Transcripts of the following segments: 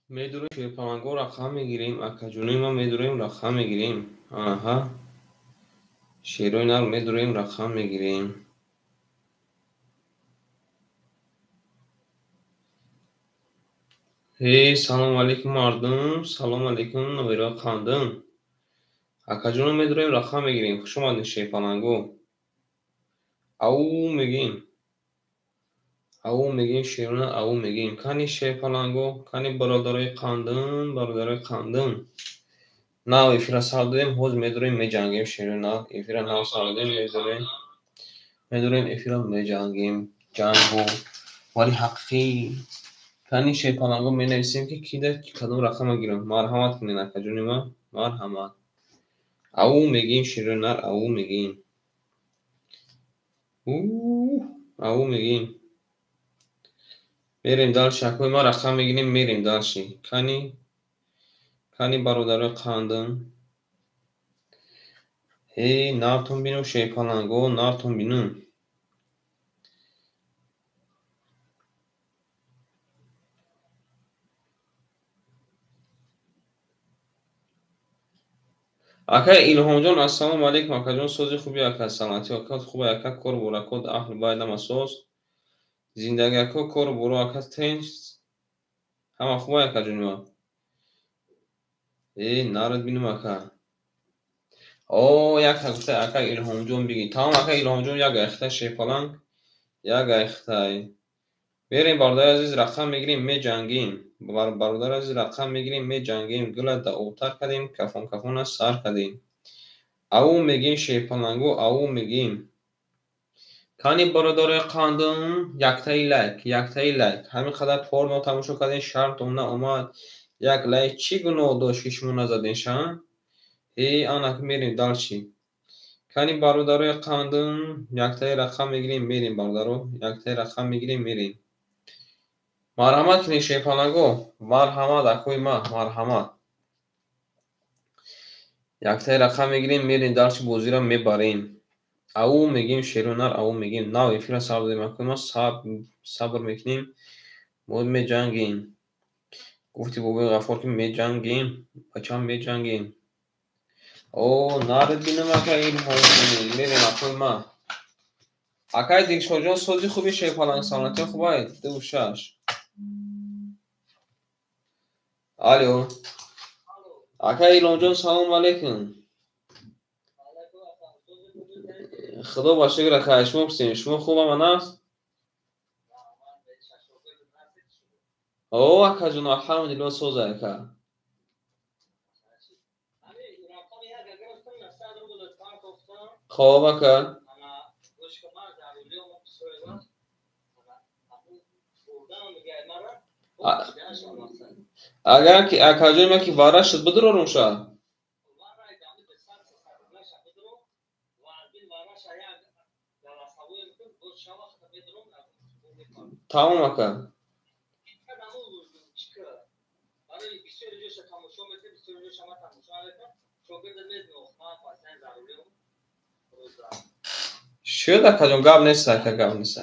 Медурем шерпаланго рақам мегирем, акаҷонои ман медурем рақам мегирем. Аҳа. Шерои нар медурем рақам мегирем. Эй, салом алейкум мардум, салом алейкум новирои қандум. Акаҷоно медурем рақам мегирем. Хуш омадед шерпаланго. Ау мегим. Ау мегим шерона, ау мегим. Кани шерпаланго, кани бародарои қандум, бародарои қандум. Нав эфира сар додем, ҳоз медурем меҷангем шерона. Эфира нав сар додем, медурем. Медурем эфира меҷангем. Ҷангу вали ҳақиқӣ. Кани шерпаланго менависем ки кида кадом рақама гирам. Марҳамат кунед акаҷони ман, марҳамат. Ау мегим шерона, ау мегим. Ау мегим. Мерем дальше, акои ман рақам мегирем, мерем дальше. Кани кани бародарои қандум. Эй, нартон бинум шерпаланго, нартон бинум. Ака Илҳомҷон, ассалому алейкум, акаҷон, сози хуби ака, саломатӣ ака, хуба ака, кор буракот, аҳли байт ҳама соз. Зиндаги ака, кор буро ака, тинч. Ҳама хуба акаҷони ман. Эй, нарад бинум ака. О, як гуфта ака Илҳомҷон биги. Тамом ака Илҳомҷон, як айхта шерпаланг, як айхтай. Берем бародари азиз, рақам мегирем, меҷангем. Бародари азиз, рақам мегирем, меҷангем. Гула да обтар кардем, кафон кафона сар кардем. Ау мегим шерпаланго, ау мегим. Кани бародарои қандум, яктаи лайк, яктаи лайк. Ҳамин қадар порно тамошо кардем, шартон наомад. Як лайк чӣ гуноҳ дошт ки шумо назаден ша? Эй, анак мерем дальше. Кани бародарои қандум, яктаи рақам мегирем, мерем бародаро, яктаи рақам мегирем, мерем. Марҳамат кунед шерпаланго, марҳамат акои ман, марҳамат. Яктаи рақам мегирем, мерем дальше, бозиро мебарем. Ау мегим шерунар, ау мегим. Нав эфира сар додем акои ман, сабр мекунем, боз меҷангем. Гуфти бобои Ғаффор ки меҷангем, бачам меҷангем. О, нарад бинам ака Илҳомҷон, мерем акои ман. Акай Дилшодҷон, сози хуби шерпаланг, саломатӣ хубай, 2-6. Алло. Ака Илҳомҷон, салом алейкум. Худо ба шукр ака, шумо пурсем, шумо хуб ҳама наст? О, акаҷон, алҳамдулиллоҳ, соз ака. Хоб ака. Агар ки акаҷони ман ки вара шуд, бидурорум ша? Тамом ака. Шуд акаҷон, гап нест ака, гап нест.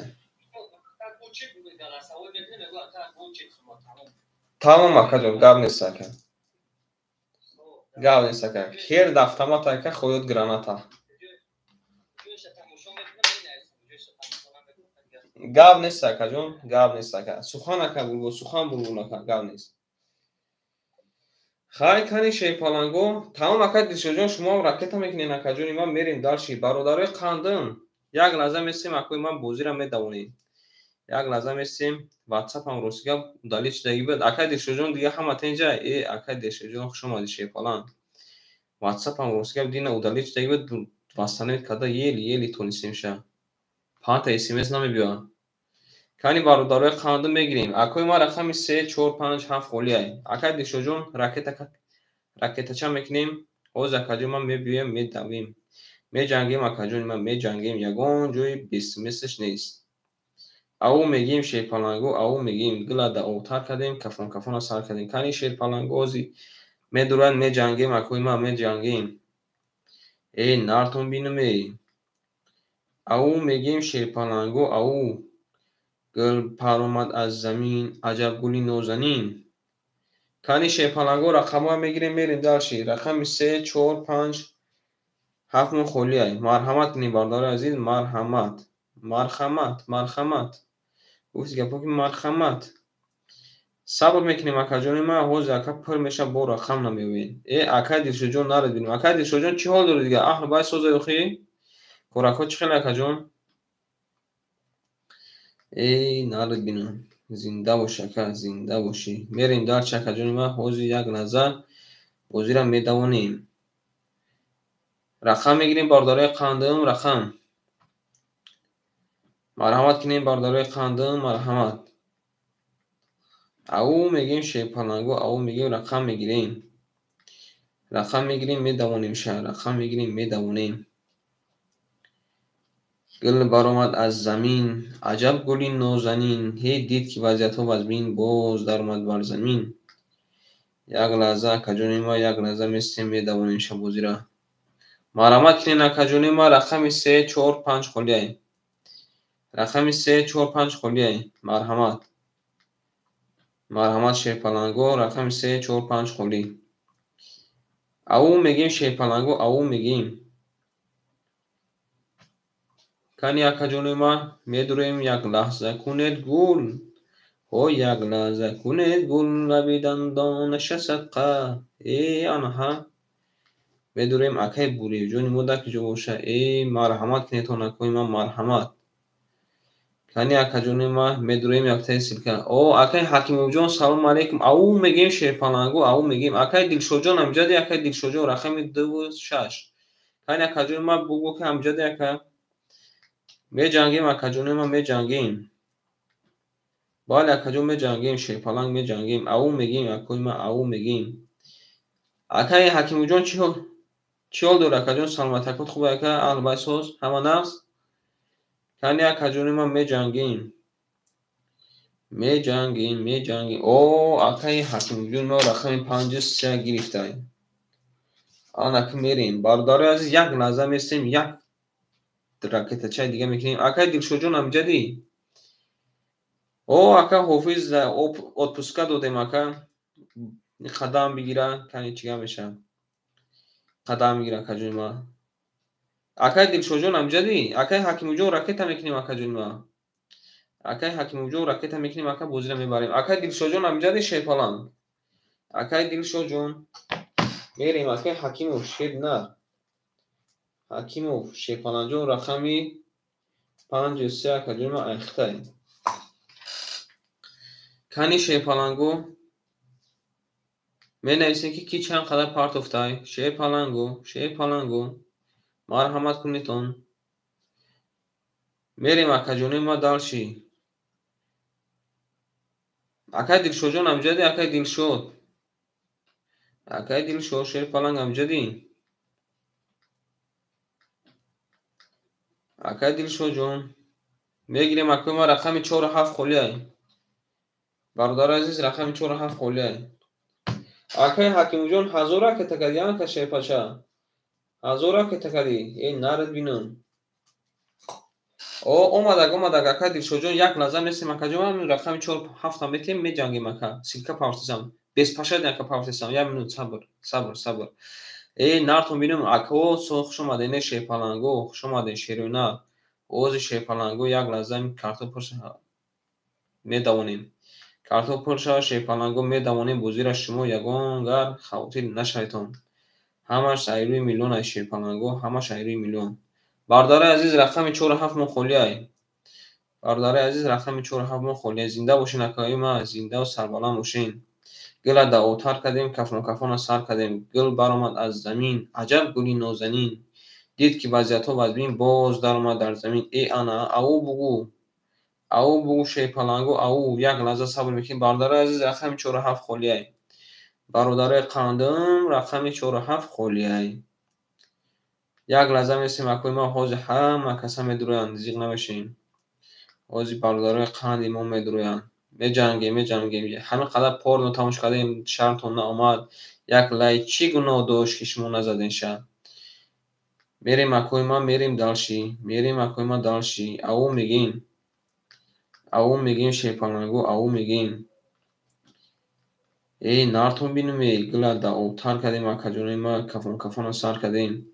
Тамом акаҷон, гап нест ака. Гап нест ака. Хер да автомат ака, хоёт граната. Гап нест акаҷон, гап нест ака. Сухан ака булбул, сухан булбул ака, гап нест. Хай кани шерпаланго, тамом ака Дилшодҷон, шумо ракета мекунед акаҷони ман, мерем дальше. Бародарои қандум, як лаҳза месем акои ман, бозиро медавонем. Як лаҳза месем, ватсапам рости гап удалить шудагӣ буд. Акай Дилшодҷон, дига ҳама тенҷа? Э, акай Дилшодҷон, хуш омадӣ шерпаланг. Ватсапам рости гап дина удалить шудагӣ буд, восстановить карда еле-еле тонистем ша. Панта смс намебиёяд. Кани бародарои қандум мегирем. Акои ман рақами 3, 4, 5, 7 холиай. Акай Дилшодҷон, ракетача мекунем. Ҳоз акаҷон ман мебиёем, медавем. Меҷангем акаҷони ман, меҷангем. Ягон ҷои бесмсш нест. Ау мегим шерпаланго, ау мегим. Гула да обтар кардем, кафон кафона сар кардем. Кани шерпаланго ҳози медуранд, меҷангем акои ман, меҷангем. Эй, нартон бинум эй. Ау мегим шерпаланго, ау. Гул паромад аз замин, аҷаб гули нозанин. Кани шерпаланго рақамҳоя мегирем, мерем дальше. Рақами 3, 4, 5, 7 мо холиай. Марҳамат кунем, бародари азиз, марҳамат. Марҳамат, марҳамат. Гуфти гапо ки марҳамат. Сабр мекунем, акаҷони ман, ҳозир ака пур меша, бо рақам намеёбем. Э, акай Дилшодҷон, наред бинем. Акай Дилшодҷон, чӣ ҳол дорӣ дига? Аҳл бай соза охи? Корако чӣ хеле, акаҷон? Эй, наред бинам. Зинда бошӣ, ака, зинда бошӣ. Мерем дальше, акаҷони ман, ҳозир як лаҳза бозира медавонем. Рақам мегирем, бародарои қандим, рақам. Марҳамат кунем, бародарои қандим, марҳамат. Ау мегем шерпаланго, ау мегем, рақам мегирем. Рақам мегирем, медавонем ша, рақам мегирем, медавонем. Гул баромад аз замин, аҷаб гули нозанин, ҳе дид ки вазъиятҳо вазмин, боз даромад бар замин. Як лаҳза, акаҷони ма, як лаҳза местем, медавонем ша бозира. Марҳамат кунем, акаҷони ма, рақами 3, 4, 5 холиай. Рақами 3, 4, 5 холиай. Марҳамат. Марҳамат, шерпаланго, рақами 3, 4, 5 холӣ. Ау мегем шерпаланго, ау мегем. Кани, акаҷони ма, медурем, як лаҳза кунед гул. Ҳо, як лаҳза кунед гул, лаби дандонаша садқа. Э, анаҳа. Медурем, акай Буриевҷони мо дар киҷо боша? Э, марҳамат кунед, ҳонакои ман, марҳамат. Кани, акаҷони ма, медурем яктаи ссылка. О, акай Ҳакимовҷон, салому алейкум. Ау мегем шерпаланго, ау мегем. Акай Дилшодҷон ҳамҷади, акай Дилшодҷон, рақами 2 6. Кани, акаҷони ма, бугӯ ки ҳамҷади, ака. Меҷангем, акаҷони ма, меҷангем. Бале, акаҷон, меҷангем, шерпаланг меҷангем. Ау мегем, акои ма, ау мегем. Акай Ҳакимовҷон, чӣ ҳол дорӣ, акаҷон? Саломатакот хуб, ака? Аҳл бай соз, ҳама нағз? Кани, акаҷони ман, меҷангем. Меҷангем, меҷангем. О, акаи Ҳакимовҷон мо рақами 5 3 гирифтай. Анаки мерем. Бародарои азиз, як лаҳза местем, як ракетачаи дига мекунем. Акаи Дилшодҷон ҳамҷадӣ? О, ака Ҳофиз, отпуска додем, ака. Қадам бигира, кани чӣ гап мешавад? Қадам бигира, акаҷони ман. Акай Дилшодҷон ҳамҷадӣ? Акай Ҳакимовҷон, ракета мекунем, акаҷони ман. Акай Ҳакимовҷон, ракета мекунем, ака, бозира мебарем. Акай Дилшодҷон ҳамҷадӣ, шерпаланг? Акай Дилшодҷон. Мерем, акай Ҳакимов, шер нар. Ҳакимов, шерпалангҷон, рақами 5 3, акаҷони ман, айхтай. Кани шерпаланго менависем ки ки чанд қадар партофтай. Шерпаланго, шерпаланго. Марҳамат кунедон. Мерем, акаҷони ма, дальше. Акай Дилшодҷон ҳамҷадӣ, акай Дилшод? Акай Дилшод, шерпаланг ҳамҷадӣ? Акай Дилшодҷон. Мегирем, акои ман, рақами 4 7 холиай. Бародари азиз, рақами 4 7 холиай. Акай Ҳакимовҷон, 1000 ракета кардӣ, ака шерпача? 1000 ракета кардӣ? Эй, наред бинам. О, омадак, омадак, акай Дилшодҷон, як лаҳза местем, акаҷон, ман рақами 4 7 метем, меҷангем, ака. Ссылка партисам. Беспашад, ака, партисам. Як минут сабр, сабр, сабр. Эй, нартон бинам, ако, со хуш омадед, не шерпаланго, хуш омадед, шерӯна. Ози шерпаланго, як лаҳза карто пур медавонем. Карто пур шава, шерпаланго, медавонем бозира, шумо ягон гар хавотир нашаведон. Ҳамаш айрӯи миллион ай, шерпаланго, ҳамаш айрӯи миллион. Бародари азиз, рақами 4 7 мо холиай. Бародари азиз, рақами 4 7 мо холиай. Зинда бошен, акои ма, зинда ва сарбаланд бошен. Гула да отар кардем, кафон кафона сар кардем. Гул баромад аз замин, аҷаб гули нозанин. Дид ки вазъиятҳо вазмин, боз даромад дар замин. Э, ана, ау бугӯ. Ау бугӯ, шерпаланго, ау, як лаҳза сабр мекунем. Бародари азиз, рақами 4 7 холиай. Бародарои қандим, рақами 4 7 холиай. Як лаҳза местем, акои ман, ҳозир ҳама каса медурӯянд, зиқ намешем. Ҳозир бародарои қанди мо медурӯянд. Меҷангем, меҷангем. Ҳамин қадар порно тамошо кардем, шармтон наомад. Як лай чӣ гуноҳ дошт, ки шумо назаден ша? Мерем, акои ман, мерем дальше. Мерем, акои ман, дальше. Ау мегем. Ау мегем, шерпаланго, ау мегем. Эй, нартон бинуме, гила да обтар кардем, акаҷонои ма, кафон кафона сар кардем.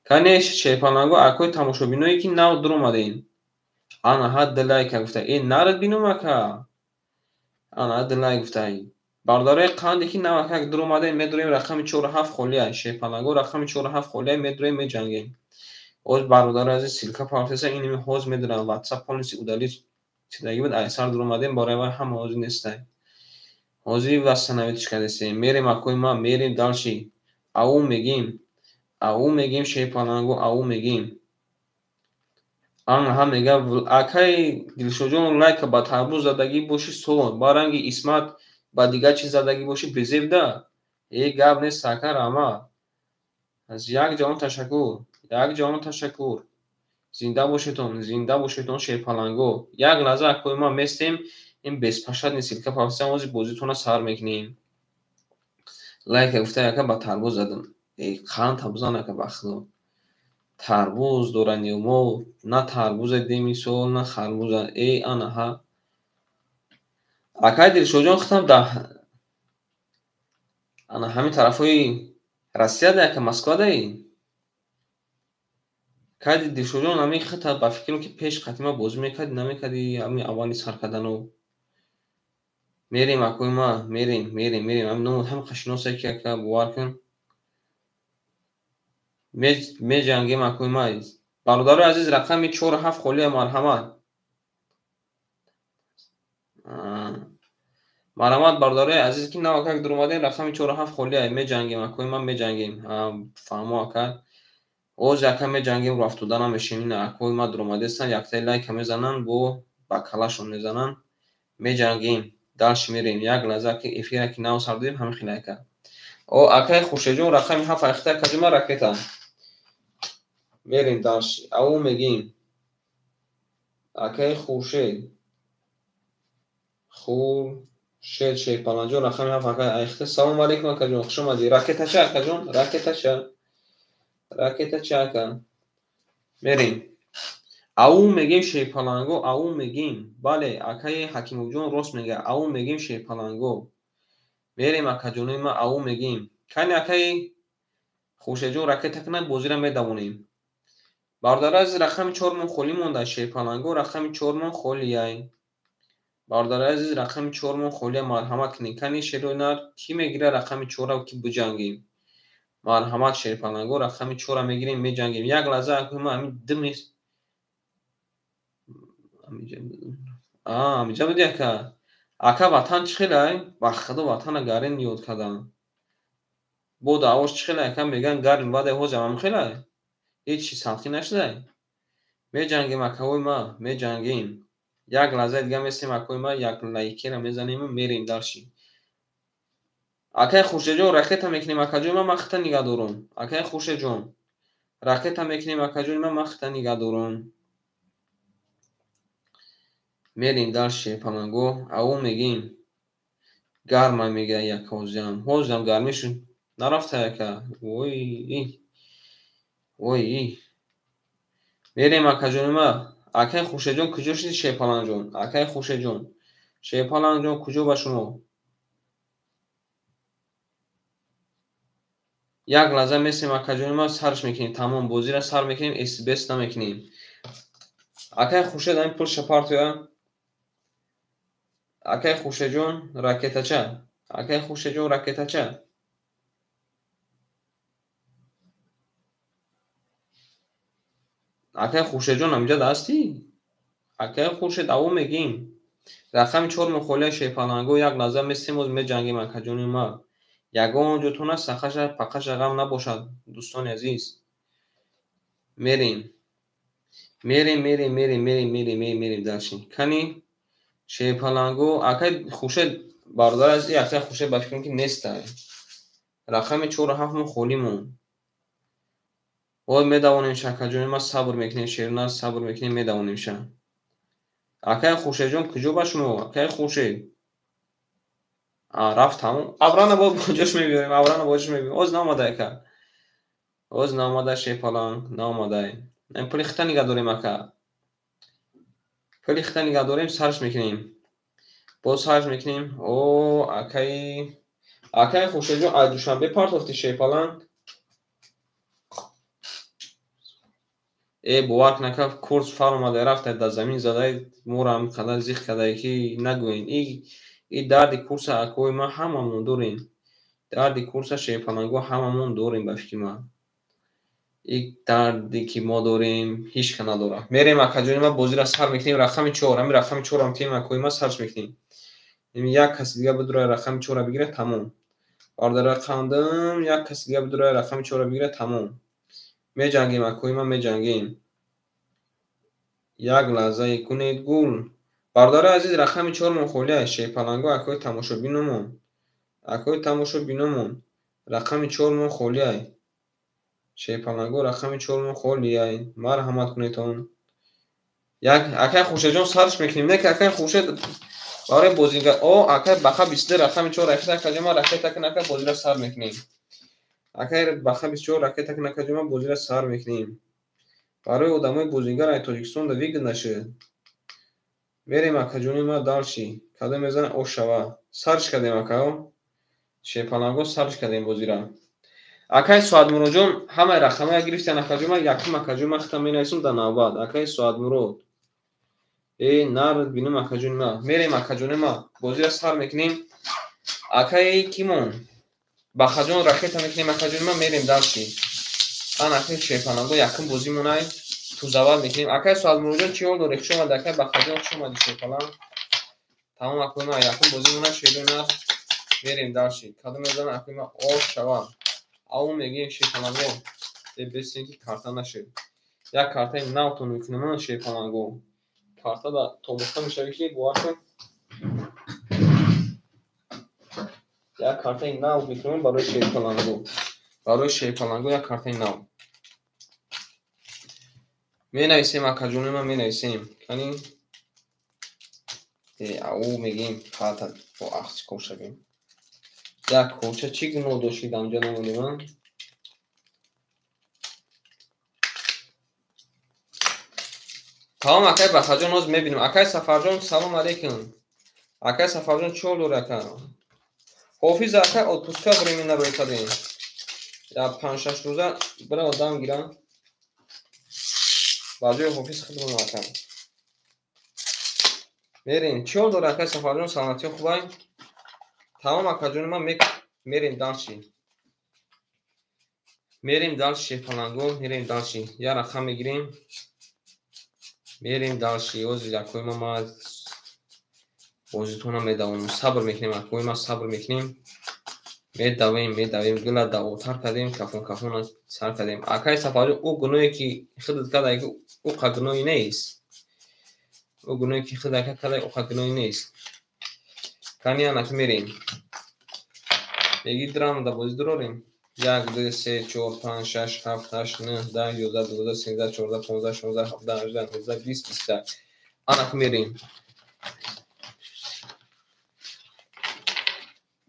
Кане шерпаланго, акои тамошобиное ки нав дуромадем. Ана ҳад лайка гуфта. Э, нарад бинум ака. Ана ҳад лайк гуфта. Бародарои қанде ки нав акак дуромадем, медурем рақами 4-7 холия. Шерпаланго рақами 4-7 холия, медурем, меҷангем. Ҳоз бародарои азиз ссылка партеса, иними ҳоз медурам. WhatsApp полностью удалить шудаги буд, айсар дуромадем, барои вай ҳама ҳозир нестай. Ҳозир восстановить кардесем. Мерем акои ма, мерем дальше. Ау мегим. Ау мегим шерпаланго, ау мегим. Ана мега акай Дилшодҷон лайка ба тарбуз задагӣ боши сол, ба ранги Исмат ба дигар чиз задагӣ боши безебда. Э, гап нест ака, раҳмат. Аз як ҷаҳон ташаккур, як ҷаҳон ташаккур. Зинда бошедон, зинда бошедон шерпаланго. Як лаҳза акои ма местем, ин беспощадный ссылка пафтисам, ҳозир бозитона сар мекунем. Лайка гуфта ака ба тарбуз задам. Э, қанд бизан ака, ба худо. Тарбуз доранд ё мо на тарбуза дидем ин сол, на харбуза. Э, ана ҳа. Акай Дилшодҷон худам да ана ҳамин тарафҳои Россия да ака, Москва даи. Кайди Дилшодҷон ҳамин хита ба фикрам ки пеш қатима бозӣ мекарди, намекарди ҳамин аввали сар кардану. Мерем акои ма, мерем, мерем, мерем. Ҳамин номот ҳам қашиносае ки ака, бовар кун. Меҷангем акои ма. Бародарои азиз, рақами 4-7 холия, марҳамат. Марҳамат бародарои азиз ки нав акак дуромадем, рақами 4-7 холия, меҷангем акои ма, меҷангем. Фаҳмо ака. Ҳоз ака меҷангем, рӯ афтода намешем. Ина акои ма дуромадестан, яктаи лайка мезананд, бо ба калашон мезананд. Меҷангем, дальше мерем. Як лаҳза ки эфира ки нав сар додем, ҳамин хел ака. О, акаи Хуршедҷон рақами 7 айхта кадима ракета. Мерем дальше. Ау мегим. Акаи Хуршед. Хуршед Шерпаланҷон рақами 7 акаи айхта. Салом алейкум акаҷон, хуш омадӣ. Ракетача акаҷон, ракетача. Ракетача ака. Мерем. Ау мегим шерпаланго, ау мегим. Бале, акаи Ҳакимовҷон рост мега. Ау мегим шерпаланго. Мерем акаҷонои ма, ау мегим. Кани акаи Хуршедҷон ракета кунад, бозиро медавонем. Бародари азиз, рақами 4 мон холӣ монда, шерпаланго рақами 4 мон холияй. Бародари азиз, рақами 4 мон холия, марҳамат кунед. Кани шерои нар кӣ мегирад рақами 4-ро ки биҷангем? Марҳамат шерпаланго, рақами 4-ро мегирем, меҷангем. Як лаҳза акои ма ҳамин дим амиҷа буди ака. Ака ватан чӣ хелай? Ба худо ватана гарен ёд кардам. Бо даъвош чӣ хелай ака, мегӯянд гарм баъде ҳозир ҳам хелай? Ҳеҷ чиз салқӣ нашудай? Меҷангем акаҳои ма, меҷангем. Як лаҳзаи дига местем акои ма, як лайкера мезанему мерем дальше. Акаи Хуршедҷон ракета мекунем акаҷони ма, ман хита нигаҳ дорум. Акаи Хуршедҷон ракета мекунем акаҷони ма, ман хита нигаҳ дорум. Мерем дальше паланго, ау мегим. Гарма мега як ҳозирам. Ҳозирам гармӣ шуд. Нарафта ака. Вой, вой. Мерем акаҷони ма. Акаи Хуршедҷон куҷо шуди шерпалангҷон? Акаи Хуршедҷон. Шерпалангҷон куҷо ба шумо? Як лаҳза местем акаҷони ма, сарш мекунем. Тамом, бозиро сар мекунем, сбс намекунем. Акаи Хуршед ҳамин пулша партоя. Акаи Хуршедҷон ракетача. Акаи Хуршедҷон ракетача. Акаи Хуршедҷон ҳаминҷа ҳастӣ? Акаи Хуршед ау мегим. Рақами 4 мухолия шерпаланго, як лаҳза местем, боз меҷангем акаҷони ма. Ягон ҷотона сахаша пақаша ғам набошад, дӯстони азиз. Мерем. Мерем, мерем, мерем, мерем, мерем, мерем, мерем дальше. Кани шерпаланго, акаи Хуршед бародар азиз, акаи Хуршед ба фикрам ки нестай. Рақами 4-7 мо холӣ монд. Ҳол медавонем ша акаҷони ма, сабр мекунем, шернар сабр мекунем, медавонем ша. Акаи Хуршедҷон куҷо ба шумо? Акаи Хуршед. Рафт тамом. Аврана бо ҷош мебиёрем, аврана бо ҷош мебиёрем. Ҳоз наомада ака. Ҳоз наомада шерпаланг, наомада. Пули хита нигаҳ дорем ака. Пули хита нигаҳ дорем, сарш мекунем. Боз сарш мекунем. О, акаи Акай Хуршедҷон, аз Душанбе партофти шерпаланг? Э, бовар кун, курс фаромада рафта дар замин задай, моро ҳамин қадар зиқ кардае ки нагӯен. И дарди курса акои ман ҳамамон дорем. Дарди курса шерпалангҳо ҳамамон дорем ба фикри ман. И дарде ки мо дорем ҳеҷ ка надорад. Мерем акаҷони ман, бозиро сар мекунем. Рақами чор, ҳамин рақами чорам тем акои ман сарш мекунем. Як каси дига бидурая рақами чорро бигирад, тамом. Бародарои қандам, як каси дига бидурая рақами чорро бигирад, тамом. Меҷангем акои ман, меҷангем. Як лаҳзае кунед гул. Бародарои азиз, рақами чормон холия. Шерпаланго акои тамошобиномон. Акои тамошобиномон. Рақами чормон холия. Шерпаланго рақами чормон холия. Марҳамат кунедон. Як акай Хуршедҷон сарш мекунем. Не ки акай Хуршед барои бозингар. О, акай Баха 22 рақами 4 ракета акаҷон ман ракета кун ака бозиро сар мекунем. Акай Баха 24 ракета кун акаҷон ман бозиро сар мекунем. Барои одамои бозингар ай Тоҷикистон да выгодно нашуд. Мерем акаҷони ман дальше. Кадом мезана ош шава. Сарш кардем акао. Шерпаланго сарш кардем бозиро. Акай Соатмуроджон ҳамаи рақамҳоя гирифтан акаҷон ман, якум акаҷон ман хитам менависам дар навбат. Акай Соатмурод. Э, нар бинам акаҷони ман. Мерем акаҷони ман. Бозиро сар мекунем. Акай кимон? Бахаҷон ракета мекунем акаҷони ман, мерем дальше. Ан акай шерпаланго якум бозимонай тузавал мекунем. Акай Соатмуроджон чӣ ҳол дорӣ? Хуш омадӣ акай Бахаҷон, хуш омадӣ шерпаланг. Тамом акои ман якум бозимонай шерона. Мерем дальше. Кадом мезана акои ман ош шава. Ав мегӯем шерпаланго. Бесен ки карта нашуд. Як картаи навтон мекунем шерпаланго. Карта да тобоста мешавӣ ки бовар кун. Як картаи нав мекунем барои шерпаланго. Барои шерпаланго як картаи нав. Менависем акаҷони ман, менависем. Кани ау мегӯем карта бо ахчи кор шавем. Як корча чӣ гуноҳ дошт ки дар онҷа намонем? Тамом акай Бахаҷон, ҳозир мебинем. Акай Сафарҷон, салом алейкум. Акай Сафарҷон чӣ ҳол дорӣ ака? Ҳофиз акай отпуска временно рӯй кардем. Я 5-6 рӯза бира одам гирам. Ба ҷои ҳофиз хидмат ака. Мерем. Чӣ ҳол дорӣ акай Сафарҷон, саломатиё хубай? Тамом акаҷони ман, мерем дальше. Мерем дальше шерпаланго, мерем дальше. Я рақам мегирем. Мерем дальше. Ҳозир акои ман ман бозитона медавонем. Сабр мекунем акои ман, сабр мекунем. Медавем, медавем. Гила давотар кардем, кафон кафон сар кардем. Акай Сафарҷон, ӯ гуноҳе ки худат карда, ӯ қа гуноҳе нест. Ӯ гуноҳе ки худат карда, ӯ қа гуноҳе нест. Кани анак мерем. Меги драма да бозӣ дурорем. 1, 2, 3, 4, 5, 6, 7, 8, 9, 10, 11, 12, 13, 14, 15, 16, 17, 18, 19, 20, 21. Анак мерем.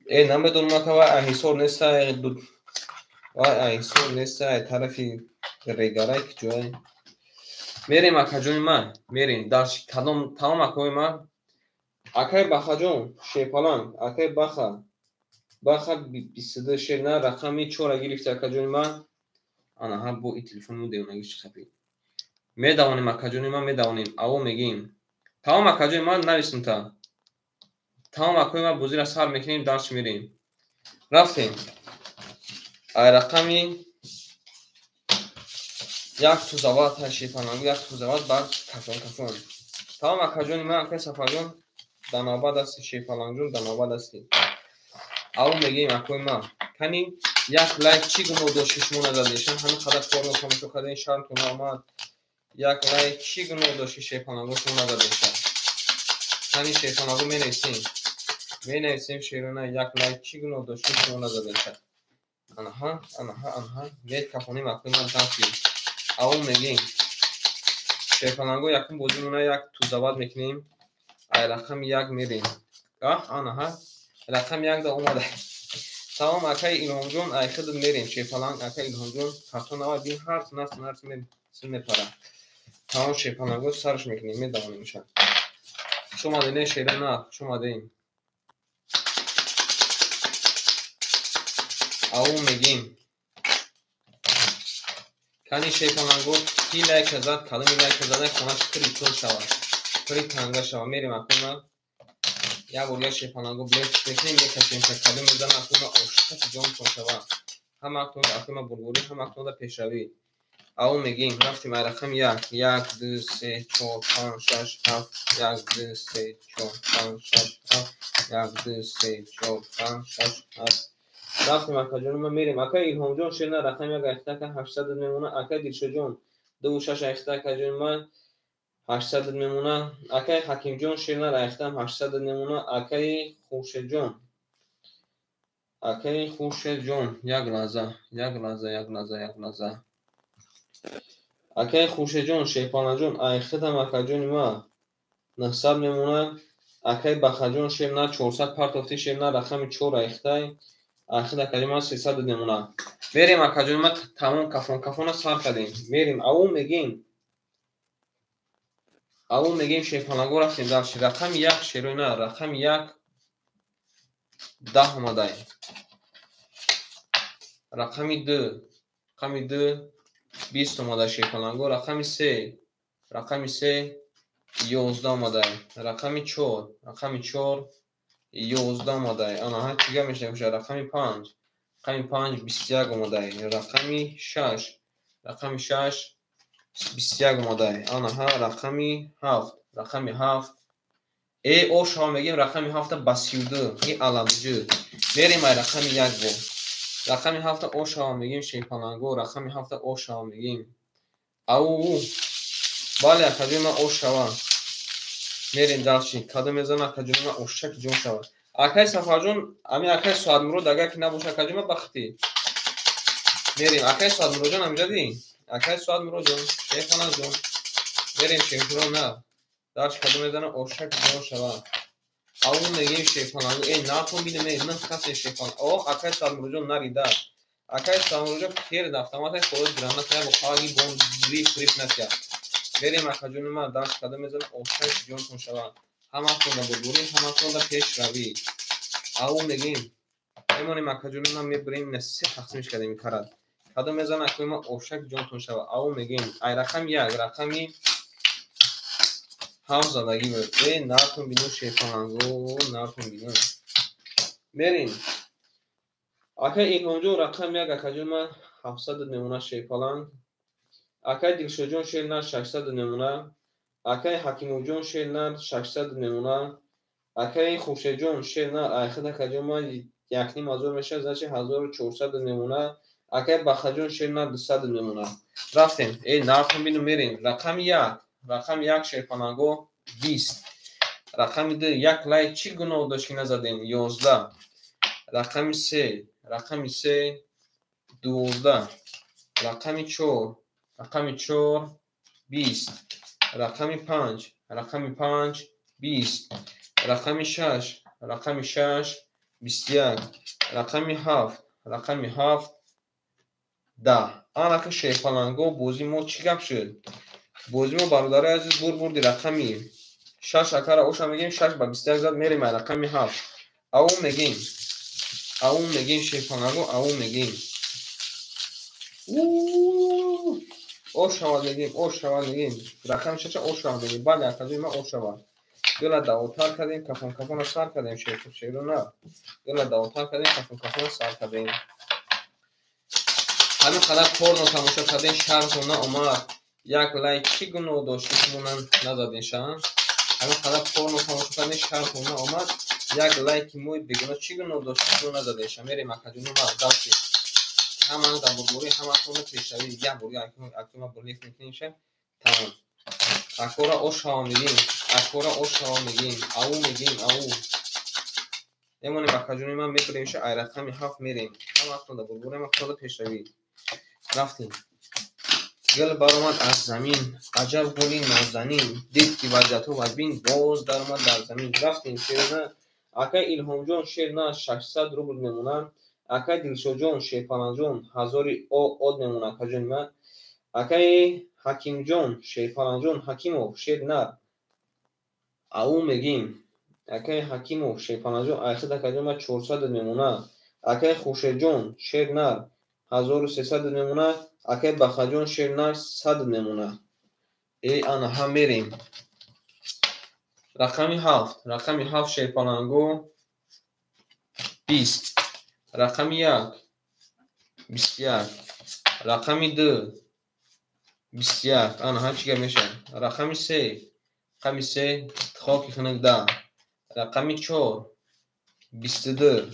Э, намедонам ака, вай аҳисор неста, вай аҳисор неста, тарафи регарай ки ҷой. Мерем акаҷони ман, мерем. Дальше кадом тамом акои ман. Акай Бахаҷон, шерпаланг, акай Баха. Баха 22 шер на рақами 4 гирифти акаҷони ман. Ана ҳа бо и телефон мо девонагӣ чӣ хапид. Медавонем акаҷони ман, медавонем. Аво мегӯем. Тамом акаҷони ман нависем та. Тамом акои ман бозиро сар мекунем, дальше мерем. Рафтем. Ай рақами як тузават ҳа шерпаланг, як тузават баъд кафон кафон. Тамом акаҷони ман, акай Сафарҷон дар навбат ҳасти, шерпалангҷон дар навбат ҳасти. Ав мегӯем акои ман. Кани як лайк чӣ гуноҳ дошт ки шумо назадед? Шумо ҳамин қадар корро тамошо кардем, шармтон омад. Як лайк чӣ гуноҳ дошт ки шерпаланго шумо назадед? Кани шерпаланго менависем. Менависем шерона як лайк чӣ гуноҳ дошт ки шумо назадед? Анаҳа, анаҳа, анаҳа. Мекафонем акои ман дальше. Ав мегӯем. Шерпаланго якум бозимона як тузават мекунем. Ай рақами як мерем. Аҳ, анаҳа. Рақами як да омада. Тамом акай Илҳомҷон, ай худат мерем. Шерпаланг акай Илҳомҷон, картон ава бин ҳар нас нарс мепара. Тамом шерпаланго сарш мекунем, медавонем иша. Хуш омадед, не шера на, хуш омадед. Ау мегим. Кани шерпаланго ки лайка зад, кадоми лайка зада хонаш пури пул шавад, пури танга шавад. Мерем акуна як бор як шерпаланго блеф мекунем, мекашем, кадом мезана акуна ошиқати ҷонтон шавад. Ҳамаатон акуна бурбурӣ, ҳамаатонда пешравӣ. Ау мегим, рафтем ай рақами як. Як, ду, се, чор, панҷ, шаш, ҳафт. Як, ду, се, чор, панҷ, шаш, ҳафт. Як, ду, се, чор, панҷ, шаш, ҳафт. Рафтем, акаҷони ма, мерем. Акай Илҳомҷон, шерна рақами як айхтака 800 мемона. Акай Дилшоҷон, дуву шаш айхта, акаҷони ма, 800 мемона. Акай Ҳакимҷон, шерна айхтам 800 мемона. Акаи Хуршедҷон, акаи Хуршедҷон, як лаҳза, як лаҳза, як лаҳза, як лаҳза. Акаи Хуршедҷон, Шерпаланҷон, айхтам, акаҷони ма, 900 мемона. Акаи Бахаҷон, шерна 400 партофти, шерна рақами чор айхтай. Ахир, акаҷони ма, 300 мемона. Мерем, акаҷони ма, тамом, кафон кафона сар кардем. Мерем, ау мегем. Ау мегем, шерпаланго, рафтем дальше. Рақами як, шерои на, рақами як 10 омадай. Рақами ду, рақами ду 20 омада, шерпаланго. Рақами се, рақами се 11 омадай. Рақами чор, рақами чор 11 омадай. Ана ҳа, чӣ гап мешавад? Рақами панҷ, рақами панҷ 21 омадай. Рақами шаш, рақами шаш 21 омадай. Ана ҳа, рақами ҳафт, рақами ҳафт э ошава мегем, рақами ҳафта ба 32 и аламҷӯ. Мерем ай рақами як бо. Рақами ҳафта ошава мегем, шерпаланго, рақами ҳафта ошава мегем. Ау, бале, акаҷои ман, ошава. Мерем дальше. Кадом мезана, акаҷои ман, ошаки ҷон шава. Акай Сафарҷон, ами акай Соатмурод агар ки набоша, акаҷои ман, бахтӣ. Мерем, акай Соатмуродҷон, амҷадӣ? Акай Соатмуродҷон, шерпаланҷон. Мерем, шерпалан на. Дальше кадом мезана, ошаки ҷон шава. Ау мегем, шерпаланго. Э, натон бинем, э, на касе шерпалан. О, акай Соатмуродҷон нарида. Акай Соатмуродҷон херд автоматай холод граната як хаги бом риф риф натия. Мерем, акаҷони ман, дальше кадом мезана, ошаки ҷонтон шава. Ҳаматонда бурбурӣ, ҳаматонда пешравӣ. Ау мегем. Мемонем, акаҷони ман, мебурем, ина се тақсимиш кардем карат. Кадом мезана, акои ман, ошак ҷонтон шава. Ау мегем. Ай рақами як, рақами ҳафт задагӣ буд. Э, нартон бину, шерпаланго, нартон бину. Мерем. Акай Илҳомҷон, рақами як, акаҷони ман, 700 мемона, шерпаланг. Акай Дилшодҷон, шер нар 600 мемона. Акай Ҳакимовҷон, шер нар 600 мемона. Акай Хуршедҷон, шер нар айхид, акаҷон ман, 1500 мешавад, значит 1400 мемона. Акай Бахаҷон, шер нар 200 мемона. Рафтем. Э, нартон бину, мерем. Рақами як, рақами як, шерпаланго, 20. Рақами ду, як лайк чӣ гуноҳ дошт, ки назадем? 11. Рақами се, рақами се 12. Рақами чор, рақами чор 20. Рақами панҷ, рақами панҷ 20. Рақами шаш, рақами шаш 21. Рақами ҳафт, рақами ҳафт 10. Анака, шерпаланго, бозии мо чӣ гап шуд? Бозии мо, бародарои азиз, бур бурди. Рақами шаш акара оша мегем, шаш ба 21 зад. Мерем ай рақами ҳафт. Ау мегем, ау мегем, шерпаланго, ау мегем. Ошава мегем, ошава мегем. Рақами шаша ошава мегем. Бале, акаҷои ман, ошава. Дила давотар кардем, кафон кафона сар кардем, шеру на. Дила давотар кардем, кафон кафона сар кардем. Ҳамин қадар порно тамошо кардем, шармтон наомад? Як лайк чӣ гуноҳ дошт, ки шумо назадем ша? Ҳамин қадар порно тамошо кардем, шармтон наомад? Як лайки мои бегуноҳ чӣ гуноҳ дошт, ки шумо назадем ша? Мерем, акаҷони ман, дальше. Ҳамаи дар бурбурӣ, ҳаматонро пешравӣ. Як бор акума бурлиф мекунем ша, тамом. Акора ошава мегем, акора ошава мегем, ау мегем, ау. Мемонем, акаҷони ман, мебурем ша, ай рақами ҳафт мерем. Ҳаматон дар бурбурӣ, ҳаматонро пешравӣ. Рафтем. Гул баромад аз замин, аҷаб гули нозанин, дид ки вазъиятҳо вазбин, боз даромад дар замин. Рафтем, шерна. Акай Илҳомҷон, шер на 600 рубл мемонад. Акай Дилшодҷон, шерпаланҷон, ҳазори од мемонад, акаҷони ман. Акаи Ҳакимҷон, шерпаланҷон, Ҳакимов, шер нар. Ау мегим. Акаи Ҳакимов, шерпаланҷон, айхид, акаҷони ман, 400 мемонад. Акай Хуршедҷон шер нар 1300 мемона. Акай Бахаҷон шер нар 100 мемона. Э ана ҳа мерем. Рақами 7, рақами 7 шерпаланго 20, рақами 1 21, рақами 2 21. Ана ҳа чӣ гап мешавад? Рақами 3, рақами 3 хоки хунук 10, рақами 4 22,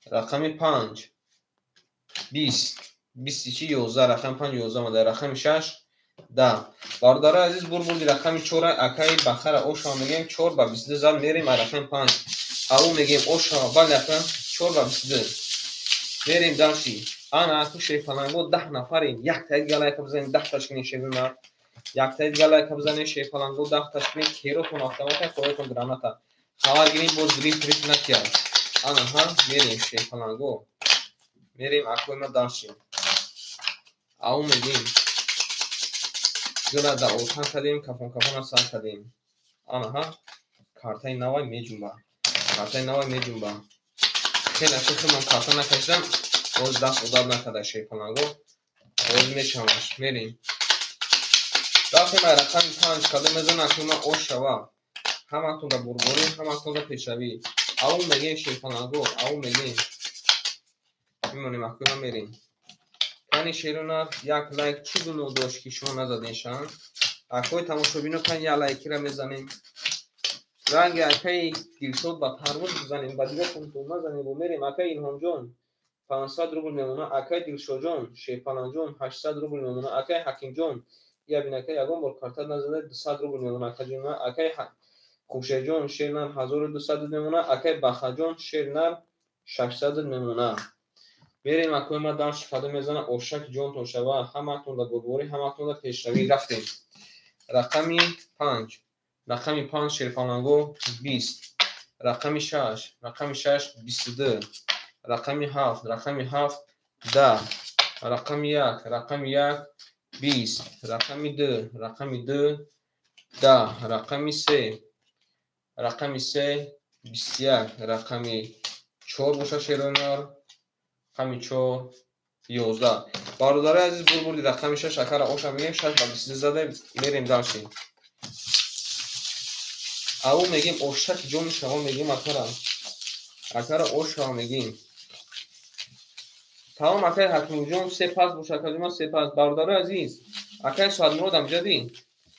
рақами 5 20, 20 чи 11, рақами 5 11 омада, рақами 6 10. Бародарои азиз, бурбурди рақами 4 акаи Бахара ошава мегӯем, 4 ба 22 зад мерем, а рақами 5 ау мегӯем ошава, бале ака 4 ба 22 мерем дальше. Ана аку шерпаланго 10 нафарем, яктаи дига лайка бизанем, 10 ташкилин шербимар, яктаи дига лайка бизанем, шерпаланго 10 ташкилин, керотон автомата, коятон граната. Хабар гирем, боз гриф гриф накияд. Ана ҳа мерем шерпаланго, мерем акои ма дальше. Ау мегӯем гила да отан кардем, кафон кафона сар кардем. Ана ҳа картаи навай меҷунба, картаи навай меҷунба. Хеле шухи ман карта накашидам, боз даст одат накарда шерпаланго, боз мешаваш. Мерем рафтем ай рақами 5 кадом мезана, акои ма ош шава. Ҳаматон да бурборӣ, ҳаматон да пешравӣ. Ау мегӯем шерпаланго, ау мегӯем мемонем, акои ма мерем. Кани шерона як лайк чӣ гуноҳ дошт ки шумо назадем шан? Акои тамошобино кани як лайкира мезанем. Ранги акаи Дилшод ба тарбуз бизанем, ба дигатон тон назанем бо мерем. Акаи Илҳомҷон 500 рубл мемона, акаи Дилшодҷон шерпаланҷон 800 рубл мемона, акаи Ҳакимҷон я бин акаи ягон бор карта назада 200 рубл мемона, акаҷон, акаи Хуршедҷон шернар 1200 мемона, акаи Бахаҷон шернар 600 мемона. Мерем акои ма дальше кадом мезана, ошак ҷонтон шава, ҳаматон да бурборӣ, ҳаматон да пешравӣ. Рафтем. Рақами 5, рақами 5 шерпаланго 20, рақами 6, рақами 6 22, рақами 7, рақами 7 10, рақами 1, рақами 1 20, рақами 2, рақами 2 10, рақами 3, рақами 3 21, рақами 4 боша шеронар, рақами 4 11. Бародарои азиз, бурбурди рақами 6 акара оша мегӯем, 6 ба 22 зада мерем дальше. Ау мегӯем ошаки ҷони шава мегӯем, акара, акара ошава мегӯем. Тамом акаи Ҳакимҷон се пас боша, акаҷон се пас. Бародарои азиз, акаи Соатмурод амҷадӣ,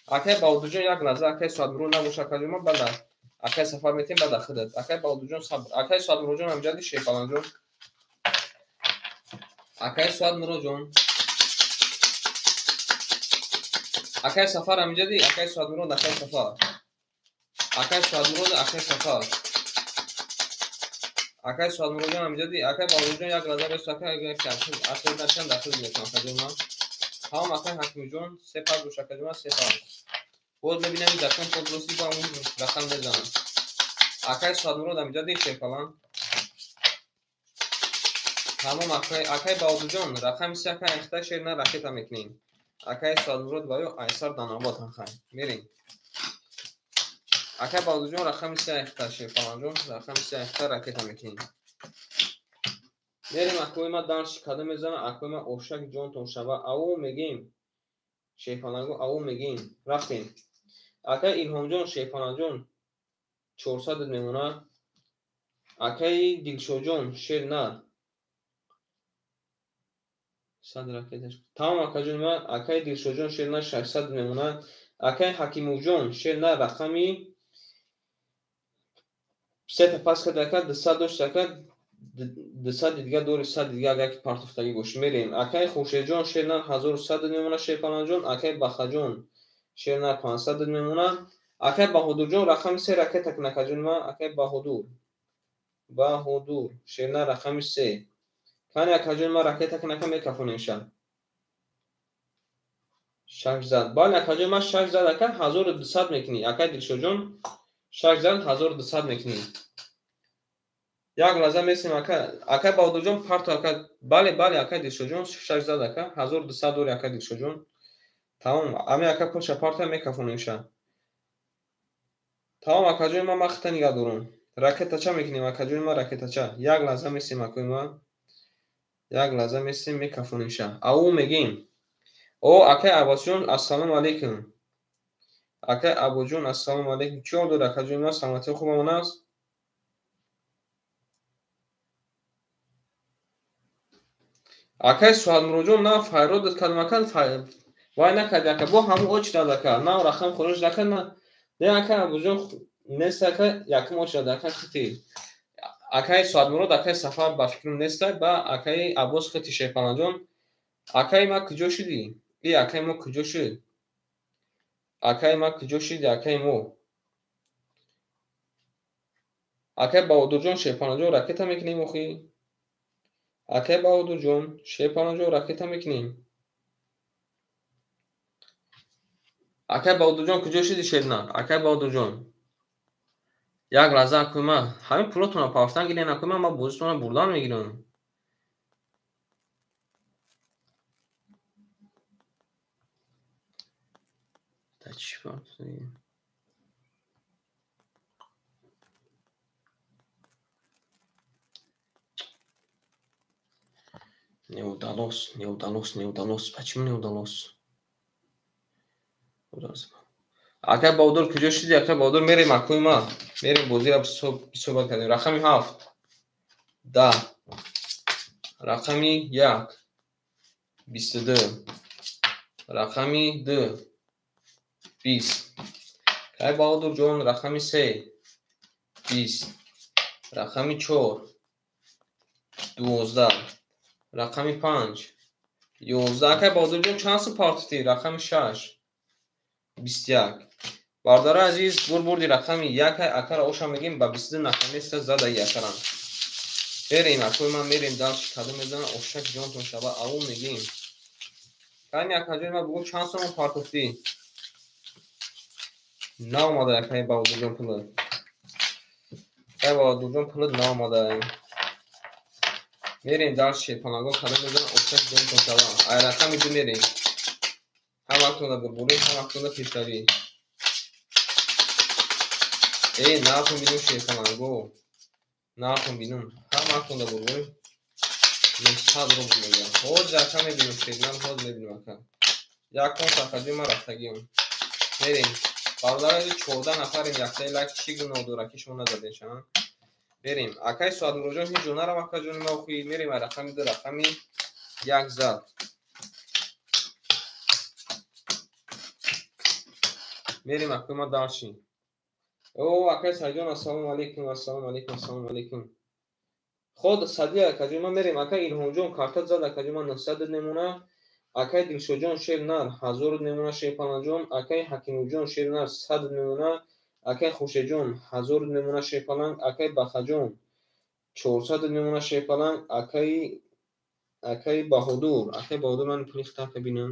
акаи Баҳодурҷон як лаҳза, акаи Соатмурод набоша акаҷон, бада акаи Сафар метем, бада худат. Акаи Баҳодурҷон сабр, акаи Соатмуродҷон амҷадӣ, шерпаланҷон, акаи Соатмуродҷон, акаи Сафар амҷадӣ, акаи Соатмурод, акаи Сафар, акаи Соатмурод, акаи Сафар, акаи Соатмуродҷон амҷадӣ, акаи Баҳодурҷон як лаҳза бес, акаи аср начанд дахил мекунам акаҷон ман. Тамом акаи Ҳакимҷон се пас боша, акаҷон ман се пас. Боз мебинам ин закон подрости бо ҳамон рақам мезанам. Акаи Соатмурод амҷадӣ, шерпалан. Тамом акаи Баҳодурҷон рақами 3 акаи Ахта шер на ракета мекунем. Акаи Соатмурод ва ё Айсар Данобод ҳахай. Мерем. Акаи Баҳодурҷон рақами 3 Ахта шерпаланҷон рақами 3 Ахта ракета мекунем. Мерем акои ма дальше кадом мезана, акои ма ошак ҷонтон шава. Ау мегӯем шерпаланго, ау мегӯем. Рафтем. Акаи Илҳомҷон шерпаланҷон 400 мемона. Акаи Дилшодҷон шер нар 100 ракеташ. Тамом акаҷон ман, акаи Дилшодҷон шер нар 600 мемона. Акаи Ҳакимовҷон шер нар рақами сета пас кард, ака 200 дошт, ака 200 дига дори, 100 дига агар ки партофтагӣ бош. Мерем. Акаи Хуршедҷон шер нар 1100 мемона, шерпаланҷон. Акаи Бахаҷон шер нар 500 мемона. Акаи Баҳодурҷон рақами 3 ракета кун акаҷон ман. Акаи Баҳодур, Баҳодур шер нар рақами 3. Кани акаҷон ман ракета кун ака, мекафонем ша. 6 зад. Бале акаҷон ман 6 зад, ака 1200 мекунӣ. Акаи Дилшодҷон 6 зад 1200 мекунӣ. Як лаҳза месем ака, акаи Баҳодурҷон парто ака. Бале, бале акаи Дилшодҷон 6 зад ака, 1200 дори акаи Дилшодҷон. Тамом, ами ака пулша парто мекафонем ша. Тамом акаҷон ман махта нигаҳ дорам. Ракетача мекунем, акаҷони ман, ракетача. Як лаҳза месем, акои ман. Як лаҳза месем, мекафонимша. Ау мегим. О, акай Аббосҷон, ассалому алайкум. Акай Абуҷон, ассалому алайкум. Чӣ ҳол дорӣ, акаҷони ман? Саломатӣ хубамон аст? Акай Суҳатмуроҷон, на файродат кардам, ака, вай накарди, ака, бо ҳамун очрад, ака, на рақам хурӯш ака, на не, акай Абуҷон нест, ака, якум очрад, ака, хити. Акай Суҳатмурод, акай Сафар ба фикрам нестай, ба акаи Аббос хити Шерпаланҷон. Акаи ма куҷо шудӣ? И акаи мо куҷо шуд? Акаи ма куҷо шуди, акаи мо? Акаи Баҳодурҷон, Шерпаланҷон, ракета мекунем охи? Акаи Баҳодурҷон, Шерпаланҷон, ракета мекунем. Акаи Баҳодурҷон, куҷо шуди, Шерна? Акаи Баҳодурҷон. Як лаҳза, акои ман, ҳамин пулотонро пафтан гирен, акои ман, ман бозитонро бурдан мегирам. Не удалось, не удалось, не удалось. Почему не удалось? Акай Баҳодур, куҷо шуди? Акай Баҳодур, мерем, акои ман. Мерем, бозиро бисобат кардем. Рақами 7, 10, рақами 1, 22, рақами 2, 20. Акай Баҳодурҷон, рақами 3, 20, рақами 4, 12, рақами 5, 11. Акай Баҳодурҷон, чанд сум партофтӣ? Рақами 6, 21. Бародари азиз, бурбурди рақами 1, акара оша мегим, ба 22 наконец-то задаи акарам. Мерем, акои ман, мерем, дальше кадом мезанам, ошак ҷонтон шава, ау мегим. Кани акаҷони ман, бугӯ чанд сум партофтӣ? Наомада, акаи Баҳодурҷон, пулат. Акаи Баҳодурҷон, пулат наомада. Мерем дальше, панаго кадом мезанам, ошак ҷонтон шава. Ай рақами 2 мерем. Ҳам вақтонда бурбурӣ, ҳам вақтонда пешравӣ. Э, нархон бинум, Шерпаланго. Нархон бинум. Ҳам вақтонда бурбурӣ. 900 рубл мегирам. Ҳозир ака мебинум, Шернам, ҳозир мебинум, ака. Як конт акаҷои ман рафтагиам. Мерем. Бародари 14 нафарем, яктаи лайк чӣ гуноҳ дорад, ки шумо назадед, шана? Мерем. Акаи Суҳатмуроҷон, ҳеҷ ҷо нарав, акаҷони ман, охи. Мерем, ай рақами 2, рақами 1 зад. Мерем, акои ман, дальше. О, акаи Саидҷон, ассалому алайкум, ассалому алайкум, ассалому алайкум. Ход садия, акаҷони ман, мерем. Акаи Илҳомҷон, картат зад, акаҷони ман, 900 немона. Акаи Дилшодҷон, Шернар, 1000 немона, Шерпаланҷон. Акаи Ҳакимовҷон, Шернар, 100 немона. Акаи Хуршедҷон, 1000 немона, Шерпаланг. Акаи Бахаҷон, 400 немона, Шерпаланг. Акаи Баҳодур, акаи Баҳодур, ман пули хитака бинам.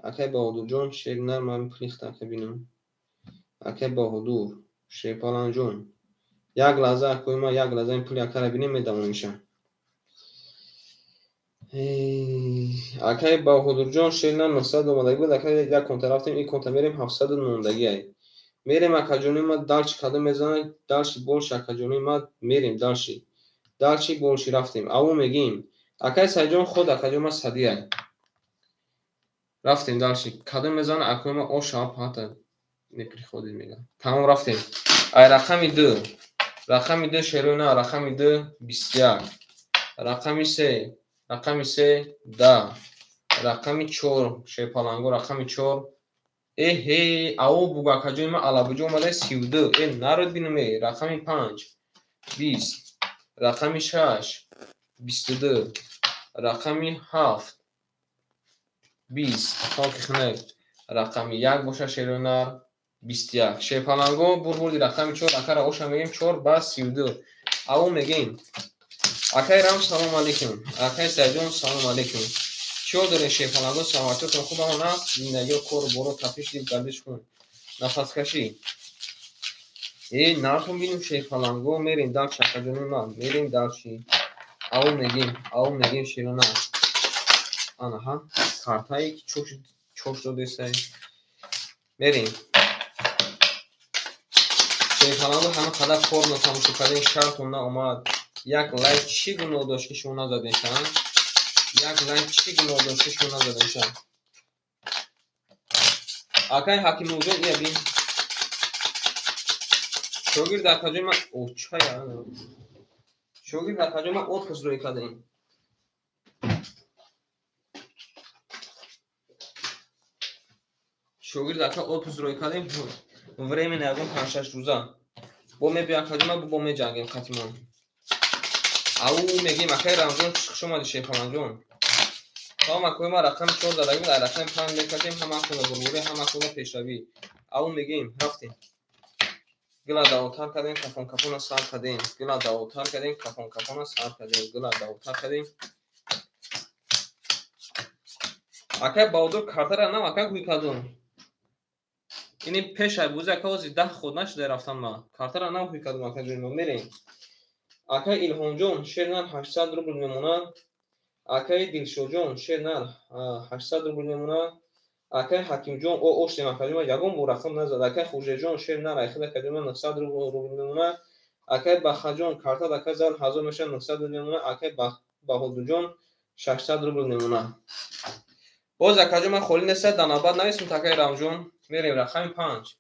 Акаи Баҳодурҷон, Шернар, ман пули хитака бинам. Акаи Баҳодур, Шерпаланҷон. Як лаҳза, акои ман, як лаҳза ин пули акара бинем, медавонемша. Акаи Баҳодурҷон, Шернар, 900 омадагӣ буд. Акаи як конта рафтем, ин конта мерем, 700 мондагӣ ай. Мерем, акаҷони ман, дальше кадом мезанад, дальше больше, акаҷони ман, мерем дальше. Дальше больше рафтем. Аву мегим. Акаи Саидҷон, худ акаҷони ман садия. Рафтем дальше. Кадом мезанад, акои ман, оша пата не приходит мега. Тамом, рафтем. Ай рақами 2. Рақами 2 шеруна, рақами 2 21. Рақами 3, рақами 3 10. Рақами 4 Шерпаланго, рақами 4. Эҳе, ау бугу, акаҷони ман, алабуҷо омада 32. Э, народ бинум, э, рақами 5 20. Рақами 6 22. Рақами 7 20. Токи хунак. Рақами 1 боша, шерунар, 21. Шерпаланго бурбурди рақами 4, акара оша мегем, 4 ба 32. Ау мегем. Акаи Рам, салом алейкум. Акаи Саидҷон, салом алейкум. Чӣ ҳол доред, Шерпаланго? Саломатиётон хуб аст? Зиндагиё, кору боро, тапиш, дил, гардиш хун. Нафаскашӣ. Э, нархон бинум, Шерпаланго, мерем дальше, акаҷони ман, мерем дальше. Ау мегем, ау мегем, шерона. Анаҳа, картае ки чош додесай. Мерем. Шерпаланго ҳама қадар порно тамошо кардем, шартон наомад. Як лайк чӣ гуноҳ дошт, ки шумо назадем? Як лайк чӣ гуноҳ дошт, ки шумо назадем? Акай Ҳакимовҷон, ия бин. Шогирд акаҷон ман очая. Шогирд акаҷон ман отпуск рӯй кардем. Шогирд ака отпуск рӯй кардем. Временно ягон 5-6 рӯза. Бо мебиям акаҷон ман, бо меҷангем қатимон. Ау мегим акай Рамзон, хуш омадӣ Шерпаланҷон. Тамом акои ман рақами 4 задагӣ буд, рақами 5 мекардем, ҳама куна бурбурӣ, ҳама куна пешравӣ. Ау мегим, рафтем. Гила давотар кардем, кафон кафона сар кардем. Гила давотар кардем, кафон кафона сар кардем. Гила давотар кардем. Акай Баҳодур картара нам акай гӯй кардум. Ини пешай бузи ака ози 10 ход нашуда рафтам ма. Картара нам гӯй кардум ака ҷон, мерем. Акай Илҳомҷон, шер нар 800 рубл мемонад. Акай Дилшодҷон, шер нар 800 рубл мемонад. Акай Ҳакимҷон, о оштем акаҷон, ягон бор рақам назад. Акай Хуршедҷон, шер нар айхид акаҷон 900 рубл мемонад. Акай Бахаҷон, картад ака зад 1000 мешавад, 900 рубл мемонад. Акай Баҳодурҷон 600 рубл мемонад. Боз акаҷон ман холӣ нест, дар навбат нависем акай Рамҷон. Мерем рақами 5.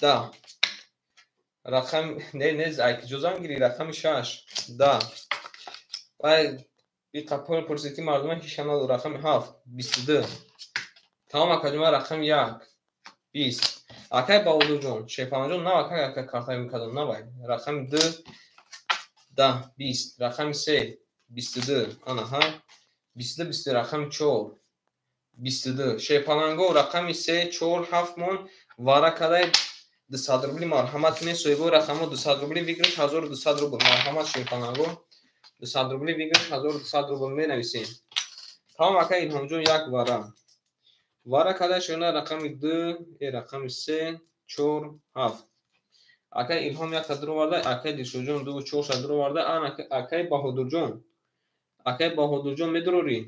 Да. Рақам не не айки ҷозам гири рақами 6. Да. Вай биқа пул пурсид ки мардума ҳеч кам надор. Рақами 7 22. Тамом акаҷон ман рақами 1 20. Акай Баҳодурҷон, Шерпаланҷон нав акай ака карта мекардам навай. Рақами 2 10 20. Рақами 3 22. Ана ҳа. 22 22 рақами 4 22. Шерпаланго рақами 3 4 7 мон вара кадай 200 рубли, марҳамат кунед соҳибои рақамҳо, 200 рубли выигрыш 1200 рубл. Марҳамат Шерпаланго, 200 рубли выигрыш 1200 рубл менависем. Тамом акай Илҳомҷон, як вара. Вара кадай шона рақами 2, рақами 3 4 7. Акай Илҳом якта дуроварда, акай Дилшодҷон 2 4 дуроварда, акай Баҳодурҷон. Акай Баҳодурҷон медурорӣ?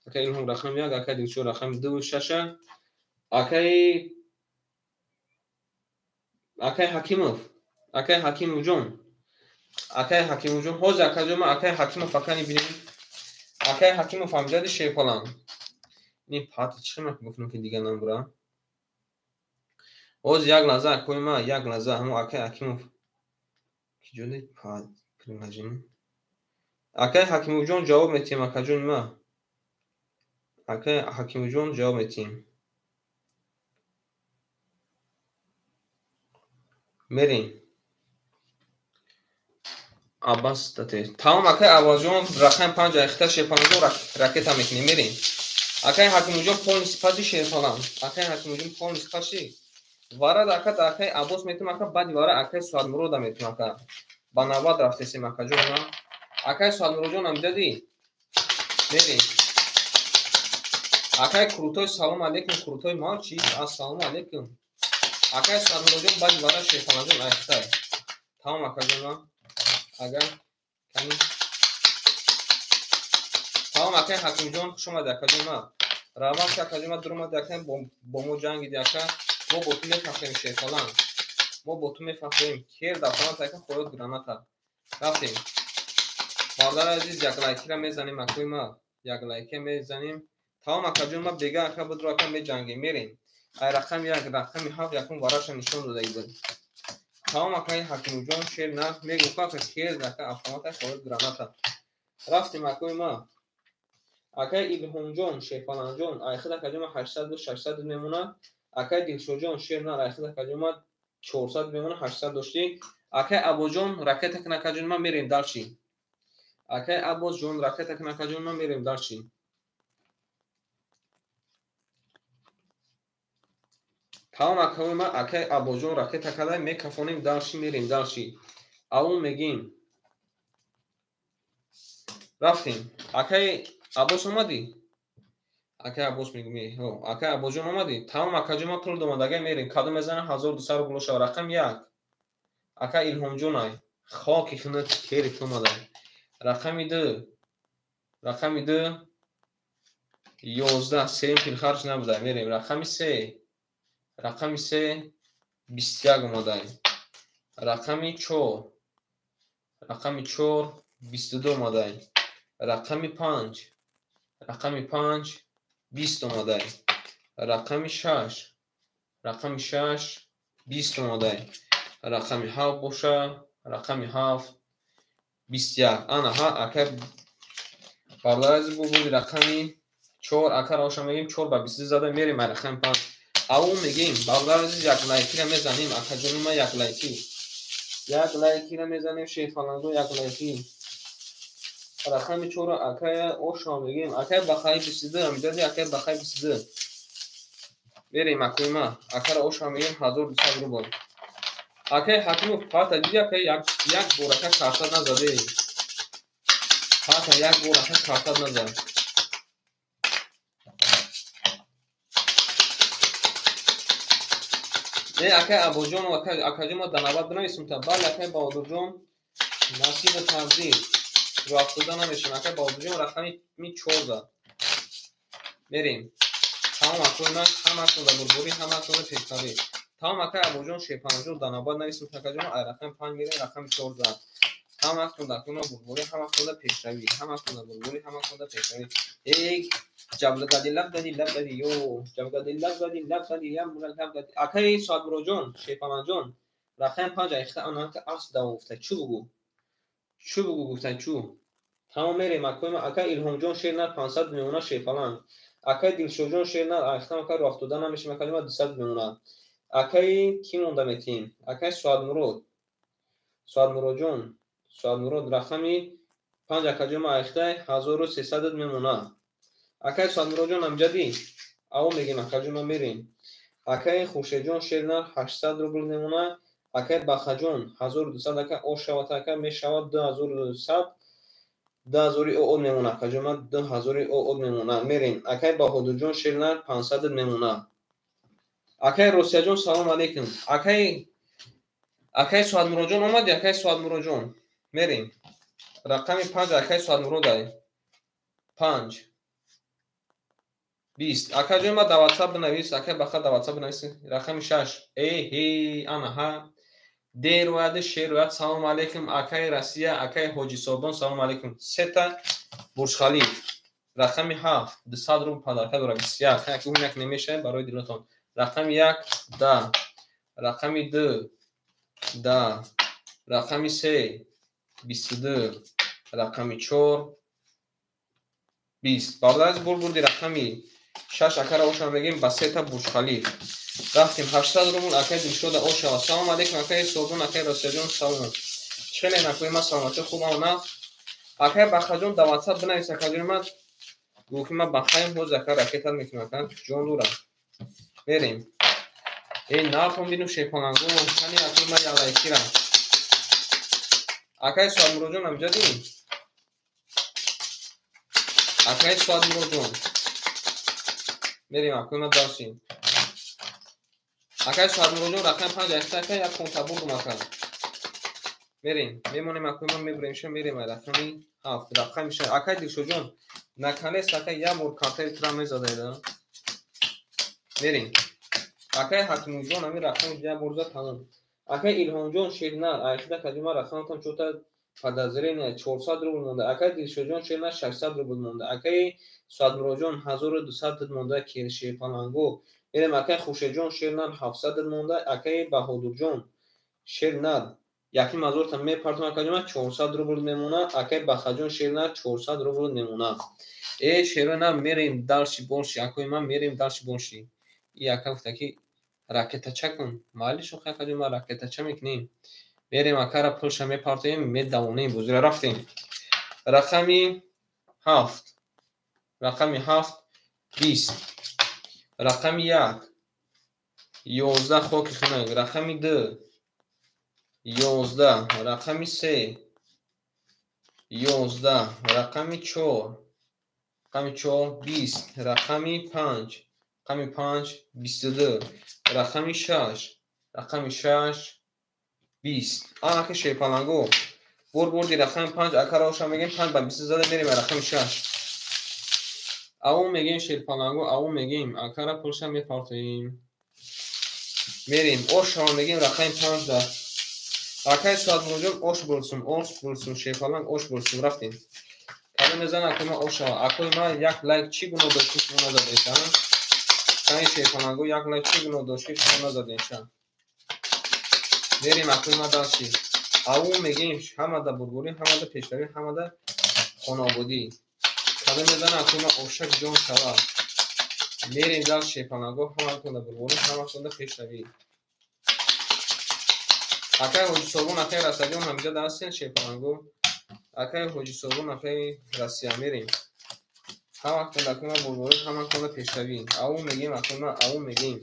Акай Илҳом рақами 1, акай Дилшод рақами 2 6. Акай Ҳакимов, акай Ҳакимовҷон, акай Ҳакимовҷон, ҳозир акаҷон ман акай Ҳакимов акани бинем. Акай Ҳакимов ҳамҷади Шерпаланг. Ин пат чӣ ман гуфтам ки дига намбура. Ҳозир як лаҳза акои ман, як лаҳза ҳамо акай Ҳакимов. Ки ҷода пат приложение. Акай Ҳакимовҷон ҷавоб метиҳем акаҷони ман. Акай Ҳакимовҷон ҷавоб метиҳем. Мерем. Аббас тате. Тамом акай Аббасҷон рақами 5 айхта Шерпаланҷон ракета мекунем, мерем. Акай Ҳакимовҷон полностью паси Шерпаланг. Акай Ҳакимовҷон полностью паси. Вара ака акай Аббос метум ака, баъди вара акай Суадмурода метум ака. Ба навбат рафтесем акаҷон ман. Акай Суадмуродҷон амҷади. Мерем. Акай Крутой салом алейкум, Крутой мальчик, ассалому алейкум. Акай Суадмуродҷон баъди вара Шерпаланҷон айхтай. Тамом акаҷон ман. Агар кани. Тамом акай Ҳакимҷон, хуш омадӣ акаҷон ман. Равам ки акаҷон ман дуромадӣ акай, бо мо ҷангиди ака. Мо бо ту мефахрем Шерпаланг. Мо бо ту мефахрем. Кер дафтарат ака хоёт граната. Рафтем. Бародари азиз, як лайкира мезанем акои ман. Як лайка мезанем. Тамом акаҷон ман бега ака будро ака меҷангем, мерем. Ай рақами 1, рақами 7 якум вараша нишон додагӣ буд. Тамом акай Ҳакимовҷон шер на мегуфт ака кер ака автомата хоёт граната. Рафтем акои ман. Акай Илҳомҷон, Шерпаланҷон, айхид акаҷон ман 800 600 мемонад. Акай Дилшодҷон шер нар айхид акаҷон ман 400 мемонад, 800 доштӣ. Акай Аббосҷон ракета кун акаҷон ман, мерем дальше. Акай Аббосҷон ракета кун акаҷон ман, мерем дальше. Тамом акаи ман, акай Аббосҷон ракета карда, мекафонем дальше, мерем дальше. Аввал мегим. Рафтем. Акай Аббос омадӣ? Акай Аббос мегӯм, акай Аббосҷон омадӣ? Тамом акаҷон ман пул домадага, мерем. Кадом мезанам 1200 рубл шава. Рақами 1. Акай Илҳомҷон ай. Хоки хунук кери ту омадай. Рақами 2. Рақами 2 11 сеюм пил харҷ набудай. Мерем. Рақами 3. Рақами 3 21 омадай. Рақами 4. Рақами 4 22 омадай. Рақами 5. Рақами 5 20 омадай. Рақами 6. Рақами 6 20 омадай. Рақами 7 боша. Рақами 7 21. Ана ҳа акай бародари азиз бу рақами 4 ака раоша мегим 4 ба 22 зада мерем рақами 5. Ау мегим бародари азиз як лайкира мезанем акаҷони ма як лайки. Як лайкира мезанем шерфаланго як лайки. Рақами 4 акая оша мегим акай бахай 22 амидади акай бахай 22. Мерем акои ма акара оша мегим 1200 рубл. Акай Ҳакимов пата диди акай як бор ака карта назаде. Пата як бор ака карта назад. Не акай Абуҷон акаҷон ма данават бинависем та бале акай Баҳодурҷон насибу тақдир рӯ афтода намешем акай Баҳодурҷон рақами 4 зад. Мерем. Тамом акои ман ҳаматон дар бурбурӣ ҳаматон дар пешравӣ. Тамом акай Абуҷон шерпанҷон данават нависем акаҷон ай рақами 5 мерем рақами 4 зад. Ҳаматон дар акои ман бурбурӣ ҳаматон дар пешравӣ ҳаматон дар бурбурӣ ҳаматон дар пешравӣ. Эй ҷабгади лабгади лабгади ё ҷабгади лабгади лабгади лабгади акай Соатмуроҷон шерпанҷон рақами 5 айхта анака асп давом гуфта чӯ бугу чӯ бугу гуфта чӯ. Тамом мерем акои ман акай Илҳомҷон шернар 500 мемона шерпаланг. Акай Дилшодҷон шернар айхта ака рӯ афтода намешем акаи ма 200 мемона. Акай кӣ монда метиҳем? Акай Соатмурод. Соатмуроҷон Соатмурод рақами 5 акаҷон ма айхта 1300 мемона. Акай Соатмуроҷон амҷадӣ аво мегем акаҷон ма мерем. Акай Хуршедҷон шернар 800 рубл мемона. Акай Бахаҷон 1200 ака ошавад ака мешавад 2200 2000 ОО мемона акаҷон ма 2000 ОО мемона. Мерем. Акай Баҳодурҷон шернар 500 мемона. Акай Росияҷон салом алейкум. Акай Соатмуроҷон омади акай Соатмуроҷон. Мерем. Рақами 5 акай Соатмурод ай. 5 20. Акаҷон ма дар WhatsApp бинавис, акай Баха дар WhatsApp бинавис. Рақами 6. Эй ҳей ана ҳа. Дер ояд шер ояд. Салом алейкум акай Россия, акай Ҳоҷи Собон салом алейкум. Сета Бурҷхалиф. Рақами 7 200 рубл падарка дорад 21. Як ун як намешавад барои дилотон. Рақами 1 10. Рақами 2 10. Рақами 3 22. Рақами 4 20. Бародари азиз бурди рақами 6 акара оша мегем ба сета Бурҷхалиф. Рафтем 800 рубл акай Дилшода ошава. Салом алейкум акай Собон, акай Росияҷон салом. Чӣ хеле акои ман саломатӣ хубам на? Акай Бахаҷон дар WhatsApp бинавис акаҷони ман гӯ ки ман Бахаем ҳоз ака ракета мекунам ака ҷон дурам. Мерем. Эй нархом бинум шерпаланго кани акои ман ялайкира. Акай Соатмуроҷон амҷадӣ? Акай Соатмуроҷон. Мерем акои ман дарсим. Акай Соатмуроҷон рақами 5 айхта ака як конта бурдум ака. Мерем. Мемонем акои ман мебурем ша мерем ай рақами 7 рақами 6. Акай Дилшодҷон наканест ака як бор картаи тура мезадаида. Мерем. Акай Ҳакимҷон ҳамин рақами як бор зад тамом. Акай Илҳомҷон шернар айхта кадима рақаматон чота подозрение 400 рубл монда. Акай Дилшодҷон шернар 600 рубл монда. Акай Соатмуроҷон 1200 монда шерпаланго. Мерем акай Хуршедҷон шернар 700 монда. Акай Баҳодурҷон шернар 1500 мепартом акаҷон 400 рубл мемона. Акай Бахаҷон шернар 400 рубл мемона. Э шерона мерем дальше больше акои ман мерем дальше больше. И ака гуфта ки ракетача кун. Майли шохи акаҷон ман ракетача мекунем. Мерем акара пулша мепартоем медавонем бозира рафтем. Рақами 7. Рақами 7 20. Рақами 1 11 хоки хунак. Рақами 2 11. Рақами 3 11. Рақами 4 рақами 4 20. Рақами 5 рақами 5 22. Рақами 6 рақами 6 20. Анаки шерпаланго бурди рақами 5 акара оша мегем 5 ба 20 зада мерем рақами 6. Аву мегем шерпаланго аву мегем акара пулша мепартоем. Мерем ошава мегем рақами 5 да. Акай Соатмуроҷон ош бурсум, ош бурсум, шерпаланг ош бурсум, рафтем. Кадом мезан акои ман ош шава. Акои ман як лайк чӣ гуноҳ дошт, ки шумо назадеша? Кани шерпаланго як лайк чӣ гуноҳ дошт, ки шумо назадеша? Мерем акои ман дальше. Аву мегем ҳамада бурбурӣ, ҳамада пешравӣ, ҳамада хонаободӣ. Кадом мезана акои ман ошак ҷон шава. Мерем дальше шерпаланго, ҳаматонда бурбурӣ, ҳаматонда пешравӣ. Акай Ҳоҷи Собун, акай Расадиён ҳамиҷа ҳастен шерпаланго. Акай Ҳоҷи Собун, акай Россия мерем. Ҳаматонда акои ман бурбурӣ, ҳаматонда пешравӣ. Аву мегем акои ман, аву мегем.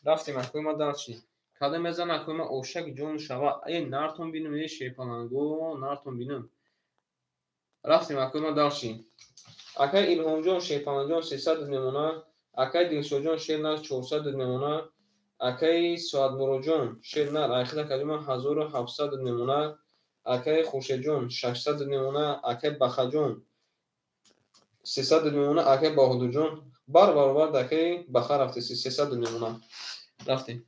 Рафтем акои ман дальше. Кадом мезана акои ман ошак ҷон шава. Э нартон бинум, э шерпаланго, нартон бинум. Рафтем акои ман дальше. Акай Илҳомҷон шерпалангҷон 300 мемона. Акай Дилшодҷон шернар 400 мемона. Акай Соатмуроҷон шернар айхид акаҷон ман 1700 мемона. Акай Хуршедҷон 600 мемона. Акай Бахаҷон 300 мемона. Акай Баҳодурҷон бар баробар акай Баха рафте 300 мемона. Рафтем.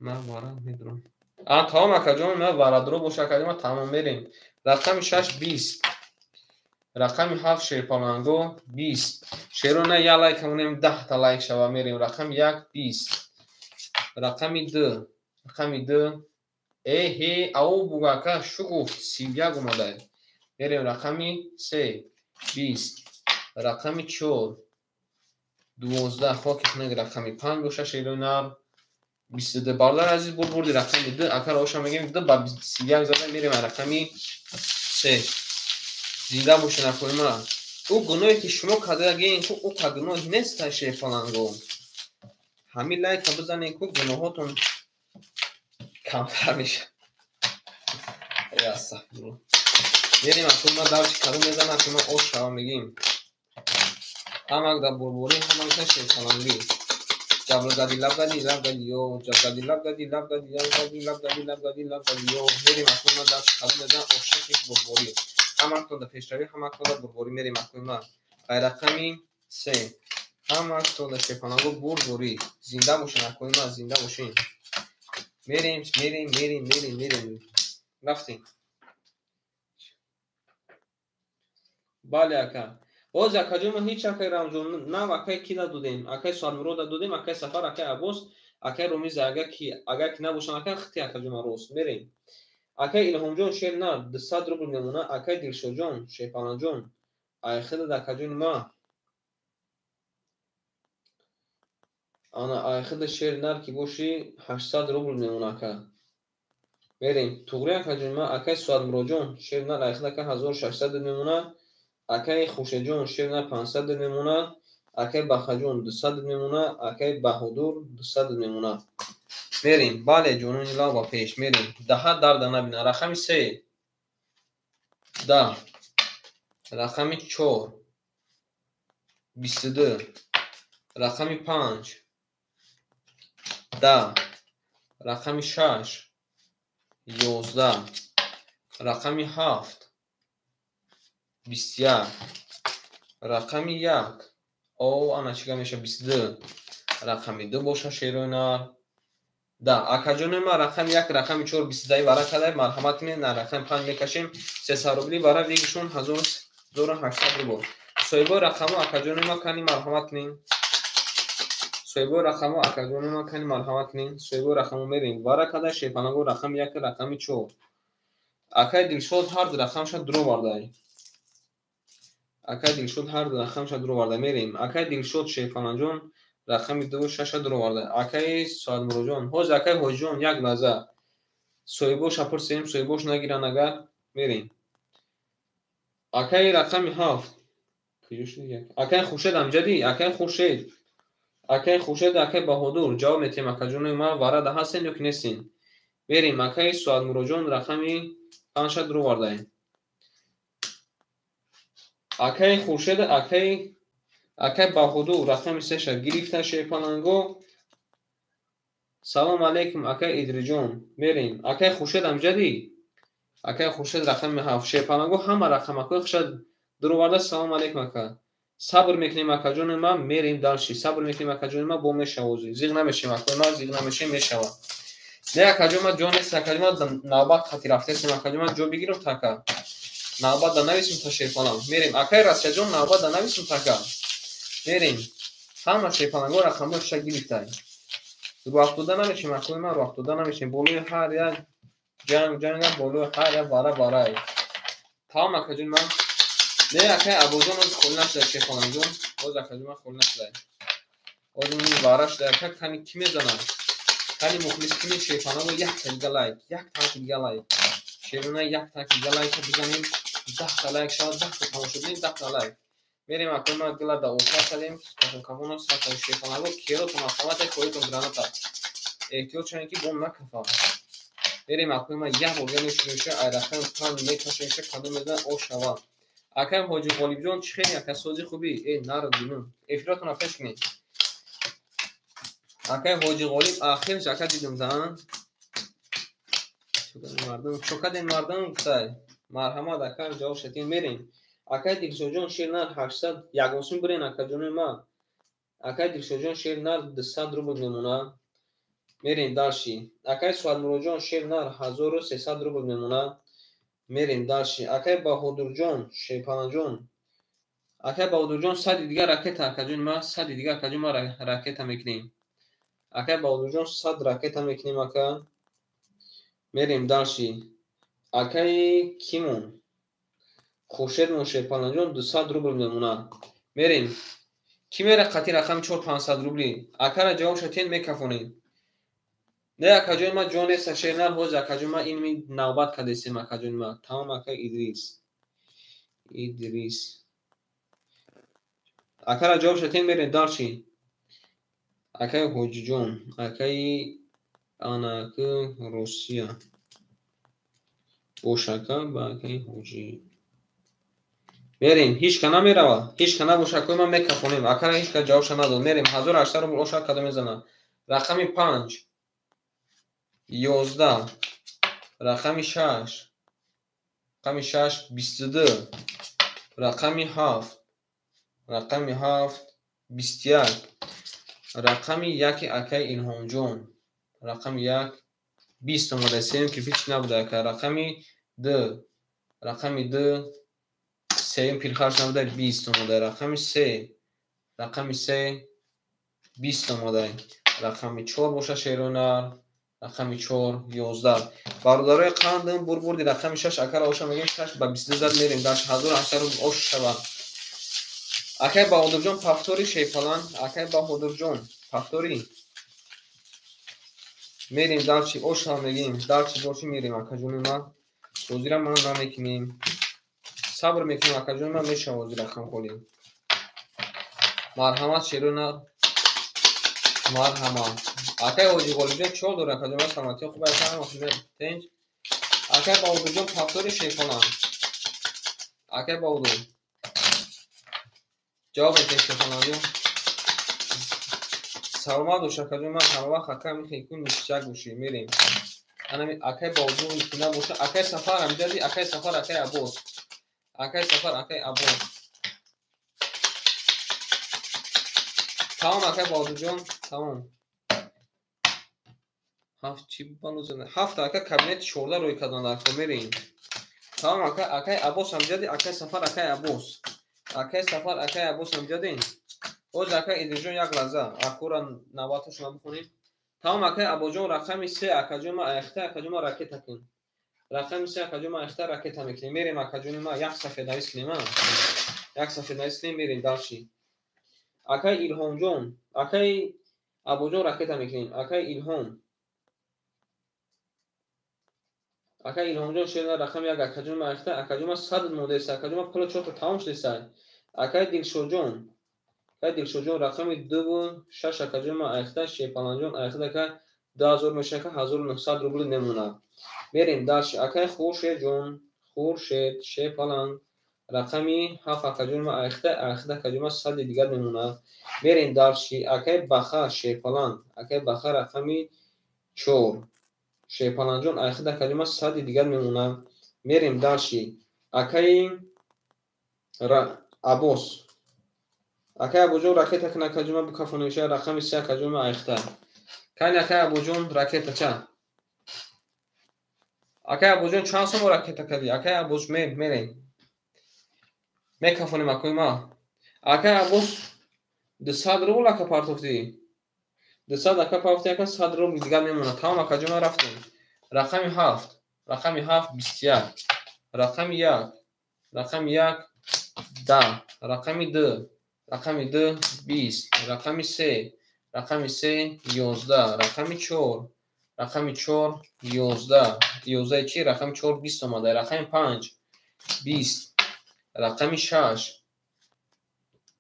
Ман вара медурам. А тамом акаҷон, ман варадро боша акаҷон, ман тамом мерем. Рақами 6 20. Рақами 7 шерпаланго 20. Шерона я лайк монем 10 та лайк шава мерем. Рақами 1 20. Рақами 2. Рақами 2. Эҳе, ау бугака шу гуфт 31 омадай. Мерем рақами 3 20. Рақами 4 12. Хоки хунак рақами 5 боша шерона 22. Бародари азиз бурбурди рақами 2. Акар оша мегем 2 ба 31 зада мерем рақами 3. Зинда бошед акои ман. Ӯ гуноҳе ки шумо кардагиен ку ӯ ка гуноҳ нест шерпаланго. Ҳамин лайка бизанед ку гуноҳотон камтар мешавад. Астағфируллоҳ. Мерем акои ман дальше кадом мезанам акои ман ош шава мегем. Ҳамак дар бурбурӣ, ҳамак дар шерпалангӣ. Ҷаблгади лабгади лабгади ё ҷаблгади лабгади лабгади лабгади лабгади лабгади лабгади ё. Мерем акои ман дальше кадом мезанам ошаки бурбурӣ. Ҳаматонда пешравӣ, ҳаматонда бурбурӣ мерем акои ман. Ай рақами 3. Ҳаматонда шерпаланго бурбурӣ. Зинда бошед акои ман, зинда бошед. Мерем, мерем, мерем, мерем, мерем. Рафтем. Бале ака. Ҳозир акаҷон ман ҳеҷ акай Рамзон нав акай ки надодем? Акай Соатмурода додем, акай Сафар, акай Аббос, акай Ромиза агар ки набошанд акай хити акаҷон ман рост. Мерем. Акай Илҳомҷон шер на 200 рубл мемона. Акай Дилшодҷон шерпаланҷон айхидад акаҷони ман. Ана айхида шер нар ки боши 800 рубл мемона ака. Мерем. Туғри акаҷони ман акай Соатмуроҷон шер нар айхида ака 1600 мемона. Акай Хуршедҷон шер нар 500 мемона. Акай Бахаҷон 200 мемона. Акай Баҳодур 200 мемона. Мерем. Бале ҷонони лав ба пеш мерем. Даҳа дарда набина. Рақами 3 10. Рақами 4 22. Рақами 5 10. Рақами 6 11. Рақами 7 21. Рақами 1 о ана чӣ гап мешавад 22. Рақами 2 боша шерои нар. Да, акаҷони ман рақами 1, рақами 4 22 вара кадай, марҳамат кунед, на рақами 5 мекашем, 300 рубли вара вигишон 1800 рубл. Соҳибои рақамҳо акаҷони ман кани марҳамат кунед. Соҳибои рақамҳо акаҷони ман кани марҳамат кунед. Соҳибои рақамҳо мерем. Вара кадай шерпаланго рақами 1, рақами 4. Акай Дилшод ҳар ду рақамша дуровардай. Акай Дилшод ҳар ду рақамша дуровардай. Мерем. Акай Дилшод шерпаланҷон рақами 2 6 дуроварда. Акай Соатмуроҷон, ҳозир акай Ҳоҷиҷон як лаҳза. Соҳибоша пурсем, соҳибош нагиранд агар мерем. Акай рақами 7. Куҷо шуд як? Акай Хуршед амҷадӣ, акай Хуршед. Акай Хуршед, акай Баҳодур ҷавоб метиҳем акаҷони ман варада ҳастен ё ки нестен? Мерем. Акай Соатмуроҷон рақами 5 дуровардаем. Акай Хуршед, акай Баҳодур рақами 3 гирифта шерпаланго. Салом алейкум акай Идриҷон. Мерем. Акай Хуршед амҷадӣ. Акай Хуршед рақами 7 шерпаланго ҳама рақамакҳои худша дуроварда. Салом алейкум ака. Сабр мекунем акаҷони ман, мерем дальше. Сабр мекунем акаҷони ман, бо мешава ҳозир. Зиғ намешем акои ман, зиғ намешем мешава. Не, акаҷон, ман ҷо нест, акаҷон, ман навбат хати рафтесем, акаҷон, ман ҷо бигирам така. Навбат да нависем та шерпаланг. Мерем. Акай Расияҷон, навбат да нависем така. Мерем. Ҳама шерпалангҳо рақамҳои хуша гирифтай. Рӯафтода намешем, акои ман, рӯафтода намешем. Болои ҳар як ҷанг ҷанга, болои ҳар як вара варай. Тамом, акаҷон, ман. Не, акай Абоҷон, оз холӣ нашуда, шерпалангҷон. Оз, акаҷон, ман холӣ нашуда. Оз ин вара шуда, ака, кани ки мезанад? Кани мухлис кини шерпаланго як та дига лайк, як та дига лайк. Шерона як та дига лайк бизанем, 10 та лайк шавад, 10 та тамошобин, 10 та лайк. Мерем, акои ман, гила да отар кардем, кафон сата шерпаланго керотон автомате, коитон граната. Эҳтиёт шавем, ки бом накафа. Мерем, акои ман, як бор мешуниша, ай рақами 5 мекашемша, кадом мезанад, ош шава. Акаем Ҳоҷи Ғолибҷон, чӣ хели, ака, сози хубӣ? Э, наро динум. Эфиротонро пеш кунед. Акаи Ҳоҷи Ғолиб, ахирш ака дидум зан. Мардум, чокаден мардум гуфтай. Марҳамат, ака, ҷавоб шатин, мерем. Акаи Дилшоҷон, шер нар 800, ягон сум бирен, акаҷони ман. Акаи Дилшоҷон, шер нар 200 рубл мемонад. Мерем дальше. Акаи Суҳатмуроҷон, шер нар 1300 рубл мемонад. Мерем дальше. Акаи Баҳодурҷон, шерпаланҷон. Акаи Баҳодурҷон, 100-и дигар ракета, акаҷони ман, 100-и дигар, акаҷони ман, ракета мекунем. Акаи Баҳодурҷон, 100 ракета мекунем, ака. Мерем дальше. Акаи кимон? Хуршедмон, шерпаланҷон, 200 рубл мемонад. Мерем. Ки мера қати рақами 4 500 рубли? Акара ҷавоб шатен, мекафонед. Не, акаҷони ман, ҷо нест, шернар ҳозир, акаҷони ман, ин навбат кардесем, акаҷони ман. Тамом, ака Идрис. Идрис. Акара ҷавоб шатен, мерем дальше. Акаи Ҳоҷиҷон, акаи анаки Русия. Бош, ака, ба акаи Ҳоҷӣ. Мерем, ҳеч ка намерава. Ҳеч ка набоша, акои ман, мекафонем. Акара ҳеч ка ҷавобша надод. Мерем, 1800 рубл оша кадом мезанад? Рақами 5, 11, рақами 6, рақами 6, 22, рақами 7, рақами 7, 21, рақами 1 акаи Илҳомҷон, рақами 1, 20 омада, сеюм кирпич набуда, ака, рақами 2, рақами 2, сеюм пирхарш набуда, 20 омада, рақами 3, рақами 3, 20 омада, рақами 4 боша, шеронар, рақами 4, 11. Бародарои қандм, бурбурди рақами 6, акара оша мегем, 6 ба 22 зад, мерем даш, 1800 рубл ош шавад. Акай Баҳодурҷон, повтори, шерпаланг, акай Баҳодурҷон, повтори. Мерем дальше, оша мегем, дальше боши, мерем, акаҷони ман. Ҳозира ман намекунем. Сабр мекунем, акаҷони ман, мешава ҳозир рақам холӣ. Марҳамат, шерона. Марҳамат. Акай Ҳоҷи Ғолибҷон, чӣ ҳол дорӣ, акаҷон? Ман саломатӣ хуб, ака, ҳама хуб, тинҷ. Акай Баҳодурҷон, повтори, шерпаланг. Акай Баҳодур. Ҷавоб медиҳем, шерпалангҷон. Саломат бош, акаҷон, ман ҳама вақт, ака, мехоҳем ништяк бошӣ. Мерем. Анами акай Баҳодур ки набоша, акай Сафар ҳамҷади, акай Сафар, акай Аббос. Акай Сафар, акай Аббос. Тамом, акай Баҳодурҷон, тамом. Ҳафт чӣ бало зада? Ҳафт, ака, кабинети 14 рӯй кардан дар кор, мерем. Тамом, ака, акай Аббос ҳамҷади, акай Сафар, акай Аббос. Акай Сафар, акай Аббос ҳамҷадин. Боз, акай Идрисҷон, як лаҳза, акура навбаташона бихонем. Тамом, акай Аббосҷон, рақами 3, акаҷон, ман айхта, акаҷон, ман ракета кун. Рақами 3, акаҷон, ман айхта ракета мекунем. Мерем, акаҷони ман, як сафед навис кунем, а? Як сафед навис кунем, мерем дальше. Акай Илҳомҷон, акай Аббосҷон, ракета мекунем. Акай Илҳом. Акай Илҳомҷон, шерна рақами 1, акаҷон, ман айхта, акаҷон, ман 100 мондаест, акаҷон, ман пула чорта тамом шудест. Акай Дилшодҷон, акай Дилшодҷон, рақами 2 6, акаҷон, ман айхта, шерпаланҷон, айхта, ака, 2000 мешава, ака, 1900 рубл мемонад. Мерем дальше. Акай Хуршедҷон, Хуршед, шерпаланг, рақами 7, акаҷон, ман айхта, айхта, акаҷон, ман 100 дигар мемонад. Мерем дальше. Акай Баха, шерпаланг, акай Баха, рақами 4. Шерпаланҷон, айхта, акаҷон, ман 100 дигар мемонад. Мерем дальше. Акай Аббос. Акай Аббосҷон, ракета кун, акаҷон, ман бикафонемша, рақами 3, акаҷон, ман айхта. Кани, акай Аббосҷон, ракета ча? Акай Аббосҷон, чанд сом ракета кардӣ? Акай Аббос, мерем. Мекафонем акои ма. Акай Аббос, 200 рубл ака партофтӣ. 200 ака партофтӣ, ака 100 рубл дигар мемонад. Тамом акаҷон, ма рафтем. Рақами 7, рақами 7 21, рақами 1, рақами 1 10, рақами 2, рақами 2 20, рақами 3, рақами 3 11, рақами 4, рақами 4 11, 11 чи? Рақами 4 20 омада, рақами 5 20, рақами 6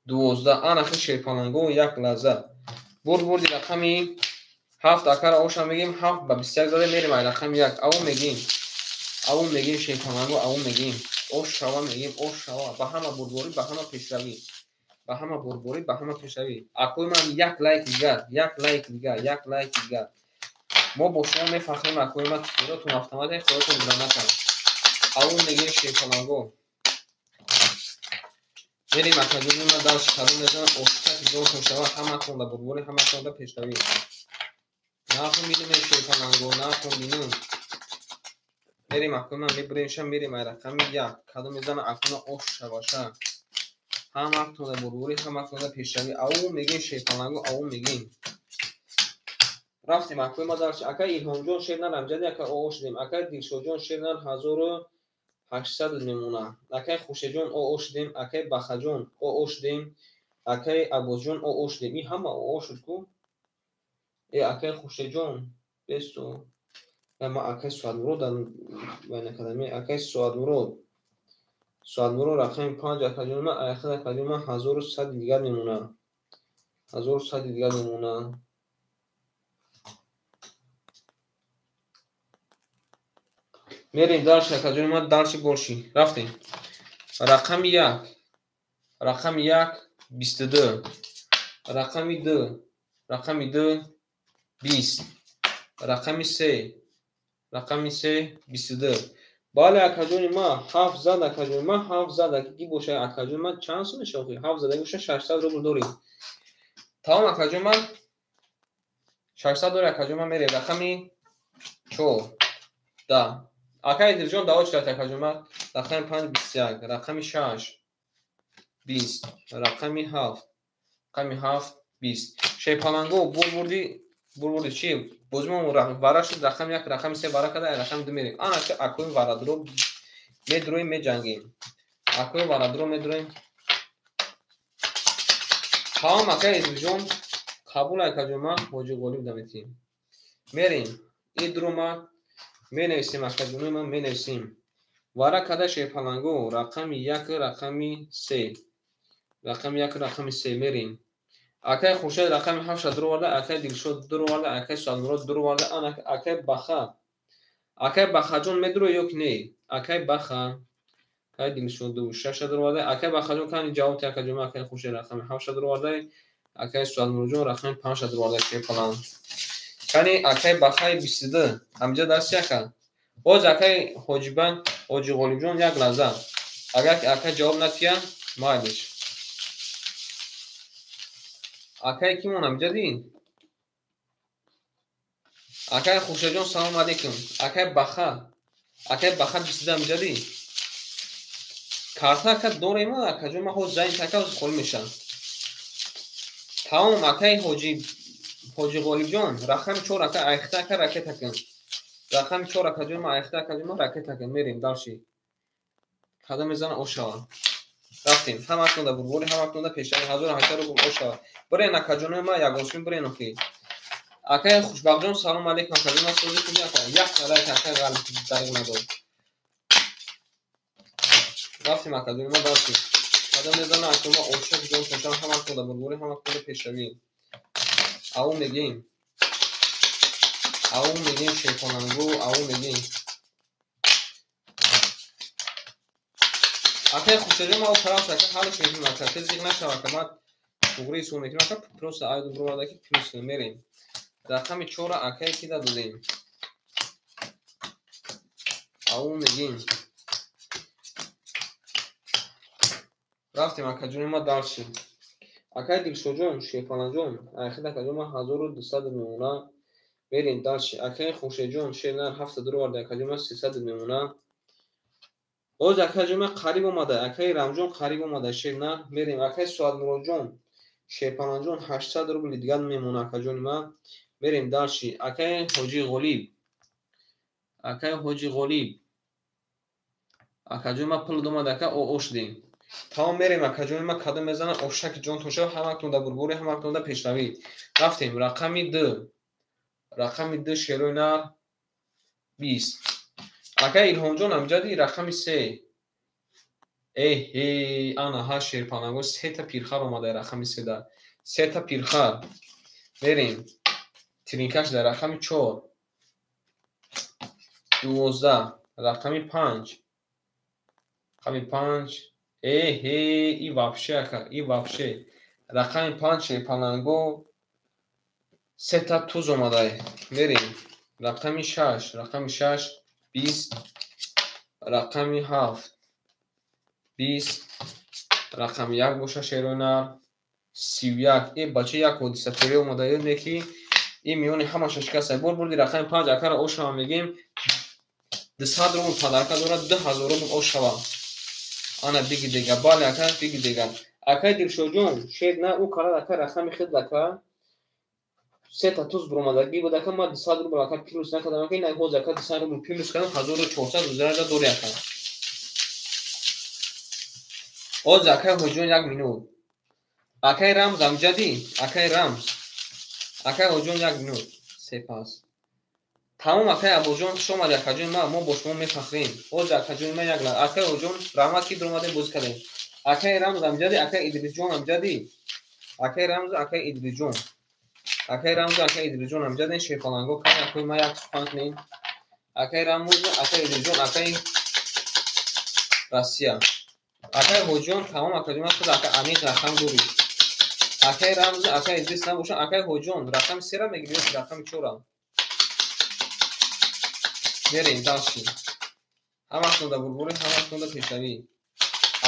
12. Ана хел шерпаланго, як лаҳза. Бурд бурди рақами 7 акара оша мегим, 7 ба 21 зада мерем ай рақами 1. Аву мегим. Аву мегим шерпаланго, аву мегим. Ош шава мегим, ош шава. Ба ҳама бурдборӣ, ба ҳама пешравӣ. Ба ҳама бурдборӣ, ба ҳама пешравӣ. Акои ман як лайк дигар, як лайк дигар, як лайк дигар. Мо бо шумо мефахрем, акои ман, хӯротон автомате, хӯротон граната. Аву мегим шерпаланго. Мерем акаҷони ман дарс кадом мезанам, ошчаки ҷонтон шава, ҳаматон да бурдборӣ, ҳаматон да пешравӣ. Нахон бинем шерпаланго, нахон бинем. Мерем акои ман, мебуремша, мерем ай рақами 1. Кадом мезана акона ош шаваша. Ҳаматон да бурдборӣ, ҳаматон да пешравӣ. Аву мегим шерпаланго, аву мегим. Рафтем акои ма дарс. Акай Илҳомҷон шернар амҷади ака оо шудем. Акай Дилшодҷон шернар 1800 мемона. Акай Хуршедҷон оо шудем. Акай Бахаҷон оо шудем. Акай Аббосҷон оо шудем. Ин ҳама оо шуд ку? Э, акай Хуршедҷон, бесто. Ма акай Суатмурод вай накардам. Акай Суатмурод. Суатмурод рақами 5 акаҷон ма, айхад акаҷон ма 1100 дигар мемона. 1100 дигар мемона. Мерем дальше, акаҷони ман, дальше борши. Рафтем. Рақами 1. Рақами 1 22. Рақами 2. Рақами 2 20. Рақами 3. Рақами 3 22. Бале акаҷони ман, 7 зад акаҷони ман, 7 зад ки боша акаҷони ман чанд сум мешавад? 7 зада боша 600 рубл дорем. Тамом акаҷони ман, 600 дорем акаҷони ман, мерем рақами 4 10. Акай Идрисҷон, даво чида акаҷон ман, рақами 5 21, рақами 6 20, рақами 7, рақами 7 20. Шерпаланго бурбурди, бурбурди чи? Бозимо вара шуд, рақами 1, рақами 3 вара када, рақами 2 мерем. Ана ки акои варадро медроем, меҷангем. Акои варадро медроем. Тамом акай Идрисҷон, қабул акаҷон ман, Ҳоҷи Ғолиб даметим. Мерем. Идрума менависем акаҷони ман, менависем. Вара када шерпаланго, рақами 1, рақами 3. Рақами 1, рақами 3 мерем. Акай Хуршед рақами 7 дуроварда, акай Дилшод дуроварда, акай Суатмурод дуроварда, ана акай Баха. Акай Бахаҷон медуро ё ки не? Акай Баха. Акай Дилшод 6 дуроварда, акай Бахаҷон кани ҷавоб ти акаҷон, акай Хуршед рақами 7 дуроварда, акай Суатмуродҷон рақами 5 дуроварда шерпаланг. Кани акай Бахай 22. Ҳамҷа дарси ака. Боз акай Ҳоҷибан, Ҳоҷи Ғолибҷон як лаҳза. Агар акай ҷавоб натия, майлиш. Акай кимон ҳамҷа дин? Акай Хуршедҷон, салом алейкум. Акай Баха. Акай Баха 22 ҳамҷа дин? Карта ака дорем, акаҷон, ман ҳоз зайн така холӣ мешавам. Тамом акай Ҳоҷи Ғолибҷон, рақами 4 ака айхта ака ракета кун. Рақами 4 акаҷон ман айхта акаҷон ман ракета кун. Мерем дальше. Кадом мезана ошава. Рафтем. Ҳаматон да бурбори, ҳаматон да пешравӣ, 1800 рубл ошава. Бирен акаҷонои ман, ягон сум бирен охи. Акай Хушбахтҷон, салом алейкум акаҷон, ман сози худи ака. Як лайк акай ғалиб дариқ надод. Рафтем акаҷони ман дальше. Кадом мезана акаҷон ман ошава ҷон пешам, ҳаматон да бурбори, ҳаматон да пешравӣ. Аву мегим. Аву мегим шерпалангу, аву мегим. Акай Хуршедҷон, ман тараф ака ҳалш мекунам ака, тез зиқ нашав ака, ман туғри ҳисоб мекунам ака, просто айду буроварда ки плюс мерем. Рақами 4 акай ки дадодем. Аву мегим. Рафтем акаҷони ма дальше. Акай Дилшодҷон, Шерпаланҷон, айхид акаҷон ман 1200 мемона. Мерем дальше. Акаи Хуршедҷон, шернар 7 дуроварда, акаҷон ман 300 мемона. Боз акаҷон ман қариб омада, акаи Рамҷон қариб омада, шернар. Мерем. Акаи Суатмуродҷон, Шерпаланҷон 800 рубли дигар мемона, акаҷони ман. Мерем дальше. Акаи Ҳоҷи Ғолиб. Акаи Ҳоҷи Ғолиб. Акаҷони ман пул омада, ака о шудем. Тамом, мерем, акаҷони ман, кадом мезана ошаки ҷонтон шава, ҳаматон да бурборӣ, ҳаматон да пешравӣ. Рафтем. Рақами 2. Рақами 2, шерои нар 20. Акаи Илҳомҷон, амҷади рақами 3. Эҳе, ана ҳа, шерпаланго сета пирхар омада рақами 3 да. Сета пирхар. Мерем. Тринкаш дар рақами 4. 12, рақами 5. Рақами 5. Эҳе, и вообще, ака, и вообще. Рақами 5, шерпаланго сета туз омадай. Мерем. Рақами 6, рақами 6 20, рақами 7 20, рақами 1 боша, шерои нар 31. Э, бача, як ҳодиса тере омада, ёдме ки ин миёни ҳамаша шикаста. Бор бурди рақами 5, акара ошава мегем. 200 рубл подарка дорад, 2000 рубл ошава. Ана биги дега, бале, ака, биги дега. Акаи Дилшодҷон, шер на ӯ карад, ака, рақами хид, ака. Сета туз буромадагӣ буд, ака, ман 200 рубл, ака, плюс накардам, ака, ин ҳозир, ака, 200 рубл плюс кардам, 1400 рузарда дори, ака. Ҳозир, акаи Ҳоҷиён, як минут. Акаи Рамз амҷадӣ, акаи Рамз. Акаи Ҳоҷиён, як минут. Сепас. Тамом, акаи Абуҷон, хуш омадед, акаҷони ман, мо бо шумо мефахрем. Ҳозир, акаҷони ман, як лаҳза. Акаи Ҳоҷиён, раҳмат ки дуромадем, бозӣ кардем. Акаи Рамз амҷадӣ, акаи Идрисҷон амҷадӣ. Акаи Рамз, акаи Идрисҷон. Акаи Рамз, акаи Идрисҷон амҷадин, шерпаланго кани, акои ман, як сухан кунем. Акаи Рамз, акаи Идрисҷон, акаи Россия. Акаи Ҳоҷиён, тамом, акаҷон, ман худ ака амиқ рақам дорӣ. Акаи Рамз, акаи Идрис набошанд, акаи Ҳоҷиён, рақами 3-ра мегирӣ ё рақами 4-ра? Мерем дальше. Ҳаматон да бурборӣ, ҳаматон да пешравӣ.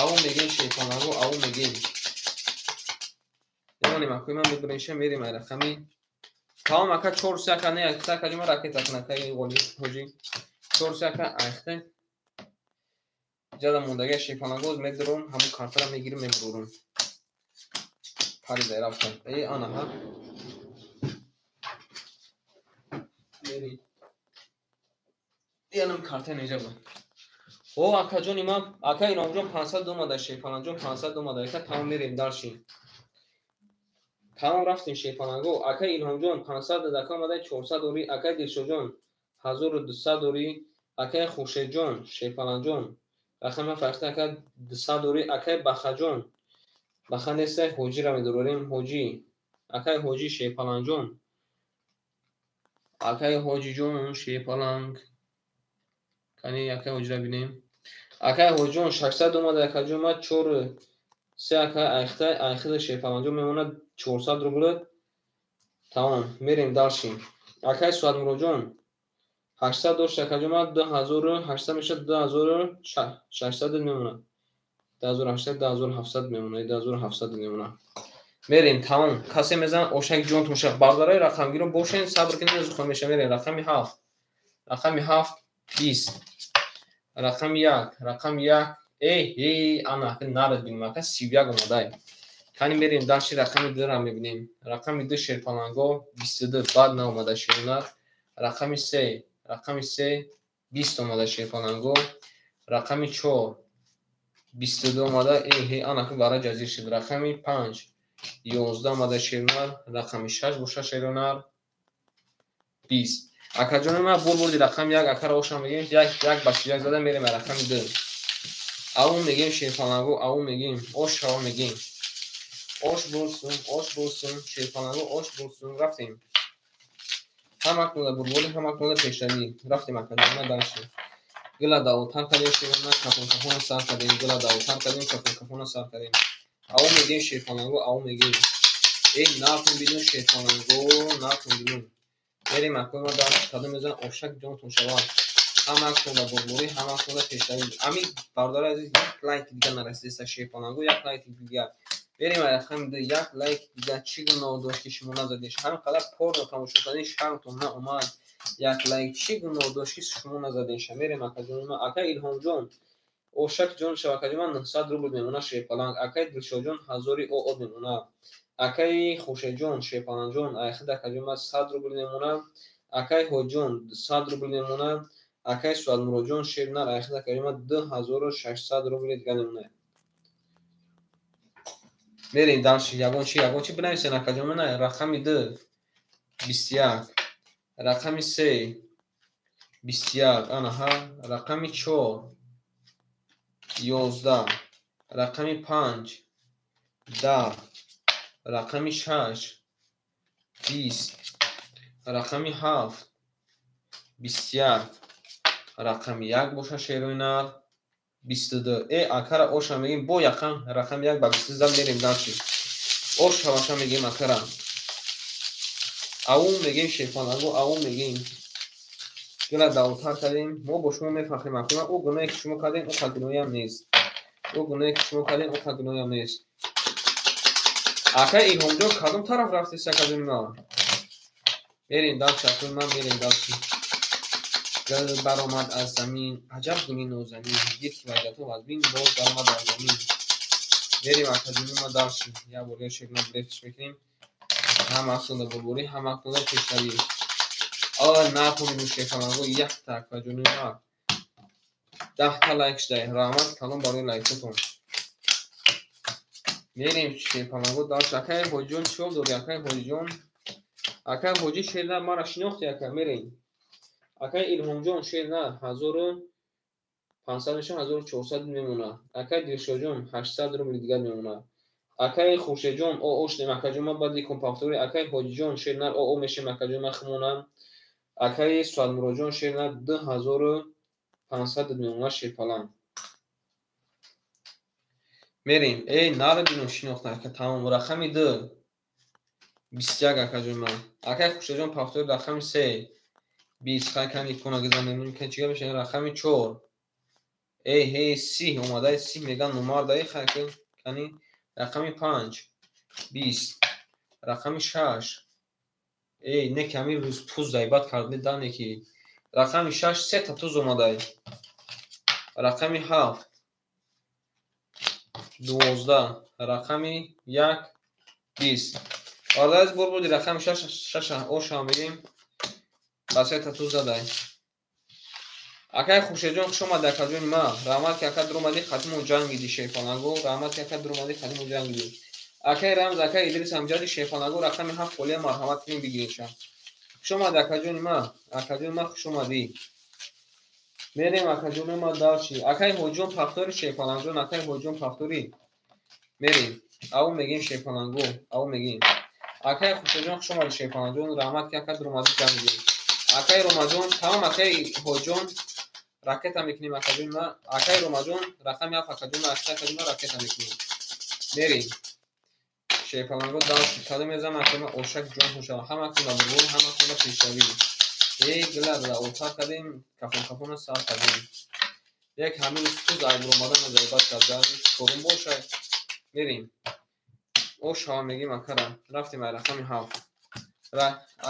Аву мегем, шерпаланго, аву мегем. Мемонем, акои ман, мебурем, мерем ай рақами. Тамом, ака, 4 се, ака, не, ака, ҷума ракета кун, акаи Ғолиб Ҳоҷӣ. 4 се, ака, айхте. Ҷада мондагия шерпаланго медурам, ҳамун картара мегирим, мебурам. Парида рафтам. Э, ана ҳа. Мерем. Янам карта неҷа буд. О, акаҷони ман, ака Илҳомҷон 500 омада, шерпаланҷон 500 омада. Ака, тамом, мерем дальше. Тамом, рафтем, шерпаланго. Ака Илҳомҷон 500 ака омада, 400 дорӣ. Акаи Дилшодҷон 1200 дорӣ. Акаи Хуршедҷон, шерпаланҷон рақами фархта, ака, 200 дорӣ. Акаи Бахаҷон, Баха нестай, Ҳоҷира медорем, Ҳоҷӣ. Акаи Ҳоҷӣ, шерпаланҷон. Акаи Ҳоҷиҷон, шерпаланг. Кани акаи Ҳоҷира бинем. Акаи Ҳоҷиҷон 600 омада, акаҷон ман 4 се, ака, айхта, айхида шерпаланҷон мемонад 400 рубл. Тамом, мерем дальше. Акаи Суатмуродҷон 800 дошт, акаҷон ман 2800 мешавад, 2600 мемонад. 2800, 2700 мемонад, 2700 мемонад. Мерем, тамом. Касе мезанад ошак ҷонтон шавад. Бародарои рақамгиро бошен, сабр кунед, зуд мешавад. Мерем рақами 7. Рақами 7 20. Рақами 1, рақами 1. Эй, ана, нарад бинем, ака, 31 омадай. Кани мерем дальше, рақами 2-ра мебинем. Рақами 2, шерпаланго 22, баъд наомада шернар. Рақами 3, рақами 3 20 омада, шерпаланго. Рақами 4 22 омада, эҳе, ана ки бара ҷазир шуд. Рақами 5 11 омада, шернар. Рақами 6 боша, шернар 20. Акаҷони ман, бур бурди рақами 1, акара ошам мегем, як ба 31 зада мерем рақами 2. Аву мегем, шерпаланго, аву мегем, ош шава мегем. Ош болсун, ош болсун, шерпаланго, ош болсун, рафтем. Ҳаматонда бурборӣ, ҳаматонда пешравӣ. Рафтем, акаҷони ман, дальше. Гила давотар кардем, шерона, кафон кафона сар кардем, гила давотар кардем, кафон кафона сар кардем. Аву мегем, шерпаланго, аву мегем. Эй, натон бидун, шерпаланго, натон бидун. Мерем, акои ман, дальше, кадом мезанад ошак ҷонтон шавад. Ҳаматонда бурборӣ, ҳаматонда пешравӣ. Ами бародари азиз, як лайки дигар нарасидаста, шерпаланго, як лайки дигар. Мерем рақами ду. Як лайк дига чӣ гуноҳ дошт, ки шумо назадед? Ҳамин қадар порно тамошо кардем, шармтон наомад? Як лайк чӣ гуноҳ дошт, ки шумо назадед? Мерем, акаҷони ман. Акай Илҳомҷон, ошак ҷон шав, акаҷон ман, 900 рубл мемона шерпаланг. Акай Дилшодҷон, ҳазори оод мемона. Акаи Хуршедҷон, шерпалангҷон, айхид, акаҷон ман, 100 рубл мемона. Акаи Ҳоҷиҷон, 100 рубл мемона. Акаи Суатмуроджон, шернар, айхид, акаҷон ман, 2600 рубли дига мемона. Мерем дальше. Ягон чи, ягон чи бинависен, акаҷон мана. Рақами ду, 21, рақами се, 21, анаҳа, рақами чор, 11, рақами панҷ, 10, рақами шаш, 20, рақами ҳафт, 21, рақами як боша, шерои нар, 22. Э, акара оша мегем бо яқам рақами як ба 22 зад. Мерем дальше. Ош ҳаваша мегем, акара аву мегем, шерпаланго аву мегем. Гила давотар кардем, мо бо шумо мефахрем, акуна. Ӯ гуноҳе, ки шумо кардем, ӯ қа гуноҳиам нест. Ӯ гуноҳе, ки шумо кардем, ӯ қа гуноҳиам нест. Акай Илҳомҷон, кадом тараф рафтеси, акаҷони ман? Мерем дальше, акои ман, мерем дальше. Гул баромад аз замин, аҷаб гули нозанин, дид ки ваҷату вазбин боз баромад аз замин. Мерем, акаҷони ма, дальше. Як бор шекна блефтиш мекунем. Ҳама аксонда бурбурӣ, ҳама аксонда пешравӣ. О, напомину, шефаланго, якта, акаҷони ма, 10-та лайк шудай. Раҳмат калон барои лайкотон. Мерем, шерпаланго, дальше. Акаи Ҳоҷиҷон, чӣ ҳол дорӣ, акаи Ҳоҷиҷон? Акаи Ҳоҷӣ, шернар, мара шинохти, ака? Мерем. Акаи Илҳомҷон, шернар, 1500 меша, 1400 мемонад. Акаи Дилшодҷон, 800 рубли дигар мемонад. Акаи Хуршедҷон, о шудем, акаҷон ма, баъди компавтори. Акаи Ҳоҷиҷон, шернар, о мешем, акаҷон ма, химонам. Акаи Суатмуроджон, шернар, 2500 мемонад шерпаланг. Мерем. Эй, наро бинум, шинохта, ака, тамом. Рақами ду, 21, акаҷон ман. Акаи Хуршедҷон, повтори. Рақами се, 20. Хай, кани икона гиза мемонем, ка чига мешава? Рақами чор, эй ҳей, 30 омадаи, 30 меган номардаи. Хай, кани рақами панҷ, 20, рақами шаш. Эй, не ки ҳамин рӯз туз зайбат карди, дане ки рақами шаш, сета туз омадай. Рақами ҳафт, 12, рақами як, 20. Бародари бор буди рақами шаш, шаша оша мегем, ба сета туз задай. Акаи Хуршедҷон, хуш омади, акаҷони ма. Раҳмат, ки ака дуромадӣ, хатимон ҷангиди, шерпаланго. Раҳмат, ки ака дуромадӣ, хатимон ҷангиди. Акаи Рамз, акаи Идрис Амҷади, шерпаланго, рақами ҳафт холия, марҳамат кунем, бигиредша. Хуш омади, акаҷони ма, акаҷони ма, хуш омадӣ. Мерем, акаҷони ма, дальше. Акаи Ҳоҷиҷон, повтори, шерпалангҷон. Акаи Ҳоҷиҷон, повтори. Мерем, аву мегем, шерпаланго, аву мегем. Акаи Хуршедҷон, хуш омадӣ, шерпалангҷон. Раҳмат, ки ака дуромадӣ, ҷангидӣ. Акаи Ромаҷон, тамом. Акаи Ҳоҷиҷон, ракета мекунем, акаҷони ма. Акаи Ромаҷон, рақами ҳафт, акаҷон, акаҷон ма, ракета мекунем. Мерем, шерпаланго, дальше. Кадом мезанам, акаи ошак ҷон хушава? Ҳама кунда бурбур, ҳама кунда пешравӣ. Эй, гила отар кардем, кафон кафона сар кардем. Як ҳамин туз айбуромадан заибат карда корум бошад. Мерем, ошава мегем, акара. Рафтем ай рақами ҳафт.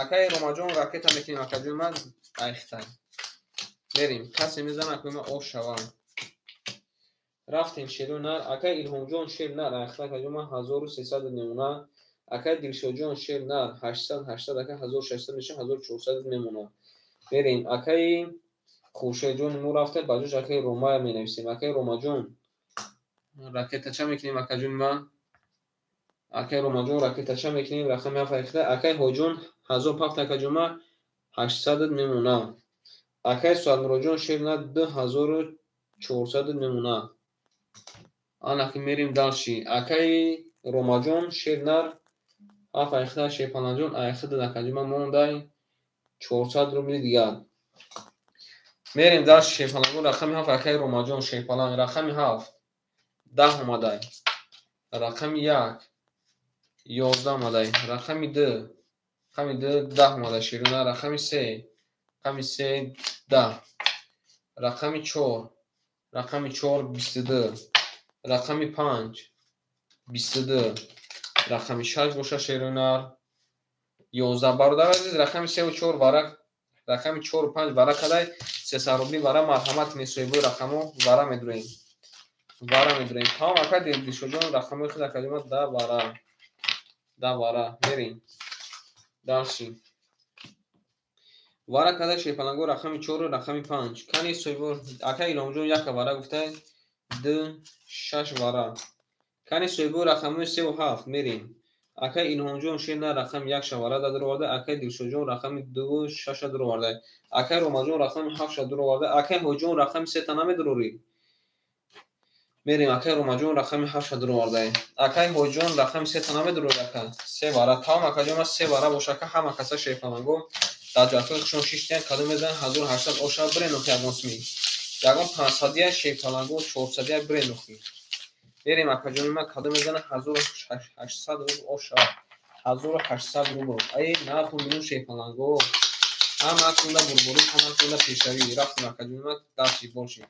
Акаи Ромаҷон, ракета мекунем, акаҷони ман, айхтай. Мерем, касе мезана, акаи ма, ошава. Рафтем, шерои нар. Акаи Илҳомҷон, шер нар, айхта, акаҷон ман, 1300 мемонад. Акаи Дилшодҷон, шер нар, 800, 800, ака, 1600 меша, 1400 мемонад. Мерем, акаи Хуршедҷони мо рафта, ба ҷош акаи Ромая менависем. Акаи Ромаҷон, ракетача мекунем, акаҷони ман. Акаи Ромаҷон, ракетача мекунем, рақами ҳафт, айхта. Акаи Ҳоҷон, 1007, акаҷон ман, 800 мемонад. Акаи Суатмуроджон, шер нар, 2400 мемонад. Анаки мерем дальше. Акаи Ромаҷон, шер нар, ҳафт, айхта, шерпаланҷон, айхта, акаҷон ман, мондай 400 рубли дигар. Мерем дальше, шерпаланго. Рақами ҳафт, акаи Ромаҷон, шерпаланг. Рақами ҳафт, 10 омадай, рақами як, 11 омадай, рақами ду, рақами ду, 10 омадай, шерона. Рақами се, рақами се, 10, рақами чор, рақами чор, 22, рақами панҷ. 22, рақами 6 боша шерои нар 11. Бародар азиз, рақами 3 4 вара, рақами 4 5 вара кадай 300 рубли вара. Марҳамат кунед, соҳибои рақамо, вара медуроем, вара медуроем. Тамом, ака Дилшодҷон, рақамои худ акаҷома да вара, да вара мерем. Дальше вара када шерпаланго рақами 4, рақами 5. Кани соҳибо? Ака Илҳомҷон яка вара гуфта, 2, 6 вара. Кани соҳибо рақамои 3 7? Мерем. Акай Илҳомҷон шер на рақами 1 шавара дароварда, акай Дилшодҷон рақами 2 6 дароварда, акай Ромаҷон рақами 7 дароварда, акай Ҳоҷон рақами 3 та намедурорӣ. Мерем, акай Ромаҷон рақами 7 дароварда, акай Ҳоҷон рақами 3 та намедурорӣ, ака се вара. Тамом, акаҷон, се вара боша, ака. Ҳама каса шерпаланго дар ҷатҳои хушон шиштиян. Кадом мезанад? 1800 оша биренохи, ягон сми, ягон 500-я шерпаланго, 400-я биренохи. Мерем, акаҷони ман, кадом мезанад? 1800 рубл оша, 1800 рубл. Ай, нарху мину шерпаланго, ҳаматонда бурборӣ, ҳаматонда пешравӣ. Рафтем, акаҷони ман, дальше больше.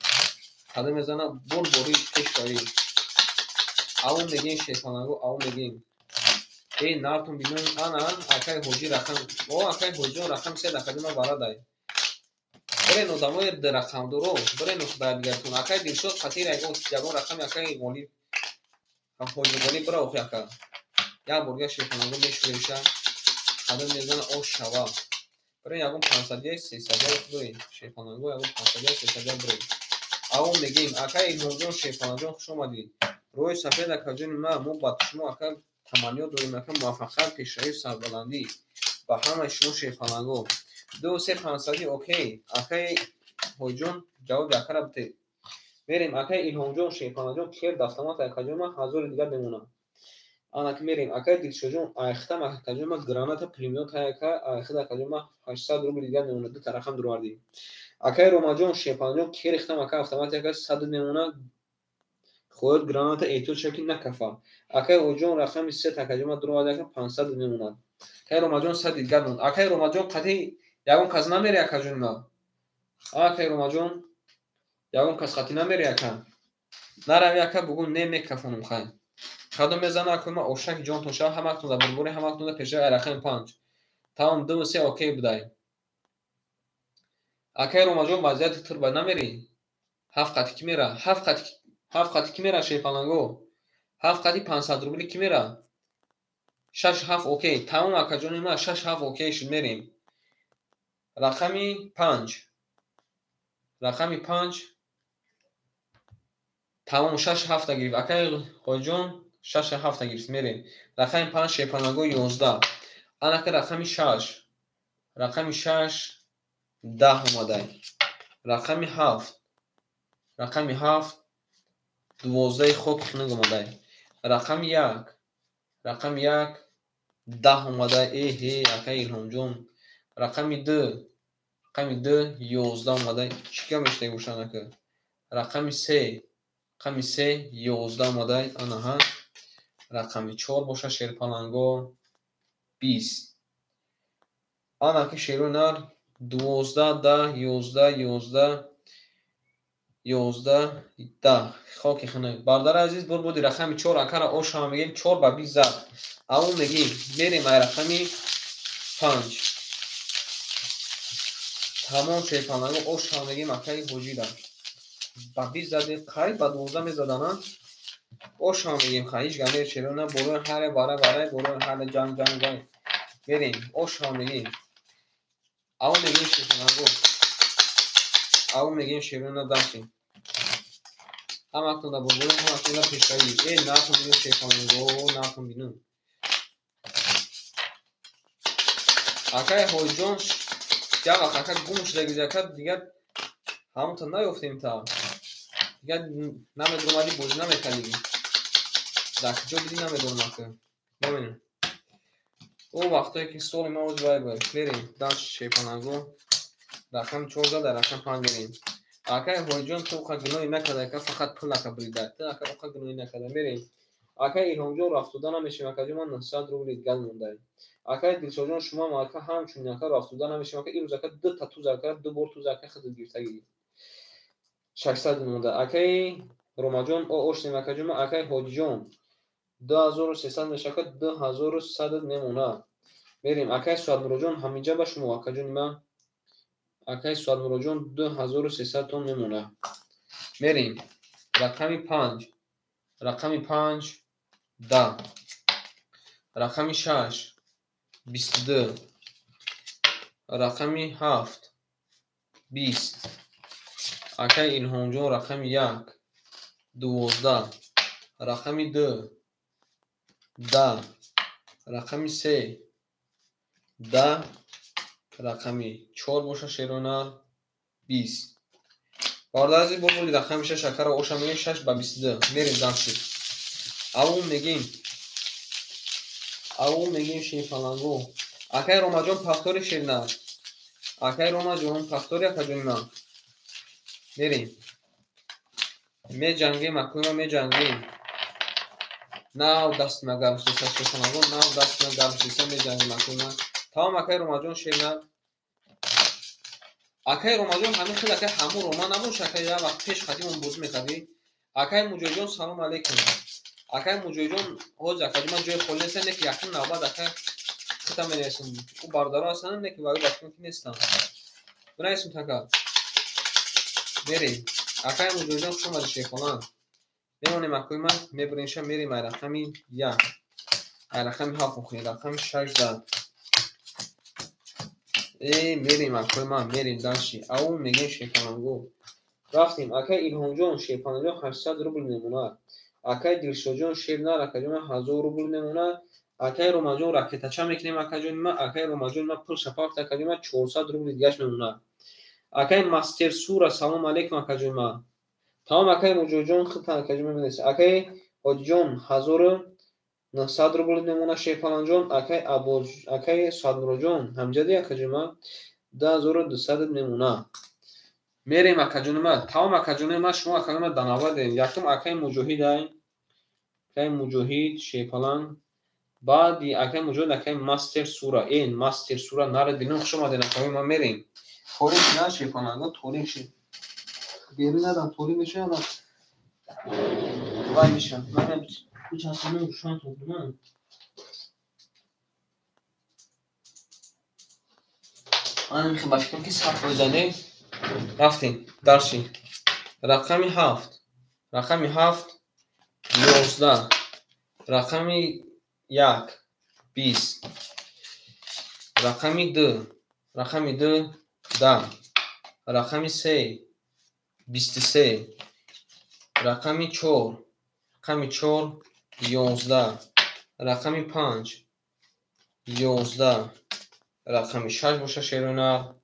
Кадом мезанад? Бурборӣ, пешравӣ. Аву мегем, шерпаланго, аву мегем. Эй, нартун бинон. Ана акай Ҳоҷӣ рақам, о, акай Ҳоҷиҷон рақами се, акаҷон ман варадай. Бирен, одамои рақамдоро бирен ба якдигаратон. Акай Дилшод қатир ягон рақами акай Ғолиб, Ҳоҷи Ғолиб бира охи, ака. Як борга шерпаланго мешӯреша. Кадом мезана ош шава? Бирен, ягон 500-я, 300-я бирен, шерпаланго, ягон 500-я, 300-я бирен. Аву мегем. Акай Илҳомҷон, шерпаланҷон, хуш омадӣ. Рӯи сафед, акаҷони ман, мо ба шумо, ака, таманниёт дорем, ака, муваффақият, пешравӣ, сарбаландӣ ба ҳамаи шумо, шерпаланго. Ду се 500-ӣ, окей. Акаи Ҳоҷон, ҷавоби акара бите. Мерем, акаи Илҳомҷон, шерпаланҷон, кер дафтамат, акаҷон ман 1000 дигар мемонам. Анаки мерем, акаи Дилшодҷон, айхтам, акаҷон ман, граната, пулемёт ака, айхид, акаҷон ман, 800 рубл дигар мемонад. Ду рақам дуровардӣ. Акаи Ромаҷон, шерпаланҷон, керихтам, ака, автомат, ака, 100 мемонад. Хоҳад граната, эҳтиёт шав, ки накафа. Акаи Ҳоҷон рақами се, акаҷон ман, дуровард, ака, 500 мемонад. Акаи Ромаҷон 100 дигар монд. Акаи Ромаҷон, қатъи ягон кас намери, акаҷони ман? Акаи Ромаҷон, ягон кас қатъи намери, ака? Нарави, ака, бугӯ не, мекафонам. Хай, кадом мезана, акои ман? Ошаки ҷонтон шава, ҳаматон дар бурборӣ, ҳаматон дар пешрави. Ай рақами 5 тамом, ду се окей будай. Акаи Ромаҷон, вазъияти турба намерӣ? Ҳафт қати ки мера? Ҳафт қати, ҳафт қати ки мера, шерпаланго? Ҳафт қати 500 рубли ки мера? Шаш ҳафт окей. Тамом, акаҷони ман, шаш ҳафт окей шуд. Мерем, рақами 5, рақами 5. Тамом, шаш ҳафта гирифт. Акаи Ҳоҷон шаш ҳафта гирифт. Мерем, рақами 5, шерпаланго, 11. Анака рақами 6, рақами 6 10 омадай. Рақами 7, рақами 7 12-и хоки хунук омадай. Рақами 1, рақами 1 10 омадай. Эҳе, акаи Илҳомҷон. Рақами 2, рақами 2 11 омадай. Чӣ гап мешудаги бошад, ака? Рақами 3, рақами 3 11 омадай. Анаҳа, рақами 4 боша, шерпаланго, 20. Анаки шерои нар 12, 10, 11, 11, 11, 10, хоки хунук. Бародари азиз, бурбуди рақами 4 акара ошама мегем, 4 ба 20 зад. Аввал мегем, мерем ай рақами 5. Тамом, шерпаланго, ошама мегем акаи Ҳоҷира. Ба 20 заде, қариб ба 12 мезадана. Ошама мегем, ха, ҳеҷ гап нест, шерои нар, борои ҳаре вара варай, борои ҳаре ҷанг ҷанг вай. Мерем, ошама мегем. Аввал мегем, шерпаланго. Аввал мегем, шерои нар, дальше. Ҳаматон дар бурбурӣ, ҳаматон дар пешравӣ. Э, нартон бину, шерпаланго, нартон бину. Акаи Ҳоҷон як вақт, ака, гум шуда гиди, ака, дигар ҳамонто наёфтем та. Дигар намедонам, бозӣ намекардӣ. Дар куҷо будӣ, намедонам, ака. Бибинем. О, вақтое ки соли ман оз вай буд. Мерем дальше, шерпаланго. Рақами 4 зад, дар рақами 5 мерем. Акаи Ҳоҷон, ту оқа гуноҳе накарда, ака, фақат пул ака бурида. Ту, ака, оқа гуноҳе накарда. Мерем. Акаи Илҳомҷон, рафтода намешем, акаҷон ман, 900 рубли дигар мондай. Акаи Дилшодҷон, шумоам, ака, ҳамчунин, ака, рафтода намешем, ака. Имрӯз, ака, дута туз, ака, ду бор туз, ака, худат гирифтагӣ. 600 монда. Акаи Ромаҷон, о, оштем, акаҷон. Акаи Ҳоҷиҷон. 2300 мешавад, 2100 мемонад. Мерем акай Суадмуроҷон, ҳаминҷа ба шумо акаҷони ман. Акай Суадмуроҷон 2300 тон мемонад. Мерем рақами 5, рақами 5 10, рақами 6 22, рақами 7 20. Акай Илҳомҷон рақами 1 12, рақами 2 10, рақами 3 10, рақами 4 боша шерона 20. Бародари бобули рақами 6 акара оша мегем 6 ба 22. Мерем дальше. Аву мегем. Аву мегем шерпаланго. Акай Ромаҷон пахтори шерна. Акай Ромаҷон пахтори акаҷони ман. Мерем. Меҷангем акои ман, меҷангем. Нав даст ма гарм шудеса шерпаланго, нав даст ма гарм шудеса, меҷангем акои ман. Тамом акай Ромаҷон шерна. Акай Ромаҷон ҳамин хел акай ҳамун Рома набош, акай як вақт пеш қадимон бозӣ мекардӣ. Акай Муҷоҳидҷон салом алейкум. Акай Муҷоҳидҷон ҳозир акаҷон ман ҷои холӣ нестам, не ки якум навбат акай хита менависам. Ӯ бародаро ҳастанд, не ки ваи бачаҳо ки нестанд. Бинависем така. Мерем. Акай Муҷоҳидҷон хуш омадӣ шерхона. Мемонем акои ман, мебуримша, мерем ай рақами 1. Ай рақами 7 охир, рақами 6 зад. Мерем акои ман, мерем дальше. Ау мегем шерпаланго. Рафтем. Акай Илҳомҷон шерпаланго 800 рубл мемонад. Акай Дилшодҷон шер нар акаҷон ман 1000 рубл мемонад. Акай Ромаҷон ракетача мекунем акаҷони ман. Акай Ромаҷон ман пул шапафт акаҷони ман 400 рубл дигаш мемонад. Акай Мастер Сура салом алейкум акаҷони ман. Тамом акай Муҷоҳидҷон худтан акаҷони ман менависед. Акай Ҳоҷиҷон 1900 рубл мемонад шерпаланҷон. Акай Абоз, акай Садмуроҷон ҳамҷади акаҷони ман 2200 мемонад. Мерем акаҷони ман. Тамом акаҷони ман, шумо акаҷони ман дар навбат дорем. Якум акай Муҷоҳид ай. Акай Муҷоҳид шерпаланг. Баъди акай Муҷоҳид акай Мастер Сура. Мастер Сура наре динон хуш омадед акаи ман, мерем. Торик на шерпаланго, торик ши. Берун надам, торик мешавад. Вай мешавад. Ман бичасонам рӯшан тонам. Ман мехоҳам ба фикрам ки 100% не. Рафтем дальше. Рақами 7. Рақами 7 11. Рақами 1 20. Рақами 2. Рақами 2 10. Рақами 3 23. Рақами 4. Рақами 4 11. Рақами 5 11. Рақами 6 боша шерона.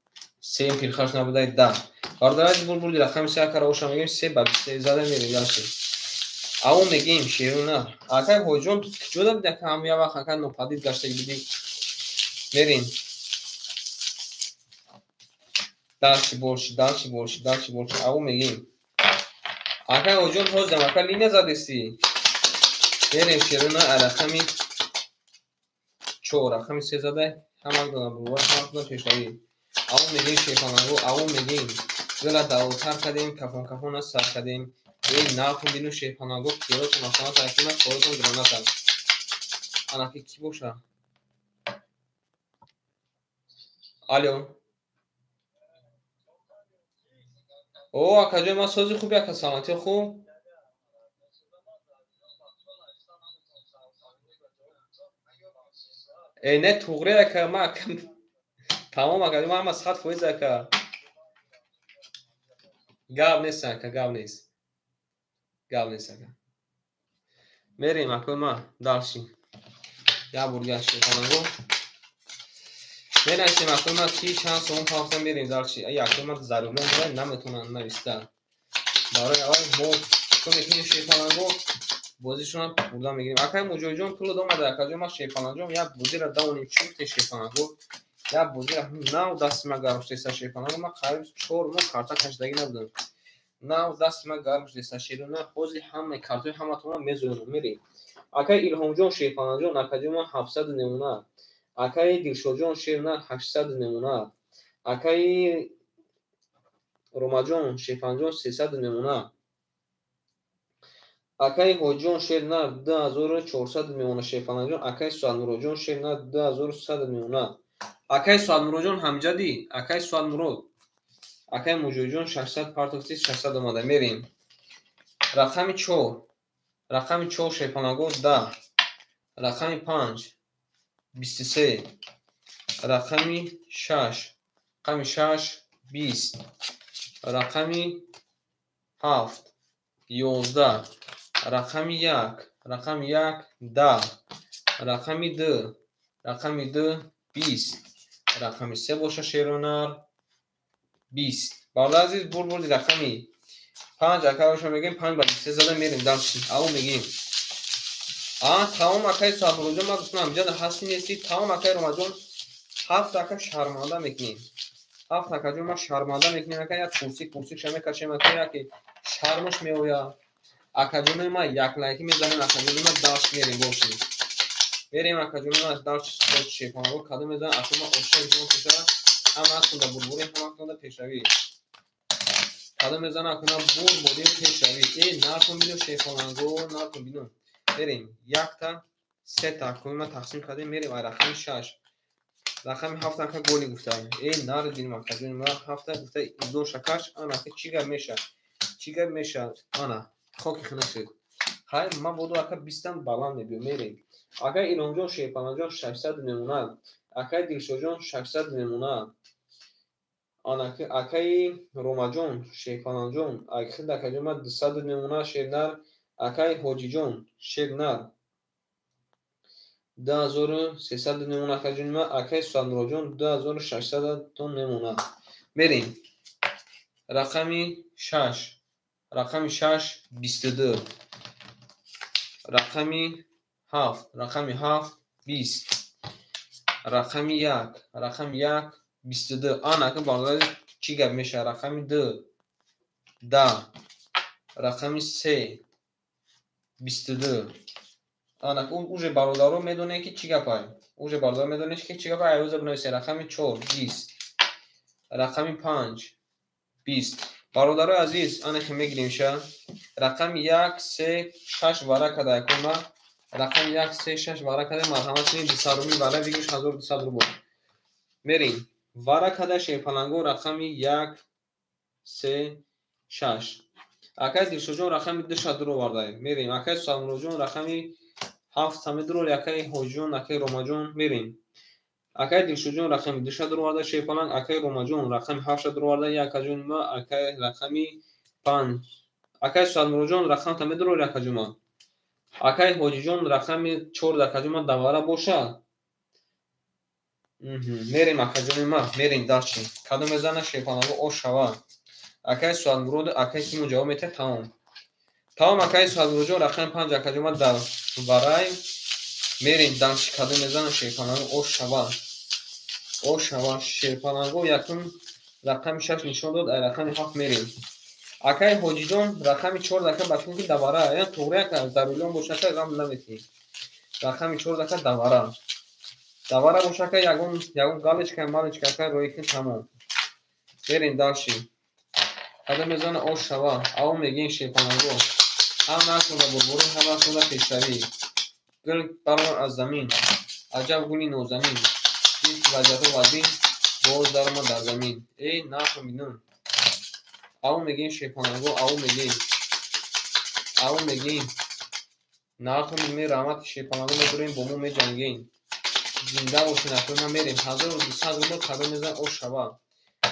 3 пирхаш набудай 10. Бародари булбули рақами 3 акара оша мегем 3 ба 23 зада мерем дальше. Ау мегем шерона. Акай Ҳоҷон ту куҷода буди ака ҳамун як вақт ака нопадид гаштаги будӣ. Мерем. Дальше больше, дальше больше, дальше больше. Ау мегем. Акай Ҳоҷон ҳозирам ака линия задестӣ. Мерем шерона рақами 4, рақами 3 зада ҳамак додам бувар, ҳамак додам пешравӣ. Ау мегем шерпаланго, ау мегем. Гила давотар кардем, кафон кафон сар кардем. Навтон бину шерпаланго, киротон масалан таркима, коротон граната. Анаки ки боша? Алло. О, акаҷон ман сози хуби ака, саломатӣ хуб? Не туғри ака, ман ака тамом ака, ман ҳама 100% ака. Гап нест ака, гап нест. Гап нест ака. Мерем акои ман дальше. Як бор дигар шерпаланго. Менависем акои ман ки чанд сомон пафта мерем дальше. Ай акои ман зарурӣ буда наметавонанд нависта. Барои аввал мо чикор мекунем шерпаланго? Бозишонам бурда мегирем. Акай Муҷоҳидҷон пул омада акаҷон ман шерпаланҷон як бозиро давонем. Чӣ гуфтем шерпаланго? Як бозиро нав дасти ман гарм шудеса шерпаланго. Ман қариб 4 моҳ карта кашидагӣ набудам. Нав дасти ман гарм шудеса шерона. Ҳозир ҳамаи картҳои ҳаматонро мезоянам. Мерем. Акай Илҳомҷон шерпаланҷон акаҷон ман 700 мемонад. Акай Дилшодҷон шерна 800 мемонад. Акай Ромаҷон шерпаланҷон 300 мемонад. Акаи Ҳоҷиҷон, шер нар, 2400 мемона, шерпаланҷон. Акаи Суадмуроҷон, шер нар, 2100 мемона. Акаи Суадмуроҷон, ҳамҷадӣ, акаи Суадмурод. Акаи Муҷоҳидҷон, 600 партофти, 600 омада. Мерем. Рақами 4. Рақами 4, шерпаланго, 10. Рақами 5, 23. Рақами 6. Рақами 6, 20. Рақами 7, 11. Рақами 1. Рақами 1, 10. Рақами 2. Рақами 2, 20. Рақами 3 боша, шеронар, 20. Бародари азиз, бурд бурди рақами 5 ака боша, мегем 5 ба 23 зада мерем дальше. Ав мегем. А, тамом, акаи Суадмуроҷон, ман гуфтам, ҳамҷада ҳасти нести, тамом, акаи Ромаҷон, ҳафт ака шарманда мекунем. Ҳафт акаҷон, ман шарманда мекунем, ака, як курсӣ курсиша мекашем, ака, яке шармаш меояд. Акаҷонои ман, як лайки мезанем, акаҷонои ман, дальше мерем бошем. Мерем, акаҷонои ман, дальше шепанго кадом мезанам, ака, ман ошиқ ҷон куша, ҳамаатон да бурбурӣ, ҳамаатон да пешравӣ. Кадом мезанам, акуна бурд бодим, пешравӣ. Э, нархон бино, шепаланго, нархон бино. Мерем, якта, сета, акои ман, тақсим кардем, мерем ай рақами 6. Рақами 7 ака голи гуфта. Э, нар динем, акаҷони ман, 7 гуфта, идон шакаш, ана чӣ гап меша? Чӣ гап меша? Ана, хоки хунук шуд. Хай, ман бодо, ака, бистам баланд мебиё, мерем. Ака Иломҷон, шерпаланҷон, 600 мемонад. Акаи Дилшодҷон, 600 мемонад. Акаи Ромаҷон, шерпаланҷон, акхид, акаҷон ман, 200 мемонад, шернар. Акаи Ҳоҷиҷон, шернар, 2300 мемонад, акаҷони ман. Акаи Суадмуроҷон, 2600 мемонад. Мерем. Рақами 6. Рақами 6, 22. Рақами 7. Рақами 7, 20. Рақами 1. Рақами 1, 22. Ана, ака, бародари, чӣ гап мешавад? Рақами 2, 10. Рақами 3, 22. Ана, уже бародаро медонед, ки чӣ гапай. Уже бародаро медонед, ки чӣ гапай. Айрӯза бинависед. Рақами 4, 20. Рақами 5, 20. Бародарои азиз, ана хе мегиримша. Рақами 1, 3, 6 вара када, якома. Рақами 1, 3, 6 вара када, марҳамат кунед, 200 рубли вара бигириш, 1200 рубл. Мерем. Вара када, шерпаланго, рақами 1, 3, 6. Акаи Дилшодҷон, рақами 2 ша дур овардаем. Мерем. Акаи Суадмуроҷон, рақами 7 ҳаме дур, акаи Ҳоҷиҷон, акаи Ромаҷон, мерем. Акаи Дилшодҷон, рақами 2 ша дур оварда, шерпаланг. Акаи Ромаҷон, рақами 7 ша дур оварда, акаҷони ма, акаи рақами 5. Акаи Суадмуроҷон, рақамта медурори, акаҷон. Акаи Ҳоҷиҷон, рақами 4, акаҷон ма, давара бошад. Мерем, акаҷони ма, мерем дальше. Кадом мезана, шерпаланго, ош шава. Акаи Суадмурод, акаи кимон ҷавоб метиҳад, тамом. Тамом, акаи Суадмуроҷон, рақами 5, акаҷон ма, дар варай. Мерем дальше, кадом мезана, шерпаланго, ош шава. Ош шава, шерпаланго, якум рақами 6 нишон дод, ай рақами 7 мерем. Акаи Ҳоҷиҷон, рақами 4, ака, бачун ки давара, я туғри, ака, дар рулён боша, ака, ғам наметиҳӣ. Рақами 4, ака, давара. Давара боша, ака, ягон ягон галочка малочка, ака, рои кун, тамом. Мерем дальше. Кадом мезана, ош шава. Аво мегем, шерпаланго. Ҳамаатонда бурбурӣ, ҳамаатонда пешравӣ. Гул баромад аз замин. Аҷаб гули нозанин. Дид ки вазъиятҳо вазин, боз даромад дар замин. Э, нархо бинун. Аво мегем, шерпаланго, аво мегем. Аво мегем. Нархо бинем, раҳмати шерпаланго медорем, бо мо меҷангем. Зинда бошед, акои ман, мерем. 1200 рубл, кадом мезана, ош шава.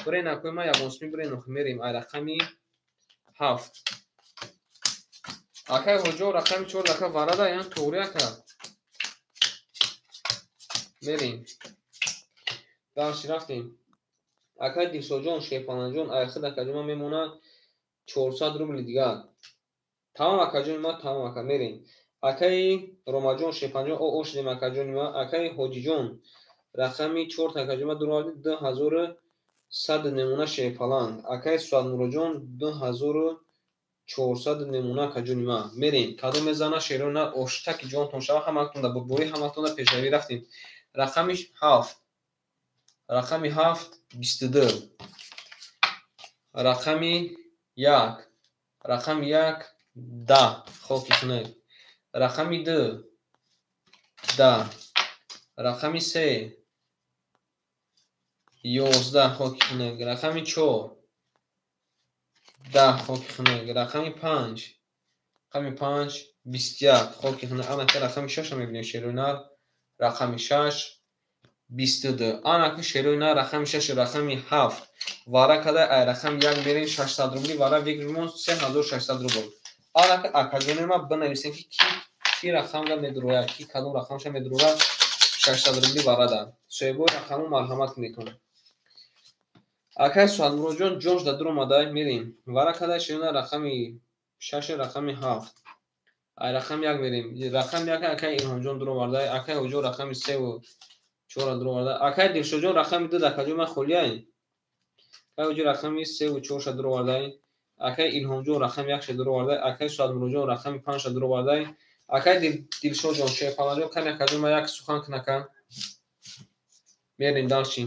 Бирен, акои ман, ягонсумӣ бирен, охи, мерем. Ай рақами 7. Акаи Ҳоҷо, рақами 4, ака, варада, ян туғри, ака. Мерем. Дальше рафтем. Акаи Дилшодҷон, шерпаланҷон, айхид, акаҷон ман, мемонад 400 рубли дигар. Тамом, акаҷони ман, тамом, ака, мерем. Акаи Ромаҷон, шерпаланҷон, о ош дем, акаҷони ман. Акаи Ҳоҷиҷон, рақами 4, акаҷон ман, дуроварди, 2100 мемона, шерпаланг. Акаи Суадмуроҷон, 2400 мемона, акаҷони ман. Мерем. Кадом мезана, шерона, оштаки ҷонтон шава, ҳаматонда бурбурӣ, ҳаматонда пешравӣ, рафтем. Рақами 7. Рақами 7, 22. Рақами 1. Рақами 1. 10 хоки хунук. Рақами 2 10. Рақами 3 11 хоки хунук. Рақами 4 10 хоки хунук. Рақами 5 рақами 5 21 хоки хунук. Анака рақами 6 мебинем шерои нар. Рақами 6 22. Анака шерои нар рақами 6 рақами 7 вара када ай рақами 1 мерем 600 рубли вара выигрыш мон 3600 рубл. Анака акаҷони ма бинависем ки ки рақамда медурояд, ки кадом рақамша медурояд 600 рубли варада. Соҳибои рақаму марҳамат кунедтон. Акай Суҳатмуродҷон ҷош да дур омада мерем. Вара када шерои нар рақами 6 рақами 7. Ай рақами 1 мерем. Рақами 1 акай Илҳомҷон дур оварда, акай Ҳоҷо рақами 3 ва 4 дур оварда. Акай Дилшодҷон рақами 2 акаҷон ман холияй. Акай Ҳоҷо рақами 3 ва 4 дур оварда. Акай Илҳомҷон рақами 1 дур оварда. Акай Суҳатмуродҷон рақами 5 дур оварда. Акай Дилшодҷон Шерпаланҷон кани акаҷон ман як сухан кунака. Мерем дальше.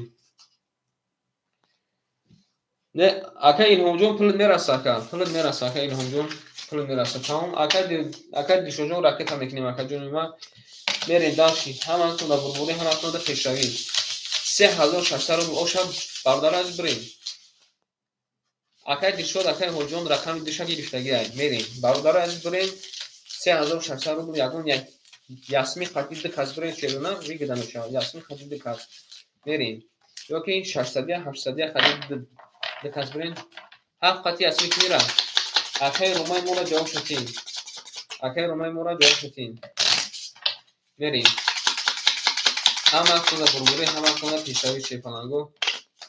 Не, акай Илҳомҷон пулат мераса ака, пулат мераса ака Илҳомҷон, пулат мераса. Тамом, акай Дилшодҷон ракета мекунем акаҷони ман. Мерем дальше. Ҳамаатон дар бурбурӣ, ҳамаатон дар пешравӣ. 3600 рубл оша бародари азиз бирем. Акай Дилшод, акай Ҳоҷон рақами 2 гирифтагиай. Мерем. Бародари азиз бирем. 3600 рубл ягон ясми қати 2 кас бирем шерона выгода мешавад. Ясми қати 2 кас. Мерем. Ёки 600 800 қати 2 кас бирем. 7 қати ясми ки мера. Акай Ромай мора ҷавоб шатин. Акай Ромай мора ҷавоб шатин. Мерем. Ҳамаатон дар бурбурӣ, ҳамаатон дар пешравӣ шерпаланго.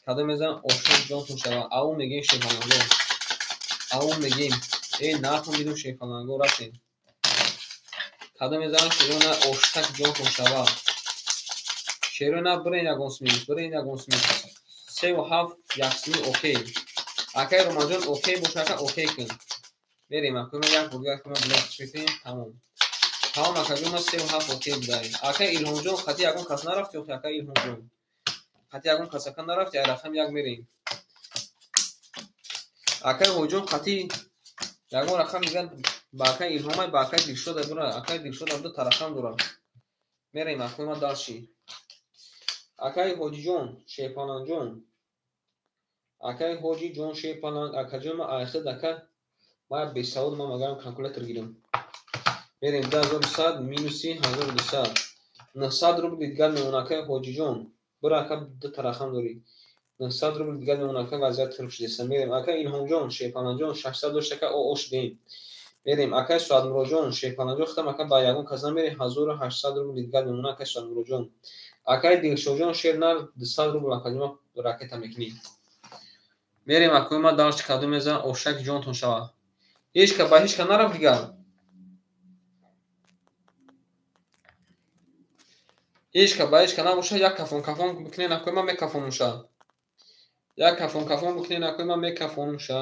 Кадом мезан ошон ҷонтон шава. Ау мегем шерпаланго. Ау мегем. Э натон дидум шерпаланго рафтем. Кадом мезан шерона оштак ҷонтон шава. Шерона бирен ягон смис, бирен ягон смис. 3 ва 7 яксми окей. Акай Романҷон окей боша ака окей кун. Мерем акай ма як бургар кунам блок мекунем тамом. Тамом акаҷон ма 3 ва 7 окей будаем. Акай Илҳомҷон қати ягон кас нарафти охи акай Илҳомҷон. Қати ягон кас ака нарафти ай рақам 1 мерем. Акай Ҳоҷон қати ягон рақам дигар ба акай Илҳомай ба акай Дилшод бура, акай Дилшод ду та рақам дора. Мерем акай ма дальше. Акай Ҳоҷиҷон Шерпаланҷон. Акай Ҳоҷиҷон Шерпаланг акаҷон ма айхид ака ма бесавод ма магарам калкулятор гирам. Мерем 2100 минуси 1200. 900 рубл дигар мемонад акай Ҳоҷиҷон. Бура ака ду та рақам дорӣ. 900 рубл дигар мемонад ака вазъият хироб шудеста. Мерем акай Илҳомҷон Шерпаланҷон 600 дошт ака ош дем. Мерем акай Суҳатмуродҷон Шерпаланҷон хитам ака ба ягон кас намерем 1800 рубл дигар мемонад акай Суҳатмуродҷон. Акай Дилшодҷон шер нар 200 рубл акаҷон ракета мекунӣ. Мерем акои ма дальше кадом мезан ошак ҷонтон шава. Ҳеч ка ба ҳеч ка нарафт дигар. Ҳеч ка ба ҳеч ка набошад як кафон кафон бикунен акои ма мекафонумша. Як кафон кафон бикунен акои ма мекафонумша.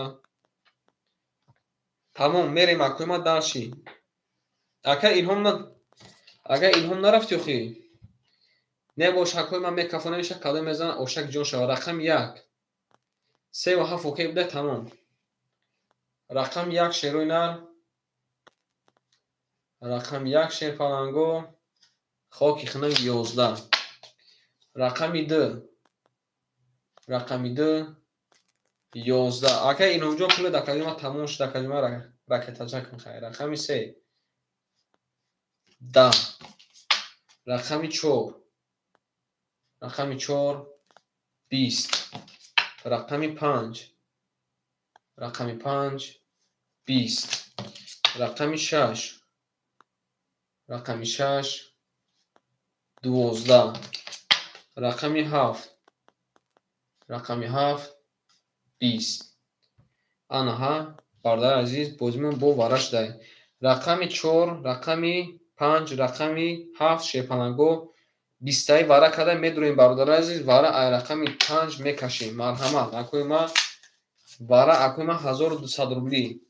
Тамом мерем акои ма дальше. Акай Илҳом на акай Илҳом нарафти охи. Не бош акои ма мекафонемша кадом мезан ошак ҷон шава. Рақами 1 3 ва 7 окей буда тамом. Рақами 1 шерои нар. Рақами 1 шерпаланго. Хоки хунук 11. Рақами 2. Рақами 2 11. Акай Илҳомҷон пули дакаҷон ма тамом шуд акаҷон ма ракетача кун хай. Рақами 3 10. Рақами 4. Рақами 4 20. Рақами 5. Рақами 5 20. Рақами 6. Рақами 6 12. Рақами 7. Рақами 7 20. Анаҳа бародари азиз бозимон бо вара шудай. Рақами 4, рақами 5, рақами 7 шерпаланго 20 вара карда медурем бародари азиз. Вара ай рақами 5 мекашем. Марҳамат акои ма вара акои ма 1200 рубли.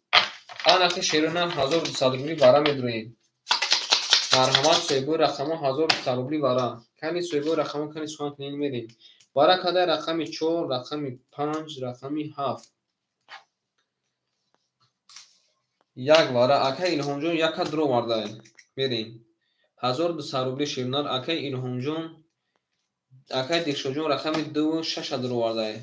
Анаки шерона 1200 рубли вара медурем. Марҳамат соҳибои рақамҳо 1200 рубли вара. Кани соҳибои рақамҳо кани сухан кунем мерем. Вара карда рақами 4, рақами 5, рақами 7. Як вара акай Илҳомҷон яка дуровардай. Мерем. 1200 рубли шернар акай Илҳомҷон, акай Дилшодҷон рақами 2 6 дуровардай.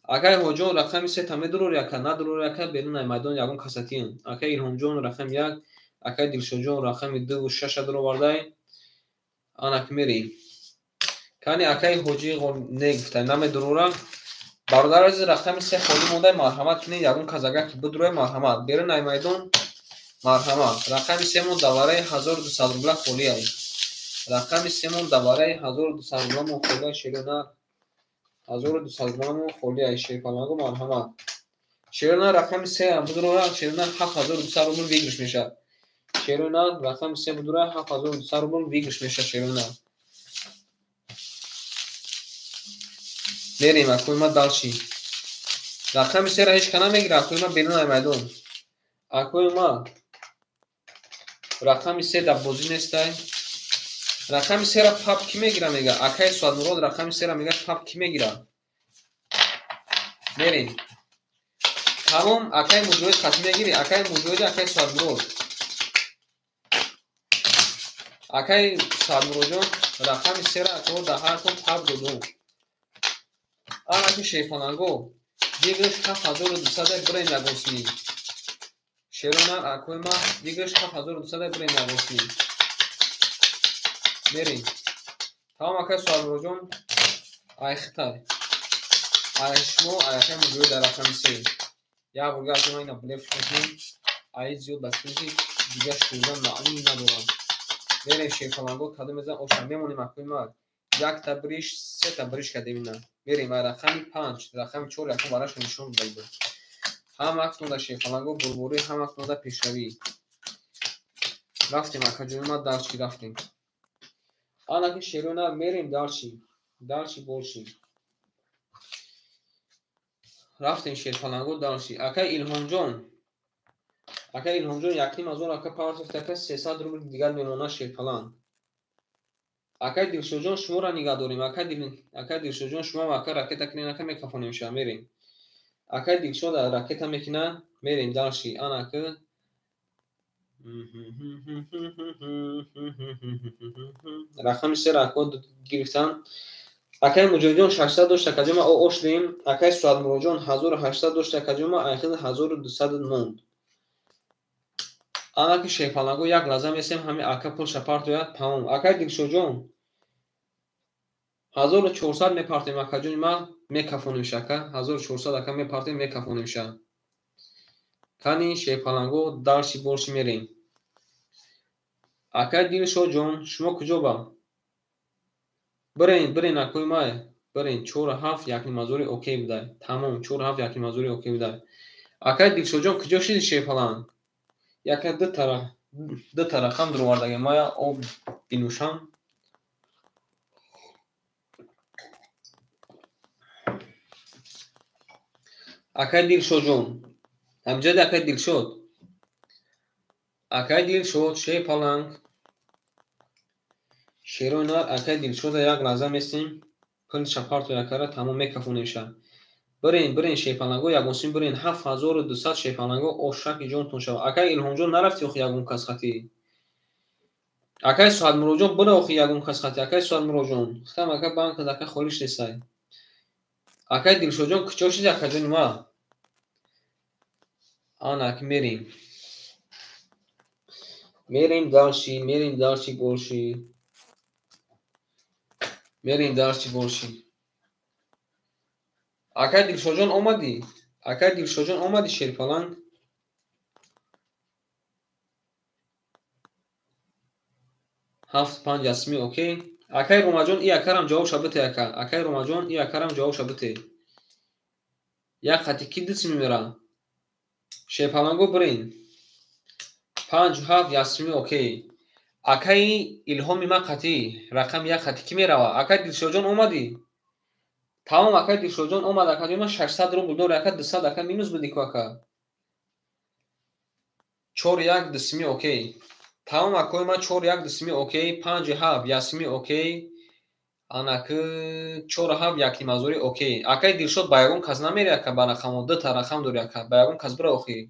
Акай Ҳоҷон рақами 3 медурори ака, надурори ака, берун ай майдон ягон касатиям. Акай Илҳомҷон рақами 1, акай Дилшодҷон рақами 2 6 дуровардай. Анак мерем. Кани акай Ҳоҷи не гуфтай, намедурора. Бародари азиз, рақами 3 холӣ мондай, марҳамат кунед, ягон кас агар ки бидуроя, марҳамат. Берун ай майдон, марҳамат. Рақами 3 мон давараи 1200 рубла холиай. Рақами 3 мон давараи 1200 рубла мон холиай, шерона 1200 рубла мон холиай, шерпаланго марҳамат. Шерона рақами 3 ам бидурора, шерона 7200 рубл выигрыш мешавад. Шерона рақами 3 бидура, 7200 рубл выигрыш мешавад шерона. Мерем акои ма дальше. Рақами 3-ра ҳеҷ ка намегира, акои ма берун ай майдон. Акои ма рақами 3 дар бозӣ нестай. Рақами 3-ра пап кӣ мегира мега? Акаи Суадмурод рақами 3-ра мега, пап кӣ мегира? Мерем. Тамом, акаи Муҷоҳид хат мегири, акаи Муҷоҳид, акаи Суадмурод. Акаи Суадмуродҷон рақами 3-ра акао дар ҳартон пап додум. Анаки шерпаланго выигрыш 7200 бирем ягон сми. Шеронар акои ма выигрыш 7200 бирем ягон сми. Мерем. Тамом, акаи Суадмуродҷон, ай хитай. Ай шумо, ай акаи Муҷоҳид дар рақами 3. Як бор гап ма ина блеф мекунем. Ай зиёд ба фикри дига шурдан маънӣ надорам. Мерем шерпаланго кадом мезан оша мемонем акои ма. Якта бриш, сета бриш кардем ина. Мерем ай рақами 5, рақами 4 якум вараша нишон дода буд. Ҳам акнуда шерпаланго бурборӣ, ҳам акнуда пешравӣ. Рафтем акаҷони ма дальше рафтем. Анаки шерона мерем дальше. Дальше больше. Рафтем шерпаланго дальше. Акай Илҳомҷон. Акай Илҳомҷон 1500 ака партофт, ака 300 рубл дигар мемонад шерпаланг. Акай Дилшодҷон шуморо нигаҳ дорем. Акай Дилшодҷон шумо ака ракета кунед, ака мекафонем ша, мерем. Акай Дилшод ракета мекунад, мерем дальше. Анаки рақами 3 ака гирифтан. Акай Муҷоҳидҷон 600 дошт, акаҷон ма ош дем. Акай Суадмуродҷон 1800 дошт, акаҷон ма айхел 1200 монд. Анаки шерпаланго як лаҳза месем, ҳами ака пулша партояд, тамом. Акай Дилшодҷон 1400 мепартем, акаҷони ма мекафонем ша, ака 1400 ака мепартем, мекафонем ша. Кани шерпаланго дальше больше мерем. Акай Дилшодҷон шумо куҷо ба? Бирен, бирен акои май, бирен 4 7 1,5 окей будай. Тамом, 4 7 1,5 окей будай. Акай Дилшодҷон куҷо шиди шерпаланг? Яка дута рақам дуровардаги мая об бинӯшам. Акай Дилшодҷон, ҳамҷади акай Дилшод. Акай Дилшод шерпаланг. Шерои нар акай Дилшода як лаҳза местем. Пулша партоя акара тамом мекафонем ша. Бирен, бирен шерпаланго ягон сим бирен 7200 шерпаланго ошаки ҷонтон шава. Акай Илҳомҷон нарафти охи ягон кас хати. Акай Суадмуродҷон бира охи ягон кас хати. Акай Суадмуродҷон хитам ака банк ака холиш нестай. Акай Дилшодҷон куҷо шиди акаҷони ма? Анак мерем. Мерем дальше, мерем дальше больше. Мерем дальше больше. Акай Дилшодҷон омадӣ? Акай Дилшодҷон омадӣ шерпаланг? 7 5 ясми окей. Акай Ромаҷон и акарам ҷавобша бите ака. Акай Ромаҷон и акарам ҷавобша бите. Як хати ки дис мемира? Шерпаланго бирен. 5 7 ясми окей. Акаи Илҳоми ма қатӣ рақами 1 хати кӣ мерава? Акай Дилшодҷон омадӣ? Тамом, акай Дилшодҷон омад, акаҷон ма 600 рубл дори, ака 200 ака минус буди ку ака. 4 1 дусми окей. Тамом, акои ма 4 1 дусми окей, 5 7 ясми окей. Анаки 4 7 1,5 окей. Акай Дилшод ба ягон кас намери ака ба рақамо, дута рақам дори ака, ба ягон кас бира охи.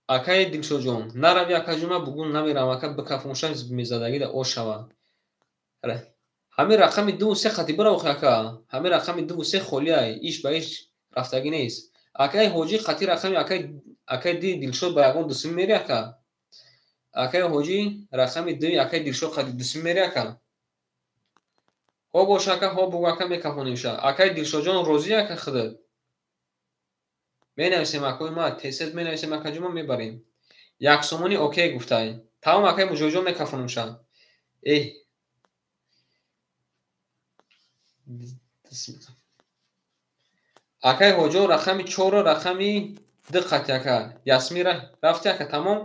Акаи Дилшодҷон, нарави акаҷон, ман бугун намерам, ака бикафоншам мезадагида ош шава. Ҳамин рақами 2 3 қати бирав охи ака. Ҳамин рақами 2 3 холиай, иш ба иш рафтагӣ нест. Акаи ҳоҷӣ қати рақами акаи ди Дилшод ба ягон дусими мери ака. Акаи ҳоҷӣ рақами 2 акаи Дилшод қати дусими мери ака. Ҳо бош ака, ҳо бугу ака мекафонимша. Акаи Дилшодҷон розӣ ака худат? Менависем акои ма, тез-тез менависем акаҷон, ма мебарем. 1 сомонӣ окей гуфтай. Тамом акаи Муҷоҳидҷон мекафонимша. Эҳ. Акаи ҳоҷон рақами 4 рақами 2 қати ака. Ясмин рафти ака, тамом?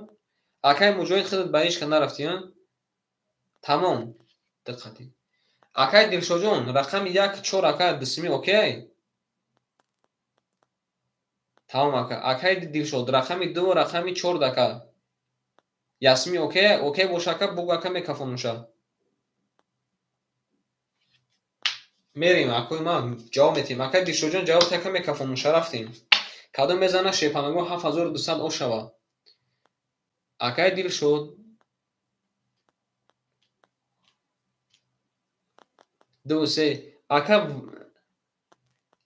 Акаи Муҷоҳид худат ба ҳеҷ ка нарафтӣ, а? Тамом. 2 қати. Акаи Дилшодҷон рақами 1 4 ака дусими окей? Тамом ака. Акаи Дилшод рақами 2 рақами 4 ака. Ясмин окей? Окей боша ака, бугу ака мекафонуша. Мерем акои ман ҷавоб метиҳем. Акаи Дилшодҷон ҷавоб ака мекафонуша, рафтем. Кадом мезана шепанаго 7200 ош шава. Акаи Дилшод 2 3 ака,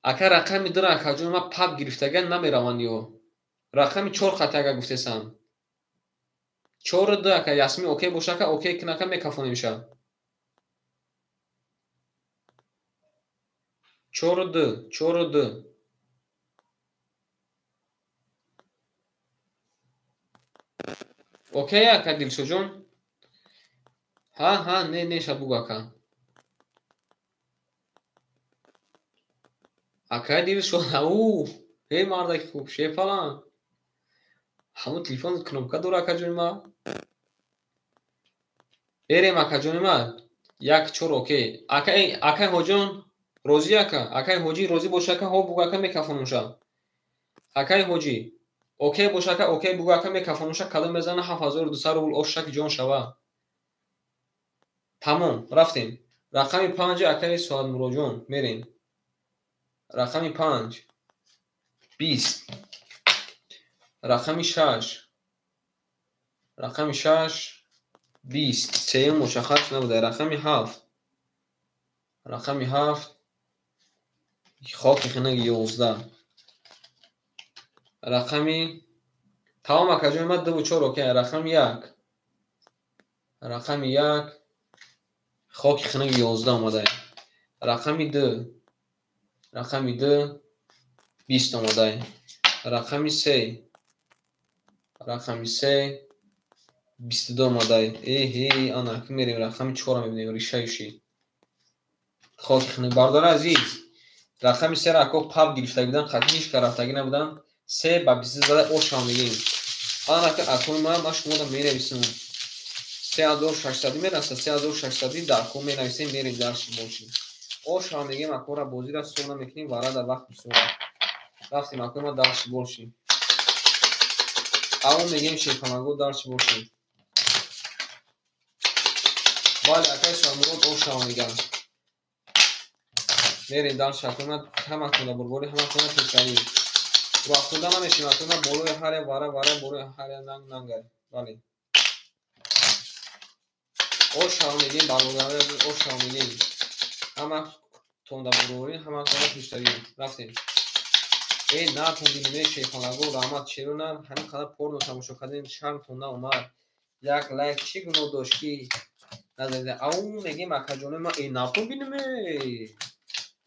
ака рақами 2 акаҷон ма пап гирифтага намераванд ё. Рақами 4 қати ака гуфтесам. 4 2 ака Ясмин окей боша ака, окей кин ака мекафонимша. 4 2 4 2. Окей ака Дилшодҷон? Ҳа, ҳа, не, не шабугу ака. Акаи Дилшод, ау, эй мардаки хуб, шефалан. Ҳамун телефон кнопка дора акаҷони ма. Берем акаҷони ма. 1 4 окей. Акаи ҳоҷон розӣ ака? Акаи ҳоҷӣ розӣ боша ака, ҳо бугу ака мекафонуша. Акаи ҳоҷӣ окей боша ака, окей бугу ака мекафонуша, кадом мезана 7200 рубл ош шак ҷон шава. Тамом, рафтем. Рақами 5 акаи Соатмуроҷон мерем. Рақами 5 20. Рақами 6. Рақами 6 20. Сеюм мушаххас набуда. Рақами 7. Рақами 7 хоки хинак 11. Рақами тамом акаҷон ма 2 4 окей. Рақами 1. Рақами 1 хоки хинак 11 омада. Рақами 2. Рақами 2 20 омада. Рақами 3. Рақами 3 22 омада. Эҳе, ана мерем рақами 4 мебинем ришаиши. Хоки хинак бардори азиз. Рақами 3 ако пап гирифта будан, қатъи ҳеҷ ка рафтагӣ набудан. 3 ба 22 зада ошам мегем. Ана акои ман шуморо менависам. 3600 мераса, 3600 дар ко менависем, мерем дарши бошем. Ошам мегем акора бозира сона мекунем, варада вақт бисёр. Рафтем акои ман дарши бошем. Аво мегем шефанаго дарши бошем. Бале акаи Соҳибмурод ошам мегам. Мерем дарши акои ман ҳама кунда бурбори, ҳама кунда пешравӣ. Вақтуда намешем акои ман болои ҳар як вара вара болои ҳар як нанг нангай. Бале. Ошам мегем бародари азиз, ошам мегем. Ҳама тонда бурбори, ҳама кунда пешравӣ. Рафтем. Эй натон бинем шефанаго раҳмат черо на ҳамин қадар порно тамошо кардем, шармтон наомад. Як лайк чӣ гуноҳ дошт ки назарида. Ау мегем акаҷони ман, эй нартон бинем.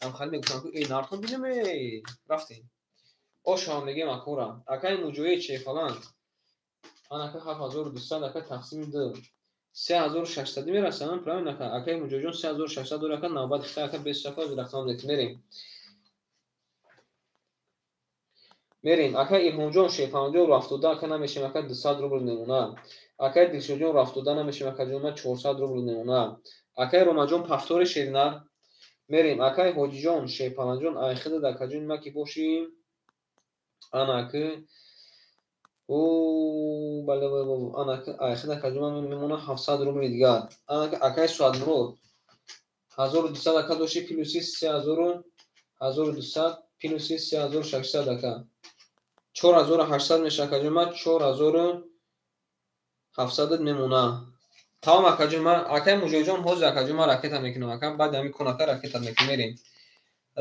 Ам хали мегуфтам ки эй нартон бинем. Рафтем. Ошам мегем акора. Акаи Муҷоҳид шефалан. Ан ака 7200 ака тақсими 2. 3600 мерасам, правильно ака? Акаи Муҷоҳидҷон 3600 дора ака, навбат хита ака 20 ака рақам дет мерем. Мерем. Акаи Илҳомҷон шефаланҷон рафтода ака намешем ака 200 рубл мемона. Акаи Дилшодҷон рафтода намешем ака ҷон 400 рубл мемона. Акаи Ромаҷон пафтори ширинар. Мерем. Акаи Ҳоҷиҷон шефаланҷон айхида акаҷон ма ки бошим. Ана аки о бале бале ана аки айхида акаҷон ма мемона 700 рубли дигар. Ана аки акаи Суадмурод 1200 ака дошти плюси 3200 плюси 3600 ака. 4800 меша акаҷон ма, 4700 мемона. Тамом акаҷон ма, акай Муҷоҳидҷон, ҳозир акаҷон ма ракета мекунам ака, баъди ҳамин кон ака ракета мекунем, мерем.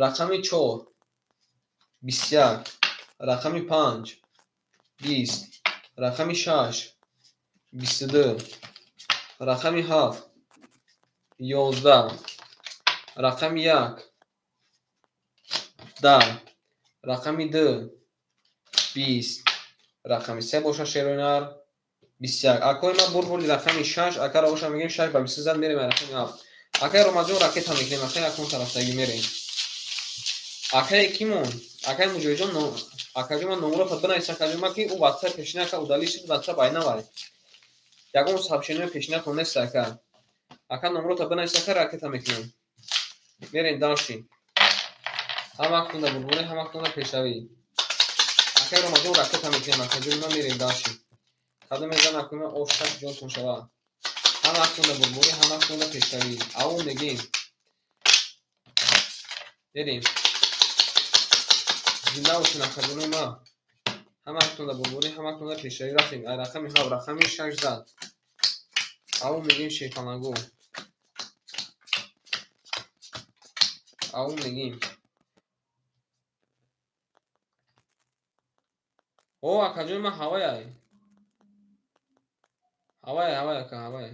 Рақами 4 21, рақами 5 20, рақами 6 22, рақами 7 11, рақами 1 10, рақами 2 20, рақами 3 боша шероинар 21. Акои ма бурбури рақами 6, акара боша мегем 6 ба 20 зад, мерем рақами 7. Акай Ромаҷон ракета мекунем, акай акон тарафтаги мерем. Акай кимон? Акай Муҷоҳидҷон, акаҷон ман номрота бинавис акаҷон ма, ки ӯ WhatsApp пешина ака удалить шуд, WhatsApp айнавай. Ягон сообщение пешинатон нест ака. Ака номрота бинавис ака, ракета мекунем. Мерем дальше. Ҳамактонда бурбуре, ҳамактонда пешравӣ. Акай Ромаҷон ракета мекунем, акаҷон ма, мерем дальше. Кадом мезан акои ма, оштак ҷонтон шава. Ҳамактонда бурбуре, ҳамактонда пешравӣ. Аву мегем. Мерем. Зинда бошен акаҷонои ма. Ҳамактонда бурбуре, ҳамактонда пешравӣ, рафтем. Ай рақами 7, рақами 6 зад. Аву мегем шерпалангу. Аву мегем. О, акаҷони ман ҳавай. Ҳавай, ҳавай ака, ҳавай.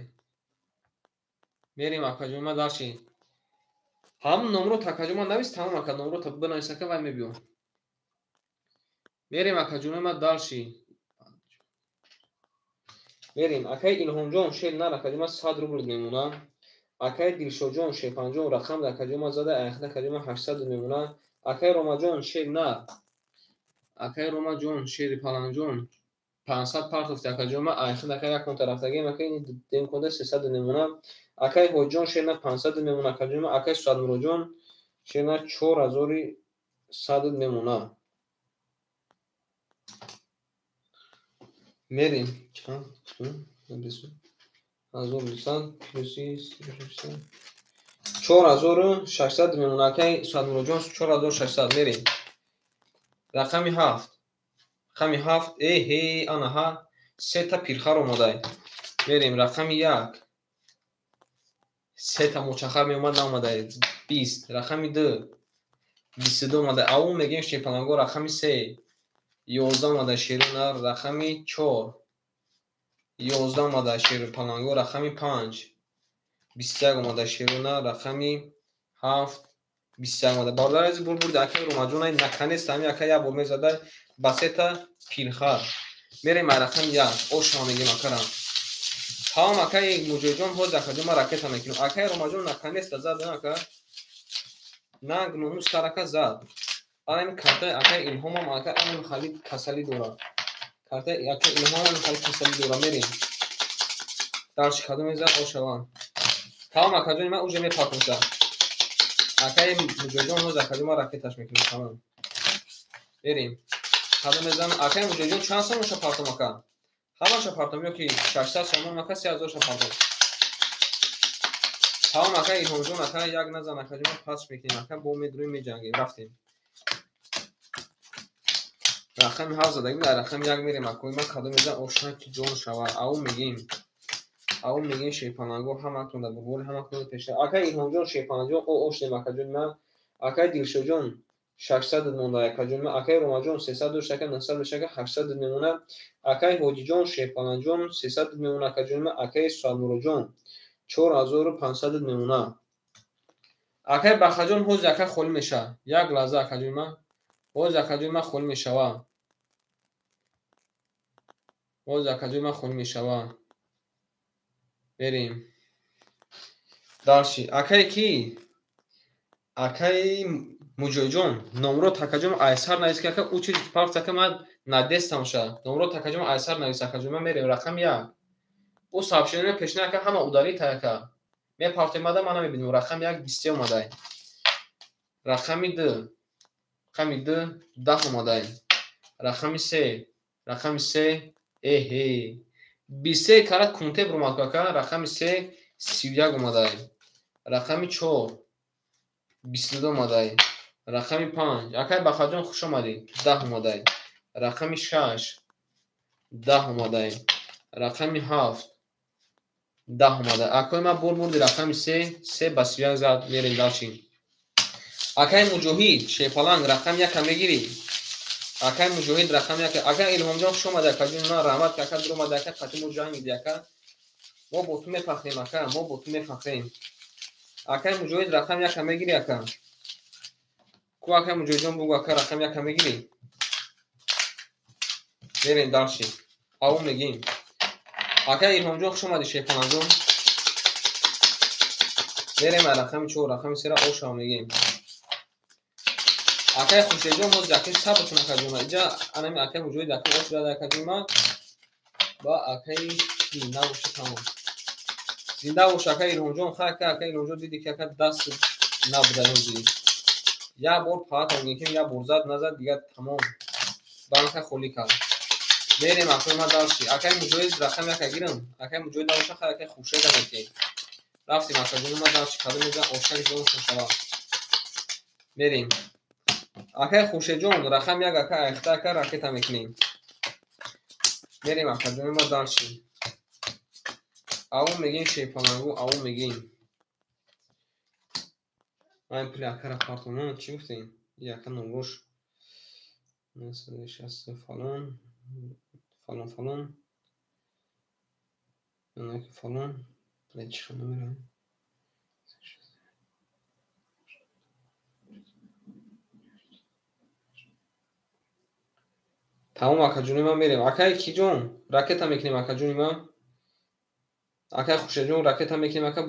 Мерем акаҷони ман дальше. Ҳамон номрот акаҷон ман навис, тамом ака, номрот бинавис ака, вай мебиё. Мерем акаҷони ман дальше. Мерем. Акаи Илҳомҷон шер нар акаҷон ман 100 рубл мемона. Акаи Дилшодҷон шерпанҷон рақам акаҷон ман зада, аяхда акаҷон ман 800 мемона. Акаи Ромаҷон шер нар. Акаи Ромаҷон шери паланҷон 500 партофти акаҷон ман, аяхда ака як конта рафтагим, акаи дем конта 300 мемона. Акаи Ҳоҷиҷон шер нар 500 мемона акаҷон ман, акаи Суадмуроҷон шер нар 4100 мемона. Мерем. Чанд? 1200 плюси 4600 мемона. Акаи Суадмуроҷон 4600 мерем. Рақами 7. Рақами 7, эҳе, анаҳа, сета пирхар омадай. Мерем рақами 1. Сета мочахар меомад, наомадай. 20. Рақами 2. 22 омадай. Аву мегем шерпаланго рақами 3. 11 омадай шерунар, рақами 4. 11 омадай шерпаланго, рақами 5. 21 омадай шерунар, рақами 7. 21 омадай. Бародари азиз, бурбурди акаи Ромаҷон ай наконец ҳами ака як бор мезадай ба сета пирхар. Мерем ай рақами 1. Ошма мегем акара. Тамом акаи Муҷоҳидҷон, ҳозир акаҷон ман ракета мекунам. Акаи Ромаҷон наконец-то зад, ака. Нанг номус карака зад. Ана ин картаи акаи Илҳомам ака ин хали касалӣ дорад. Картаи акаи Илҳомам хали касалӣ дорад. Мерем. Дарши кадом мезад, ошава. Тамом акаҷони ман уже мепартоша. Акаи Муҷоҳидҷон ҳозир акаҷон ман ракеташ мекунам. Тамом. Мерем. Кадом мезанам? Акаи Муҷоҳидҷон чанд сомонша партом ака? Ҳамаша партом ё ки 600 сомон ака, 3000 ша партом. Тамом акаи Илҳомҷон ака як назан акаҷон ман пасш мекунем ака, бо медурем меҷангем. Рафтем. Рақами 7 задагим, дар рақами 1 мерем акои ман кадом мезан ошна ки ҷон шава. Аву мегем. Аву мегем шерпаланго, ҳаматон дар бурбури, ҳаматон дар пеша. Акаи Илҳомҷон шерпаланҷон, о ошнем акаҷони ман. Акаи Дилшодҷон 600 монда акаҷони ман. Акаи Ромаҷон 300 дошт ака, 900 дошт ака, 800 мемона. Акаи Ҳоҷиҷон шерпаланҷон 300 мемона акаҷони ман. Акаи Суадмуроҷон 4500 мемона. Акаи Бахаҷон ҳозир ака холӣ мешава. Як лаҳза акаҷони ман. Ҳозир акаҷони ман холӣ мешава. Ҳозир акаҷони ман холӣ мешава. Мерем. Дальше. Акаи ки? Акаи Муҷоҳидҷон, номрот акаҷон айсар навис ки ака, ӯ чизи парт ака ман надестам ша. Номрот акаҷон айсар навис акаҷон, ман мерем рақами 1. Ӯ сообщение пешина ака ҳама удалить ака. Мепартем ада, ман намебинем. Рақами 1 23 омадай. Рақами 2. Рақами 2 10 омадай. Рақами 3. Рақами 3 эҳе. 23 карат кунте бурмад ака, рақами 3 31 омадай. Рақами 4 22 омадай. Рақами 5. Акай Бахаҷон хуш омадӣ. 10 омадай. Рақами 6 10 омадай. Рақами 7 10 омадай. Акои ман бур бурди рақами 3, 3 ба 31 зад. Мерем дальше. Акай Муҷоҳид Шерпаланг рақами 1 мегирӣ. Акай Муҷоҳид рақами 1. Акай Илҳомҷон хуш омади акаҷон ман, раҳмат ки ака дур омади ака, қати мо ҷангиди ака. Мо бо ту мефахрем ака, мо бо ту мефахрем. Акай Муҷоҳид рақами 1 мегирӣ ака. Ку акай Муҷоҳидҷон бугу ака рақами 1 мегирӣ. Мерем дальше. Ав мегим. Акай Илҳомҷон хуш омади Шерпалангҷон. Мерем рақами 4, рақами 3 ошав мегим. Акай Хуршедҷон боз якеш сабр кун акаҷон. Иҷа анами акай Муҷоҳид акай ош дад акаҷон ман ба акай набоша тамом. Зинда бош акай Илҳомҷон. Ха ака, акай Илҳомҷон диди ки ака даст набуда ҳозир. Як бор паҳат мегим, як бор зад назад дигар тамом. Банка холӣ кард. Мерем акои ман дальше. Акай Муҷоҳид рақами 1 гирам. Акай Муҷоҳид набоша хай акай Хуршеда мекунем. Рафтем акаҷон ман дальше кадом мезан ошак ҷоншон шавад. Мерем. Акай Хуршедҷон рақами 1 ака айхта ака ракета мекунем. Мерем акаҷони ма дальше. Ав мегим Шерпалангу, ав мегим. Ман пули акара партонам, чӣ гуфтем? И ака номрош 960 фалон фалон фалон фалон чӣ номера? Тамом акаҷони ман мерем. Акай киҷон ракета мекунем акаҷони ман. Акай Хуршедҷон ракета мекунем ака,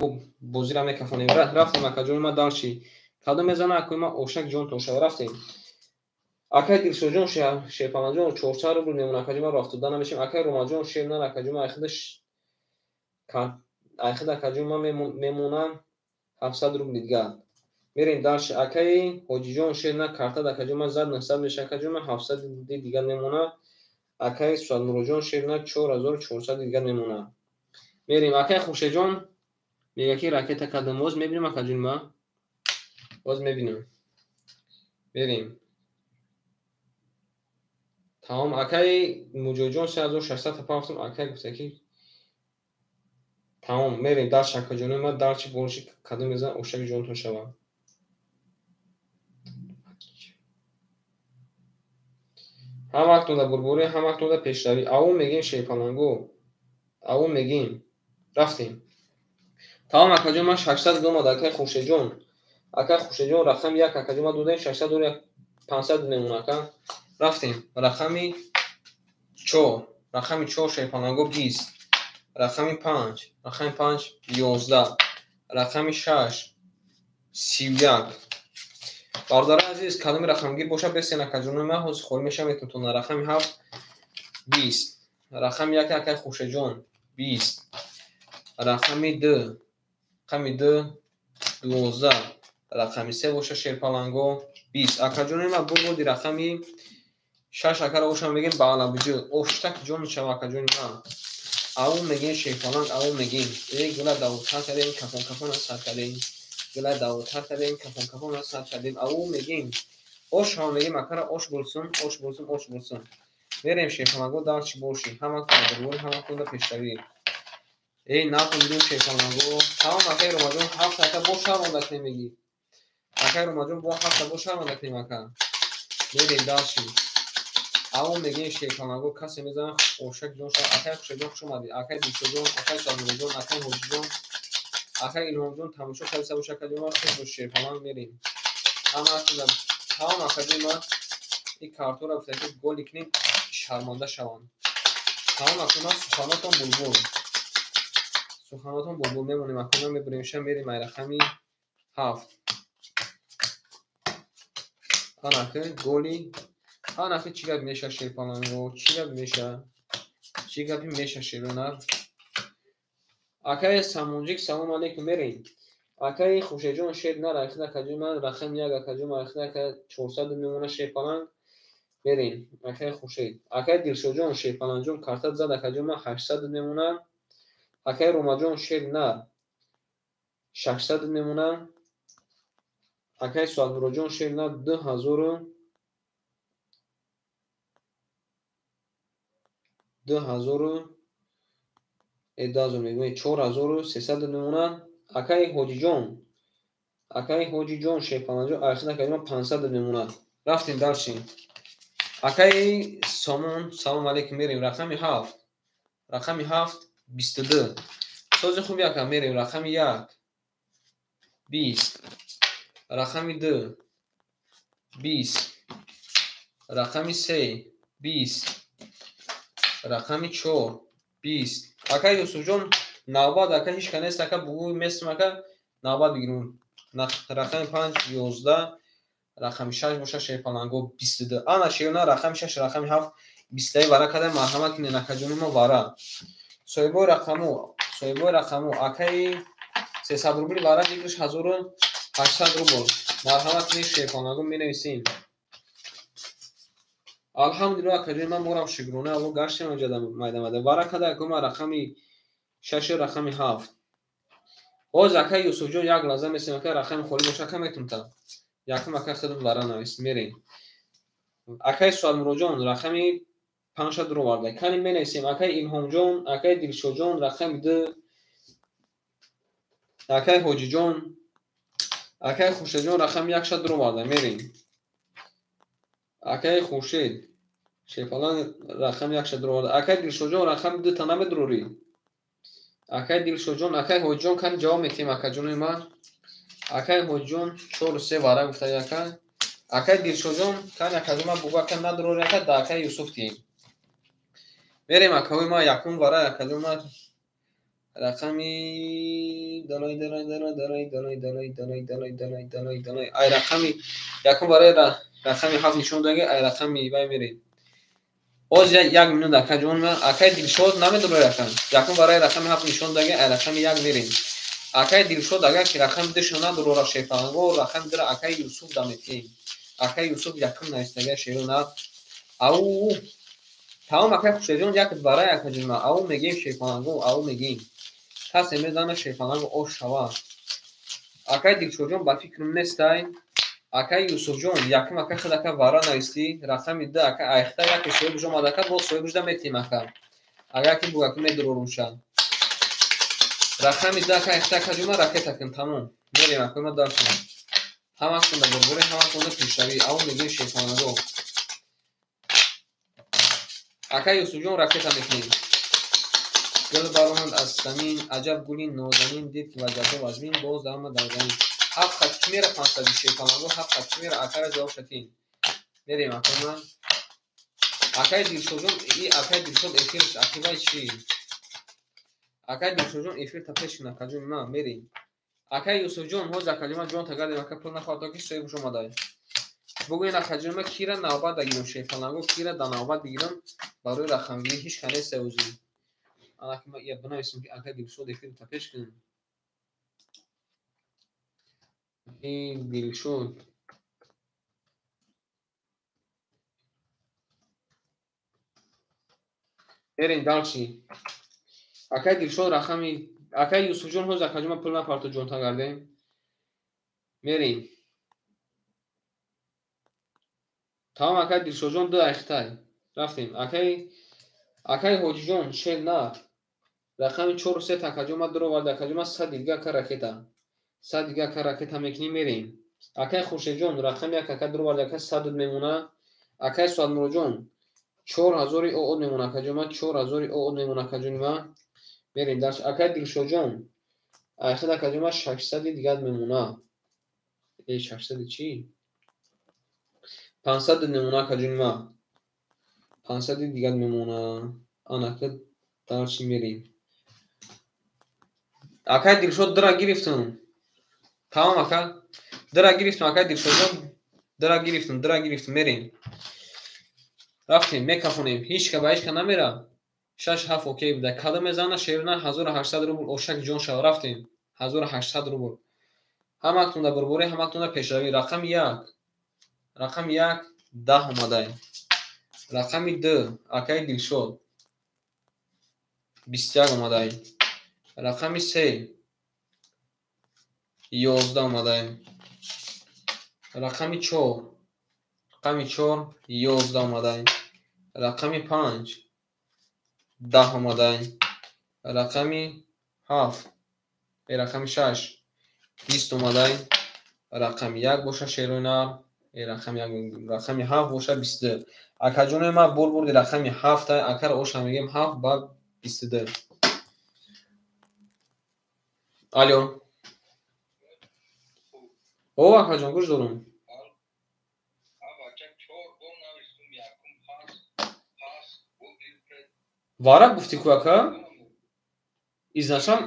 бозира мекафонем. Рафтем акаҷони ман дальше. Кадом мезана акои ман ошак ҷон тошава. Рафтем. Акай Дилшодҷон Шерпаланҷон 400 рубл мемона акаҷон ман рафтода намешем. Акай Ромаҷон шер нар акаҷон ман айхид акаҷон ман мемонам 700 рубл дигар. Мерем дальше. Акай Ҳоҷиҷон шер на картад акаҷон ман зад 900 меша акаҷон ман 700 дигар мемона. Акай Суадмуроҷон шер на 4400 дигар мемона. Мерем. Акай Хуршедҷон мега ки ракета кардам. Боз мебинем акаҷон ман. Боз мебинем. Мерем. Тамом. Акай Муҷоҳидҷон 3600 пафтам. Акай гуфта ки тамом. Мерем дальше акаҷони ман дальше больше кадом мезан ошак ҷонтон шавад. Ҳамактонда бурбурӣ, ҳамактонда пешравӣ. Ав мегим Шерпалангу. Ав мегим. Рафтем. Тамом акаҷон ман 600 омад акай Хуршедҷон. Акай Хуршедҷон рақами 1 акаҷон ман додем 600 500 мемона ака. Рафтем. Рақами 4. Рақами 4 Шерпалангу 20. Рақами 5. Рақами 5 11. Рақами 6 31. Бародарони азиз, кадоми рақамгир боша бесен акаҷони ман ҳозир холӣ мешавам метавонтон. Рақами 7 20. Рақами 1 акай Хуршедҷон 20. Рақами 2, рақами 2 12. Рақами 3 боша Шерпаланго 20. Акаҷони ман бурди рақами 6 акара ошам мегем ба алабиҷӯ. Оштак ҷон шава акаҷони ман. Ав мегем Шерпаланг, ав мегем. Э гула давтар кардем, кафон кафон сар кардем. Гула давтар кардем, кафон кафон сар кардем. Ав мегем. Ош ҳам мегем акара ош булсун, ош булсун, ош булсун. Мерем Шерпаланго дальше боши. Ҳама кунда, ҳама кунда пешравӣ. Эй накун ду Шерпаланго. Тамом акай Ромаҷон 7 ака бо шарманда кунем меги. Акай Ромаҷон бо 7 бо шарманда кунем ака. Мерем дальше. Ав мегем Шерпаланго касе мезанад ошак ҷон шава. Акай Хуршедҷон хуш омадӣ. Акай Дилшодҷон, акай Садмуроҷон, акай Ҳоҷиҷон, акай Илҳомҷон тамошо кардиса боша акаҷон ман хуш бош Шерпаланг мерем. Ҳама кунда тамом акаҷон ман ин картора гуфта ки голи кунем шарманда шаванд. Тамом акаҷон ман суханотон булбул. Суханотон булбул мемонем акаҷон мебурем ша мерем ай рақами 7. Анаки голи анаки чӣ гап меша Шерпаланго? Чӣ гап меша? Чӣ гапи меша шерунар? Акай Самонҷик салом алейкум мерем. Акай Хуршедҷон шер нар айхид акаҷон ман рақами 1 акаҷон ман айхид ака 400 мемона Шерпаланг. Мерем. Акай Хуршед. Акай Дилшодҷон Шерпалангҷон картат зад акаҷон ман 800 мемона. Акай Ромаҷон шер нар 600 мемона. Акай Суадмуроҷон шер нар 2000 2000 2000 мегӯем 4300 мемонад. Акаи Ҳоҷиҷон, акаи Ҳоҷиҷон шерпаланҷо айхид акаҷон 500 мемонад. Рафтем дальше. Акаи Сомон, салом алейкум, мерем рақами 7. Рақами 7 22. Сози хуби ака, мерем рақами 1 20, рақами 2 20, рақами 3 20, рақами 4 20. Акаи Юсуфҷон, навбат ака ҳеч ка нест ака, бугӯй местим ака, навбат бигирем. Рақами 5 11, рақами 6 боша шерпаланго 22. Ана шерна рақами 6, рақами 7 20 вара када, марҳамат кинен акаҷони мо вара. Соҳибои рақаму, соҳибои рақаму акаи 300 рубли вара гириш 1800 рубл. Марҳамат кинен шерпаланго менависем. Алҳамдулилла акаҷони ман морам шукрона Аллоҳ гаштем анҷа майда майда. Вара када ака ма рақами 6, рақами 7. Ҳоз акаи Юсуфҷон як лаҳза месем ака, рақами холӣ боша ака метунта. Якум ака худам вара навис мерем. Акаи Суалмуроҷон рақами 5 дуроварда. Кани менависем акаи Илҳомҷон, акаи Дилшодҷон рақами 2, акаи Ҳоҷиҷон, акаи Хуршедҷон рақами 1 дуроварда. Мерем. Акаи Хуршед шерпалан рақами 1 дуроварда. Акаи Дилшодҷон рақами 2 та намедурорӣ. Акаи Дилшодҷон, акаи Ҳоҷиҷон кани ҷавоб метиҳем акаҷони ман. Акаи Ҳоҷиҷон 4-3 вара гуфта ака. Акаи Дилшодҷон кани акаҷон ман бугӯ ака надурорӣ ака, да акаи Юсуф тиҳем. Мерем акаҳои ман якум вара акаҷон ман рақами далай далай далай далай далай далай далай далай далай далай далай ай рақами якум вараи рақами 7 нишон даги, ай рақами вай мерем. Боз як минут акаҷон ман акаи Дилшод намедурорӣ ака. Якум вараи рақами 7 нишон даги, ай рақами 1 мерем. Акаи Дилшод агар ки рақами 2 шо надурора шерпаланго, рақами 2 акаи Юсуф даметиҳем. Акаи Юсуф якум навистага шеру на. Ау тамом акаи Хуршедҷон як вараи акаҷон ман ау мегем шерпаланго, ау мегем. Касе мезана шерпаланго ош шава. Акаи Дилшодҷон ба фикрам нестай. Акаи Юсуфҷон якум ака худ ака вара навистӣ, рақами 2 ака айхта яке соҳибаш омад ака, боз соҳибаш да метиҳем ака. Агар ки бугаки медурорумша. Рақами 2 ака айхта ака ҷума ракета кун, тамом. Мерем акаи ма дарсем. Ҳаматон да бурбурӣ, ҳаматон да пешравӣ. Ау мегем шерпаланго. Акаи Юсуфҷон ракета мекунем. Гул баромад аз замин, аҷаб гули нозанин, дид ки вазъиятҳо вазмин, боз даромад дар замин. 7 хат чӣ мера 500 шерпаланго, 7 хат чӣ мера акара ҷавоб шатин. Мерем акаи ман. Акаи Дилшодҷон, и акаи Дилшод эфирш ақибаи чӣ? Акаи Дилшодҷон эфир та пеш кун акаҷони ман, мерем. Акаи Юсуфҷон, ҳоз акаҷони ман ҷон тагардем ака, пул нахоҳад то ки соҳибаш омадай. Бугӯен акаҷони ман кира навбат дагирам шерпаланго, кира да навбат бигирам барои рақамгирӣ ҳеч ка нест ӯзи. Анаки ман ия бинависам ки акаи Дилшод эфир та пеш кун. Дилшод мерем дальше. Акаи Дилшод рақами акаи Юсуфҷон ҳоз акаҷон ман пул напарто ҷон тагардем. Мерем. Тамом акаи Дилшодҷон 2 айхтай. Рафтем. Акаи Ҳоҷиҷон шер на. Рақами 4-3 акаҷон ман дуровард акаҷон ман 100 дига ака ракета. 100 дига ака ракета мекунем мерем. Акаи Хуршедҷон рақами 1 ака дуровард ака 100 мемона. Акаи Суалмуроҷон 4000 оод мемона акаҷон ман 4000 оод мемона акаҷони ман. Мерем дальше. Акаи Дилшодҷон айхид акаҷон ман 600 дигар мемона. 600 чӣ? 500 мемона акаҷони ман. 500 дигар мемона. Анака дальше мерем. Акаи Дилшод дра гирифтам. Тамом ака. Дра гирифтам акаи Дилшодҷон. Дра гирифтам, дра гирифтам, мерем. Рафтем, мекафонем. Ҳеч ка ба ҳеч ка намера. 6-7 окей буда. Кадом мезана шерна 1800 рубл ошак ҷон шава. Рафтем. 1800 рубл. Ҳаматон да бурбурӣ, ҳаматон да пешравӣ. Рақами 1. Рақами 1 10 омадай. Рақами 2 акаи Дилшод 21 омадай. Рақами 3 11 омадай. Рақами 4, рақами 4 11 омадай. Рақами 5 10 омадай. Рақами 7, рақами 6, 20 омадай. Рақами 1 боша шерои нар, рақами 1, рақами 7 боша 22. Акаҷонои ман бурди рақами 7, акара оша мегем 7 ба 22. Алло. О, акаҷон, гӯш дорум. Вара гуфтӣ ку ака? Изнашам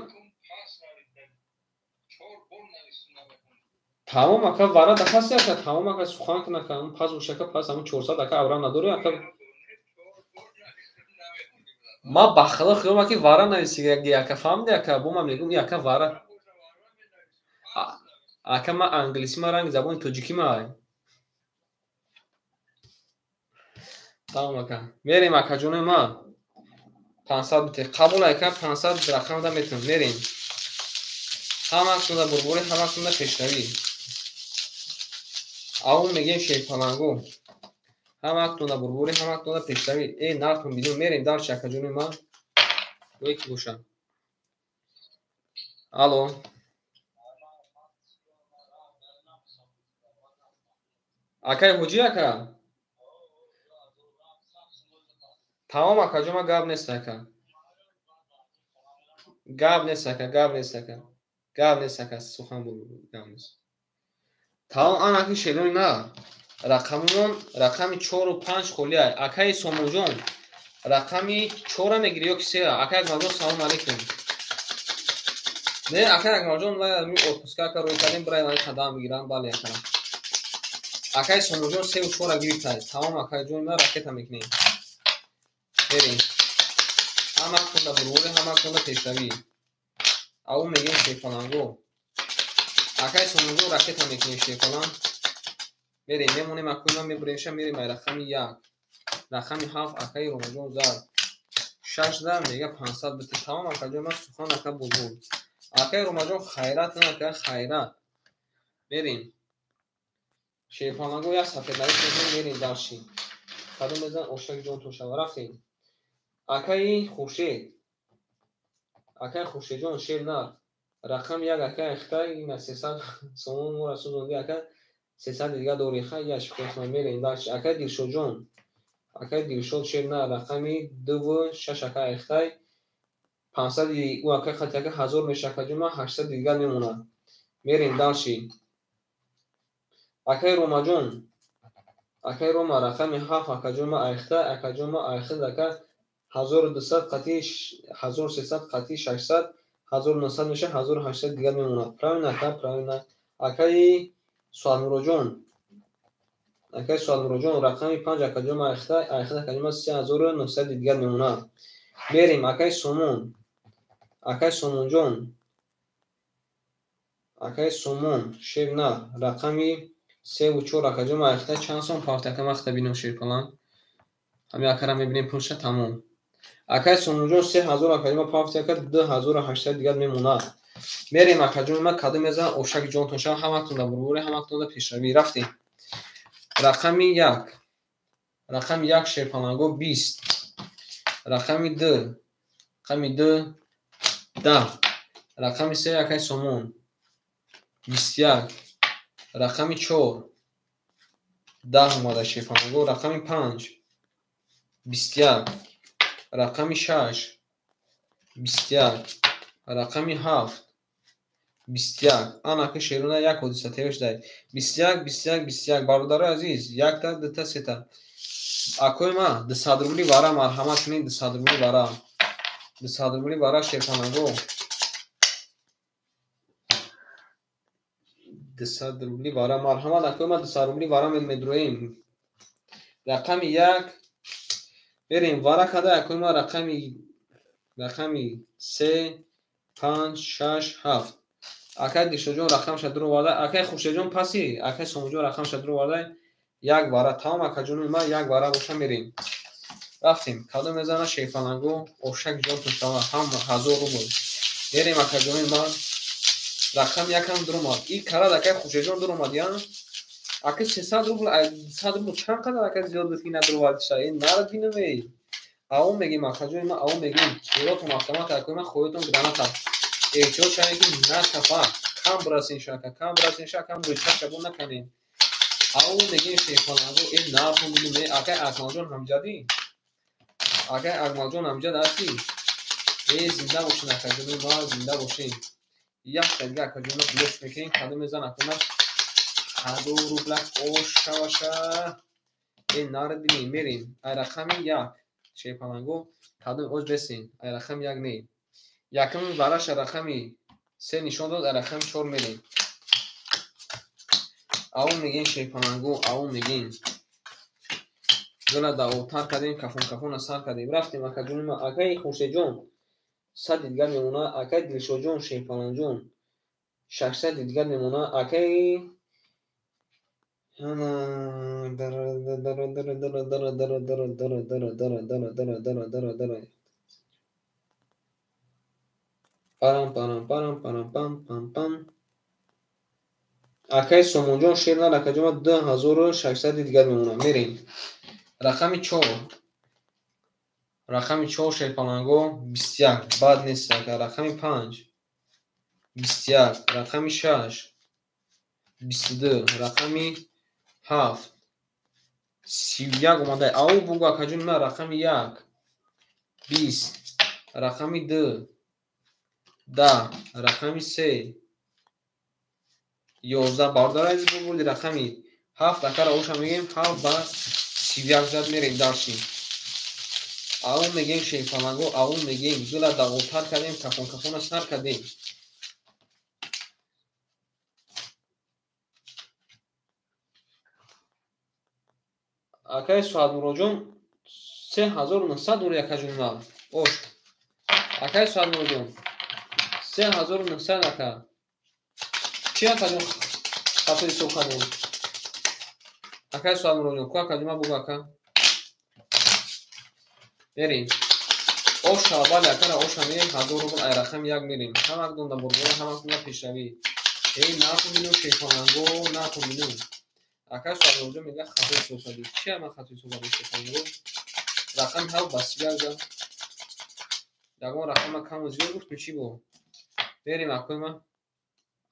тамом ака, вара дахаси ака, тамом ака, сухан кун ака, пас боша ака, пас ҳамун 400 ака аврам надорӣ ака. Ма ба худо хиёлам ки вара нависигаги ака, фаҳмиди ака, бо ман мегӯм и ака вара. Ака ма англисӣ ма ранги забони тоҷикӣ ма. Тамом ака. Мерем акаҷонои ма. 500 бите. Қабул ака, 500 рақам да метавонам. Мерем. Ҳаматонда бурбурӣ, ҳаматонда пешравӣ. Аввал мегем шерпалангу. Ҳаматонда бурбурӣ, ҳаматонда пешравӣ. Э, нархон бидун. Мерем дарчи акаҷонои ман. Ки боша. Алло. Акай ҳоҷӣ ака? Тамом акаҷон, ма гап нест ака. Гап нест ака, гап нест ака. Гап нест ака, сухан гап нест. Тамом анаки шерои на. Рақамон рақами 4 ва 5 холия. Акаи Сомонҷон, рақами 4 мегири ё ки 3? Акай Акмалҷон, салом алейкум. Не, акай Акмалҷон, вай ми отпуска ака рӯй кардем, бирай вай қадам мегирам, бале ака. Акай Сомонҷон 3 ва 4 гирифтай. Тамом акайҷон, ма ракета мекунем. Мерем. Ҳаматонда бурбурӣ, ҳаматонда пешравӣ. Аввал мегем шерпаланго. Акай Сомонҷон ракета мекунем шерпаланг. Мерем, мемонем акои ман мебуремша, мерем ай рақами 1. Рақами 7 акаи Ромаҷон зад. 6 да мега 500 бите. Тамом акаҷон, ман сухан ака булбул. Акаи Ромаҷон хайрат на ака, хайрат. Мерем. Шерпаланго як сафеднавис мекунем, мерем дарши. Кадом мезан ошак ҷонтон шава. Рафтем. Акаи Хуршед. Акаи Хуршедҷон шер нар. Рақами 1 акаи Ахтай ина 300 сомон мо расонди ака 300 дига дори хай я шукр мерем дарши. Акаи Дилшодҷон. Акаи Дилшод шер нар. Рақами 2 ва 6 акаи Ахтай 500 ӯ акаи хати ака 1000 меша акаҷон, ман 800 дига мемонад. Мерем дарши. Акаи Ромаҷон. Акаи Рома рақами 7 акаҷон ма Ахтай, акаҷон ма Ахтай ака 1200 қати 1300 қати 600 1900 меша, 1800 дигар мемонад. Правильно ака, правильно. Акаи Суадмуроҷон. Акаи Суадмуроҷон рақами 5 акаҷон ма Ахтай, Ахтай акаҷон ма 3900 дигар мемонад. Мерем акаи Сомон. Акаи Сомонҷон. Акаи Сомон шер на рақами 3 ва 4 акаҷон ма Ахтай чанд сом парт ака махта бинам шерпаланг. Ҳамин акара мебинем пулша тамом. Акаи Сомонҷон 3000 акаҷон ма парт ака 2800 дигар мемонад. Мерем акаҷон ма кадом мезан ошак ҷонтон шава, ҳаматонда бурбурӣ, ҳаматонда пешравӣ. Рафтем. Рақами 1. Рақами 1 шерпаланго 20. Рақами 2. Рақами 2 10. Рақами 3 акаи Сомон 21. Рақами 4 10 омада шерпаланго. Рақами 5 21. Рақами 6 21. Рақами 7 21. Анаки шерона як ҳодиса тевш дай. 21 21 21. Бародарои азиз, якта, дута, сета. Акои ма 200 рубли вара марҳамат кунед, 200 рубли вара. 200 рубли вара шерпаланго. 200 рубли вара марҳамат акои ма 200 рубли вара медроем. Рақами 1 мерем вара када акои ма рақами 3 5 6 7. Акай Дилшодҷон рақамша дур оварда, акай Хуршедҷон паси, акай Сомонҷон рақамша дур оварда, як вара. Тамом акаҷони ма як вара боша мерем. Рафтем. Кадом мезана шерпаланго ошак ҷонтон шава, ҳам 1000 рубл. Мерем акаҷони ма. Рақами 1 ҳам дур омад. И карад акай Хуршедҷон дур омад, я? Ака 300 рубл, 100 рубл чанд қадар ака зиёд буд ки на дур овардиша? Э, нарад бинам эй. Ав мегим акаҷони ман, ав мегим. Шеротон автомат акои ман, хоҳитон граната. Эҳтиёт шавед ки накафа. Кам бирасен шака, кам бирасен шака, кам рӯйчак шабо наканем. Ав мегим шерпаланго, э нархон бигим, э акай Акмалҷон ҳамҷадӣ? Акай Акмалҷон ҳамҷад ҳастӣ? Э зинда бошин акаҷони ман, зинда бошин. Якта дига акаҷони ман гулеш мекунем, кадом мезан акунаш? 1000 рубла ош шаваша. Э нард бинем, мерем. Ай рақами 1 шерпаланго, кадом оз бесен? Ай рақами 1 не. Якум бараша рақами 3 нишон дод, ай рақами 4 мерем. Ав мегем шерпаланго, ав мегем. Гула давотар кардем, кафон кафона сар кардем. Рафтем акаҷони ман, акаи Хуршедҷон 100 дигар мемона, акаи Дилшодҷон шерпаланҷон 600 дигар мемона, акаи парам парам парам парам пам пам пам. Акаи Сомонҷон шер нар акаҷон ман 2600 дигар мемона. Мерем. Рақами 4. Рақами 4 шерпаланго 21. Бад нест ака. Рақами 5 21. Рақами 6 22. Рақами 7 31 омада. Ав бугу акаҷон ман рақами 1 20. Рақами 2 10. Рақами 3 11. Бародари азиз бубурди рақами 7 акара оша мегем 7 ба 31 зад мерем дарши. Ав мегем шерпаланго, ав мегем. Гула дағотар кардем, кафон кафона сар кардем. Акаи Суҳатмуроҷон 3900 дори акаҷон ман. Ош. Акаи Суҳатмуроҷон 3900 ака. Чи акаҷон хато ҳисоб кардем? Акаи Суҳатмуроҷон, ку акаҷон ман бугу ака. Мерем. Ош шавбали акара оша мерем, 1000 рубл ай рақами 1 мерем. Ҳамакдон да бурбора, ҳамакдон да пешравӣ. Эй нарху бину шерпаланго, нарху бину. Акаи Суҳатмуроҷон мегӯяд хато ҳисоб кардӣ. Чи ман хато ҳисоб кардам шерпаланго? Рақами 7 ба 31 зад. Ягон рақама каму зиёд гуфтум чӣ бо? Мерем акои ман.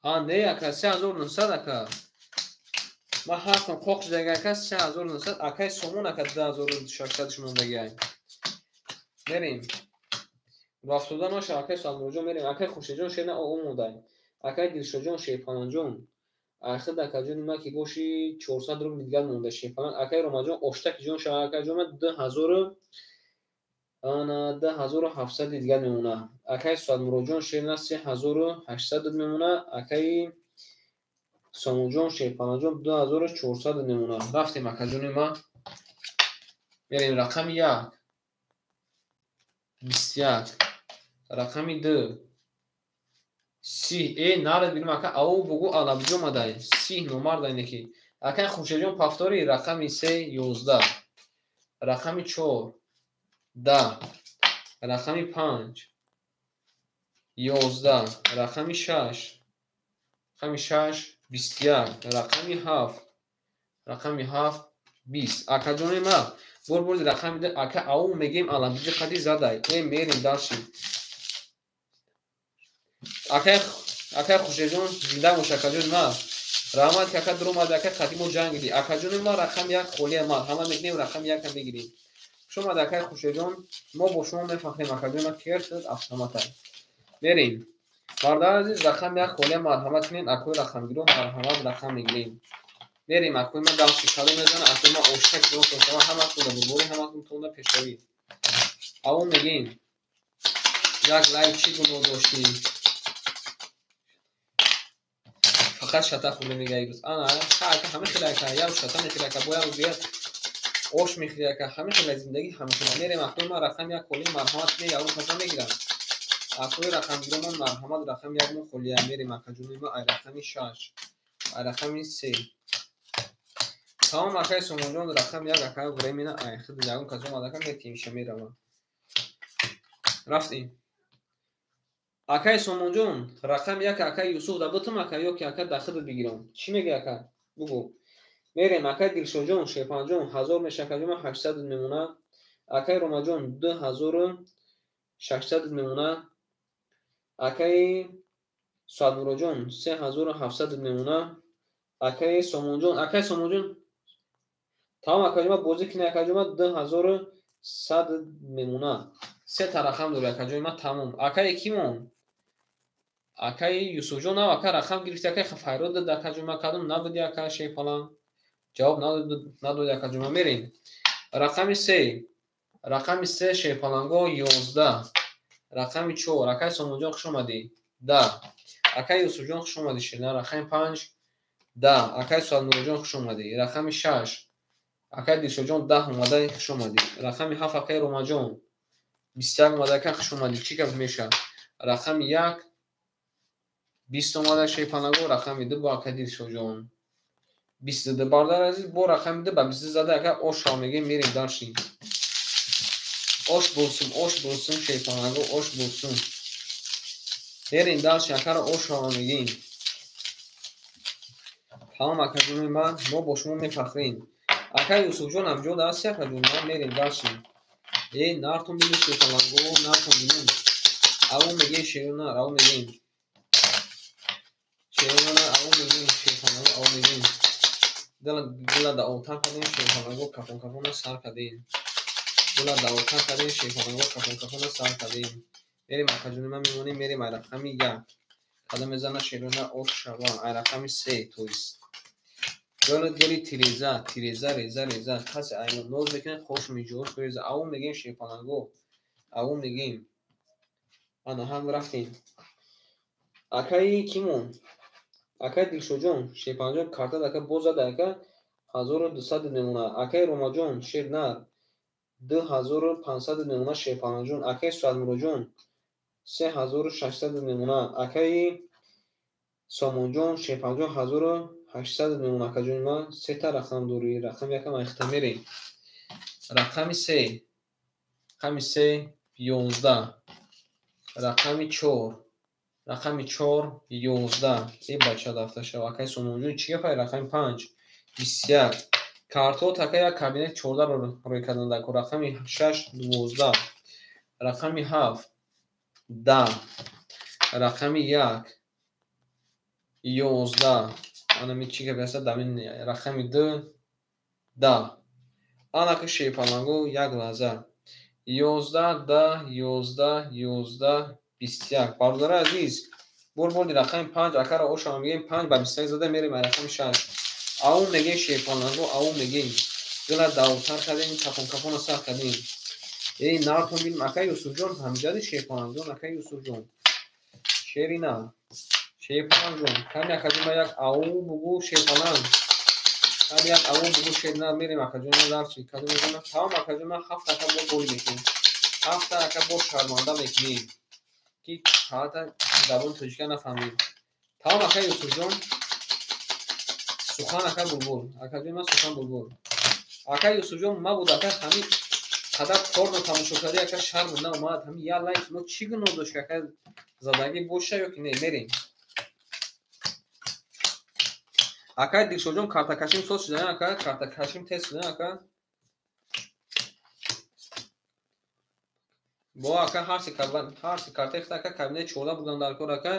А не ака 3900 ака. Ман ҳастам қоқ шудага ака 3900 акаи Сомон ака 2600 шумондагиай. Мерем. Рафтода наша акаи Суҳатмуроҷон мерем. Акаи Хуршедҷон шер на омодай. Акаи Дилшодҷон шерпаланҷон. Ахид акаҷони ман ки боши 400 рубл дигар монда шерпалан. Акаи Ромаҷон оштаки ҷон шава акаҷон ман 2700 дигар мемона. Акаи Суҳатмуроҷон шер на 3800 мемона. Акаи Сомонҷон шерпаланҷон 2400 мемона. Рафтем акаҷони ман. Мерем рақами 1 21. Рақами 2 30. Э нарад бинем ака ав бугу алабиҷо омадай. 30 номардай неки. Акаи Хуршедҷон пафтори рақами 3 11. Рақами 4 10. Рақами 5 11. Рақами 6. Рақами 6 21. Рақами 7. Рақами 7 20. Акаҷони ман бурбурди рақами 2 ака ав мегем алабиҷо қади задай. Э мерем дарши. Акаи Хуршедҷон зинда бош акаҷони ман. Раҳмат ки ака дуромади ака қади мо ҷанг дидӣ. Акаҷони ман рақами 1 холия марҳамат мекунем рақами 1 мегирем. Хуш омад акаи Хуршедҷон, мо бо шумо мефахрем акаҷони ман кершуд автомата. Мерем. Бародари азиз рақами 1 холия марҳамат кунед, акои рақамгиро марҳамат рақам мегирем. Мерем акои ман дарши кадом мезана, акои ман оштак ҷон шава ҳаматон да бурборӣ, ҳаматон тонда пешравӣ. Ав мегем. Як лайк чӣ гуноҳ доштӣ? Фақат шата хӯрда мега ирӯз. Ана, ха ака ҳама хел ака, як рӯз шата мехӯри ака, бо як рӯз дигар ош мехӯри ака, ҳама хел зиндагӣ ҳама хел. Мерем акои ман рақами 1 холӣ марҳамат кунед, ягон каса мегирам. Акои рақамгиро ман марҳамат рақами 1 мо холия мерем акаҷони ман ай рақами 6, ай рақами 3. Тамом акаи Сомонҷон рақами 1 ака времена ай худ ягон кас омад ака метимиша меравам. Рафтем. Акаи Сомонҷон рақами 1 акаи Юсуф да бутум ака ё ки ака да худат бигирам. Чӣ мегӯӣ ака? Бугӯ. Мерем акаи Дилшодҷон, Шерпанҷон 1000 меша акаҷон ман 800 мемона. Акаи Ромаҷон 2600 мемона. Акаи Суадмуроҷон 3700 мемона. Акаи Сомонҷон, акаи Сомонҷон тамом акаҷон ма бозӣ кунед акаҷон ма 2100 мемона. Се та рақам дори акаҷони ма тамом. Акаи кимон? Акаи Юсуфҷон нав ака рақам гирифти акаи файрод дад акаҷон ма кадом набуди ака шерпаланг. Ҷавоб надоди акаҷон ма мерем. Рақами 3. Рақами 3 шерпаланго 11. Рақами 4 акаи Сомонҷон хуш омадӣ. 10. Акаи Юсуфҷон хуш омадӣ ширина. Рақами 5 10. Акаи Суадмуроҷон хуш омадӣ. Рақами 6 акаи Дилшодҷон 10 омада хуш омадӣ. Рақами 7 акаи Ромаҷон 21 омада ака хуш омадӣ. Чӣ гап меша? Рақами 1 20 омада шерпаланго. Рақами 2 бо акаи Дилшодҷон 22. Бародари азиз бо рақами 2 ба 22 зада ака ошро мегем мерем дарши. Ош болсун, ош болсун шерпаланго, ош болсун. Мерем дарши акаро ошро мегем. Тамом акаҷони ман, мо бо шумо мефахрем. Акаи Юсуфҷон ҳамҷо даст акаҷон ман мерем дарши. Э нартон бинем шерпаланго, нартон бинем. Аво мегем шерона, аво мегем. Шерона, аво мегем шерпаланго, аво мегем. Дила даъвотар кардем шерпаланго, кафон кафона сар кардем. Дила даъвотар кардем шерпаланго, кафон кафона сар кардем. Мерем акаҷони ман мемонем, мерем ай рақами 1. Кадом мезана шерона ош шава, ай рақами 3 тоист. Гали гали тиреза, тиреза, реза, реза. Касе ай ноз мекунад, хош меҷош реза. Аво мегем шерпаланго, аво мегем. Ана ҳам рафтем. Акаи кимон? Акаи Дилшодҷон, шерпаланҷон карта ака боз зада ака 1200 мемона. Акаи Ромаҷон, шернар 2500 мемона шерпаланҷон. Акаи Суадмуроҷон 3600 мемона. Акаи Сомонҷон, шерпаланҷон 1800 мемона. Акаҷони ман сета рақам дорӣ. Рақами якам айхта мерем. Рақами 3. Рақами 3 11. Рақами 4. Рақами 4 11. Э бача дафта шав. Акаи Сомонҷон чӣ гапай? Рақами 5 21. Картот ака як кабинет 14 ро рӯй кардан дар кор. Рақами 6 12. Рақами 7 10. Рақами 1 11. Ана ми чӣ гап аст? Дамин рақами 2 10. Анаки шерпаланго як лаҳза. 11 10 11 11 21. Бародари азиз, бор борди рақами 5 акаро ошам мегем 5 ба 21 зада мерем рақами 6. Аво мегем шерпаланго, аво мегем. Дила даъвотар кардем, кафон кафона сар кардем. Эй нартон бинем акаи Юсуфҷон ҳамҷади шерпаланҷон, акаи Юсуфҷон. Шерина, шерпаланҷон, ками акаҷон як аво бугу шерпаланг. Ками як аво бугу шерина мерем акаҷон ма дарчи. Кадом мезанам? Тамом акаҷон ма 7 ака бор гол мекунем. 7 ака бор шарманда мекунем. Ки ҳалата забони тоҷика нафаҳмид. Тамом акаи Юсуфҷон. Сухан ака булбул. Акаҷон ман сухан булбул. Акаи Юсуфҷон мабуд ака ҳамин қадар порно тамошо кардӣ ака шарм наомад. Ҳамин як лайк мо чӣ гуноҳ дошт ака задагӣ боша ё ки не? Мерем. Акаи Дилшодҷон картакашим соз шуда ака, картакашим тез шуда ака. Бо ака ҳар се карта ихта ака кабинет 14 бурдан дар кор ака.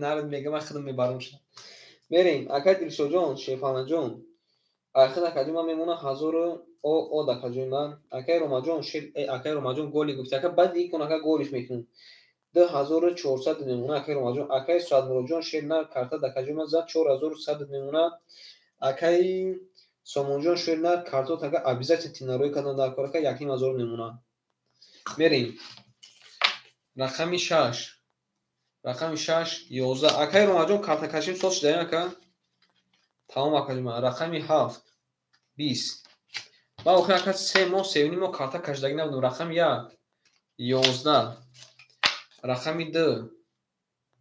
Нарад мегам ман худам мебарам ша. Мерем акаи Дилшодҷон, шерпаланҷон. Айхид акаҷон ман мемонам 1000 од акаҷони ман. Акаи Ромаҷон шер, акаи Ромаҷон голи гуфти ака баъд икон ака голиш мекунам. 2400 мемона акаи Ромаҷон. Акаи Суадмуроҷон шер на карта акаҷон ман зад 4100 мемона. Акаи Сомонҷон шер на картот ака обязательно тинароӣ кардан дар кор ака 1500 мемона. Мерем. Рақами 6. Рақами 6 11. Акаи Ромаҷон картакашим соз шуда ака. Тамом акаҷон ман. Рақами 7 20. Ман охир ака 3 моҳ, 3.5 моҳ карта кашидагӣ набудам. Рақами 1 11. Рақами 2.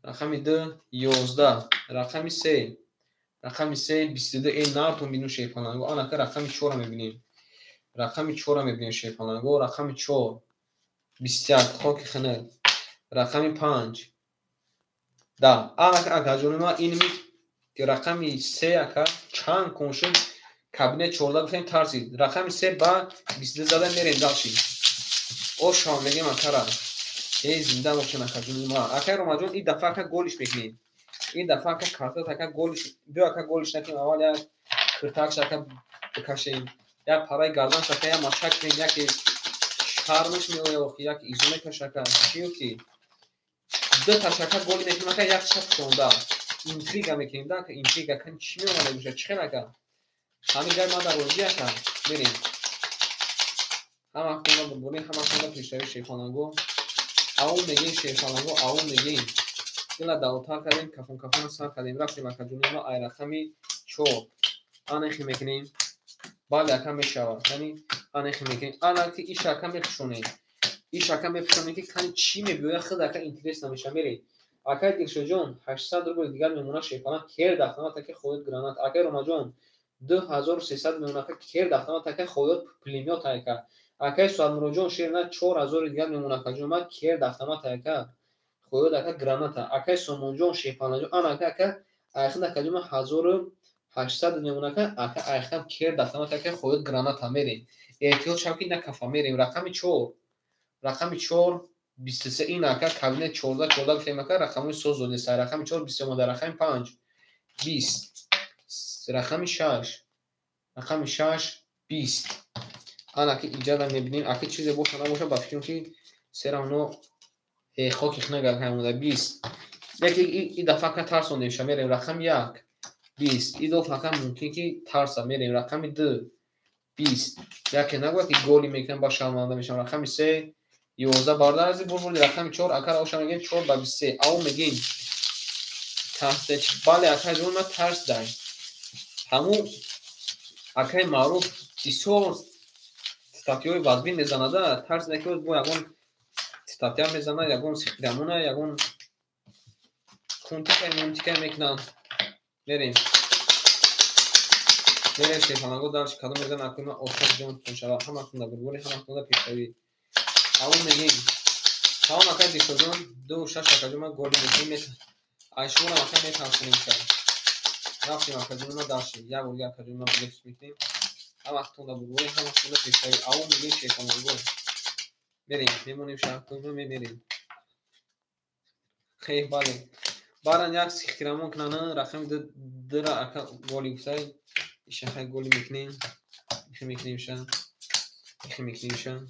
Рақами 2 11. Рақами 3. Рақами 3 22. Э нартон бину шерпаланго. Ан ака рақами 4-ро мебинем. Рақами 4-ро мебинем шерпаланго. Рақами 4 21 хоки хинак. Рақами 5 10. Ан ака акаҷони ман ин рақами 3 ака чанд кун шуд? Кабинет 14 гуфтем, тарсид. Рақами 3 ба 22 зада, мерем дальше. Ошава мегем акара. Эй, зинда бошен, акаҷони ма. Акай Ромаҷон, ин дафъа ака голиш мекунем. Ин дафъа ака картат ака голиш. Биё, ака, голиш накунем, аввал як киртакш ака бикашем. Як параи гарданш ака, як мачак кунем, яке шармаш меояд охи, як изо мекаша ака. Чиё ки? Ду ташака голи мекунем ака, як шаб шонда. Интрига мекунем да ака, интрига. Кани, чӣ меомада боша? Чӣ хел ака? Ҳамин гай ман дар розӣ ака. Мерем. Ҳама хона бурбурӣ, ҳама хона пешравӣ, шерпаланго. Аун мегем, шерпаланго, аун мегем. Дила давотар кардем, кафон кафона сар кардем. Рафтем, акаҷони ма, ай рақами 4. Анехи мекунем. Бале, ака, мешавад. Яъни анехи мекунем. Ана ки иш ака мепӯшонем. Иш ака мепӯшонем, ки кани чӣ мебиёяд, худ ака интерес намеша. Мерем. Акай Дилшоҷон, 800 рубл дигар мемона, шерпаланг керд автомат ака, хоҳед гранат. Акай Ромаҷон, 2300 мемона ака, керд автомат ака, хоҳед пулемёт ака. Акай Суадмуроҷон, шер на 4000 дигар мемона, акаҷон ма, керд автомат ака, хоҳед ака граната. Акай Сомонҷон, шерпаланҷон, ана ака, ака айхид, акаҷон ма, 1800 мемона ака, ака айхидам керд автомат ака, хоҳед граната. Мерем. Эҳтиёт шав, ки накафа. Мерем. Рақами 4. Рақами 4 23. Ин ака кабинет 14 14 гуфтем ака, рақамҳои соз додеста. Рақами 4 23 омада, рақами 5 20, рақами 6, рақами 6 20. Ана ки иҷада мебинем, ака, чизе боша набоша, ба фикрам, ки все равно хоки хнага омада 20. Яке и дафъа ака тарсондемша. Мерем, рақами 1 20. И дафъа ака мумкин ки тарса. Мерем, рақами 2 20. Яке нагӯяд, ки голи мекунам, ба шарманда мешавам. Рақами 3 11. Бародар ази, бурбули. Рақами 4 ака, оша мегем, 4 ба 23. Ав мегем. Тарсда. Бале, ака ҷон, ма тарсдай. Ҳамун акаи маъруф бисёр статьяҳои вазбин мезанада, тарсида, ки бо ягон статья мезана, ягон сихтирамона, ягон кунтикай мунтикай мекунанд. Мерем. Мерем, шерпаланго, дальше кадом мезана, акои ман, офтоб ҷон шава. Ҳама хунда бурбури, ҳама хунда пешравӣ. Аввал мегем. Тамом, акай Дилшоҷон, ду шаш, акаҷон ман, голи мекунем. Ай шуморо ака метарсонем ша. Рафтем, акаҷони ман, дальше. Як бор акаҷони ман билет мекунем. Ҳама хунда бурбури, ҳама хунда пешравӣ. Аввал мегем, шерпаланго. Мерем, мемонем шаҳркои ма, мемерем. Хе, бале. Баъдан як сихтирамон кунанд, рақами дура ака голи гуфтай. Ишахай голи мекунем. Ихи мекунем ша. Ихи мекунем ша.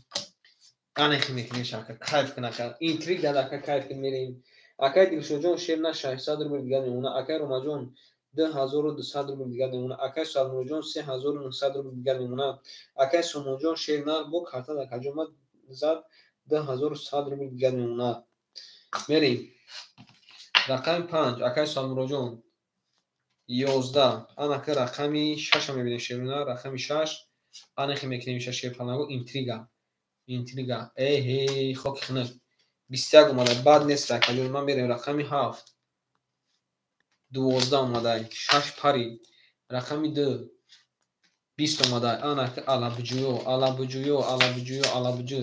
Ана ихи мекунем ша, ака кайф кун, ака. Интрига ака, кайф кун, мерем. Акай Дилшоҷон, шер на 600 рубл дигар мемона. Акай Ромаҷон, 2200 рубл дигар мемона. Акай Суадмуроҷон, 3900 рубл дигар мемона. Акай Сомонҷон, шер на бо карта акаҷон ма зад, 2100 рубл дигар мемона. Мерем. Рақами 5, акай Суадмуроҷон, 11. Анака рақами шаша мебинем, шерона, рақами 6. Анахи мекунем ша, шерпаланго, интрига. Интрига. Эҳе, хоки хунук. 21 омада, бад нест, акаҷон ман. Мерем, рақами 7. 12 омадай, шаш пари. Рақами 2 20 омадай. Анака алабуҷӯё, алабуҷӯё, алабуҷӯё, алабуҷӯ.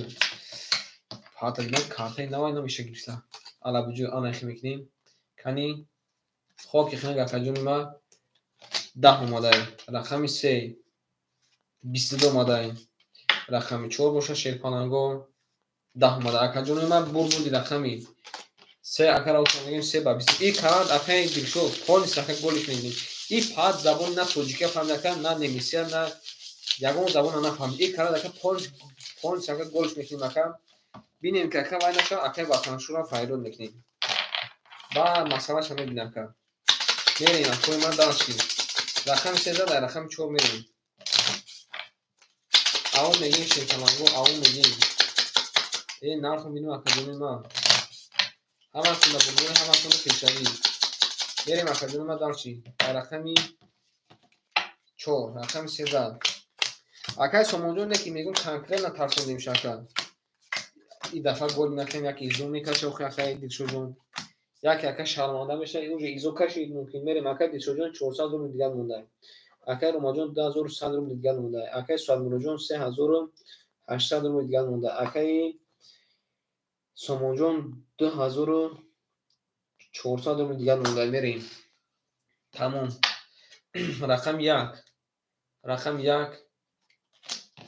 Ҳатто дидам, картаи навай намеша гирифта. Алабуҷӯ, анахи мекунем. Кани, хоки хунук, акаҷони ма, 10 омадай. Рақами 3 22 омадай. Рақами 4 боша, шерпаланго, 10 омада. Акаҷони ман, бурбуди, рақами 3 ака равшан мегем, 3 ба 20. И карат, акаи Дилшод, полис ака голиш мегем. И пат забон на тоҷикия фаҳмид ака, на немисия, на ягон забона нафаҳмид. И карат ака, полис ака голиш мекунем ака. Бинем, ки ака вай наша, акаи ватаншура файрод мекунем. Ба масъалаша мебинам ака. Мерем, акои ман, дальше. Рақами 3 зада, рақами 4 мерем. Аввал мегем, шерпаланго, аввал мегем. Э, нархо бинем, акаҷони ман. Ҳаматонда бурбури, ҳаматонда пешравӣ. Мерем, акаҷони ман, дальше. Рақами 4, рақами 3 зад. Акай Сомонҷон, не ки мегум, конкретно тарсондем шака. И дафъа голи накунем, яке изо мекаша охи, акай Дилшоҷон. Яке ака шарманда меша, уже изо кашид мумкин. Мерем, акай Дилшоҷон, 400 рубл дигар мондай. Акай Ромаҷон, 2100 рубл дигар мондай. Акай Суадмуроҷон, 3800 рубл дигар мондай. Акаи Сомонҷон, 2400 рубл дигар мондай. Мерем. Тамом. Рақами 1. Рақами 1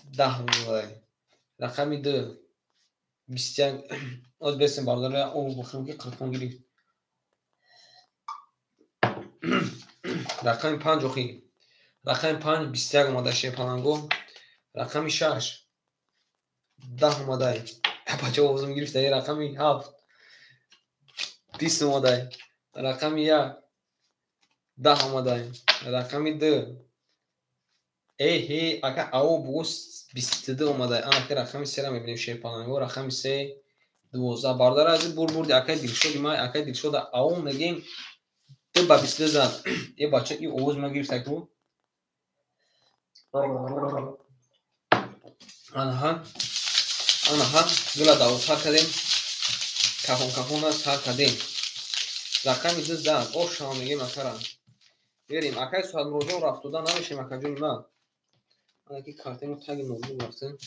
10 омадай. Рақами 2 21. Оз бесем бародаро, об бухӯрем ки қирқон гирифт. Рақами 5 охи. Рақами 5 21 омада шерпаланго. Рақами 6 10 омадай. Бача овозам гирифта. Рақами 7 20 омадай. Рақами 1 10 омадай. Рақами 2 эҳе ака ао бугу 22 омадай. Анаки рақами 3-ра мебинем шерпаланго. Рақами 3 12. Бародари азиз, бур бурди акай Дилшоди ман, акай Дилшода ао мегем 2 ба 22 зад. Е бача, и овоз ма гирифта ку. Анаҳа анаҳа гула давотар кардем, кафон кафона сар кардем. Рақами 2 зад. Ошама мегем акара. Берем акай Суҳатмуроҷон, рафтода намешем акаҷони ман. Анаки картаи таги ноутбук рафтем.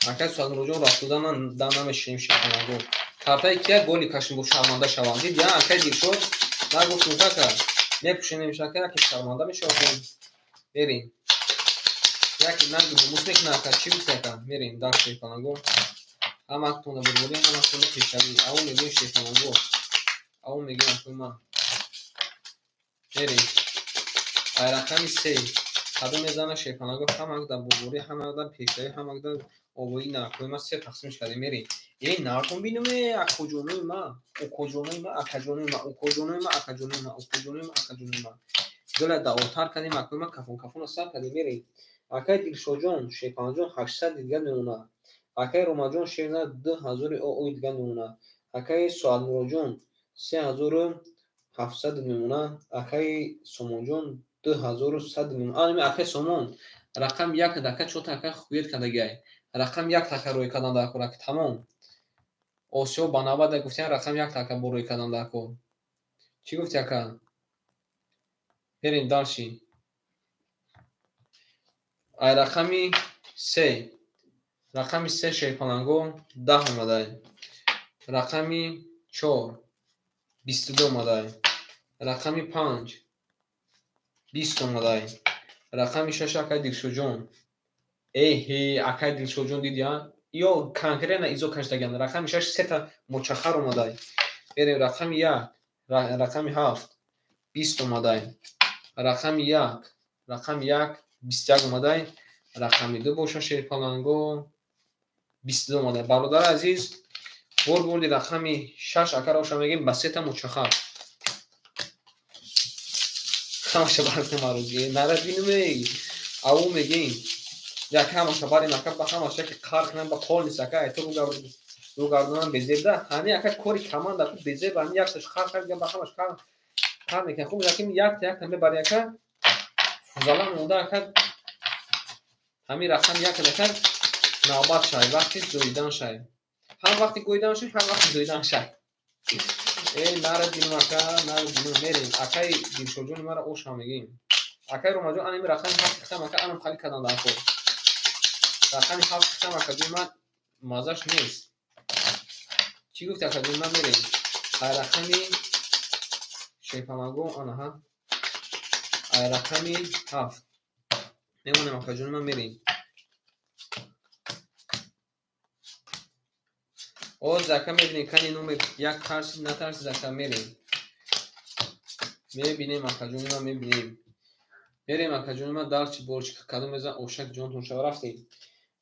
Акай Суҳатмуроҷон, рафтода да намешем шерпаланго. Картаи кия голи кашим бо шарманда шавам. Дид я акай Дилшод нагуфтум кака. Мепӯшем ака, яке шарманда мешавам. Берем. Яке нанги бумус мекунад ака, чӣ гуфти ака? Мерем дар шерпаланго. Ҳаматонда бурбурӣ, ҳаматонда пешравӣ. Ао мегӯем шерпаланго. Ао мегӯем акои ман. Мерем. Ай рақами 3 кадом мезана шерпаланго? Ҳамак дар бурбурӣ, ҳамак дар пешравӣ, ҳамак дар обоӣ. На акои ман се тақсимш кардем. Мерем. Э нартон биноме, акоҷонои ман, укоҷонои ман, акаҷонои ман, укоҷонои ман, акаҷонои ман, укоҷонои ман, акаҷонои ман. Гула давотар кардем акои ман, кафон кафона сар кардем. Мерем. Акай Дилшодҷон, шерпаланҷон 800 дигар мемонад. Акай Ромаҷон шерна 2000 ои дигар мемонад. Акай Суҳатмуроҷон 3700 мемонад. Акай Сомонҷон 2100 мемонад. Ана акай Сомон рақам 1 дака чота ака хует кардагиай. Рақам 1 така рӯй кардан дар кор, тамом. Осиё ба навбат гуфтиян рақам 1 така бо рӯй кардан дар кор. Чӣ гуфти ака? Берем дальше. Ай рақами 3. Рақами 3 шерпаланго 10 омадай. Рақами 4 22 омадай. Рақами 5 20 омадай. Рақами 6 акай Дилшодҷон. Эҳе акай Дилшодҷон дидия? Ё конкретно изо кашдаган. Рақами 6 сета мочахар омадай. Берем рақами 1, рақами 7 20 омадай. Рақами 1, рақами 1 21 омадай. Рақами 2 боша шерпаланго 22 омадай. Бародари азиз, бор бурди рақами 6 акароша мегем ба сета мочахар. Ҳамаша барои марӯзи нарад бинуме аву мегем. Як ҳамаша барем ака, ба ҳамаша ки қар кунам ба қол нест ака, айто рӯгардонам безебда. Ҳами ака кори команда ку безеб, ҳами якташ қар кард, ба ҳамаш қар мекунам. Хуб яким якта якта мебари ака. Фузала монда ака. Ҳами рақам як ака навбат шай, вақти зоидан шай. Ҳам вақти гоидан шай, ҳам вақти зоидан шай. Э нарад бинум ака, нарад бинум. Мерем. Акай Дилшодҷони мара оша мегем. Акай Ромаҷон анами рақами 7 хитам ака, анам хали кардан дар кор. Рақами 7 хитам акаҷони ман мазаш нест. Чӣ гуфти акаҷони ман? Мерем. Ай рақами шерпалаго анаҳа. Ай рақами 7 мемонем акаҷони ман, мерем. Оз ака мебинем кани номер 1 тарсид натарсид ака, мерем. Мебинем акаҷони ман, мебинем. Мерем акаҷони ман дарчи борчи кадом мезан ошак ҷонтон шава. Рафтем.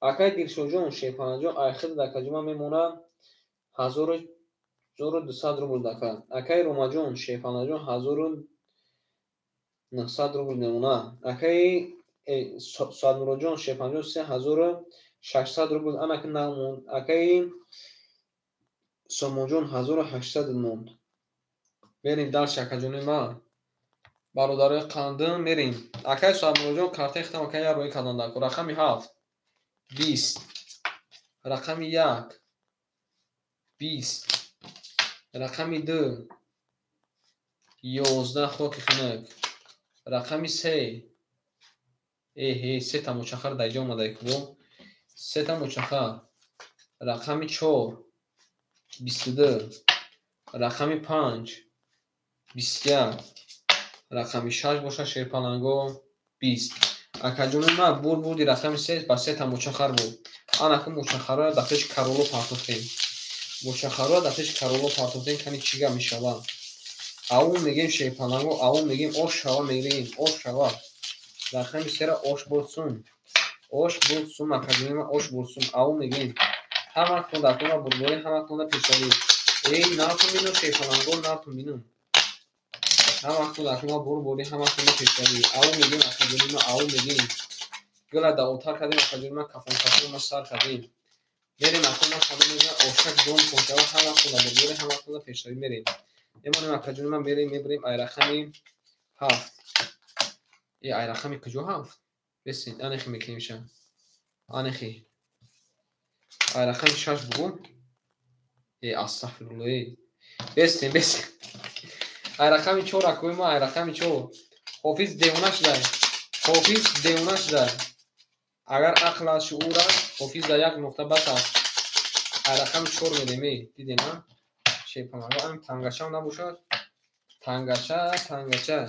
Акай Дилшодҷон, шерпаланҷон айхид акаҷони ман мемонад 1200 рубл ака. Акай Ромаҷон, шерпаланҷон 1900 рубл мемонад. Акай Суҳатмуроҷон, шерпаланҷон 3600 рубл анаки намонд. Акай Сомонҷон 1800 монд. Мерем дальше акаҷони ман. Бародарои қандым мерем. Акай Суҳатмуроҷон картаи хитам акай як рӯй кардан дар кор. Рақами 7 20, рақами 1 20, рақами 2 11 хоки хунук, рақами 3 эҳе сета мочахар дар иҷо омадай ку, сета мочахар, рақами 4 22, рақами 5 21, рақами 6 боша шерпаланго 20. Акаҷони ма бурди рақами се ба сета мӯчахар буд. Анаку мӯчахарро дар пеши Кароло партофтем. Мӯчахарро дар пеши Кароло партофтем, кани чӣ гап мешава. Ау мегем шерпаланго, ау мегем ош шава, мегем ош шава. Рақами сера ош бурд сум. Ош бурд сум, акаҷони ма ош бурд сум. Ау мегем. Ҳаматон дар тома бурдборӣ, ҳаматон дар пешравӣ. Эй, нартон бину шерпаланго, нартон бину. Ҳаматон дар тома бурдборӣ, ҳаматон дар пешравӣ. Ау мегем, акаҷони ма, ау мегем. Гула давотар кардем, акаҷони ма, кафон кафон ма сар кардем. Мерем, акаҷони ма, кадом мезанад, ошак ҷон поншава, ҳаматон дар бурдборӣ, ҳаматон дар пешравӣ мерем. Мемонем, акаҷони ма, мерем, мебарем ай рақами ҳафт. Э, ай рақами куҷо ҳафт? Бесин, анехи мекунем ша. Анехи. Ай рақами шаш бугу. Э, астағфирулло, э. Бестем, бестем. Ай рақами чор, акои ма, ай рақами чор. Ҳофиз девона шуда. Ҳофиз девона шуда. Агар ақл аст, шуур аст, ҳофиз дар як нуқта бас аст. Ай рақами чор мерем, э, дидем, а? Шерпаланго, ам тангачам набошад. Тангача, тангача.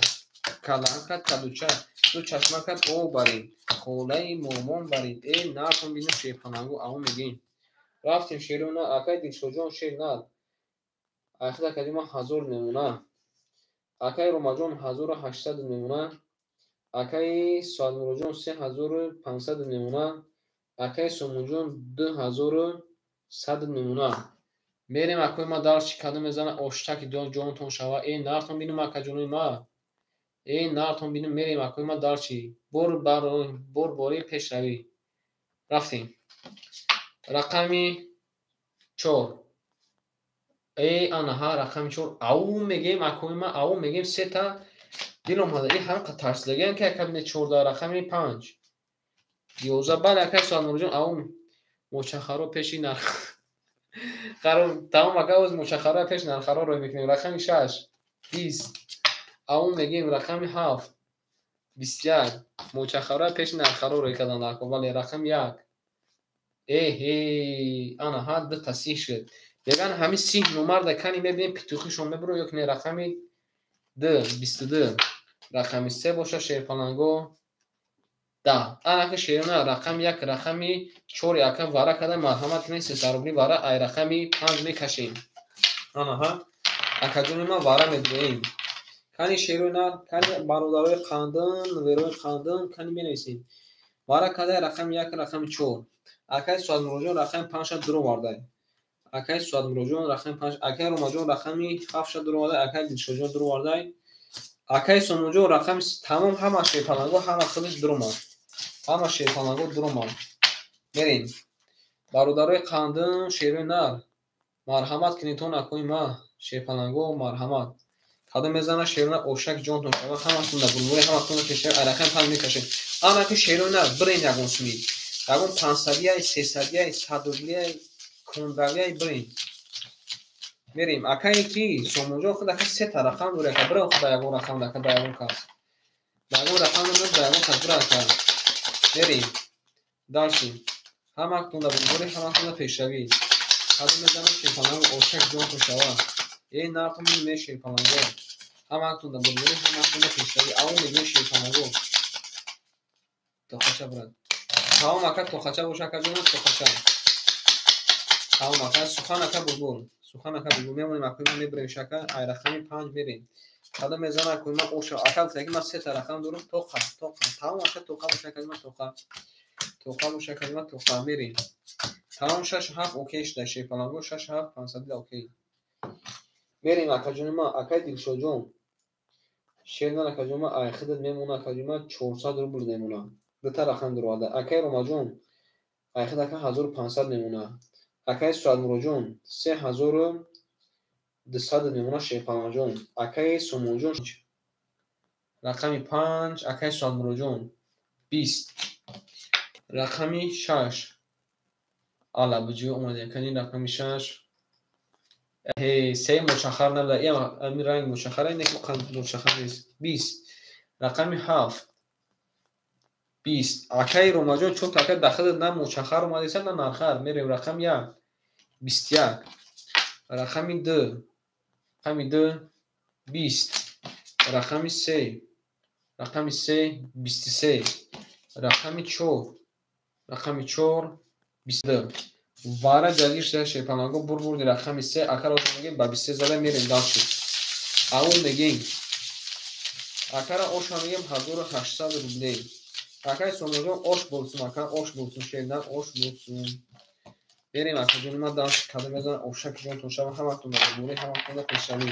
Каланкат кадуча. Ду чашмакат об барин. Холаи момон барин. Э, нартон бину шерпаланго, ау мегем. Рафтем шерона, акай Дилшодҷон шер нар. Ахир акаҷон ман 1000 мемона. Акай Ромаҷон 1800 мемона. Акаи Соатмуроҷон 3500 мемона. Акаи Сомонҷон 2100 мемона. Мерем, акои ма, дарс чӣ кадом мезана, оштаки ҷонтон шава. Э, нартон бинум, акаҷонои ма. Э, нартон бинум, мерем, акои ма, дарчи. Бор бор бори пешравӣ. Рафтем. Рақами чор. Э, анаҳа, рақами чор. Ау мегем, акои ма, ау мегем, сета дил омада. Э, ҳамқа тарсидагиам ки ака бине чорда, рақами панҷ. 11, бале, акаи Соатмуроҷон, ау мочахаро пеши нарх. Тамом, ака, оз мочахаро пеш нархаро рой мекунем. Рақами шаш, 20. Ау мегем, рақами ҳафт, 21. Мочахаро пеши нархаро рой кардан ако, бале, рақами як. Эҳе, ана ҳа, дута сиҳ шуд. Мегӯянд ҳамин сиҳ номарда кани мебинем, петухишон мебуро ё ки не. Рақами ду, 22. Рақами се боша, шерпаланго, 10. Анаки шерона, рақами як, рақами чори ака вара карда, марҳамат кунед, 300 рубли вара ай рақами панҷ мекашем. Анаҳа, акаҷони ман, вара медиҳем. Кани шерои нар, кани бародарои қандин, верои қандин, кани менависем. Вара карда рақами як, рақами чор. Акаи Суатмуроҷон рақами панҷша дуровардай. Акаи Суатмуроҷон рақами панҷ, акаи Ромаҷон рақами ҳафтша дуровардай, акаи Дилшодҷон дуровардай. Акаи Сомонҷон рақами тамом, ҳама шерпаланго, ҳама худаш дуромад. Ҳама шерпаланго дуромад. Мерем. Бародарои қандин, шерои нар, марҳамат кунедтон, акои ма, шерпаланго, марҳамат. Кадом мезана шерона, ошак ҷонтон шава, ҳаматон дар булбули, ҳаматон пешави, ай рақами панҷ мекашем. Анаки шерои нар, бирен ягон суми. Ягон панҷсадияй, сесадияй, сад рублияй, кондавияй бирен. Мерем. Акае ки Сомонҷон худ ака сета рақам дорӣ, ака бира худ ба ягон рақам, ака ба ягон кас. Ба ягон рақам намед, ба ягон кас бира, ака. Мерем. Дальше. Ҳаматон дар булбули, ҳаматон дар пешравӣ. Кадом мезанад шерпаланго, ошак ҷонтон шава. Э, нартон бинем, шерпаланго. Ҳаматон дар булбули, ҳаматон дар пешравӣ. Ау мегӯем, шерпаланго. Тоқача, брат. Тамом, ака, тоқача боша, акаҷон, тоқача. Тамом, ака, сухан, ака булбул. Сухан, ака булбул. Мемонем, акои ма, мебарем шака, ай рақами панҷ мерем. Кадом мезана, акои ма, оша. Ака гуфта ки ман сета рақам дорам, тоқа, тоқа. Тамом, ака, тоқа боша, акаҷон, ма, тоқа. Тоқа боша, акаҷон, ма, тоқа. Мерем. Тамом, шаш ҳафт окей шуда, шерпаланго, шаш ҳафт панҷсадида окей. Мерем, акаҷони ма, акаи Дилшодҷон. Шернан, акаҷон ма, ай худат мемона, акаҷон ма, 400 рубл мемона. Дута рақам дуроварда. Акаи Ромаҷон, ай худ ака 1500 мемона. Акаи Суатмуроҷон 3200 мемона, шерпаланҷон. Акаи Сомонҷон рақами панҷ, акаи Суатмуроҷон 20. Рақами шаш. Ала буҷӯ омадем, кани рақами шаш. Э, се мочахар набуда. Ами ранг мочахар, не мочахар нест. 20. Рақами ҳафт. 20. Акаи Ромаҷон, чун ака дахилат на мочахар омадеса, на нархар. Мерем, рақами як. 21. Рақами ду. Рақами ду. 20. Рақами се. Рақами се. 23. Рақами 4. Рақами 4 22. Вара ҷазир шуда шерпаланго бурбурди рақами 3. Акара оша мегем ба 23 зада мерем дальше. Аун мегем. Акара оша мегем 1800 рублей. Акаи Сомонҷон ош болсун, ака ош болсун, шернар ош болсун. Берем акаҷони ман дальше кадом мезанам ошаки ҷонтон шава ҳаматон дар ҳаматон дар пешравӣ.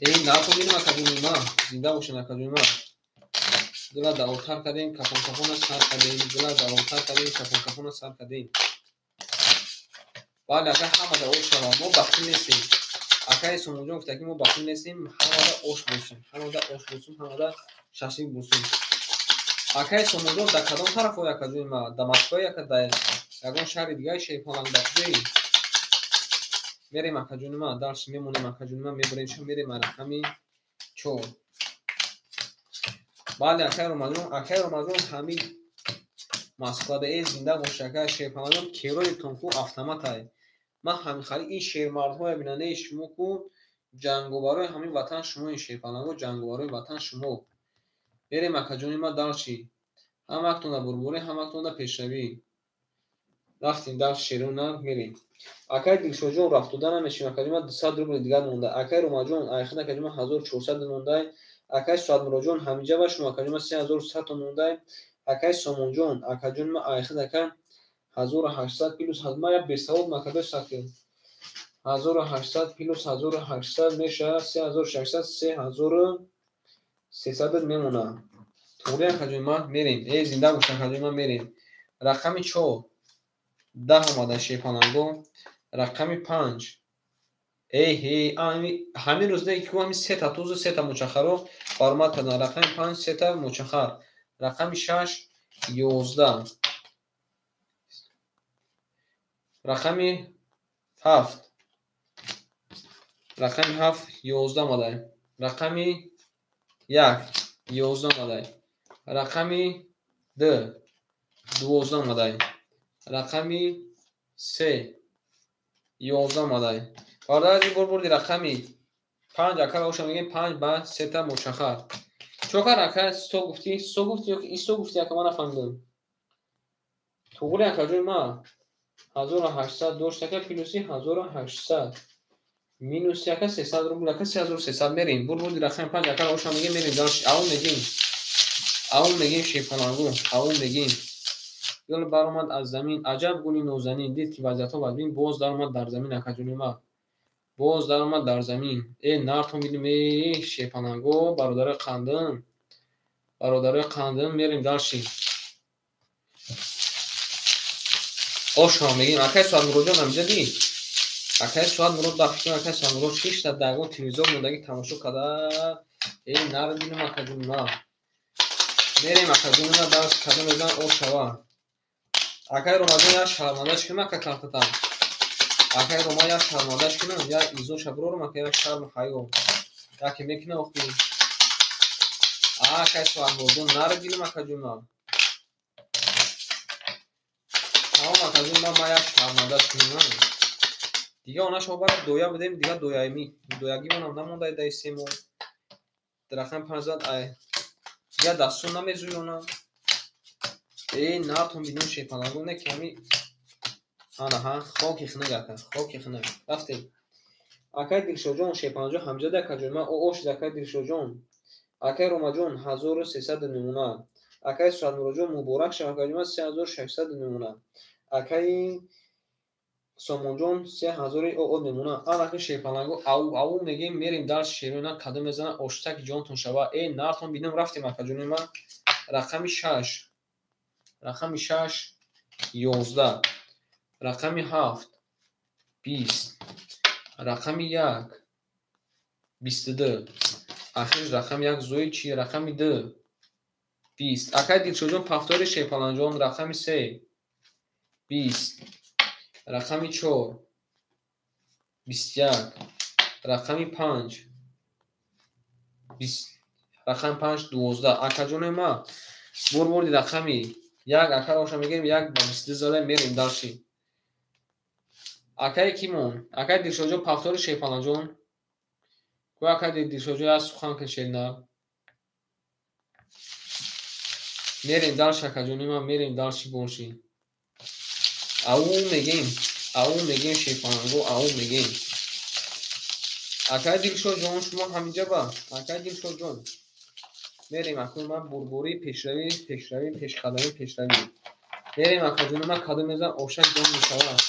Эй нархо бинем акаҷони ман, зинда бошен акаҷони ман. Дила давотар кардем, кафон кафона сар кардем, дила давотар кардем, кафон кафона сар кардем. Бале, ака ҳамада ош шава, мо бахил нестем. Акаи Сомонҷон гуфта ки мо бахил нестем, ҳамада ош бошем, ҳамада ош бошем, ҳамада шашлик бошем. Акаи Сомонҷон дар кадом тараф ой акаҷони ман? Дар Москва яка дар ягон шаҳри дигари Шерпаланг дар куҷои? Мерем акаҷони ман, дальше мемонем акаҷони ман, мебарем шо мерем рақами 4. Бале, акаи Ромаҷон, акаи Ромаҷон ҳамин Москвада э зинда боша акаи Шерпалангҷон, кероитон ку автоматай. Ман ҳамин хали ин шермардҳое бинандаи шумо ку ҷанговарои ҳамин ватан шумо ин шерпаланго ҷанговарои ватан шумо. Берем акаҷони ман дальше. Ҳамактон дар бурбурӣ, ҳамактон дар пешравӣ. Рафтем дальше шерона мерем. Акаи Дилшодҷон рафтода намешем акаҷони ман 200 рубли дигар монда. Акаи Ромаҷон айхид акаҷони ман 1400 монда. Акаи Суатмуроҷон ҳамиҷа ба шумо акаҷони ман 3100 монда. Акаи Сомонҷон акаҷони ман айхид ака 1800 плюс ман як бесавод макаҷо сакил. 1800 плюс 1800 мешавад 3600, 3300 мемонад. Туғри акаҷони ман мерем. Эй зинда бош акаҷони ман мерем. Рақами 4 10 омада шерпаланго. Рақами 5. Эй ҳей, ҳамин рӯз не ки ҳамин сета тузу сета мучахаро баромад кардан. Рақами 5 сета мучахар. Рақами 6 11. Рақами 7. Рақами 7 11 омада. Рақами 1 11 омада. Рақами 2 12 омада. Рақами 3 11 омада. Бародари бурбурди рақами 5 ака оша мегем 5 ба сета мучахар. Чокар ака сто гуфтӣ, сто гуфтӣ ё ки исто гуфтӣ ака ман нафаҳмидам. Туғри акаҷони ман 1800 дошт ака плюси 1800 минуси ака 300 рубл ака 3300 мерем. Бурбурди рақами 5 ака оша мегем мерем дальше. Аун мегем. Аун мегем шерпалангу, аун мегем. Гул баромад аз замин, аҷаб гули нозанин, дид ки вазъиятҳо вазмин, боз даромад дар замин акаҷони ман. Боз даромад дар замин. Э нартон бинем, э шерпаланго, бародарои қандин. Бародарои қандин мерем дальше. Ошо мегем, акаи Суатмуроҷон ҳамиҷа дид. Акаи Суатмурод дар фикр, акаи Суатмурод шишта дар ягон телевизор мондагӣ тамошо карда. Э нар бинем акаҷони ман. Мерем акаҷони ман дарс карда мезан ошава. Акаи Ромаҷон як шармандаш кунам ака картатам. Акаи Рома як шармандаш кунам, як изоша бирорам ака як шарму ҳаё. Яке мекунам охи. Акаи Суатмуроҷон нар бинем акаҷони ман. Тамом акаҷони ман, ман як шармандаш кунам. Дига онашо бара доя будем, дига доями. Доягимонам намонда даи се моҳ. Рақами 5 зад ай. Дига дастон намезӯёнам. Эй нартон бинем шерпаланго не ки ҳами ана ҳа хоки хинак ака, хоки хинак. Рафтем. Акаи Дилшодҷон шерпаланҷон ҳамҷада акаҷони ман, о ошид акаи Дилшодҷон. Акаи Ромаҷон 1300 мемонад. Акаи Суатмуроҷон муборак шав акаҷони ман 3600 мемонад. Акаи Сомонҷон 3000 оо мемонад. Анаки шерпаланго ау ау мегем мерем дальше шерона кадом мезана оштаки ҷонтон шава. Эй нартон бинем рафтем акаҷони ман. Рақами 6. Рақами 6 11. Рақами 7 20. Рақами 1 22. Ахир рақами 1 зои чи? Рақами 2 20. Акаи Дилшодҷон пафтори шерпаланҷон рақами 3 20. Рақами 4 21. Рақами 5 20. Рақами 5 12. Акаҷони ман бурбурди рақами 1 акаро оша мегирем 1 ба 22 зада мерем дальше. Акаи кимон? Акаи Дилшодҷон пафтори шерпаланҷон. Ку акаи Дилшодҷон як сухан кун шернар. Мерем дальше, акаҷони ман, мерем дальше боши. Ау мегем, ау мегем, шерпаланго, ау мегем. Акай Дилшодҷон, шумо ҳаминҷа ба? Акай Дилшодҷон. Мерем, акои ман, бурбурӣ, пешравӣ, пешравӣ, пешқадамӣ, пешравӣ. Мерем, акаҷони ман, кадом мезан ошак ҷон мешавад.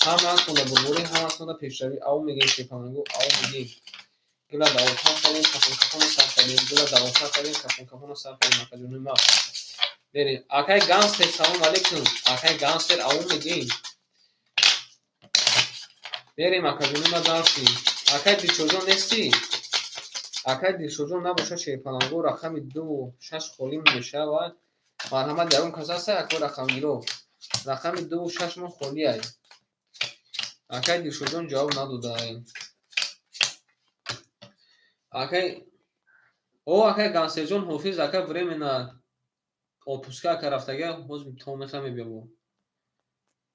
Ҳамаатонда бурбурӣ, ҳамаатонда пешравӣ. Ау мегем, шерпаланго, ау мегем. Гула давотар кардем, кафон кафона сар кардем. Гула давотар кардем, кафон кафона сар кардем, акаҷони ман. Мерем. Акай Гангстер, салом алейкум. Акай Гангстер, ау мегем. Мерем, акаҷони ман, дальше. Акай Дилшодҷон нестӣ? Акай Дилшодҷон набошад, шерпаланго, рақами 2 6 холӣ мешавад. Марҳамат, ягон кас ҳаста, акои рақамгиро? Рақами 2 6 мо холиай. Акай Дилшодҷон ҷавоб надодай. Акай о акай Гангстерҷон ҳофиз, ака временно отпуска ака рафтага, ҳозир то меха мебиёбо.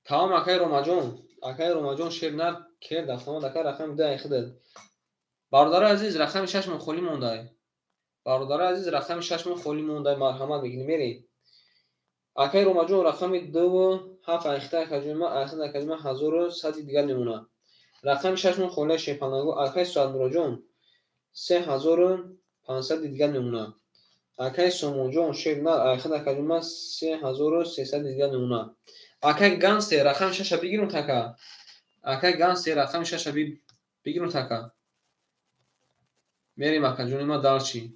Тамом, акай Ромаҷон, акай Ромаҷон, шер нар керд автомат, ака рақами 2 айхидад. Бародари азиз, рақами 6 мо холӣ мондай. Бародари азиз, рақами 6 мо холӣ мондай, марҳамат мекунем, мерем. Акай Ромаҷон, рақами 2 7 айхида, акаҷони ман, айхида, акаҷони ман, 1100 дигар мемонад. Рақами 6 мо холия, шерпаланго. Акай Суатмуроҷон, 3500 дигар мемонад. Акай Сомонҷон, шер нар айхида, акаҷони ман, 3300 дигар мемонад. Акай Гангстер, рақами 6-а бигирун така. Акай Гангстер, рақами 6-а бигирун така. Мерем, акаҷони ман, дальше.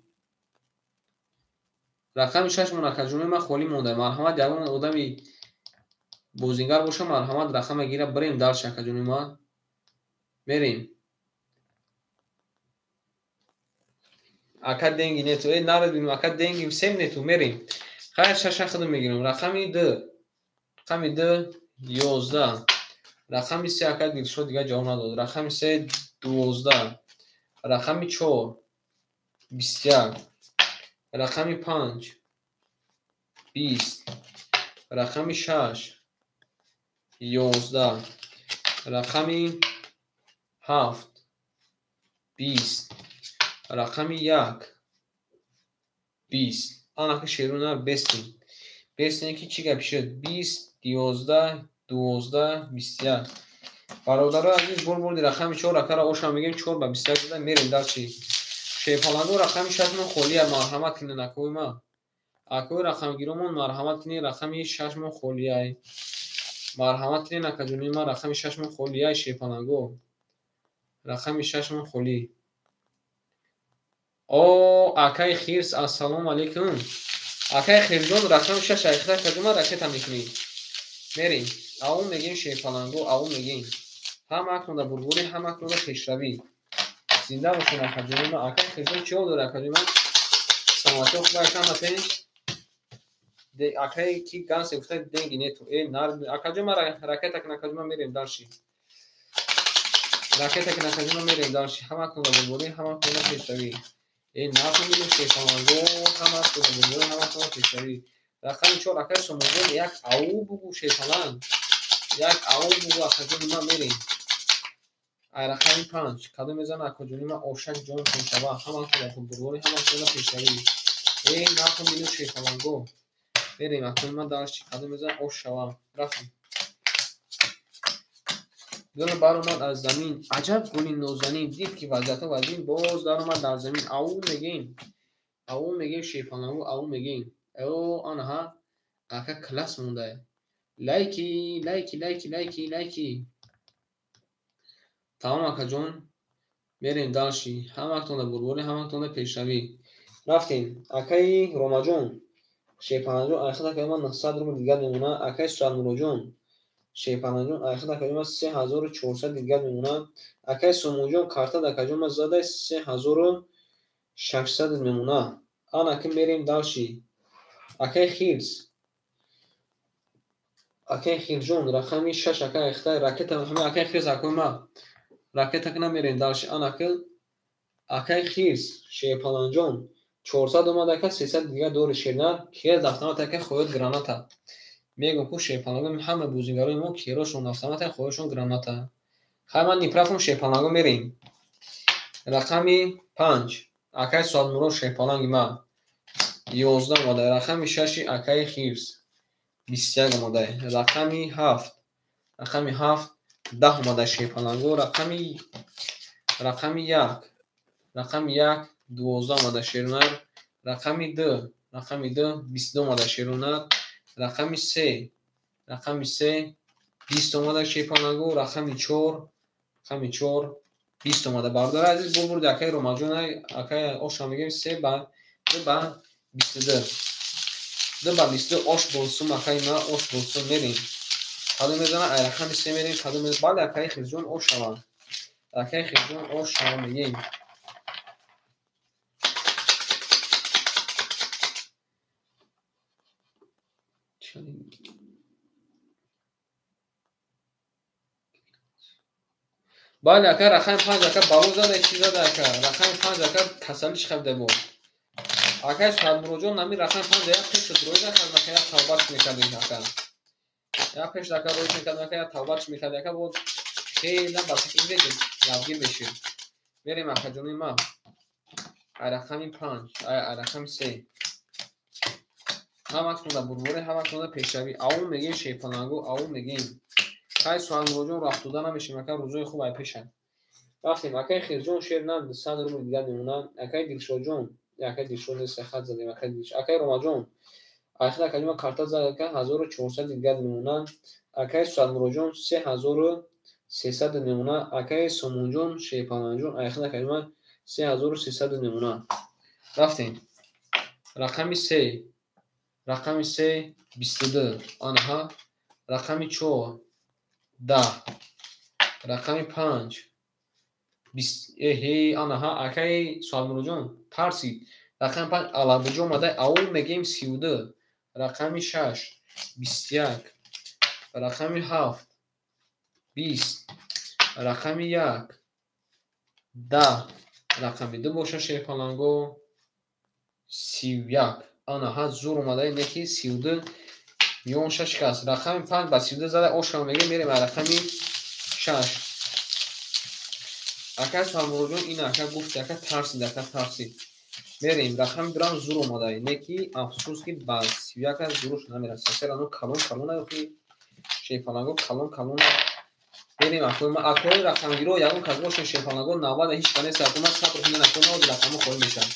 Рақами 6 мон, акаҷони ман, холӣ монда. Марҳамат, ягон одами бозингар боша, марҳамат, рақама гира, бирем дальше, акаҷони ман. Мерем. Ака деньги нету. Э, нарадим, ака деньги всем нету, мерем. Хайр, 6-а худам мегирам. Рақами 2. Рақами 2 11. Рақами 3, ака Дилшод дигар ҷавоб надод. Рақами 3 12. Рақами 4 21. Рақами 5 20. Рақами 6 11. Рақами 7 20. Рақами 1 20. Анака шеруна бестем. Бестем, ки чӣ гап шуд? 20, 11, 12, 21. Бародарои азиз, бор бурди рақами 4 акара оша мегем, 4 ба 21 зада мерем дальше. Шерпаланго, рақами 6 мон холия, марҳамат кунед, акои ман. Акои рақамгиромон, марҳамат кунед, рақами 6 мон холияй. Марҳамат кунед, акаҷони ман, рақами 6 мон холияй, шерпаланго. Рақами 6 мон холӣ. О, акаи Хирс, ассалому алейкум. Акаи Хирсҷон, рақами 6 айхида, акаҷон ман, ракета мекунӣ. Мерем. Ау мегем, шерпаланго, ау мегем. Ҳамаатонда бурбурӣ, ҳамаатонда пешравӣ. Зинда бошед, акаҷони ман. Акаи Хирсҷон, чӣ ҳол доред, акаҷони ман? Саломатиҳо хуб, ака ҳаматен? Акаи ки Гансе гуфта, деньги нету. Э, нар, акаҷон ман, ракета кун, акаҷон ман, мерем дальше. Ракета кун, акаҷон ман, мерем дальше. Ҳамаатонда бурбурӣ, ҳамаатонда пешравӣ. Э, нафаҳмидем, шерпаланго, ҳамаатонда бурбурӣ, ҳамаатонда пешравӣ. Рақами 4, акаи Сомонҷон, як ау бугӯ, шерпаланг. Як ау бугӯ, акаҷони ман, мерем. Ай рақами 5 кадом мезана, акаҷони ман, ошак ҷонтон шава. Ҳамаатонда бурбурӣ, ҳамаатонда пешравӣ. Э, нафаҳмидем, шерпаланго. Мерем, акаҷони ман, дальше кадом мезана, ош шава. Рафтем. Гул баромад аз замин, аҷаб гули нозанин, дид ки вазъиятҳо вазин, боз даромад дар замин. Ау мегем, ау мегем, шерпаланго, ау мегем. О, анаҳа, ака класс мондай. Лайки, лайки, лайки, лайки, лайки. Тамом, акаҷон, мерем дальше. Ҳамаатонда бурбурӣ, ҳамаатонда пешравӣ. Рафтем. Акаи Ромаҷон, шерпаланҷон, айхид, акаи ман, 900 рубл дигар мемонад. Акаи Суратмуроҷон, шерпаланҷон, айхид, акаҷон ман, 3400 дигар мемонад. Акаи Сомонҷон, картад, акаҷон ман, задай, 3600 мемонад. Анаки мерем дальше. Акаи Хирс, акаи Хирсҷон, рақами 6, акаи айхида ракета ҳама, акаи Хирс, акои ман, ракета кунам, мерем дальше. Анаки акаи Хирс, шерпаланҷон, 400 омад, ака, 300 дигар дори, шернар керд автомат, ака хоҳад граната. Мегӯм ку, шерпаланго, ҳама бозигарои мо керошон автомата, хоҳишон граната. Хай, ман неправ ам, шерпаланго, мерем. Рақами 5, акаи Суатмурод, шерпаланги ман. 11 омада. Рақами 6 акаи Хирс 21 омада. Рақами 7, рақами 7 10 омада шерпаланго. Рақами 1, рақами 1 12 омада шерунар. Рақами 2, рақами 2 22 омада шерунар. Рақами 3, рақами 3 20 омада шерпаланго. Рақами 4, рақами 4 20 омада. Бародари азиз, бо бурди акаи Ромаҷон, акаи оша мегем 3 ба 2 ба 22. 2 ба 22 ош болсум акаи ма, ош болсум мерем. Кадом мезана? Ай рақами 3 мерем. Кадом мезана? Бале, акаи Хирҷон ош шава. Акаи Хирҷон ош шава мегем. Бале, ака рақами 5 ака бало зада, чӣ зада ака? Рақами 5 ака касалӣ чӣ хабида буд? Акаи Садмуроҷон ҳамин рақами 5 як пеш роида кард, ака як тавбат мекард ака. Як пеш ака роид мекард, ака як тавбат мекард, ака боз хеле ба фикр гапгир мешид. Мерем акаҷони ма. Ай рақами 5, ай рақами 3. Ҳаматонда бурбуре, ҳаматонда пешравӣ. Аву мегем шерпаланго, аву мегем. Хай Суҳайлмуроҷон рафтода намешем, ака рӯзои хуб ай пешанд. Рафтем, акаи Хирҷон шер на 100 рубл дигар мемонад. Акаи Дилшодҷон, акаи Дилшод нест, хат задем, акаи Дилшод. Акаи Ромаҷон, ахир акаи ма карта зад, ака 1400 дигар мемонад. Акаи Суҳайлмуроҷон 3300 мемонад. Акаи Сомонҷон шерпаланҷон, ахир акаи ма 3300 мемонад. Рафтем. Рақами 3, рақами 3 22, анаҳа. Рақами 4 10, рақами 5 20. Эҳе, анаҳа, акаи Суҳайлмуроҷон тарсид. Рақами 5 алабуҷо омада, аввал мегем 32. Рақами 6 21, рақами 7 20, рақами 1 10, рақами 2 боша шерпаланго 31. Анаҳа, зур омада, неки 32 миён шашкаст. Рақами 5 ба 32 зада ошам мегем, мерем рақами 6. Ака Суҳайлмуроҷон ин ака гуфт, ака тарсид, ака тарсид. Мерем рақами 2 зур омада, неки афсӯс ки ба 31 зуруш намерасад. Серано калон калон охи шерпаланго калон калон. Мерем акои рақамгиро ягон кас бошен шерпаланго 90 ҳеч ка нест. Акома сабр кунед, акои 90 рақамҳо холӣ мешавад.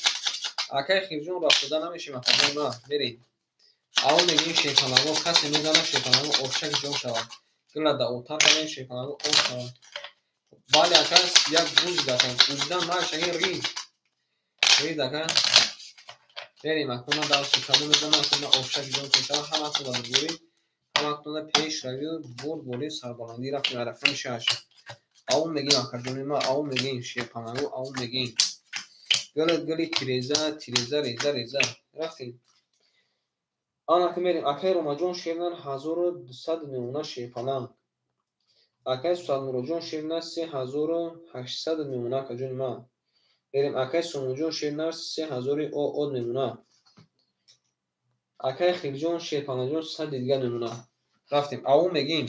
Акаи Хирҷон рафтода намешем, акаҷон ма мерем. Аввал мегӯем шерпаланго касе мезанад, шерпаланго ошак ҷон шавад. Гила да отар кардем, шерпаланго ош шавад. Бале, ака як гузид, ака гузидан мааш аги рид. Рид ака. Мерем акома дарси кадом мезанад, акома ошак ҷон шавад. Ҳаматон ба дургорӣ, ҳаматонда пешравӣ, бурдборӣ, сарбаландӣ. Рафтем рақами 6. Аввал мегӯем акаҷони ма, аввал мегӯем шерпаланго, аввал мегӯем. Гила гили тиреза, тиреза, реза, реза. Рафтем. Анака мерем. Акаи Ромаҷон шернар 1200 мемонад шерпаланг. Акаи Суҳайлмуроҷон шернар 3800 мемонад акаҷони ма. Мерем. Акаи Сомонҷон шернар 3000 од мемонад. Акаи Хирҷон шерпаланҷон 100 дигар мемонад. Рафтем. Аву мегем.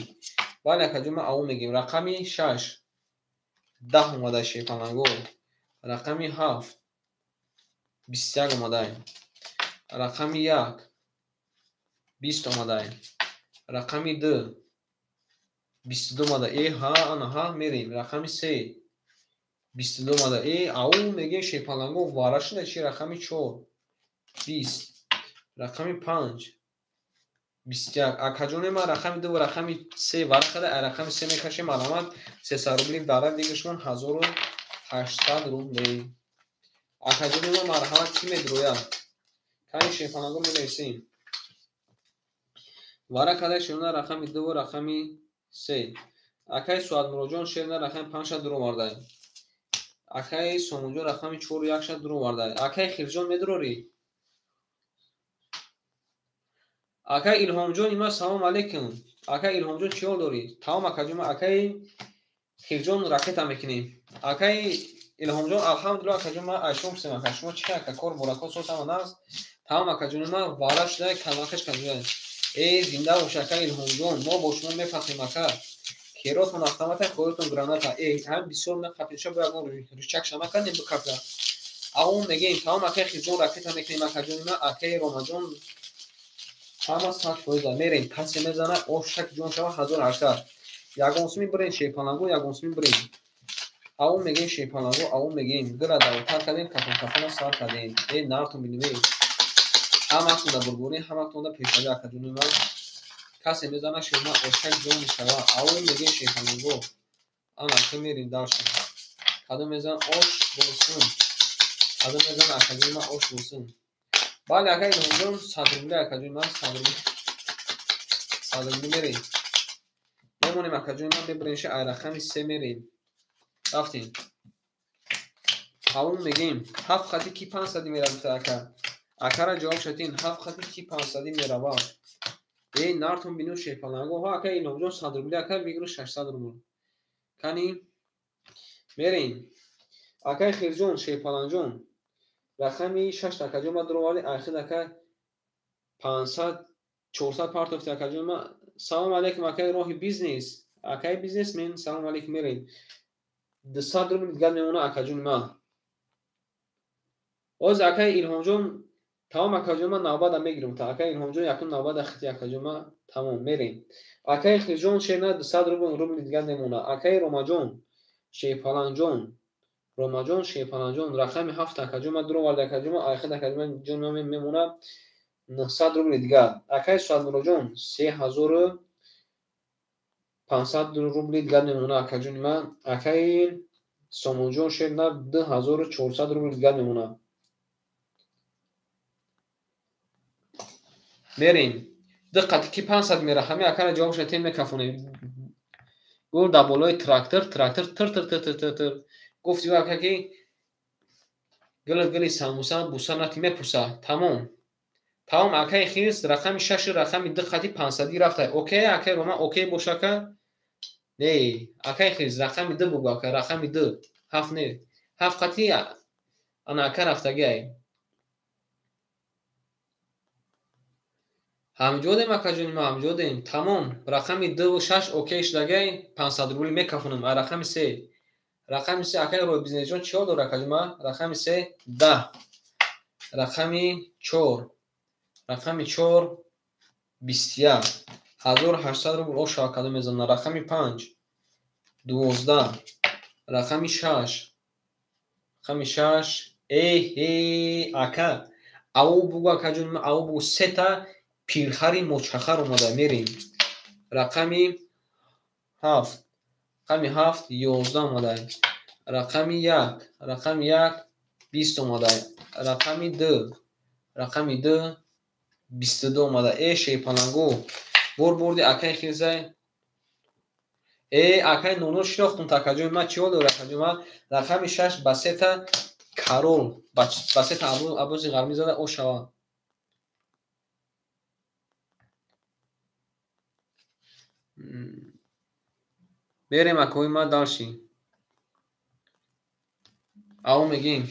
Бале акаҷон ма аву мегем. Рақами 6 10 омада шерпаланго. Рақами 7 21 омада. Рақами 1 20 омада. Рақами 2 22 омада. Ҳа, анаҳа, мерем. Рақами 3 22 омада. Ау мегем шерпаланго вара шуда чи? Рақами 4 20, рақами 5 21. Акаҷони ма рақами 2 ва рақами 3 вара када, рақами 3 мекашем. Марҳамат, 300 рубли дара дигашмон 1800 рубли. Акаҷони ма марҳамат, чӣ медрояд? Кани шерпаланго менависем. Вара када шерна рақами 2 ва рақами 3. Акаи Суҳайлмуроҷон шерна рақами 5 ша дур оварда. Акаи Сомонҷон рақами 4 1 ша дур оварда. Акаи Хирҷон медурорӣ? Акаи Илҳомҷон има салом алейкум. Акаи Илҳомҷон чӣ ҳол дорӣ? Тамом акаҷон, акаи Хирҷон ракета мекунем. Акаи Илҳомҷон алҳамдулилла акаҷон, ман айшом пурсем ака, шумо чӣ ака, кор боракот соз ҳама наст? Тамом акаҷони ман вара шуда калмакаш каҷоя. Зинда бош ака Илҳомҷон, мо бо шумо мефахрем ака. Керотон автомата, хоҳитон граната. Ҳам бисёр нақапиша бо ягон рычаг шама кардем бикафта. Авон мегем, тамом акай Хизҷон ракета мекунем акаҷони ман, акай Ромаҷон ҳама 100% мерем. Касе мезана ошак ҷон шава 1800. Ягон суми бирен шерпаланго, ягон суми бирен. Авон мегем шерпаланго, авон мегем. Гила давотар кардем, кафон кафона сар кардем. Э нартон бинем э. Ҳаматон да бурбурӣ, ҳаматон да пешравӣ акаҷони ман. Касе мезана шерма ошак ҷон мешава. Авон мегем шерпаланго. Ана ки мерем дальше. Кадом мезан ош босун. Кадом мезан акаҷони ман ош босун. Бале акай Илҳомҷон 100 рубли акаҷони ман 100 рубли. 100 рубли мерем. Мемонем акаҷони ман бибирем ай рақами 3 мерем. Рафтем. Авон мегем 7 хати ки 500 меравад ака. Акара ҷавоб шатин 7 хати ки 500 меравад. Эй нартон бину шерпаланго. Ҳа акай Илҳомҷон 100 рубли ака бигиру 600 рубл. Кани мерем. Акай Хирҷон шерпаланҷон рақами 6 акаҷон ма дуроварди айхид ака 500 400 партофти акаҷон ма. Салом алейкум акай роҳи бизнес. Акай бизнесмен салом алейкум мерем. 200 рубл дигар мемона акаҷони ма. Оз акай Илҳомҷон тамом акаҷон ма навбата мегирам. Та акай Илҳомҷон якум навбата хити акаҷон ма тамом мерем. Акай Хирҷон шерна 200 рубл дигар мемона. Акай Ромаҷон шерпаланҷон Ромаҷон шерпаланҷон рақами 7 акаҷон ма дуроварди акаҷон ма айхид акаҷон ма мемона 900 рубли дигар. Акай Суадмуроҷон 3500 рубли дигар мемона акаҷони ма. Акай Сомонҷон шерна 2400 рубли дигар мемона. Мерем. Диққат ки 500 мера ҳами акара ҷавоб шатем мекафонем. Гул дар болои трактор, трактор тир тир тир тир тир тир. Гуфти ӯ ака ки гили гили самуса буса нати мепурса. Тамом. Тамом акаи Хирс рақами 6 рақами 2 қати 500 рафта. Окей акаи Рома окей боша ака? Не, акаи Хирс рақами 2 бугу ака, рақами 2. 7 не. 7 қати ана ака рафтаги ай. Ҳамҷодем акаҷони ма, ҳамҷодем. Тамом, рақами 2 ва 6 окей шудагай, 500 рубли мекафонам. А рақами 3. Рақами 3 акаи роҳи бизнесҷон чиҳо дорад акаҷон ма? Рақами 3 10. Рақами 4. Рақами 4 21. 1800 рубл оша акадо мезанад. Рақами 5 12. Рақами 6. Рақами 6. Э ака. Ав бугу акаҷон ма, ав бугу сета пирхари мочахар омада мерем. Рақами 7. Рақами 7 11 омада. Рақами 1, рақами 1 20 омада. Рақами 2, рақами 2 22 омада. Э шерпаланго бор бурди акай Хирзай. Э акай Нурнур шинохтум такаҷони ма чиҳо дорад акаҷони ма? Рақами 6 ба сета карол, ба сета абози ғармӣ зада ошава. Мерем акои ма дальше. Ао мегем.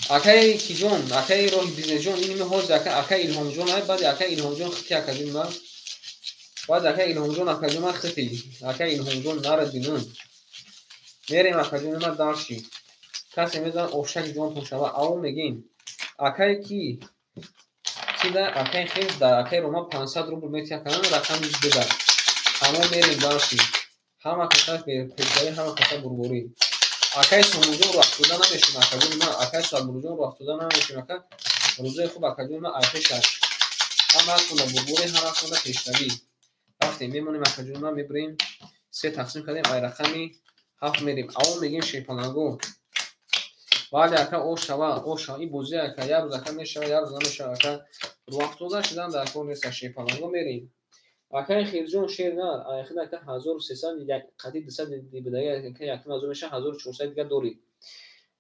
Акай Киҷон, акай роҳи бизнесҷон, ин ми ҳозир ака, акай Илҳомҷон ай, баъди акай Илҳомҷон хити акаҷон ма. Баъди акай Илҳомҷон акаҷон ма хити. Акай Илҳомҷон нара бинун. Мерем акаҷон ма дальше. Касе мезан ошак ҷонтон шава. Ао мегем. Акай ки кида акай Хирс да акай Рома 500 рубл мети акаҷон рақами 2 да. Ҳама мерем дальше. Ҳама каса пешравӣ, ҳама каса бурборӣ. Акай Сомонҷон рӯ афтода намешем акаҷони ман, акай Суадмуроҷон рӯ афтода намешем ака. Рӯзои хуб акаҷони ман айпешаш. Ҳамаатонда бурборӣ, ҳамаатонда пешравӣ. Рафтем, мемонем акаҷони ман, мебирем. 3 тақсим кардем, ай рақами 7 мерем. Аввал мегем шерпаланго. Бале ака ошава, ошава. Ин бозӣ ака, як рӯз ака мешава, як рӯз намешава ака. Рӯ афтода шудан дар кор нест, шерпаланго мерем. Акай Хирҷон шер на, айхид ака 1300 як қати 200 бидаги ака якум ҳазор меша 1400 дигар дорӣ.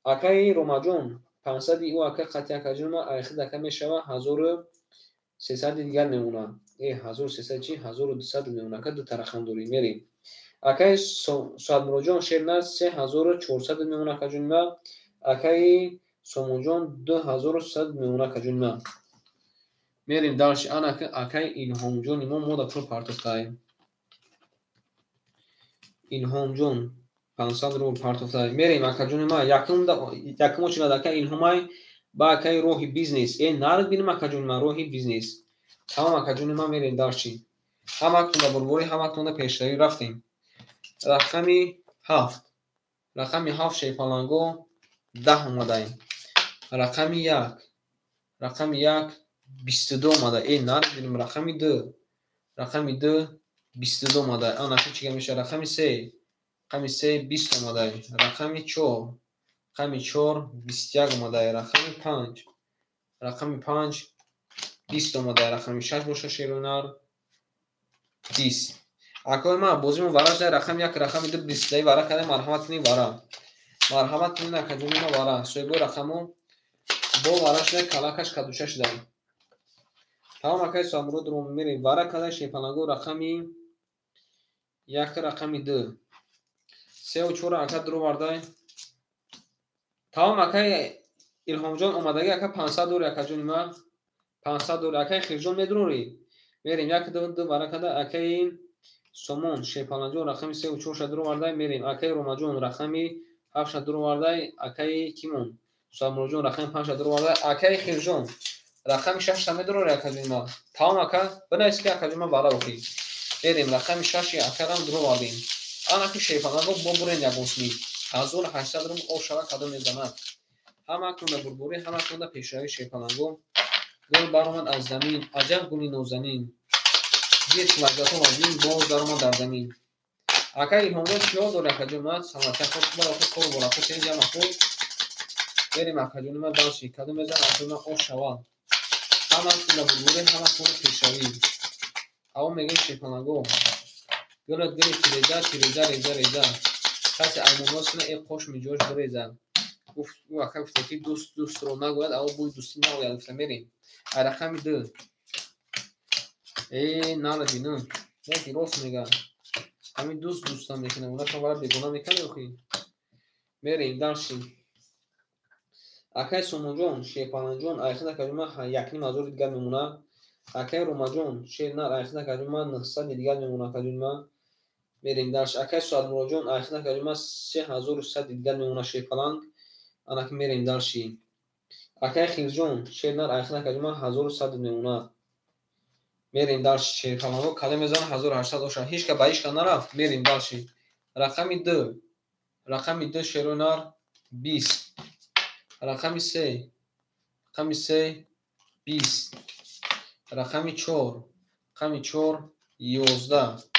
Акай Ромаҷон 500 ӯ ака қати акаҷон ма айхид ака мешава 1300 дигар мемона. Э 1300 чи 1200 мемона ака ду тарахам дорӣ мерем. Акай Суадмуроҷон шер на 3400 мемона акаҷон ма. Акай Сомонҷон 2300 мемона акаҷон ма. Мерем дальше. Ана акай Илҳомҷони мо мода пул партофтаем. Илҳомҷон 500 рубл партофта. Мерем, акаҷони ма, якум очередь ака Илҳомай, ба акаи Роҳи бизнес. Э, нард бинем, акаҷони ма, Роҳи бизнес. Тамом, акаҷони ма, мерем дальше. Ҳаматонда бурборӣ, ҳаматонда пешравӣ. Рафтем. Рақами 7, рақами 7, шерпаланго, 10 омадаем. Рақами 1, рақами 1, 22 омада. Э, нард бинем. Рақами 2, рақами 2, 22 омада. Анаки чӣ гап мешавад? Рақами 3, рақами 3, 20 омадай. Рақами 4, рақами 4, 21 омадай. Рақами 5, рақами 5, 20 омадай. Рақами 6 боша, шерунар, 20. Акои ма, бозимон вара шуда. Рақами 1, рақами 2, 20 вара кардем. Марҳамат кунед, вара, марҳамат кунед, акаҷони ма, вара. Соҳибои рақамо бо вара шуда, калакаш кадуша шуда. Тамом, акаи Соамурод, мерем. Вара карда, шерпаланго, рақами 1, рақами 2, сеу чора ака дуровардай. Тамом, акаи Илҳомҷон омадагӣ, ака, 500 дори, акаҷони ма, 500 дори. Акаи Хирҷон, медурорӣ? Мерем. 1, 2, 2 вара карда. Акаи Сомон, шерпаланҷон, рақами сеу чорша дуровардай. Мерем. Акаи Ромаҷон, рақами ҳафтша дуровардай. Акаи кимон, Соамуроҷон, рақами панҷша дуровардай. Акаи Хирҷон, рақами шашша медурорӣ, акаҷони ма? Тамом, ака, бинавис, ки акаҷони ма вара охӣ. Мерем. Рақами шаши акарам дуровардем. Анаки шерпаланго бо бурен ягон сми 1800 рубл. Об шава, кадом мезанад? Ҳаматонда бурборӣ, ҳаматонда пешравӣ. Шерпаланго, гул баромад аз замин, аҷаб гули нозанин, гирд лаззатҳо вазин, боз даромад дар замин. Акаи Илҳомҷон, чиҳо дори, акаҷон ман? Саломатия, хош бара, кору борако тенҷама худ. Мерем, акаҷони ман, дальше. Кадом мезанад, акаҷони ман? Ош шава. Ҳаматонда бурборӣ, ҳаматонда пешравӣ. Аво мегӯем, шерпаланго: гулат гули тиреза, тиреза реза реза, касе аймонос кунад, э қош миҷош биреза. Гуфт ӯ, ака, гуфта ки дӯст дӯстро нагӯяд, аво бӯи дӯстӣ наояд, гуфта. Мерем. Ай рақами 2. Э, нала бинам, яки рост мега, ҳамин дӯст дӯстам мекунад, унашон вара бегона мекунад охи. Мерем дальше. Акаи Сомонҷон, шерпаланҷон, айхид, акаҷон ман, 1500 дигар мемонад. Акаи Ромаҷон, шер нар, айхид, акаҷон ман, 900 дигар мемонад, акаҷон ман. Мерем дальше. Акаи Соатмуроҷон, айхид, акаҷон ман, 3100 дигар мемонад, шерпаланг. Анаки мерем дальше. Акаи Хирҷон, шер нар, айхид, акаҷон ман, 1100 мемонад. Мерем дальше. Шерпаланго, кадом мезанад? 1800 оша. Ҳечка ба ҳечка нарафт. Мерем дальше. Рақами 2, рақами 2, шерои нар, 20. Рақами 3, рақами 3, 20. Рақами 4, рақами 4, 11.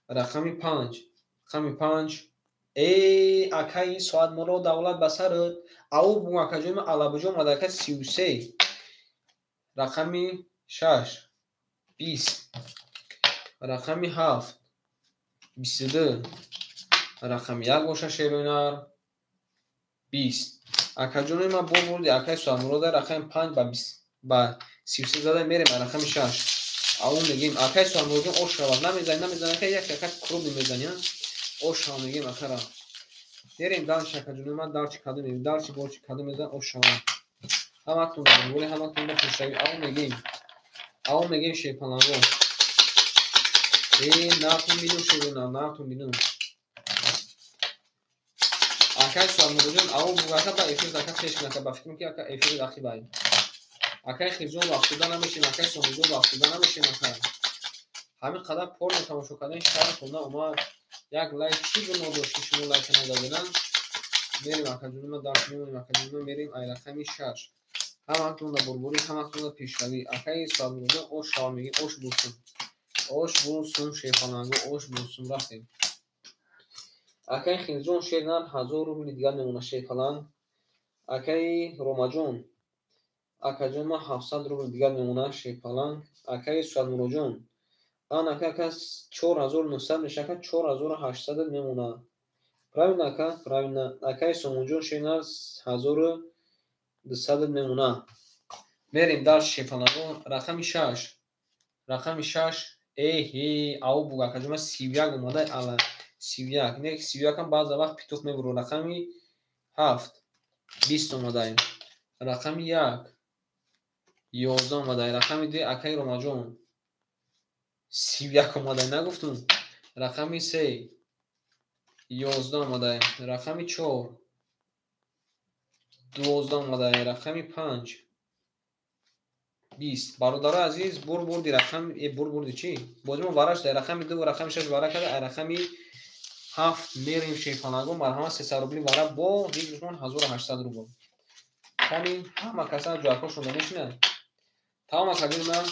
Рақами 5, рақами 5. Э, акаи Соатмуро, давлат ба сарат. Ау бу, акаҷои ман, алабуҷо омада, ака, 33. Рақами 6, 20. Рақами 7, 22. Рақами 1 боша, шерои нар, 20. Акаҷони ман, бо бурди акаи Соатмурода, рақами 5 ба 33 зада. Мерем ба рақами 6. Ау мегӯем, акаи Соатмуроҷон, ош шавад. Намезани, намезани, ака, як ака крупный мезани, ош шава мегӯем акара. Мерем дальше, акаҷони ман, дальше кадом мегӯем? Дальше бо чи кадом мезан? Ош шавад. Ҳаматон вале, ҳаматон ба пешравӣ. Ау мегӯем, ау мегӯем, шерпаланго. Э, натон бинум, шерона, натон бинум. Акаи Соатмуроҷон, ау бугака ба эфир ака пеш кун, ака, ба фикрам, ки ака эфири рақибай. Акаи Хирҷон, вақтуда намешем, акаи Сомонҷон, вақтуда намешем, ака. Ҳамин қадар порно тамошо кардани шарафтон наомад? Як лайк чӣ гуноҳ дошт, ки шумо лайка назадена? Мерем, акаҷони ман, дарс мемонем, акаҷони ман. Мерем ай рақами 6. Ҳаматонда бурбурӣ, ҳаматонда пешравӣ. Акаи Соатмуроҷон, ош шава мегӯем. Ош бурсум, ош бурсум, шерпаланго, ош бурсум. Рафтем. Акаи Хирҷон, шер нар, 1000 рубли дигар мемонад, шерпаланг. Акаи Ромаҷон, акаҷон ман, 700 рубл дигар мемонад, шерпаланг. Акаи Соатмуроҷон, ан ака, ака, 4900 меша, ака, 4800 мемонад. Правильно, ака, правильно. Акаи Сомонҷон, шер нар, 1200 мемонад. Мерем дальше, шерпаланго. Рақами 6, рақами 6. Эҳе, ав буг, акаҷон ман, 31 омада. Ала 31 не, 31-ам баъза вақт петух мебурад. Рақами 7, 20 омадаем. Рақами 1, 11 омадаем. Рақами 2, акаи Ромаҷон, 31 омадаем, нагуфтум? Рақами 3. 11 омадай, рақами 4 12 омадай, рақами 5 20. Бародарои азиз, бурди рақам, бурди чӣ? Бозимо вараш дар рақами 2 ва рақами 6 вара карда, ай рақами 7 мерем шерпаланго, марҳамат 300 рубли вара бо выигрышмон 1800 рубл. Кани ҳама каса ҷойҳошон мешинад. Тамом акаҷони ман,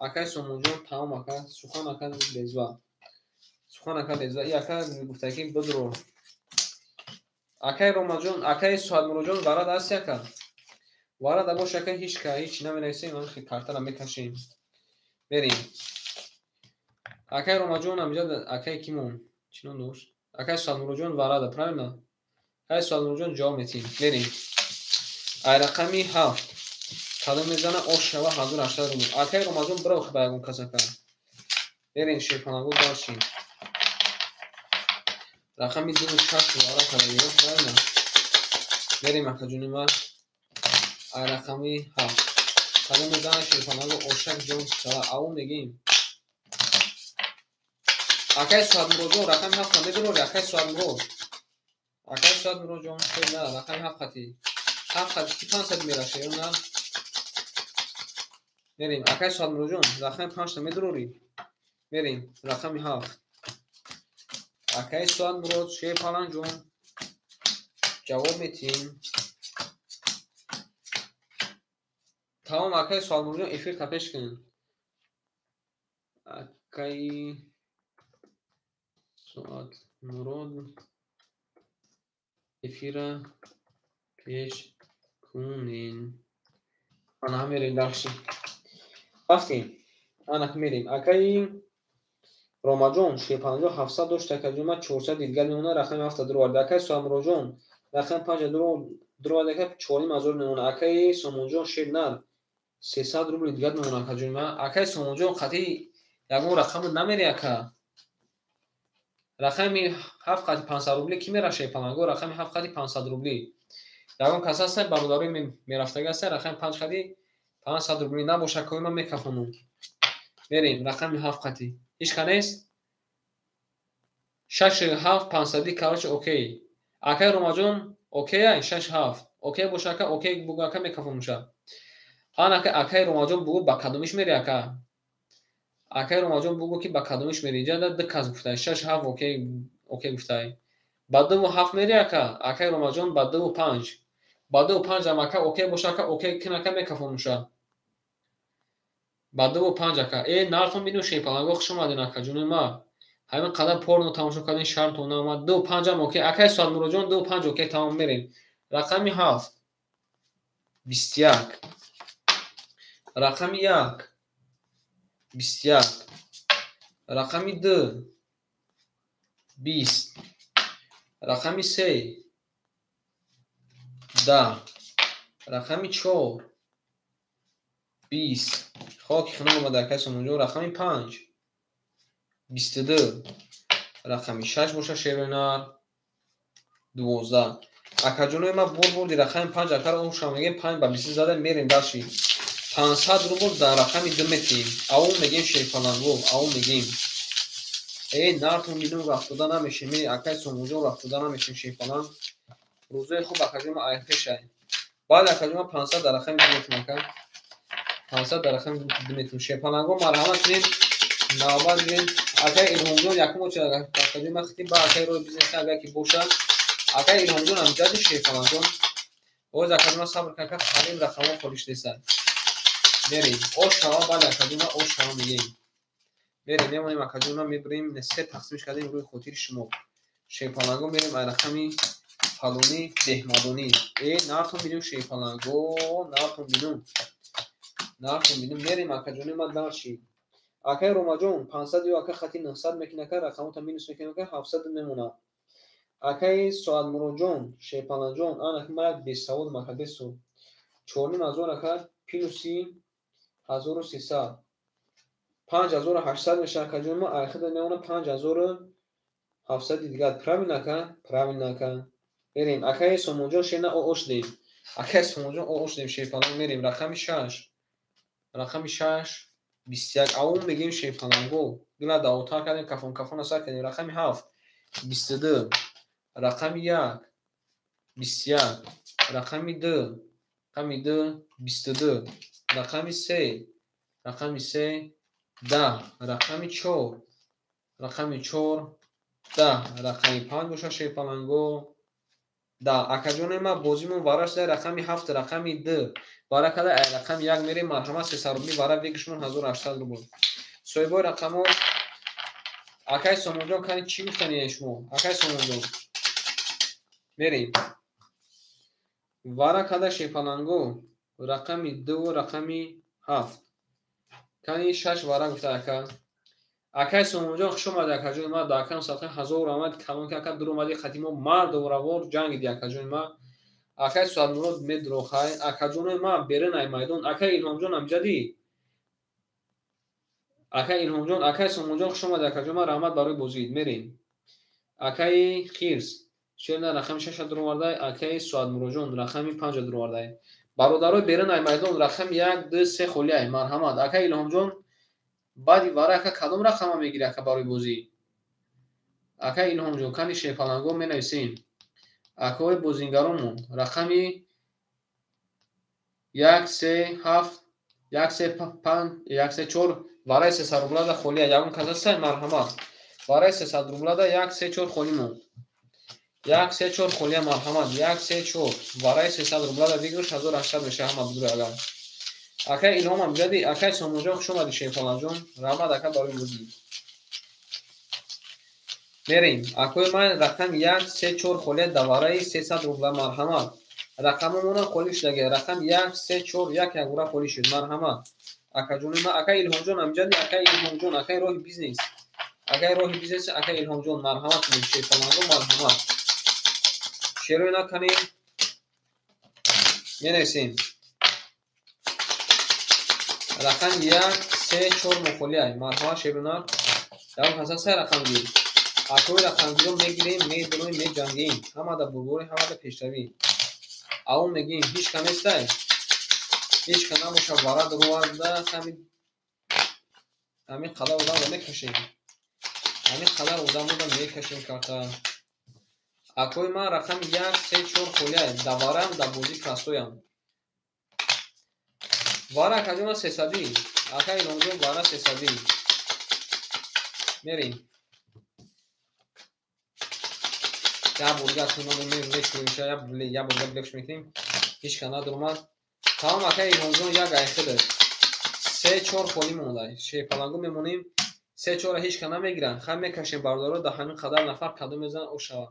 акаи Сомонҷон, тамом ака, сухан ака безва. Сухан ака безва. И ака гуфта ки бидро. Акаи Ромаҷон, акаи Суҳатмуроҷон варад аст ака. Варада бош ака, ҳеч ка ҳеч наменависем, ҳамин картара мекашем. Мерем. Акаи Ромаҷон ҳамиҷа акаи кимон? Чӣ ном дошт? Акаи Суҳатмуроҷон варада, правильно? Акаи Суҳатмуроҷон ҷавоб метиҳем. Мерем. Ай рақами 7 кадом мезана ош шава 1800 рубл. Акаи Ромаҷон бирохи ба ягон кас ака. Мерем шерпаланго дальше. Рақами 2 ва 6 вара карда, правильно? Мерем акаҷони ман. Ай рақами 7 кадом мезана шерпаланго ошак ҷон шава, аву мегим. Акаи Суҳатмуроҷон рақами 7 медурори, акаи Суҳатмурод. Акаи Суҳатмуроҷон, на, рақами 7 хати. 7 хати ки 500 мераша ё на? Мерем, акаи Суҳатмуроҷон, рақами 5 медурори. Мерем, рақами 7. Акаи Суҳатмурод, шерпаланҷон, ҷавоб метиҳем. Тамом акаи Суҳатмуроҷон эфир та пеш кун. Акаи Суҳатмурод эфира пеш кунен. Ана мерем дальше. Рафтем. Ана мерем. Акаи Ромаҷон шерпаланҷон 700 дошт, акаҷон ман 400 дидгар мемона, рақами 7 дуровард. Акаи Суҳатмуроҷон рақами 5 дуровард, ака 4500 мемона. Акаи Сомонҷон шер нар 300 рубл дигар мемона, акаҷон ман. Акаи Сомонҷон қатъи ягон рақамро намери ака. Рақами 7 қати 500 рубли ки мера шерпаланго? Рақами 7 қати 500 рубли. Ягон кас ҳаста бародарои мерафтагӣ ҳаста рақами 5 қати 500 рубли набоша, акои ман мекафонам. Мерем рақами 7 қати. Ҳеч ка нест? 6 7 500 короче окей. Акаи Ромаҷон окей ай 6 7. Окей боша ака, окей бугу ака мекафонуша. Ан ака, акаи Ромаҷон бугу ба кадомиш мери ака? Акаи Ромаҷон бугу ки ба кадомиш мери? Инҷа ду кас гуфтай 6 7 окей, окей гуфтай. Ба 2 ва 7 мери ака? Акаи Ромаҷон ба 2 ва 5. Ба 2 ва 5 ам ака окей боша ака, окей кин ака мекафонуша. Ба 2 ва 5 ака. Нартон бину шерпаланго, хуш омадин ака ҷони ма. Ҳамин қадар порно тамошо кардин, шармтон наомад. 2 ва 5 ам окей. Акаи Суҳатмуроҷон 2 ва 5 окей, тамом мерем. Рақами 7 21. Рақами 1 21. Рақами 2 20. Рақами 3 10. Рақами 4 20. Хоки хона омада акаи Сомонҷон. Рақами 5 22. Рақами 6 боша шервенар 12. Акаҷонои ман бурди рақами 5 акаро ошам мегем 5 ба 20 зада мерем дальше. 500 рубл дар рақами 2 метиҳем. Аву мегем шерпаланго, аву мегем. Нартон бинум рафтода намешем. Акаи Сомонҷон рафтода намешем шерпаланг. Рӯзои хуб акаҷон ман айпешай. Баъд акаҷон ман 500 дар рақами 2 метиҳем ака. 500 дар рақами 2 метиҳем. Шерпаланго марҳамат кунед. Навбат гирем. Акаи Илҳомҷон якум оча акаҷон ман хитим ба акаи рои бизнес агар ки бошад. Акаи Илҳомҷон ҳамҷади шерпаланҷон. Боз акаҷон ман сабр кун ака, қариб рақамҳо холиш нестанд. Мерем. Ош шава, бале акаҷон ман ош шава мегем. Мерем, мемонем акаҷон ман мебирем, се тақсимш кардем рӯи хотири шумо. Шерпаланго мерем ай рақами фалонӣ Беҳмадонӣ. Нартон бинум шерпаланго, нартон бинум. Нартон бинум мерем акаҷони ман дальше. Акаи Ромаҷон 500 ё ака хати 900 мекунад ака, рақамота минус мекунад ака, 700 мемонад. Акаи Суҳатмуроҷон, шерпаланҷон, ана ки ман як бесаводам ака, бесо. 4500 ака плюси 1300. 5800 мешавад акаҷон ман, айхида мемонад 5700 дигар. Правильно ака? Правильно ака. Мерем. Акаи Сомонҷон шена ош дем. Акаи Сомонҷон ош дем шерпаланг мерем. Рақами 6. Рақами 6 21. Аву мегем шерпаланго. Гила давотар кардем, кафон кафон асар кардем. Рақами 7 22, рақами 1, 21, рақами 2, рақами 2, 22, рақами 3, рақами 3, 10, рақами 4, рақами 4, 10, рақами 5 боша шерпаланго 10. Акаҷони ма бозимон вара шуда рақами 7, рақами 2 вара када ай рақами 1 мерем. Марҳамат, 300 рубли вара выигрыш мон 1800 рубл. Соҳибои рақамҳо, акай Сомонҷон, кани чӣ гуфтани шумо? Акай Сомонҷон, мерем. Вара када шерпаланго рақами 2, рақами 7. Кани 6 вара гуфта ака. Акай Сомонҷон, хуш омади, акаҷони ма. Дар акам садқа ҳазор омад калон ки ака дур омади, қати мо мардоравор ҷангиди, акаҷони ма. Акай Суатмурод медурохай. Акаҷонои ма, берин ай майдон. Акай Илҳомҷон, амҷадӣ. Акай Илҳомҷон, акай Сомонҷон, хуш омади, акаҷон ма, раҳмат барои бозид. Мерем. Акаи Хирс шерна рақами 6 дур овардай, акаи Суатмуродҷон рақами 5 дур овардай. Бародарои берин ай майдон, рақами 1, 2, 3 холӣ ай. Марҳамат. Акай Илҳомҷон, баъди вара ака кадом рақама мегири ака барои бозӣ? Акай Илҳомҷон, кани шерпаланго менависем. Акаҳои бозингаронмон рақами 1, 3, 7, 1, 3, 5, 1, 3, 4 вараи 300 рублада холӣ ай. Ягон кас ҳастай? Марҳамат. Вараи 300 рублада 1, 3, 4 холӣ монд. 1, 3, 4 холия, марҳамат. 1, 3, 4 вараи 300 рублада выигрыш 1800 мешава ҳама будур агар. Акай Илҳом амҷади, акай Сомонҷон, хуш омадӣ, шерпаланҷон. Раҳмат, ака, барои бозӣ. Мерем. Акои ман рақами 1, 3, 4 холия дар вараи 300 рубла, марҳамат. Рақамомонам холӣ шудаги. Рақами 1, 3, 4 як якбора холӣ шуд. Марҳамат. Акаҷони ман, акай Илҳомҷон амҷади, акай Илҳомҷон, акай роҳи бизнес. Акай роҳи бизнес, акай Илҳомҷон, марҳамат кунед, шерпаланго, марҳамат. Шерои наканем. Менависем. Рақами 1, 3, 4 мухолӣ ай. Марҳамат, шерунар. Ягон кас ҳастай рақамгир? Акои рақамгирро мегирем, медуроем, меҷангем. Ҳамада бурдборӣ, ҳамада пешравӣ. Аввал мегӯем, ҳеч ка нестай? Ҳеч ка набоша, вара дуроварда ҳамин қадар одамро мекашем. Ҳамин қадар одамро мекашем карта. Акои ман рақами 1, 3, 4 холӣ ай. Дар вараам, дар бозӣ крастоям. Вара акаҷон 300. Ака Илҳомҷон, вара 300. Мерем. Як борга мешӯем, як борга блефш мекунем. Ҳеч ка надуромад. Тамом, ака Илҳомҷон, як айхида. 3, 4 холӣ мондай. Шерпаланго мемонем. 3, 4 ҳеч ка намегиранд. Хай мекашем бародаро, дар ҳамин қадар нафар кадом мезанад, о шавад.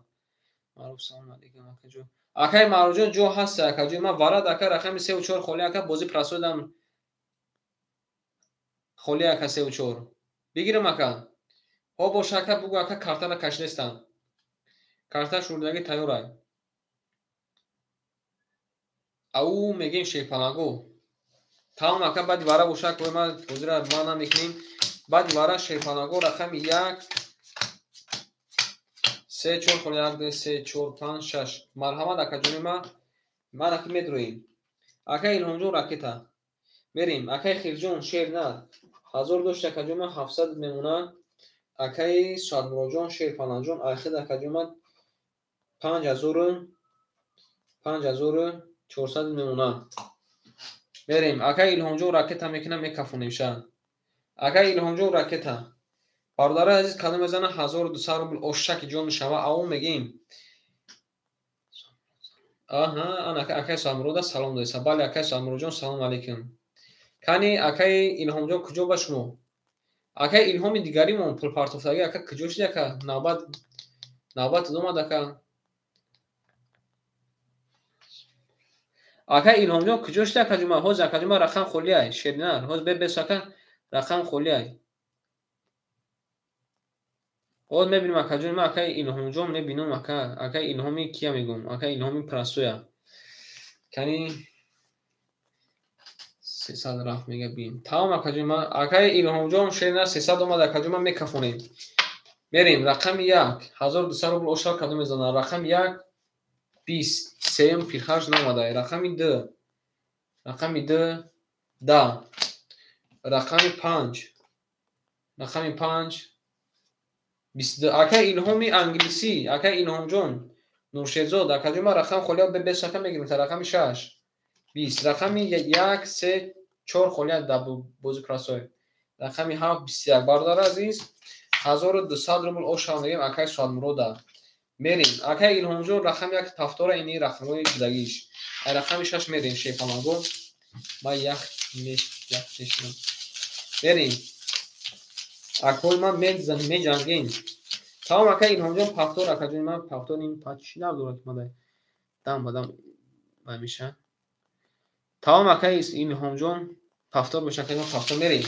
Маъруф, салом алейкум, акаҷон. Акай Маъруфҷон, ҷо ҳаст, акаҷон ман варад ака рақами 3 4 холӣ ака, бозӣ прасодам холӣ ака 3 4. Бигирам ака. Ҳо боша ака, бугу ака, картара кашидестам. Карта шурдаги тайёр ай. Ау мегем шерпаланго. Тамом ака, баъди вара боша акои ман бозира ман намекунем. Баъди вара шерпаланго рақами 1, 3, 4 холӣ, 1, 2, 3, 4, 5, 6. Марҳамат, акаҷони ман. Ман ака медроем. Ака Илҳомҷон ракета. Мерем. Акаи Хирҷон шер на. 1000 дошт акаҷон ман, 700 мемонад. Акаи Суатмуродҷон шерпаланҷон айхид акаҷон ман 5400 мемонад. Мерем. Акаи Илҳомҷон ракета мекунам, мекафонем ша. Акаи Илҳомҷон ракета. Бародарои азиз, кадом мезана 1200 рубл ошаки ҷон мешава. Аввал мегӯем. Аҳа, ана акаи Суатмурода салом доиса. Бале, акаи Суатмуродҷон, салом алейкум. Кани акаи Илҳомҷон куҷо ба шумо? Акаи Илҳоми дигаримон пулпартофтагӣ ака куҷо шуди ака? Навбат омад ака. Акаи Илҳомҷон куҷо шуди акаҷума? Ҳозир акаҷума рақам холӣ ай. Шеринар, ҳозир бебес ака рақам холӣ ай. Ҳозир мебинем акаҷони ман, акаи Илҳомҷон мебинам ака. Акаи Илҳоми кия мегӯм? Акаи Илҳоми Прасоя. Кани 300 рафт мега бин. Тамом акаҷони ман, акаи Илҳомҷон шеринар 300 омад акаҷон ман мекафонем. Мерем рақами 1, 1200 рубл ошав кадом мезанад? Рақами 1 20, сеюм пирхарҷ наомадай. Рақами 2, рақами 2 10, рақами 5, рақами 5 22. Акай Илҳоми англисӣ, акай Илҳомҷон Нуршедзод, акаҷон ман рақам холия бес ака мегирем, та рақами 6 20, рақами 1 3 4 холия дар бози прасой, рақами 7 21. Бародари азиз, 1200 рубл ошав мегирем акай Суадмурода. Мерем акай Илҳомҷон, рақами 1 повтора, ини рақамҳои будагиш. Ай рақами 6 мерем шепаланго. Ман ях меш як мешинам. Мерем. Акои ман меҷангем. Тамом, акай Илҳомҷон, повтор, акаҷони ман повтор. Ин чӣ надорад, ки ман дам ба дам вай меша. Тамом, акай Илҳомҷон, повтор боша, акаи ман повтор мерем.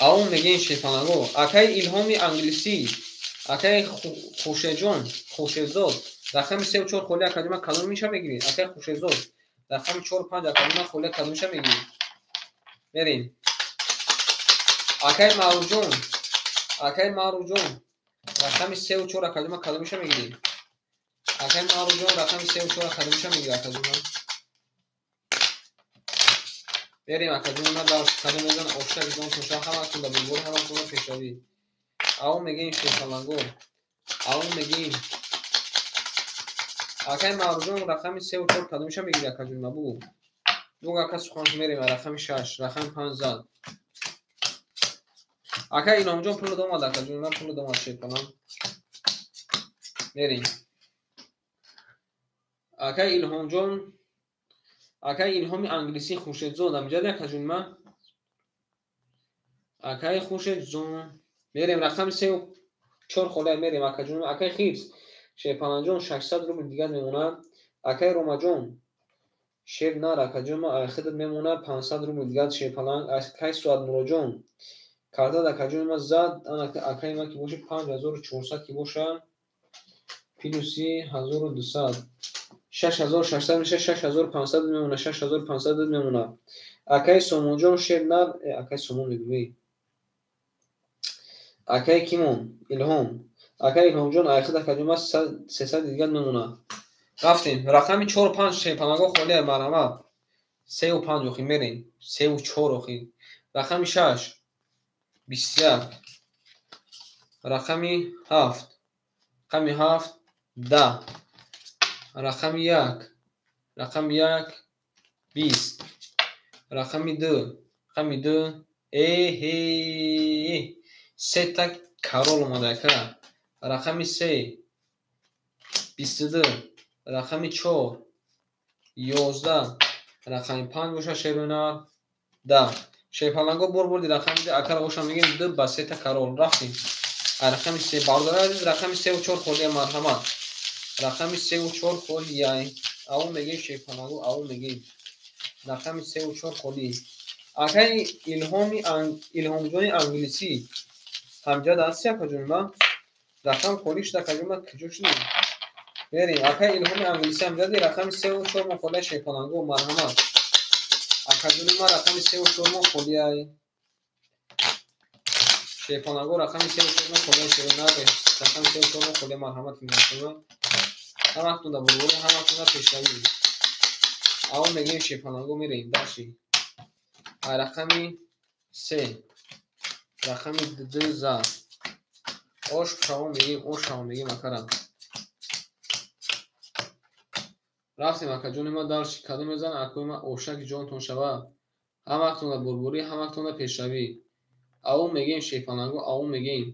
Авом мегӯем шепаланго. Акай Илҳоми англисӣ, акай Хуршедҷон, Хуршедзод, рақами 3 4 холӣ, акаҷони ман кадом меша мегирӣ? Акай Хуршедзод, рақами 4 5, акаҷони ман холӣ кадом меша мегирӣ? Мерем. Акай Маъруфҷон, акай Маъруфҷон, рақами 3 4, акаҷони ман кадом меша мегирӣ? Акай Маъруфҷон, рақами 3 4 кадом меша мегирӣ, акаҷони ман? Мерем, акаҷони ман, дар кадом мезан ошак ҷон тоша, ҳаматон дар булбул, ҳаматон дар пешравӣ. Авом мегӯем шепаланго. Авом мегӯем. Акай Маъруфҷон, рақами 3 4 кадом меша мегирӣ, акаҷони ман, бугу. Бугу, ака, сухан мерем, рақами 6, рақами 5 зад. Акай Илҳомҷон, пул омад, акаҷони ман, пул омад шепаланг. Мерем. Акай Илҳомҷон, акай Илҳоми англисӣ Хуршедзод, амҷади акаҷони ман? Акай Хуршедҷон, мерем рақами 3 4 холия мерем, акаҷони ман. Акай Хирс, шерпаланҷон, 600 рубл дигар мемонад. Акай Ромаҷон, шер нар, акаҷон ман, худат мемонад 500 рубл дигар шерпаланг. Акай Суадмуроҷон, картад акаҷони ман зад, акаи ман ки боша 5400 ки боша, плюси 1200, 6600 меша, 6500 мемонад, 6500 мемонад. Акай Сомонҷон, шер нар, акай Сомон мегӯӣ. Акай Кимон, Илҳом, акай Илҳомҷон, айхид акаҷон ман 300 дигар мемонад. Рафтем, рақами 4 5 шерпаланго холия, марҳамат. 3 5 охи мерем, 3 4 охи. Рақами 6 21, рақами 7, рақами 7 10, рақами 1, рақами 1 20, рақами 2, рақами 2, эҳе, сета король омада ака. Рақами 3 22, рақами 4 11, рақами 5 боша шерунар 10. Шерпаланго бор бурди рақами 2, акара оша мегӯем 2 ба сета король. Рафтем. Рақами 3, бародари азиз, рақами 3 4 холия, марҳамат. Рақами 3 4 холия. Авом мегӯем шерпаланго, авом мегӯем. Рақами 3 4 холӣ. Акай Илҳоми Илҳомҷони англисӣ ҳамҷад ҳасти, акаҷони ман? Рақам холӣ шуд, акаҷони ман, куҷо шудем? Мерем. Акай Илҳоми англисӣ ҳамҷади, рақами 3 4 мо холия шерпаланго, марҳамат. Акаҷони ман, рақами 3 4 мо холия. Шерпаланго, рақами 3 4 мо холия, шерона рақами 3 4 мо холия, марҳамат кунед. Ҳаматон дар бурбури, ҳаматон дар пешравӣ. Аввал мегӯем шерпаланго, мерем дальше. Рақами 3, рақами 2 зад. Ош шавом мегӯем, ош шавом мегӯем акара. Рафтем, акаҷони ман, дальше кадом мезан, акои ман, ошаки ҷонтон шава. Ҳаматон дар бурбурӣ, ҳаматон дар пешравӣ. Аввал мегӯем шерпаланго, аввал мегӯем.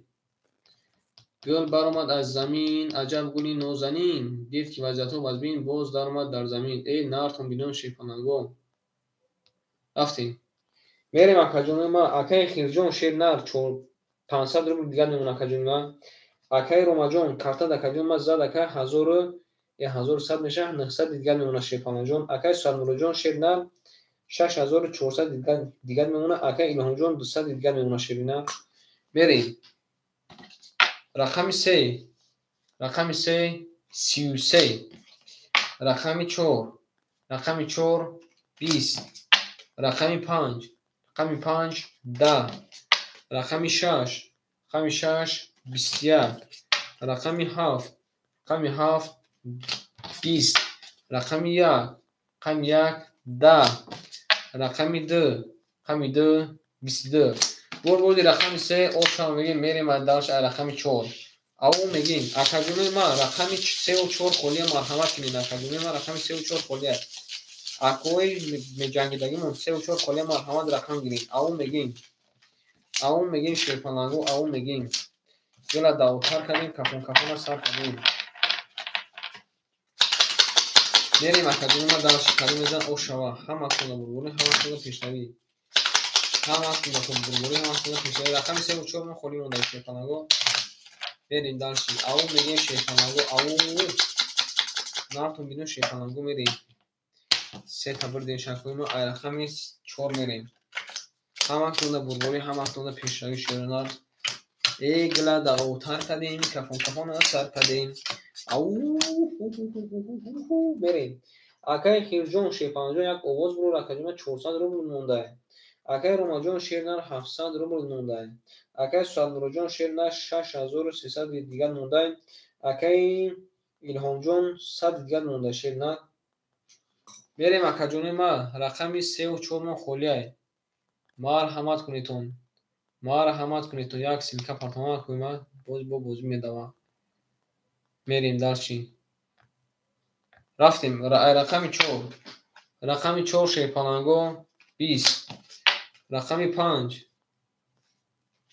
Гул баромад аз замин, аҷаб гули нозанин, дид ки вазъиятҳо вазмин, боз даромад дар замин. Эй нартон бидон шерпаланго. Рафтем. Мерем, акаҷони ман, акаи Хирҷон, шер нар, 500 рубл дигар мемонад, акаҷони ман. Акаи Ромаҷон, картад акаҷони ман зад, ака 1100 меша, 900 дигар мемонад шерпаланҷон. Акаи Суадмуроҷон, шер нар, 6400 дигар мемонад. Акаи Илҳомҷон, 200 дигар мемонад шерина. Мерем. Рақами 3, рақами 3 33, рақами 4, рақами 4 20, рақами 5, рақами 5 10, рақами 6, рақами 6 21, рақами 7, рақами 7 20, рақами 1, рақами 1 10, рақами 2, рақами 2 22. Бурбуди рақами 3 ошам мегим, мерем дальше рақами 4. Ау мегим, акаҷонои ман рақами 3 ва 4 холия, марҳамат кунед, акаҷонои ман рақами 3 ва 4 холия. Акои меҷангидагимон 3 ва 4 холия, марҳамат рақам гиред. Ау мегим. Ау мегим шерпалангу, ау мегим. Гила давотар кардем, кафон кафона сар кардем. Мерем акаҷонои ман дальше кадом мезан ошава. Ҳаматонро бурбурӣ, ҳаматонро пешравӣ. Ҳаматонро бурбурӣ, ҳаматонро пешравӣ. Рақами 3 ва 4 мо холӣ монда шерпалангу. Мерем дальше. Ау мегем шерпалангу, ау. Нартон бинем шерпалангу мерем. Сета бурдем шакои мо, ай рақами 4 мерем. Ҳаматонро бурбурӣ, ҳаматонро пешравӣ шернар. Э гила давотар кардем, кафон кафона сар кардем. Ау мерем. Акаи Хирҷон шерпаланҷон як овоз бурур, акаҷон 400 рубл монда. Акаи Ромаҷон шернар 700 рубл монда. Акаи Саидмуроҷон шернар 6300 дигар монда. Акаи Илҳомҷон 100 дигар монда шернар. Мерем акаҷони ма, рақами 3 ва 4 мо холия. Марҳамат кунедтон. Марҳамат кунедтон, як силка партома кунем, боз бо бозӣ медава. Мерем дальше. Рафтем рақами 4. Рақами 4 шерпаланго 20. Рақами 5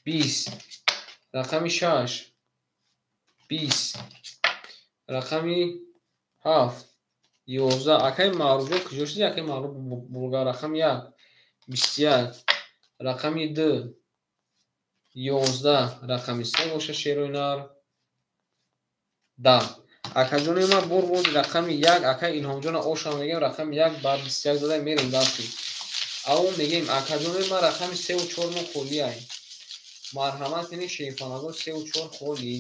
20. Рақами 6 20. Рақами 7 11. Акаи Маъруфҷон куҷо шуди? Акаи Маъруф бурга рақами 1 21. Рақами 2 11. Рақами 3 боша шерои нар 10. Акаҷони ман бурбуд рақами 1. Акаи Илҳомҷона ошам мегем, рақами 1 ба 21 зада мерем дальше. Ау мегем акаҷони ман рақами 3 ва 4 мо холиай. Марҳамат кунед шерпаланго 3 ва 4 холӣ.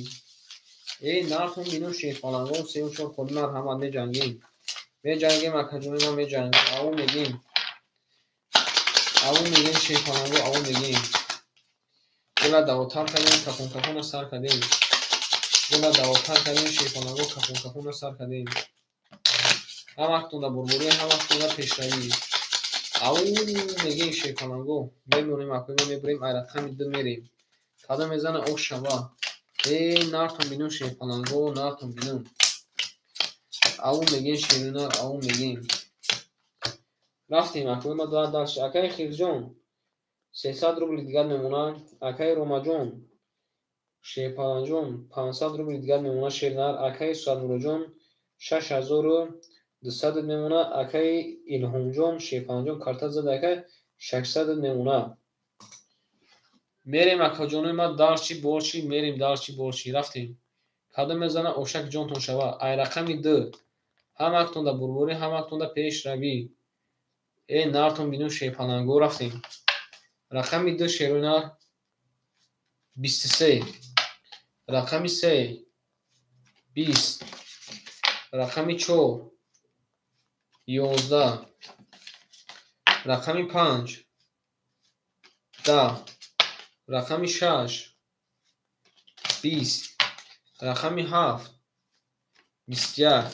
Э нартон бинем шерпаланго 3 ва 4 холӣ, марҳамат меҷангем. Меҷангем акаҷони ман меҷангем. Ау мегем. Ау мегем шерпаланго, ау мегем. Гила давотар кардем, кафон кафона сар кардем. Гила давотар кардем шерпаланго, кафон кафона сар кардем. Ҳаматонда бурбурӣ, ҳаматонда пешравӣ. Ау мегем шерпаланго. Мемонем акои ма мебурем, ай рақами 2 мерем. Кадом мезана ошава. Э нартон бинем шерпаланго, нартон бинем. Ау мегем шеринар, ау мегем. Рафтем акои ма дальше. Акаи Хирҷон 300 рубли дигар мемонад. Акаи Ромаҷон шерпаланҷон 500 рубли дигар мемонад шернар. Акаи Саидмуроҷон 6200 мемонад. Акаи Илҳомҷон шерпаланҷон карта зада акаи 600 мемонад. Мерем акаҷонои ма дальше борчи, мерем дальше борчи. Рафтем. Кадом мезана ошак ҷонтон шава. Ай рақами 2. Ҳаматонда бурбурӣ, ҳаматонда пешравӣ. Э нартон бинем шерпаланго рафтем. Рақами 2 шерона 23. Рақами 3 20. Рақами 4 11. Рақами 5 10. Рақами 6 20. Рақами 7 21.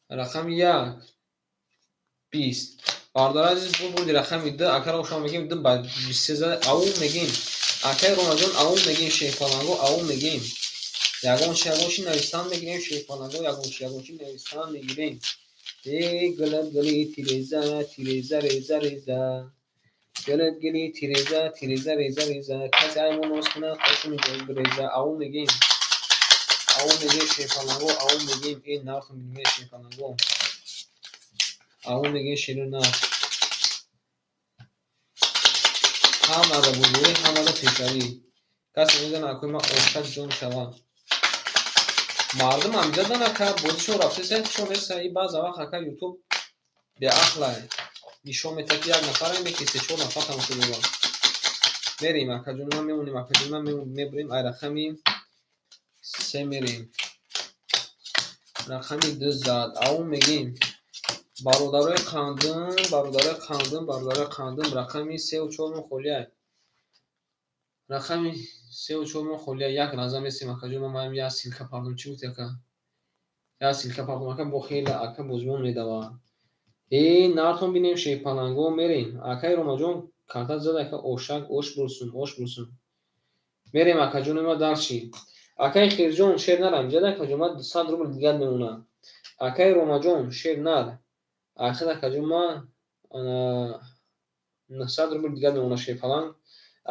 Рақами 1 20. Бародари азиз, бурбуди рақами 2. Акаро шумо мегем 2 ба 23 зада. Ау мегем. Акаи Ромаҷон ау мегем шерпаланго, ау мегем. Ягончи ягончи навистан мегирем шерпаланго, ягончи ягончи навистан мегирем. Э гилат гили тиреза, тиреза реза реза. Гилат гили тиреза, тиреза реза реза. Касе ай мо ноз кунад, қошуни ҷои биреза. Ау мегем. Ау мегем шерпаланго, ау мегем. Э нартон бинем шерпаланго. Ау мегем шерина. Ҳамада бурбурӣ, ҳамада пешравӣ. Касе мезана акои ма ошак ҷон шава. Мардум ҳам ҷадан ака бозишо рафтеса чо неса и баъза вақт ака YouTube беақлай. Нишон метад ки як нафар ме ки 3-4 нафар тамошо дорад. Мерем акаҷони ман мемонем, акаҷони ман мебурем ай рақами 3 мерем. Рақами 2 зад. Ау мегем. Бародарои қандым, бародарои қандым, бародарои қандым, рақами 3 ва 4 мо холия. Рақами 3 ва 4 мо холия. Як лаҳза месем акаҷон, ман маям як силка пардом. Чӣ гуфти ака? Як силка пардом ака, бо хеле ака бозимон медава. Э нартон бинем шерпаланго мерем. Акаи Ромаҷон Карта зада ака ошак ош бурсун, ош бурсун. Мерем акаҷони ма дарши. Акаи Хирҷон шер нар амҷада акаҷон ма 200 рубл дигар мемонад. Акаи Ромаҷон шер нар. Ахир акаҷон ма 900 рубл дигар мемонад шерпаланг.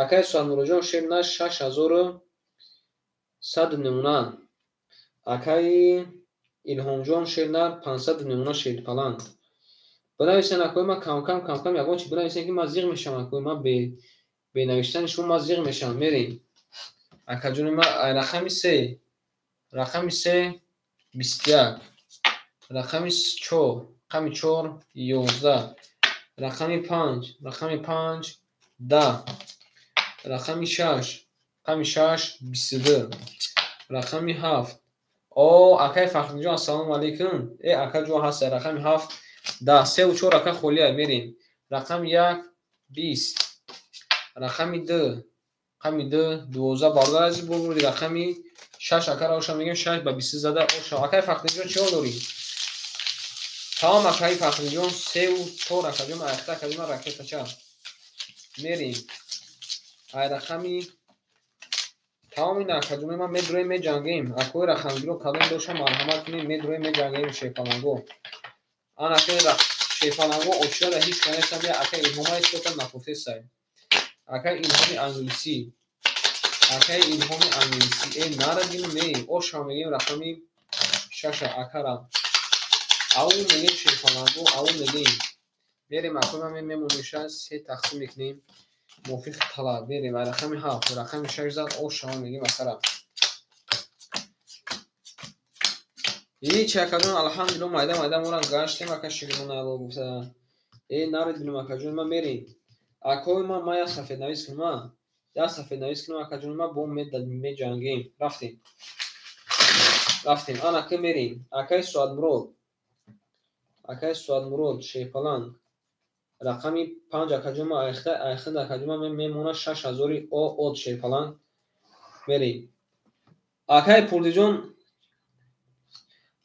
Акаи Суҳатмуроҷон шер нар 6100 мемонад. Акаи Илҳомҷон шер нар 500 мемонад шерпаланг. Бинависен акои ма камкам камкам ягон чи бинависен ки ман зиғ мешавам акои ма бе навиштани шумо ман зиғ мешавам. Мерем. Акаҷони ма рақами 3, рақами 3 21, рақами 4, рақами 4 11, рақами 5, рақами 5 10, рақами 6, рақами 6 22, рақами 7. О, акаи Фахриддинҷон ассалому алайкум. Э, ака ҷо ҳаст, рақами 7 10, 3 ва 4 ака холия мерем. Рақами 1 20, рақами 2, рақами 2 12 бародар азиз бурди рақами 6 акара оша мегем 6 ба 20 зада оша. Акаи Фахриддинҷон чӣ ҳол дорӣ? Тамом акаи Фахриддинҷон 3 ва 4 акаҷон айхта акаҷон ракетача. Мерем. Ай рақами тамом ин акаҷони ман медроем меҷангем. Акои рақамгиро кадом доша марҳамат кунем медроем меҷангем шерпаланго. Ана акаи шерпаланго очирада ҳеҷ ка нестам я акаи Илҳома истота напурсесай. Акаи Илҳоми англисӣ. Акаи Илҳоми англисӣ. Э нарадину не, оша мегем рақами 6 акара. Ау мегем шерпаланго, ау мегем. Мерем акои ман мемонем се тақсим мекунем. Мувофиқи талаб мерем. Ай рақами 7, рақами 6 зад оша мегем акара. Ҳеҷ акаҷон алҳамдулиллоҳ майда майда морам гаштем ака шукрона Аллоҳ гуфта. Э нарадинум акаҷон ман мерем. Акои ман ма як сафеднавис кунам, як сафеднавис кунам акаҷон ман бо меҷангем. Рафтем. Рафтем. Ана ки мерем. Акаи Суатмурод. Акаи Суатмурод шерпаланг. Рақами 5 акаҷон ман айхта айхта акаҷон ман мемонад 6000 о од шерпаланг. Мерем. Акаи Пурдиҷон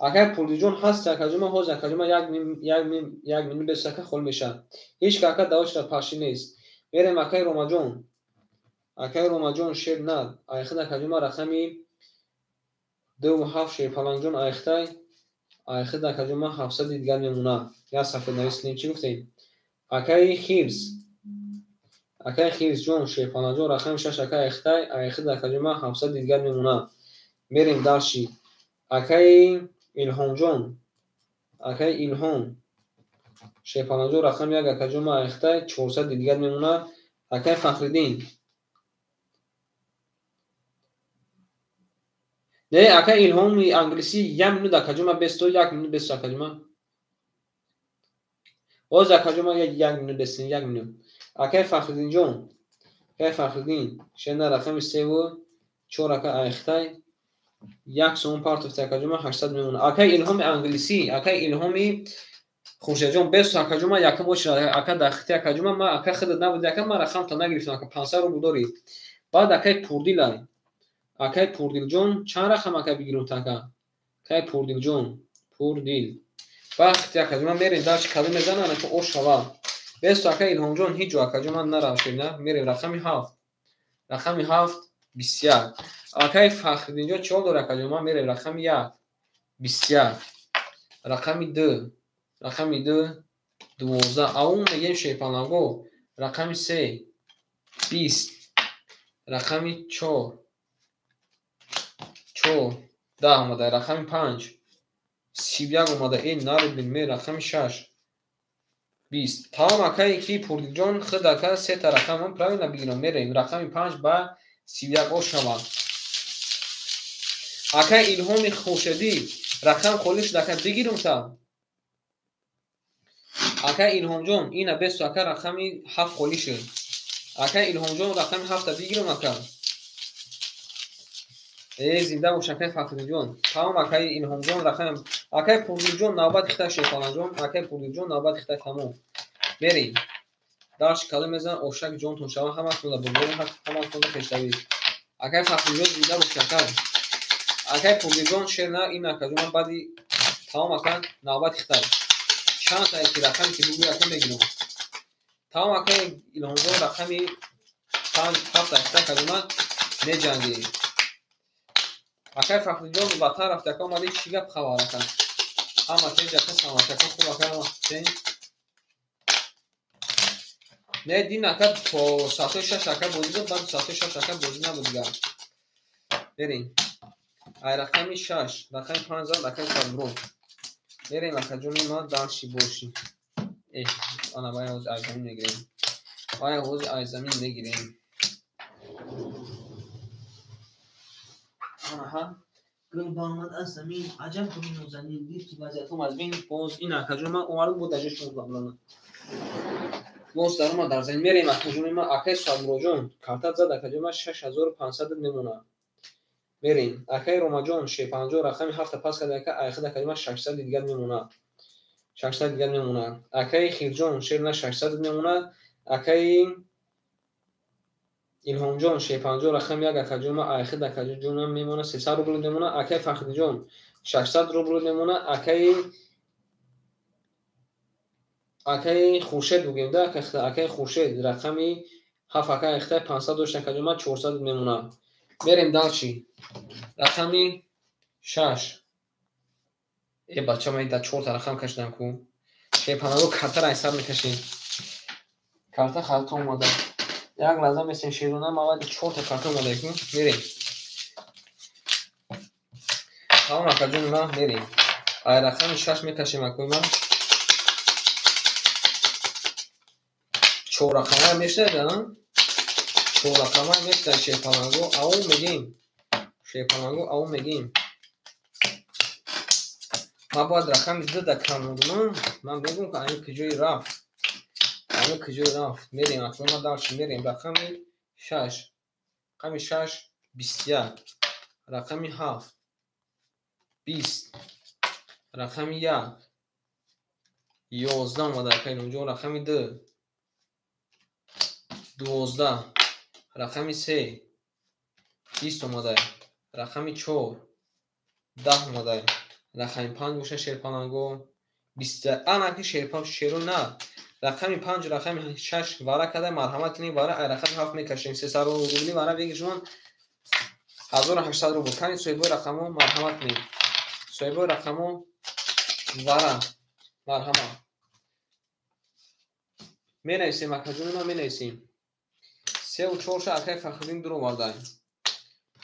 акаи Пурдиҷон ҳаст акаҷон ман ҳозир акаҷон ман як минут бес ака хол мешавад. Ҳеҷ ка ака давошра паши нест. Мерем акаи Ромаҷон. Акаи Ромаҷон шер нар. Айхта акаҷон ман рақами 2 ва 7 шерпалангҷон айхтай. Айхта акаҷон ман 700 дигар мемонад. Як сафеднавис кунем чӣ гуфтем? Акаи Хирс. Акаи Хирсҷон шерпалангҷон рақами 6 акаи айхтай. Айхта акаҷон ман 700 дигар мемонад. Мерем дарши. Акаи Илҳомҷон. Акаи Илҳом шерпалангҷон рақами 1 акаҷон ман айхтай 400 дигар мемонад. Акаи Фахриддин. Не, акаи Илҳоми англисӣ 1 минут акаҷон ман бесто 1 минут бесто акаҷон ман. Ҳозир акаҷон ман 1 минут бестем 1 минут. Акаи Фахриддинҷон. Акаи Фахриддин шена рақами 3 ва 4 ака айхтай 1 сомон партофта акаҷон ман 800 мемонад. Акаи Илҳоми англисӣ, акаи Илҳоми Хуршедҷон бесто акаҷон ман якум очира ака дахти акаҷон ман ака худат набуди ака ман рақамта нагирифтам ака 500 рубл дорӣ. Баъд акаи Пурдилай. Акаи Пурдилҷон чанд рақам ака бигирам та ака? Акаи Пурдилҷон, Пурдил. Баъд акаҷон ман мерем дарчи кадом мезанам ака ош шава. Бесто акаи Илҳомҷон ҳеҷ ҷо акаҷон ман нарав шерина. Мерем рақами 7. Рақами 7 21. Акаи Фахриддинҷон чӣ ҳол дорӣ акаҷон? Ман мерем рақами 1 21. Рақами 2, рақами 2 12. Ау мегем шерпаланго. Рақами 3 20. Рақами 4 4 10 омада. Рақами 5 31 омада. Э нарудин ме рақами 6 20. Тамом акаи ки Пурдилҷон худ ака се та рақам ман правильно бигирам. Мерем рақами 5 ба 31 ош шавад. Акаи Илҳоми Хуршедӣ рақам холӣ шуд ака бигирам та. Акаи Илҳомҷон ина бесто ака рақами 7 холӣ шуд. Акаи Илҳомҷон рақами 7-та бигирам ака. Э зинда бош акаи Фахриддинҷон. Тамом акаи Илҳомҷон рақами акаи Пурдилҷон навбат хита шерпалангҷон. Акаи Пурдилҷон навбат хита тамом. Мерем. Дарши кадом мезанам ошак ҷонтон шава ҳаматонда бурдорем ҳаматонда пешравӣ. Акаи Фахриддинҷон зинда бош ака. Акаи Пурдилҷон шер на ин акаҷон ман баъди тамом ака навбат хита. Чанд та ки рақаме ки бигӯй ака мегирам. Тамом акай Илҳомҷон рақами 5 7 8 акаҷон ман меҷангӣ. Акай Фахриҷон ватан рафт ака омадӣ чӣ гап хабар ака? Ҳама тинҷ ака саломат ака хуб ака ҳама тинҷ. Не дин ака то соатҳои 6 ака бозӣ буд, баъд соатҳои 6 ака бозӣ набуд дигар. Мерем. Ай рақами 6, рақами 5 зад акай Саброн. Мерем акаҷони ман дальше боши. Ана бая ҳозир ай замин мегирем. Бая ҳозир ай замин мегирем. Аҳа. Гул баромад аз замин, аҷаб гули нозанин, дид ки вазъиятҳом аз бин. Боз ин акаҷони ман омадам бо даҷа шумо баблана. Боз даромад дар замин. Мерем акаҷони ман, акай Саброҷон, картат зад акаҷони ман 6500 мемонад. Мерем. Акай Ромаҷон 650 рақами 7 пас карда ака айхид акаҷони ман 600 дигар мемонад. 600 дигар мемонад. Акай Хирҷон шерна 600 мемонад. Акай Илҳомҷон 650 рақами 1 акаҷони ман айхид акаҷонам мемонад 300 рубл мемонад. Акай Фахриҷон 600 рубл мемонад. Акай Хуршед бугем да акай Хуршед рақами 7 акай айхида 500 дошт акаҷони ман 400 мемонад. Мерем дальше. Рақами 6. Бача ман да 4 та рақам кашидам ку. Шерпанаго картаро ай сар мекашем. Карта халта омада. Як лаҳза месем шерона мавади 4 та карта омада ку. Мерем. Тамом акаҷони ман мерем. Ай рақами 6 мекашем акои ман. 4 рақама мешавад, а? 4 рақама мешавад шерпаланго, ау мегим. Шерпаланго ау мегим. Ман бояд рақами 2 да кам мудумам. Ман мегӯм ки ани куҷои рафт. Ани куҷои рафт. Мерем, акои ман дальше мерем. Рақами 6. Рақами 6 21. Рақами 7 20. Рақами 1 11 омада акай Илҳомҷон. Рақами 2 12. Рақами 3 20 омада. Рақами 4 10 омада. Рақами 5 боша шерпаланго 20. Ана ки шерпал шеро на. Рақами 5 рақами 6 вара када марҳамат кунед вара ай рақами 7 мекашем. 300 рубли вара бигиршон 1800 рубл. Кани соҳибои рақамо марҳамат кунед. Соҳибои рақамо вара марҳамат. Менависем акаҷони ман менависем. 3 ва 4 ша акай Фахриддин дур овардаем.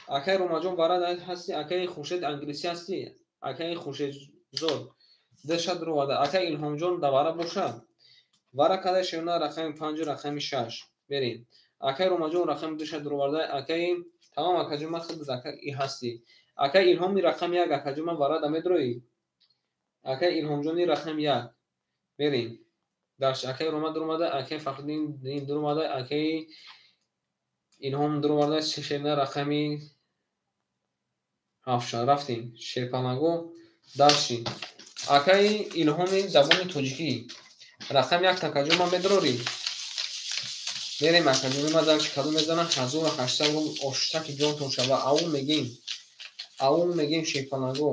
Акай Ромаҷон вара ҳасти, акай Хуршед англисӣ ҳасти, акай Хуршедзод 2 ша дур оварда. Акай Илҳомҷон давара бошад. Вара када шевна рақами 5 рақами 6. Мерем. Акай Ромаҷон рақами 2 ша дур оварда. Акай тамом акаҷон ман худ акай и ҳасти. Акай Илҳоми рақами 1 акаҷон ман вара да медроӣ. Акай Илҳомҷони рақами 1. Мерем. Дарш акай Рома дур омада, акай Фахриддин дур омада, акай Илҳом дур оварда, шерна рақами 7 ша рафтем. Шерпанаго дарши. Акай Илҳоми забони тоҷикӣ рақами 1 такаҷон ман медрорӣ. Мерем акаҷони ман дарши кадом мезанам 1800 рубл оштаки ҷонтон шава. Ау мегим. Ау мегим шерпанаго.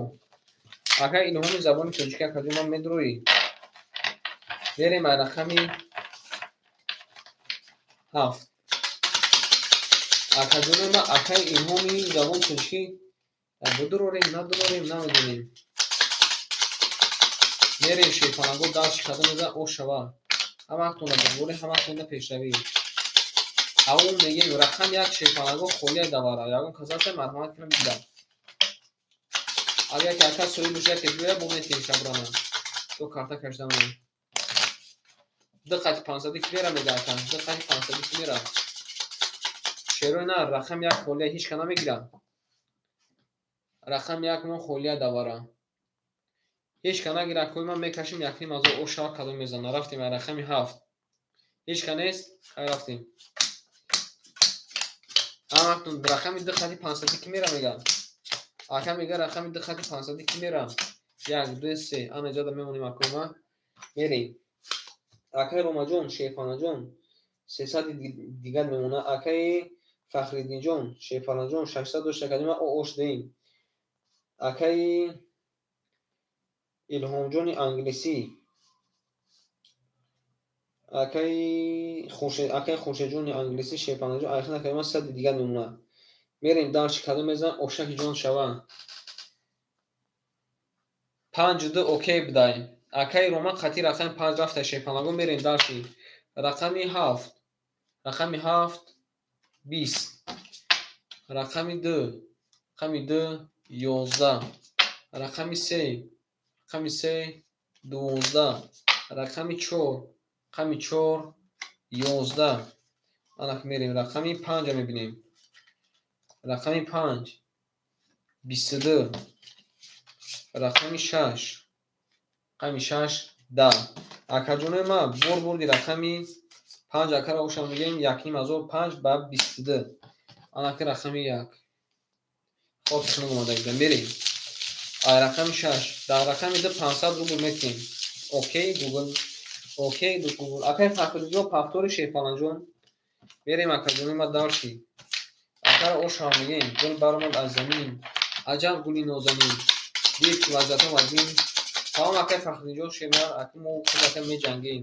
Акай Илҳоми забони тоҷикӣ акаҷон ман медрорӣ. Мерем ай рақами 7. Акаҷони ман акай Илҳоми забони тоҷикӣ будурорем, надурорем, намедонем. Мерем шерпанаго дарши кадом мезанам ош шава. Ҳамаатонда бурборӣ, ҳамаатонда пешравӣ. Ау мегем рақам 1 шерпанаго холия давара. Ягон кас ҳаста марҳамат кунам бидам. Агар яке ака соҳиб боша, яке биёяд, бо метиҳем шабрана. То карта кашидам. 2 қати 500 ки мера мега ака. 2 қати 500 ки мера. Шерои на рақам 1 холия ҳеч ка намегирад. Рақам 1 мо холия давара. Ҳеч ка нагирад, кӯи ман мекашим 1500 ош шава кадом мезана. Рафтем ай рақами 7. Ҳеч ка нест? Хай рафтем. Амактун рақами 2 қати 500 ки мера мега. Ака мега рақами 2 қати 500 ки мера. 1 2 3 ана ҷода мемонем акои ман. Мерем. Акай Ромаҷон, Шерфанаҷон 300 дигар мемонад. Акай Фахриддинҷон, Шерфанаҷон 600 дошта акаҷон ман ош деем. Акай Илҳомҷони англисӣ Акаи Хуршед, акаи Хуршедҷони англисӣ шерпаланҷон, айхин акаи ман 100 дигар мемонад. Мерем дальше, кадом мезан ошаки ҷон шава. 5-2 окей будай. Акаи Роман қати рақами 5 рафта шерпаланго, мерем дальше. Рақами 7. Рақами 7 20. Рақами 2. Рақами 2 11. Рақами 3. Рақами 3 12. Рақами 4. Рақами 4 11. Анак мерем рақами 5 мебинем. Рақами 5 22. Рақами 6. Рақами 6 10. Акаҷонои ман бор бурди рақами 5 акара ошам мегӯем 1500 5 ба 22. Анаки рақами 1. Хоб сунуг омадагида мерем. Ай рақами 6 дар рақами 2 500 рубл метиҳем. Окей Google. Окей Google. Акай Фахриддин повтори шерпаланҷон. Мерем акаҷонои ман дальше. Акара ошам мегӯем гул баромад аз замин. Аҷаб гули нозанин. Дид ки лаззатҳо вазин. Тамом акай Фахриддинҷон шернар, аки мо худ ака меҷангем.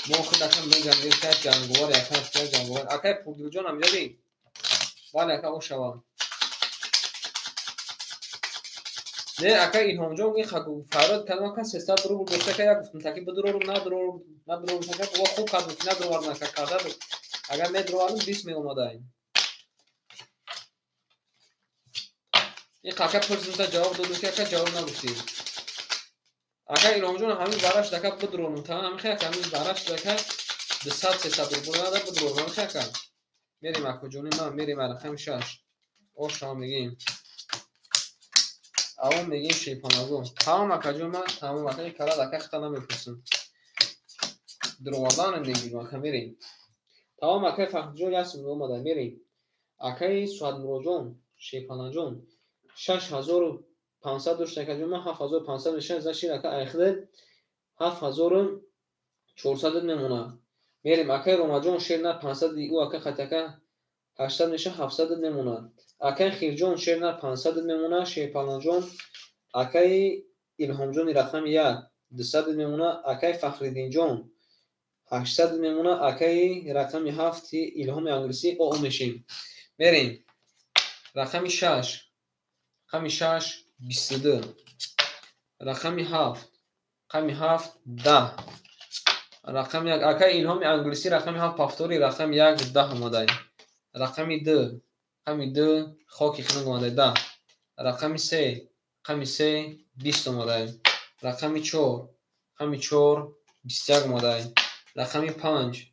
Мо худ ака меҷангем, ка ҷанговар, ака ка ҷанговар. Акай Пурдилҷон амҷади? Бале ака ошава. Не ака Илҳомҷон ин фарёд кардам ака 300 рубл дошта ака як гуфтам таки бидурорум надурорум надурорум ака бо хуб кардам ки надуровардам ака карда буд. Агар медуровардам 20 меомадаем. Ин ака пурсидам ҷавоб додам ки ака ҷавоб нагуфтӣ. Ака Илҳомҷон ҳамин бараш ака бидурорум та ҳамин хел ака ҳамин бараш ака 200 300 рубл нада бидурорум ҳамин хел ака. Мерем акаҷони ман мерем рақами 6. Ошам мегӯем. Авом мегӯем шерпанаго. Тамом акаҷон ман тамом ака ин карад ака хита намепурсам. Дуровардан мегӯем ака мерем. Тамом акаи Фахриҷон як сум омада мерем. Акаи Суҳатмуроҷон шерпанаҷон 6500 дошт акаҷон ман 7500 мешавад значит ака айхиде 7400 мемонад. Мерем акаи Ромаҷон шернар 500 ӯ ака хати ака 800 мешавад 700 мемонад. Акаи Хирҷон шернар 500 мемонад. Шерпаланҷон акаи Илҳомҷони рақами 1 200 мемонад. Акаи Фахриддинҷон 800 мемонад. Акаи рақами 7 Илҳоми англисӣ о мешем. Мерем рақами 6. Рақами 6 22. Рақами 7. Рақами 7 10. Рақами 1 акаи Илҳоми англисӣ рақами 7 повтори рақами 1 10 омадай. Рақами 2. Рақами 2 хоки хунук омадай 10. Рақами 3. Рақами 3 20 омадай. Рақами 4. Рақами 4 21 омадай. Рақами 5.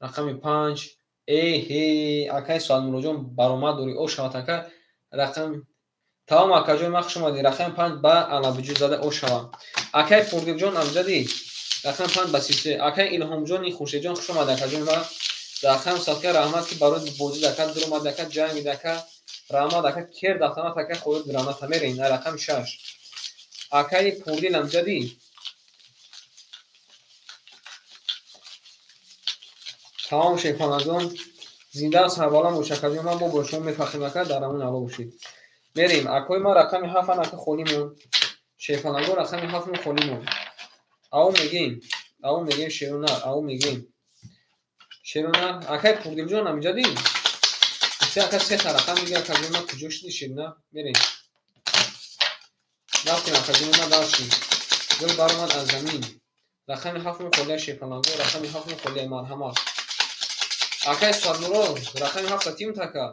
Рақами 5 эҳе акаи Суҳатмуроҷон баромад дорӣ о шавад ака рақам тамом акаҷон ман хуш омадӣ. Рақами 5 ба алабиҷӯ зада о шава. Акаи Пурдилҷон амҷадӣ рақами 5 ба 33. Акаи Илҳомҷони Хуршедҷон хуш омадӣ акаҷон ва рақам садка раҳмат ки барои бозӣ ака дуромад ака ҷангид ака раҳмат ака кер дафтамат ака хоҳед граната мерем. Рақами 6. Акаи Пурдил амҷадӣ тамом шерпаланҷон зинда сарбаланд бош акаҷон ман бо шумо мефахрем ака дар ҳамон ало бошед. Мерем акои ман рақами 7 ака холӣ монд. Шерпаланго рақами 7 мо холӣ монд. Аво мегӯем, аво мегӯем шерунар, аво мегӯем. Шерунар, акаи Пурдилҷон амҷадӣ? Се ака се та рақам дига акаҷон ман куҷо шудӣ шерунар? Мерем. Рафтем акаҷон ман дальше. Гул баромад аз замин. Рақами 7 мо холия шерпаланго, рақами 7 мо холия марҳамат. Акаи Суҳатмурод, рақами 7 тим така.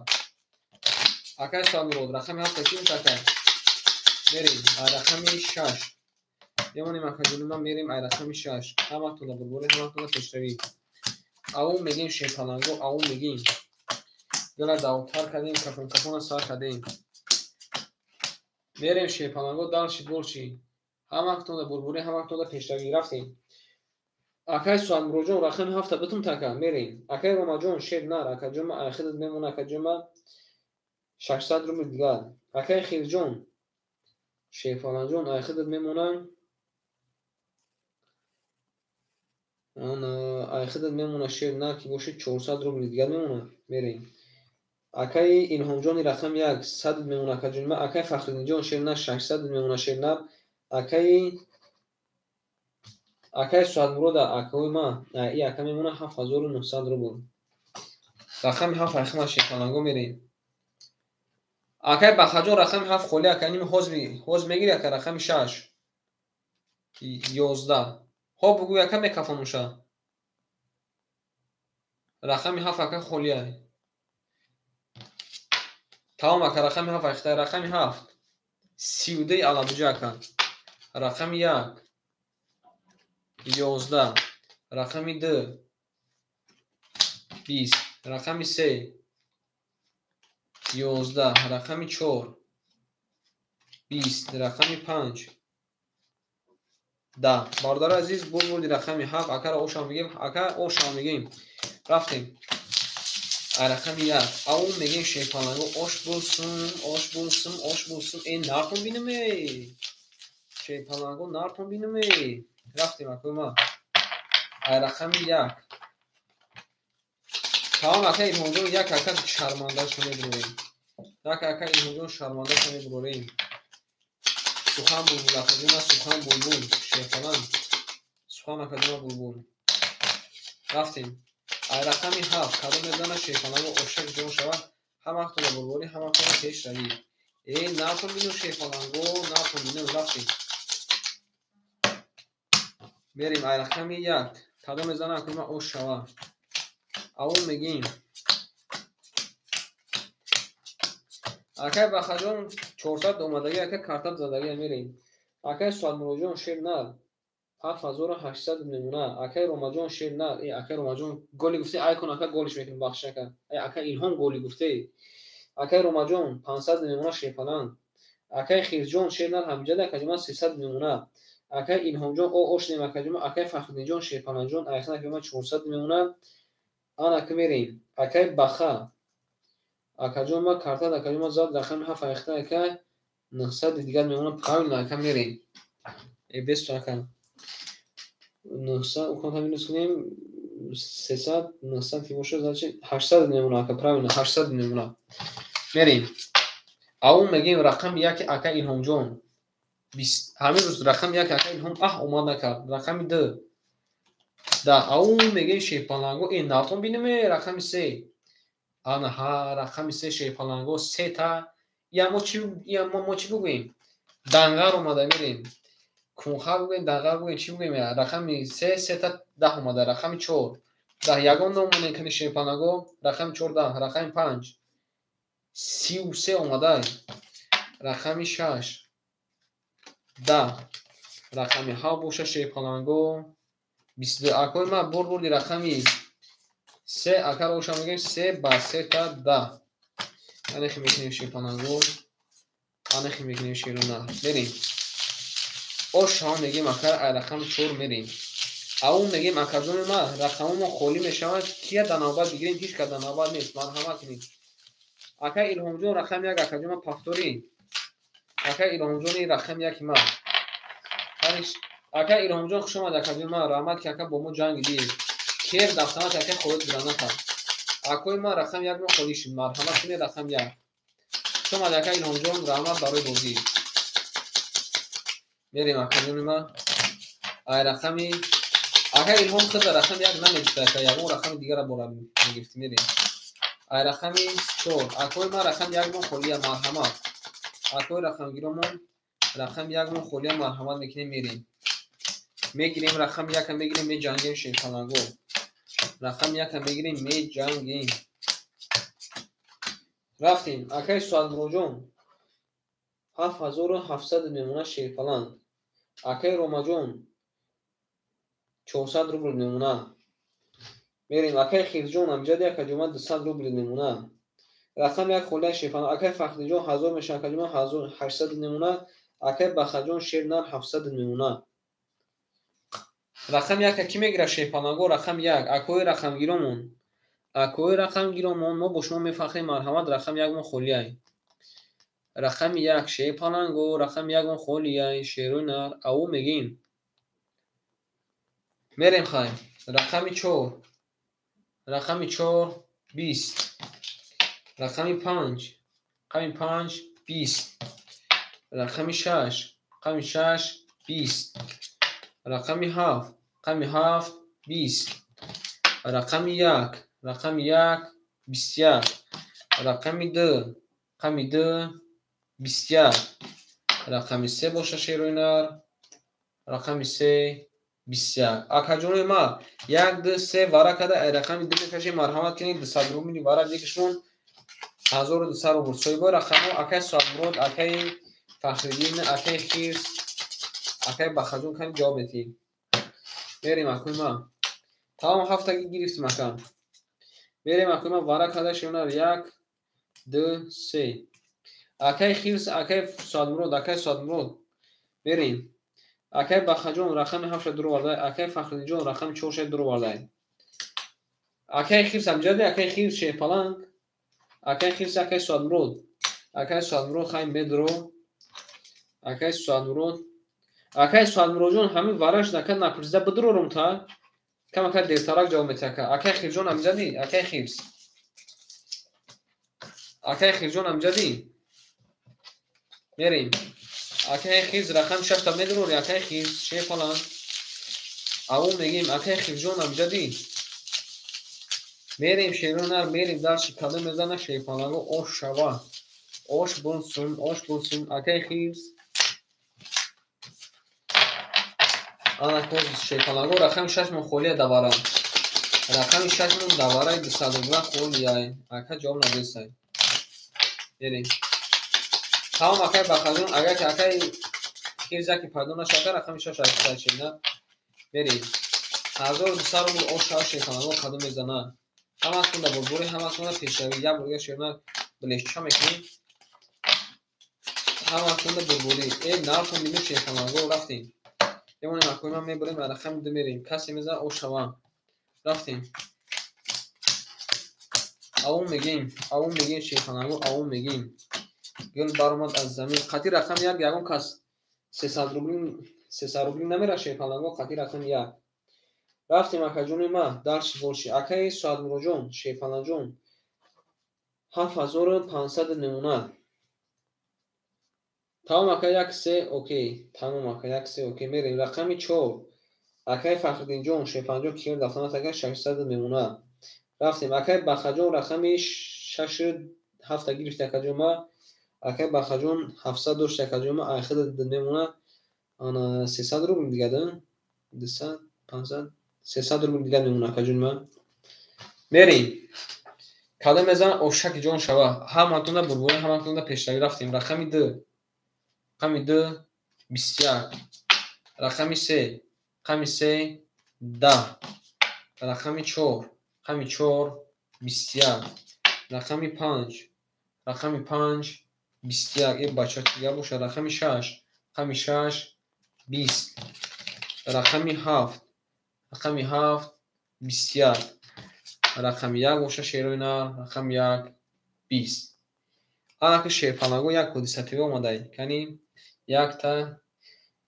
Акаи Суҳатмурод, рақами 7 тим така. Мерем, рақами 6. Мемонем акаҷони ман мерем ай рақами 6. Ҳаматонро бурборӣ, ҳаматонро пешравӣ. Аву мегӯем шерпаланго, аву мегӯем. Гула давтар кардем, кафон кафона сар кардем. Мерем шерпаланго дальше больше. Ҳаматонро бурборӣ, ҳаматонро пешравӣ. Рафтем. Акаи Суҳатмуроҷон рақами 7 битум така. Мерем. Акаи Ромаҷон шер нар, акаҷон ман айхидат мемонад, акаҷон ман 600 рубл дигар. Акаи Хирҷон шерпаланҷон айхидат мемонад. Айхидат мемонад шер нар ки бошед 400 рубл дигар мемонад. Мерем. Акаи Илҳомҷони рақами 1 100 мемонад акаҷон ман. Акаи Фахриддинҷон шер нар 600 мемонад шер нар. Акаи Акаи Суатмурода, акаои ма, и ака мемона 7900 рубл. Рақами 7 айхима шерпаланго мерем. Акаи Бахаҷон рақами 7 холӣ ака ними ҳоз мегири ака рақами 6. 11. Ҳо бугӯй ака мекафонуша. Рақами 7 ака холия. Тамом ака рақами 7 айхита рақами 7. 32 алабуҷа ака. Рақами 1. 11. Рақами 2. 20. Рақами 3. 11. Рақами 4. 20. Рақами 5. 10. Бародари азиз, буд бурди рақами 7. Акара ошам мегем, ака ошам мегем. Рафтем. Рақами 1. Ау мегем шерпаланго ош булсум, ош булсум, ош булсум. Э, нартон бинам эй. Шерпаланго нартон бинам эй. Рафтем акои ма. Рақами 1. Тамом ака Илҳомҷон як ака шармандаша мебурорем. Як ака Илҳомҷон шармандаша мебурорем. Сухан булбул акаҷона, сухан булбул, шерпаланг. Сухан акаҷона булбул. Рафтем. Рақами 7 кадом мезана шерпаланго ошак ҷон шавад, ҳамақтона бурборӣ, ҳамақтона пешравӣ. Э, нартон бину шерпаланго, нартон бину, рафтем. Мерем рақами 1. Кадом мезана акои ош шавад. Аввал мегем. Акай Бахаҷон 400 омадагӣ, ака картат задагӣ мерем. Акай Суатмуроҷон шер нар 7800 мемона. Акай Ромаҷон шер нар. Э, акай Ромаҷон голи гуфте, ай кун ака голиш мекунем, бахшиш ака. Э, ака Илҳом голи гуфте. Акай Ромаҷон 500 мемона шерпаланг. Акай Хирҷон шер нар ҳамҷада акаҷума 300 мемона. Акай Илҳомҷон о ошнем акаҷума, акай Фахриддинҷон шерпалангҷон айхна акаҷума 400 мемона. Ана ки мерем. Акай Баха. Акаҷон ма картат акаҷон ма зад рақами 7 айхта ака 900 дигар мемона правильно ака мерем. Э бесто ака. 900 уконта минус кунем 300 900 ки бошад значит 800 мемона ака правильно 800 мемона. Мерем. Аввал мегем рақами 1 ака Илҳомҷон. 20 ҳамин рӯз рақами 1 ака Илҳом аҳ омад накард. Рақами 2. Да, аввал мегем шерпаланго э нартон бинем рақами 3. Ана ҳа рақами 3 шерпаланго 3 та. Я мо чӣ я мо чӣ бигӯем? Данғар омада мерем. Кунхар бигӯем, данғар бигӯем, чӣ бигӯем? Рақами 3 3 та 10 омада, рақами 4. 10 ягон ном монем кани шерпаланго, рақами 4 10, рақами 5. 33 омада. Рақами 6. 10. Рақами 7 боша шерпаланго 22. Акои ма бур бурди рақами 3 акаро оша мегӯем 3 ба 3 та 10. Анехи мекунем шерпаланго. Анехи мекунем шерона. Мерем. Ош ҳам мегем ака рақами 4 мерем. Аввал мегем акаҷони ма рақамомо холӣ мешавад. Кия дар навбат бигирем? Ҳеҷ кас дар навбат нест. Марҳамат кунед. Ака Илҳомҷон рақами 1 акаҷон ма пафторӣ. Ака Илҳомҷони рақами 1 ма. Ака Илҳомҷон хуш омад акаҷон ма, раҳмат ки ака бо мо ҷанг дидед. Кер дафтанат ака холид граната. Акои ма рақами 1 мо холӣ шуд. Марҳамат кунед рақами 1. Хуш омад ака Илҳомҷон, раҳмат барои бозӣ. Мерем акаҷони ма. Ай рақами ака Илҳом худа рақами 1 намегирифт ака, ягон рақами дигара бора мегирифт. Мерем. Ай рақами 4. Акои ма рақами 1 мо холия, марҳамат. Акои рақамгиромон рақами 1 мо холия, марҳамат мекунем, мерем. Мегирем рақами 1 мегирем, меҷангем шерпаланго. Рақами 1 мегирем, меҷангем. Рафтем. Акаи Суатмуроҷон 7700 мемона шерпаланг. Акаи Ромаҷон 400 рубл мемона. Мерем. Акаи Хирҷон амҷади акаҷома 200 рубл мемона. Рақами 1 холия шерпаланг. Акаи Фахриҷон 1000 мешавад акаҷома 1800 мемона. Акаи Бахаҷон шер нар 700 мемона. Рақами 1 ки мегирад шерпаланго? Рақами 1. Акои рақамгиромон. Акои рақамгиромон мо бо шумо мефахрем, марҳамат, рақами 1 мо холияй. Рақами 1 шерпаланго, рақами 1 мо холияй, шерои нар. Аввал мегем. Мерем хай. Рақами 4. Рақами 4 20. Рақами 5. Рақами 5 20. Рақами 6. Рақами 6 20. Рақами 7. Рақами 7 20. Рақами 1, рақами 1 21. Рақами 2, рақами 2 21. Рақами 3 боша шерои нар. Рақами 3 21. Акаҷонои ма 1 2 3 вара када ай рақами 2 мекашем, марҳамат кунед 200 рубли вара дигашмон 1200 рубл. Соҳибои рақамҳо акаи Соатмурод, акаи Фахриддин, акаи Хирс, акаи Бахаҷон кани ҷавоб медиҳем. Мерем акои ма. Тамом ҳафтаги гирифтим ака. Мерем акои ма вара када шеронар 1 2 3. Акаи Хирс, акаи Соатмурод, акаи Соатмурод. Мерем. Акаи Бахаҷон рақами 7 дуровардай, акаи Фахриддинҷон рақами 4 дуровардай. Акаи Хирс амҷади, акаи Хирс шерпаланг, акаи Хирс, акаи Соатмурод. Акаи Соатмурод хай медро. Акаи Соатмурод. Акаи Соатмуродҷон ҳамин вараш нака напурсида бидурорум та. Кам ака дертарак ҷавоб метиҳ ака. Акаи Хирсҷон амҷади, акаи Хирс. Акаи Хирсҷон амҷади. Мерем. Акаи Хирс рақами 6 та медурори, акаи Хирс шерпаланг. Аввал мегем акаи Хирсҷон амҷади. Мерем шеронар, мерем дарши кадом мезана шерпаланго ош шава. Ош бунсум, ош бунсум, акаи Хирс. Ана коз шерпаланго рақами 6 мон холия давара. Рақами 6 мон давараи 200 рубла холияй. Ака ҷавоб надесай. Мерем. Тамом акаи Бахаҷон, агар ки акаи Хирс яке пайдо нашава, рақами 6 акаи шена. Мерем. 1200 рубл ош шава шерпаланго кадом мезана. Ҳаматонда бурбурӣ, ҳаматонда пешравӣ. Як бор дигар шерона билешча мекунем. Ҳаматонда бурбурӣ. Э, нархо мину шерпаланго рафтем. Ямонем акои ман мебарем, рақами 2 мерем. Касе мезана ош шава. Рафтем. Аввал мегем, аввал мегем шерпаланго, аввал мегем. Гул баромад аз замин. Қати рақами 1 ягон кас 300 рубли, 300 рубли намера шерпаланго қати рақами 1. Рафтем акаҷони ма, дарши борши. Акаи Соатмуроҷон, шерпаланҷон 7500 мемонад. Тамом ака 1 3 окей. Тамом ака 1 3 окей. Мерем рақами 4. Акаи Фахриддинҷон, шерпаланҷон киёр дафтанат ака 600 мемонад. Рафтем акаи Бахаҷон рақами 6 7 гирифт акаҷон ма. Акаи Бахаҷон 700 дошт акаҷон ма, айхида мемонад. Ана 300 рубл дига да? 200, 500, 300 рубл дига мемонад акаҷон ма. Мерем. Кадом мезана ошаки ҷон шава. Ҳаматонда бурбурӣ, ҳаматонда пешравӣ. Рафтем. Рақами 2. Рақами 2 21. Рақами 3. Рақами 3 10. Рақами 4. Рақами 4 21. Рақами 5. Рақами 5 21. Э бача чига бошад? Рақами 6. Рақами 6 20. Рақами 7. Рақами 7 21. Рақами 1 боша шерои нар, рақами 1 20. Ана ки шерпаланго як ҳодисативӣ омадай. Кани якта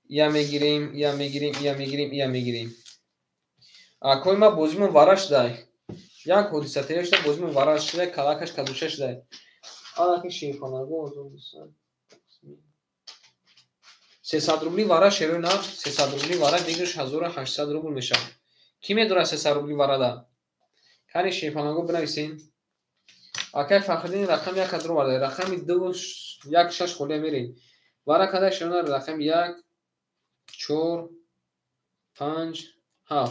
я мегирем, я мегирем, я мегирем, я мегирем. Акои ма бозимон вара шудай. Як ҳодисативӣ шуда бозимон вара шудай, калакаш кадуша шудай. Ана ки шерпаланго 300 рубли вара шерои нар, 300 рубли вара дигаш 1800 рубл мешавад. Кӣ медорад 300 рубли варада? Кани шерпаланго бинависен. Акаи Фахриддин рақами 1 дуроварда, рақами 2 1 6 холия мерем. Вара када шерона рақами 1 4 5 7.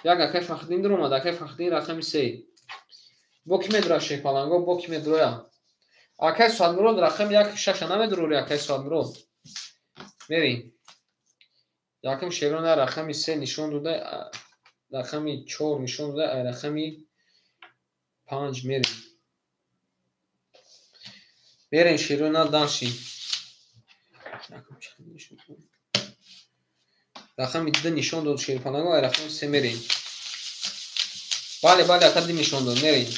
Як акаи Фахриддин дуромад, акаи Фахриддин рақами 3. Бо кӣ медурад шерпаланго, бо кӣ медурояд? Акаи Соатмурод рақами 1 6 намедурори акаи Соатмурод. Мерем. Якум шерона рақами 3 нишон дода, рақами 4 нишон дода, рақами 5 мерем. Мерем шерона дарши. Рақами 2 нишон дод шерпаланго, рақами 3 мерем. Бале, бале, ака 2 нишон дод, мерем.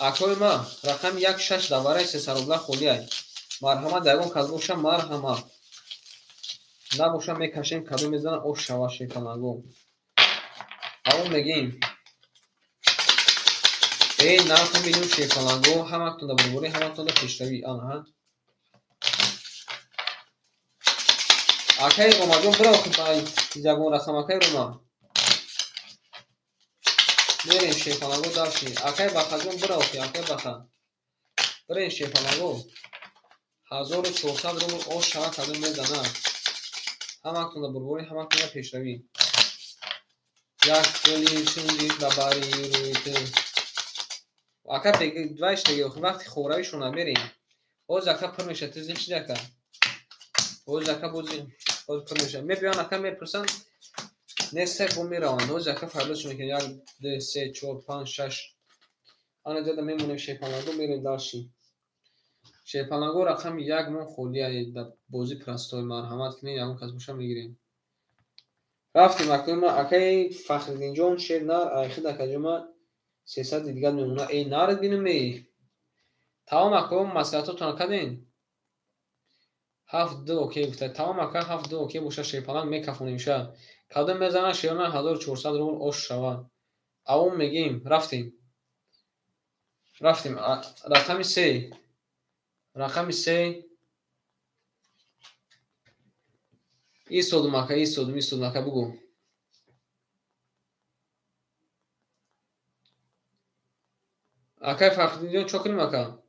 Акои ма рақами 1 6 давараи 300 рубла холияй. Марҳамат, ягон кас боша, марҳамат. Набоша мекашем, кадом мезана ош шава шерпаланго. Аввал мегем. Э, нархо мегем шерпаланго, ҳаматонда бурбурӣ, ҳаматонда пешравӣ. Анаҳа. Акаи Ромаҷон бирав ба ягон рақам, акаи Рома. Мерем шерпаланго дарши. Акаи Бахаҷон бирав, акаи Баха. Бирем шерпаланго. 1400 рубл ош шава кадом мезана. Ҳаматонда бурборӣ, ҳаматонда пешравӣ. Як гули шундид ба бари рӯи ту. Ака вайш деге, вақти хоравишона мерем. Боз ака пур мешавад, ту зиқ шиди ака. Боз ака боз пур мешавад. Мебиён ака мепурсанд, нест бо мераванд. Боз ака фардошон мекунад. 1 2 3 4 5 6. Ана ҷада мемонем шерпаланго, мерем дарши. Шерпаланго рақами 1 мон холия дар бозӣ простой, марҳамат кунед, ягон кас боша мегирем. Рафтем акои акаи Фахриддинҷон шер нар, айхид акаҷома 300 дигар мемона. Эй нард бинем эй. Тамом акои маслиҳатотон кардем. 7 2 окей гуфта. Тамом ака 7 2 окей боша шерпаланг мекафонем ша. Кадом мезана шерна 1400 рубл ош шава. Авом мегим, рафтем. Рафтем. Рақами 3. Рақами 3. Истодум ака, истодум, истодум ака, бугу. Акай Фахриддинҷон чо кунем ака?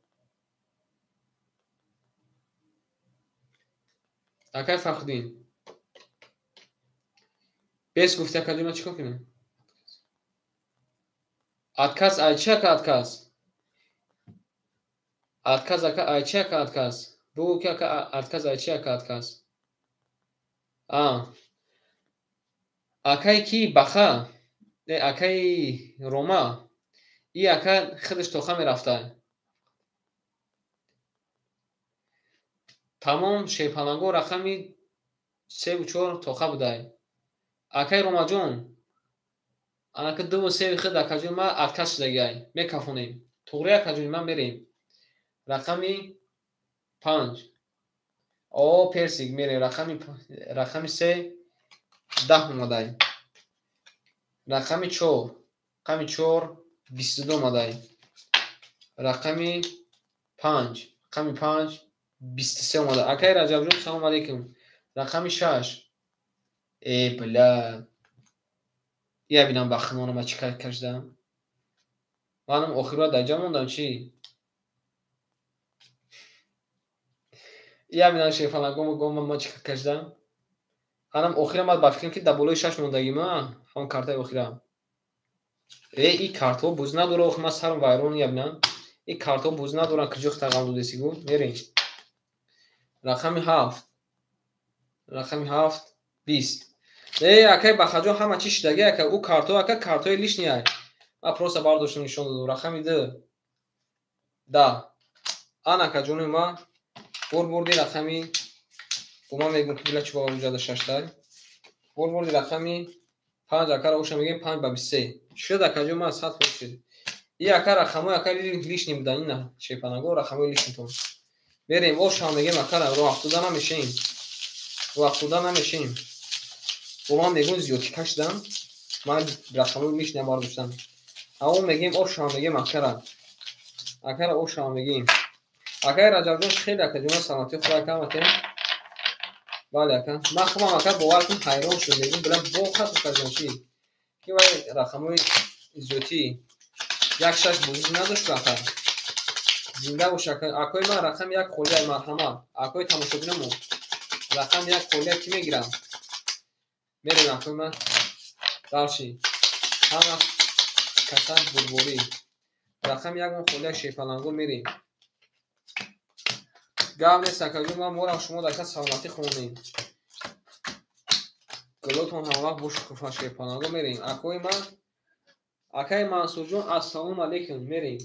Акай Фахриддин. Бес гуфти акаҷон, ма чӣ кор кунем? Отказ ай чи ака отказ? Отказ ака ай чи ака отказ? Бугу ки ака отказ ай чи ака отказ? Акай ки Баха, акаи Рома, и ака худаш тоха мерафта. Тамом шерпаланго рақами 3 4 тоха будай. Акаи Ромаҷон, анака 2 3 худ акаҷон ма отказ шудагиай. Мекафонем. Туғри акаҷон ман мерем. Рақами 5. О, персик мерем. Рақами 3 10 омадай. Рақами 4, рақами 4 22 омадай. Рақами 5, рақами 5 23 омадай. Акаи Раҷабҷон, салом алейкум. Рақами 6. Э, бля. Я бинам бахнона ма чӣ кар кашдам. Манам охирва дар ҷа мондам чӣ? Я бинам шерфалангомо гома ма чӣ кар кашдам. Анам охира ман ба фикрам ки дар болои 6 мондагима, ҳамон картаи охира. Э, и картҳо буз надора, охир ман сарам вайрон, я бинам. И картҳо буз надоран, куҷо хитағам додеси гу? Мерем. Рақами 7. Рақами 7 20. Э, акай Бахаҷон ҳама чӣ шидаги ака, ӯ картҳо ака картҳои лишний ай. Ман просто бардоштам нишон додам. Рақами 2 10. Ан акаҷони ма бурди рақами бо ман мегӯм ки била чӣ бо ҷада 6 тай. Бурди рақами 5 акара оша мегӯем 5 ба 23. Шуд акаҷон ман 100% шуд. И ака рақамҳои ака лишний будан, ина шепанаго рақамҳои лишнитон. Мерем оша мегӯем акара роҳ афтода намешем. Роҳ афтода намешем. Бо ман мегӯм зиёдтӣ кашидам. Ман рақамҳои лишний бардоштам. Амо мегӯем оша мегӯем акара. Акара оша мегӯем. Акаи Раҷабҷон хеле акаҷон саломатӣ худо ака матем. Бале ака. Ман худам ака бовар кун ҳайрон шудам. Мегӯм била бо хато кардам чӣ? Ки вай рақамҳои зиёдтӣ 1 6 бозӣ надошт ака. Зинда бош ака. Акои ман рақами 1 холия марҳамат. Акои тамошобинамо. Рақами 1 холия кӣ мегирам? Мерем акои ман. Дарши. Ҳама каса бурборӣ. Рақами 1 мон холия шерпаланго мерем. Гап нест акаҷон, ман морам шумо дар саломатӣ хонем. Гулотон ҳамавақт бошукуфа шерпаланго мерем. Акои ман, акаи Мансурҷон, ассалому алейкум, мерем.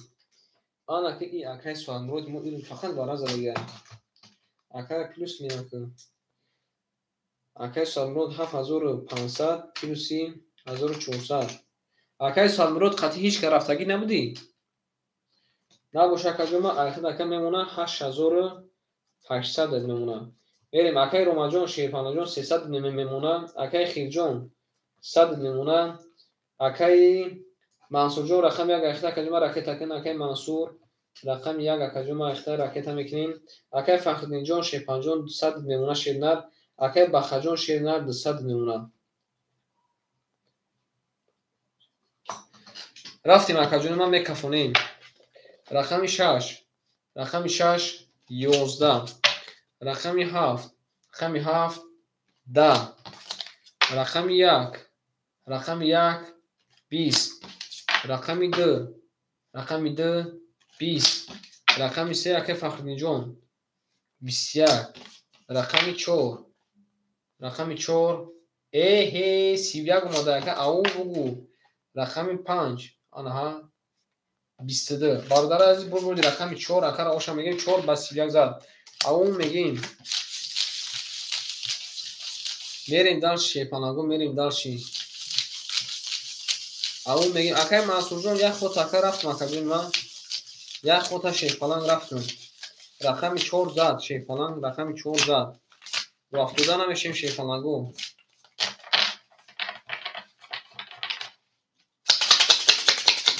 Ана ки и акаи Суҳанмурод мо ин фақат вара задагия. Акаи плюс меям ки. Акаи Суҳанмурод 7500 плюси 1400. Акаи Суҳанмурод қатъи ҳеҷ ка рафтагӣ набудӣ? Набоша акаҷон, ман айхид ака мемона 8800 мемона. Мерем акаи Ромаҷон, Шерпанаҷон 300 мемона, акаи Хирҷон 100 мемона, акаи Мансурҷон рақами 1 айхида акаҷон ман ракета кунем, акаи Мансур рақами 1 акаҷон ман айхида ракета мекунем, акаи Фахриддинҷон, Шерпанҷон 100 мемона шернар, Акай Бахаҷон шери нар 200 мемонад. Рафтем акаҷони ман мекафонем. Рақами 6, рақами 6 11, рақами 7, рақами 7 10, рақами 1, рақами 1 20, рақами 2, рақами 2 20, рақами 3 акай Фахриддинҷон 21, рақами 4, рақами 4 эҳе 31 омада ака ау бугу, рақами 5 анаҳа 22. Бародари азиз бурбурди рақами 4 акара оша мегем 4 ба 31 зад. Ау мегем. Мерем дальше шепанаго, мерем дальше. Ау мегем акай Мансурҷон як ход ака рафтам акаҷон ман. Як хота шепаланг рафтам. Рақами 4 зад шепаланг, рақами 4 зад. Рафтуда намешем шепаланго.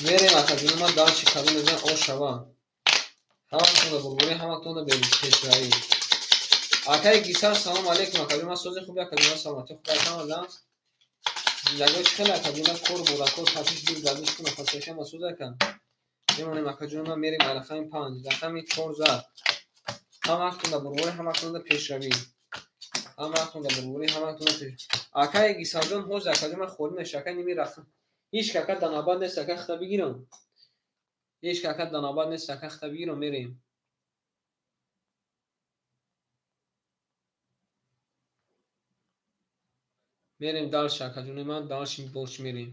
Мерем акаҷони ман дальше кадом мезанам ош шава. Ҳаматонда бурбурӣ, ҳаматонда пешравӣ. Акаи Гисар салом алейкум акаҷон ман сози хуби акаҷон ман саломатӣ хуб акам зиндагиҳо чӣ хеле акаҷон ман кор буракор ташвиш дур гардиш кунам фасоишам ма соз ака. Мемонем акаҷон ман мерем ба рақами 5, рақами 4 зад. Ҳаматонда бурбурӣ, ҳаматонда пешравӣ. Ҳаматонда бурбурӣ, ҳаматонда пеш. Акаи Гисарҷон ҳозир акаҷон ман холӣ мешавам ака ними рақам. Ҳеҷ кака данабад нест ака хита бигирам. Ҳеҷ кака данабад нест ака хита бигирам мерем. Мерем дальше акаҷони ман, дальше больше мерем.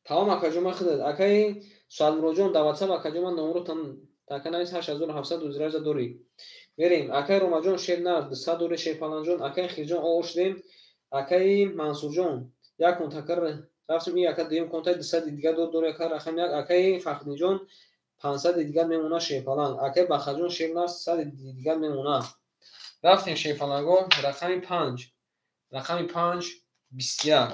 Тамом акаҷон ман хидат. Акаи Суадмуроҷон дар WhatsApp акаҷон ман номротон така навис 8718 дорӣ. Мерем. Акаи Ромаҷон шер нар 200 дорӣ Шерпаланҷон, акаи Хирҷон ош дем. Акаи Мансурҷон як контакар рафтем, ин ака дуюм контак 200 дигар дор дорӣ ака рақами 1. Акаи Фахриддинҷон 500 дигар мемона шерпаланг. Акаи Бахаҷон шер нар 100 дигар мемона. Рафтем шерпаланго рақами 5, рақами 5 21,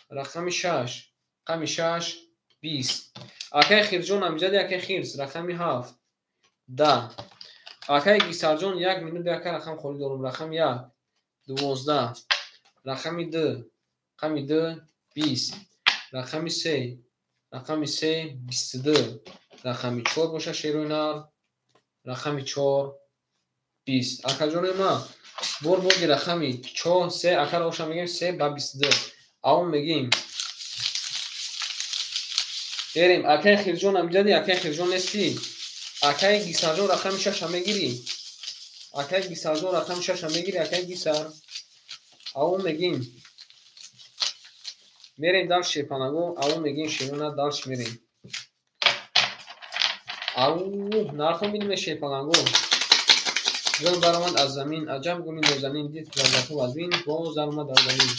рақами 6, рақами 6 20. Акаи Хирҷон амҷади акаи Хирс рақами 7 10. Акаи Гисарҷон 1 минут ака рақам холӣ дорум, рақами 1 12, рақами 2, рақами 2 20, рақами 3, рақами 3 22, рақами 4 боша шерои нар, рақами 4 20. Акаҷони ман бор бурди рақами 4 3 акара оша мегем 3 ба 22. Аун мегем. Берем акаи Хирҷон амҷади акаи Хирҷон нестӣ. Акаи Гисарҷон рақами 6 мегирӣ. Акаи Гисарҷон рақами 6 мегирӣ акаи Гисар. Аун мегим. Мерем дальше шерпанаго, аун мегим шерона дальше мерем. Ау, нархон бинем шерпанаго. Гул баромад аз замин, аҷаб гули нозанин дид лаззату вазмин, боз даромад аз замин.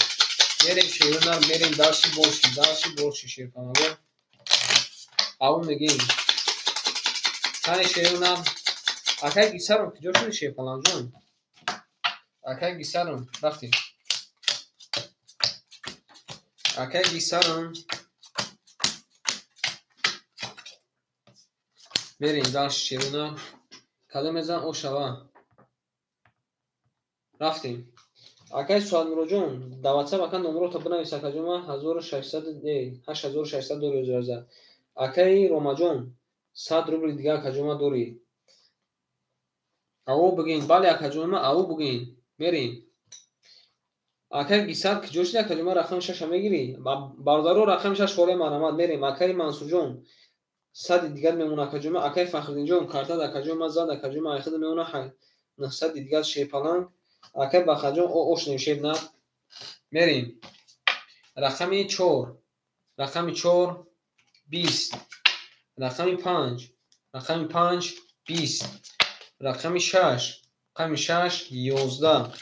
Мерем шерона, мерем дальше больше, дальше больше шерпанаго. Аун мегим. Тани шерона. Акаи Гисаром куҷо шуди шерпаланҷон? Акаи Гисаром рафтем. Акаи Гисаром мерем дальше шерона. Кадом мезан ошава. Рафтем. Акаи Суадмуроҷон дар WhatsApp ака номрота бинавис акаҷон ман 1600 8600 дорӣ озраза. Акаи Ромаҷон 100 рубли дигар акаҷон ман дорӣ. Ау бигин, бале акаҷон ман ау бигин. Мерем. Акаи Гисар куҷо шуди акаҷон ман рақами 6 мегирӣ? Бародаро рақами 6 холе марҳамат мерем. Акаи Мансурҷон 100 дигар мемона акаҷон ман. Акаи Фахриддинҷон картад акаҷон ман зад акаҷон ман айхида мемона 900 дигар шерпаланг. Акаи Бахаҷон ошнем шер на. Мерем. Рақами 4, рақами 4 20, рақами 5, рақами 5 20, рақами 6, рақами 6 11,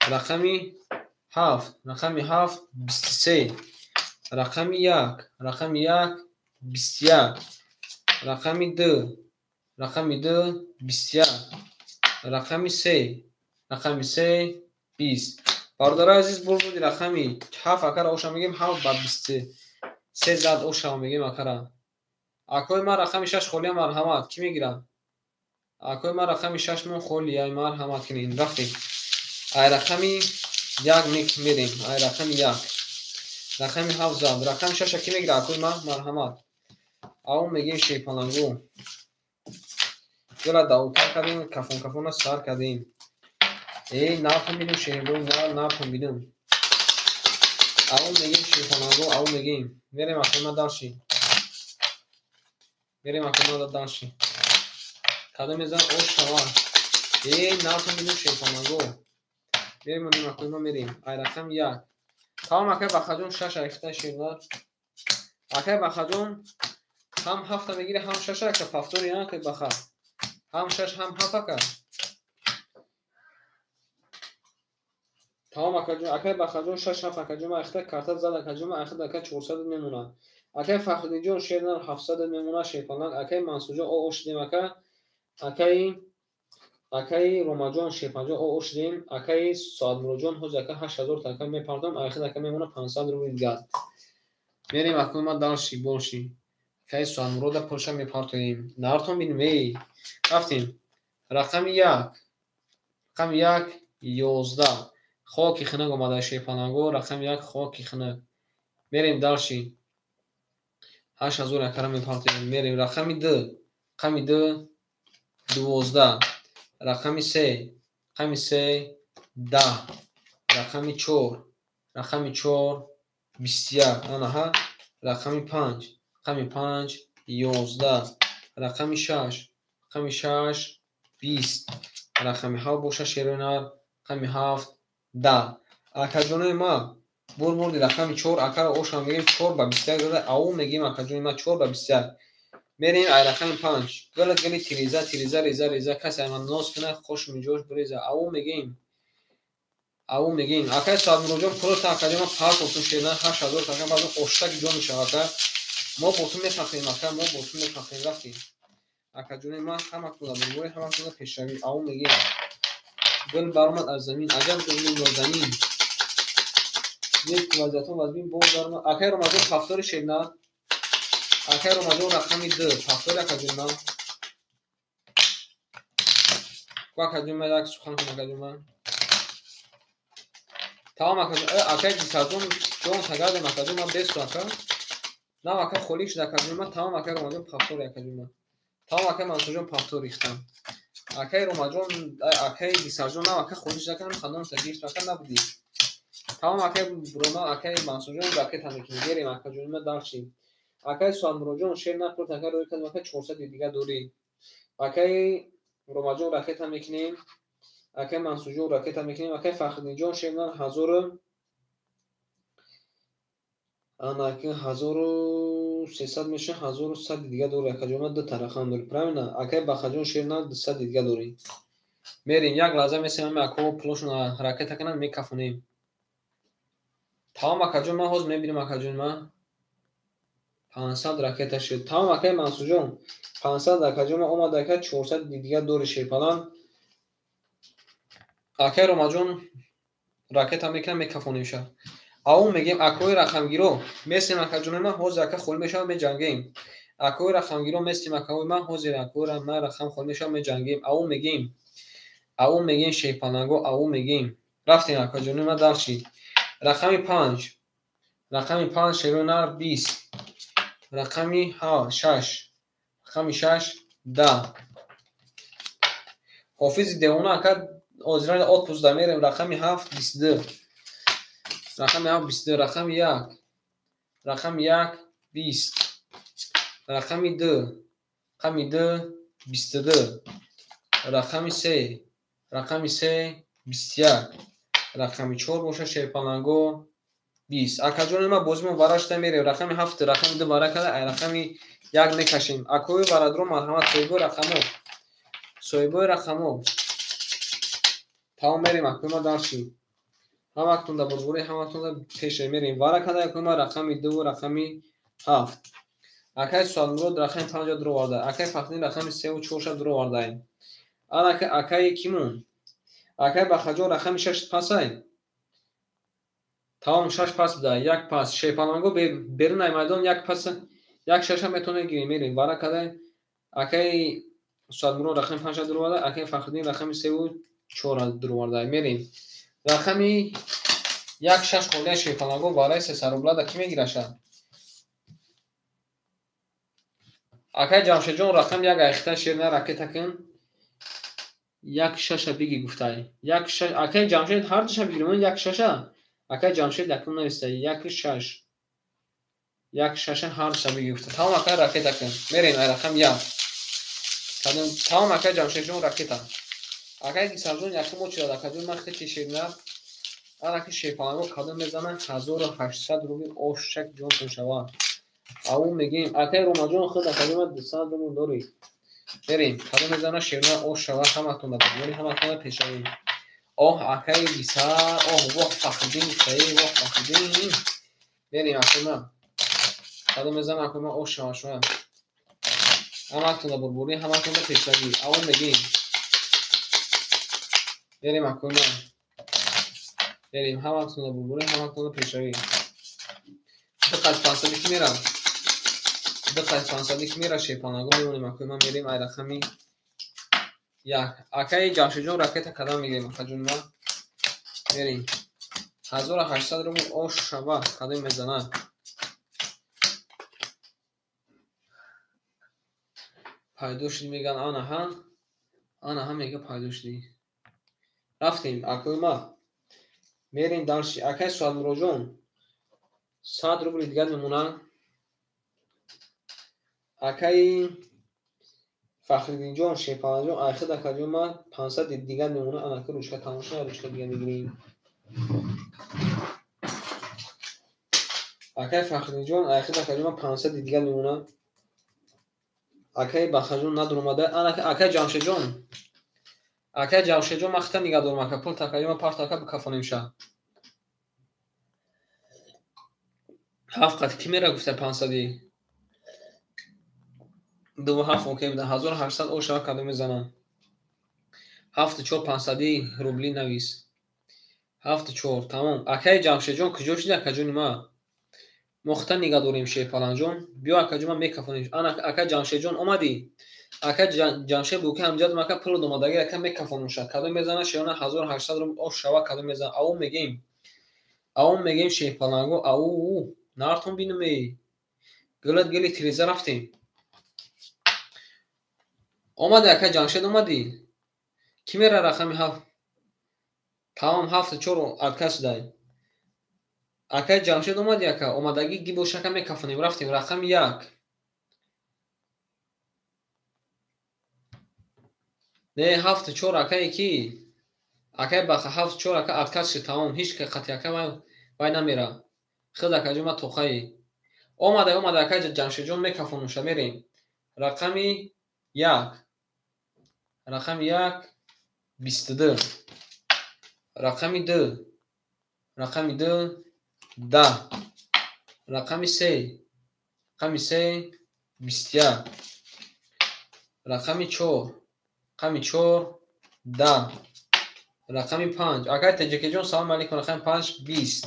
рақами 7, рақами 7 23, рақами 1, рақами 1 21, рақами 2, рақами 2 21, рақами 3, рақами 3 20. Бародарои азиз бурбуди рақами 7 акара оша мегем 7 ба 23 зад оша мегем акара. Акои ман рақами 6 холия марҳамат. Кӣ мегирад? Акои ман рақами 6 мон холи, ай марҳамат кунед. Рафтем. Ай рақами 1 мерем. Ай рақами 1. Рақами 7 зад. Рақами 6 ки мегира акои ман? Марҳамат. Ав мегем шерпалангу. Гила давтар кардем, кафон кафона сар кардем. Эй, нафам бинем шербой, нафам бинем. Ав мегем шерпалангу, ав мегем. Мерем акои ман дальше. Мерем акои ман дальше. Кадом мезан ош шава. Эй, нафам бинем шерпалангу. Мерем акои ман мерем. Ай рақами 1. Тамом акай Бахаҷон 6 айхта шернар. Акай Бахаҷон ҳам 7 мегире, ҳам 6 ака пафтори акай Баха. Ҳам 6 ҳам 7 ака. Тамом акаҷон, акай Бахаҷон 6 7 акаҷон ма айхта карта зад акаҷон ма айхта ака 400 мемона. Акай Фахриддинҷон шернар 700 мемона шерпаланг. Акай Мансурҷон о ошидем ака. Акай Ромаҷон шерпанҷон о ошидем. Акай Соатмуроҷон ҳоз ака 8000 така мепардом, айхта ака мемона 500 рубли дигар. Мерем акои ма дальше больше. Акай Соатмурода пулша мепартоем. Нартон бинем эй. Рафтем. Рақами 1. Рақами 1 11. Хоки хинак омада шерпаланго. Рақами 1 хоки хинак. Мерем дальше. 8000 акара мепартоем. Мерем рақами 2. Рақами 2 12. Рақами 3. Рақами 3 10. Рақами 4. Рақами 4 21. Анаҳа. Рақами 5. Рақами 5 11. Рақами 6. Рақами 6 20. Рақами 7 боша шеронар. Рақами 7 10. Акаҷонои ма бурбурди рақами 4 акара ошам мегем 4 ба 21 зада ау мегем акаҷони ма 4 ба 21. Мерем ай рақами 5. Гала гали тиреза тиреза реза реза касе ай ман ноз кунад хош миҷош биреза. Ау мегем. Ау мегем. Акай Соатмуроҷон пулата акаҷон ма партофтум шердан 8000 така баъзан оштак ҷо мешава ака. Мо бо ту мефахрем ака, мо бо ту мефахрем. Рафтем. Акаҷони ман ҳаматонда бурбори ҳаматонда пешравӣ. Ау мегем. Гул баромад аз замин, аҷаб гули нозанин. Нек вазиятон вазмин боз баромад. Акай Ромаҷон пафтори шернар. Акай Ромаҷон рақами 2 пафтори акаҷон ман. Ку акаҷон ман як сухан кун акаҷон ман. Тамом акаҷон, акай Дисарҷон ҷон тагардем акаҷон ман бесу ака. Нам ака холӣ шуд акаҷон ман. Тамом акай Ромаҷон пафтори акаҷон ман. Тамом акай Мансурҷон пафтор рихтам. Акай Ромаҷон, акай Дисарҷон нам ака холӣ шуд ака, нам хандон тагирифт ака набудӣ. Тамом акай Рома, акай Мансурҷон ракета мекунем. Мерем акаҷон ман дальше. Акай Соатмуроҷон шер напурд ака рӯй кардем ака 400 дигар дорӣ. Акай Ромаҷон ракета мекунем. Акай Мансурҷон ракета мекунем. Акай Фахриддинҷон шер нар 1000 анаки 1300 меша 1100 дигар дорӣ акаҷон ман ду тарафам дорӣ. Правильно? Акай Бахаҷон шер нар 200 дигар дорӣ. Мерем як лаҳза месем ҳама акаҳо пулошон ракета кунанд мекафонем. Тамом акаҷон ман ҳозир мебинам акаҷон ман 500 ракета шуд. Тамом акай Мансурҷон 500 акаҷон ман омад ака 400 дигар дорӣ шерпаланг. Акай Ромаҷон ракета мекунам мекафонем ша. Ау мегем акои рақамгиро месем акаҷони ман ҳозир ака холӣ мешавам меҷангем. Акои рақамгиро местем акаҳои ман ҳозир акои ман рақам холӣ мешавам меҷангем. Ау мегем. Ау мегем шерпаланго ау мегем. Рафтем акаҷони ман дальше. Рақами 5. Рақами 5 шеронар 20. Рақами 6. Рақами 6 10. Ҳофизи девона ака ҳозиран отпуск да мерем. Рақами 7 22. Рақами 7 22. Рақами 1. Рақами 1 20. Рақами 2. Рақами 2 22. Рақами 3. Рақами 3 21. Рақами 4 боша шерпаланго 20. Акаҷони ман бозимон вара шуда мерем. Рақами 7 рақами 2 вара карда, ай рақами 1 мекашем. Акои варадро марҳамат соҳибои рақамо. Соҳибои рақамо. Тамом мерем акои ман дальше. Ҳаматон да бурбури, ҳаматон да пеше мерем. Вара карда акои ман рақами 2 ва рақами 7. Акай Соатмурод рақами 5 дро оварда. Акай Фахриддин рақами 3 ва 4 дро овардаем. Ана акай кимон? Акай Бахаҷон рақами 6 пасай. Тамом 6 пас буда, як пас. Шерпаланго берун ай майдон як пас, як шаша метавонем гирем. Мерем. Вара карда акай Суадмурод рақами 5 дуроварда, акай Фахриддин рақами 3 ва 4 дуроварда. Мерем. Рақами 1 6 холия шерпаланго барои 300 рубла да ки мегираша? Акай Ҷамшедҷон, рақами 1 айхта шерна ракета кун. 1 6 биги гуфтай. 1 6 акай Ҷамшед ҳар душа бигирем, 1 6. Акай Ҷамшед якум нависта 1 6. 1 6 ҳар душа биги гуфта. Тамом, акай, ракета кун. Мерем ай рақами 1. Тамом, акай Ҷамшедҷон, ракета. Акай Гисарҷон якум очирад, акаҷон ман хити шерна. Анаки шерпаланго кадом мезана? 1800 рубл ошак ҷонтон шава. Ау мегем, акай Ромаҷон, худ акаҷон ман 200 рубл дорӣ. Мерем, кадом мезана шерна ош шава, ҳаматон бадбори, ҳаматон пешравӣ. Оҳ, акай Гисар, оҳ, воҳ, Фахриддин, хей, воҳ, Фахриддин. Мерем, акай ман. Кадом мезана, акай ман, ош шава шума. Ҳаматон бурбурӣ, ҳаматон пешравӣ. Ау мегем. Мерем, акай ман. Мерем, ҳаматон бурбурӣ, ҳаматон пешравӣ. Ду қад 500 ки мерам? Ду қад 500 ки мера шерпаланго мемонем, акай ман, мерем ай рақами 1. Акаи Ҷамшедҷон, ракета кадам мегирем, акаҷон ман. Мерем. 1800 рубл ош шава, кадом мезана? Пайдо шуд меган, анаҳа. Анаҳа мега пайдо шудӣ. Рафтем, акои ман. Мерем дальше. Акай Суадмуроҷон, 100 рубли дигар мемонад. Акаи Фахриддинҷон, Шерпаланҷон, айхид акаҷон ман 500 дигар мемонад. Анака ручка тамом шуд, ручка дигар мегирем. Акаи Фахриддинҷон, айхид акаҷон ман 500 дигар мемонад. Акаи Бахаҷон надуромада. Анака акаи Ҷамшедҷон. Акаи Ҷамшедҷон, ман хита нигаҳ дорам, ака, пул такаҷон ман парт, ака, бикафонем ша. Ҳафт қат ки мера гуфта 500-и? 2 ва 7 окей буда. 1800 о шава, кадом мезанам? 7 4 500-и рубли навис. 7 4, тамом. Акаи Ҷамшедҷон, куҷо шуди, акаҷони ман? Мо хита нигаҳ дорем, Шерпаланҷон. Биё, акаҷон, ман мекафонем. Ана, акаи Ҷамшедҷон, омадӣ? Акаи Ҷамшед буки ҳамҷад ака пул домадаги, ака, мекафонем ша. Кадом мезана шерона 1800 рубл ош шава, кадом мезана? Ау мегем. Ау мегем, шерпаланго, ау нартон бинаме. Гулат гели тиреза рафтем. Омади, акаи Ҷамшед, омадӣ? Кӣ мера рақами 7? Тамом, 7 4 отказ шудай. Акаи Ҷамшед, омадӣ, ака? Омадагӣ ги боша, ака, мекафонем. Рафтем, рақами 1. Не, 7 4, акае ки? Акаи Баха, 7 4, ака, отказ шуд, тамом. Ҳеҷ қати ака вай намера. Худ, акаҷон, ман тоқаи. Омада, омада, акаи Ҷамшедҷон, мекафонуша, мерем. Рақами 1. Рақами 1 22. Рақами 2. Рақами 2 10. Рақами 3. Рақами 3 21. Рақами 4. Рақами 4 10. Рақами 5. Акаи Таҷикиҷон, салом алейкум. Рақами 5 20.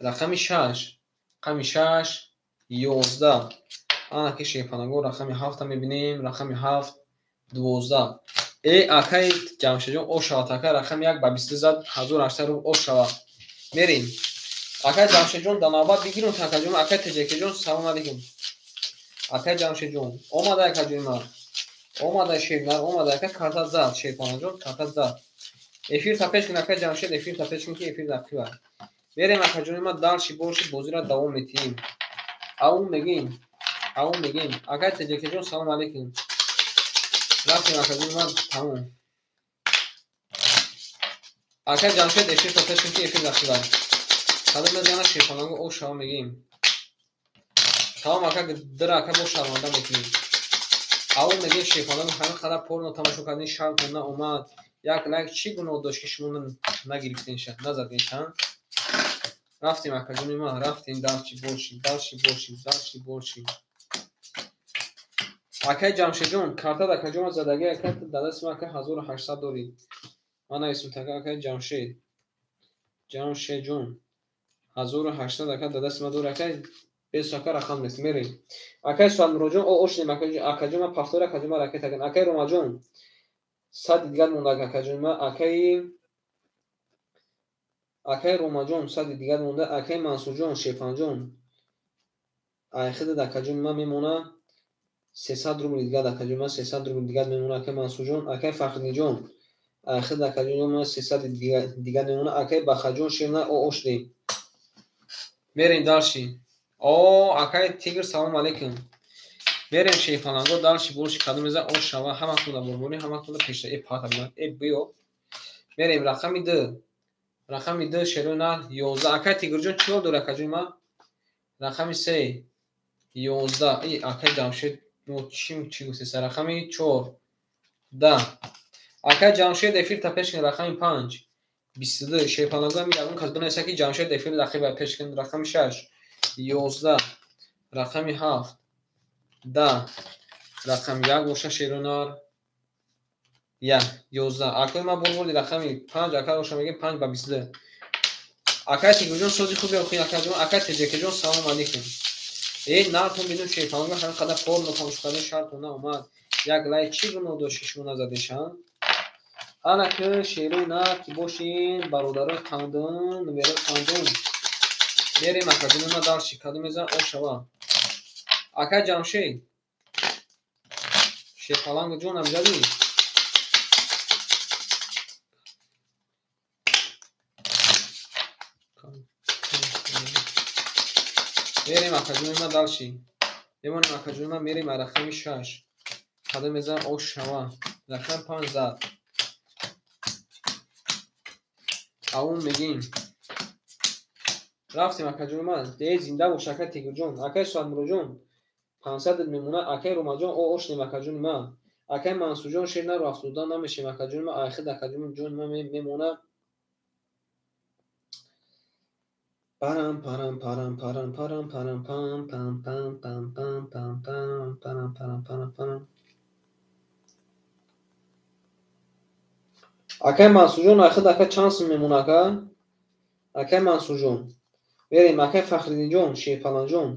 Рақами 6. Рақами 6 11. Ана ки шерпанагор рақами 7 мебинем. Рақами 7 12. Э, акаи Ҷамшедҷон, ош шавад, ака, рақами 1 ба 22 зад, 1800 рубл ош шавад. Мерем. Акаи Ҷамшедҷон, дар навбат бигирем, акаҷон. Акаи Таҷикиҷон, салом алейкум. Акаи Ҷамшедҷон, омада, акаҷони ман. Омада шернар, омада, ака, карта зад, Шерпанаҷон, карта зад. Эфир та пеш кун, акаи Ҷамшед, эфир та пеш кун, ки эфир дақиқа. Мерем, акаҷони ман, дальше больше бозиро давом метиҳем. Ау мегем. Ау мегем. Акаи Таҷикиҷон, салом алейкум. Рафтем, акаҷони ман, тамом. Акаи Ҷамшед, эфир та пеш кун, ки эфир дақиқа. Кадом мезана шерпанаго о шава мегем. Тамом, ака, дира, ака, бо шарманда мекунем. Ау мегем, шерпанаго, ҳамин қадар порно тамошо кардин, шармтон наомад. Як лайк чӣ гуноҳ дошт, ки шумо нагирифтенша, назаденша? Рафтем, акаҷони ман, рафтем дальше больше, дальше больше, дальше больше. Акаи Ҷамшедҷон, картат, акаҷон, ман задаги, ака, дар дасти ман, ака, 1800 дорӣ. Ман нависм така, акаи Ҷамшед. Ҷамшедҷон, 1800, ака, дар дасти ман дорӣ, ака. Бесо ака рақам нест, мерем. Акай Суадмуроҷон, о ошнем акаҷон ма пафтор акаҷон ма ракета кун. Акай Ромаҷон, сади дигар монда акаҷон ма, акай Ромаҷон сади дигар монда, акай Мансурҷон, Шерфанҷон. Айхидад акаҷон ма мемона 300 рубл дигар акаҷон ма 300 рубл дигар мемона акай Мансурҷон, акай Фахриддинҷон. Айхид акаҷон ма 300 дигар мемона, акай Бахаҷон шерна о ошнем. Мерем дальше. О, акай Тигр, салом алейкум. Мерем шейфаланго дальше больше кадом меза ош шава ҳаматонда бурбурӣ ҳаматонда пеша э пата э биё. Мерем рақами 2. Рақами 2 шерои нар 11. Акай Тигрҷон чӣ ҳол дори акаҷони ма? Рақами 3 11. И акай Ҷамшед мо чӣ гуфтеса? Рақами 4 10. Акай Ҷамшед эфир та пеш кун рақами 5 22. Шерпаланго ами ягон кас бинависа ки Ҷамшед эфир дақиқа пеш кун рақами 6 11. Рақами 7 10. Рақами 1 боша шеронар 1 11. Акои ма бурбурди рақами 5 ака боша мегем 5 ба 22. Акай Тигрҷон сози хуби охи акаҷон, акай Теҷекеҷон салом алейкум. Э нартон бидун шерпаланго ҳамин қадар порно тамошо кардан шартон наомад. Як лайк чӣ гуноҳ дошти шумо назадешан? Ана ки шерои нар ки бошин бародарои қандон, номерои қандон. Мерем акаҷони ма дальше кадом мезан о шава. Акай Ҷамшед. Шерпаланго ҷон амҷадӣ. Мерем акаҷони ма дальше. Мемонем акаҷони ма мерем рақами 6. Кадом мезан о шава. Рақами 5 зад. Аун мегим. Рафтем акаҷони ма. Де зинда бош акай Тигрҷон, акай Суадмуроҷон. 500 мемона, акай Ромаҷон, о ошнем акаҷони ма. Акай Мансурҷон шер наро афтода намешем акаҷони ма, айхид акаҷони ҷони ма мемона. Парам парам парам парам парам парам пам пам пам пам пам пам пам парам парам парам парам. Акай Мансурҷон, айхид ака чанд сум мемона ака? Акай Мансурҷон. Мерем акай Фахриддинҷон, Шерпаланҷон.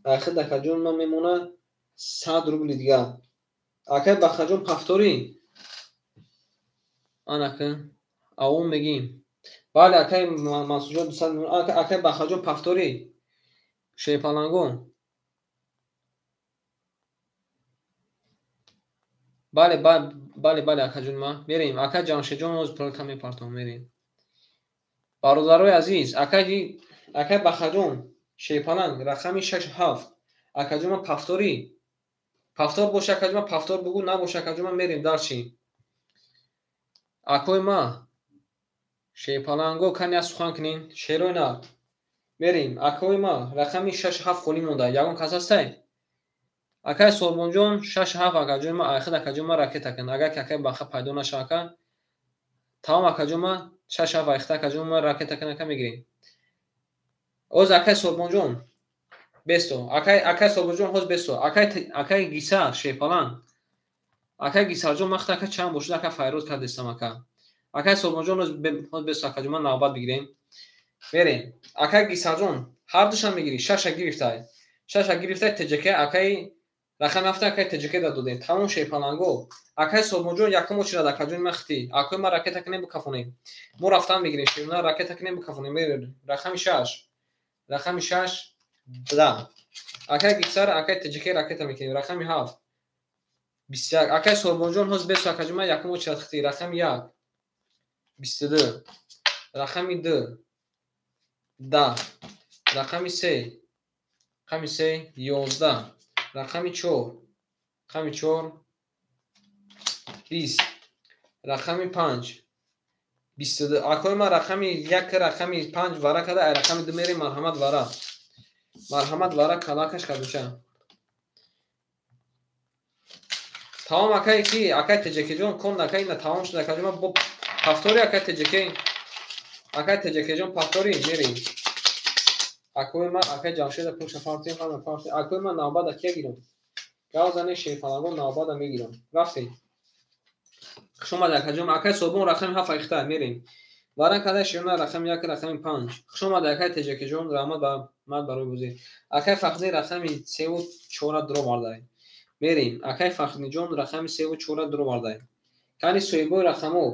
Айхид акаҷон ма мемона 100 рубли дигар. Акай Бахаҷон пафторӣ. Анака авон мегим. Бале акай Мансурҷон 200 мемона. Акай Бахаҷон пафторӣ. Шерпалангон. Бале, бале, бале акаҷон ма. Мерем. Акай Ҷамшедҷон ҳозир пулата мепартом, мерем. Бародарои азиз, акай Бахаҷон Шерпаланг рақами 6 7. Акаҷон ма пафторӣ. Пафтор боша акаҷон ма пафтор бугу, набоша акаҷон ма мерем дальше. Акои ма Шерпаланго кани аз сухан кунем, шерои нар. Мерем. Акои ма рақами 6 7 холӣ монда. Ягон кас ҳастай? Акай Солмонҷон 6 7 акаҷон ма айхид акаҷон ма ракета кун. Агар ки акай Баха пайдо наша ака, тамом акаҷон ма 6 7 айхид акаҷон ма ракета кун ака мегирем. Оз акай Солмонҷон бесто. Акай Солмонҷон ҳоз бесто. Акай Гисар Шерпаланг. Акай Гисарҷон махт ака чанд бошад ака файроз кардестам ака. Акай Солмонҷон ҳоз бесто акаҷон ма навбат бигирем. Мерем. Акай Гисарҷон ҳар душам мегирӣ 6 гирифтай. 6 гирифтай ТJK акай рақами 7 акай ТJK да додем. Тамом Шерпаланго. Акай Солмонҷон якум очирад акаҷони ма хити. Акои ма ракета кунем бикафонем. Мо рафтан мегирем шерона ракета кунем бикафонем. Мерем. Рақами 6. Рақами 6 10. Акай Гисар акай ТJK ракета мекунем. Рақами 7 21. Акай Солмонҷон ҳоз бесо акаҷони ма якум очирад хити. Рақами 1 22. Рақами 2 10. Рақами 3 рақами 3 11. Рақами 4 рақами 4 20. Рақами 5 22. Акои ма рақами 1 рақами 5 вара када, ай рақами 2 мерем марҳамат вара. Марҳамат вара калакаш кадуча. Тамом акай ки акай ТJK-ҷон кон акай на тамом шуд акаҷон ма бо пафтори акай ТJK. Акай ТJK-ҷон пафтори мерем. Акои ма акай Ҷамшеда пулша партем, ҳама партем. Акои ма навбада кия гирам? Гав зане Шерпалангон навбада мегирам. Рафтем. Хуш омадед акаҷон. Акай Собон рақами 7 айхта мерем. Вара кадай широна рақами 1 рақами 5. Хуш омадед акай Теҷакиҷон, раҳмат ба ман барои бозӣ. Акай Фахриддин рақами 3 ва 4 дуровардай. Мерем. Акай Фахриддинҷон рақами 3 ва 4 дуровардай. Кани соҳибои рақамҳо.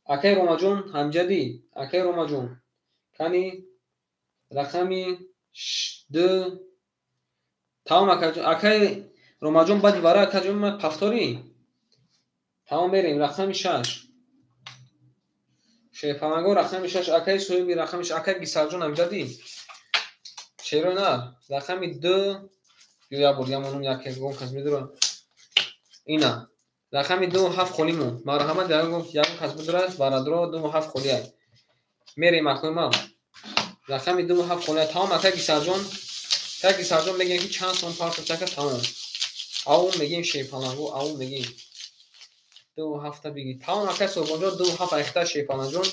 Акай Ромаҷон ҳамҷадӣ. Акай Ромаҷон. Кани рақами 2. Тамом акаҷон. Акай Ромаҷон баъди вара акаҷон ман пафторӣ. Тамом мерем. Рақами 6. Шерпаланго рақами 6. Акай соҳиби рақами 6. Акай Гисарҷон ҳамҷадӣ. Шерои нар. Рақами 2. Ё як бор ямонум як ягон кас медурад. Ина. Рақами 2 7 холӣ мон. Марҳамат ягон кас бидурад. Барадро 2 7 холӣ. Мерем акои ман. Рақами 2 7 холӣ. Тамом акай Гисарҷон. Акай Гисарҷон мегӯям ки чанд сом партофт ака тамом. Ав мегӯем шерпаланго, ав мегӯем. 2 7 бигӣ. Тамом акай Сорбонҷон 2 7 айхта шерпаланҷон.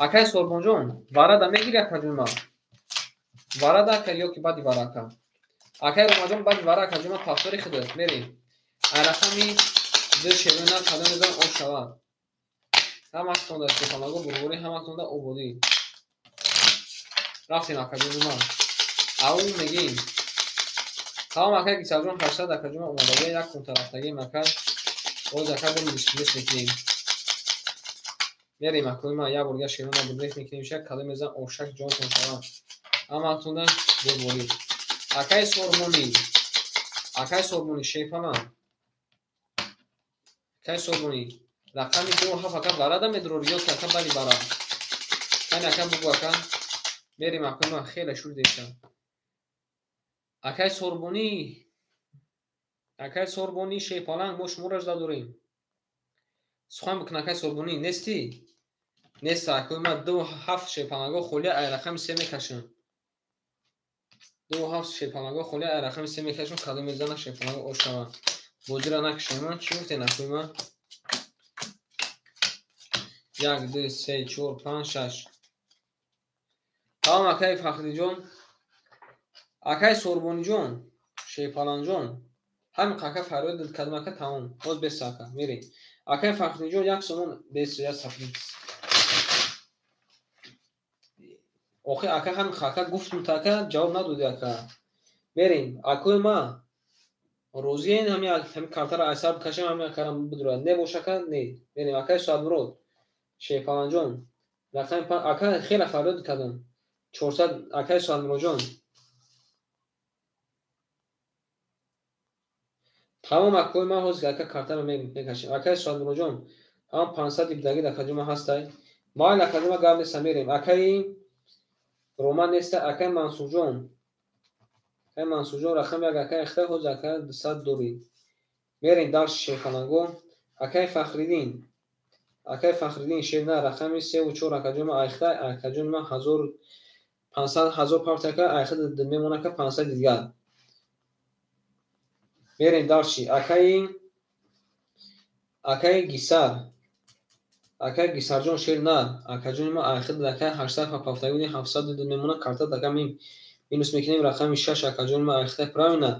Акай Сорбонҷон, варада мегири акаҷон ман? Варада ака ё ки баъди вара ака? Акай Ромаҷон баъди вара акаҷон ман пафтори худат. Мерем. Ай рақами 2 шерона кадом мезан об шавад. Ҳаматонда шерпаланго бурбурӣ, ҳаматонда ободӣ. Рафтем акаҷон ман. Ав мегӯем. Тамом акай Гисарҷон 800 акаҷон ман омадагӣ як кунта рафтагием ака. Боз ака бо милис мекунем. Мерем акои ман як бор дигар шерона бурбурӣ мекунем шак кадом мезан ошак ҷонтон шавад. Ҳаматонда бурбурӣ. Акай Сормонӣ. Акай Сормонӣ шерпалан. Акай Сормонӣ. Рақами 2 7 ака варада медурор ё ки ака баъди вара? Кани ака бугу ака. Мерем акои ман хеле шур деша. Акай Сорбонӣ. Акай Сорбонӣ шерпаланг мо шуморо жда дорем. Сухан бикун акай Сорбонӣ нестӣ? Нест акои ман 2 7 шерпаланго холия ай рақами 3 мекашам. 2 7 шерпаланго холия ай рақами 3 мекашам кадом мезана шерпаланго ош шавад. Бозиро накашем ман чӣ гуфтен акои ман? 1 2 3 4 5 6. Тамом акай Фахриддинҷон. Акай Сорбониҷон, шерпаланҷон. Ҳамин қака фарёд дид кадом ака тамом. Боз бес ака мерем. Акай Фахриддинҷон 1 сомон бес як саф. Охи ака ҳамин хака гуфтум та ака ҷавоб надоди ака. Мерем. Акои ма розиен ҳамин картаро айсар бикашем ҳамин акарам бидурад. Не бош ака не. Мерем. Акай Соатмурод, шерпаланҷон. Рақами 5 ака хеле фарёд кардам. 400 акай Соатмуродҷон. Тамом акои ман ҳозир ака картаро мекашем. Акай Соатмуродҷон, ҳам 500 ибдаги акаҷон ман ҳастай. Майли акаҷон ман гап неста мерем. Акаи Роман неста, акаи Мансурҷон. Акаи Мансурҷон рақами 1 акаи ихта ҳозир ака 200 дорӣ. Мерем дарси шерпаланго. Акаи Фахриддин. Акаи Фахриддин шерна рақами 3 ва 4 акаҷон ман айхта, акаҷон ман 1500 1000 парт ака айхта мемона ака 500 дигар. Мерем дарси. Акаи Гисар. Акаи Гисарҷон шерна акаҷони ман айхта ака 800 пафтагӣ 700 мемона карта ака минус мекунем рақами 6 акаҷони ман айхта правильно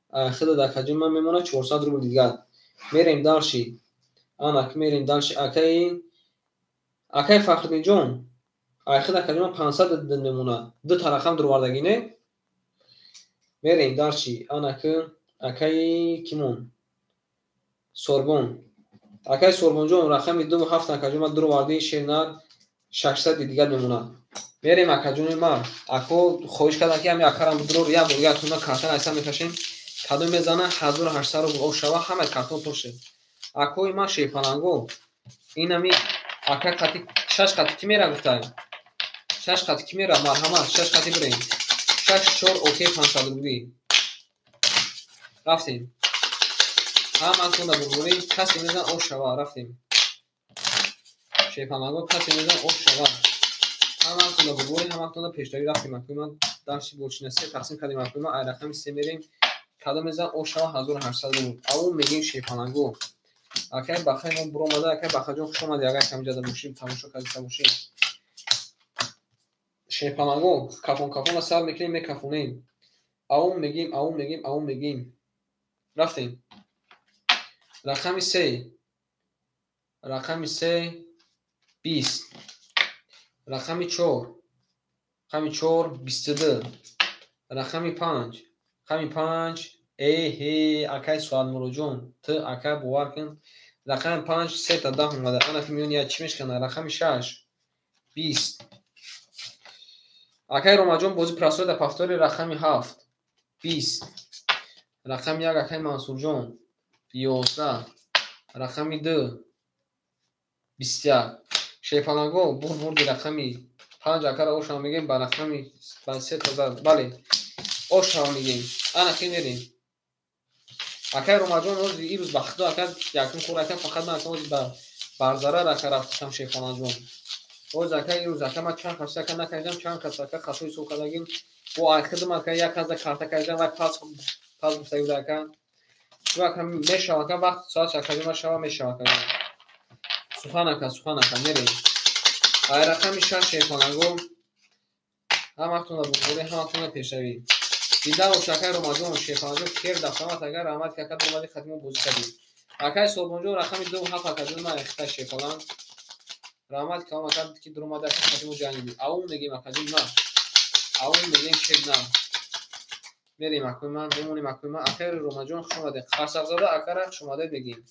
айхта акаҷони ман мемона 400 рубл дигар. Мерем дарси. Анак мерем дарси. Акаи Фахриддинҷон айхта акаҷони ман 500 мемона. Ду та рақам дурвардагӣ не? Мерем дарси. Анак акаи кимон? Сорбон. Акаи Сорбонҷон рақами 2 7 акаҷони ман дурвардии шернар 600 дигар мемонад. Мерем акаҷони ман. Ако хоҳиш кардам ки ҳамин акарам бидурор як бор дигар туна картан айсар мекашем. Кадом мезана 1800 рубл об шава ҳамаи картон пур шуд. Акои ман шерпаланго. Ин ҳами ака қати 6 қати ки мера гуфтай? 6 қати ки мера? Марҳамат 6 қати бирем. 6 4 окей 500 рублӣ. Рафтем. Ҳаматонда бурбурӣ касе мезан об шава. Рафтем. Шерпаланго касе мезан об шава. Ҳаматонда бурбурӣ ҳаматонда пешравӣ рафтем. Акои ман дарси болчина 3 тақсим кардем. Акои ман ай рақами 3 мерем. Кадом мезан об шава 1800 рубл. Ав мегӯем шерпаланго. Акай Бахай мо буромада. Акай Бахаҷон хуш омадӣ. Агар камҷада бошӣ тамошо карда бошӣ. Шерпаланго кафон кафона сар мекунем мекафонем. Ав мегӯем ав мегӯем ав мегӯем. Рафтем. Рақами се, рақами се 20, рақами чор, рақами чор 22, рақами панҷ, рақами панҷ. Эҳе, акай Суатмуроҷон, ту ака бовар кун, рақами панҷ сета даҳ омада. Ана ки миёни як чӣ мешкана? Рақами шаш 20. Акай Ромаҷон, бозӣ простой да повтори. Рақами ҳафт 20, рақами як, акай Мансурҷон, 11, рақами ду 21. Шерпаланго бурд, бурди. Рақами панҷ акара ошам мегем, ба рақами ба сета зад. Бале, ошам мегем. Ана ки мерем. Акай Ромаҷон, ҳозир ирӯз ба худо ака якум кор ака, фақат ман ака ҳозир ба барзарар ака рафтам. Шерпаланҷон, ҳозир ака ирӯз ака ман чанд кас ака накардам, чанд кас ака хато ҳисоб кардагим. Бо айхидам ака як каза карта кардам, вай пас пас гуфтагӣ буда ака. Чу ака мешава ака, вақт соат ака шава мешава ака. Сухан ака, сухан ака, мерем. Ай рақами шаш, шерпаланго, ҳаматонро бурдборӣ, ҳаматонро пешравӣ. Зинда бош, акай Ромаҷон. Шерпаланҷон, кер дафтамат ака, раҳмат ки ака омадӣ, хатимо бозӣ кардӣ. Акай Солбонҷон, рақами ду ҳафт акаҷон ман эхта. Шерпаланг, раҳмат калом ака, ки дуромада ака, хатимо ҷангидӣ. Аун мегем, акаҷон на, аун мегем, шер на, мерем, акои ман, мемонем, акои ман. Акай Ромаҷон, хуш омадед. Қарсақзода акара хуш омадед мегем.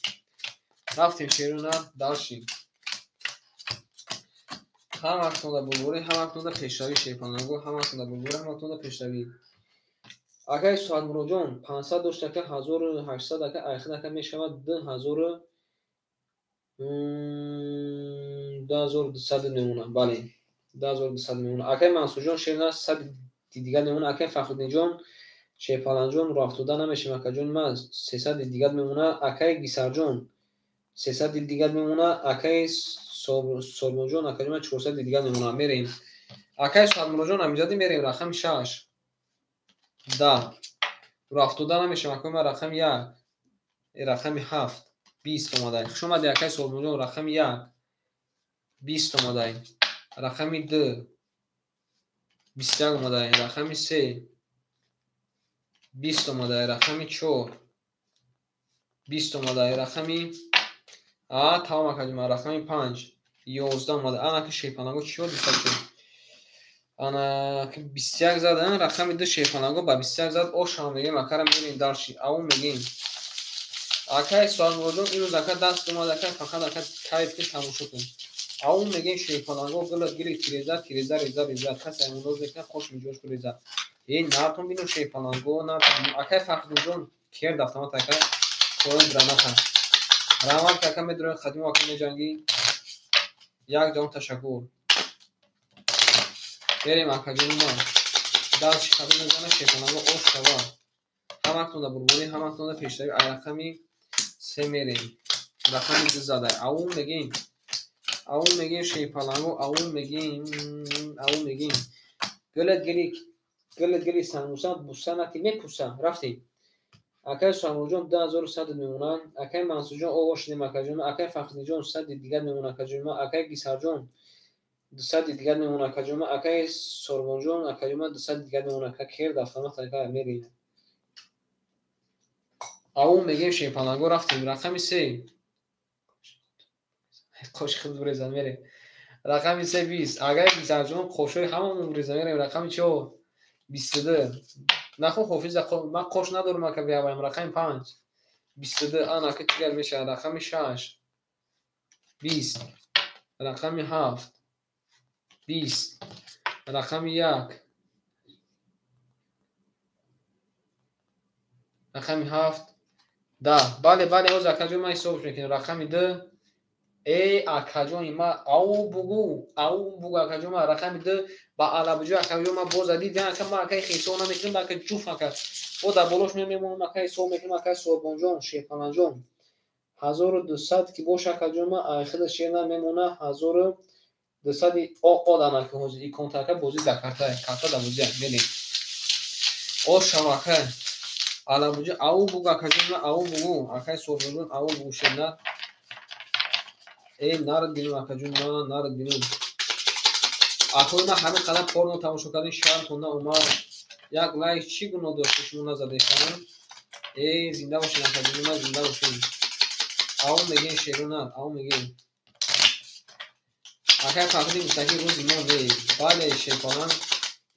Рафтем, шерона, дальше. Ҳаматонда бурдборӣ, ҳаматонда пешравӣ. Шерпаланго, ҳаматонда бурдборӣ, ҳаматонда пешравӣ. Акай Суҳатмуроҷон, 500 дошт ака, 1800 ака, айхид ака мешавад 2200 мемона. Бале, 2200 мемона. Акай Мансурҷон, шерна, сади дигар мемона. Акай Фахриддинҷон, Шерпаланҷон, роҳафтода намешем, акаҷон ман, сесади дигар мемона. Акай Гисарҷон, сесади дигар мемона. Акай Солмонҷон, акаҷон ман, 400 дигар мемона. Мерем, акай Суҳатмуроҷон, амиҷадӣ, мерем. Рақами шаш 10, роҳафтода намешем, акои ман. Рақами як, рақами ҳафт 20 омадай. Хуш омадӣ, акай Солмонҷон. Рақами як 20 омадай, рақами ду 21 омадай, рақами се 20 омадай, рақами чор 20 омадай, рақами а тамом, акаҷон ман, рақами панҷ 11 омадай. Ана ки шерпанаго чиё дусад шуд? Ана 21 зад, рақами ду шерпанаго ба 21 зад. Ошам мегем акара, мерем дальше. Аун мегем, акай Суалмуроҷон, имрӯз ака даст омад ака, фақат ака кайф ки тамошо кун. Аун мегем, шерпанаго, гила гили тиреза тиреза реза реза, касе амоноз мекунад, хош миҷош реза. Э, натон бино, шерпанаго, натон. Акай Фахриддинҷон, кер дафтамат ака, поён граната. Раҳмат ки ака медурои хатимо ака меҷангӣ, як ҷаҳон ташаккур. Берем, акаҷони ман, дастши хато мезана, шерпанаго, ош шава. Ҳаматонда бурборӣ, ҳаматонда пешравӣ. Ай рақами се мерем. Рақами ду задай. Аун мегем, аун мегем, шерпаланго, аун мегем, аун мегем. Гилат гили, гилат гили самуса буса нати мепуса. Рафтем, акай Суҳамроҷон, 2100 мемонанд. Акай Мансурҷон, оғоз шудем, акаҷон. Акай Фахриддинҷон, сади дигар мемонад, акаҷон. Акай Гисарҷон, дусади дигар мемонад, акаҷон. Акай Сорбонҷон, акаҷон, дусади дигар мемонад. Ака кер дафтамат ака, мерем. Аун мегем, шерпаланго, рафтем. Рақами се, қоши худ бурезан, мерем. Рақами се 20. Акай Гисарҷон, қошои ҳамамон бурезан, мерем. Рақами чор 22. Нахун, ҳофиза, ман қош надорам ака, бияваям. Рақами панҷ 22. Ана ака, чигар мешавад? Рақами шаш 20, рақами ҳафт 20, рақами як, рақами ҳафт 10. Бале, бале, ҳозир, акаҷон, ман ҳисобш мекунем. Рақами ду. Э, акаҷони ма, ау бугу, ау бугу, акаҷон ма, рақами ду ба алабуҷо, акаҷон ма, боз задид. Ака, ма ака ҳисоб намекунем, ака, ҷуф ака, бо дар болош мемонам ака, ҳисоб мекунем. Ака Сорбонҷон, Шерпаланҷон, 1200 ки боша, акаҷон ма, айхида шерна мемона 1200. Одан ака, ҳозир иконта ака, бозӣ дар карта, карта дар бозӣ, мерем. Ошам, ака алабуҷо, ау бугу, акаҷон ма, ау бугу, акай Сорбонҷон, ау бугу, шерна. Э, нарад бинум, акаҷон ма, нарад бинум. Акои ма, ҳамин қадар порно тамошо кардем, шармтон наомад? Як лайк чӣ гуноҳ дошта, шумо назадед? Э, зинда бошед, акаҷони ма, зинда бошед. Ав мегем шерона, ав мегем. Акай Фахриддин гуфта, ки рӯзи мо нест. Бале, шерпаланг,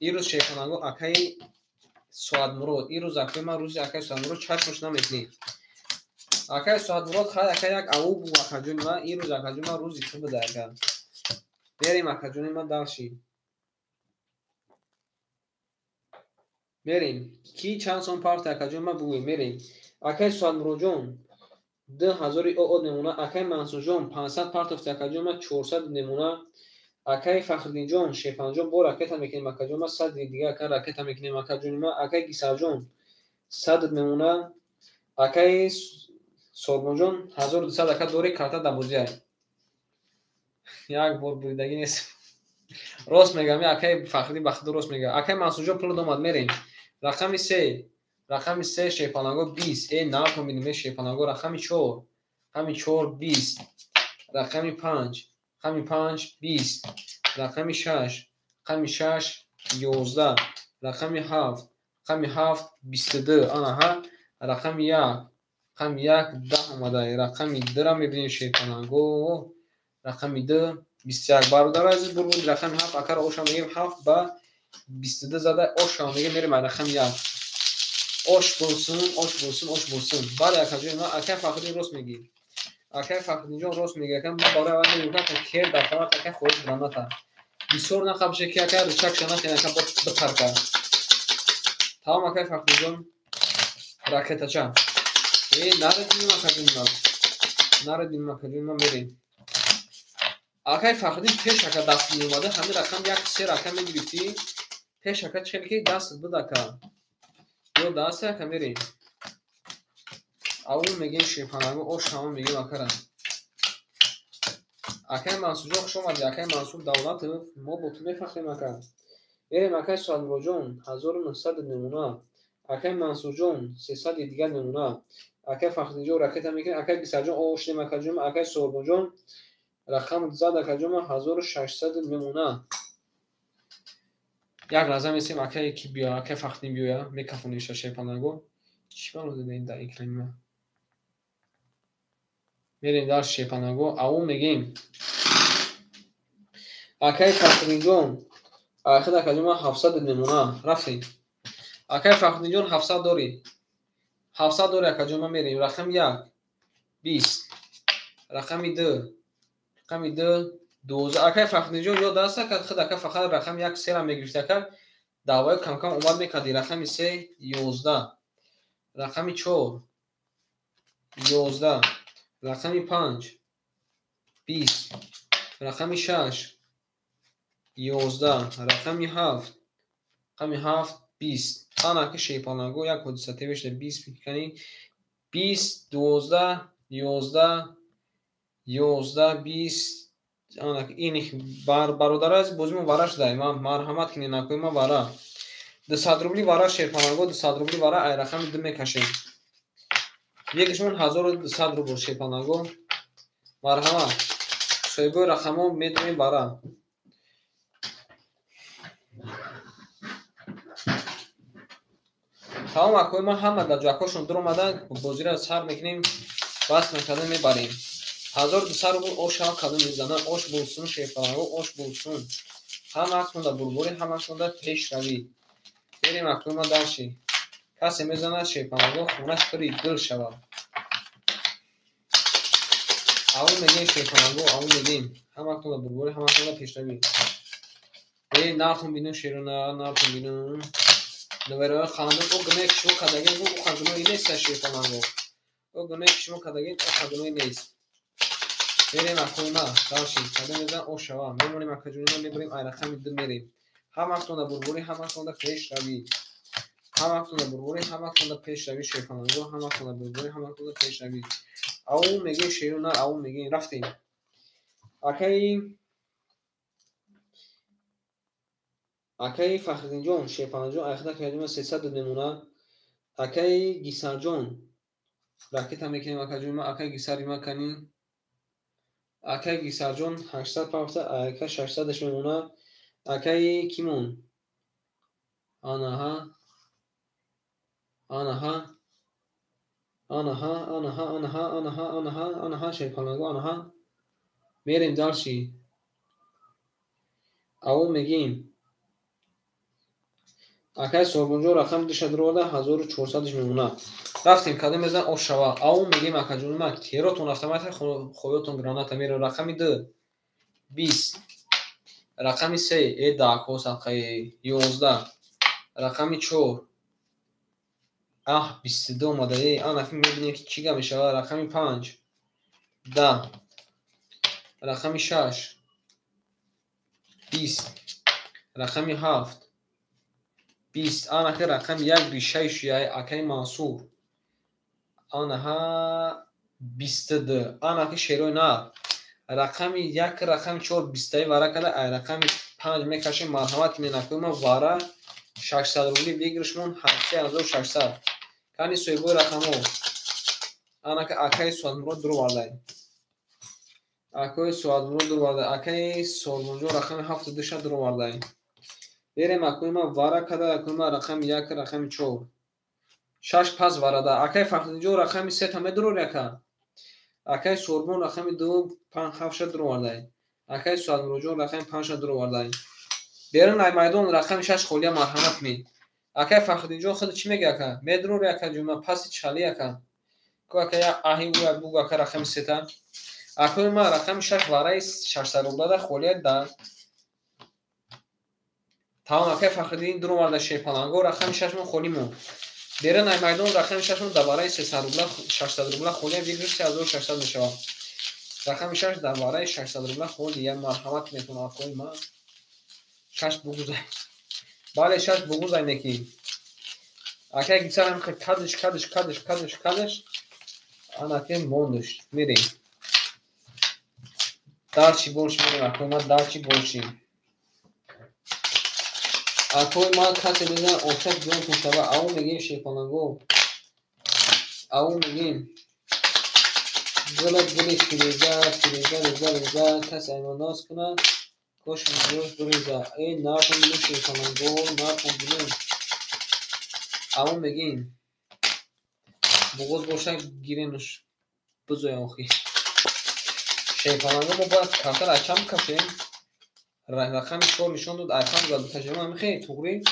ирӯз шерпаланго акаи Соатмурод, ирӯз акаи ман рӯзи акаи Соатмурод чашмош намекунӣ. Акаи Соатмурод хай ака як аву бу акаҷони ман, ирӯз акаҷони ман рӯзи ту буда ака. Мерем акаҷони ман дальше. Мерем. Ки чанд сом парти акаҷони ман бугӯй, мерем. Акаи Соатмуродҷон 2000 ОО намуна, акаи Мансурҷон 500 партофти акаҷони ман 400 намуна, акаи Фахриддинҷон шерпанҷон бо ракета мекунем акаҷони ман 100 дига ака ракета мекунем акаҷони ман, акаи Гисарҷон 100 намуна, акаи Сорбонҷон 1200 ака дори карта дабозия. Як бор буридагӣ нест. Рост мегам, акаи Фахриддин ба худо рост мега. Акаи Мансурҷон пул домад, мерем. Рақами 3, рақами 3 шерпаланго 20. Э, нархо мебинем шерпаланго рақами 4, рақами 4 20, рақами 5, рақами 5 20, рақами 6, рақами 6 11, рақами 7, рақами 7 22, анаҳа, рақами 1, рақами 1 10 омада. Рақами 2-ра мебинем шерпаланго, рақами 2 21. Бародарои азиз, бурбуд рақами 7 акара оша мегем 7 ба 22 зада оша мегем, мерем рақами 1. Ош болсун, ош болсун, ош болсун. Бале акаҷони ман, акай Фахриддин рост мегӣ. Акай Фахриддинҷон рост мегӣ. Ака ман барои аввал мегӯям, ака кер дар тават ака хоҳиш граната. Бисёр нақабше ки ака рычагша нахен ака битарка. Тамом акай Фахриддинҷон ракетача. Э, нарадим акаҷони ман. Нарадим акаҷони ман, мерем. Акай Фахриддин пеш ака даст меомада, ҳамин рақам 1 3 рақам мегирифтӣ. Пеш ака чӣ ки даст буд ака. Ё даст ака мерем. Аввал мегем шерпанаго ош ҳама мегем акара. Акай Мансурҷон хуш омадӣ, акай Мансур Давлатов, мо бо ту мефахрем ака. Мерем акай Соатмуродҷон 1900 намуна, акай Мансурҷон 300 дигар намуна, акай Фахриддинҷон ракета мекунем, акай Гисарҷон ош нем акаҷон, акай Соҳибонҷон рақам зад акаҷон 1600 намуна. Як лаҳза месем акай ки биё, акай Фахриддин биёя, мекафониша шерпанаго. Чӣ бало дада дар экрани ман? Мерем дар шерпанаго, аву мегем. Акай Фахриддинҷон, ахир акаҷон ман 700 намуна, рафтем. Акай Фахриддинҷон 700 дорӣ. 700 дорӣ акаҷон ман мерем. Рақами 1 20, рақами 2, рақами 2 12. Акай Фахриддинҷон ёд аст ака худ ака фақат рақами 1 3-ра мегирифт ака. Даъваё кам-кам омад мекарди. Рақами 3 11, рақами 4 11, рақами 5 20, рақами 6 11, рақами 7, рақами 7 20. Ана ки шерпаланго як ҳодиса тевешда 20 кани 20 12 11 11 20. Ана ин бародарои азиз бозимо вара шуда. Ман марҳамат кинед накои ман вара. 200 рубли вара шерпаланго, 200 рубли вара ай рақами 2 мекашем. Якишмон 1200 рубл шерпаланго. Марҳамат. Соҳибои рақамҳо медонем вара. Тамом акои ман ҳама дар ҷакошон дуромадан, бозиро сар мекунем, баст мекардем, мебарем. 1200 рубл ош ҳам кадом мезанад, ош болсун шерпаланго, ош болсун. Ҳама аксонда бурборӣ, ҳама аксонда пешравӣ. Берем акои ман дальше. Касе мезанад шерпаланго, хонаш пури гул шавад. Аввал мегем шерпаланго, аввал мегем. Ҳама аксонда бурборӣ, ҳама аксонда пешравӣ. Э, нархон бинун шерона, нархон бинун. Наверои хандон, о гуное ки шумо кардагин, о гуное нест шерпаланго. О гуное ки шумо кардагин, о гуное нест. Мерем акои ман, дальше. Кадом мезан ош шава. Мемонем акаҷони ман, мебарем ай рақами 2 мерем. Ҳама аксонда бурборӣ, ҳама аксонда пешравӣ. Ҳама аксонда бурборӣ, ҳама аксонда пешравӣ шерпаланго, ҳама аксонда бурборӣ, ҳама аксонда пешравӣ. Аву мегем шерона, аву мегем, рафтем. Акаи Фахриддинҷон, шерпаланҷон, айхда кардем 300 намуна. Акаи Гисарҷон, ракета мекунем акаҷони ман, акаи Гисари ман кани. Акаи Гисарҷон 800 пафта, ака 600-аш мемона. Акаи Кимон. Анаҳа. Анаҳа. Анаҳа, анаҳа, анаҳа, анаҳа, анаҳа, анаҳа, шерпаланго, анаҳа. Мерем дальше. Аввал мегӯем. Акай Сорбонҷон рақами душа дуроварда, 1400-ш мемонад. Рафтем, кадом мезан ош шава. Аввал мегӯем, акаҷони ман, керотон автомата, хоётон граната меро. Рақами ду 20, рақами се даҳко садқаи 11, рақами чор 22 омада. Анафи мебинем, ки чӣ гап мешавад. Рақами панҷ 10, рақами шаш 20, рақами ҳафт 20. Анаки рақами як ришаи шуяй, акаи Мансур, анаҳа, 22. Анаки шерои нар, рақами як, рақами чор бистаи вара када, ай рақами панҷ мекашем. Марҳамат кунед, акои ма, вара 600 рубли выигрыш мон 3600. Кани соҳибои рақамҳо? Анака акаи Суатмурод дуровардай, акои Суатмурод дуровардай, акаи Сорбонҷон рақами ҳафту душа дуровардай. Берем, акои ма, вара када, акои ма, рақами як, рақами чор, шаш пас варада. Акаи Фахриддинҷон рақами сета медурори, ака. Акаи Сорбон рақами ду ҳафтша дуровардай, акаи Суатмуродҷон рақами панҷша дуровардай. Берун ай майдон рақами шаш холия, марҳамат кунед. Акаи Фахриддинҷон, худ чӣ меги, ака? Медурори, ака ҷума паси чали, ака ку, ака, я аҳи уя буг, ака, рақами сета. Акои ма, рақами шаш вараи 600 рублада холия да. Тамом, акаи Фахриддин дуроварда. Шерпаланго, рақами шашмон холӣ монд. Берун ай майдон рақами шашмон дар вараи 300 рубла, 600 рубла холия, выигрыш 3600 мешавад. Рақами шаш дар вараи 600 рубла холия, марҳамат кунед, акои ма. Шаш бугузай, бале, шаш бугузай неки. Акай гисарам кадиш, кадиш, кадиш, кадиш, кадиш, анаке мондуш. Мерем дальше, больше мерем, акои ма, дальше, больше. Акои ма, касе мезан, очак ҷонтон шава. Ау мегем, шерпаланго, ау мегем. Гула гули фиреза, фиреза, реза, реза, касе айно ноз кунад, кош меҷош буреза. Э, нархон билем, шерпаланго, нархон билем. Ау мегем, буғоз боша, гиренуш бузоя. Охи, шерпаланго, мо бояд картара ай чанд бикашем? Рақами чор нишон дод, ай панҷ бояд бикашем, амихе туғри?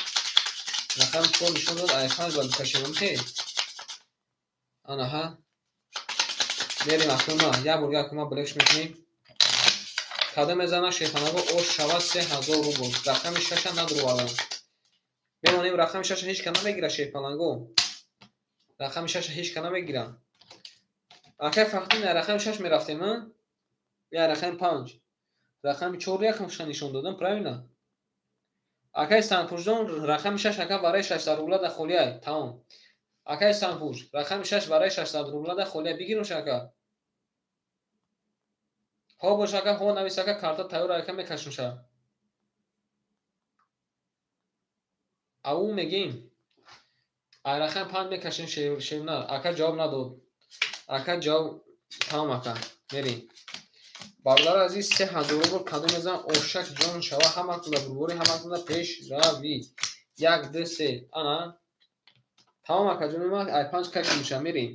Рақами чор нишон дод, ай панҷ бояд бикашем, амихе? Анаҳа, мерем, акума, як бор акума билефш мекунем. Кадом мезана, шерпаланго, ош шава? 3000 рубл. Рақами шаша надуровардам, мемонем. Рақами шаша ҳеҷ ка намегира, шерпаланго, рақами шаша ҳеҷ ка намегира. Акай Фахриддин, рақами шаш мерафтем, я рақами панҷ? Рақами чор якамша нишон додам, правильно? Акай Санпӯшҷон, рақами шаш, ака, барои 600 рубла да холияй. Тамом, акай Санпӯш, рақами шаш барои 600 рубла да холия, бигирмш, ака. Ҳо бош, ака, ҳо навис, ака, карта тайёр, ака, мекашмша. Ау мегем, ай рақами панҷ мекашем. Шевна ака ҷавоб надод, ака ҷавоб. Тамом, ака, мерем. Бародари азиз, 3000 рубл кадом мезан, ошак ҷон шава? Ҳаматонда бурборӣ, ҳаматонда пешравӣ. Як, ду, се, ана, тамом, акаҷони ма, ай панҷ кашимша, мерем.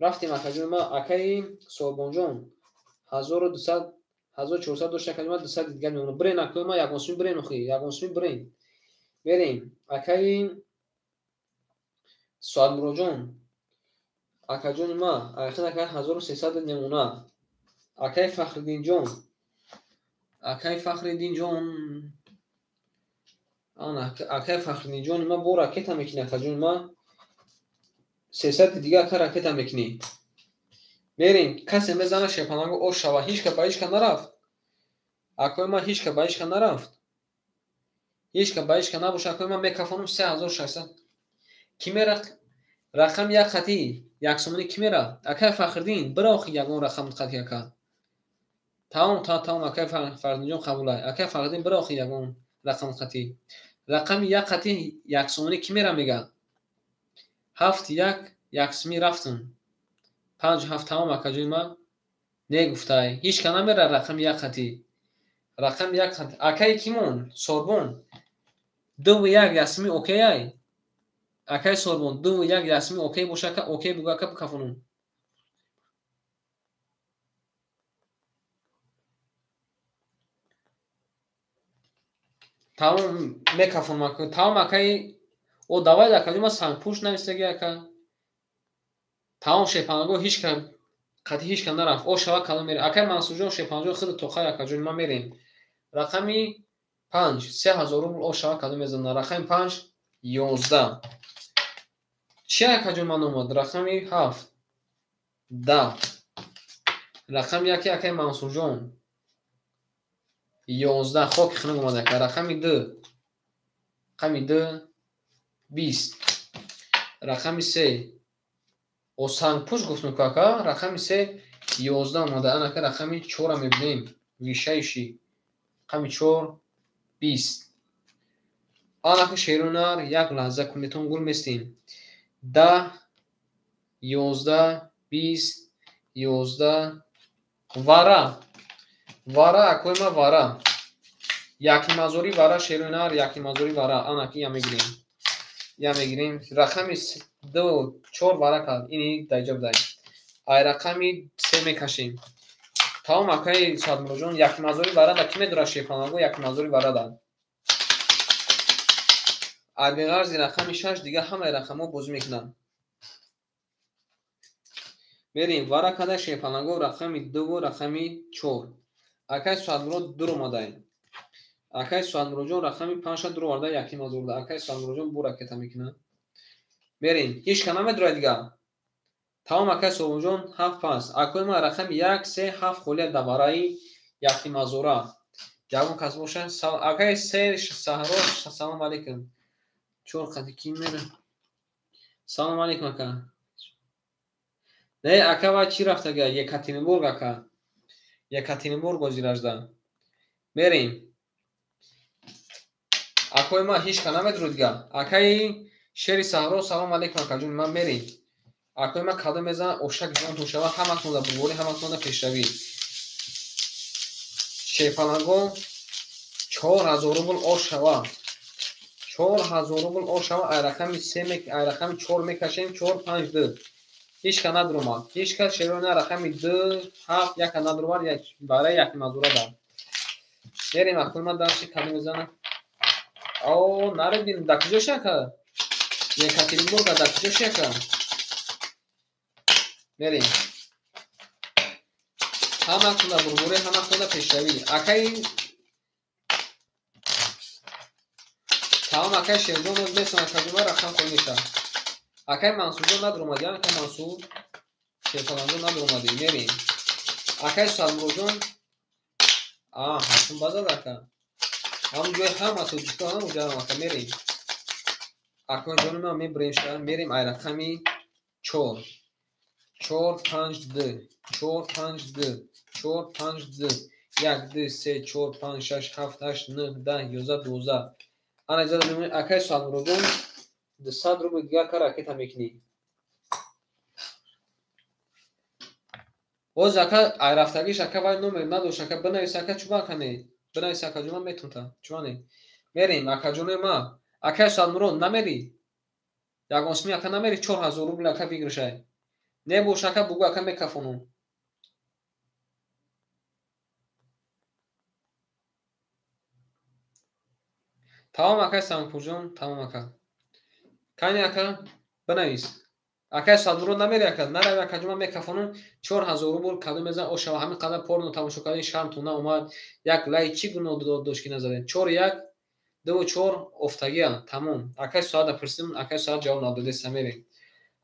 Рафтем, акаҷони ма. Акаи Соҳибонҷон 1200, 1400 дошт, акаҷони ма, 200 дигар мемонад. Бирен, акои ма, ягон суми бирен, охи, ягон суми бирен. Мерем, акаи Соатмуроҷон, акаҷони ма, айхин, ака, 1300 мемонад. Акаи Фахриддинҷон, акаи Фахриддинҷон, ана, акаи Фахриддинҷони ма, бо ракета мекунӣ, акаҷони ма, 300 дига, ака, ракета мекунӣ. Мерем, касе мезана, шерпаланго, ош шава? Ҳеҷ ка ба ҳеҷ ка нарафт, акои ма, ҳеҷ ка ба ҳеҷ ка нарафт, ҳеҷ ка ба ҳеҷ ка набоша. Акои ма, мекафонам 3600. Ки мера рақами як хати як сомонӣ? Ки мера? Акаи Фахриддин, бира, охи, ягон рақам хати, ака. Тамом, тамом, акаи Фахриддинҷон, қабулай. Акаи Фахриддин, бира, охи, ягон рақам хати, рақами як хати як сомонӣ ки мера? Мега ҳафт як, як сумӣ рафтум, панҷ ҳафт. Тамом, акаҷони ма, не гуфтай, ҳеҷ ка намера рақами як хати, рақами як хати. Акаи кимон, Сорбон, дуву як, як сумӣ, окейай. Акай Сорбон 2 1 Ясмин окей боша ака, окей бугу ака бикафонум. Тамом мекафонум ака. Тамом акай о давай ака ҷон, ман сангпӯш навистаги ака. Тамом шепанго ҳеч ка қати ҳеч ка нарафт. О шава калон мерем. Акай Мансурҷон шепанҷон худ тоқай ака ҷон, ман мерем. Рақами 5 3000 рубл о шава калон мезанад. Рақами 5 11. Чи ака ҷон ман омад? Рақами 7 10. Рақами 1 акай Мансурҷон 11 хоки хунук омад ака. Рақами 2 рақами 2 20. Рақами 3 о сангпӯш гуфтум ку ака. Рақами 3 11 омада. Анака рақами 4 мебинем. Вишайши. Рақами 4 20. Анака шерунар як лаҳза кунетон гул местем. 10 11 20 11 вара. Вара акои ма вара. Якимазори вара шерунар якимазори вара. Анаки я мегирем. Я мегирем. Рақами 2 4 вара кард. Ини даҷа будай. Ай рақами 3 мекашем. Тамом акаи Садмуродҷон якимазори вара да ки медора шепанаго якимазори вара да. Ай беғарзи рақами 6 дига ҳамаи рақамҳо бозӣ мекунанд. Мерем вара када шепанаго рақами 2 рақами 4. Акай Садмурод дур омадай. Акай Садмуродҷон рақами 5 дур оварда якимазорда. Акай Садмуродҷон бу ракета мекунад. Мерем. Ҳеч ка намедурад дига. Тамом акай Содмуродҷон 7 пас. Акои ма рақами 1 3 7 холия давараи якимазора. Ягон кас боша. Акай се саҳро салом алейкум. 4 қати ки мера? Салом алейкум ака. Не ака ва чи рафтага? Екатеринбург ака. Екатеринбург озиражда. Мерем. Акои ма ҳеч ка намедурад дига. Акаи шери саҳро салом алейкум ака ҷон, ман мерем. Акои ма кадом мезанад ошак ҷонтон шава, ҳаматон да бурборӣ, ҳаматон да пешравӣ. Шерпаланго 4000 рубл ош шава. 4000 рубл ош шава. Ай рақами 3 ай рақами 4 мекашем 4 5 2. Ҳеч ка надуромад. Ҳеч ка шерона рақами 2 7 1 ка надуромад, як барои якимазора да. Мерем акои ма дарши кадом мезанад. О, наредин, да куҷо шака? Екатеринбург да куҷо шака? Мерем. Ҳаматон да бурборӣ, ҳаматон да пешравӣ. Акаи тамом акаи Шерҷон оз месон акаҷума рақам холӣ мешавад. Акаи Мансурҷон надуромадӣ, акаи Мансур Шерпаланҷон надуромадӣ. Мерем. Акаи Садмуродҷон а ҳастун базад ака. Ҳамон ҷои ҳама тоҷикҳо ҳамон ҷо ака мерем. Акои ҷони ман мебурем ша, мерем ай рақами 4 4 5 2 4 5 2 4 5 2 1 2 3 4 5 6 7 8 9 10 11 12. Ана иҷоза мемонед акаи Садмуродҷон 200 рубл дигар ка ракета мекунӣ. Боз ака ай рафтагиш ака вай номер надошт ака бинавис ака чуба ака не. Бинавис ака ҷон ман метунта. Чуба не. Мерем ака ҷони ма. Акаи Садмурод намери? Ягон сми ака намери 4000 рубл ака бигиршай. Не бош ака бугу ака мекафонум. Тамом акаи Сангпурҷон, тамом ака. Кани ака бинавис. Акаи Садмурод намери ака, нарави ака ҷон ман мекафонум 4000 рубл кадом мезан ошава ҳамин қадар порно тамошо кардем шармтон наомад. Як лайк чӣ гуноҳ дошт ки назадем? 4 1 2 4 офтагия тамом. Акаи Соата пурсидем, акаи Соат ҷавоб надодеста мерем.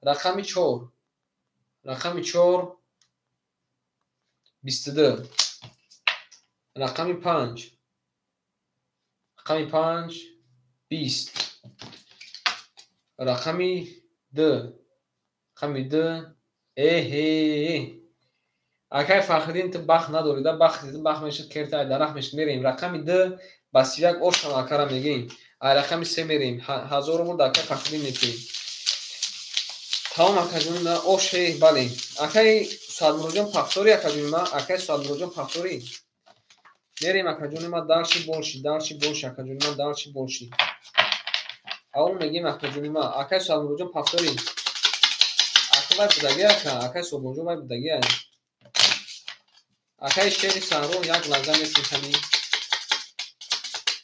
Рақами 4 рақами 4 22 рақами 5 рақами 5 20 рақами 2 рақами 2 эҳе акай Фахриддин ту бахт надорӣ да бахт бахт мешуд керта ай дарахт мешуд мерем. Рақами 2 ба 31 ошам акара мегирем. Ай рақами 3 мерем. 1000 рубл да акай Фахриддин метиҳем. Тамом акаҷони ма оше бале. Акаи Садмуродҷон пахторӣ акаҷони ма, акаи Садмуродҷон пахторӣ. Мерем акаҷони ма дальше больше, дальше больше акаҷони ма дальше больше. Ау мегем акаҷони ма. Акай Суадмуродҷон повтори. Ака вай будаги ака, акай Собонҷон вай будаги ай. Акай шери саҳро як лаҳза месем кани.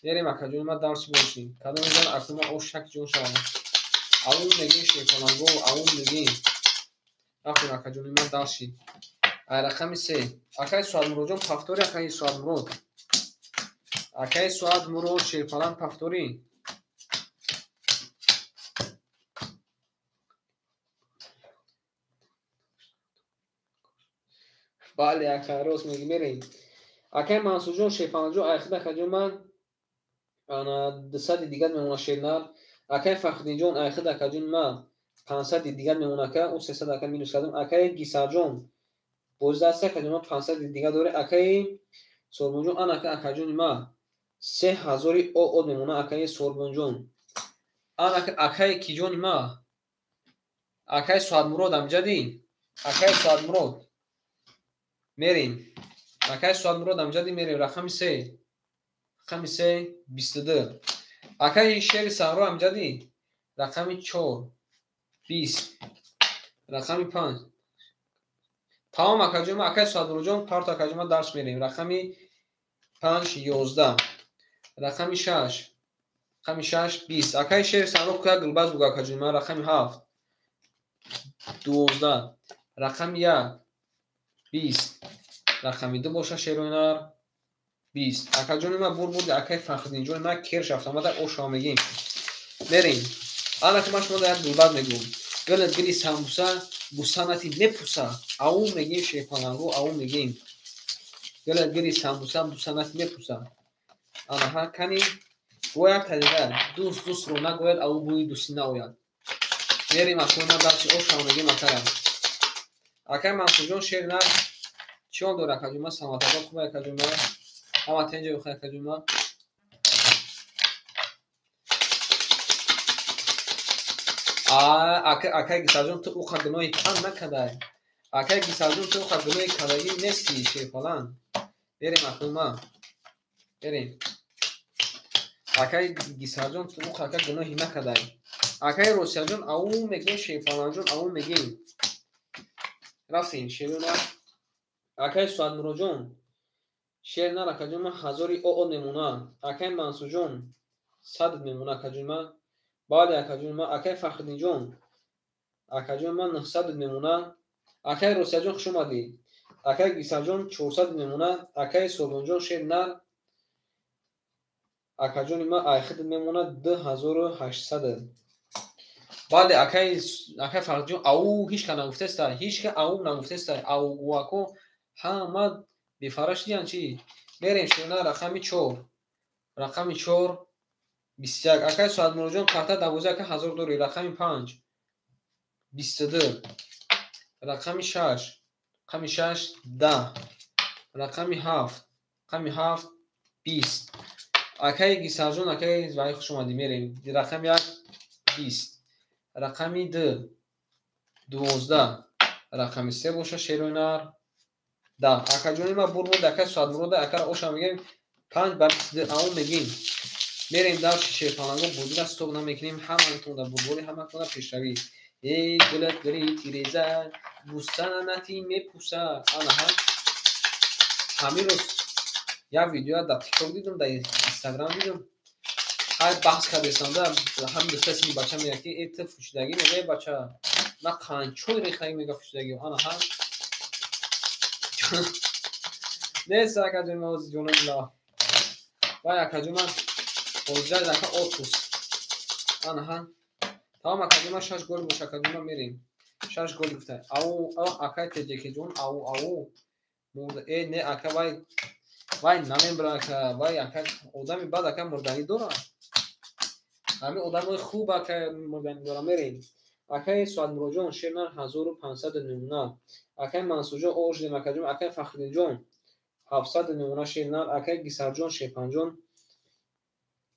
Мерем акаҷони ма дарси бошем. Кадом ҷон акума ош шак ҷон шавад. Ау мегем шерпаланго, ау мегем. Рафтем акаҷони ма дарси. Ай рақами 3. Акай Суадмуродҷон повтори, акай Суадмурод. Акай Суадмурод шерпаланг повтори. Бале, ака, рост мегӣ, мерем. Акай Мансурҷон шерпалангҷон, айхид акаҷон ман ана 200 дигар мемона шернар. Акай Фахриддинҷон, айхид акаҷон ман 500 дигар мемона ака, ӯ 300 ака минус кардам. Акай Гисарҷон, боз даст акаҷон ман 500 дигар дорем. Акай Сорбонҷон, ан ака акаҷони ман 3000 ОО мемона акаи Сорбонҷон. Ан ака акаи киҷони ман? Акаи Суадмурод амҷадӣ? Акаи Суадмурод. Мерем. Акаи Суадмурод амҷадӣ мерем. Рақами 3. Рақами 3 22. Акаи шери саҳро амҷадӣ? Рақами 4 20. Рақами 5. Тамом акаҷон ма, акаи Суадмуродҷон, парто акаҷон ма дарс мерем. Рақами 5 11. Рақами 6. Рақами 6 20. Акаи шери саҳро куя гулбаз буга акаҷон ма. Рақами 7 12. Рақами 1 20. Рақами 2 боша шероинар 20. Акаҷони ма бур бурди акаи Фахриддинҷони ма керш автомата ошава мегим. Мерем. Ана ки ман шумо як гулбаз мегӯм. Гилат гили самбуса, бусанати мепуса. Ау мегим шерпаланго, ау мегим. Гилат гили самбуса, бусанати мепуса. Анаҳа кани гояк тадига дӯст дӯстро нагӯяд, ау бӯи дӯстӣ наояд. Мерем акои ма дарчи ошава мегим акара. Акаи Мансурҷон шер нар чӣ он дорад акаҷон ма? Саломатаба хуб акаҷон ма. Ҳама тенҷа бихӯр акаҷон ма. Акаи Гисарҷон ту уқа гуноҳи тан накардай. Акаи Гисарҷон ту уқа гуноҳи кардагӣ нести шерпаланг. Мерем акои ма. Мерем. Акаи Гисарҷон ту уқа ака гуноҳи накардай. Акаи Росияҷон ау мегем шерпалангҷон ау мегем. Рафтем шерона. Акаи Суадмуродҷон шер нар акаҷон ман 1000 ОО мемона. Акаи Мансурҷон 100 мемона акаҷон ман. Бале акаҷон ман. Акаи Фахриддинҷон акаҷон ман 900 мемона. Акаи Росияҷон хуш омадӣ. Акаи Гисарҷон 400 мемона. Акаи Собонҷон шер нар акаҷони ман айхид мемона 2800. Бале акаи Фахриддинҷон ау ҳеч ка нагуфтеста, ҳеч ка ау нагуфтеста. Ау гӯако ҳама бефара шудиян чӣ? Мерем шерна рақами 4. Рақами 4 21. Акаи Суадмуродҷон карта 12 ака 1000 дорӣ. Рақами 5 22. Рақами 6. Рақами 6 10. Рақами 7. Рақами 7 20. Акаи Гисарҷон акаи вай хуш омадӣ. Мерем. Рақами 1 20. Рақами 2 12. Рақами 3 боша шероинар 10. Акаҷони ма бур бурд акаи Суадмурод акара оша мегем 5 ба 22 ау мегем. Мерем дарши шерпаланго бозира стоп намекунем. Ҳаматонда бурбори, ҳаматонда пешравӣ. Эй гулат гули тиреза, бусанати мепуса. Анаҳа ҳамин рӯз як видео дар тикток дидум, дар инстаграм дидум. Ҳай баҳс кардестанда ҳамин духтари бача мегӯяд ки э ту фучидагӣ мега, э бача ман қанчои рехтагӣ мега фучидагӣ. Анаҳа нест акаҷон ма ози ҷонони ла. Вай акаҷон ман ҳозир ака отпуск. Анаҳа тамом акаҷон ман 6 гол бош акаҷон ман мерем. 6 гол гуфта. Ау акай теҷекеҷон ау ау мурда. Э не ака вай вай намебра ака вай ака одами бад ака мурданӣ дора. Ҳамин одамои хуб ака мурданӣ дора. Мерем. Акаи Суадмуродҷон шернар 1500 мемона. Акаи Мансурҷон ош дем акаҷон. Акаи Фахриддинҷон 700 мемона шернар. Акаи Гисарҷон шерпанҷон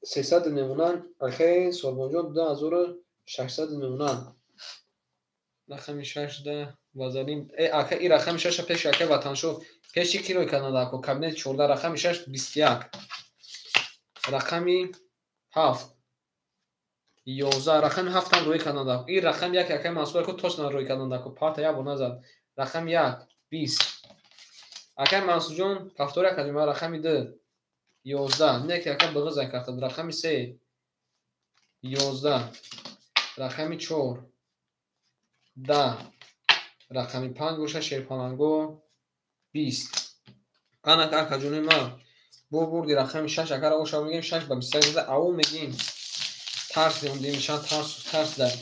300 мемона. Акаи Сорбонҷон 2600 мемона. Рақами 6 да вазаним. Э ака и рақами 6 пеши акаи Ватаншо пеши киро кардан ако кабинет 14 рақами 6 21. Рақами 7 11 рақами 7 ҳам рӯй кардан дако. Ин рақами 1 акай Мансур ку точно рӯй кардан дако. Парта як бор назад. Рақами 1 20. Акай Мансурҷон повтор акаҷон ман рақами 2 11. Не ки ака биг'иза карта. Рақами 3 11. Рақами 4 10. Рақами 5 боша шерпаланго 20. Ана акаҷони ман бо бурди рақами 6 акара оша мегем 6 ба 21 зада ау мегем. Тарс димшан тарс дар.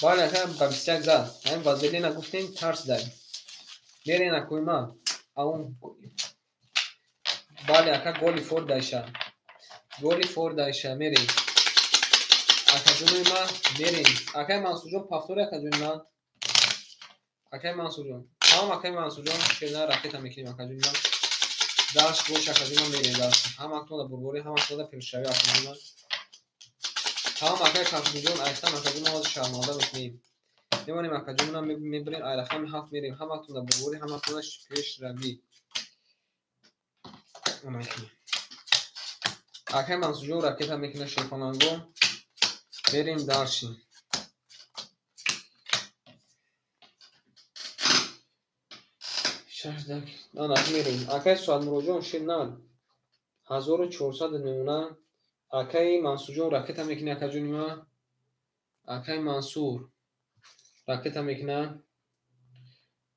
Бале ака ба 21 зад. Ҳамин вазелина гуфтем тарс дар. Мерен акои ман. Ау. Бале ака голи фор дайша. Голи фор дайша мерем. Акаҷони ман мерем. Акай Мансурҷон повтори акаҷони ман. Акай Мансурҷон. Тамом акай Мансурҷон шерна ракета мекунем акаҷони ман. Дарс бош акаҷони ман мерем дарс. Ҳаматонда бурборӣ, ҳаматонда пешравӣ акаҷони ман. Тамом акай Кафурҷон айхтам акаҷони ман ҳозир шарманда мекунем. Мемонем акаҷонам мебарем ай рақами 7 мерем. Ҳаматонда бурборӣ, ҳаматонда пешравӣ. Акай Мансурҷон ракета мекунад шерпаланго. Мерем дарши. Ана мерем. Акай Суадмуроҷон шер нар 1400 мемона. Акай Мансурҷон ракета мекунад акаҷони ман. Акай Мансур ракета мекунад.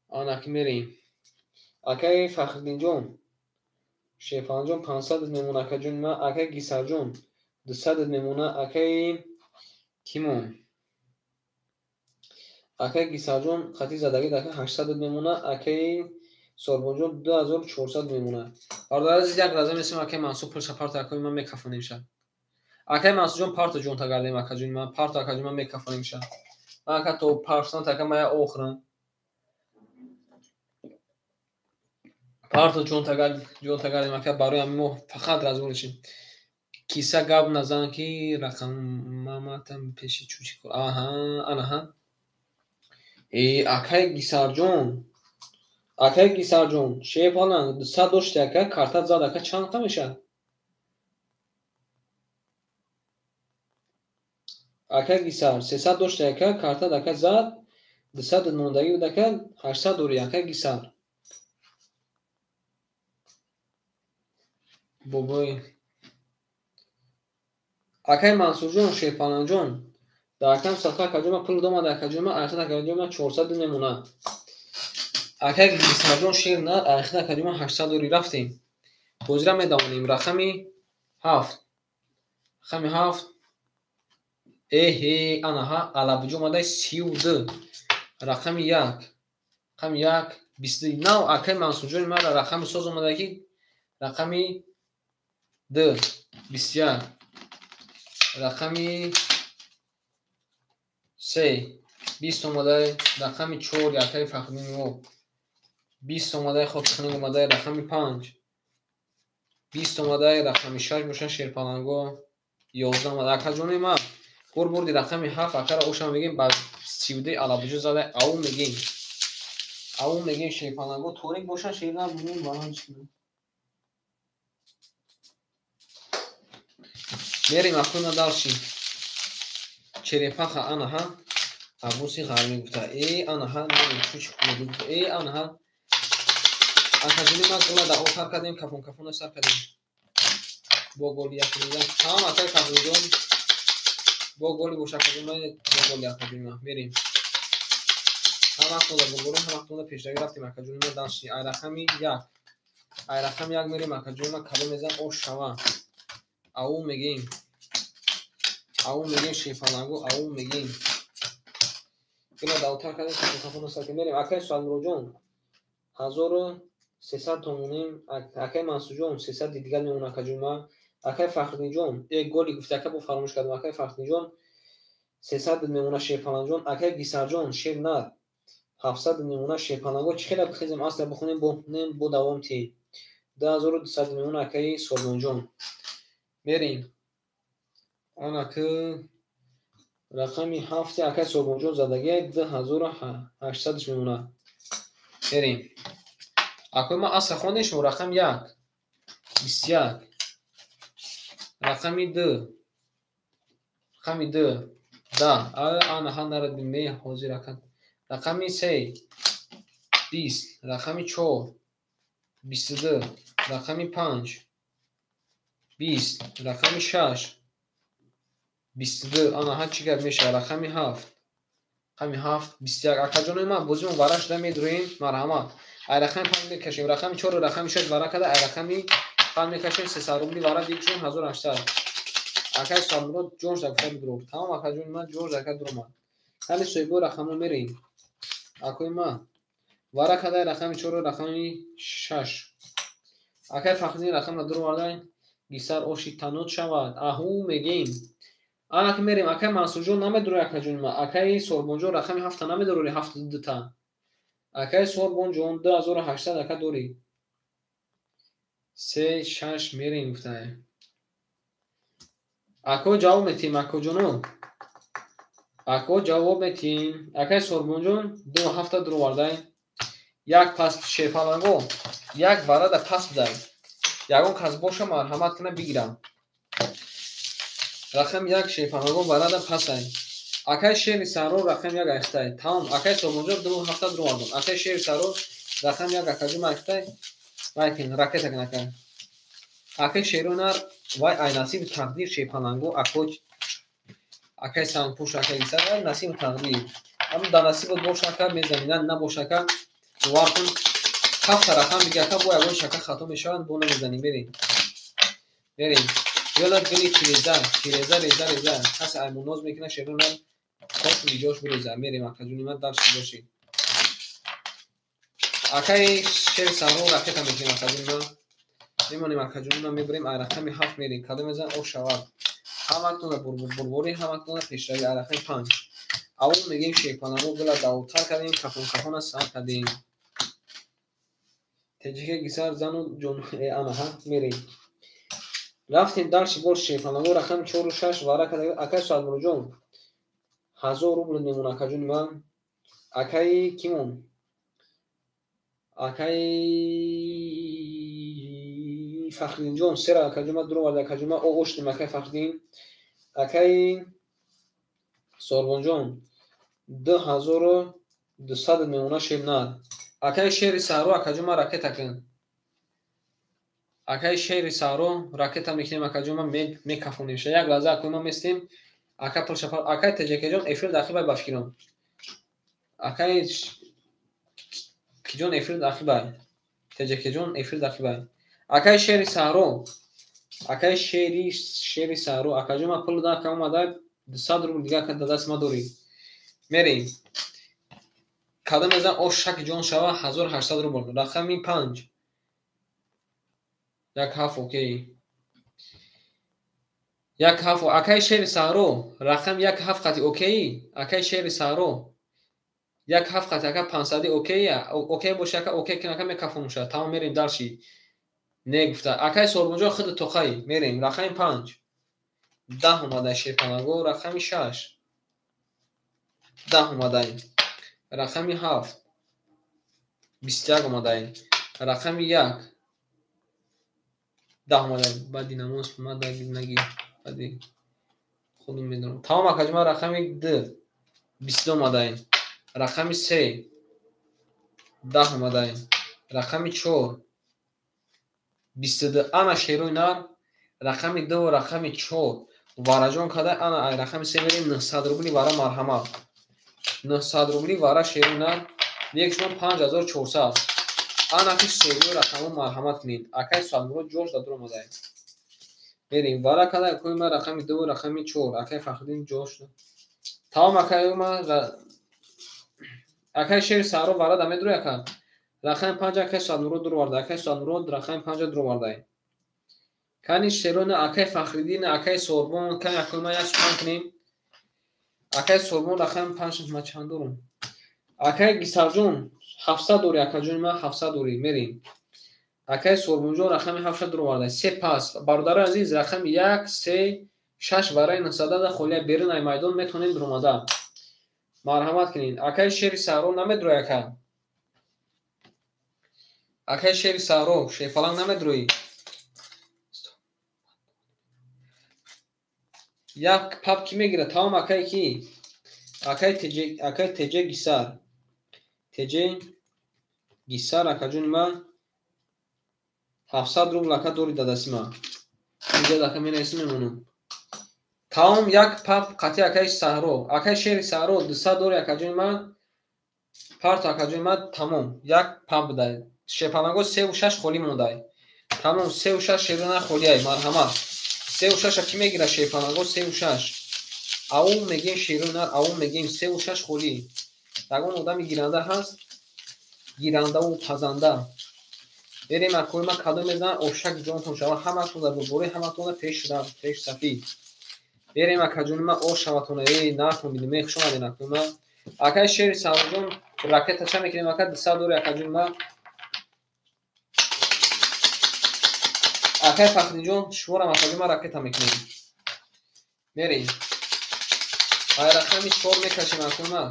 Ана ки мерем. Акай Фахриддинҷон Шерпаланҷон 500 мемона акаҷони ман. Акай Гисарҷон 200 мемона. Акай Кимон акай Гисарҷон хати задагӣ ака 800 мемона. Акай Сорбонҷон 2400 мемона. Бародари азиз як лаҳза месем акай Мансур пулша парта акои ман мекафонем ша. Акай Мансурҷон парта ҷонта гардем акаҷони ман. Парта акаҷони ман мекафонем ша. Ман ака то парсан така ман я охирам. Парта ҷонта гардем ака барои ҳамин мо фақат разбор шем. Киса гап назан ки рақамаматам пеши чучи. Аҳа, анаҳа. Акай Гисарҷон. Акай Гисарҷон, шерпаланг 200 дошти ака, картат зад ака чанд қа мешавад? Акай Гисар 300 дошти ака, картат ака зад 200 мондагӣ буд ака, 800 дорӣ акай Гисар. Бобой. Акай Мансурҷон, Шерпаланҷон, дар акам садқа акаҷон ман пул домада акаҷон ман, айхат акаҷон ман 400 мемона. Акай Гисарҷон шер нар, айхат акаҷон ман 800 дорӣ рафтем. Бозира медавонем. Рақами 7. Рақами 7. Эҳе, анаҳа, алабуҷо омадай 32. Рақами 1. Рақами 1 22. Нав акай Мансурҷони ман рақами соз омада ки рақами 2 21. Рақами 3 20 омадай. Рақами 4 акай Фахриддини мо 20 омадай. Хотихунук омадай. Рақами 5 20 омадай. Рақами 6 бошад шерпаланго 11 омадай. Акаҷони ман гур бурди рақами 7 акара ошам мегем ба 32 алабуҷо задай. Ау мегем. Ау мегем шерпаланго торик бошад шерна бинем баланд шуд. Мерем акуна дарши. Черепаха анаҳа абуси ғармӣ гуфта. Анаҳа чуч гуфта. Анаҳа. Акаҷони ман гула дар об сар кардем, кафон кафона сар кардем. Бо голи якмизан. Тамом акай Фахриддинҷон. Бо голи бош акаҷони ман, бо голи акаҷони ман. Мерем. Ҳаматонда бурборем, ҳаматонда пешравӣ рафтем акаҷони ман дарши. Ай рақами 1. Ай рақами 1 мерем акаҷони ман кадом мезан ош шава. Ау мегем. Ау мегем шерпаланго, ау мегем. Гула давтар кардем, кафон сар кардем. Мерем акай Суадмуроҷон 1300 томонем. Акай Мансурҷон 300 дигар мемона акаҷони ман. Акай Фахриддинҷон, голи гуфта ака бо фаромӯш кардам. Акай Фахриддинҷон 300 мемона шерпаланҷон. Акай Гисарҷон шер нар 700 мемона шерпаланго. Чӣ хела бихезем асла бихонем бо давом тиҳем. 2200 мемона акаи Солмонҷон. Мерем. Анаки рақами 7 акай Солмонҷон задагӣ 2800 мемона. Мерем. Акои ман асла хондем шумо рақами 1 21 рақами 2 Рақами 2 10. Ана ҳа нарад ме ҳозир ака. Рақами 3 20. Рақами 4 22. Рақами 5 20. Рақами 6 22. Ана ҳа чӣ гап мешавад? Рақами 7. Рақами 7 21. Акаҷонои ман бозимон вара шуда медурем. Марҳамат. Ай рақами 5 мекашем. Рақами 4 рақами 6 вара када. Ай рақами 5 мекашем. 300 рубли вара бикушем 1800. Акай Сомурод ҷош дакута бидуроб. Тамом акаҷони ман ҷош дака дуромад. Ҳали соҳибо рақамро мерем. Акои ман вара кадай рақами 4 рақами 6. Акай Фахриддин рақамро дуровардай. Гисар оши танот шавад. Аҳу мегем. Ана ки мерем. Акай Мансурҷон намедурӣ акаҷони ман. Акай Сорбонҷон рақами 7 намедурӣ 72 та. Акай Сорбонҷон 2800 ака дорӣ. 3 6 мерем гуфтай. Ако ҷавоб метиҳем акоҷоно. Ако ҷавоб метиҳем. Акай Сорбонҷон 2 7 дуровардай. Як пас шерпаланго, як варада пас бидай. Ягон кас боша марҳамат кина бигирам. Рақами 1 шерпаланго варада пасай. Акай шери сарро рақами 1 айхтай. Тамом. Акай Сорбонҷон 2 7 дуровардам. Акай шери сарро рақами 1 акаҷум айхтай. Вай кин ракета кин акай. Акай шеронар вай ай насиби тақдир шерпаланго ако акай сангпӯш акай гисар вай насиби тақдир. Ам да насибот боша ака мезани, на набоша ака бовар кун ҳафта рақам дига ака бо ягон шака хато мешаванд бо намезанем. Мерем. Мерем. Ёлад гили чиреза, чиреза реза реза. Касе аймоноз мекунад шеронар хош миҷош биреза. Мерем акаҷони ман дарши бошед. Акай шери сарро ракета мекунем акаҷони ман. Мемонем акаҷони ман мебарем ай рақами 7 мерем. Кадом мезан ош шавад. Ҳаматона бурбурӣ, ҳаматона пешравӣ ай рақами 5. Аввал мегем шерпаланго гула давтар кардем, кафон кафона сар кардем. Теҷике гисар зану ҷон ана ҳа мерем. Рафтем дарши бор шерпаланго рақами 4 6 вара карда. Акай Саадмуродҷон 1000 рубл мемон акаҷони ман. Акаи кимон? Акаи Фахриддинҷон сера акаҷон ман дуроварда акаҷон ман оштем акаи Фахриддин. Акаи Сорбонҷон 2200 мемона шернар. Акаи шери саҳро акаҷон ман ракета кун. Акаи шери саҳро ракета мекунем акаҷон ман мекафонем. Як лаҳза акои ман местем. Ака пулшапар акаи Теҷакаҷон эфир дахибай ба фикрам. Акаи киҷон эфир дахибай. Теҷакаҷон эфир дахибай. Акаи шери саҳро. Акаи шери саҳро акаҷон ман пул дака омада 200 рубл дига ака да даст ма дорӣ. Мерем. Кадом мезан ош шаки ҷон шава 1800 рубл. Рақами 5. 1 7 окей. 1 7 акаи шери саҳро рақами 1 7 қати окей. Акаи шери саҳро 1 7 қати ака 500 окей. Окей боша ака окей кин ака мекафонуша. Тамом мерем дарши. Не гуфта. Акаи Сорбонҷон худ тоқай мерем. Рақами 5. 10 омадай шерпаланго. Рақами 6. 10 омадай. Рақами 7. 21 омадай. Рақами 1. 10 омадай. Баъди намоз ма наги. Баъди худум медонам. Тамом акаҷон ман рақами 2. 22 омадай. Рақами 3. 10 омадай. Рақами 4. 22. Ана шерои нар. Рақами 2 ва рақами 4. Вараҷон када ана ай рақами 3 мерем 900 рубли вара марҳамат. 900 рубли вара шерои нар. Як шумо 5400. Ана ки серио рақамо марҳамат кунед. Акай Саадмурод ҷош да дуромадай. Мерем вара када акои ман рақами 2 ва рақами 4. Акай Фахриддин ҷош. Тамом акаи ман акай шери саҳро вара да медурӣ ака. Рақами 5 акай Саадмурод дуроварда. Акай Саадмурод рақами 5 дуровардай. Кани шерона акай Фахриддин, акай Сорбон, кани акои ман як сухан кунем. Акай Сорбон рақами 5 ман чанд дорам? Акай Гисарҷон 700 дорӣ акаҷони ман 700 дорӣ. Мерем. Акай Сорбонҷон рақами 700 дуроварда. 3 пас. Бародарои азиз рақами 1 3 6 вараи 900 да холия берун ай майдон метонем дуромада. Марҳамат кунед. Акай шери саҳро намедурӣ ака. Акай шери саҳро шерпаланг намедурӣ. Як пап ки мегирад? Тамом акай ки? Акай ТЖ, акай ТЖ Гисар. ТЖ Гисар акаҷони ма 700 рубл ака дори дадаси ма. Инҷа ака менависим мемонам. Тамом як пап қати акаи Саҳро. Акаи Шери Саҳро 200 дори акаҷони ма. Парт акаҷони ма тамом. Як пап будай. Шерпаланго 3 6 холӣ мондай. Тамом 3 6 шерона холиай, марҳамат. 3 6 ки мегирад шерпаланго 3 6? Аум мегем шерона, аум мегем 3 6 холӣ. Ягон одами гиранда ҳаст? Гирандаву пазанда. Берем акои ма кадом мезанад ошак ҷонтон шава ҳаматон дар бурбори ҳаматона пеш рафт, пеш сафӣ. Берем акаҷони ма ош шаватона, эй нархон бидим, хуш омаден акои ма. Акаи Шери Саҳроҷон ракета ча мекунем ака 200 дори акаҷони ма. Акаи Фахриддинҷон шуморам акаҷони ма ракета мекунем. Мерем. Ай рақами 4 мекашем акои ма.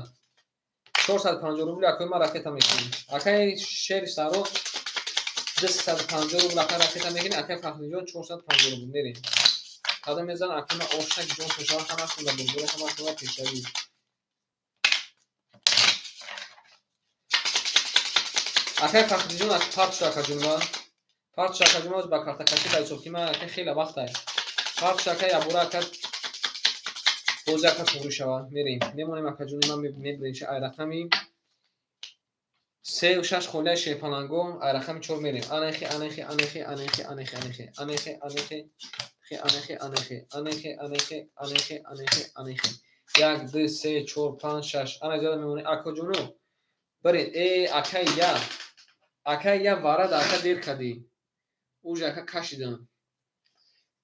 450 рубли акои ма ракета мекунем. Акаи Шери Саҳро 250 рубл ака ракета мекунем. Акаи Фахриддинҷон 450 рубл мерем. Кадом мезанад акои ма ошак ҷон шава ҳамашон дар бурбори ҳамашон пешравӣ. Акаи Фахриддинҷон парт шуд акаҷон ма. Парт шуд акаҷон ма ба картакашӣ ба ҳисоб ки ма ака хеле вақт ай. Парт шуд ака ябора ака бози ака туғрӣ шава. Мерем. Мемонем акаҷони ма мебинем ай рақами 3 6 холияи шерпаланго ай рақами 4 мерем. Анехи анехи анехи анехи анехи анехи анехи анехи анехи анехи анехи анехи анехи анехи анехи як ду се чор панҷ шаш ана зиёда мемонем акаҷону баред э акай я акай я варада ака дер кардӣ уж ака кашидам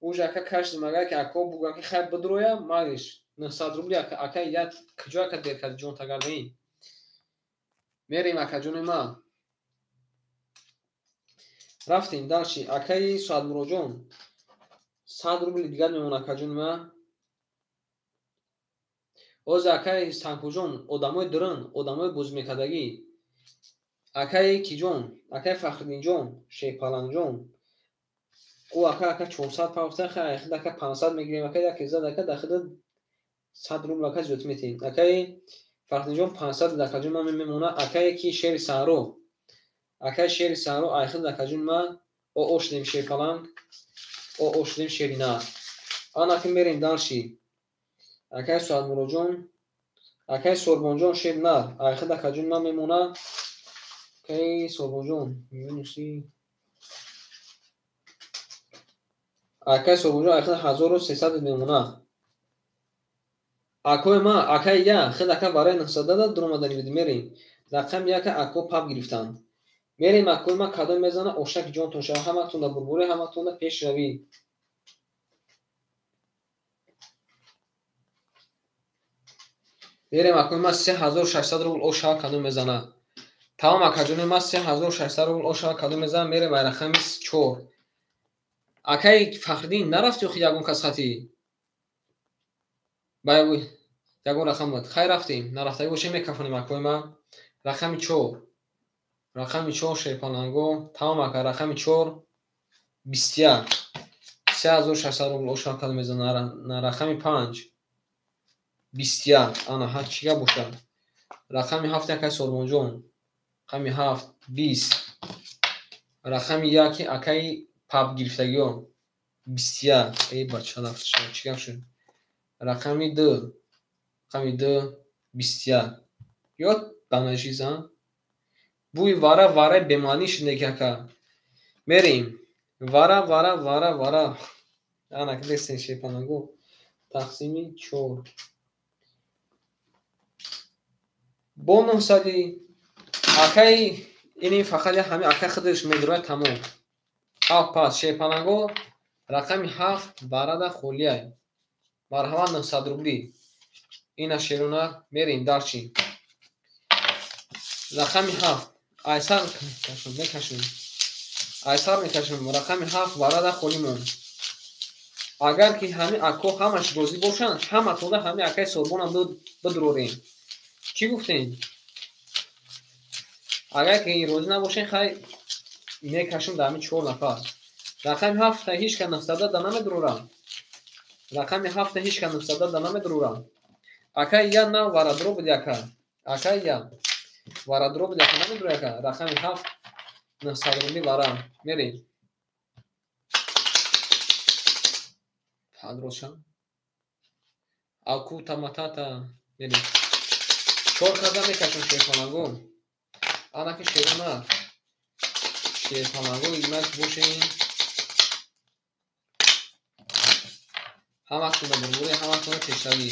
уж ака кашидам агар ки ако бугӯям ки хайр бидроя магиш 900 рубли ака акай я куҷо ака дер кардӣ ҷон тагардаин мерем акаҷони ма рафтем дальше акаи Соатмуроҷон 100 рубли дигар мемонад акаҷони ма. Ҳозир акаи Санкуҷон одамои дурун одамои бозимекардагӣ акаи киҷон акаи Фахриддинҷон Шерпалангҷон ӯ ака ака 400 пафта хай хид ака 500 мегирем ака яке зад ака дахида 100 рубл ака зиёд метиҳем. Акаи Фахриддинҷон 500 акаҷон ма мемонад. Акае ки Шери Саҳро акаи Шери Саҳро айхид акаҷон ма о ошдем шерпаланг о ошдем шери нар. Ана ки мерем дальше. Акаи Соатмуроҷон акаи Сорбонҷон шер нар айхид акаҷон ма мемонад. Акаи Сорбонҷон минуси акаи Сорбонҷон айхид 1300 мемонад. Акои ма акаи я хид ака барои 900 дуромадани буди мерем. Рақами яка ако пап гирифтанд. Мерем акои ма кадом мезана ошак ҷонтон шава ҳаматон дар бурбури ҳаматон дар пешравӣ. Мерем акои ма 3600 рубл ошава кадом мезана. Тамом акаҷони ма 3600 рубл ошава кадом мезана. Мерем ай рақами 4. Акаи Фахриддин нарафти охи ягон кас хати? Ба ягон рақам буд. Хай рафтем. Нарафтагӣ бошем мекафонем акои ма. Рақами 4. Рақами 4 шерпаланго. Тамом ака рақами 4 21. 3600 рубл ошава кадом мезана. Рақами 5 21. Ана ҳа чӣ гап бошад? Рақами 7 акаи Сорбонҷон. Рақами 7 20. Рақами 1 акаи пап гирифтагиҳо 21. Эй бача рафт чӣ гап шуд? Рақами 2 рақами 2 21. Ёд банажиза? Бӯи вара вараи бемаънӣ шуд ака. Мерем. Вара вара вара вара. Ана дестен шерпаланго. Тақсими 4. Бо 900 акаи ини фақат ҳами акаи худаш медурояд тамом. Ҳафт пас шерпаланго рақами 7 барада холиай. Марҳамат 900 рубли. Ина шерона мерем дальше. Рақами 7 айсар мекашем. Айсар мекашем. Рақами 7 барада холӣ монд. Агар ки ҳами ако ҳамаш розӣ бошанд, ҳаматонда ҳами акаи Сорбонам бидурорем. Чӣ гуфтем? Агар ки розӣ набошем, хай мекашем дар ҳами 4 нафар. Рақами 7 ҳеҷ кас 900 да намедурорам. Рақами 7 ҳеч ка 900 да намедурурам. Акай я на варадро буд яка. Акай я варадро буд яка намедур яка. Рақами 7 900 рубли вара. Мерем. Падрошам. Акута матата. Мерем. 4 каза мекашам шерпаланго. Анаки шерона. Шерпаланго имак бошем. Ҳаматона бурбури, ҳаматона пешравӣ.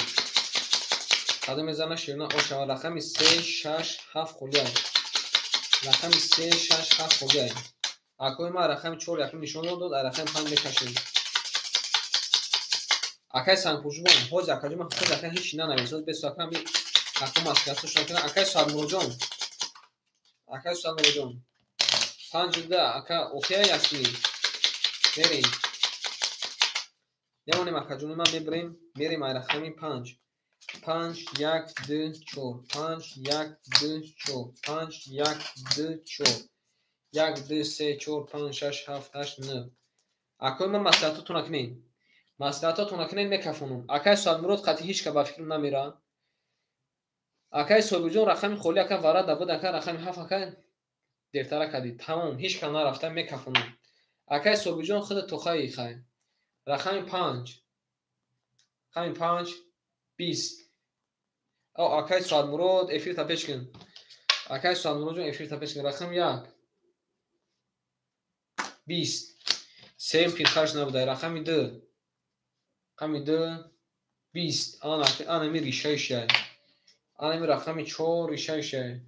Кадом мезана шерона ошава. Рақами 3 6 7 холиай. Рақами 3 6 7 холиай. Акои ма рақами 4 якум нишон дод, а рақами 5 мекашем. Акай сангпӯшбон, ҳози акаҷон ман худ ака ҳеч нанавис. Ҳоз бесу ака ми акум маслиҳатошон кунам. Акай Саадмуроҷон. Акай Саадмуроҷон. 5 да ака окей ясни. Мерем. Мемонем акаҷони ман мебарем, мерем ай рақами 5. 5 1 2 4 5 1 2 4 5 1 2 4 1 2 3 4 5 6 7 8 9. Акои ман маслиҳатотона кунем. Маслиҳатотона кунем мекафонам. Акай Саадмурод қатъи ҳеч ка ба фикрам намера. Акай Собирҷон рақами холи ака варада буд, ака рақами 7 ака дертара кардӣ. Тамом, ҳеч ка нарафта мекафонам. Акай Собирҷон худа тохаи хай. Рақами 5. Рақами 5 20. О, акай Саадмурод эфир та пеш кун. Акай Саадмуродҷон эфир та пеш кун. Рақами 1 20. Сеюм пирхарш набуда. Рақами 2. Рақами 2 20. Ана ана ми ришаи шай. Ана ми рақами 4 ришаи шай.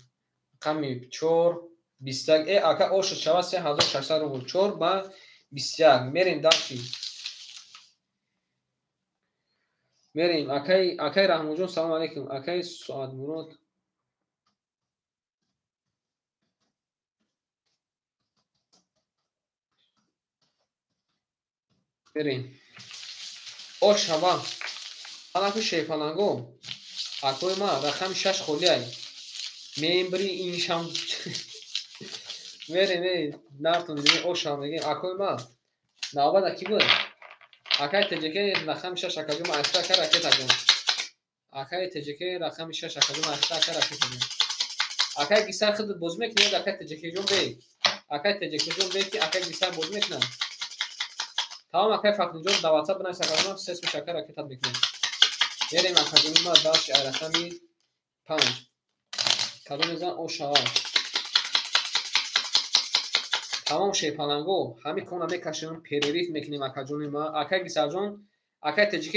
Рақами 4 21. Ака ош шава 3600 рубл. 4 ба 21. Мерем дальше. Мерем. Акай акай Раҳмонҷон салом алейкум. Акай Саадмурод. Мерем. Ош шава. Анаку шерпаланго. Акои ма рақами 6 холиай. Мембри иншам. Мерем, нартон дидем ош шава мегем. Акои ма навбат аки буд? Акай ТЖК рақами 6 акаҷон ма айста ака ракета кун. Акай ТЖК рақами 6 акаҷон ма айста ака ракета кун. Акай Гисар худат бозӣ мекунӣ ё акай ТЖК ҷон бе? Акай ТЖК ҷон бе ки акай Гисар бозӣ мекунад. Тамом акай Фахриддинҷон дар WhatsApp бинавис акаҷон ма се сум ака ракетат мекунем. Мерем акаҷони ма дашт рақами 5. Кадом мезан о шава. Тамом шерпаланго, ҳами кона мекашем, перериф мекунем акаҷони ма. Акай Гисарҷон, акай ТЖК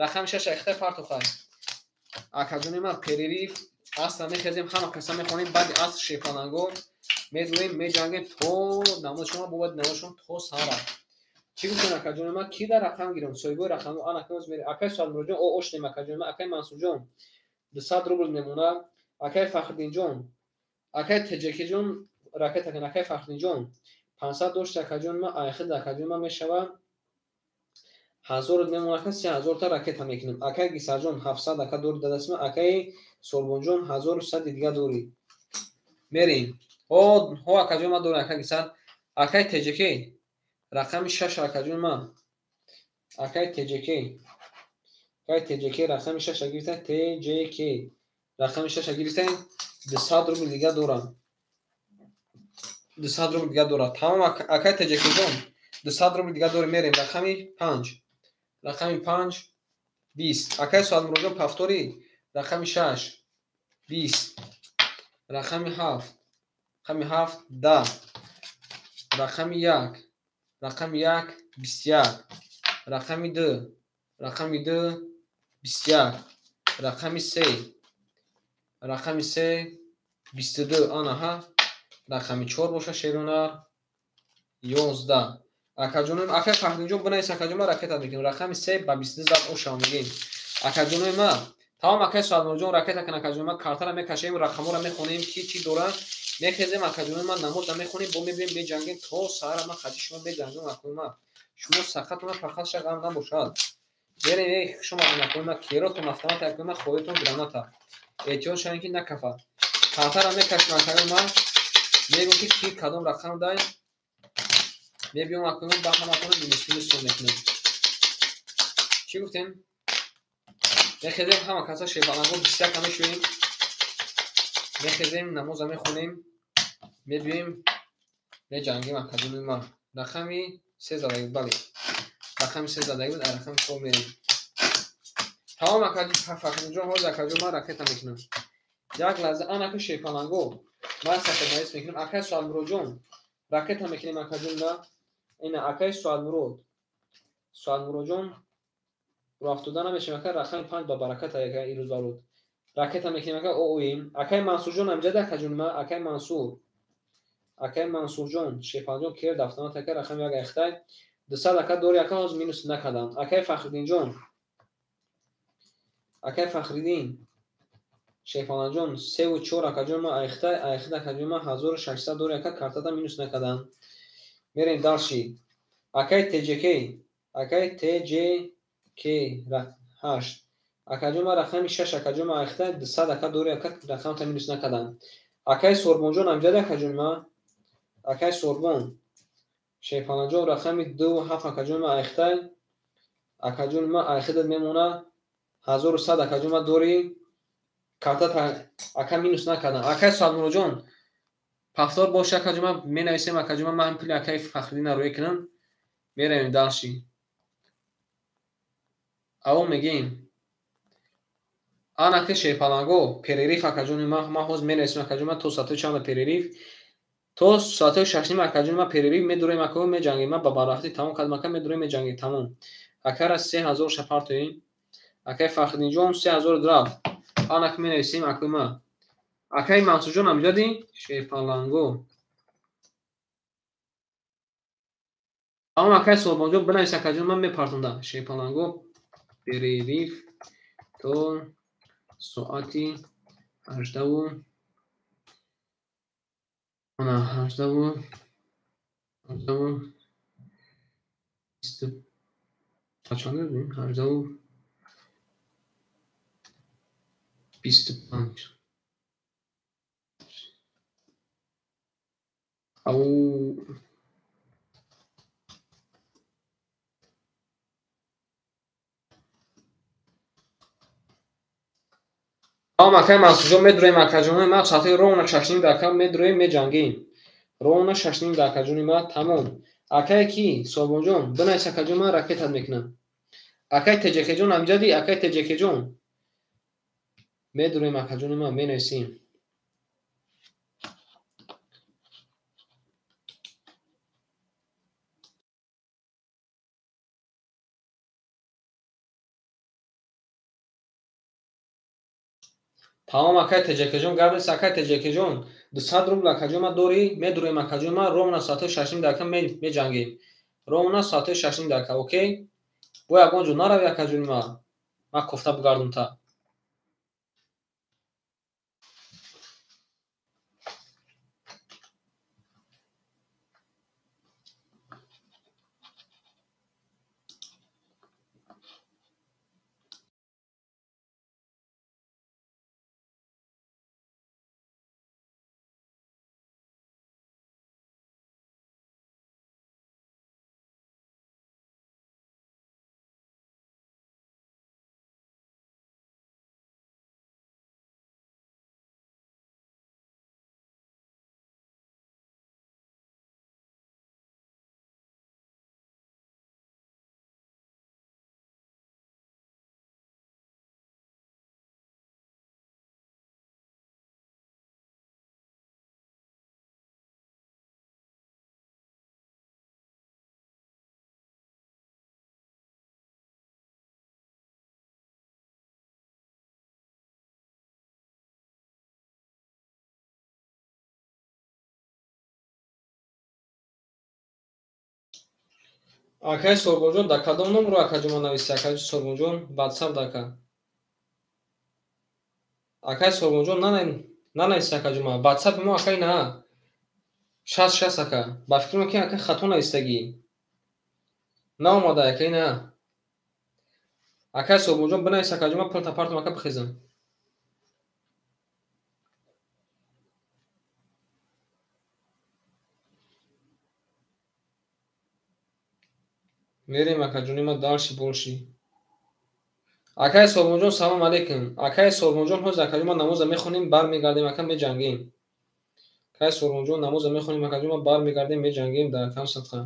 рақами 6 ахтай партохай. Акаҷони ма перериф асра мехезем, ҳама каса мехонем, баъди аср шерпаланго медуем, меҷангем то намози шумо бобад намози шумо то саҳара. Чӣ гуфтем акаҷони ма? Ки дар рақам гирем? Соҳибои рақамҳо ана кунӯз мерем. Акай Саадмуроҷон, о ошнем акаҷони ма. Акай Мансурҷон 200 рубл мемонад. Акай Фахриддинҷон, акай ТЖК-ҷон ракета кун. Акай Фахриддинҷон 500 дошт акаҷони ма. Айхид акаҷони ма мешавад 1000 мемонад, 3000 та ракета мекунем. Акай Гисарҷон 700 ака дори дадасма. Акай Солбонҷон 1100 дига дори. Мерем. Ҳо ҳо акаҷони ма дори акай Гисар. Акай ТЖК рақами 6 акаҷони ма. Акай ТЖК. Акай ТЖК рақами 6 гирифта. ТЖК рақами 6 гирифта. 200 рубл дига дорам. 200 рубл дига дорад. Тамом акай ТЖК-ҷон 200 рубл дига дорем. Мерем рақами 5. Рақами 5 20. Акай Саадмуроҷон повтори рақами 6 20. Рақами 7. Рақами 7 10. Рақами 1. Рақами 1 21. Рақами 2. Рақами 2 21. Рақами 3. Рақами 3 22. Анаҳа. Рақами 4 боша шерунар 11. Акаҷонои акай Фахриддинҷон бинавис акаҷон ма ракета мекунем. Рақами 3 ба 22 зад ошава мегем. Акаҷонои ма тамом акай Саадмуроҷон ракета кун акаҷони ма. Картара мекашем, рақамҳоро мехонем ки чӣ дорад. Мехезем акаҷонои ма намоза мехонем, бо мебинем меҷангем то саҳара. Ман хати шумо меҷангам акои ма. Шумо сахатона фақат ша ғам набошад. Берем эй хуш омадем акои ма. Керотон автомат акои ма, хоҳитон граната. Эҳтиёт шавем ки накафад. Картара мекашем акаи ма. Мегӯм ки ки кадом рақам дай. Мебиём акои ма ба ҳаматон минус минус сон мекунем. Чӣ Чӣ гуфтем? Мехезем ҳама каса шерпаланго 21 мешӯем. Мехезем, намоза мехонем, мебиёем, меҷангем акаҷони ма. Рақами 3 задаги буд, бале. Рақами 3 задаги буд, рақами 4 мерем. Тамом Фахриддинҷон, ҳозир акаҷон ман ракета мекунам. Як лаҳза, анаки шерпаланго ман сафеднавис мекунам. Акай Суадмуродҷон, ракета мекунем акаҷон да. Ина акай Суадмурод. Суадмуродҷон рафтода намешем ака, рақами 5 ба баракат ака ирӯз барод. Ракета мекунем ака, оим. Акай Мансурҷон амҷада акаҷон ма, акай Мансур. Акай Мансурҷон, Шерпаланҷон кер дафтанат ака, рақами 1 айхтай. 200 ака дори ака, ҳозир минус накардам. Акай Фахриддинҷон. Акай Фахриддин. Шерпаланҷон 3 ва 4 акаҷон ма айхтай, айхид акаҷон ма 1600 дори ака, картада минус накардам. Мерем дальше. Акай ТЖК, акай ТЖК 8. Акаҷон ма рақами 6 акаҷон ма айхтай, 200 ака дори ака, рақамта минус накардам. Акай Сорбонҷон амҷада акаҷон ма. Акай Сорбон. Шерпаланҷон рақами 2 ва 7 акаҷон ма айхтай. Акаҷон ма айхидат мемона 1100 акаҷон ма дори. Карта ака минус накардам. Акай Суадмуродҷон, пафтор боша акаҷон ма менависем акаҷон ма, ман пули акай Фахриддинро рӯя кунам. Меравем дальше. Аво мегӯем. Анаки шерпаланго перерыв акаҷони ма, ман ҳозир менависем акаҷон ма то соатҳои чанда перерыв? То соатҳои 6:30 акаҷон ма перерыв медурем ака, меҷангем. Ма ба барвақтӣ тамом кардам ака, медурем меҷангем тамом. Акара 3000 шапартоем. Акай Фахриддинҷон 3000 рафт. Анак менависем акаи ма. Акай Мансурҷон амҷади шерпаланго. Тамом акай Сорбонҷон бинавис акаҷон, ман мепартонда. Шерпаланго перерыв то соати 18 ана 18 18 чанд 18 25. Ау Тамом акай Мансурҷон, медуроем акаҷони ма, соати ровно 6:30 ака медуроем меҷангем. Ровно 6:30 акаҷони ма, тамом. Акай ки Сорбонҷон, бинавис акаҷон, ман ракетат мекунам. Акай ТЖКҷон амҷади, акай ТЖКҷон. Медуроем акаҷони ма, менависем. Тамом акай ТЖКҷон, гап нест акай ТЖКҷон. 200 рубл акаҷон ма дори, медуроем акаҷон ма, ровно соати 6:30 ака меҷангем. Ровно соати 6:30 ака, окей? Бо ягон ҷо нарави акаҷони ма. Ма кофта бигардум та. Акай Сорбонҷон, дар кадом номро акаҷон ма нависӣ? Акаҷон Сорбонҷон, WhatsApp да ака. Акай Сорбонҷон, нанависӣ акаҷон ма. WhatsApp мо акай на. 66 ака. Ба фикрам ки акай хато навистагӣ. Наомада акай на. Акай Сорбонҷон, бинавис акаҷон ма, пулта партум ака бихезам. Мерем акаҷони ма дальше больше. Акай Солмонҷон, салом алейкум. Акай Солмонҷон, ҳозир акаҷон ма намоза мехонем, бармегардем, ака меҷангем. Акай Солмонҷон, намоза мехонем, акаҷон ма бармегардем, меҷангем дар кам садқа.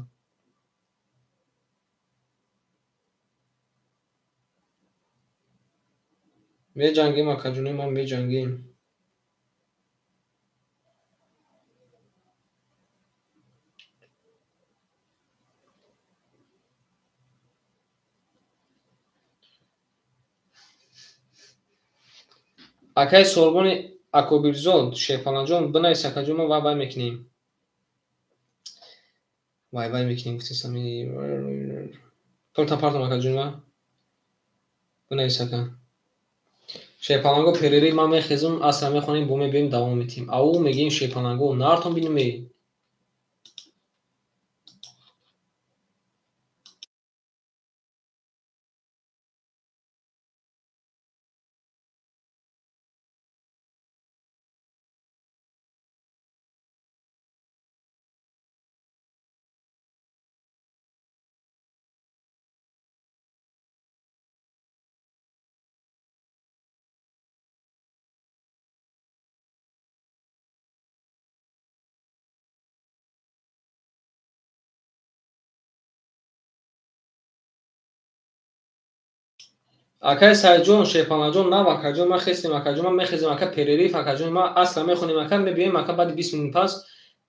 Меҷангем, акаҷони ма меҷангем. Акай Солмони Акобирзод, Шерпаланҷон, бинавис акаҷон, мо вай вай мекунем. Вай вай мекунем, гуфтесами. Пултан партом акаҷон ма. Бинавис ака. Шерпаланго перери ман мехезум, асра мехонем, бо мебием, давом метиҳем. Ау мегӯем шерпаланго, нартон бинуме. Акай Сайҷон, Шерпаланҷон, нав акаҷон, ма хестем, акаҷон, ма мехезем, ака перериф, акаҷон, ма асра мехонем, ака мебием, ака баъди 20 минут пас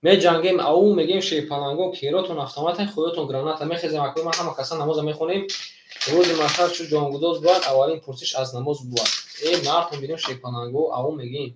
меҷангем, ау мегӯем шерпаланго, керотон автомата, хоётон граната, мехезем, ака ма ҳама каса намоза мехонем. Рӯзи маҳшар чу ҷонгудоз буд, аввалин пурсиш аз намоз буд. Э, нартон бинем шерпаланго, ау мегӯем.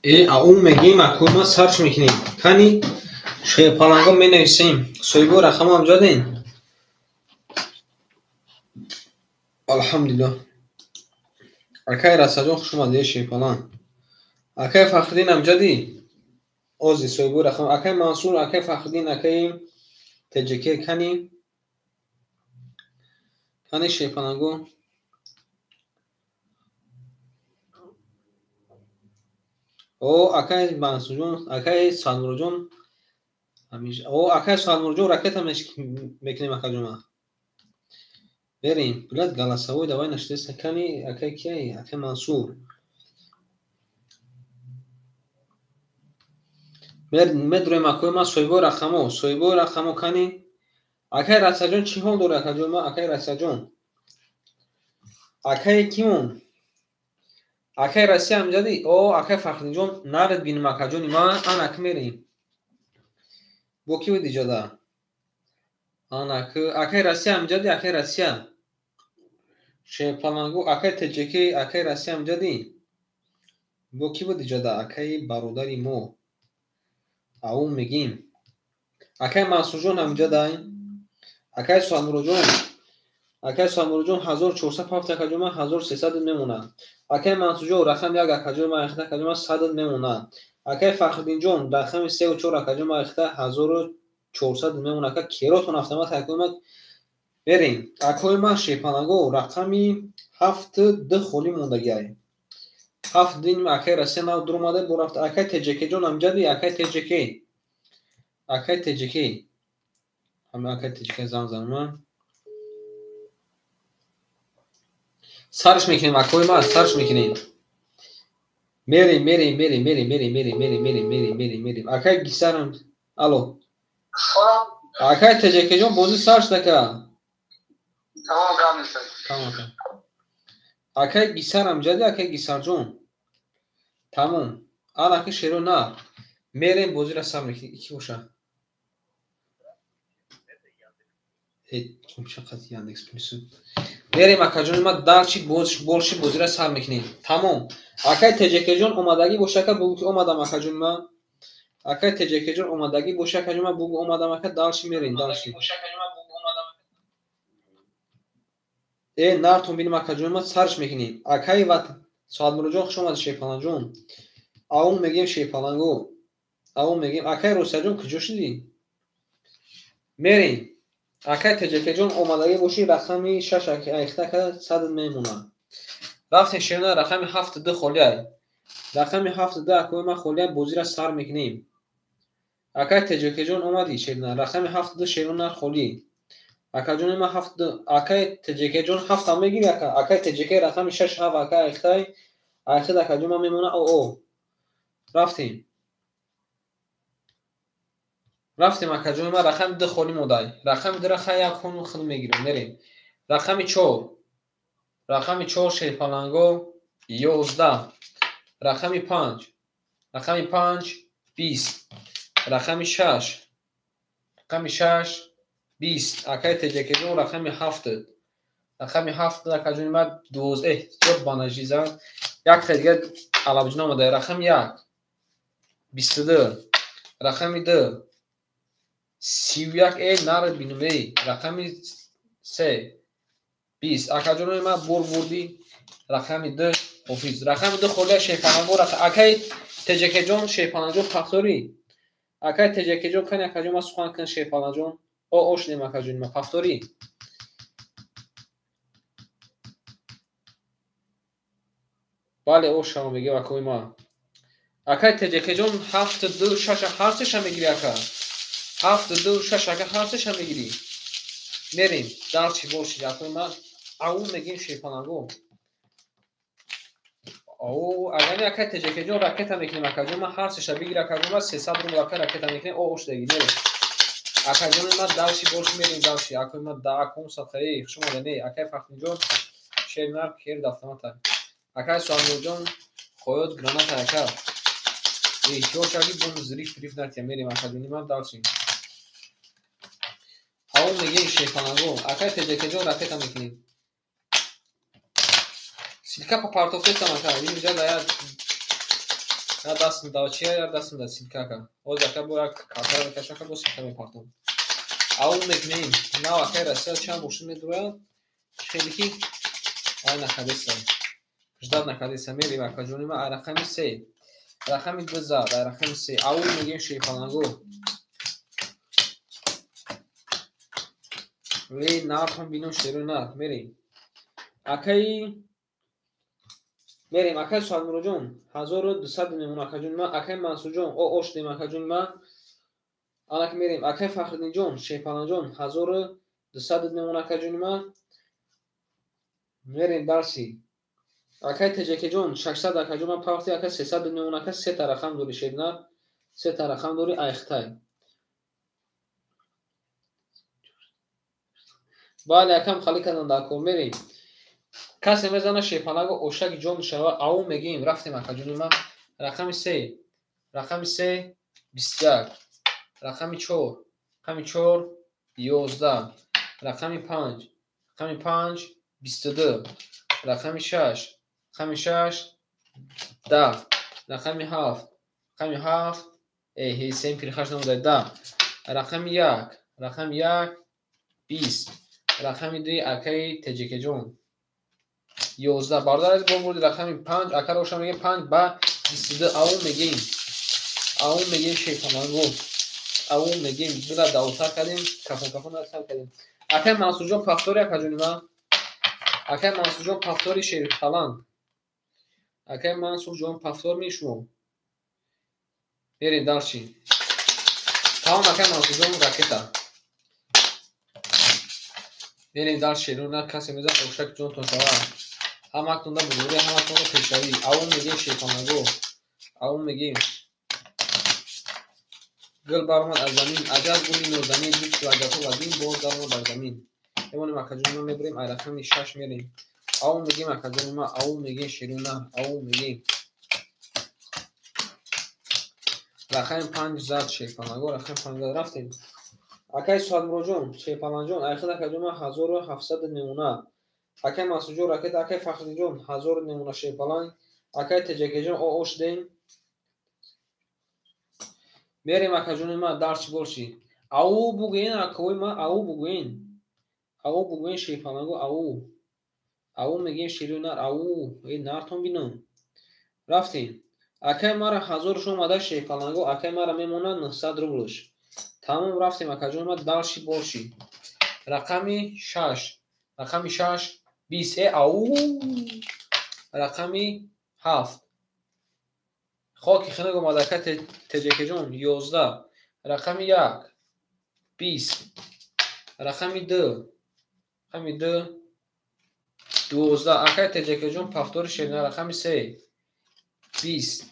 Аум мегим, акои ма сарч мекунем. Кани шерпаланго менависем. Соҳибои рақамҳо ҳамҷаден? Алҳамдулиллоҳ. Акай Расаҷон, хуш омадед, шерпаланг. Акай Фахриддин ҳамҷадӣ? Ози соҳибои рақам. Акай Мансур, акай Фахриддин, акай ТҶК кани? Кани шерпаланго? О, акай Мансурҷон, акай Салмурҷон. О, акай Салмурҷон, ракета мекунем, акаҷон. Берем. Блядь, голосовой давай наштеса. Кани, акай кияй? Акай Мансур. Медроем, акои ма, соҳибои рақамҳо, соҳибои рақамҳо кани? Акай Расаҷон, чӣ ҳол дорӣ, акаҷон ма? Акай Расаҷон. Акай кимон? Акай Россия ҳамҷадӣ? О, акай Фахриддинҷон, наред бинем, акаҷони ма, анак мерем. Бо ки буд иҷода? Анак, акай Россия ҳамҷадӣ, акай Россия. Шерпалангу, акай ТҶК, акай Россия ҳамҷадӣ? Бо ки буд иҷода? Акай бародари мо. Аум мегим. Акай Мансурҷон ҳамҷадай? Акай Суалмуроҷон. Акай Суалмуроҷон 1407, акаҷон ма, 1300 мемонад. Акай Мансурҷон рақами 1, акаҷон ма, акаҷон ма, 100 мемонад. Акай Фахриддинҷон рақами 3 ва 4, акаҷон ма, 1400 мемонад. Ака керотон автомат, акои ма, берем. Акои ма, шерпаланго рақами 7 2 холӣ мондагиай. 7 дин акай Россия нав дуромада бо рафта. Акай ТҶК ҷон ҳамҷадӣ? Акай ТҶК. Акай ТҶК. Ҳама акай ТҶК занг занам. Сарш мекунем, акои ма, сарш мекунем. Мерем, мерем, мерем, мерем, мерем, мерем, мерем, мерем, мерем, мерем, мерем. Акай Гисарам. Алло. Акай ТҶК ҷон, бозӣ сарш дака. Тамом, гап нест. Тамом. Акай Гисар ҳамҷадӣ, акай Гисарҷон. Тамом. Анаки шеро на. Мерем, бозиро сар мекунем. Ики боша. Яндекс плюс. Мерем, акаҷони ма, дарчи больше бозиро сар мекунем. Тамом. Акай ТҶК ҷон омадагӣ боша, ака, бугӯ ки омадам, акаҷони ма. Акай ТҶК ҷон омадагӣ боша, акаҷони ма, бугӯ омадам, ака, дальше мерем, дальше. Нартон бинем, акаҷони ма, сарш мекунем. Акай ва Соатмуроҷон, хуш омадед, шерпаланҷон. Аум мегем, шерпаланго. Аум мегем. Акай Русияҷон, куҷо шудӣ? Мерем. Акай ТҶК ҷон омадагӣ бошӣ, рақами 6 айхта ака 100 мемонад. Рафтем, шерна, рақами 7 2 холиай. Рақами 7 2, акои ма, холиай, бозиро сар мекунем. Акай ТҶК ҷон омадӣ, шерна, рақами 7 2, шерна холӣ. Акаҷони ма, 7 2, акай ТҶК ҷон 7 ҳам мегирӣ, ака. Акай ТҶК рақами 6 7, акай айхтай, айхтад, акаҷон ма, мемона. О. Рафтем. Рафтем, акаҷони ма, рақами 2 холӣ модай. Рақами 2-ра хай як хун худ мегирем, мерем. Рақами 4. Рақами 4, шерпаланго 11. Рақами 5. Рақами 5 20. Рақами 6. Рақами 6 20. Акай ТҶК ҷон рақами 7. Рақами 7, акаҷони ма, 12. Зиёд банажи зан. Як та дигар алабҷон омада. Рақами 1 22. Рақами 2 31. Нарад бинум, рақами 3 20. Акаҷони ма, бур бурдӣ, рақами 2 ҳофиз. Рақами 2 холия, шерпаланго. Акай ТҶК ҷон, шерпаланҷон, пахторӣ. Акай ТҶК ҷон, кани, акаҷон ма, сухан кун, шерпаланҷон. О, о шудем, акаҷони ма, пахторӣ. Бале, о шава мегӯям, акои ма. Акай ТҶК ҷон 7 2 6 ҳар сеша мегирӣ, ака. 7 2 6, ака, ҳар сеша мегирӣ. Мерем, дальше больше, акои ма, аум мегим, шерпаланго. О, агар акай ТҶК ҷон ракета мекунем, акаҷон ма, ҳар сеша бигир, акаҷон ма, 300 рубл, ака, ракета мекунем. О, о шудагӣ, мерем. Акаҷони ма, дальше больше мерем, дальше. Акои ма, да акон садқаи, хуш омадед, не, акай Фахриддинҷон, шернар кер автомата. Акай Суалмурҷон хоёт граната, ака. Эҳтиёт шавӣ, бом зриф риф натия, мерем, акаҷони ма, дальше. Аум мегем, шерпаланго. Акай ТҶК ҷон ракета мекунем. Силка па партофтестам, ака. Инҷа да як Я дастам да чи, я дастам да силка ака. Ҳозир ака бо як картара мекашам, ака, бо силка мепартам. Ау мекунем. Нав акай Россия чанд мошин медурояд? Хеле ки ай накадеса. Ждать накадеса. Мерем, акаҷони ма, ай рақами се. Рақами ду зад, ай рақами се. Ау мегем, шерпаланго. Ле нартон бинам, шеро нар. Мерем. Акаи мерем, акай Суҳатмуроҷон, 1200 мемон, акаҷони ма, акай Мансурҷон, о ош дем, акаҷони ма. Анак мерем, акай Фахриддинҷон, Шерпаланҷон, 1200 мемон, акаҷони ма. Мерем дарси. Акай Теҷакеҷон, 600, акаҷон ма, пафти, ака, 300 мемон, ака, сета рақам дори, шернар, сета рақам дори, айхтай. Бале, акам хали кардан дар кор. Мерем. Касе мезана, шерпалаго, ошаки ҷон шава. Ау мегем, рафтем, акаҷони ма. Рақами се, рақами се, 21, рақами чор, рақами чор, 11, рақами панҷ, рақами панҷ, 22, рақами шаш, рақами шаш, 10, рақами ҳафт, рақами ҳафт, эҳе, сем пирхаш намудай, 10, рақами як, рақами як, 20, рақами дуи акаи Теҷекеҷон, 11. Бародар азиз, бо бурди рақами панҷ, акаро оша мегем, панҷ ба 22. Ау мегем, ау мегем, шерпаланго, ау мегем. Била давотар кардем, кафон кафон сар кардем. Акай Мансурҷон, повтори, акаҷони ма. Акай Мансурҷон, повтори шерпаланг. Акай Мансурҷон, повтор ми шумо. Мерем дальше. Тамом, акай Мансурҷон, ракета. Мерем дальше. На касе мезан, ошак ҷонтон шава. Ҳаматонда бузургӣ, ҳаматонда пешравӣ. Ау мегем, шерпаланго. Ау мегем. Гул баромад аз замин, аҷаб гули нозанин, буд лагатҳо ва дин, боз даромад бар замин. Мемонем, акаҷони ма, мебурем, ай рақами шаш мерем. Ау мегем, акаҷони ма, ау мегем, шеру нар, ау мегем. Рақами панҷ зад, шерпаланго, рақами панҷ зад, рафтем. Акай Суҳатмуроҷон, шерпаланҷон, айхид, акаҷони ма, 1700 мемона. Акай Мансурҷон, ракета, акай Фахриддинҷон, 1000 мемона, шерпаланг. Акай Теҷакеҷон, о ош дем. Мерем, акаҷони ма, дарчи борши. Ау бугӯен, акои ма, ау бугӯен. Ау бугӯен, шерпаланго, ау. Ау мегем, шеру нар, ау. Э, нартон бинам. Рафтем. Акай мара ҳазорш омада, шерпаланго, акай мара мемонад 900 рублш. Тамом, рафтем, акаҷони ма, дальше борши. Рақами шаш. Рақами шаш, 20. Э, ау. Рақами ҳафт. Хоки хинак омада, ака Теҷакеҷон, 11. Рақами як, 20. Рақами ду, рақами ду, 12. Акай Теҷакеҷон, повтори шерна, рақами се, 20.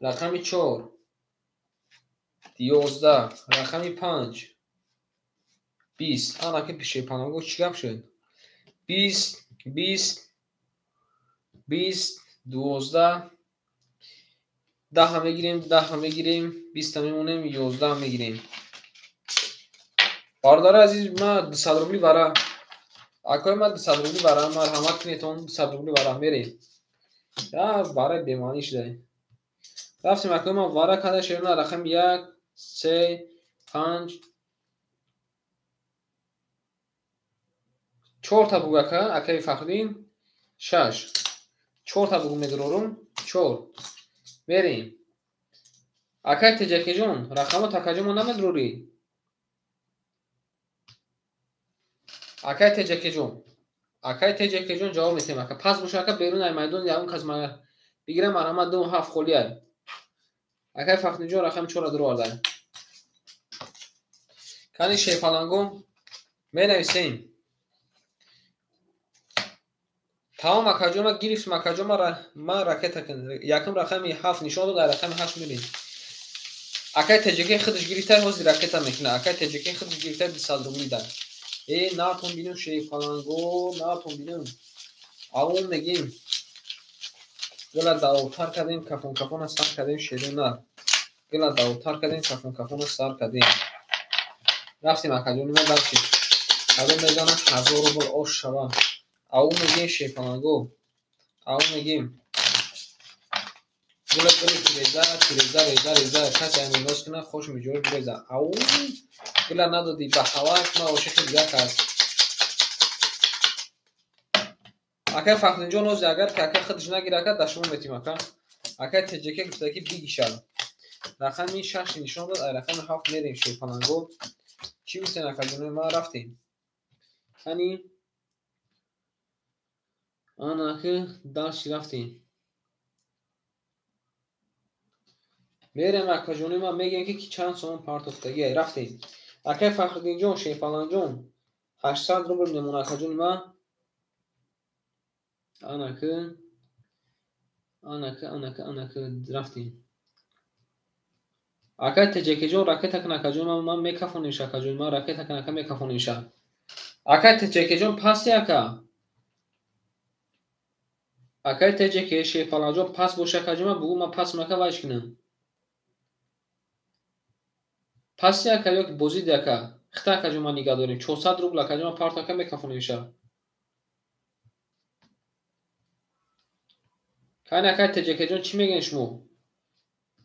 Рақами чор, 11. Рақами панҷ, 20. Анаки шерпаланго, чӣ гап шуд? 20, 20, 20, 12, даҳа мегирем, даҳа мегирем, биста мемонем, 11 мегирем. Бародари азиз, ма 200 рубли вара. Акои ма, 200 рубли вара, марҳамат кунетон, 200 рубли вара, мерем. Я вара бемаънӣ шуда. Рафтем, акои ма, вара када шерна, рақами як, се, панҷ, чорта бугу, ака, акаи Фахриддин, шаш. Чорта бугу медурорум, чор. Мерем. Акай Теҷакеҷон, рақамо такаҷомо намедурорӣ? Акай Теҷакеҷон. Акай Теҷакеҷон, ҷавоб метиҳем, ака. Пас боша, ака, берун ай майдон ягон кас бигирам, марҳамат, ду ҳафт холиай. Акай Фахриддинҷон, рақами чорра дуровардай. Кани, шерпаланго, менависем. Тамом, акаҷон, ма гирифтем, акаҷон, ма ракета кун. Якум рақами ҳафт нишон дод, ай рақами ҳашт мерем. Акай Теҷаке худаш гирифта, ҳозир ракета мекунад. Акай Теҷаке худаш гирифта, 200 рубли дар. Э, натон бинам, шерпаланго, натон бинам. Ау мегем. Гула давотар кардем, кафон кафона сар кардем, шеру нар. Гула давотар кардем, кафон кафона сар кардем. Рафтем, акаҷони ма, дальше. Кадом мезанад, 1000 рубл ош шава. Ау мегем, шерпаланго. Ау мегем. Гула гули тиреза, тиреза, реза, реза. Касе ами ноз кунад, хош миҷош биреза. Ау, гула надодӣ ба ҳавас, ман ошиқи дигар кас. Акай Фахриддинҷон, ози агар ки ака худаш нагира, ака да шумо метим ака. Акай ТҶК гуфта ки бигиша. Рақами 6 нишон дод, ай рақами 7 мерем шерпаланго. Чӣ гуфтен акаҷонои ман, рафтем. Ани анаки дальше рафтем. Мерем акаҷонои ман, мегӯем ки чанд сомон партофтагӣ. Рафтем. Акай Фахриддинҷон, шерпаланҷон, 800 рубл мемона акаҷони ман. Анаки, анаки, анаки, анаки рафтем. Акай ТҶК-ҷон, ракета кун акаҷони ман, ман мекафонемша акаҷони ман, ракета кун ака, мекафонемша. Акай ТҶК-ҷон, паси ака. Акай ТҶК, шерпаланҷон, пас боша акаҷони ман, бугӯ ман пас мака вайш кунам. Паси ака ё ки бозиди ака. Хита акаҷони ман нигаҳ дорем. 400 рубл акаҷони ман парто ака, мекафонемша. Кани акай ТҶК-ҷон, чӣ мегӯед шумо?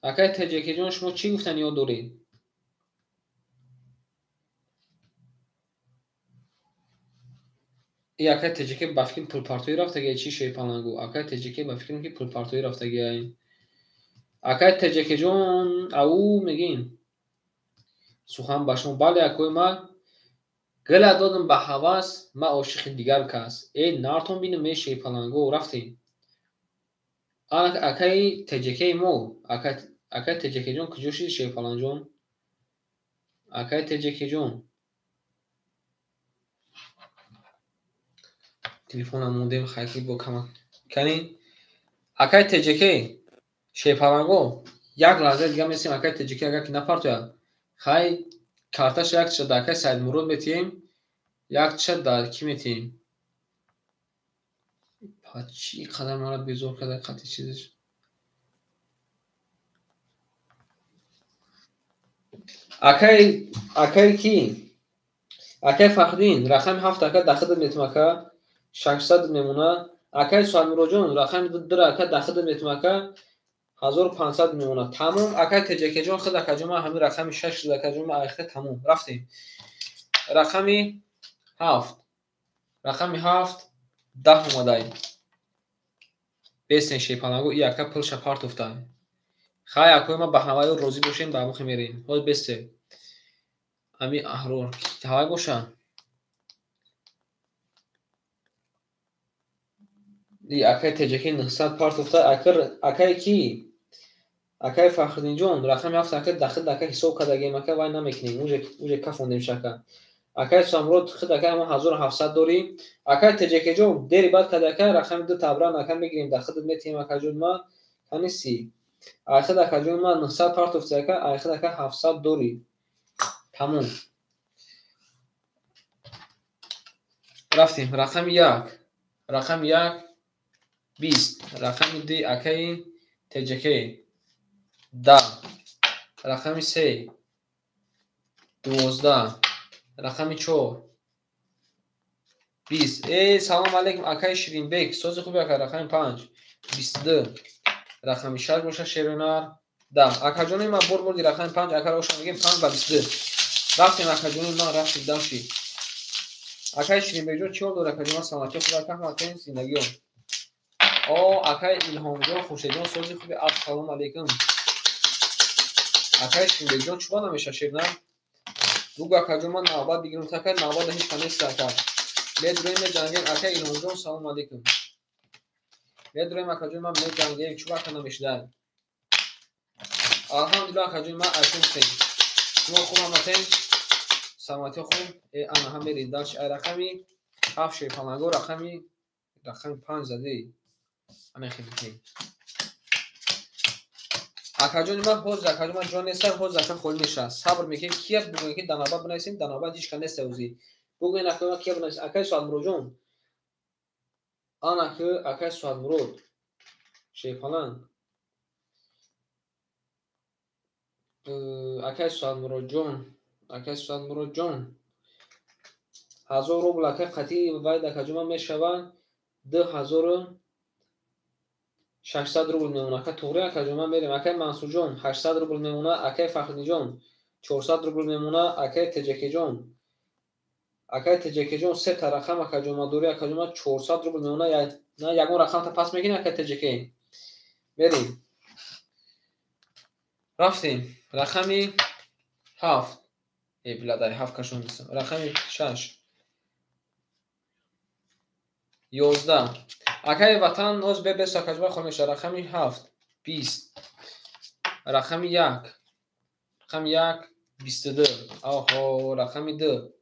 Акай ТҶК-ҷон, шумо чӣ гуфтани ёд доред? И акай ТҶК ба фикрам пулпартоӣ рафтагиай, чӣ шерпалангу? Акай ТҶК ба фикрам ки пулпартоӣ рафтагиай. Акай ТҶК-ҷон, ау мегӯем. Сухан ба шумо. Бале акои ман, гила додам ба ҳавас, ман ошиқи дигар кас. Э, нартон бинам, э шерпалангу, рафтем. Акаи ТҶК-и мо, акаи ТҶК-ҷон, куҷо шуди шерпаланҷон? Акаи ТҶК-ҷон. Телефонам мондем, хайки бо камак. Кани? Акаи ТҶК, шерпаланго, як лаҳза дига месем, акаи ТҶК агар ки напартояд. Хай, карташа якча да акаи Саидмурод метиҳем, якча да кӣ метиҳем? Па чӣ қадар маро безор карда қати чизаш. Акай, акай кӣ? Акай Фахриддин, рақами 7 ака дахидат метим ака, 600 мемона. Акай Саидмуродҷон, рақами 2 ака дахидат метим ака, 1500 мемона. Тамом, акай ТҶК-ҷон, худ акаҷон ман ҳамин рақами 6 акаҷон ман айхта тамом. Рафтем. Рақами 7. Рақами 7 10 омадай. Бесен шерпалангу, и ака пулша партофтай. Хай акои ман ба ҳавайо розӣ бошем, ба мухи мерем. Ҳоз бесте. Ами аҳрор ҳавай боша. И акай ТҶК 900 партофтай. Акай ки? Акай Фахриддинҷон, рақами 7 ака дахил ака ҳисоб кардагем ака, вай намекунем. Уже кафондем шака. Акай Самрод, худ ака ҳамон 1700 дорӣ. Акай ТҶК-ҷон, дери бад карда ака, рақами 2 табран ака мегирем, дахилат метиҳем акаҷон ман, кани 30. Айхид акаҷон ман 900 партофти ака, айхид ака 700 дорӣ. Тамом. Рафтем. Рақами 1. Рақами 1 20. Рақами 2 акаи ТҶК 10. Рақами 3 12. Рақами 4 20. Э, салом алейкум акаи Ширинбек, сози хуби ака. Рақами 5 22. Рақами 6 боша шерунар 10. Акаҷони ман бор бурди рақами 5 акаро оша мегем 5 ба 22. Рафтем акаҷони ман, рафтем даши. Акаи Ширинбекҷон, чӣ ҳол дори акаҷон? Ман саломатӣ хуб ака, ҳаматон зиндагиё. О, акаи Илҳомҷон, Хуршедҷон, сози хуби, ассалому алейкум. Акаи Ширинбекҷон, чӣ ба намеша шернар? Бугӯ акаҷон, ман навбат бигирам, ака, навбат ҳеҷ кас нест ака. Медурем, меҷангем. Акаи Илҳомҷон, салому алейкум. Медурем акаҷон, ман меҷангем, чӣ вақт намешидай? Алҳамдулиллоҳ акаҷон, ман айшон ҳусейн. Шумо хуб ҳаматен? Саломатӣ хуб? Э, ана ҳам мерем дальше. Ай рақами 7 шерпаланго, рақами 5 задӣ. Ана хеле. Акаҷони ман ҳозир акаҷон ман ҷон нестам, ҳозир ака холӣ мешавад. Сабр мекунем, кия бугӯем ки дар навбат бинависем, дар навбат ҳеҷ кас нест ҳозир. Бугӯем акаҷон ман кия бинависем? Акаи Суадмуродҷон. Ана ки акаи Суадмурод. Шерпаланг. Акаи Суадмуродҷон, акаи Суадмуродҷон. 1000 рубл акаи қатъи вайд акаҷон ман мешавад 600 рубл мемона. Ака туғри акаҷон, ман мерем. Акай Мансурҷон 800 рубл мемона. Акай Фахриддинҷон 400 рубл мемона. Акай Теҷакеҷон, акай Теҷакеҷон сета рақам акаҷон ма дори акаҷон ма 400 рубл мемона. На ягон рақамта пас мекунӣ акай Теҷаке? Мерем. Рафтем. Рақами 7. Э биладай 7 кашон нестам. Рақами 6. 11. Акай Ватан оз бебес акаҷон хон меша. Рақами 7 20. Рақами 1. Рақами 1 22. Оҳо, рақами 2.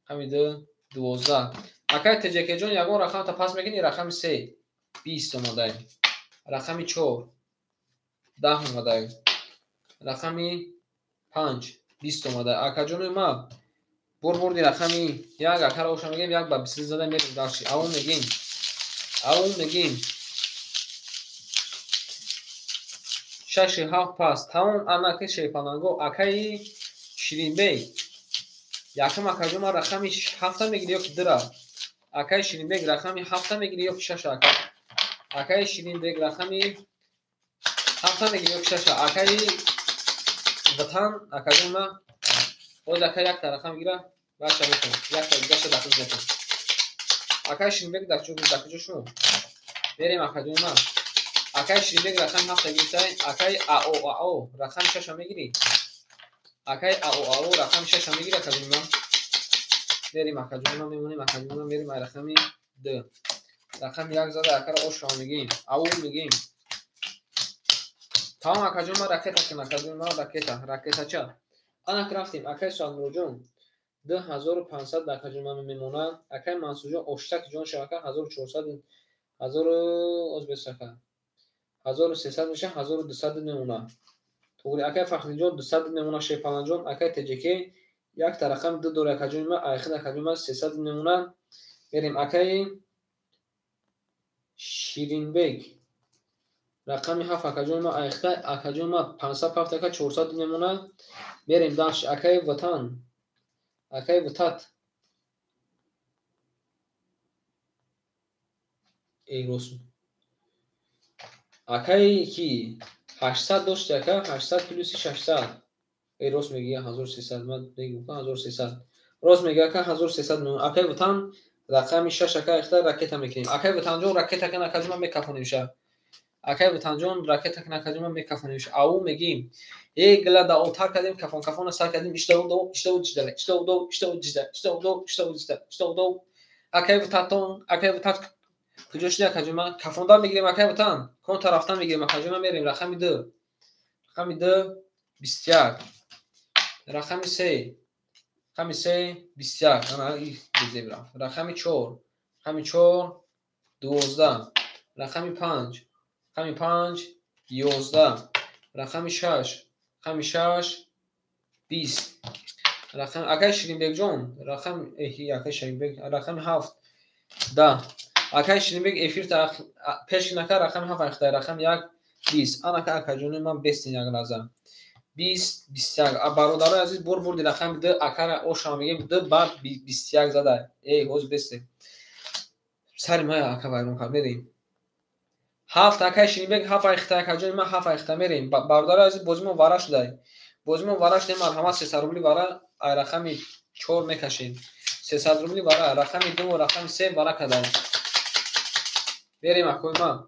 Рақами 2 12. Акай Теҷакеҷон ягон рақамта пас мекунӣ? Рақами 3 20 омадай. Рақами 4 10 омадай. Рақами 5 20 омадай. Акаҷони ма бурди рақами 1 акара оша мегем 1 ба 20 зада мерем дарши. Авон мегем. Авон мегем. 6 7 пас. Тамом анаки шерпаланго акаи Ширинбек. Якум акаҷон ма рақами 7 мегири ё ки 2? Акаи Ширинбек рақами 7 мегири ё ки 6 ака? Акаи Ширинбек рақами 7 мегири ё ки 6? Акаи Ватан акаҷон ма боз ака якта рақам гира баша мекунам. Якта дигаша дахил мекунам. Акаи Ширинбек дар куҷо шумо? Мерем акаҷон ма. Акаи Ширинбек рақами 7 гирифтай. Акаи АО АО рақами 6 мегири? Акаи АО АО рақами 6 мегири акаҷон ма? Мерем акаҷон ма, мемонем акаҷон ма, мерем ай рақами 2. Рақами 1 зада акара ошро мегим. АО мегим. Тамом акаҷон ма ракета кун акаҷон ма ракета, ракетача. Анак рафтем. Акаи Суалмуроҷон 2500 акаҷон ма мемонад. Акаи Мансурҷон оштак ҷон шавака 1400 1000 оз бесака. 1300 меша 1200 мемонад. Туғри акаи Фахриддинҷон 200 мемонад. Шерпаланҷон акаи Теҷаке якта рақам 2 дори акаҷон ма айхид акаҷон ма 300 мемонад. Мерем акаи Ширинбек рақами 7 акаҷон ма айхта акаҷон ма 507 ака 400 мемонад. Мерем даш акаи Ватан, акаи Ватат. Эй рост. Акаи ки 800 дошти ака 800 плюси 600. Эй рост мегӣ 1300 ма мегӯм 1300. Рост мегӣ ака 1300 мемонад. Акаи Ватан рақами 6 ака айхта ракета мекунем. Акаи Ватанҷон ракета кан акаҷон ма мекафонем ша. Акаи Ватанҷон ракета кан акаҷон ма мекафонем ша. Ау мегим. Эй гила да отар кардем кафон кафона сар кардем иштау до иштау ҷидала иштау до иштау ҷидала иштау до иштау ҷидала иштау до. Акаи Вататон, акаи Ватат куҷо шуди акаҷон ма? Кафонда мегирем акаи Ватан. Кон тарафтан мегирем акаҷон ма мерем рақами 2. Рақами 2 21. Рақами 3. Рақами 3 21. Ана и безеб рафт. Рақами 4. Рақами 4 12. Рақами 5. Рақами 5 11. Рақами 6. Рақами 6 20. Рақам акаи Ширинбекҷон рақам акаи Ширинбек рақами 7 10. Акаи Ширинбек эфир пеш нака рақами 7 айхта рақами 1 20. Анака акаҷони ман бестин як лаҳза. 20 21. Бародарои азиз бурди рақами 2 акара оша мегем 2 ба 21 зада. Эй ҳоз бесте. Сари ма ака вайрон кард мерем. 7 акаи Ширинбек 7 айхта акаҷони ман 7 айхта мерем. Бародарои азиз бозимо вара шудай. Бозимо вара шудай марҳамат 300 рубли вара ай рақами 4 мекашем. 300 рубли вара рақами 2 ва рақами 3 вара кадай. Мерем акои ма.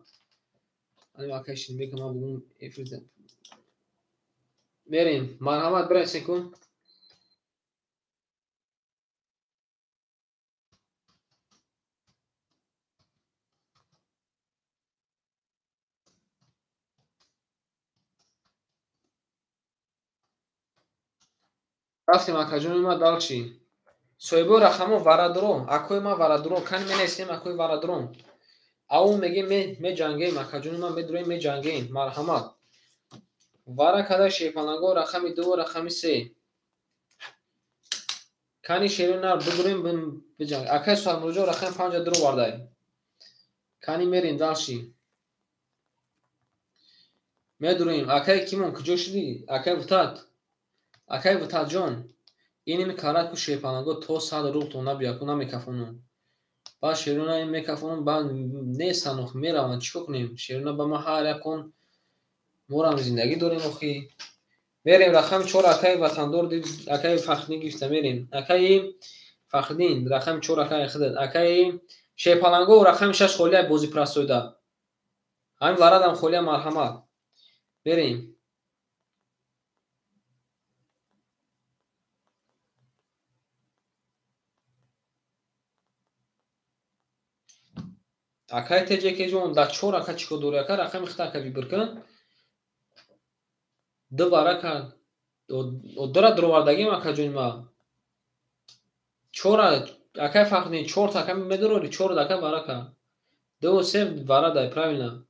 Ани акаи Ширинбек ма бугун эфир мерем. Марҳамат бирасен кун. Рафтем акаҷони ма далчи. Соҳибои рақамо варадурон, акои ма варадурон, кани менестем акои варадурон. Ау мегем меҷангем, акаҷони ма медурем меҷангем. Марҳамат. Вара када шерпаланго рақами 2 ва рақами 3. Кани шери нар бидурем биҷанг. Акаи Суалмуроҷон рақами 5 дур овардай. Кани мерем далши. Медурем. Акаи кимон куҷо шудӣ? Акаи Вутат. Акаи Вутатҷон, иними карат ку шерпаланго то 100 рубл то набия ку намекафонам. Баъд шерона ин мекафонам, баъд нестан, охи мераванд, чӣ кор кунем? Шерона ба ма ҳар якон морам зиндагӣ дорем охи. Мерем рақами 4 акаи ватандор, акаи Фахриддин гирифта мерем. Акаи Фахриддин рақами 4 акаи худат. Акаи Шерпаланго рақами 6 холия бози простойда. Ҳамин варадам холия, марҳамат. Мерем. Акаи ТҶК ҷон, дар 4 ака чӣ кор дорӣ? Ака рақами худат ака выбор кун. Ду варака дора дуровардагим акаҷони ма. Чора акаи Фахриддин, чорта ака медурорӣ, чор ака варака. Ду се варадай, правильно.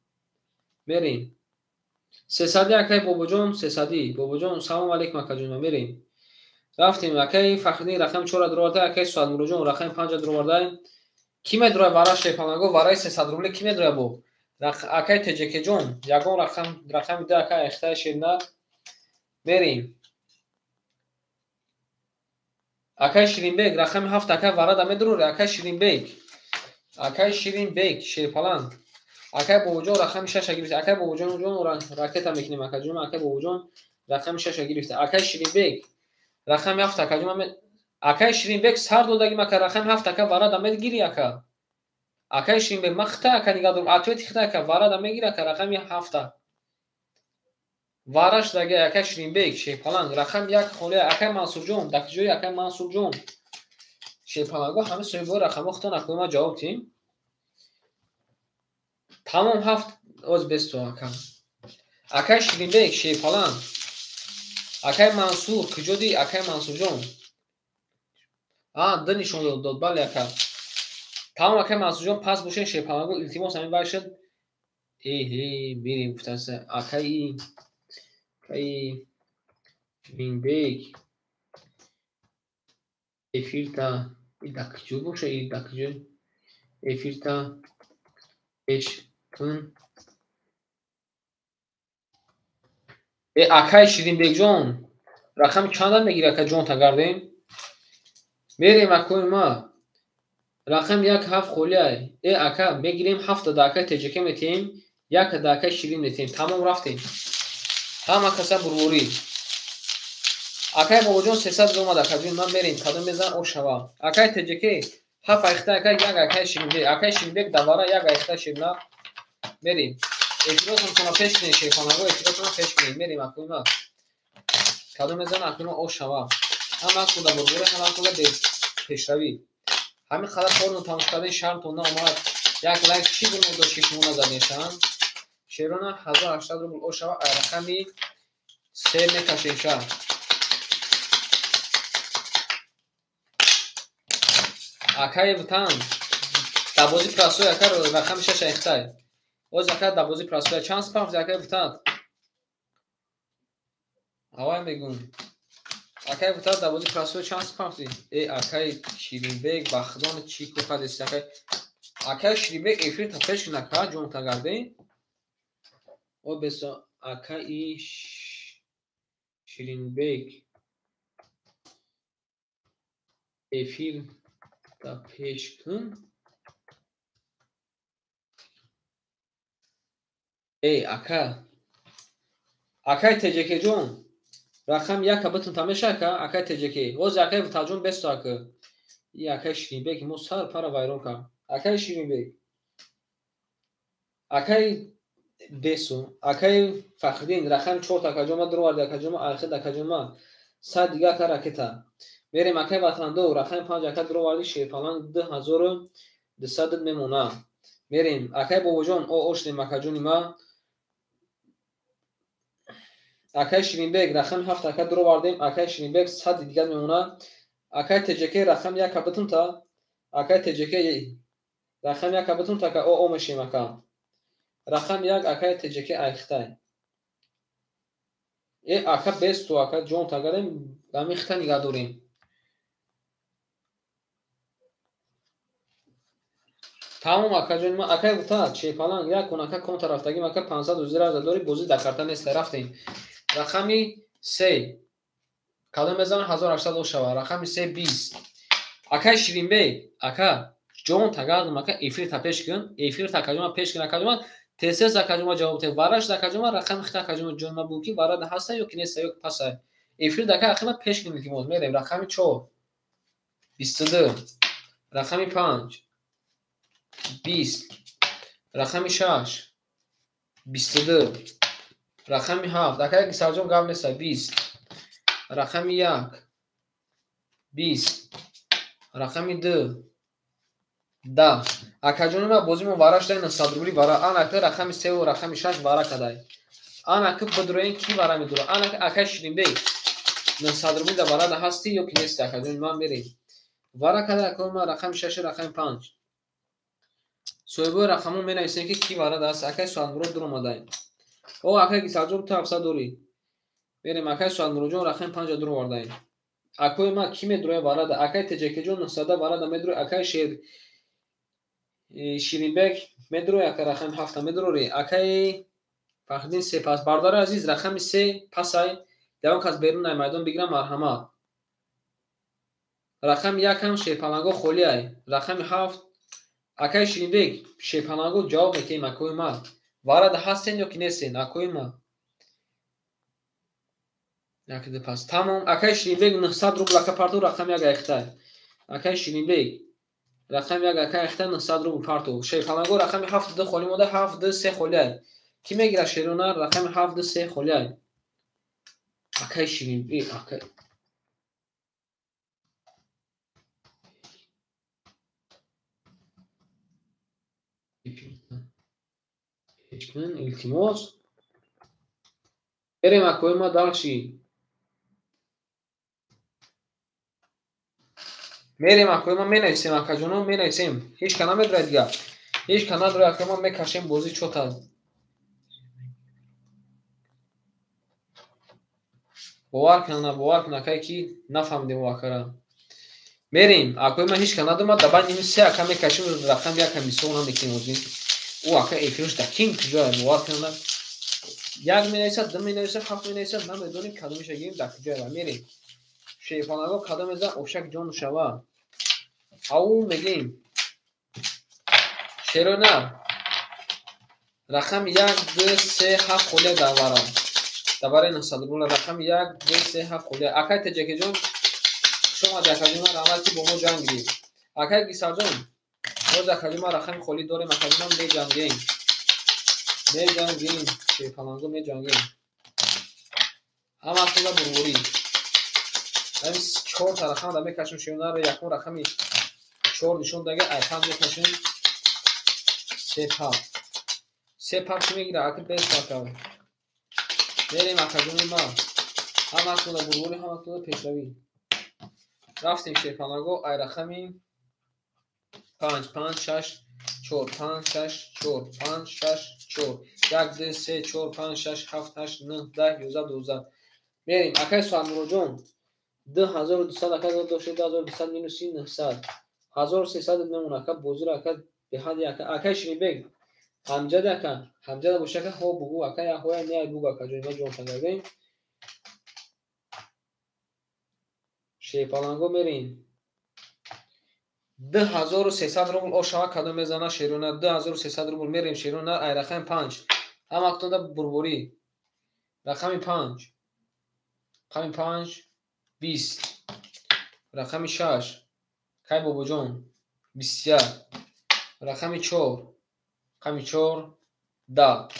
Мерем. Сесади акаи Бобоҷон, сесади. Бобоҷон, салом алейкум акаҷони ма, мерем. Рафтем, акаи Фахриддин рақами 4 дуровардай, акаи Суадмуроҷон рақами 5 дуровардай. Кӣ медурад вара Шерпаланго, вараи 300 рубле кӣ медурад бо? Акаи ТҶК ҷон, ягон рақам, рақами 2 акаи Ахтаи Шернар. Мерем. Акаи Ширинбек, рақами 7 акаи варада медурорӣ, акаи Ширинбек. Акаи Ширинбек, Шерпаланг. Акаи Бобоҷон рақами 6 гирифта. Акаи Бобоҷон ҷон ракета мекунем акаҷон, акаи Бобоҷон рақами 6 гирифта. Акаи Ширинбек, рақами 7 акаҷон, акаи Ширинбек сар додагим ака, рақами 7 ака варада мегирӣ ака. Акаи Ширинбек, ман хита ака нигаҳ дорам, ответи хита ака, варада мегирӣ ака, рақами 7. Вара шудаги акаи Ширинбек, Шерпаланг, рақами 1 холия, акаи Мансурҷон, дар ҷои акаи Мансурҷон. Шерпаланго ҳама соҳибои рақамҳо худтон акои ма ҷавоб тиҳем. Тамом ҳафт оз бесто ака. Акаи Ширинбек, Шерпаланг. Акаи Мансур, куҷо ди акаи Мансурҷон? А, ду нишон дод, бале ака. Тамом акаи Мансурҷон, пас бошед Шерпаланго, илтимос ҳамин вай шуд. Эҳе, мерем гуфтаста. Акаи Ширинбек эфирта и дар куҷо боша, и дар куҷо эфирта пеш кун. Э, акаи Ширинбекҷон, рақами чанда мегирӣ ака ҷонта гардем? Мерем акои ма. Рақами 1 7 холиай. Э, ака, мегирем ҳафта да акаи ТҶК метиҳем, як да акаи Ширин метиҳем. Тамом рафтем. Ҳама каса бурворӣ. Акаи Бобоҷон 300 омад акаҷон, ман мерем, кадом мезан о шава. Акаи ТҶК ҳафт айхта ака, як акаи Ширинбек. Акаи Ширинбек давара, як айхта Ширина. Мерем. Эфиротонтонро пеш кунед, шерхонаго, эфиротонро пеш кунед. Мерем акои ма. Кадом мезан акои ма о шава. Ҳама куда бурворӣ, ҳама куда пешравӣ. Ҳамин қадар порно тамошо кардем, шармтон наомад. Як лайк чӣ гуноҳ дошт, ки шумо назадем шаҳн? Шерона 1800 рубл о шава, ай рақами 3 мекашем ша. Акаи Вутан, дар бози простой ака рақами 6 айхтай. Оз ака дар бози простой чанд спафт акаи Вутан? Авай мегум. Акаи Вутан дар бози простой чанд спафти? Э, акаи Ширинбек, ба худо чӣ кор кардеси акаи? Акаи Ширинбек эфир та пеш кун ака, ҷонта гардем. О бесо акаи Ширинбек эфир та пеш кун. Эй, ака. Акаи ТҶК ҷон, рақами 1 битун та меша ака, акаи ТҶК. Оз акаи Вутаҷон бесто ака. И акаи Ширинбек мо сар пара вайрон кард. Акаи Ширинбек. Акаи бесо, акаи Фахриддин рақами 4 акаҷон ма дуроварди акаҷон ма, айхид акаҷон ма. Сад дига ака ракета. Мерем акаи Ватандор, рақами 5 ака дуроварди Шерпаланг 2200 мемона. Мерем акаи Бобоҷон, о ошдем акаҷони ма. Акаи Ширинбек рақами 7 ака дуровардем, акаи Ширинбек сади дигар мемона. Акаи ТҶК рақами 1 битун та. Акаи ТҶК рақами 1 битун та ака, о о мешем ака. Рақами 1 акаи ТҶК айхтай. Э, ака бесту ака ҷон тагарем, ҳамин хита нигаҳ дорем. Тамом акаҷони ма, акаи Вута, Шерпаланг, як кун ака конта рафтагим ака 500 узира дори бозӣ дар карта нест, рафтем. Рақами 3 кадом мезанад 1800 о шава. Рақами 3 20. Акаи Ширинбек, ака Ҷон тагардум ака, эфир та пеш кун, эфир та акаҷон пеш кун акаҷон, тез акаҷон ҷавоб те. Вараш акаҷон рақами хита акаҷон ҷон ма бу ки варада ҳаста ё ки неста ё ки паса. Эфир дака акаҷон пеш кун илтимос. Мерем рақами 4 22, рақами 5 20, рақами 6 22, рақами 7 ака Гисарҷон гап неста 20, рақами 1 20, рақами 2 10. Акаҷони ма бозимо вара шудай 900 рубли вара. Анака рақами 3 ва рақами 6 вара кадай. Анака бидроен ки вара медура. Анака акай Ширинбек 900 рубли да варада ҳастӣ ё ки нести акаҷони ман мерем. Вара кадай акаи ма рақами 6 рақами 5. Соҳибои рақамон менависем ки ки варада аст. Акай Суҳанмурод дуромадай. О акай Гисарҷон ту 700 дорӣ. Мерем акай Суҳанмуродҷон рақами 5 дуровардаем. Акои ма ки медуроя варада? Акай Теҷакеҷон 900 варада медуроя. Акай Ширинбек медуроя, ака рақами 7 медурорӣ. Акай Фахриддин 3 пас. Бародари азиз рақами 3 пасай. Ягон кас берун ай майдон бигирам марҳамат. Рақами 1 ҳам Шерпаланго холиай. Рақами 7 акай Ширинбек Шерпаланго ҷавоб метиҳем акои ма. Варада ҳастен ё ки нестен акои ма? Як ду пас. Тамом. Акай Ширинбек 900 рубл ака парту рақами 1 айхтай. Акай Ширинбек рақами 1 акай айхтай 900 рубл парту. Шерпаланго рақами 7 2 холӣ монда 7 2 3 холиай. Ки мегирад Шерона рақами 7 2 3 холиай. Акай Ширинбек акай илтимос. Берем акои ма дальше. Мерем акои ма менависем акаҷоно менависем. Ҳеҷ ка намедурад дига. Ҳеҷ ка надурад акои ма мекашем бозӣ чота. Бовар кун на бовар кун акай ки нафаҳмидем акара. Мерем акои ма ҳеҷ ка надомад да баъд ними се ака мекашем рақам як мисол намекунем озин. Ӯ ака эфирш да ким куҷоя бовар кун на. Як менависад, ду менависад, ҳафт менависад, намедонем кадомиша гирем дар куҷоя. Мерем. Шерпаланго кадом меза ошак ҷон шава. Ау мегем. Шерона рақами 1 2 3 7 холия дар вара. Дар вараи 900 рубл рақами 1 2 3 7 холия. Акай Теҷакеҷон хуш омадӣ акаҷон, раҳмат ки бо мо ҷанг гирифт. Акай Гисарҷон боз акаҷон ма рақами холӣ дорем акаҷон меҷангем. Меҷангем Шерпаланго меҷангем. Ҳамаатонда бурворӣ. Ҳамин 4 та рақам да мекашем Шерона якум рақами 4 нишон дага ай 5 мекашем 3 пап. 3 пап ки мегирад ака бес пака. Мерем акаҷони ма. Ҳамаатонда бурворӣ, ҳамаатонда пешравӣ. Рафтем Шерпаланго ай рақами 5 5 6 4 5 6 4 5 6 4 1 2 3 4 5 6 7 8 9 10 11 12. Мерем акай Суҳанмуродҷон 2200 ака дошт 2200 минус 900 1300 мемон ака бозиро ака беҳад ака. Акай Ширинбек ҳамҷад ака ҳамҷад боша ака ҳо бугу ака я ҳоя не бугу ака ҷони ма ҷон шагардем. Шерпаланго мерем. 2300 рубл ошава кадом мезана Шерона 2300 рубл мерем Шерона ай рақами 5. Ҳамактонда бурборӣ. Рақами 5. Рақами 5 20. Рақами 6 кай бобоҷон 21. Рақами 4. Рақами 4 10.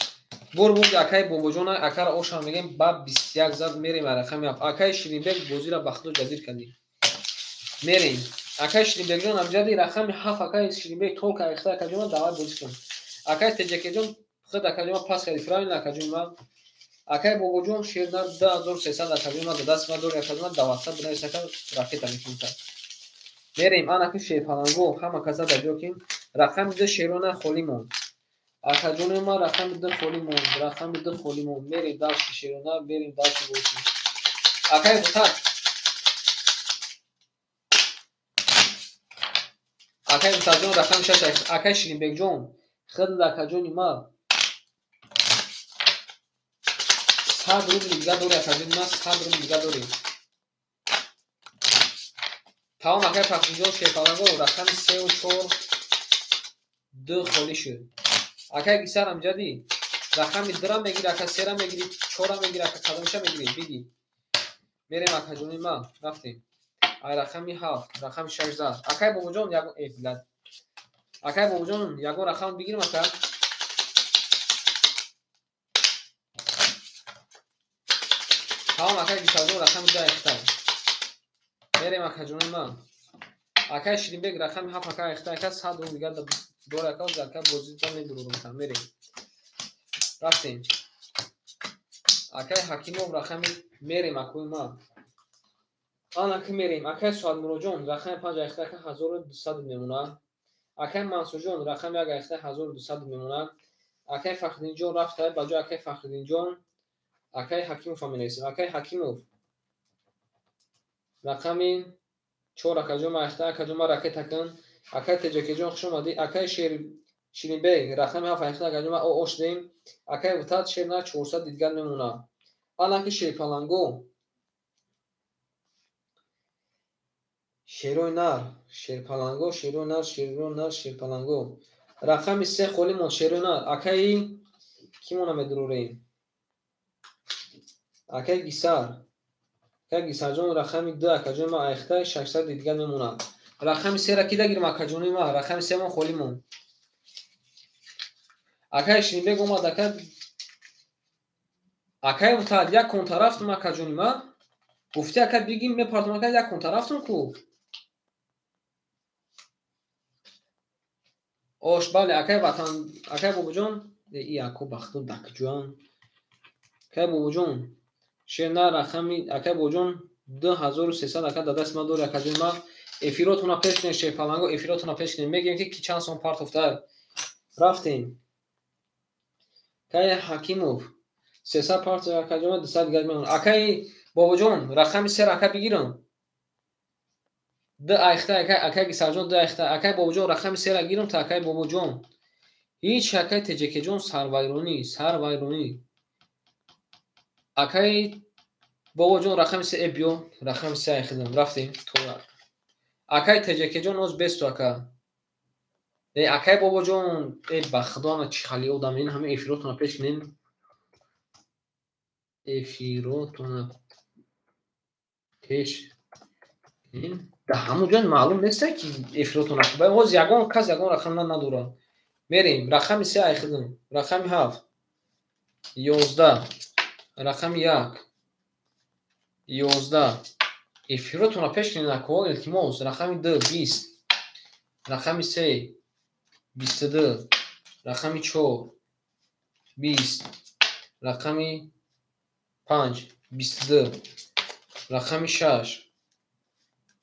Бур акай бобоҷон акара ошава мегем ба 21 зад мерем ай рақами 7. Акай Ширинбек бозиро ба худо ҷазир кардем. Мерем. Акай Ширинбекҷон амҷади рақами 7 акай Ширинбек толка айхта акаҷон давай бозӣ кун. Акай Теҷакеҷон худ акаҷон пас карди правильно акаҷон ма. Акай бобоҷон Шернар 2300 акаҷон ма даст ма дори акаҷон да WhatsApp бинавис ака ракета мекунта. Мерем анаки Шерпаланго ҳама каса дар ҷо ким рақами 2 Шерона холӣ монд. Акаҷони ма рақами 2 холӣ монд, рақами 2 холӣ монд. Мерем дальше Шерона, мерем дальше бозӣ. Акай Бутак акай Бутакҷон рақами 6 акай Ширинбекҷон худ акаҷони ма 100 рубл дига дори акаҷони ма 100 рубл дига дори. Тамом акай Фахриҷон Шерпаланго рақами 3 ва 4 2 холӣ шуд. Акай Гисар амҷадӣ рақами 2-ра мегири, ака 3-ра мегири, 4-ра мегири, ака кадомша мегири? Биги. Мерем акаҷони ман, рафтем. Ай рақами 7, рақами 6 зад. Акай Бобоҷон ягон билад. Акай Бобоҷон ягон рақам бигирем ака? Тамом акай Гисарҷон рақами 2 айхта. Мерем акаҷони ман. Акай Ширинбек рақами 7 ака айхта, ака 100 рубл дигар дора ака, ака бозида медурам. Мерем. Рафтем. Акай Ҳакимов рақами мерем акои ман. Анаки мерем. Акай Суадмуроҷон рақами 5 айхта ака 1200 мемонад. Акай Мансурҷон рақами 1 айхта 1200 мемонад. Акай Фахриддинҷон рафта ба ҷои акай Фахриддинҷон акай Ҳакимов менависем. Акай Ҳакимов рақами 4 акаҷон айхта, акаҷон ма ракета кун. Акай Теҷакеҷон хуш омадӣ. Акай Ширинбек рақами 7 айхта, акаҷон ма ош дем. Акай Вутат шер на 400 дидгар мемонад. Анаки Шерпаланго шерои нар, Шерпаланго, шерои нар, шерои нар, Шерпаланго. Рақами 3 холӣ монд, шерои нар. Акаи кимона медурорем? Акай Гисар. Акай Гисарҷон рақами 2 акаҷони ма айхта 600 дидгар мемонад. Рақами 3-ра ки дагирем акаҷони ма? Рақами 3 мон холӣ монд. Акай Ширинбек омад, ака акай Вутад як конта рафтум акаҷони ма. Гуфти ака бигим мепартум ака як конта рафтум ку. Ош бале акай Ватан, акай Бобоҷон, и ако бахту дакҷуан. Акай Бобоҷон шер на рақами акай Бобоҷон 2300 ака дар дасти ман дори акаҷони ма. Эфиротона пеш кунед Шерпаланго, эфиротона пеш кунед. Мегӯем ки чанд сом партофта. Рафтем. Акай Ҳакимов 300 партофта акаҷони ма 200 дигар мемонад. Акай Бобоҷон рақами 3 ака бигирам. 2 айхта акай, акай Гисарҷон 2 айхта. Акай Бобоҷон рақами 3-ра гирам та акай Бобоҷон. Ҳеч акай Теҷакеҷон сарвайронӣ, сарвайронӣ. Акай Бобоҷон рақами 3 биё, рақами 3 айхидам. Рафтем. Акай Теҷакеҷон оз бесту ака. Акай Бобоҷон, ба худо ана чӣ хали одам, ин ҳама эфиротона пеш кунем. Эфиротона пеш кунем. Да ҳамон ҷой маълум нест ки эфиротона. Боз ягон кас ягон рақам надорад. Мерем, рақами 3 айхидам, рақами 7, 11, рақами 1, 11. Эфиротона пеш кунед ако, илтимос. Рақами 2, 20, рақами 3, 22, рақами 4, 20, рақами 5, 22, рақами 6,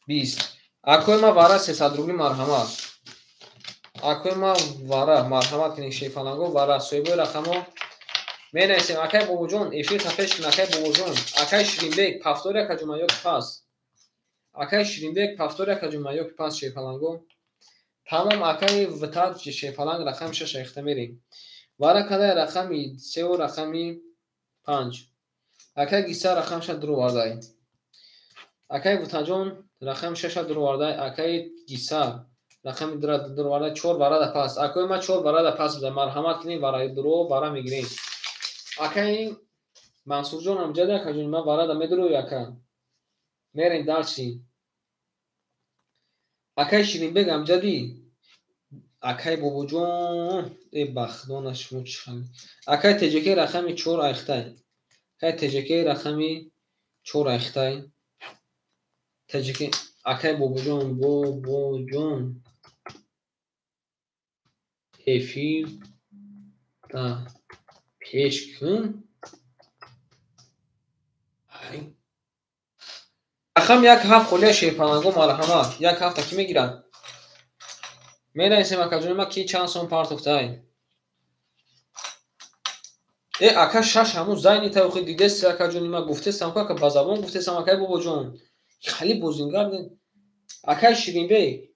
20. Акои ма вара 300 рубли марҳамат. Акои ма вара марҳамат кунед Шерпаланго, вара соҳибои рақамҳо менависем. Акай Бобоҷон эфирта пеш кун, акай Бобоҷон. Акай Ширинбек пафтори акаҷон ё пас. Акай Ширинбек пафтори акаҷон ё пас Шерпаланго. Тамом акай Витат Шерпаланг рақами 6 айхта мерем. Вара кадай рақами 3 ва рақами 5. Акай Гисар рақами 6 дуровардай. Акай Витаҷон рақами 6 дуровардай. Акай Гисар рақами 2 дуровардай. 4 варада пас. Акои ма 4 варада пас буда. Марҳамат кунед, вараи дуро вара мегирем. Акай Мансурҷон амҷади акаҷони ма варада медурои ака. Мерем дарчи. Акай Ширинбек амҷади. Акай Бобоҷон, ба худо на шумо чӣ хали. Акай Теҷаке рақами 4 айхтай. Акай Теҷаке рақами 4 айхтай. Теҷаке акай Бобоҷон, Бобоҷон эфир та пеш кун. Рақами 1 7 холия Шерпаланго марҳамат. 1 7 ки мегирад? Менависем акаҷони ма ки чанд сом партофтай. Ака 6 ҳамун зайни тавхи дидест акаҷони ма гуфтестам ку ака ба забон гуфтестам акай Бобоҷон. Хали бозингар. Акай Ширинбек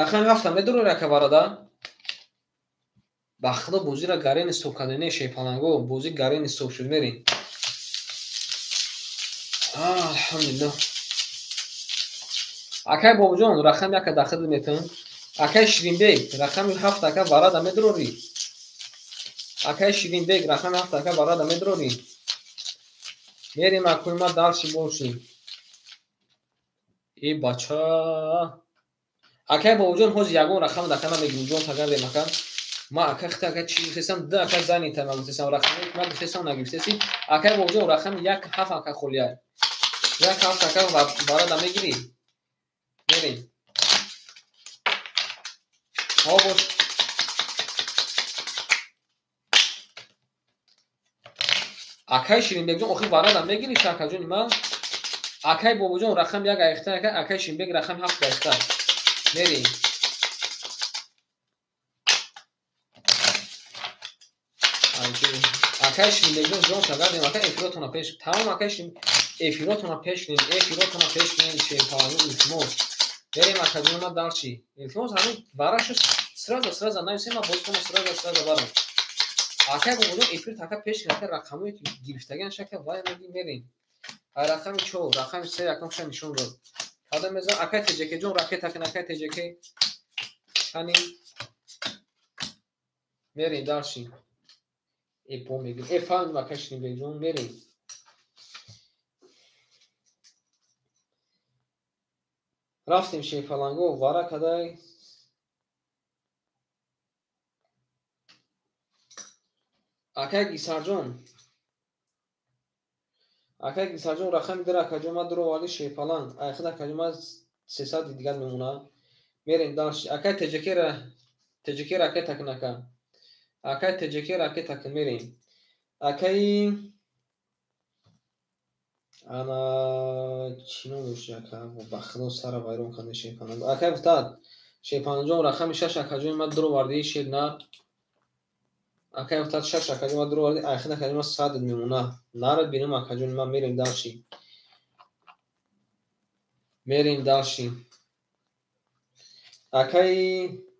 рақами 7 медурори ака варада? Ба худо бозиро гарен ҳисоб кардем, Шерпаланго бози гарен ҳисоб шуд. Мерем. Алҳамдулиллоҳ. Акай Бобоҷон рақами 1 дахил метавон. Акай Ширинбек, рақами 7 ака варада медрорӣ. Акай Ширинбек, рақами 7 ака варада медрорӣ. Мерим акои ма дальше больше. Э бача. Акай бобоҷон ҳозир ягон рақам дака намегирим, ҷон тагардем ака. Ма ака хита ака чӣ гуфтесам, ду ака занитам ма гуфтесам, рақами ма гуфтесам нагирифтеси. Акай бобоҷон рақами 1 7 ака холия. 1 7 ака варада мегирӣ. Мерим. Ҳо бош. Акай Ширинбекҷон охир варада мегирӣ шакаҷони ман? Акай бобоҷон рақам 1 айхта ака, акай Ширинбек рақами 7 айхта. Мерим. Акай Ширинбекҷон ҷон шагардем, ака эфиротона пеш. Тамом акай Ширин эфиротона пеш кунем, эфиротона пеш кунем, шерпаланги илтимос. Мерем акаҷони ман дальше. Илтимос ҳамин варашу сразу сразу нависем, ман бозитона сразу сразу барам. Акай бобоҷон эфир така пеш кунем, ака рақамое ки гирифтагиан шака вай меги мерем. Ай рақами 4, рақами 3 якам ша нишон дод. Кадом мезан? Акай ТЖК ҷон ракета кун, акай ТЖК. Кани мерем дальше. Э бо мегирем. Э фаҳмидем акай Ширинбекҷон, мерем. Рафтем шерпаланго, вара кадай. Акай Гисарҷон. Акай Гисарҷон рақами 2 акаҷон ма дуроварди шерпаланг. Айхид акаҷон ма 300 дигар мемона. Мерем дальше. Акай ТЖК ракета кун ака. Акай ТЖК ракета кун мерем. Акай ана чӣ ном дошт ака? Ба худо сара вайрон карда шерпаланг. Акай гуфтад шерпалангҷон рақами 6 акаҷони ма дуроварди шернар. Акай гуфтад 6 акаҷони ма дуроварди, айхид акаҷони ма 100 мемона. Нарад бинам акаҷони ма, мерем дальше. Мерем дальше. Акай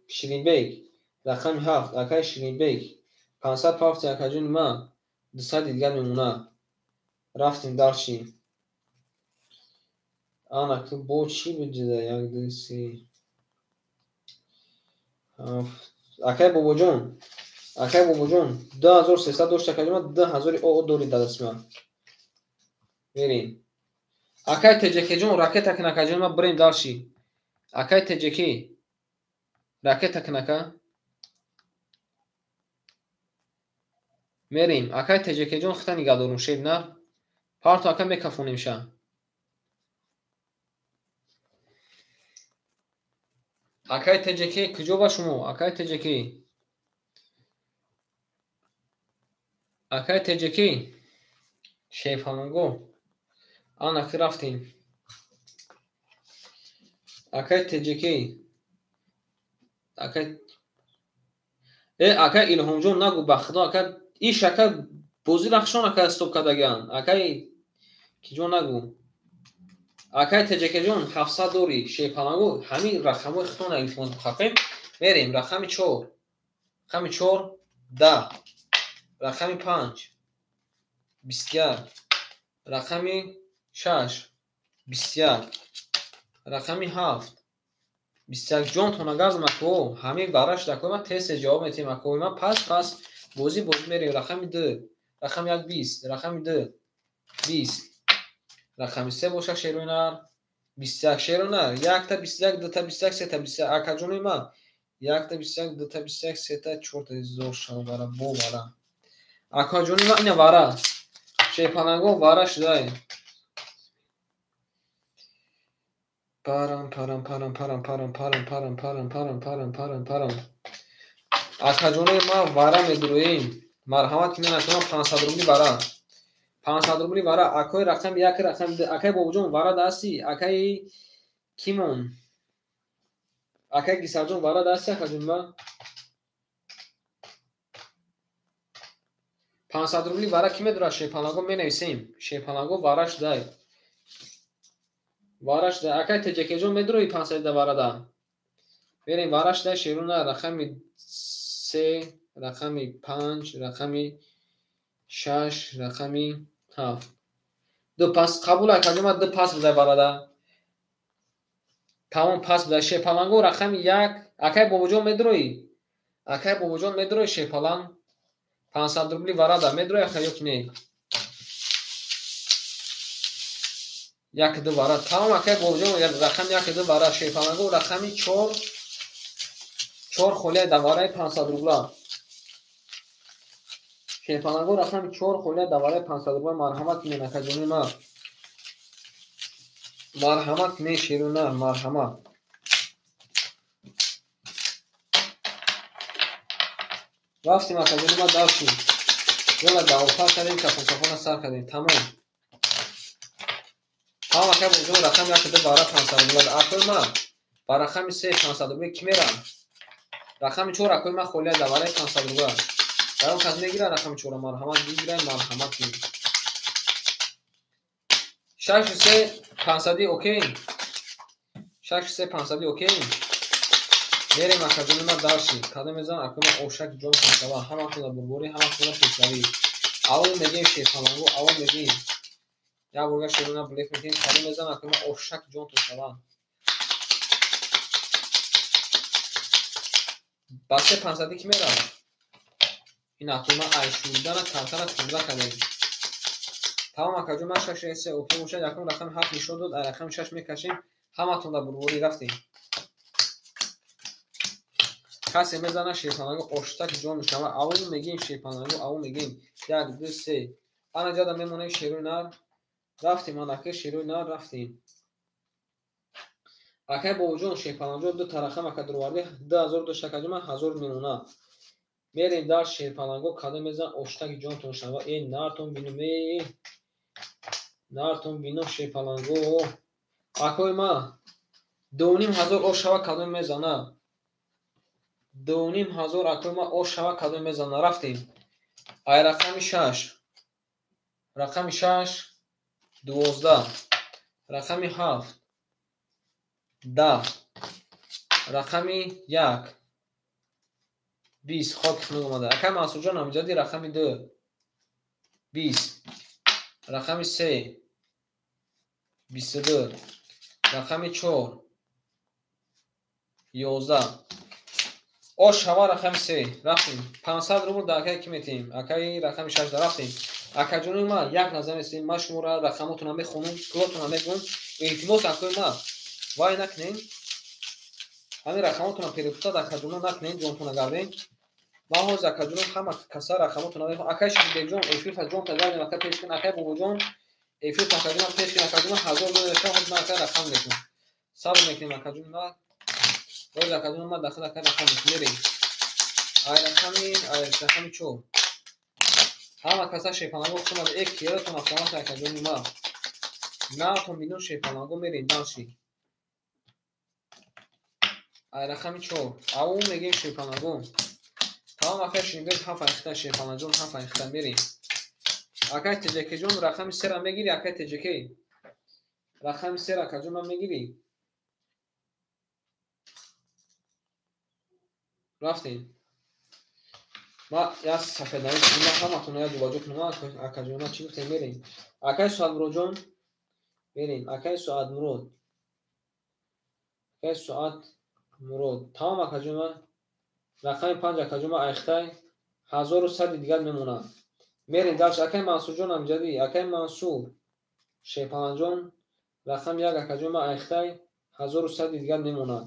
Ширинбек рақами 7, акай Ширинбек 500 пафти акаҷони ма 200 дигар мемона. Рафтем дальше. Ана ки бо чӣ буд 1 2 3 7. Акай бобоҷон, акай бобоҷон 2300 дошт акаҷон ма 2000 о дори дадасти ман. Мерем. Акай ТЖК ҷон ракета кун акаҷон ма бирем дальше. Акай ТЖК ракета кун ака. Мерем. Акай ТЖК ҷон хита нигаҳ дорум шер на. Парто ака мекафонем ша. Акай ТЖК куҷо ба шумо? Акай ТЖК. Акай ТЖК. Шерпаланго. Ана ки рафтем. Акай ТЖК. Акай акай Илҳомҷон нагу ба худо ака иш ака бозӣ рахшон ака стоп кардагиан. Акай киҷо нагу. Акай ТЖК ҷон 700 дори шерпаланго ҳамин рақамҳои худтон илтимос бихапем. Мерем рақами 4. Рақами 4 10. Рақами 5 21. Рақами 6 21. Рақами 7 21. Ҷонтона газм ако ҳамин бараш дакои ман тез тез ҷавоб метиҳем акои ман пас пас бозӣ бозӣ мерем. Рақами 2, рақами 1 20, рақами 2 20. Рақами 3 боша шерӯнар 21 шерӯнар 1 та 21 2 та 21 3 та 21 акаҷони ман 1 та 21 2 та 21 3 та 4 та зор шава вара бо вара. Акаҷони ман ина вара. Шерпаланго вара шудай. Парам парам парам парам парам парам парам парам парам парам парам парам. Акаҷони ман вара медуроем. Марҳамат кунед акаҷон 500 рубли вара. 500 рубли вара. Акои рақами 1 рақами 2. Акай бобоҷон вара дасти. Акай кимон. Акай Гисарҷон вара дасти акаҷон ман. 500 рубли вара ки медурад шерпаланго менависем. Шерпаланго вара шудай. Вара шудай. Акай ТЖК ҷон медурои 500 да вара да. Мерем вара шудай шеруна рақами 3, рақами 5, рақами 6, рақами 7. Ду пас қабул акаҷон ма ду пас будай варада. Тамом пас будай. Шерпаланго рақами 1, Акай Бобоҷон медроӣ? Акай Бобоҷон медроӣ шерпаланг? 500 рубли варада медроӣ ака ё ки не? Як ду вара. Тамом акай Бобоҷон рақами як ду вара шерпалангу рақами 4 4 холия да вараи 500 рубла. Шерпалангу рақами 4 холия да вараи 500 рубла. Марҳамат кунед акаҷони ман. Марҳамат кунед шеру нар, марҳамат. Рафтем акаҷони ман дарши. Ёла давотар кардем, кафон-кафона сар кардем. Тамом. Тамом акай Бобоҷон рақами як ду вара 500 рубла. Акои ман ба рақами 3 500 рубла ки мерам? Рақами 4 акои ман холия да вараи 500 рубла. Дар он кас мегирад рақами 4 марҳамат бигирад, марҳамат кунед. 6 3 500 окей. 6 3 500 окей. Мерем акаҷони ман дарши. Кадом мезанам акои ман ошак ҷон шава. Ҳаматона бурборӣ, ҳаматона пешравӣ. Аввал мегем шерпалангу, аввал мегем. Як борга шерона блеф мекунем. Кадом мезанам акои ман ошак ҷон то шава. Ба 3 500 ки меравад? Ин акои ман айшурдана картана хурда кардем. Тамом акаҷон ман 6 3 окей бошад. Якум рақами 7 нишон дод, рақами 6 мекашем. Ҳаматон дар бурборӣ рафтем. Касе мезана шерпалангу оштак ҷон мешава. Аввал мегем шерпалангу, аввал мегем 1 2 3. Ана ҷада мемонем шеруи нар. Рафтем анака шеруи нар рафтем. Акай Бобоҷон шерпалангҷон ду тарақам ака дуроварди 2000 дошт акаҷон ман 1000 мемона. Мерем дар шерпалангу кадом мезан оштак ҷонтон шава. Э нартон бинум, э нартон бинум шерпалангу. Акои ман 2500 ош шава кадом мезана? 2500 акои ман ош шава кадом мезана? Рафтем. Ай рақами 6. Рақами 6 12. Рақами 7 10. Рақами 1 20. Хок хунук омада. Акай Мансурҷон Амҷади рақами 2 20. Рақами 3 22. Рақами 4 11. Ош шава рақами 3. Рафтем. 500 рубл дар акай ки метиҳем? Акай рақами 6 да рафтем. Акаҷони ман як назар местем. Ман шуморо рақамотона мехонам, пулотона мегӯям. Илтимос акои ман вай накунем. Ҳамин рақамотона перепутад акаҷоно накунем, ҷонтона гардем. Ман ҳозир акаҷоно ҳама каса рақамотона мехонам. Акай Ширбекҷон эфир ҷонта гардем, ака пеш кун. Акай Бобоҷон эфир акаҷона пеш кун. Акаҷоно 1000 доллар шава, ҳозир ман акай рақам мекунам. Сабр мекунем акаҷони ман. Ҳозир акаҷоно ман дахил акай рақам мекунам. Мерем. Ай рақами 4. Ҳама каса шерпалангу хуш омада. Э киёратон автомат акаҷони ман. Натон бинон шерпалангу мерем дарши. Ай рақами 4. Аву мегем шерпалангу. Тамом акай Ширинбек 7 айхта шерпалангҷон 7 айхта мерем. Акай Теҷекеҷон рақами 3-ра мегирӣ акай Теҷеке? Рақами 3 акаҷон ман мегирӣ? Рафтем. Ма як сафеднавис кунам, ҳаматонро як ҷубаҷо кунам. Акаҷон ман чӣ гуфтем? Мерем. Акай Суатмуродҷон мерем. Акай Суатмурод. Акай Суатмурод. Тамом акаҷон ман рақами 5 акаҷон ман айхтай 1100 дигар мемонад. Мерем дарш. Акай Мансурҷон Амҷадӣ, акай Мансур Шерпаланҷон рақами 1 акаҷон ман айхтай 1100 дигар мемонад.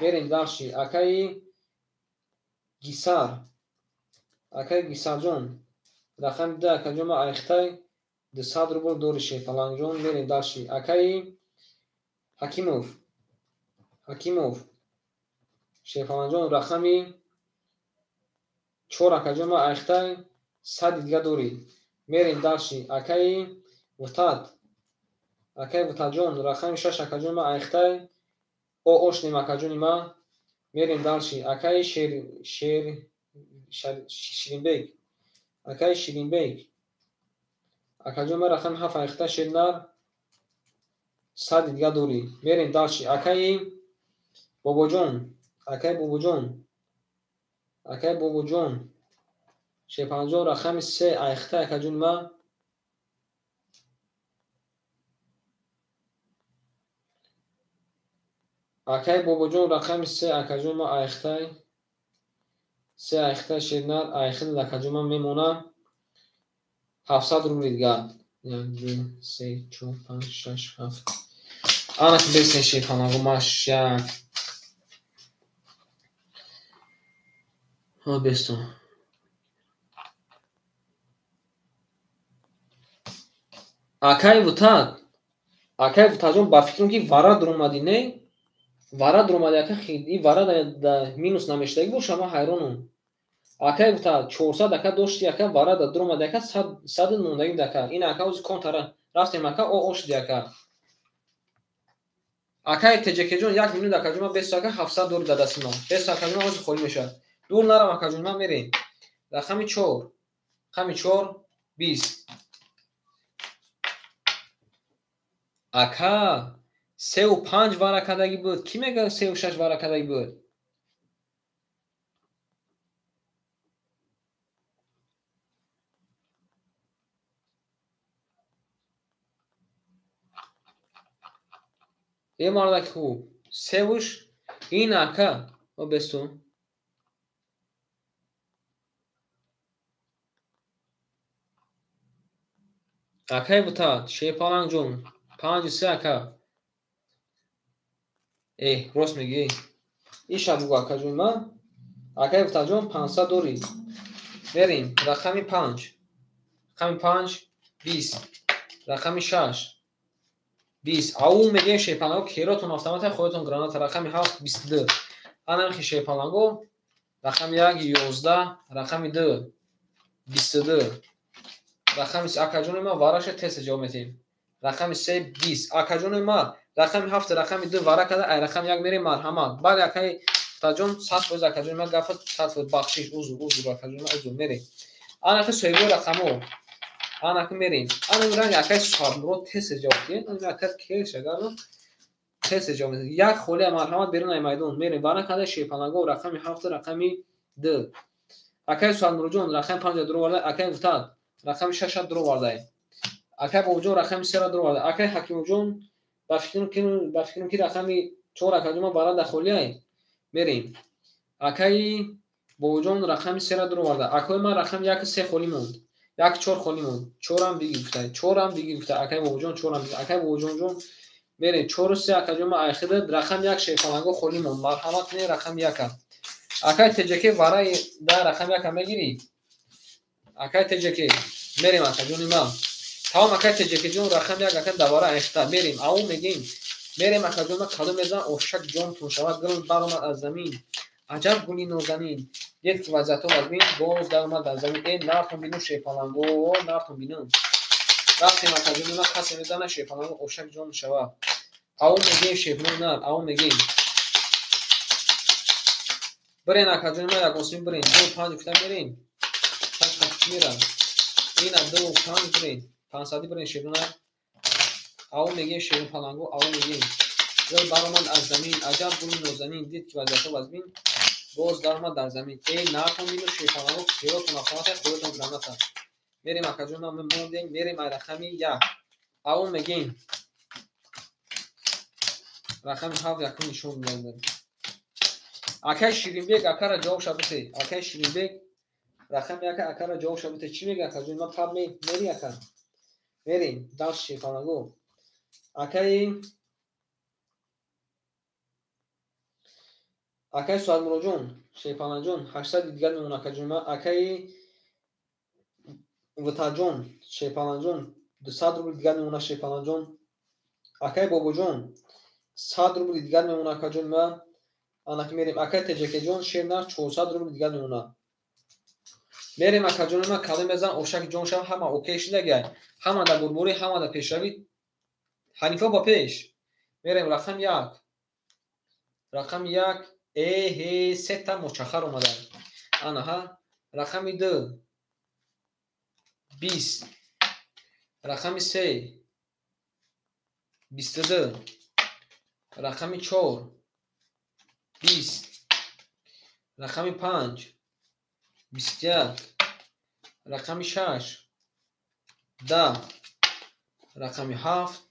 Мерем дарши. Акаи Гисар, акаи Гисарҷон рақами 2 акаҷон ман айхтай 200 рубл дори Шерпаланҷон. Мерем дарши. Акаи Ҳакимов, Ҳакимов Шерпаланҷон рақами 4 акаҷон ман айхтай 100 дигар дорӣ. Мерем дарши. Акаи Вутат, акаи Вутатҷон рақами 6 акаҷон ман айхтай о ошнем акаҷони ман. Мерем дарши. Акаи Ширинбек, акаи Ширинбек акаҷон ман рақами 7 айхта шернар 100 дигар дорӣ. Мерем дарши. Акаи Бобоҷон, акаи Бобоҷон, акаи Бобоҷон Шерпаланҷон рақами 3 айхта акаҷони ман. Акай Бобоҷон рақами се акаҷон ма айхтай. Се айхтай шернар айхил акаҷон ма мемона. 700 рубли дигар. 1, 2, 3, 4, 5, 6, 7. Ана ки бесен шерпаланго маш як. Ҳа бестон. Акай Вутад. Акай Вутадҷон ба фикрам ки вара дуромадӣ, не? Вара дуромадӣ ака, и вара да минус намешудагӣ боша, ман ҳайронам. Акай Вутад 400 ака дошти ака, вара да дуромадӣ ака, 100 мондагӣ ака. Ин ака ози контара рафтем ака, о ошди ака. Акай Теҷекеҷон 1 минут акаҷон ман бесу ака 700 дори да дасти ман. Бесу акаҷон ман ози холӣ мешавад. Дур нарам акаҷон ман мерем. Рақами 4. Рақами 4 20. Ака 3,5 вара кардагӣ буд. Кӣ мегӯяд 3,6 вара кардагӣ буд? Е мардаки хуб. Севуш ин ака. О бесту. Акай Вутад, Шерпалангҷон, 5,3 ака. Рост мегӣ. Иша бугу акаҷон ман. Акай Вутадҷон 500 дорӣ. Мерем. Рақами 5. Рақами 5 20. Рақами 6 20. Ау мегӯем шерпаланго керотон автомата хоятон граната. Рақами 7 22. Анамхи шерпаланго. Рақами 1 11. Рақами 2 22. Рақами акаҷони ман вараша тез ҷавоб медиҳем. Рақами 3 20. Акаҷони ман рақами 7 рақами 2 вара карда, ай рақами 1 мерем марҳамат. Бале акаи Вутадҷон 100% акаҷони ман гапа 100% бахшиш, узр, узр акаҷони ман узр мерем. Анаки соҳибои рақамҳо. Анаки мерем. Ана ранг акаи Суҳабмурод тез ҷавоб диҳем. Ана акаи кеш агар тез ҷавоб медиҳем. Як холия марҳамат берун ай майдон мерем. Вара карда шерпаланго рақами 7 рақами 2. Акаи Суҳабмуродҷон рақами 5 дуроварда, акаи Вутад рақами 6 дуроварда. Акаи Бобоҷон рақами 3 дуроварда. Акаи Ҳакимовҷон ба фикрам ки рақами 4 акаҷон ман вара да холияй мерем. Акаи Бобоҷон рақами 3 дуроварда. Акаи ман рақами 1 3 холӣ монд. 1 4 холӣ монд. 4-ам биги гуфта. 4-ам биги гуфта. Акаи Бобоҷон 4-ам биги. Акаи Бобоҷонҷон мерем. 4 3 акаҷон ман айхида рақами 1 шерпаланго холӣ монд. Марҳамат кунед рақами 1. Акаи Теҷеке вараи да рақами 1 мегирӣ? Акаи Теҷеке мерем акаҷони ман. Тамом акаи Теҷекеҷон рақами 1 ака давара айхта мерем. Ау мегем. Мерем акаҷон ман кадом мезанам ошак ҷонтон шавад гул баромад аз замин. Аҷаб гули нозанин. Дид ки вазъиятҳо вазмин боз даромад аз замин. Э нартон бину шерпаланго, нартон бину. Рафтем акаҷони ман касе мезана шерпаланго ошак ҷон шавад. Ау мегем шерпаланго нар, ау мегем. Бирен акаҷони ман ягон сим бирен. 2 5 гуфта мерем. 5 5 мерам. Ина 2 5 бирен. 500 бирен шерпаланго. Ау мегем шерпаланго, ау мегем. Гул баромад аз замин, аҷаб гули нозанин, дид ки вазъиятҳо вазмин, боз даромад дар замин. Э нартон бину шерпаланго, керотон автомата, хоятон граната. Мерем акаҷон ман мондем, мерем ай рақами 1. Ау мегем. Рақами 7 якум нишон додем. Акаи Ширинбек акара ҷавоб шабите. Акаи Ширинбек рақами 1 акара ҷавоб шабите. Чӣ мега акаҷон? Ман паб мери ака. Мерем дальше шерпаланго. Акаи Суҳабмуродҷон, Шерпаланҷон 800 дигар мемонад акаҷон ман. Акаи Вутадҷон, Шерпаланҷон 200 рубл дигар мемонад Шерпаланҷон. Акаи Бобоҷон 100 рубл дигар мемонад акаҷон ман. Анаки мерем. Акаи Теҷекеҷон шернар 400 рубл дигар мемонад. Мерем акаҷони ман кадом мезан ошак ҷон шав ҳама окей шидагай. Ҳама да бурбурӣ, ҳама да пешравӣ. Ҳанифа ба пеш. Мерем рақами 1. Рақами 1 эҳе сета мочахар омада. Анаҳа рақами 2 20. Рақами 3 22. Рақами 4 20. Рақами 5 21. Рақами 6 10. Рақами 7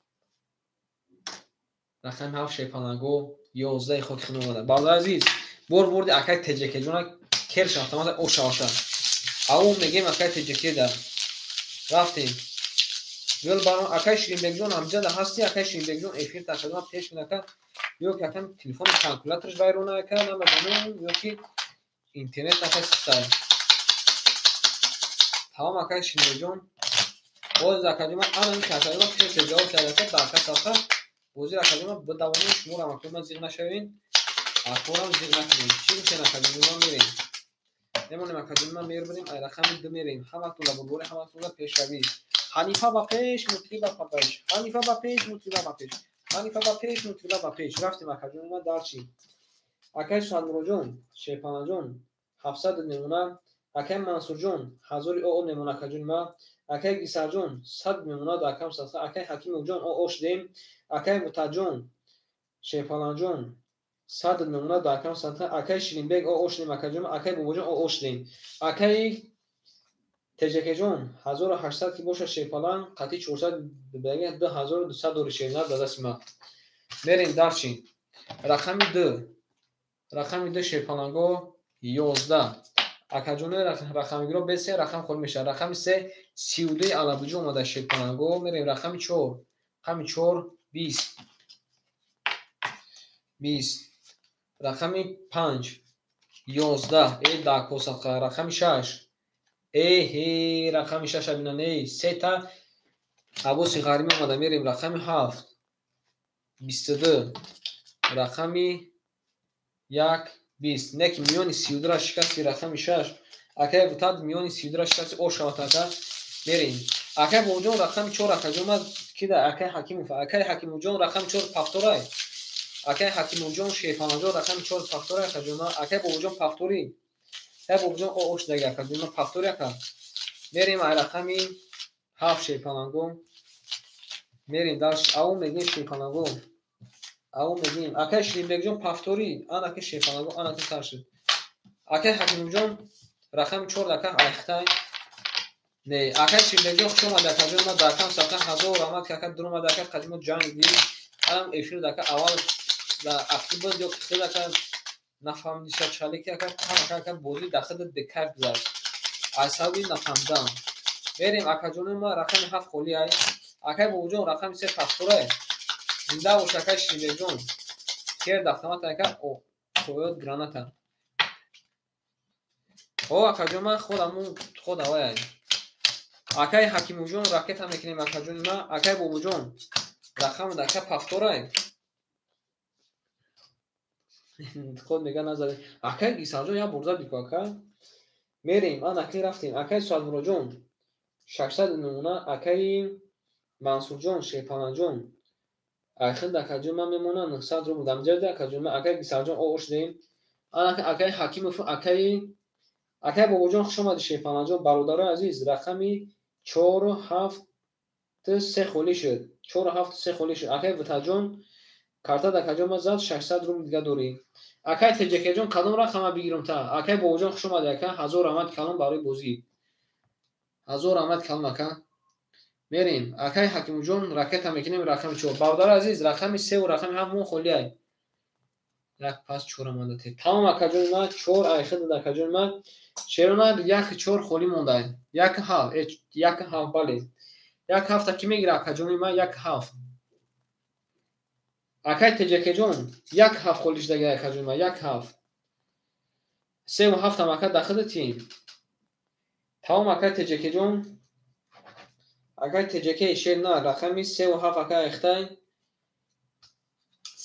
Рақами 7 шерпаланго 11 хоки хун омада. Бародари азиз, бор бурди акай теҷекеҷона керш автомата оша оша. Аву мегем акай теҷекеда. Рафтем. Гул барон акай Ширинбекҷон ҳамҷада ҳасти, акай Ширинбекҷон эфир тақрибан пеш минака, ё ки акам телефони калкуляторш вайрона ака, намедонам, ё ки интернет ака систай. Тамом акай Ширинбекҷон. Боз акаҷома ана ин акаҷома пеш ҷавоб карда ба ака сафа. Бозир акаҷома бидавонем, шуморо акаҷома зиғ нашавем. Акорам зиғ накунем. Чӣ гуфтем акаҷома мерем. Мемонем акаҷома мербирем, ай рақами 2 мерем. Ҳаматонла бурбори, ҳаматонла пешравӣ. Ҳанифа ба пеш, мутриба ба пеш. Ҳанифа ба пеш, мутриба ба пеш. Ҳанифа ба пеш, мутриба ба пеш. Рафтем акаҷома дарчи. Акай Садмуроҷон, Шерпаланҷон, 700 мемона. Акай Мансурҷон, 1000 оо мемона акаҷони ма. Акай Гисарҷон, 100 мемона дар акам саста. Акай Ҳакимовҷон, оо шудем. Акай Мутаҷон, Шерпаланҷон, 100 мемона дар акам саста. Акай Ширинбек, оо шудем акаҷони ма. Акай Бобоҷон, оо шудем. Акай Теҷекеҷон, 1800 ки бошад шерпалан, қатъи 400 бега 2200 дори шернар дар дасти ма. Мерем дарчи. Рақами 2. Рақами 2 шерпаланго 11. Акаҷони рақамгиро бе 3 рақам холӣ мешавад. Рақами 3 32 алабуҷо омада шерпаланго. Мерем рақами 4. Рақами 4 20. 20. Рақами 5 11. Э да косақа. Рақами 6. Эҳе, рақами 6 бинан, эй, сета Аббоси Ғаримӣ омада. Мерем рақами 7 22. Рақами 1 20. Не ки миёни 32-ра шикасти рақами 6. Акай бутад миёни 32-ра шикасти о шавад ака. Мерем. Акай Бобоҷон рақами 4 акаҷон ма кида акай Ҳакимов. Акай Ҳакимовҷон рақами 4 пафторай. Акай Ҳакимовҷон Шерпаланҷон рақами 4 пафторай акаҷон ма. Акай Бобоҷон пафтори. Акай Бобоҷон о шудаги акаҷон ма пафтори ака. Мерем ай рақами 7 шерпаланго. Мерем дарш аву мегем шерпаланго. Аву мегем. Акай Ширинбекҷон пафтори, анаки шерпаланго, анаки сар шуд. Акай Ҳакимовҷон рақами 4 ака айхтай. Не, акай Ширинбекҷон хуш омад акаҷон ма дар кам сақа 1000 раҳмат ки ака дуромад ака қадимо ҷанг дид. Анам эфир ака аввал дар актив буд ё хел ака нафаҳмидиша чале ки ака кам ака ака бозӣ дар худат бекайф гузашт. Аз сабаби нафаҳмидан. Мерем акаҷони ма рақами 7 холӣ ай. Акай Бобоҷон рақами 3 пафторай. Зинда бош акай Ширинбекҷон. Кер дафтамат ака о қоёт граната. О акаҷон ман худаму худ авай ай. Акай Ҳакимовҷон ракета мекунем акаҷони ма. Акай Бобоҷон рақами ака пафторай. Худ мега назаре. Акай Гисарҷон як бор зад бику ака. Мерем, ан акай рафтем. Акай Суадмуроҷон 600 мемона. Акай Мансурҷон Шерпаланҷон айхид акаҷон ман мемона 900 рубл. Дамҷади акаҷон ман акай Гисарҷон о шудем. Ан акай Ҳакимов акай Бобоҷон хуш омадӣ Шерпаланҷон. Бародарои азиз, рақами 4 7 3 холӣ шуд. 4 7 3 холӣ шуд. Акай Витаҷон картад акаҷон ман зад 600 рубл дига дорӣ. Акай Теҷекеҷон кадом рақама бигирам та? Акай Бобоҷон хуш омадӣ ака. 1000 раҳмат калон барои бозӣ. 1000 раҳмат калон ака. Мерем. Акай Ҳакимовҷон ракета мекунем рақами 4. Бародари азиз, рақами 3 ва рақами 7 мон холӣ ай. Як пас 4 монда те. Тамом акаҷони ман 4 ай хид акаҷони ман. Шерона 1 4 холӣ монда ай. 1 7, 1 7 бале. 1 7 ки мегира акаҷони ман 1 7. Акай Теҷекеҷон 1 7 холӣ шудаги акаҷони ман 1 7. 3 ва 7 ҳам ака дахида тим. Тамом акай Теҷекеҷон. Акай Теҷеке шер на рақами 3 ва 7 акай айхтай.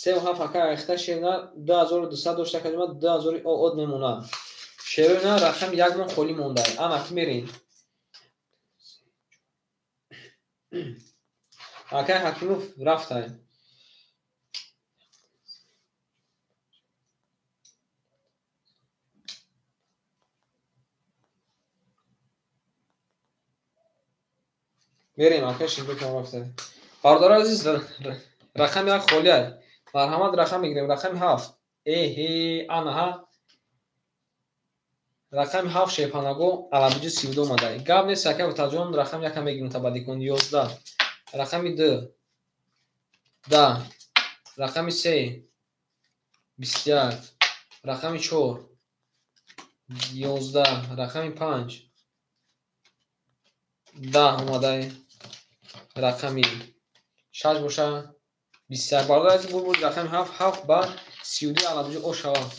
3 ва 7 акай айхтай шер на 2200 дошта акаҷони ман 2000 од мемонад. Шерои на рақами 1 мон холӣ монда. Ана ки мерем. Акай Ҳакимов рафтай. Мерем акай Ширинбекам рафтай. Бародарои азиз, рақами 1 холӣ ай. Марҳамат рақам мегирем. Рақами 7. Эҳе, анаҳа. Рақами 7 шерпанаго алабиҷи 32 омада. Гап нест акай Витаҷон рақами 1 мегирем табадикун 11. Рақами 2 10. Рақами 3 21, рақами 4 11, рақами 5 10 омадай, рақами 6 боша 21. Бародар азиз, буд рақами 7, 7 ба 32 аламҷи о шава.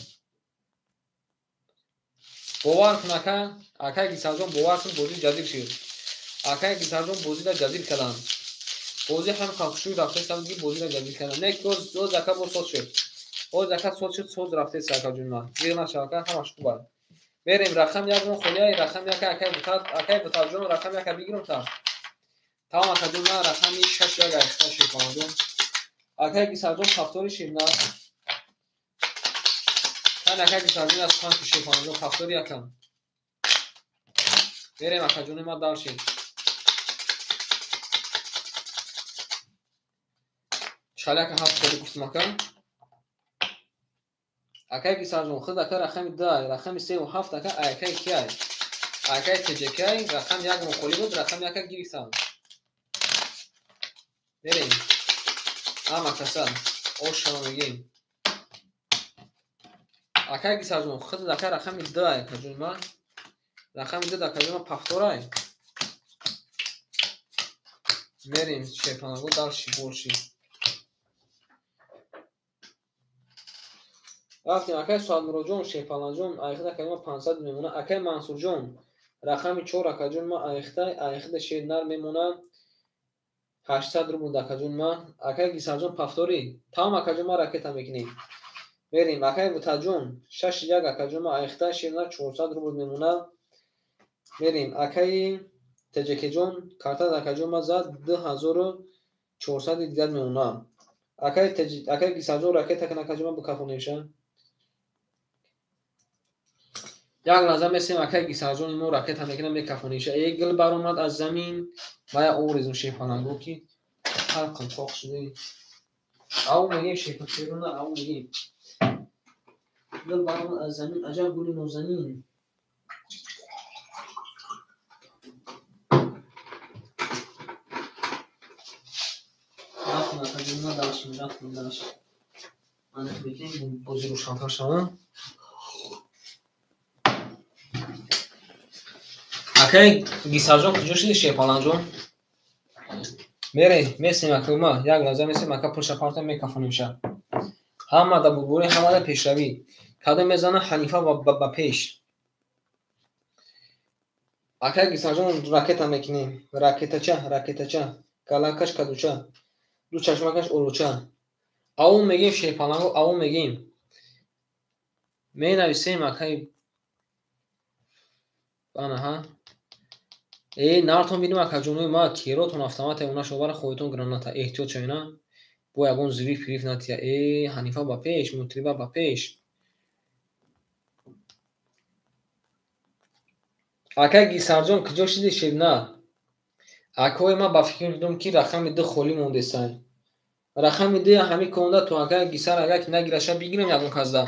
Бовар кун ака, акай Гисарҷон, бовар кун, бозӣ ҷазир шуд. Акай Гисарҷон бозиро ҷазир карданд. Бозӣ ҳам хушрӯй рафтест, ки бозиро ҷазир карданд. Не, боз ака боз соз шуд. Боз ака соз шуд, соз рафтест акаҷон ман. Зиқ нашав ака, ҳамаш хуб аст. Мерем рақам 1 мо холия, рақам 1 акай Бутар, акай Бутарҷон рақам 1 бигирам та. Тамом акаҷон, ман рақами 6 як айхта шефаҷон. Акай Гисарҷон ҳафтори ширна. Ман акай Гисарҷон аз 5 шефаҷон ҳафтори якам. Мерем акаҷони ман дарши. Чаляка 7 холи гуфтам ака. Акай Гисарҷон худ ака рақами 2, рақами 3 ва 7 ака акай киай? Акай ТЖК, рақам 1 мо холи буд, рақам 1 гирифтам. Мерем. Ама каса ошама мегем. Акай Гисарҷон худ ака рақами 2 акаҷони ман. Рақами 2 акаҷони ман пафторай. Мерем шепанагу дарши борши. Рафтем акай Суадмуроджон, Шерпаланҷон, айхта акаҷон ман 500 мемона. Акай Мансурҷон, рақами 4 акаҷон ман айхта, айхта шернар мемона. 800 рубл акаҷон ман. Акай Гисарҷон пафтори. Тамом акаҷон ман ракета мекунем. Мерем акай Бутаҷон, 6 1 акаҷон ман айхта шернар 400 рубл мемона. Мерем акай ТЖКҷон, карта акаҷон ман зад 2400 дигар мемона. Акай Гисарҷон ракета кун акаҷон ман бикафонемша. Як лаҳза месем акай Гисарҷони мо ракета мекунам мекафониша. Э гул баромад аз замин ва я орезм шефаланго ки ҳар қилчоқ шуда. Ав мегем шефашерона, ав мегем. Гул баромад аз замин, аҷаб гули нозанин. Рафтем акаҷон ма даршим, рафтем даршим. Ман мекунем бози рӯшантар шавам. Акай Гисарҷон куҷо шуди Шерпаланҷон? Мере, месем акума, як лаҳза месем ака пулша парта мекафонимша. Ҳамада бурбурӣ, ҳамада пешравӣ. Кадом мезана Ҳанифа ба пеш. Акай Гисарҷон ракета мекунем. Ракетача, ракетача, галакаш кадуча, ду чашмакаш олуча. Аву мегем Шерпаланго, аву мегем. Менависем акай анаҳа. Э, нартон бинем акаҷонои ма, керотон автомата она шобара хоҳитон граната. Эҳтиёт шавена. Бо ягон зириф пириф натия. Э, Ҳанифа ба пеш, мутриба ба пеш. Акай Гисарҷон куҷо шуди ширна? Акои ман ба фикр дидум ки рақами 2 холӣ мондесай. Рақами 2 ҳами конда то акай Гисар агар ки нагираша бигирем ягон казда.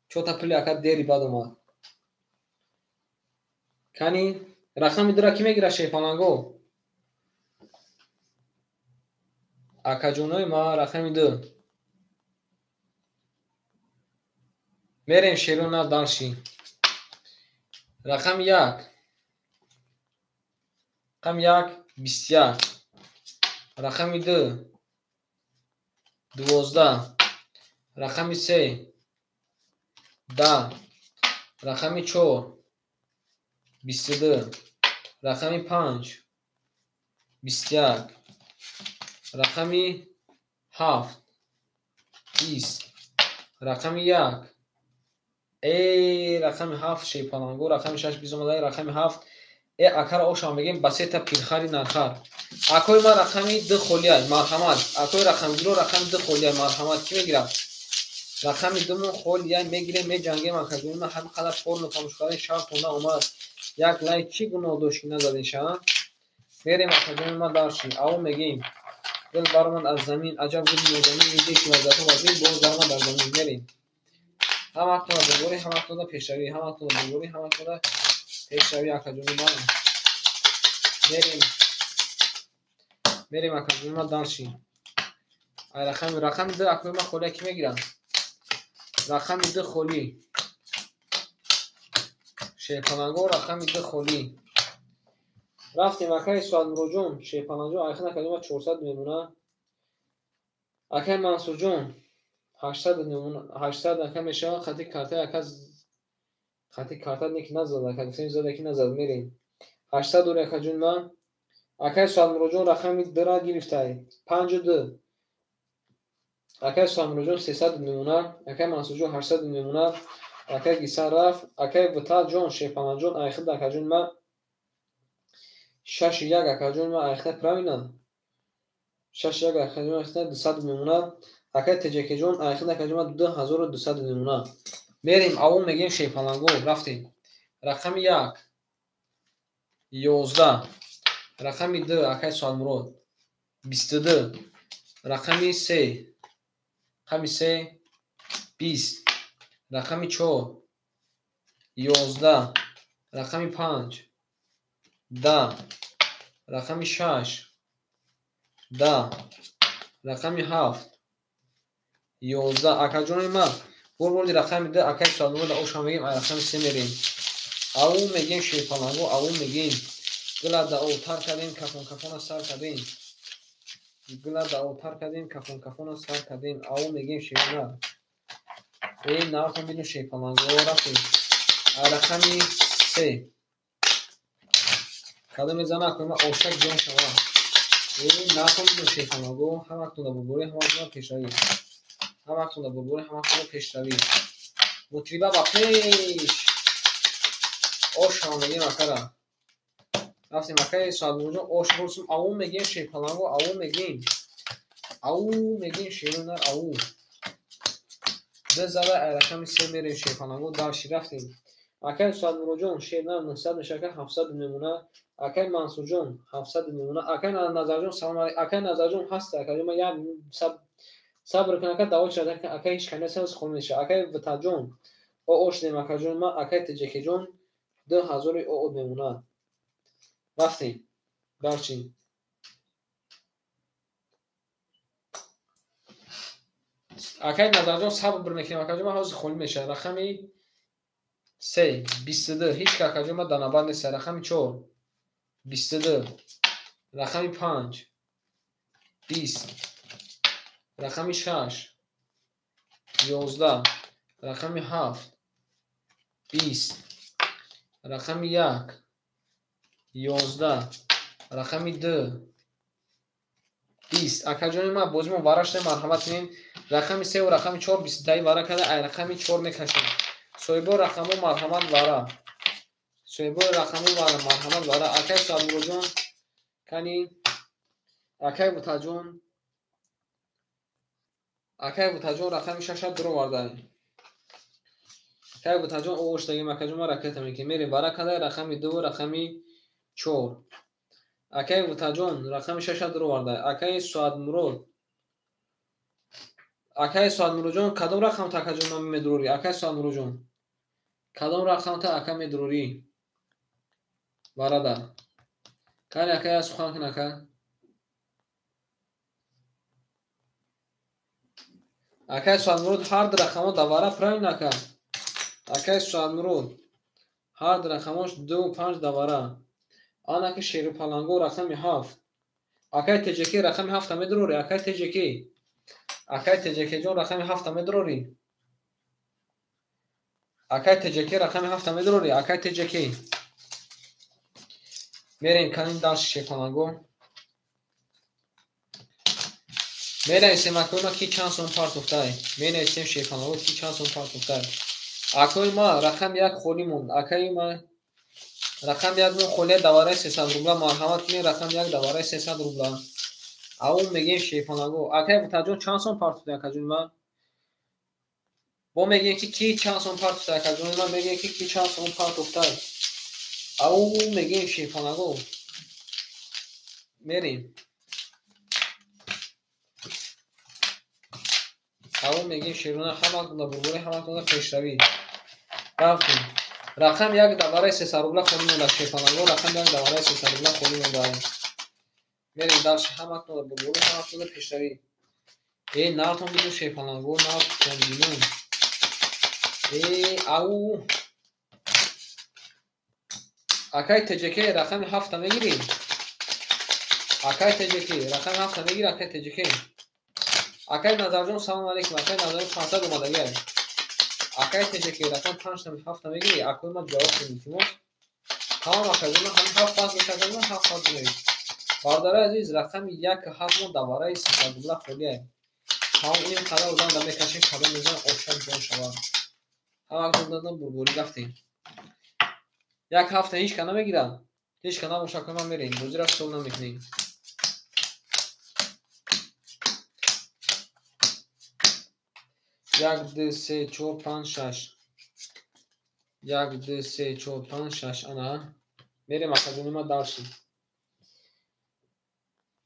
Чота пули ака дери бад омад. Кани рақами 2-ра ки мегира Шерпаланго? Акаҷонои ма рақами 2. Мерем шерона дарши. Рақами 1. Рақами 1 21. Рақами 2 12. Рақами 3 10. Рақами 4 22. Рақами 5 21. Рақами 7 20. Рақами 1 э рақами 7 Шерпаланго, рақами 6 биз омада, рақами 7 э акара ошам мегем ба сета пирхари нархар. Акои ман рақами 2 холия, марҳамат. Акои рақамгиро рақами 2 холия, марҳамат. Ки мегирад? Рақами 2 мо холия мегирем, меҷангем акаҷони ман ҳамин қадар форму тамошо кардем, шартон наомад. Як лайк чӣ гуноҳ дошт ки назадин ша? Мерем акаҷони ман дарши. Аву мегем. Гул баромад аз замин, аҷаб гули нозанин, диде ки вазъиятҳо вазир, боз баромад аз замин. Мерем. Ҳаматона бурбурӣ, ҳаматона пешравӣ, ҳаматона бурбурӣ, ҳаматона пешравӣ акаҷони ман. Мерем. Мерем акаҷони ман дарши. Ай рақами 2 акои ман холия ки мегирам? Рақами 2 холӣ. Шерпаланго рақами 2 холӣ. Рафтем акаи Суадмуроҷон, Шерпаланҷон, айхина калима 400 мемона. Акаи Мансурҷон 800 мемона, 800 ака мешавад, хати карта ака хати карта неки назад, ака гуфтем зада ки назад мерем. 800 дори акаҷон ман. Акаи Суадмуроҷон рақами 2 ра гирифтай. 52. Акаи Суадмуроҷон 300 мемона, акаи Мансурҷон 800 мемона. Акаи Гисан рафт, акаи Виталҷон, Шерпаланҷон, айхид акаҷон ман 6-1 акаҷон ман айхида правильно? 6-1 акаҷон айхида 200 мемона. Акаи Теҷакеҷон айхида акаҷон ман 2200 мемона. Мерем, аввал мегем Шерпаланго, рафтем. Рақами 1 11, рақами 2 акаи Суадмурод 22, рақами 3, рақами 3 20, рақами 4 11, рақами 5 10, рақами 6 10, рақами 7 11. Акаҷони ман бурбурди рақами 2 акаи Суадмурод оша мегем, ай рақами 3 мерем. Аву мегем Шерпаланго, аву мегем. Гила да отар кардем, кафон кафона сар кардем. Гила да отар кардем, кафон кафона сар кардем. Аву мегем шерна. Эй, нархо мину Шерпаланго, рафтем. Ай рақами 3. Кадом мезана акои ман ошак ҷон шава. Эй, нархо мину Шерпаланго, ҳамактон да бурбурӣ, ҳамактон да пешравӣ. Ҳамактон да бурбурӣ, ҳамактон да пешравӣ. Мутриба ба пеш. Ош ҳам мегем акара. Рафтем акаи Суадмуроҷон, ош ҳурсум, аву мегем Шерпаланго, аву мегем. Аву мегем шерунар, аву. Ду зада ай рақами 3 мерем Шерпаланго, дарши рафтем. Акаи Суадмуроҷон, шернар 900 мешава, 700 мемона. Акаи Мансурҷон 700 мемона. Акаи Назарҷон салом алейкум. Акаи Назарҷон ҳаст, акаҷон ман як сабр кун ака, даво шуда, акаи ҳеч кас нест, хона мешава. Акаи Виталҷон, ош дем акаҷон ман, акаи Теҷакеҷон 2000 оод мемона. Рафтем. Дарчи. Акаи Назарҷон сабр мекунем, акаҷон ман ҳозир холӣ мешавад. Рақами 3 22, ҳеч ка акаҷон ман дар навбат нест. Рақами 4 22, рақами 5 20, рақами 6 11, рақами 7 20, рақами 1 11, рақами 2 20. Акаҷони ман бозимон вара шуда, марҳамат кунед. Рақами 3 ва рақами 4 20 вара карда, ай рақами 4 мекашем. Соҳибои рақамҳо марҳамат вара. Соҳибои рақамҳо марҳамат вара. Акаи Суадмуроҷон, кани акаи Виталҷон, акаи Виталҷон рақами 6 дуроварда. Акаи Виталҷон ош дагем, акаҷон ман ракета мекунем. Мерем вара карда рақами 2 ва рақами 4. Акаи Виталҷон рақами 6 дуроварда. Акаи Суадмурод, акаи Суадмуроҷон кадом рақамта акаҷон ман медурорӣ? Акаи Суадмуроҷон кадом рақамта ака медурорӣ? Барада. Кани акая сухан кун ака. Акаи Суадмурод ҳар ду рақамҳо давара правильно ака? Акаи Суадмурод ҳар ду рақамҳош 2 5 давара. Анаки Шерупаланго рақами 7. Акаи Теҷаки рақами 7 медурорӣ? Акаи Теҷаки, акаи Теҷакеҷон рақами 7 медурорӣ? Акаи Теҷаки рақами 7 медурорӣ? Акаи Теҷаки. Мерем канин дарси Шерпаланго. Менависем акои ма ки чанд сом партофтай. Менависем Шерпаланго ки чанд сом партофтай. Акои ма рақами 1 холӣ монд. Акаи ма рақами 1 мон холия давараи 300 рубла. Марҳамат кунед, рақами 1 давараи 300 рубла. Аву мегем Шерпаланго. Акаи Виталҷон чанд сом партофтай акаҷони ман? Бо мегем ки ки чанд сом партофтай акаҷони ман, мегем ки ки чанд сом партофтай. Аву мегем Шерпаланго. Мерем. Аву мегем шеруна, ҳаматон да бурбурӣ, ҳаматон да пешравӣ. Рафтем. Рақами 1 давараи 300 рубла холӣ монда Шерпаланго, рақами 1 давараи 300 рубла холӣ монда. Мерем дальше, ҳаматон да бурбурӣ, ҳаматон да пешравӣ. Нартон бигир шерпаланго, нартон бинун. Ау. Акай ТЖК рақами 7 мегирӣ? Акай ТЖК рақами 7 мегирӣ, акай ТЖК. Акай Назарҷон, салом алейкум. Акай Назарҷон 500 омадагӣ. Акай ТЖК рақами 5 7 мегирӣ? Акои ман ҷавоб кунед илтимос. Тамом акаҷон, ҳамин 7 пас мешавад, 7 пас мегирӣ. Бародари азиз, рақами 1 7 мо давараи 300 рубла холия. Тамом ин қадар одам да мекашем, кадом мезан ошам ҷон шавад. Ҳама одам бурбурӣ рафтем. Як ҳафта ҳеҷ ка намегирад. Ҳеҷ ка набоша, ки ман мерем. Бозиро сол намекунем. Як, ду, се, чор, панҷ, шаш. Як, ду, се, чор, панҷ, шаш. Ана. Мерем акаҷони ма дальше.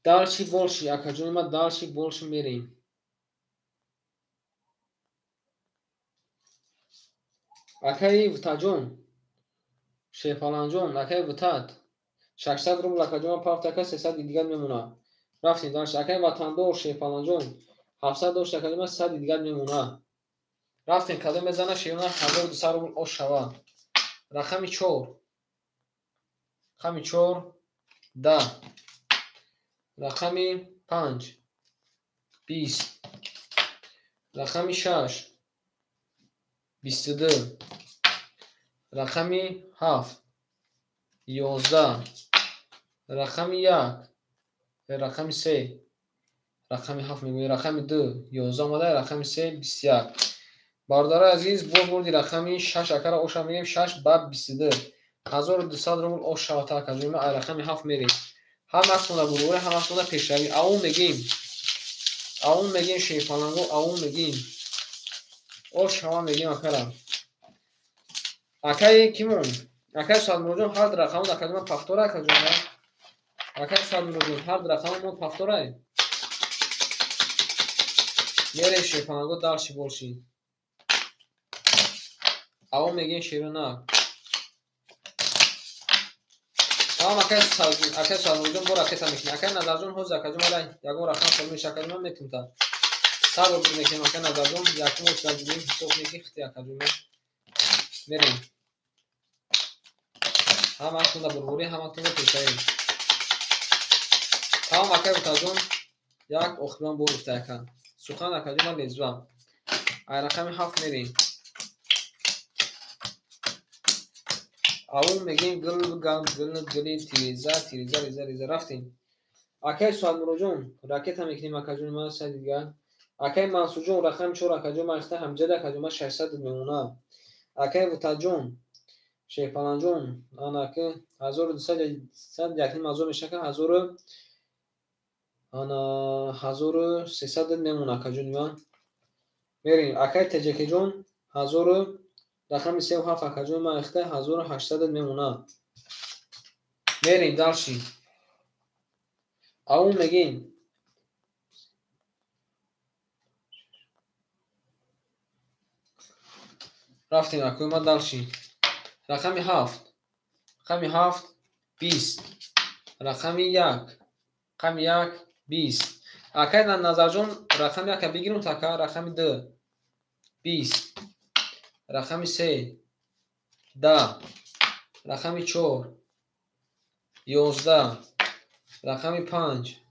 Дальше больше, акаҷони ма дальше больше мерем. Акаи Вутаҷон, Шерпаланҷон, акаи Вутат, 600 рубл акаҷон пафт ака 300 дигар мемона. Рафтем дальше. Акаи Ватандор, Шерпаланҷон, 700 дошт акаҷон 100 дигар мемона. Рафтем кадом мезана шерона 1200 рубл ош шава. Рақами 4. Рақами 4 10. Рақами 5 20. Рақами 6 22. Рақами 7 11. Рақами 1 рақами 3 рақами 7 мегӯем, рақами 2 11 омада, рақами 3 21. Бародари азиз, бо бурди рақами 6 акара оша мегӯем 6 ба 22. 1200 рубл ош шавад акаҷон, ма рақами 7 мерем. Ҳаматонда бурбура, ҳаматонда пешравӣ. Аун мегӯем. Аун мегӯем шерпаланго, аун мегӯем. Ош шава мегӯем акара. Акаи кимон? Акаи Садмуродҷон ҳар рақамон акаҷон пафтора акаҷон. Акаи Садмуродҷон ҳар рақамон мо пафтора. Мерем шерпаланго дальше больше. Аун мегӯем шерона. Тамом акаи Садмуродҷон бо ракета мекунем. Акаи Назарҷон ҳозир акаҷон мара ягон рақам холӣ меша акаҷон ман метунта. 100 рубл мекунем акаи Назарҷон, якум очередь бигирем ҳисоб кунем ки хити акаҷон мерем. Ҳаматонда бурбурӣ, ҳаматонда пешравӣ. Тамом акаи Вутаҷон, як охирон бор гуфта ака. Сухан акаҷон ман лезва. Ай рақами 7 мерем. Аун мегӯем гул гал гул гули тиреза тиреза реза реза рафтем. Акаи Суадмуроҷон ракета мекунем акаҷон ман сай дигар. Акаи Мансурҷон рақами 4 акаҷон ман ихта ҳамҷада акаҷон ман 600 мемона. Акаи Вутаҷон, Шерпаланҷон ана ки 1200 якним ҳазор мешака 1000 ана 1300 мемона акаҷони ман. Мерем. Акаи ТЖКҷон 1000 рақами 3 7 акаҷон ман ихта 1800 мемона. Мерем дальше. Аун мегӯем. Рафтем акои ма дальше. Рақами 7. Рақами 7 20. Рақами 1. Рақами 1 20. Акаи Назарҷон рақами 1 бигирем така рақами 2 20. Рақами 3 10. Рақами 4 11. Рақами 5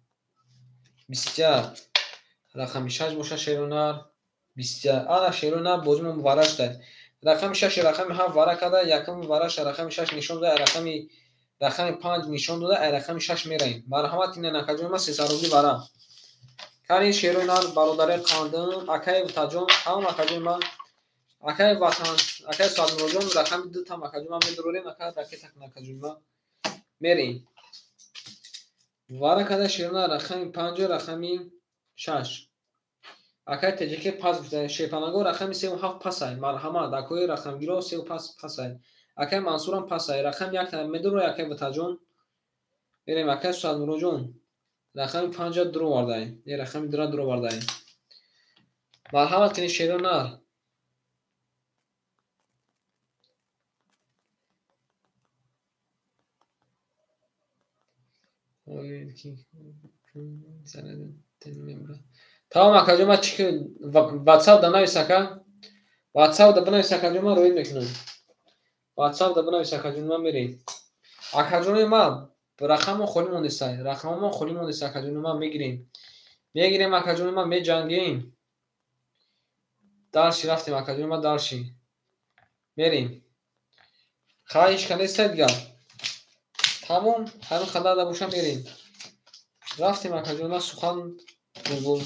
21. Рақами 6 боша шеронар 21. Ана шеронар бозимон мубарак шуда. Рақами 6 рақами 7 вара карда, якум вараша рақами 6 нишон дода, рақами 5 нишон дода, рақами 6 мераем. Марҳамат ина накаҷон ма 300 рубли вара. Карин шеронар бародари қандым, акаи Вутаҷон, тамом акаҷон ма, акаи Ватан, акаи Садмуроҷон рақами 2 там акаҷон ма медурорем, ака ракета накаҷон ма. Мерем. Вара карда шеронар рақами 5 рақами 6. Акаи ТЖК пас гуфта, шерпанаго рақами 3 ва 7 пасай. Марҳамат, акои рақамгиро 3 пас пасай. Акаи Мансурам пасай. Рақами 1 медуро акаи Вутаҷон. Мерем акаи Садмуроҷон. Рақами 5 дуро вардай. Рақами 2 дуро вардай. Марҳамат кунед шеронар. Тамом акаҷон, ман чи WhatsApp да навис ака. WhatsApp да бинавис акаҷон, ман роид мекунам. WhatsApp да бинавис акаҷон, ман мерем. Акаҷони ман рақамон холӣ мондеса. Рақамон холӣ мондеса акаҷони ман мегирем. Мегирем акаҷони ман меҷангем. Дальше рафтем акаҷони ман дальше. Мерем. Хай ҳеч ка нестай дигар. Тамом, ҳамин қадар да боша мерем. Рафтем акаҷони ман сухан булбул.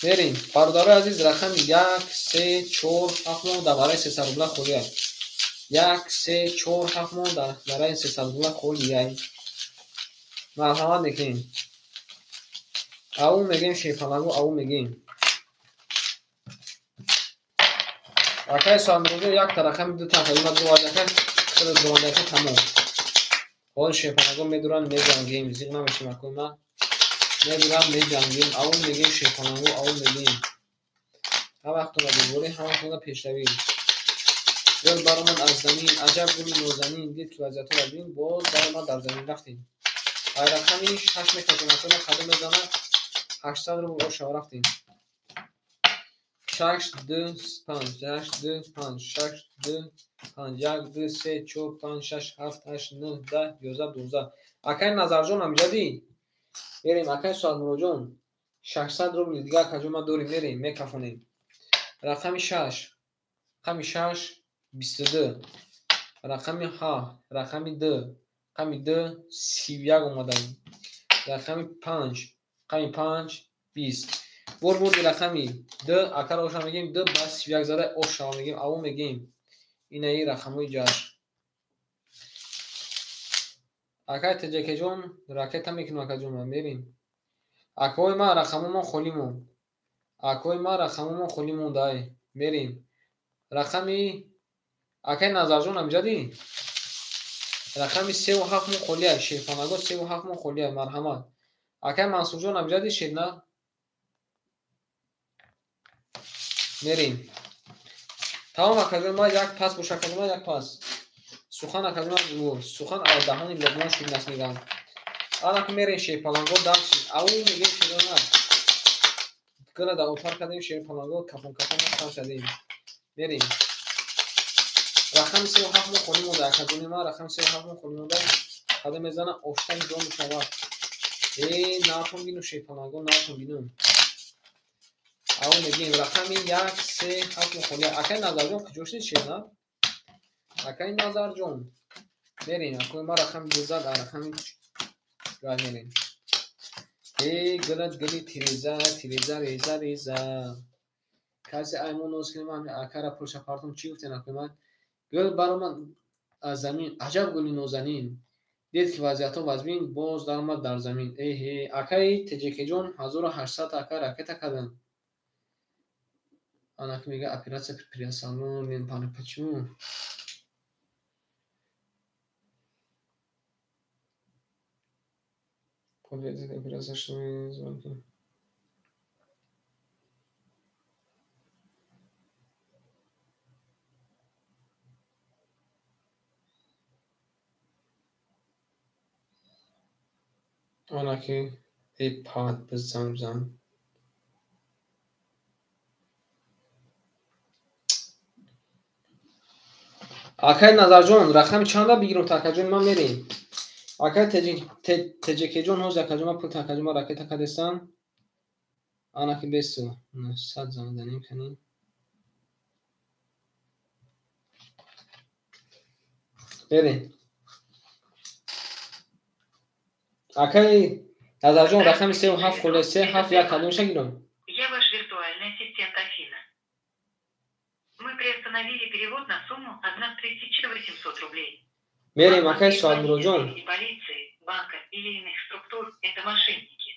Мерем. Бародарои азиз, рақами 1 3 4 7 мо дар барои 300 рубла холия. 1 3 4 7 мо дар барои 300 рубла холия. Марҳамат мекунем. Ау мегем шерпалангу, ау мегем. Акай Соҳибмуродҷон якта рақами дута акаҷон дувардака, дувардака тамом. Ҳозир шерпалангу медуранд, меҷангем, зиқ намешем акои ман. Медурам, меҷангем, ау мегем шерпалангу, ау мегем. Ҳар вақтона дуборӣ, ҳар вақтона пешравӣ. Гул баромад аз замин, аҷаб гули нозанин, дид ки вазъиятҳоро бин, боз баромад дар замин рафтем. Ай рақами 6 мекашем, акои ман қадам мезанад, 800 рубл ошава рафтем. 6 2 5 6 2 5 6 2 5 1 2 3 4 5 6 7 8 9 10 11 12. Акай Назарҷон амҷадӣ? Мерем акай Соҳибмуродҷон. 600 рубл дигар акаҷон ман дорем, мерем, мекафонем. Рақами 6, рақами 6 22, рақами 7, рақами 2, рақами 2 31 омадаем. Рақами 5, рақами 5 20. Бор бурди рақами 2, акара оша мегем 2 ба 31 зада ошава мегем, ау мегем. Инаи рақамҳои ҷашн. Акай Теҷакеҷон ракета мекунам акаҷон ман мерем. Акои ман рақамомон холӣ монд. Акои ман рақамомон холӣ мондай. Мерем. Рақами акай Назарҷон амҷадӣ? Рақами 3 ва 7 мон холия. Шерпанаго 3 ва 7 мон холия. Марҳамат. Акай Мансурҷон амҷадӣ шерна? Мерем. Тамом акаҷон ман як пас боша акаҷон ман як пас. Сухан акаҷон ман булбул. Сухан аз даҳони Луқмон ширинас мегӯям. Ана ки мерем шерпаланго дальше. Ау мегем шерона. Гула дар отар кардем шерпаланго кафон кафон сар шадем. Мерем. Рақами 3 ва 7 мо холӣ монда акаҷони ман, рақами 3 ва 7 мо холӣ монда. Қадам мезана оштан ҷо мешавад. Э, натон бину шерпаланго, натон бину. Ау мегем рақами 1 3 7 мо холӣ. Акай Назарҷон куҷо шудед шерна? Акай Назарҷон. Мерем, акои ман рақами 2 зад, рақами гай мерем. Э, гулат гули тиреза, тиреза, реза, реза. Касе ай мо ноз кунем, ҳами акара пулша партум чӣ гуфтен акои ман? Гул баромад аз замин, аҷаб гули нозанин. Дид ки вазъиятҳо вазмин, боз даромад дар замин. Эҳе, акаи Теҷекеҷон 1800 ака ракета карданд. Ана ки мега операция приостановлен, почему? Операция, что звонки. Ана ки эй пад бизан бизан. Акай Назарҷон, рақами чанда бигирам та акаҷон ман мерем. Акай Теҷекеҷон ҳозир акаҷон ман пул та акаҷон ман ракета кардестам. Ана ки бесу. 900 занг занем канем. Мерем. Акай Назарҷон рақами 3 ва 7 холе 3 7 1 кадомша гирам? Я ваш виртуальный ассистент Афина. Мы приостановили перевод на сумму 1800 рублей. Мерем, акай Соҳибмуродҷон. Полиции, банка или иных структур это мошенники.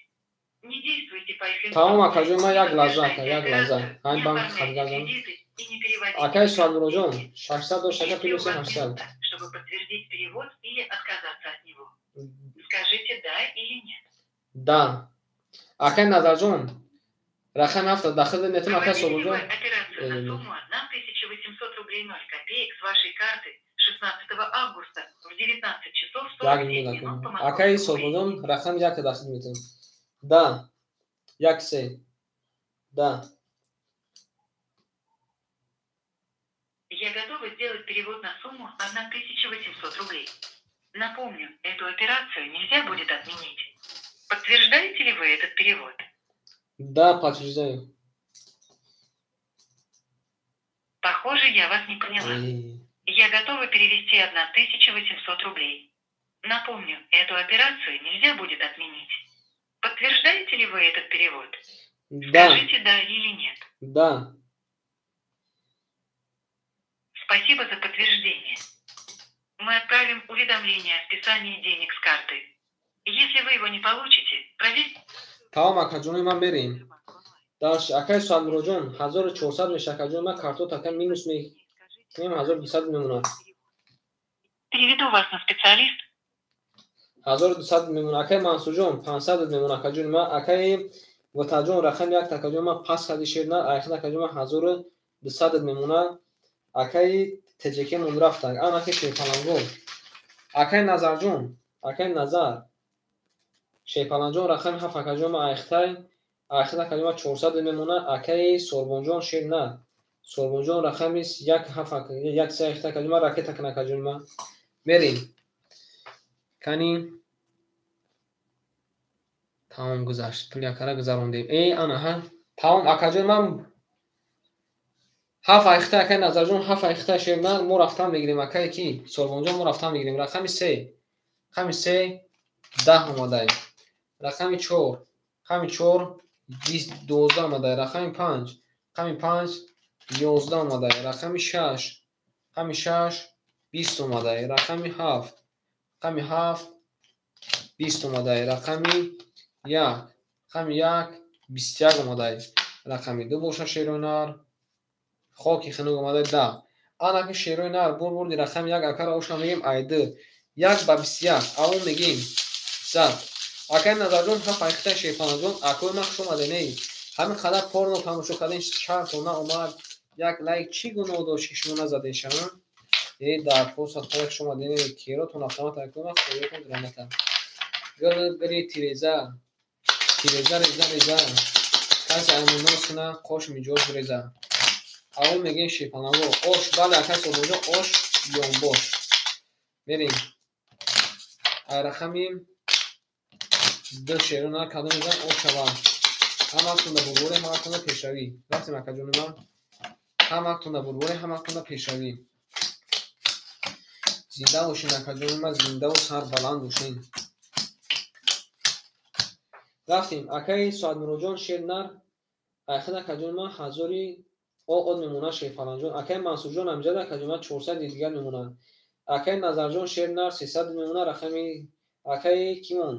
Не действуйте по их Тамом акаҷон ман як лаҳза ака, як лаҳза. Ҳамин банк хадгазам. Акай Соҳибмуродҷон, 600 дошт ака плюс 800. Чтобы подтвердить перевод или отказаться от него. Скажите да или нет. Да. Акай Назарҷон, рақами 7 дахил метам акай Соҳибмуродҷон. Операцию на сумму 1800 рублей 0 копеек с вашей карты 16 августа в 19 часов 47 минут по Акай Соҳибмуродҷон, рақами 1 дахил метам. Да. 1 3. Да. Я готова сделать перевод на сумму 1800 рублей. Напомню, эту операцию нельзя будет отменить. Подтверждаете ли вы этот перевод? Да, подтверждаю. Похоже, я вас не поняла. Я готова перевести 1800 рублей. Напомню, эту операцию нельзя будет отменить. Подтверждаете ли вы этот перевод? Да. Скажите «да» или «нет». Да. Спасибо за подтверждение. Мы отправим уведомление о списании денег с карты. Если вы его не получите, проверьте... Тамом, акаҷони ман, мерем. Дальше, акай Садмуроҷон, 1400 меша, акаҷони ман, картот ака минус мекунем, 1200 мемонад. Переведу вас на специалист. 1200 мемонад. Акай Мансурҷон, 500 мемонад, акаҷони ман. Акаи Ватаҷон, рақами як, акаҷони ман, пас кади шерна, айхид, акаҷони ман, 1200 мемонад. Акаи ТҶК мон рафтак. Ан акаи Шерпалангон. Акаи Назарҷон, акаи Назар. Шерпаланҷон, рақами ҳафт, акаҷони ман, айхтай. Айхид, акаҷони ман, 400 мемонад. Акаи Сорбонҷон, шер на. Сорбонҷон, рақами як ҳафт, як се, айхтай, акаҷони ман, ракета кун, акаҷони ман. Мерем. Кани тамом гузашт. Пули акара гузарондем. Э, ана ҳа. Тамом, акаҷони ман, ҳафт айхта, акаи Назарҷон, ҳафт айхта, шерна, мо рафтан мегирем, акае ки Сорбонҷон, мо рафтан мегирем. Рақами се. Рақами се 10 омадай. Рақами чор. Рақами чор 12 омадай. Рақами панҷ. Рақами панҷ 11 омадай. Рақами шаш. Рақами шаш 20 омадай. Рақами ҳафт. Рақами ҳафт 20 омадай. Рақами як. Рақами як 21 омадай. Рақами ду боша, шерои нар. Хоки хунук омадай, 10. Анаки шерои нар бурди рақами як акара оша мегем, ай ду. Як ба 21. Авон мегем. Зад. Акаи Назарҷон, ҳафт айхта, Шерпаланҷон, акои ман, хуш омадед. Ҳамин қадар порно тамошо кардем, чарто наомад. Як лайк чӣ гуноҳ дошт, ки шумо назадед шама? Э, дар посад хуш омадед. Керотон автомат, акои ман, хоётон граната. Гул гули тиреза. Тиреза реза реза. Касе аминос куна, қош миҷоз реза. Аввал мегем Шерпаланго. Ош, бале, акаи Сорбонҷон, ош ёнбош. Мерем. Ай рақами ду шеро нар кадом мезан ош шавад. Ҳаматонда бурборе, ҳаматонда пешравӣ. Рафтем, акаҷони ман. Ҳаматонда бурборе, ҳаматонда пешравӣ. Зинда бошен, акаҷони ман, зиндаву сарбаланд бошен. Рафтем. Акаи Соатмуроҷон, шер нар. Айхид, акаҷони ман, ҳазори од мемонад, Шерпаланҷон. Акаи Мансурҷон, амҷад, акаҷони ман, 400 дигар мемонад. Акаи Назарҷон, шер нар, 300 мемонад. Рақами акаи кимон?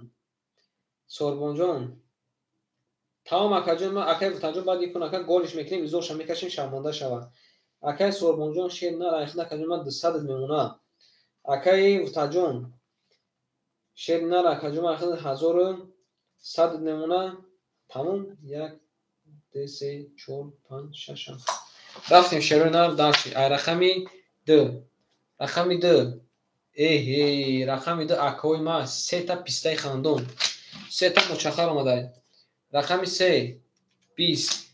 Сорбонҷон. Тамом, акаҷон ман, акаи Вутанҷон, баъд икун ака голиш мекунем, изорша мекашем, шармонда шавад. Акаи Сорбонҷон, шер нар, айхид, акаҷон ман, 200 мемонад. Акаи Вутаҷон, шер нар, акаҷон ман, айхид, 1100 мемонад. Тамом, як, ду, се, чор, панҷ, шаш, ҳафт. Рафтем, шерои нар, дальше. Ай рақами ду. Рақами ду. Эҳе, рақами ду, акои ман, сета пистаи хандон. Сета мочахар омадай. Рақами се 20.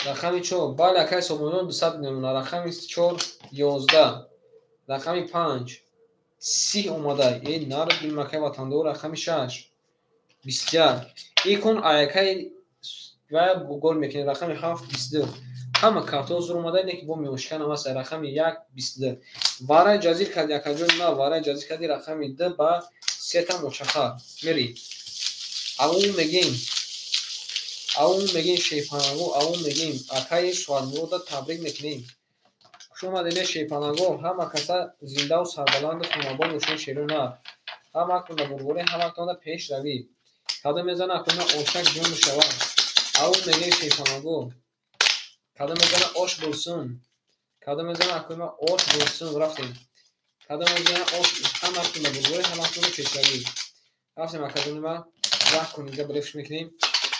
Рақами чор, бале, акаи Сомонҷон, 200 мемонад. Рақами чор 11. Рақами панҷ 30 омадай. Э, нар бинем, акаи ватандор, рақами шаш 21. Икун акаи ва гол мекунем. Рақами ҳафт 22. Ҳама картҳо зур омадай, не ки бо меошканам аст. Рақами як 22. Варай ҷазир карди, акаҷони ман, варай ҷазир карди, рақами ду ба сета мочахар. Мери. Аввал мегем. Аввал мегем Шерпаланго, аввал мегем акаи Суатмурода табрик мекунем. Хуш омадед, Шерпаланго, ҳама каса зиндаву сарбаланду хонабод бошед, шерои нар. Ҳаматонда бурборӣ, ҳаматонда пешравӣ. Кадом мезана, акуна ошак ҷон мешавад. Аввал мегем Шерпаланго. Кадом мезана ош булсун. Кадом мезана, акуна ош булсун, рафтем. Кадом мезана ош, ҳаматонда бурборӣ, ҳаматонда пешравӣ. Рафтем, акаҷони ман, 10 кун дига брефш мекунем.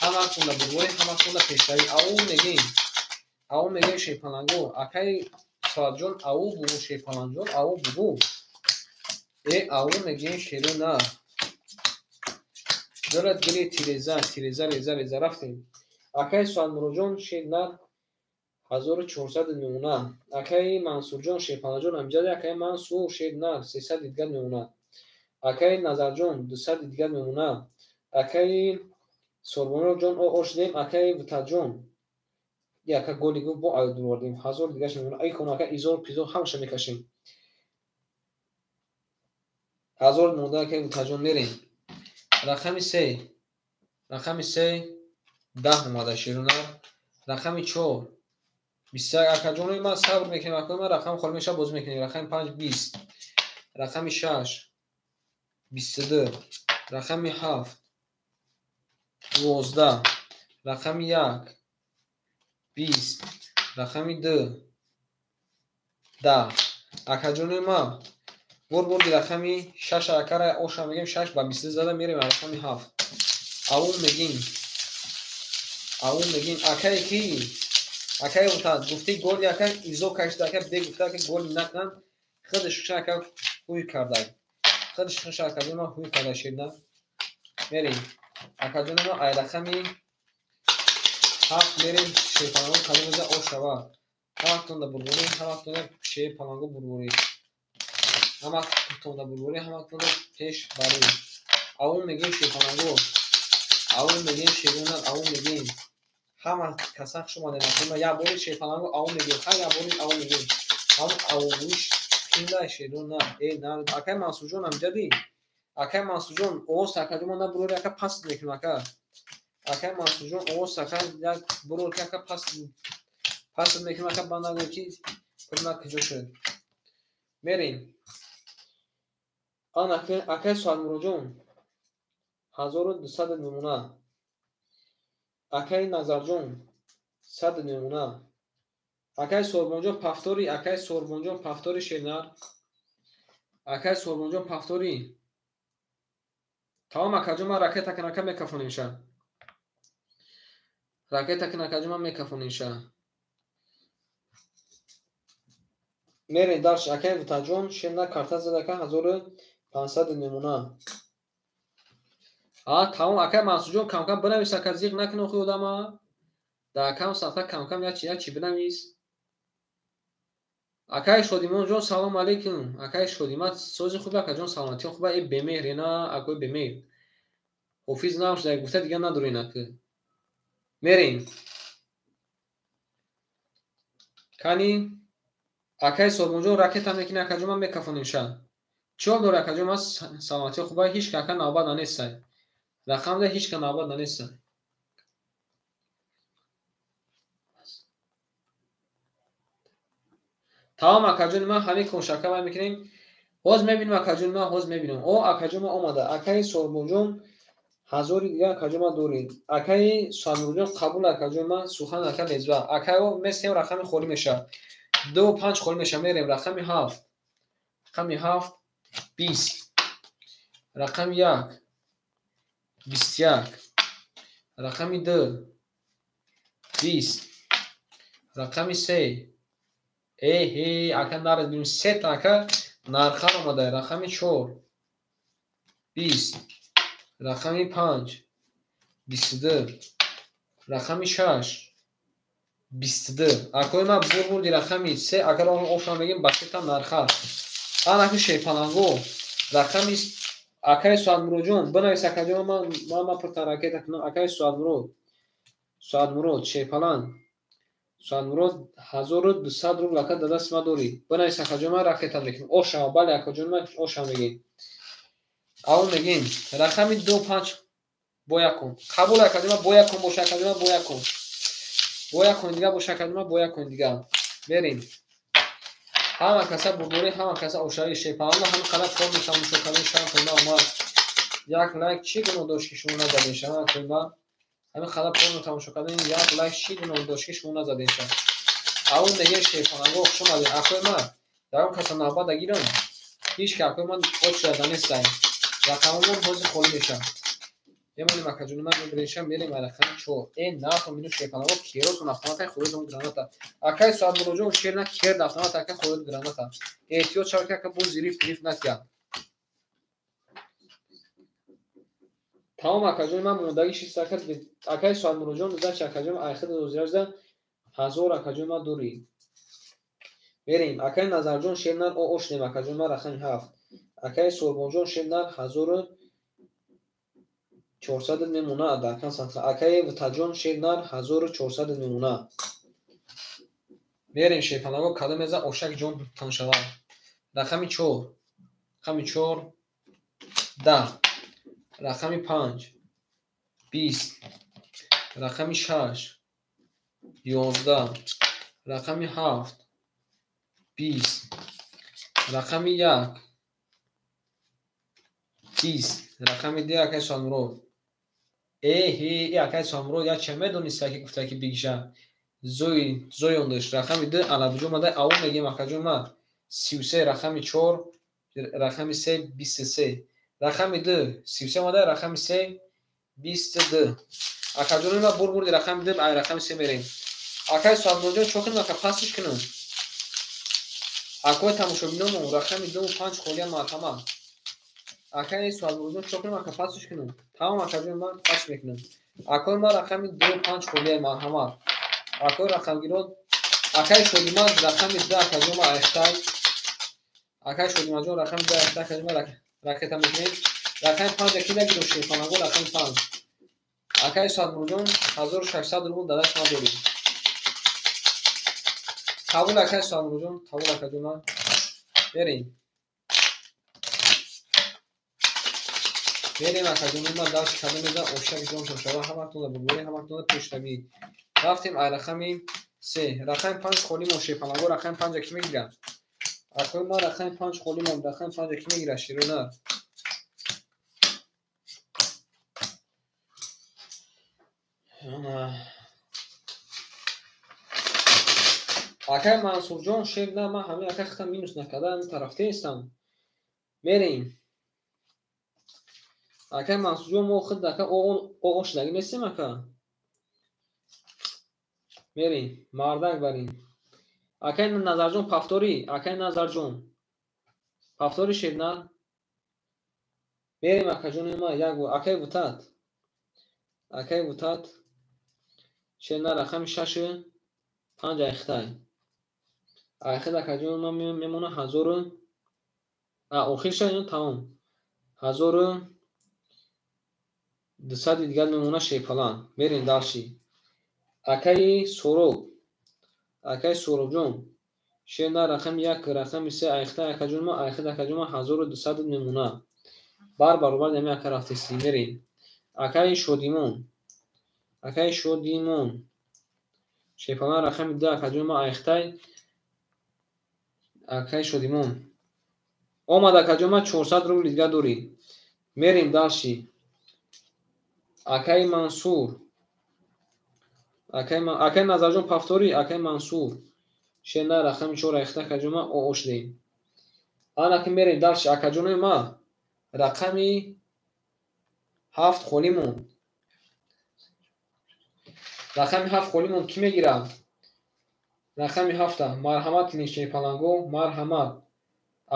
Ҳаматонда бурборӣ, ҳаматонда пешравӣ. Аввал мегем. Аввал мегем Шерпаланго. Акаи Соатҷон, аву бугу, Шерпаланҷон, аву бугу. Э, аву мегем шеро нар. Дорад гили тиреза, тиреза, реза, реза, рафтем. Акаи Суалмуроҷон шернар 1400 мемона. Акаи Мансурҷон Шерпаланҷон амҷади акаи Мансур шернар 300 дигар мемона. Акаи Назарҷон 200 дигар мемона. Акаи Сорбоноҷон ошдем, акаи Вутаҷон яка голи гуфт бо аю дувардем 1000 дигаш мемона. Ай кон ака изор пизор ҳамаша мекашем. 1000 монда акаи Вутаҷон мерем. Рақами 3. Рақами 3 10 омада шерунар. Рақами 4 21. Акаҷонои ман сабр мекунем, акои ман рақам холӣ мешавад бозӣ мекунем. Рақами 5 20. Рақами 6 22. Рақами 7 12. Рақами 1 20. Рақами 2 10. Акаҷонои ман бурди рақами 6 акара оша мегем 6 ба 22 зада мерем рақами 7. Авун мегим. Авун мегим акае ки акаи гуфтанд гуфти голи ака изо кашида ака бе гуфта ки гол накунанд худаш ака ҳуй карда. Худаш акаҷони ман ҳуй карда ширна. Мерем. Акаҷони ман ай рақами 7 мерем шерпаланго кадомеза ош шава. Ҳаматонда бурбурӣ, ҳаматонда шерпаланго бурбурӣ. Ҳаматонда бурбурӣ, ҳаматонда пеш барӣ. Авун мегем шерпаланго. Авун мегем шерона, авун мегем. Ҳама каса хуш омадед. Як бори шерпаланго авун мегем. Ҳар як бори авун мегем. Ҳамон авугӯиш қинда шерона. Э на акай Мансурҷон амҷади. Акай Мансурҷон овоз акаҷон ман набурори ака паст мекунам ака. Акай Мансурҷон овоз ака як бурор ки ака паст паст мекунам ака банд нагӯй ки пул куҷо шуд. Мерем. Ан акай Суалмуроҷон 1200 мемона. Акаи Назарҷон 100 мемона. Акаи Сорбонҷон пафтори, акаи Сорбонҷон пафтори шернар. Акаи Сорбонҷон пафтори. Тамом акаҷон ман ракета кнака мекафонемша. Ракета кнакаҷон ман мекафонемша. Мерем дальше. Акаи Вутаҷон шернар карта зада ака 1500 мемона. А тамом акаи Мансурҷон камкам бинавис ака зиқ накун охи одама. Дар кам сафта камкам як чи бинавис. Акаи Шодимонҷон салом алейкум. Акаи Шодимат сози хуб акаҷон саломатӣ хуба э бемеҳр ина акои бемеҳр. Ҳофиз набошад гуфта дигар надорин ака. Мерем. Кани акаи Сорбонҷон ракета мекунӣ акаҷон ман мекафонемша. Чӣ ҳол дори акаҷон ман саломатӣ хуба ҳеҷ ка ака навбат нанесай. Рақамда ҳеҷ ка навбат нанесай. Тамом акаҷони ман ҳамин куншака вай мекунем. Ҳоз мебинем акаҷони ман ҳоз мебинем. О акаҷон ман омада. Акаи Сорбонҷон 1000 дигар акаҷон ман доред. Акаи Суалмуроҷон қабул акаҷон ман сухан ака лезба. Акао месем рақами холӣ мешавад. 2 5 холӣ мешавад. Мерем рақами 7. Рақами 7 20. Рақами 1 21. Рақами 2 20. Рақами 3 Э ака наред бинем сета ака нархар омада. Рақами 4 20. Рақами 5 22. Рақами 6 22. Акои ман бурбурди рақами 3 агар он офшам мегем ба сета нархар. Ан аки шерпаланго рақами акаи Суалмуроҷон бинавис акаҷон ман пуртан ракета кунам. Акаи Суалмурод Суалмурод шерпаланг Суалмурод 1200 рубл ака дар дасти ман дорӣ. Бинавис акаҷон ман ракета мекунам. Ошава бале акаҷон ман оша мегем. Аввал мегем рақами 2 5 бо якун. Қабул акаҷон ман бо якун боша акаҷон ман бо якун. Бо якун дигар боша акаҷон ман бо якун дигар. Мерем. Ҳама каса бурдорӣ, ҳама каса ошави шерпаланго ҳама қадар кор метамошо кардем шарм ма омад. Як лайк чӣ гуноҳ дошт ки шумо назадем шама акои ҳамин қадар порно тамошо кардем як лайк чӣ гуноҳ дошт ки шумо назадем ша. Аввал мегем шерпаланго хуш омадед. Акои ман ягон каса навбат нагирам. Ҳеҷ ки акои ман очередь нанестай. Рақамомон ҳозир холӣ мешавад. Мемонем акаҷони ман мебиреша мерем рақами 4. Э нафо мину шерпаланго керотон автомата хӯрдон граната. Акаи Суалмуроҷон шер на керд автомат ака хӯрд граната. Эҳтиёт шавед ки ака боз зириф гирифт натиҳад. Тамом акаҷони ман мондаги шист акад. Акаи Соатмуроҷон зачи акаҷон айхид озиражда 1000 акаҷони ман дорӣ. Мерем. Акаи Назарҷон шернар ошнем акаҷони ман рақами 7. Акаи Сурбонҷон шернар 1400 мемона дар кан. Акаи Втаҷон шернар 1400 мемона. Мерем шерпанаго кадом меза ошак ҷон таншава. Рақами 4. Рақами 4 10. Рақами 5 20. Рақами 6 11. Рақами 7 20. Рақами 1 20. Рақами 2 акаи Соатмурод. Эҳе, акаи Соатмурод як ча медониста ки гуфта ки бигиша. Зои зоёндаш. Рақами 2 алабиҷо омада аво мегем акаҷон ма 33 рақами 4 рақами 3 23. Рақами 2 33 омада рақами 3 22. Акаҷони ма бурди рақами 2 ай рақами 3 мерем. Акаи Соатмуродҷон чо кунем ака пасиш кунем. Акои тамошобиномо рақами 2 5 холия марҳамат. Акаи Соатмуродҷон чо кунем ака пасиш кунем. Тамом акаҷони ман пас мекунем. Акои ма рақами 2 5 холия марҳамат. Акои рақамгирон акаи Шодиман рақами 2 акаҷон ма айхтай. Акаи Шодиманҷон рақами 2 айхтай акаҷон ма ракета мекунем. Рақами 5 ки нагирем шерпанаго рақами 5. Акаи Соатмуродҷон 1600 рубл дар даст ма дорӣ. Қабул акаи Соатмуродҷон, қабул акаҷон ман. Мерем. Мерем акаҷони ман дарси кадом меза ошак ҷон шава ҳаматонда буборӣ ҳаматонда пешравӣ. Рафтем ай рақами 3. Рақами 5 холӣ мо шерпанаго рақами 5 ки мегирад? Акои ман рақами 5 холӣ мо рақами 5 ки мегирад шерона? Акаи Мансурҷон шер на ман ҳамин акаи хитам минус накарда ин тарафте нестам. Мерем. Акаи Мансурҷон мо худ ака о шудагӣ нестем ака. Мерем. Мардак барем. Акаи Назарҷон пафторӣ, акаи Назарҷон. Пафтори шерна. Мерем акаҷони ма як акаи Вутат. Акаи Вутат шерна рақами 6 5 айхтай. Айхид акаҷони ма мемона 1000 охирша ино тамом. 1200 дигар мемона шерпалан. Мерем дарши. Акаи Сороб. Акаи Соробҷон шерна рақами 1 рақами 3 айхтай акаҷони ма айхид акаҷони ма 1200 мемона. Бар баробар ҳамин ака рафтеси. Мерем. Акаи Шодимон. Акаи Шодимон шерпалан рақами 2 акаҷони ма айхтай. Акаи Шодимон омад акаҷони ма 400 рубл дигар дорӣ. Мерем дарши. Акаи Мансур. Акаи Назарҷон пафторӣ, акаи Мансур шерна рақами 4 айхта акаҷони ма ошдем. Ана ки мерем дарши акаҷони ма рақами 7 холӣ монд. Рақами 7 холӣ монд кӣ мегирад? Рақами 7 марҳамат кунед шерпаланго, марҳамат.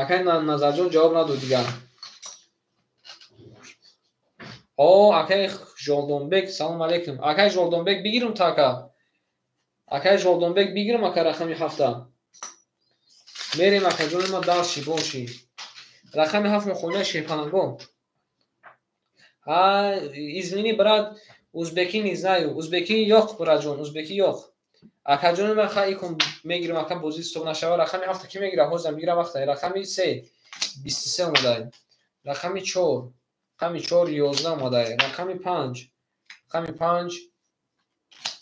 Акаи Назарҷон ҷавоб надод дигар. О, акаи Жолдонбек, салом алейкум. Акаи Жолдонбек бигирам та ака. Акаи Жолдонбек бигирам ака рақами 7. Мерем акаҷони ма дарши боши. Рақами 7 мо холия шерпаланго. А, извини, брат, узбеки не знаю. Узбеки ёқ, братҷон, узбеки ёқ. Акаҷони ма ха икун мегирам ака бозӣ стоп нашава. Рақами 7 ки мегирад? Ҳозирам бигирам вақта. Рақами 3 23 омадай. Рақами 4 рақами 4 11 омадай. Рақами 5 рақами 5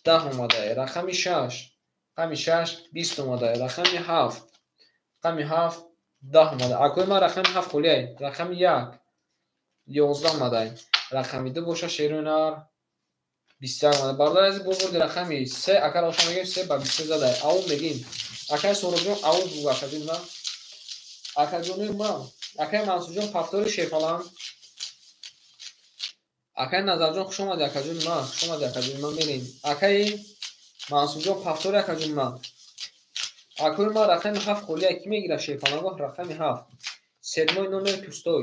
10 омадай. Рақами 6 рақами 6 20 омадай. Рақами 7 рақами 7 10 омадай. Акои ман рақами 7 холиай. Рақами 1 11 омадай. Рақами 2 боша шерунар 21 омадай. Бародар азиз бурди рақами 3 ака равшан мегем 3 ба 23 задай. Ау мегим. Акаи Соробҷон ау бу акаҷони ман. Акаҷони ман. Акаи Мансурҷон пафтори шерпалан. Акаи Назарҷон хуш омадӣ акаҷони ман, хуш омадӣ акаҷони ман мерем. Акаи Мансурҷон пафтори акаҷони ман. Акои ман рақами 7 холия кӣ мегирад шерпаланго рақами 7. Седьмой номер пустой.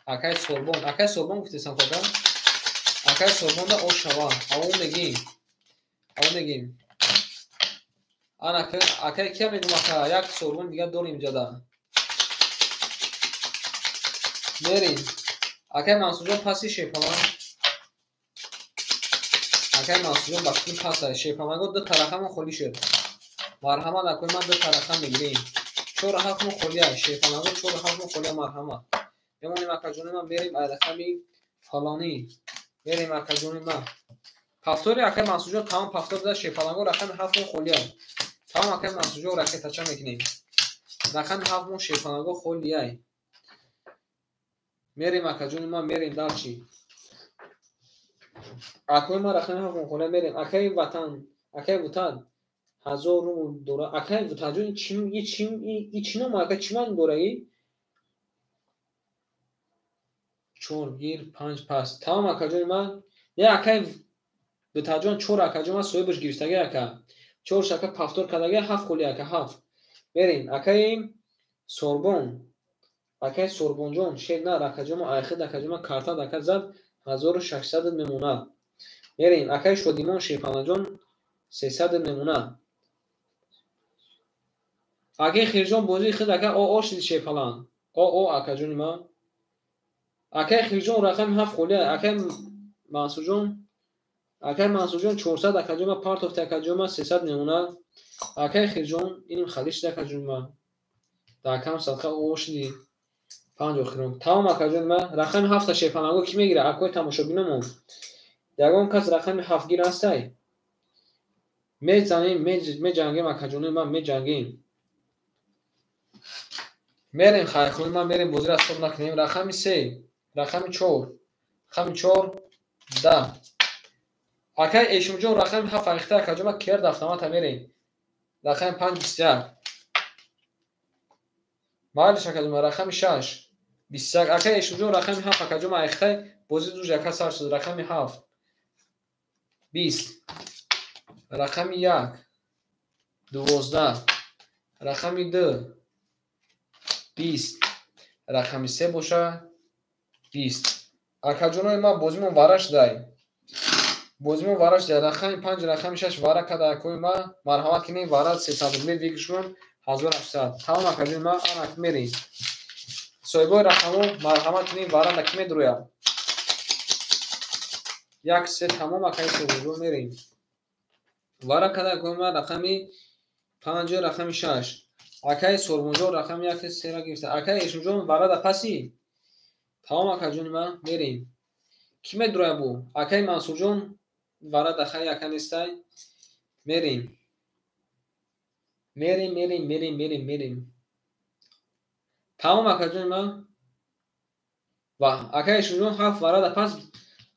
Акай Сорбон, акай Сорбон гуфтесам кока. Акай Сорбонда ош шава. Авон мегим. Авон мегим. Ана акай кия мегум ака, як Сорбон дига дорим ҷада. Мерим. Акай Мансурҷон паси шепалан. Акай Мансурҷон ба фикр паса. Шепаланго ду тарахамо холӣ шуд. Марҳамат акои ман ду тараха мегирем. 4 7 мо холия. Шепаланго 4 7 мо холия марҳамат. Мемонем акаҷони ман, мерем ай рақами фалонӣ. Мерем акаҷони ман. Повтори акай Мансурҷон тамом повтор да шепаланго рақами 7 мо холия. Тамом акай Мансурҷон ракетача мекунем. Рақами 7 мо шепаланго холияй. Мерем акаҷони ман, мерем дарчи. Акои ман рақами 7 мо холия мерем. Акай ватан, акай вутан 1000 рубл дора. Акай вутанҷон и чи ном ака чӣ маъни дора и? 4 гир 5 пас. Тамом акаҷони ман. Я акай вутанҷон 4 акаҷон ман соҳибаш гирифтаги ака. 4 шака повтор кардаги 7 холи ака 7. Мерем акаи Сорбон. Акаи Сорбонҷон шер нар акаҷон ман айхид акаҷон ман карта ака зад 1600 мемонад. Мерем акаи Шодимон Шерпаланҷон 300 мемонад. Акаи Хирҷон бозии хид ака о шид Шерпалан. О акаҷони ман. Акаи Хирҷон рақами 7 холия. Акаи Мансурҷон, акаи Мансурҷон 400 акаҷон ман партофти акаҷон ман 300 мемонад. Акаи Хирҷон иним халиш шид акаҷони ман. Дар кам садқа о шиди. 5 охирон. Тамом акаҷони ман. Рақами 7 шерпаланго кӣ мегирад? Акои тамошобинамон. Ягон кас рақами 7 гир ҳастай? Мезанем, меҷангем акаҷони ман, меҷангем. Мерем хайрхони ман, мерем бозиро ҳисоб накунем. Рақами 3, рақами 4, рақами 4 10. Акай Эшумҷон рақами 7 айхта акаҷон ман керд автомата мерем. Рақами 5 21. Майлиш акаҷон ман рақами 6 21. Акай Эшумҷон рақами 7 акаҷон ман айхта бозӣ дуж яка сар шуд. Рақами 7 20. Рақами 1 12. Рақами 2 20. Рақами 3 боша 20. Акаҷонои ман бозимон вара шудай. Бозимон вара шудай. Рақами 5, рақами 6 вара када акои ман. Марҳамат кунед вара 300 рубле выигрышмон 1800. Тамом акаҷони ман, анак мерем. Соҳибои рақамҳо марҳамат кунед вара да кӣ медурояд? 1 3 тамом акаи Сорбонҷон мерем. Вара када акои ман рақами 5, рақами 6. Акаи Сорбонҷон рақами 1 3 гирифта. Акаи Эшумҷон вара да паси. Тамом акаҷони ман мерем. Кӣ медурояд бу? Акаи Мансурҷон вара да хай ака нестай. Мерем. Мерем, мерем, мерем, мерем, мерем. Тамом акаҷони ман. Ва акаи Эшумҷон 7 вара да пас.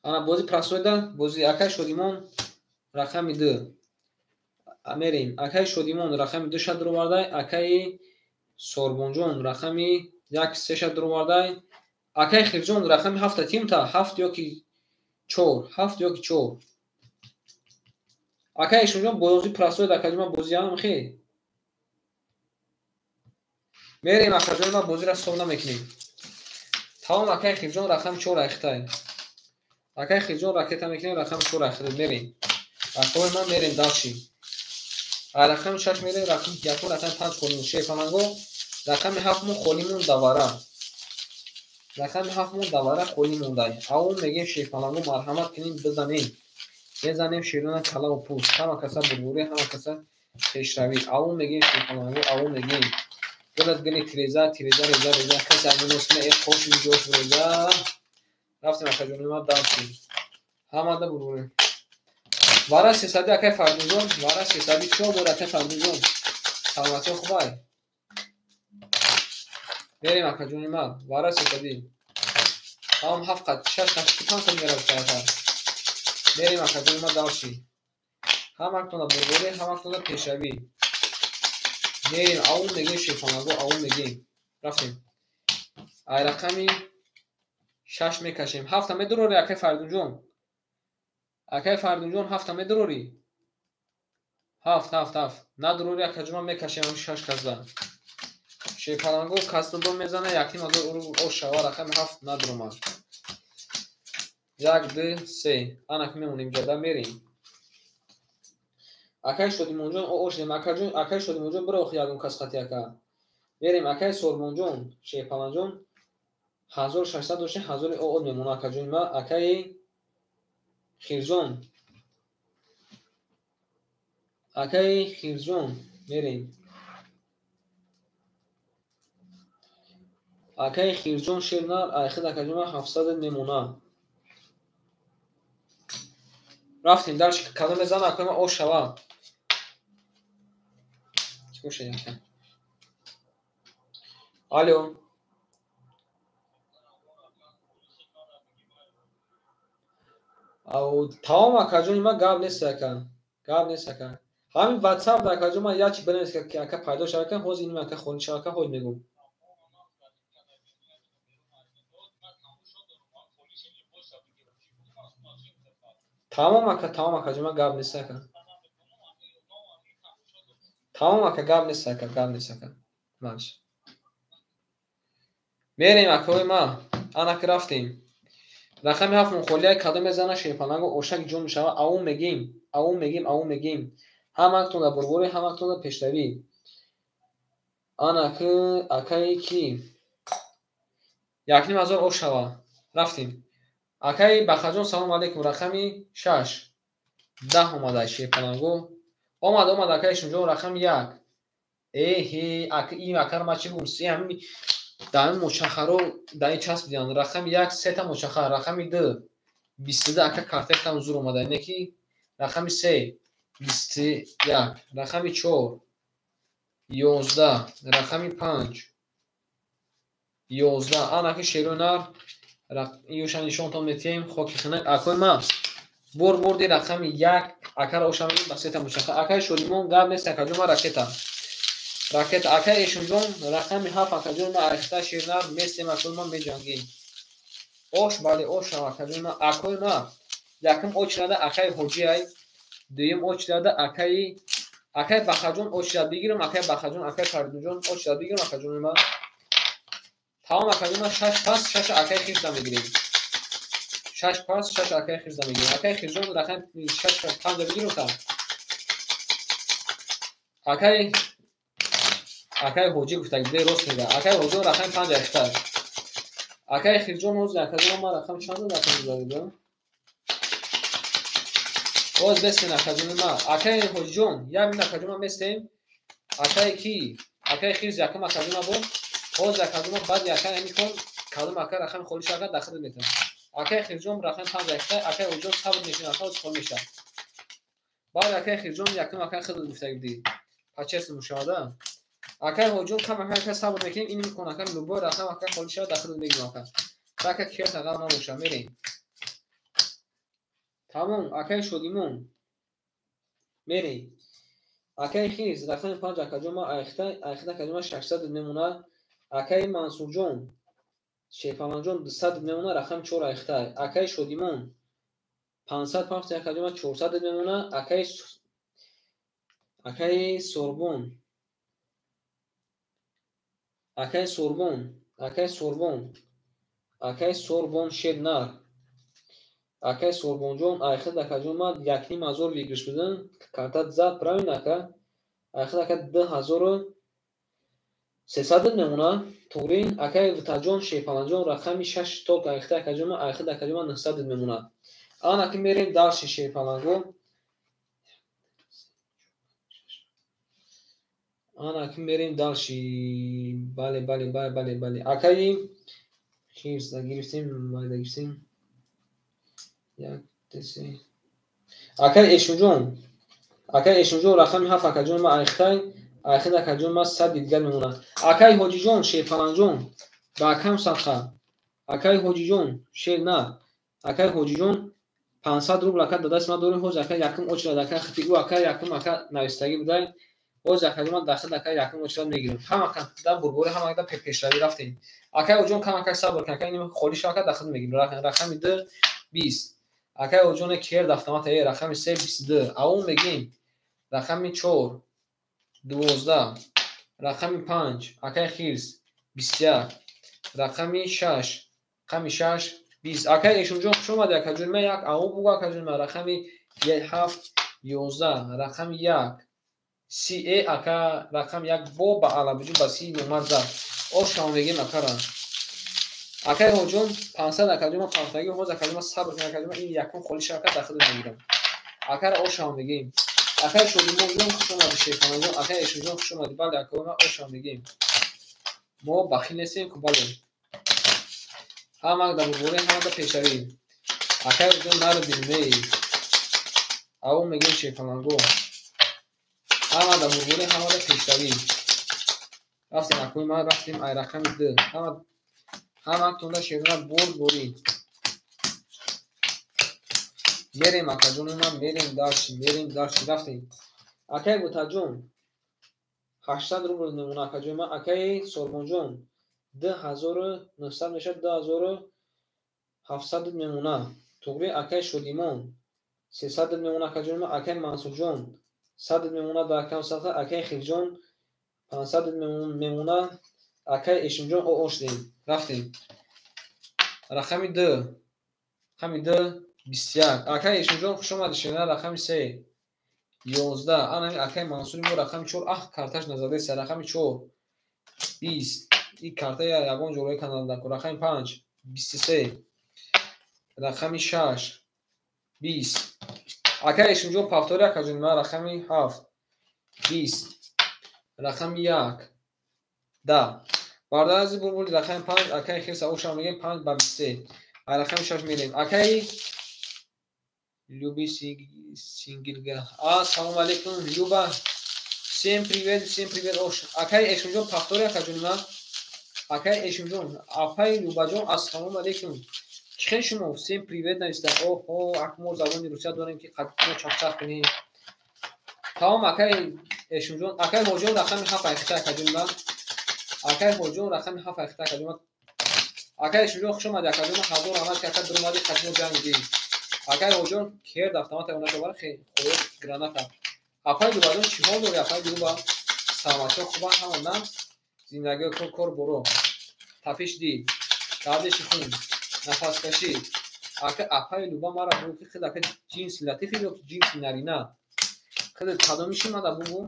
Ана бозӣ простойда бозӣ акаи Шодимон рақами 2. Мерем. Акаи Шодимон рақами 2 ша дуровардай. Акаи Сорбонҷон рақами 1 3 ша дуровардай. Акаи Хирҷон рақами 7 тимта 7 ёки 4, 7 ёки 4. Акаи Эшумҷон бозӣ простой акаҷон ман бозӣ ам хе. Мерем акаҷони ман бозиро ҳисоб намекунем. Тамом акаи Хирҷон рақами 4 айхтай. Акаи Хирҷон ракета мекунем рақами 4 айхтай мерем. Акои ман мерем дальше. Ай рақами 6 мерем рақами 1 рақами 5 холимон. Шерпаланго рақами 7 мо холимон давара. Рақами 7 мо давара холӣ мондай. Аввал мегем шерпаланго марҳамат кунем бизанем. Мезанем шерона калаву пӯст. Ҳама каса бурбурӣ, ҳама каса пешравӣ. Аввал мегем шерпаланго, аввал мегем. Гулат гули тиреза, тиреза, реза, реза. Касе агнос куна, э қош ҷош реза. Рафтем акаҷони ман дальше. Ҳамада бурбурӣ. Вара сесади акай Фардинҷон, вара сесади чор бор акай Фардинҷон. Саломатиё хубай. Мерем акаҷони ман, вара сесади. Тамом 7 қат, 6 қат, 500 меравад ака. Мерем акаҷони ман дальше. Ҳамактона бурбурӣ, ҳамактона пешравӣ. Мерем, аввал мегем шерпаланго, аввал мегем. Рафтем. Ай рақами 6 мекашем. 7 медурорӣ акай Фардинҷон. Акай Фардинҷон 7 медурорӣ. 7 7 7. Надурорӣ акаҷон ман мекашем ҳамин 6 каза. Шерпаланго кас додо мезана, 1500 рубл ош шава, рақами 7 надромад. 1 2 3. Анак мемонем ҷада мерем. Акай Шодимонҷон ош нем, акаҷон, акай Шодимонҷон бирох ягон кас хати ака. Мерем акай Сормонҷон, Шерпаланҷон 1600 дошти, 1000 оод мемона акаҷони ма. Акаи Хирҷон. Акаи Хирҷон мерем. Акаи Хирҷон шернар айхид акаҷон ма 700 мемона. Рафтем дальше, кадом мезана акаи ма ош шава. Чӣ шуд ака? Алло. Тамом акаҷони ма, гап нест ака. Гап нест ака. Ҳамин WhatsApp да акаҷон ма як чи бинавис ки ака пайдо шава ака, ҳозир иним ака хонӣ шава ака, ҳозир мегӯм. Тамом ака, тамом акаҷон ма, гап нест ака. Тамом ака, гап нест ака, гап нест ака. Маш. Мерем акаҳои ма. Анак рафтем. Рақами 7 мухолия кадом мезана шерпаланго ошак ҷон мешава. Аум мегим, аум мегим, аум мегим. Ҳамактон дар бурборӣ, ҳамактон дар пешравӣ. Анак акаи ки? 1500 ош шава. Рафтем. Акаи Бахаҷон салом алейкум. Рақами 6. 10 омада шерпаланго. Омад, омад акаи Шумҷон рақами 1. Эҳе, ака ин акаро ма чӣ бигӯм? Се ҳамин дар ин мочахаро дар ин часп диҳанд. Рақами 1 сета мочаха, рақами 2 22 ака картехтам зур омада. Ине ки рақами 3 21, рақами 4 11, рақами 5 11. Анаки шерои нар юша нишонтон метиҳем. Хоки хинак акои ма бур бурди рақами 1 акаро оша мегӯем ба сета мочаха. Акаи Шодимон гап нест акаҷон ма, ракета. Ракета акаи Эшунҷон рақами 7 акаҷон ма, айхта шернар местем акои ма, меҷангем. Ош бале ош акаҷон ма. Акои ма якум очрада акаи Ҳоҷиай, дуюм очрада акаи Бахаҷон очрад бигирам, акаи Бахаҷон, акаи Фаридунҷон очрад бигирам акаҷони ма. Тамом акаҷон ма, 6 пас 6 акаи Хирза мегирем. 6 пас 6 акаи Хирза мегирем. Акаи Хирҷон рақами 6 5 бигирам та. Акаи Ҳоҷӣ гуфта де рост мега. Акаи Ҳоҷон рақами 5 ахта. Акаи Хирҷон ҳозир акаҷон ма рақам чанд рақам задам? Боз бестен акаҷони ма. Акаи Ҳоҷиҷон, як мин акаҷон ма местем. Акаи ки? Акаи Хирз якум акаҷон ма буд. Ҳозир акаҷон ма баъди акаи ҳамин кон кадом ака рақами холӣ шава дахил метавонам. Акаи Хирҷон рақами 5 ахта, акаи Ҳоҷиҷон сабр мекунад, ака ҳозир холӣ мешавад. Баъд акаи Хирҷон якум акаи худро гуфта будӣ. Пачест мушавада. Акаи Ҳоҷиҷон кам ака сабр мекунем, ин имкон ака любой рақам ака холӣ шава дахил мегирам ака. Ака керт ағал набоша, мерем. Тамом, акаи Шодимон. Мерем. Акаи Хирз рақами 5 акаҷон ма айхта, айхта акаҷон ма 600 мемонад. Акаи Мансурҷон, Шерпаланҷон 200 мемонад, рақами 4 айхта. Акаи Шодимон 500 пафти акаҷон ма 400 мемонад. Акаи Сорбон, акаи Сорбон, акаи Сорбон, акаи Сорбон шернар. Акаи Сорбонҷон айхид акаҷон ма 1500 выигрыш будан, картат зад, правильно ака? Айхид ака 2300 мемонад. Туғри акаи Витаҷон Шерпаланҷон рақами 6 ток айхид акаҷон ма, айхид акаҷон ма 900 мемонад. Анаки мерем дальше шерпаланго. Анаки мерем дальше. Бале, бале, бале, бале, бале. Акаи Хирз гирифтем, бале гирифтем. 1 2 3. Акаи Эшунҷон, акаи Эшунҷон рақами 7 акаҷон ма айхтай, айхид акаҷон ма 100 дигар мемонад. Акаи Ҳоҷиҷон Шерпаланҷон ба акам садқа. Акаи Ҳоҷиҷон шернар. Акаи Ҳоҷиҷон 500 рубл ака да даст ма дорем. Ҳозир ака якум очрад ака хити ӯ ака якум ака навистагӣ будай. Ҳозир акаҷон ма дахил ака якум очрад мегирем. Ҳам ака да бурборӣ, ҳам ака да пешравӣ рафтем. Акаи Ҳоҷиҷон кам ака сабр кун, ака ин холӣ шава ака дахил мегирем. Рақами 2 20. Акаи Ҳоҷиҷоне керд автомата, рақами 3 22. Аум мегим рақами 4 12. Рақами 5 акай Хирс 21. Рақами 6, рақами 6 20. Акай Эшумҷон, хуш омадӣ, акаҷон ман, як ао бугу, акаҷон ман. Рақами 7 11, рақами 1 30. Э, ака, рақами 1 бо ба алабиҷу ба 30 номар зад. Ошам мегем акара. Акай Ҳоҷон 500, акаҷон ман, пафтагӣ ҳоз, акаҷон ман, сабр кун, акаҷон ман, ин якум холи шака дахил мегирам. Акара ошам мегем. Акай Шодимонҷон, хуш омадӣ, Шерхонаҷон, акай Эшумҷон, хуш омадӣ. Бале, акаи ман, ошам мегем. Мо бахил нестем ку, бале. Ҳама дар бурборӣ, ҳама дар пешравӣ. Акай ҷон, наро бинмей. Аво мегем, Шерпаланго. Ҳама дар бурборӣ, ҳама дар пешравӣ. Рафтем, акои ман, рафтем ай рақами 2. Ҳама ҳаматонда шерона бурдборӣ. Мерем, акаҷони ман, мерем дальше, мерем дальше, рафтем. Акай Бутаҷон 800 рубл мемона, акаҷони ман. Акаи Сорбонҷон 2900 мешавад, 2700 мемона. Туғри, акаи Шодимон 300 мемона, акаҷони ман. Акаи Мансурҷон 100 мемона дар кам сата. Акаи Хирҷон 500 мемона. Акаи Эшимҷон, о шудем. Рафтем. Рақами 2. Рақами 2 21. Акаи Эшимҷон, хуш омадӣ, ширина. Рақами 3 11. Анами акаи Мансури мо, рақами 4. Аҳ, карташ назадеса. Рақами 4 20. Ин карта ягон ҷо каналда ку. Рақами 5 23. Рақами 6 20. Акаи Эшимҷон, повтори, акаҷон ман. Рақами 7 20. Рақами 1 10. Бародари азиз, бурбули, рақами 5 акаи Хирса ошам мегем, 5 ба 23. Ай рақами 6 мерем. Акаи Люби Сингилга. Ассалому алейкум, Люба. Всем привет, всем привет. Ош. Акаи Эшимҷон, повтори, акаҷони ман. Акаи Эшимҷон, апаи Любаҷон, ассалому алейкум. Чӣ хел шумо? Всем привет нависта. Оҳо, ак мо забони русия дорем, ки мо чақчақ кунем. Тамом, акаи Эшимҷон, акаи Ҳоҷон, рақами 7 айхта, акаҷони ман. Акаи Ҳоҷон, рақами 7 айхта, акаҷони ман. Акаи Эшимҷон, хуш омадӣ, акаҷони ман, ҳазор раҳмат, ки ака дуромадӣ, қати мо ҷанг дидӣ. Акаи Ҳоҷон керд автомата онаша бара хӯрок граната. Апаи Любаҷон, чӣ ҳол дорӣ, апаи Люба? Саломатиҳо хуба, ҳама на? Зиндагиҳо, кор боро. Тапиш дил, гардиши хун, нафаскашӣ. Ака, апаи Люба, мара бугӯ, ки худ ака ҷинси латифи ё ҷинси нарина? Худ кадомиши мада бугӯ?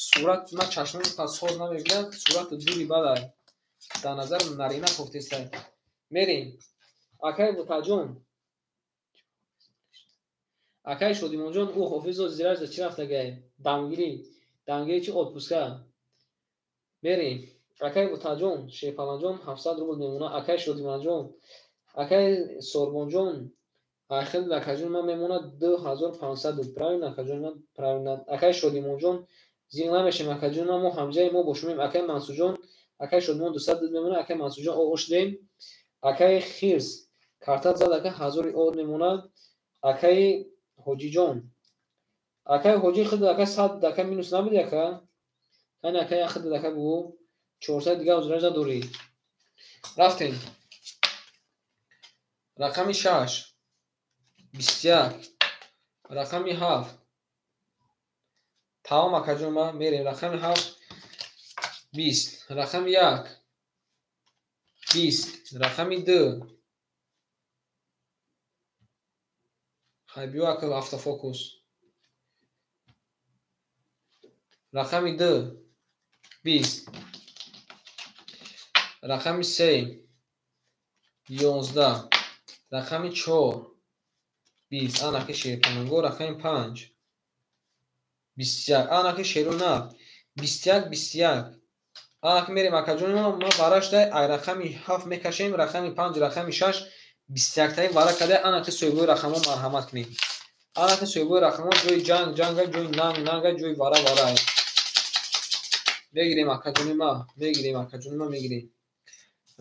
Сурат ма чашмони соз намебинад, сурати дури бадай. Дар назар нарина кофтестай. Мерем. Акаи Бутаҷон. Акаи Шодимонҷон, ӯ ҳофизо зираш за чӣ рафтагай? Дамгирӣ. Дамгирӣ чи, отпуска. Мерем. Акаи Бутаҷон, Шерпаланҷон 700 рубл мемона. Акаи Шодимонҷон, акаи Сорбонҷон, ахил, акаҷон ман, мемонад 2500. Правильно, акаҷон ман, правильно. Акаи Шодимонҷон, зиқ намешем, акаҷон ман, мо ҳамҷаи мо бо шумоем. Акаи Мансурҷон, акаи Шодимон 200 мемона. Акаи Мансурҷон, о шудем. Акаи Хирс картат зад, ака, ҳазори од мемонад. Акаи Ҳоҷиҷон, акаи Ҳоҷӣ, худ ака 100 ака минус набуди, ака? Ани, ака, я худ ака бугӯ, 400 дига ҳозираҷ надорӣ. Рафтем. Рақами 6 21, рақами 7. Тамом, акаҷон ман, мерем. Рақами 7 20, рақами 1 20, рақами 2. Хай, биё, ака, автофокус. Рақами 2 20, рақами 3 11, рақами 4 20. Анаки Шерпананго, рақами 5 21. Анаки шерона 21 21. Анаки мерем, акаҷони ма, барашдай ай рақами 7 мекашем, рақами 5, рақами 6, 21-таи вара кадай. Анаки соҳибои рақамҳо, марҳамат кунед. Анаки соҳибои рақамҳо, ҷои ҷанг ҷанга, ҷои нанг нанга, ҷои вара варай. Мегирем, акаҷони ма, мегирем, акаҷони ма, мегирем.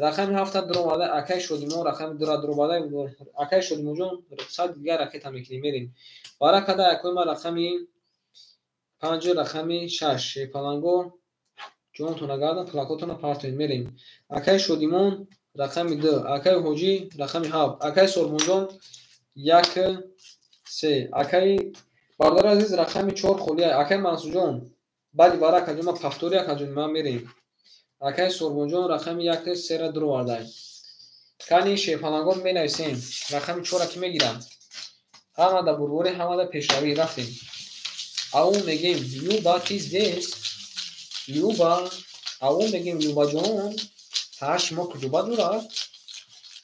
Рақами 7-та дуромада, акаи Шодимон, рақами 2-ра дуромада, акаи Шодимонҷон, 100 дигар ракета мекунем, мерем. Вара кадай, акои ма, рақами 5, рақами 6. Шерпаланго, ҷонтона гардан, плакотона партоед, мерем. Акаи Шодимон, рақами 2, акаи Ҳоҷӣ, рақами 7, акаи Сорбонҷон, 1 3, акаи бародари азиз, рақами 4 холия, акаи Мансурҷон, Баъди вара акаҷон ма повтори акаҷон ма мерем. Акаи Сурбонҷон рақами 1 3-ра дуровардай. Кани шерпалангон менависем. Рақами 4-ра ки мегирам? Ҳама да бурборӣ, ҳама да пешравӣ рафтем. Ау мегем Люба ты здесь? Люба, ау мегем Любаҷон. Ҳа шумо куҷоба дурад?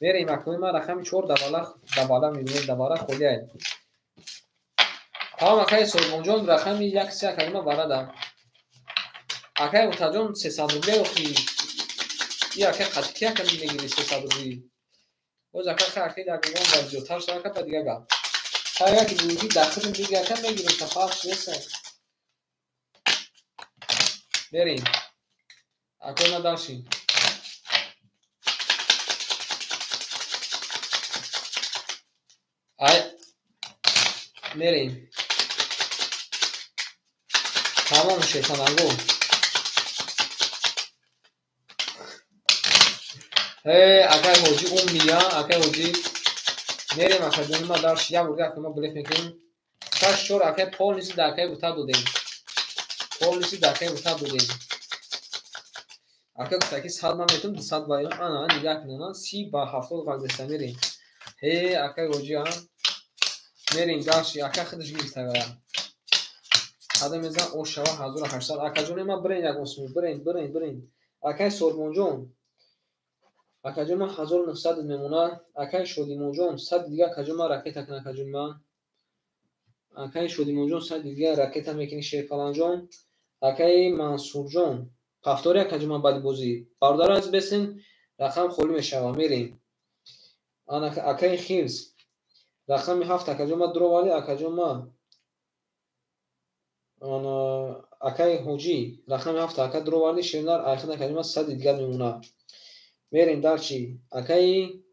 Мерем акои ман рақами 4 давала мебинем, давала холиай. Тамом акаи Сорбонҷон рақами 1 3 акаи ман варада. Акаи Муртаҷон 300 рубле охи. И акаи қатики ака мегири 300 рубли. Боз ака акаи дагумон ва зиёдтар шава ака ба дига гап. Ҳар яке буги дахтим дига ака мегирем та фарқ нест. Мерем. Акои ман дарши. Ай мерем. Тамом шерпаланго. Акай ҳоҷӣ уммия, акай ҳоҷӣ. Мерем акаҷони ма дарш як бор акаи ма билет мекунем. 6 4 акай полниси да акай бута додем. Полниси да акай бута додем. Ака гуфта ки 100 ман метавонам 200 ба ана нигоҳ кунам 30 ба 70 ғалзеста мерем. Акай ҳоҷӣ а мерем дарши ака худаш гирифта гая. Қадам мезан ош шава 1800. Акаҷони ма бирен як осмон, бирен, бирен, бирен. Акай Сорбонҷон акаҷон ман 1900 мемонад. Акаи Шодимонҷон 100 дига акаҷон ман ракета кун акаҷон ман. Акаи Шодимонҷон 100 дига ракета мекунӣ Шерпаланҷон. Акаи Мансурҷон повтори акаҷон ман баъди бозӣ. Бародаро аз бесен рақам холӣ мешава. Мерем. Ана акаи Хирс рақами 7 акаҷон ман дуроварди акаҷон ман. Ана акаи Ҳоҷӣ рақами 7 ака дуроварди Шернар айхид акаҷон ман 100 дига мемонад. Мерем дарчи акаи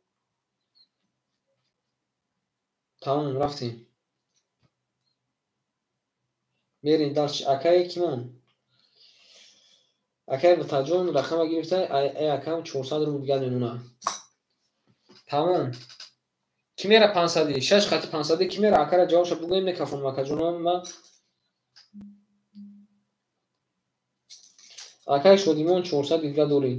тамом рафтем. Мерем дарчи акаи кимон? Акаи Бутаҷон рақама гирифта, ай акам 400 рубл дигар мемонад. Тамом. Ки мера 500? 6 хати 500 ки мера? Акара ҷавобша бугӯем мекафонам акаҷонам ман. Акаи Шодимон 400 дигар дорӣ.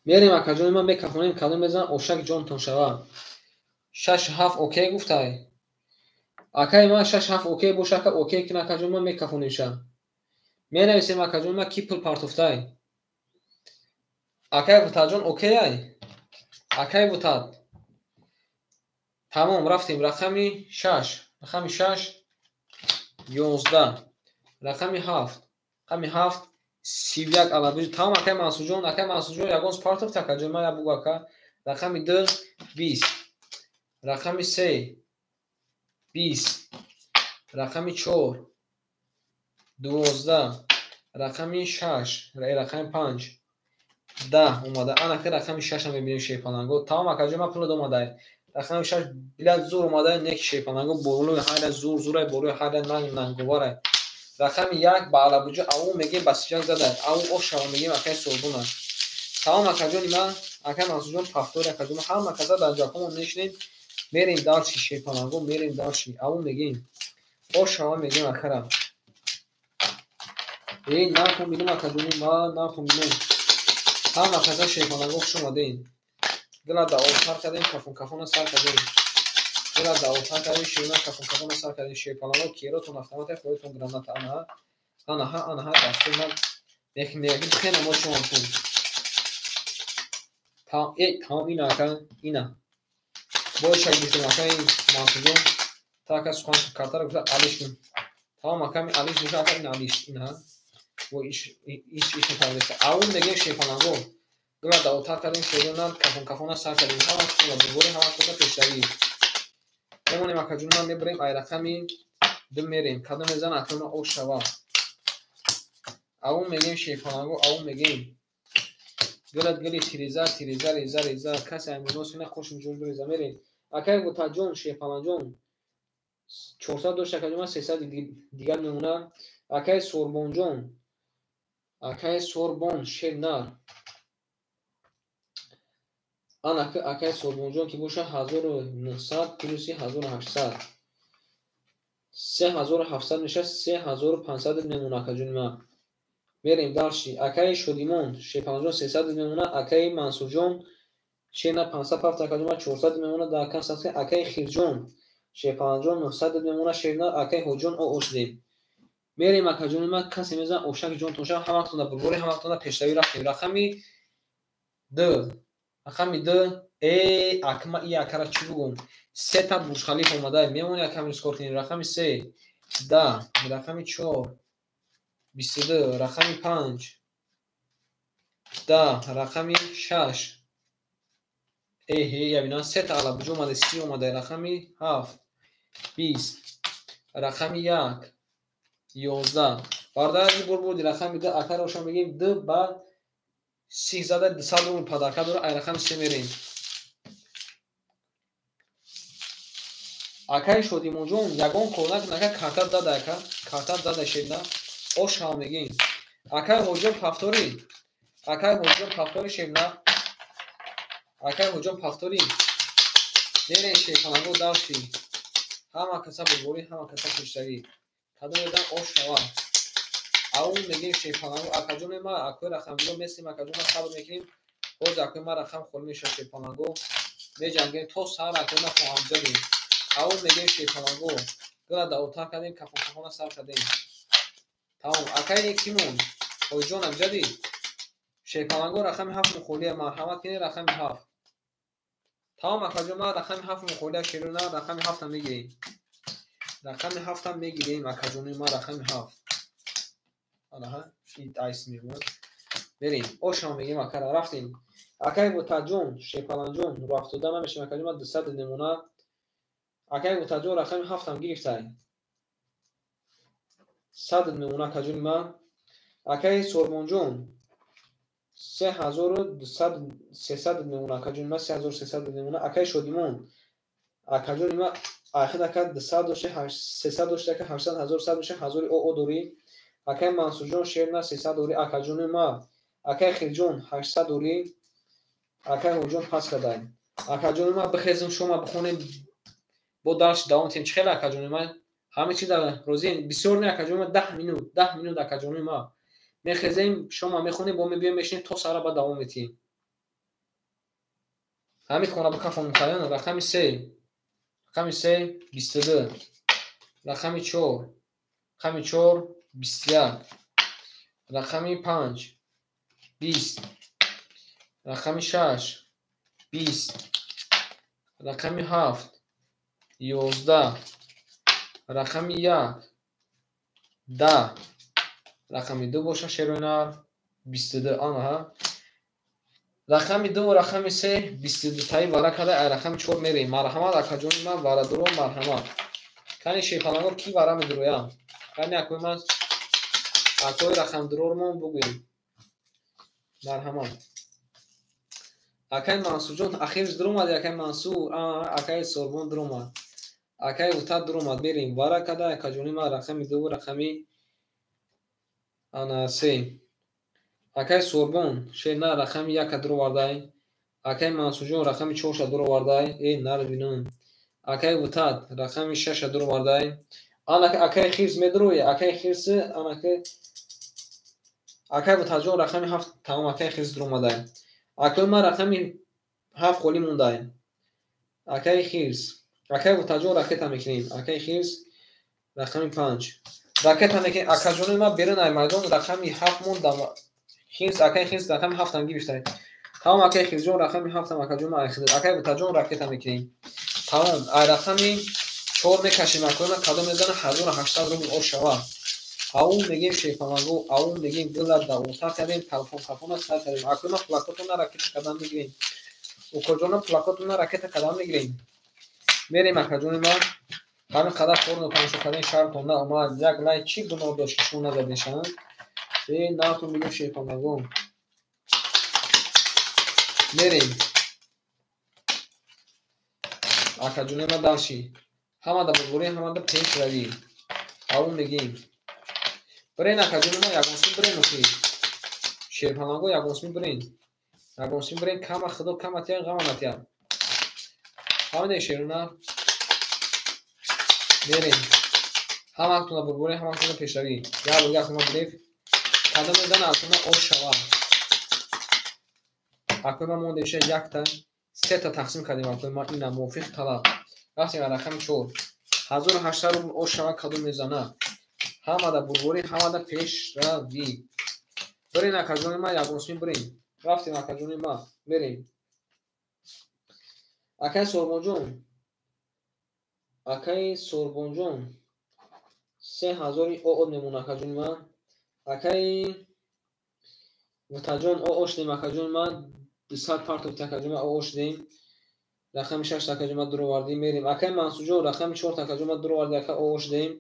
Мерем акаҷони ман мекафонем кадом мезанам ошак ҷонтон шава. 6 7 окей гуфтай. Акаи ман 6 7 окей боша ака окей кун акаҷон ман мекафонемша. Менависем акаҷон ман ки пул партофтай. Акаи Бутаҷон окей ай? Акаи Бутат. Тамом рафтем рақами 6, рақами 6 11, рақами 7, рақами 7 31 алабиҷ. Тамом акаи Мансурҷон, акаи Мансурҷон ягон партофт акаҷон ман як бугу ака. Рақами 2 20, рақами 3 20, рақами 4 12, рақами 6, рақами 5 10 омада. Ана ки рақами 6-ро мебинем шерпаланго. Тамом акаҷон ман пулат омадай. Рақами 6 билят зур омадай, не ки шерпаланго болои ҳайра зур зурай, болои ҳайра нанг нанговарай. Рақами 1 ба алабуҷа ау мегем ба 31 задай. Ау ошава мегем акаи Сорбона. Тамом акаҷони ман, акаи Мансурҷон повтори акаҷон ҳама каса дар ҷакомон мешинем. Мерем дарши шерпаланго, мерем дарши. Ау мегем. Ошава мегем акара. Нафаҳмидум акаҷони ман, нафаҳмидум. Ҳама каса шерпаланго хуш омадем. Гила да отар кардем, кафон кафона сар кардем. Гила да отар кардем, ширина кафон кафона сар кардем. Шерпаланго керотон автомата, хоятон граната. Анаҳа, анаҳа, анаҳа дастур ман мехмеги хена мо шумо кун. Тамом ина ака, ина. Боша гирифтем акаи Мансурҷон. Та ака сухан картаро гуфта алиш кун. Тамом аками алиш боша ака ина алиш, ина. Бо иш иш иш метавониста. Ау мегем шерпаланго. Гила да отар кардем, шерина кафон кафона сар кардем. Ҳама кунда бурборӣ, ҳама кунда пешравӣ. Мемонем акаҷон ман мебарем ай рақами 2 мерем. Кадом мезан акама ош шава. Ау мегем шерпаланго, ау мегем. Гилат гили тиреза, тиреза, реза, реза. Касе аймунос кина хошим ҷон биреза мерем. Акаи Бутаҷон, Шерпаланҷон 400 дошт акаҷон ман 300 дигар мемонад. Акаи Сорбонҷон, акаи Сорбон Шернар. Ана акаи Сорбонҷон ки боша 1900 плюси 1800. 3700 мешавад, 3500 мемона, акаҷони ман. Мерем дальше. Акаи Шодимон, Шерпаланҷон 300 мемона, акаи Мансурҷон шерна 500 пафт, акаҷон ман 400 мемона, дар кан садқа, акаи Хирҷон, Шерпаланҷон 900 мемона, шерна, акаи Ҳоҷон о шудем. Мерем, акаҷони ман, касе мезан ошак ҷон тоша, ҳаматонда бурбори, ҳаматонда пешравӣ рафтем. Рақами 2, рақами 2, акма и акара чӣ бугум? Сета Бурҷ Халиф омада, мемони акам рискор кунем. Рақами 3, 10, рақами 4, 22, рақами 5, 10, рақами 6. Эҳе, ябина сета алабуҷо омада, 30 омада, рақами 7, 20, рақами 1, 11. Бардар бор бурди рақами 2, акара ошон мегем 2 ба 30 зада 200 рубл падарка дора, ай рақами 3 мерем. Акаи Шодимонҷон, ягон кор накун, ака карта дада, ака карта дада шерна, ош ҳам мегем. Акаи Ҳоҷон пафтори, акаи Ҳоҷон пафтори шерна, акаи Ҳоҷон пафтори. Мерем Шерпаланго дарши. Ҳама каса бурборӣ, ҳама каса пешравӣ. Кадом едан ош шавад. Аун мегем Шерпаланго, акаҷоне ма, акои рақамгиро месем, акаҷон ма сабр мекунем. Боз акои ма рақам холӣ мешавад Шерпаланго. Меҷангем то саҳар, акои ма хоҳамзадем. Аун мегем Шерпаланго. Гула даотар кардем, кафонкафона сар кардем. Тамом. Акаи кимон? Ҳоҷон амҷади? Шерпаланго рақами 7 мухолия, марҳамат кунед рақами 7. Тамом, акаҷон ма рақами 7 мухолия, шерона рақами 7 мегирем. Рақами 7 мегирем, акаҷони ма рақами 7. Анаҳа, ин айс мемонад. Мерем. Ошам мегем акара, рафтем. Акаи Бутаҷон, Шерпаланҷон, рафтода намешем, акаҷон ма 200 намуна. Акаи Бутаҷон рақами 7 гирифтай. 100 намуна, акаҷони ма. Акаи Сормонҷон 3200 300 намуна, акаҷони ма 3300 намуна. Акаи Шодимон, акаҷони ма ахир ака 200 дошта, 300 дошта, ака 800 1100 меша, 1000 оо дорӣ. Акаи Мансурҷон шерна 300 дорӣ, акаҷони ма. Акаи Хирҷон 800 дорӣ. Акаи Ҳоҷон пас кадай. Акаҷони ма бихезем, шома бихонем, бо дарс давом тем. Чӣ хеле акаҷони ма? Ҳама чи дар розием. Бисёр не акаҷони ма, 10 минут, 10 минут акаҷони ма. Мехезем, шома мехонем, бо мебиём мешинем то саҳара, ба давом метиҳем. Ҳамин хона бикафонем хайён. Рақами 3, рақами 3 22, рақами 4, рақами 4 21, рақами 5 20, рақами 6 20, рақами 7 11, рақами 1 10, рақами 2 боша шеронар 22. Анаҳа, рақами 2 ва рақами 3 22 таи вара када, ай рақами 4 мерем. Марҳамат, акаҷони ман, варадуро марҳамат. Кани Шерпаланго ки вара медуроя? Кани акои ман, акои рақамдурормон бугӯем. Марҳамат. Акаи Мансурҷон ахирш дуромад, акаи Мансур, акаи Сорбон дуромад. Акаи Утат дуромад. Мерем. Вара када, акаҷони ман, рақами 2 ва рақами ана 3. Акаи Сорбон шерна рақами 1 дуровардай. Акаи Мансурҷон рақами 4 дуровардай. Нар бинон. Акаи Утат рақами 6 дуровардай. Анака акаи Хирс медуроя, акаи Хирс, анака акаи Бутаҷон рақами 7, тамом, акаи Хирс дуромадай. Акаи ман рақами 7 холӣ мондай. Акаи Хирс, акаи Бутаҷон ракета мекунем. Акаи Хирс рақами 5 ракета мекунем. Акаҷони ман берун ай майдон рақами 7 мондам. Хирс, акаи Хирс рақами 7 гирифтай. Тамом, акаи Хирсҷон рақами 7, акаҷон ман айхидат. Акаи Бутаҷон ракета мекунем. Тамом, ай рақами 4 мекашем, акои ман кадом мезанам 1800 рубл ош шавад. Аун мегем Шерпаланго, аун мегем гула даотар кардем, телефон кафона сар кардем. Акои ман плакотона ракета кардан мегирем. Укоҷона плакотона ракета кардан мегирем. Мерем, акаҷони ман. Ҳамин қадар порно тамошо кардем, шармтон наомад. Як лайк чӣ гуноҳ дошт, ки шумо назадешанд? Натон мегем Шерпаланго. Мерем. Акаҷони ман дарши. Ҳама да бурборӣ, ҳама да пешравӣ. Аун мегем. Брен, акаҷони ман, ягонсин брен охи. Шерпаланго ягонсин брен. Ягонсин брен, кама худо кама тиян, ғама натиян. Ҳамине шерона. Мерем. Ҳаматона бурборӣ, ҳаматона пешравӣ. Як бор як ма гирифт. Кадом мезана акума ош шава. Акума ма мондеша якта, сета тақсим кардем акума ина мувофиқ талаб. Рафтем рақами 4. 1800 рубл ош шава кадом мезана. Ҳамада бурборӣ, ҳамада пешравӣ. Бирин акаҷони ма, ягонсуми бирин. Рафтем акаҷони ма, мерем. Акай Сорбонҷон. Акай Сорбонҷон. 3000 ОО мемона акаҷони ма. Акай Вутаҷон ОО шудем акаҷони ма. 200 партофт акаҷони ма ОО шудем. Рақами 6 акаҷони ма дуровардем, мерем. Акай Мансурҷон рақами 4 акаҷони ма дуровардем, ака ОО шудем.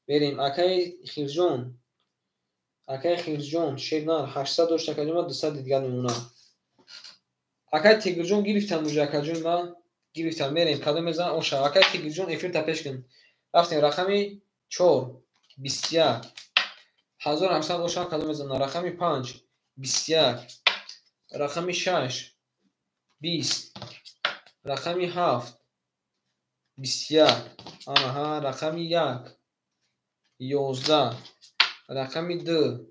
Мерем. Акай Хирҷон. Акай Хирҷон шернар 800 дошт акаҷони ма, 200 дигар мемона. Акай Тигрҷон гирифтан уже акаҷони ма. Гирифтан, мерем. Кадом мезанад оша. Акай Тигрҷон эфирта пеш кун. Рафтем рақами 4 21. 1800 оша кадом мезанад. Рақами 5 21. Рақами 6 20. Рақами 7 21. Аҳа, рақами 1 11. Рақами 2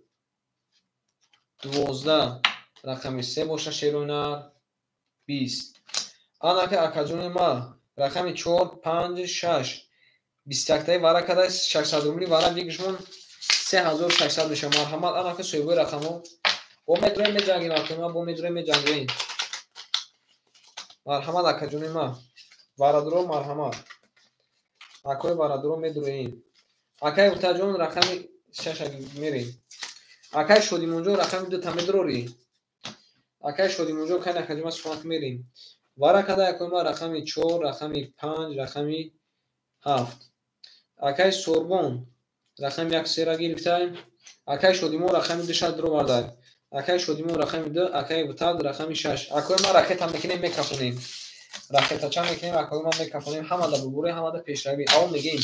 12. Рақами 3 боша шеронар 20. Анака акаҷони ма рақами 4 5 6 21-таи вара када 600 рубли вара бигишмон 3600 мешавад. Марҳамат анака соҳибои рақамҳо. Бо метрои меҷангем акаҷони ма, бо метрои меҷангем. Марҳамат акаҷони ма. Варадуро марҳамат. Акои варадуро медуроем. Акай Утаҷон рақами 6 мерем. Акай Шодимонҷон рақами 2 та медурорӣ. Акай Шодимонҷон кай акаҷони ма суханак мерем. Вара када акои ма рақами 4, рақами 5, рақами 7. Акай Сорбон рақами 1 сера гирифтаем. Акай Шодимон рақами 2 шад дуровардаем. Акай Шодимон рақами 2, акай Вутад рақами 6. Акои ма ракета мекунем, мекафонем. Ракетача мекунем, акои ма мекафонем. Ҳамада бурбурӣ, ҳамада пешравӣ. Аввал мегӯем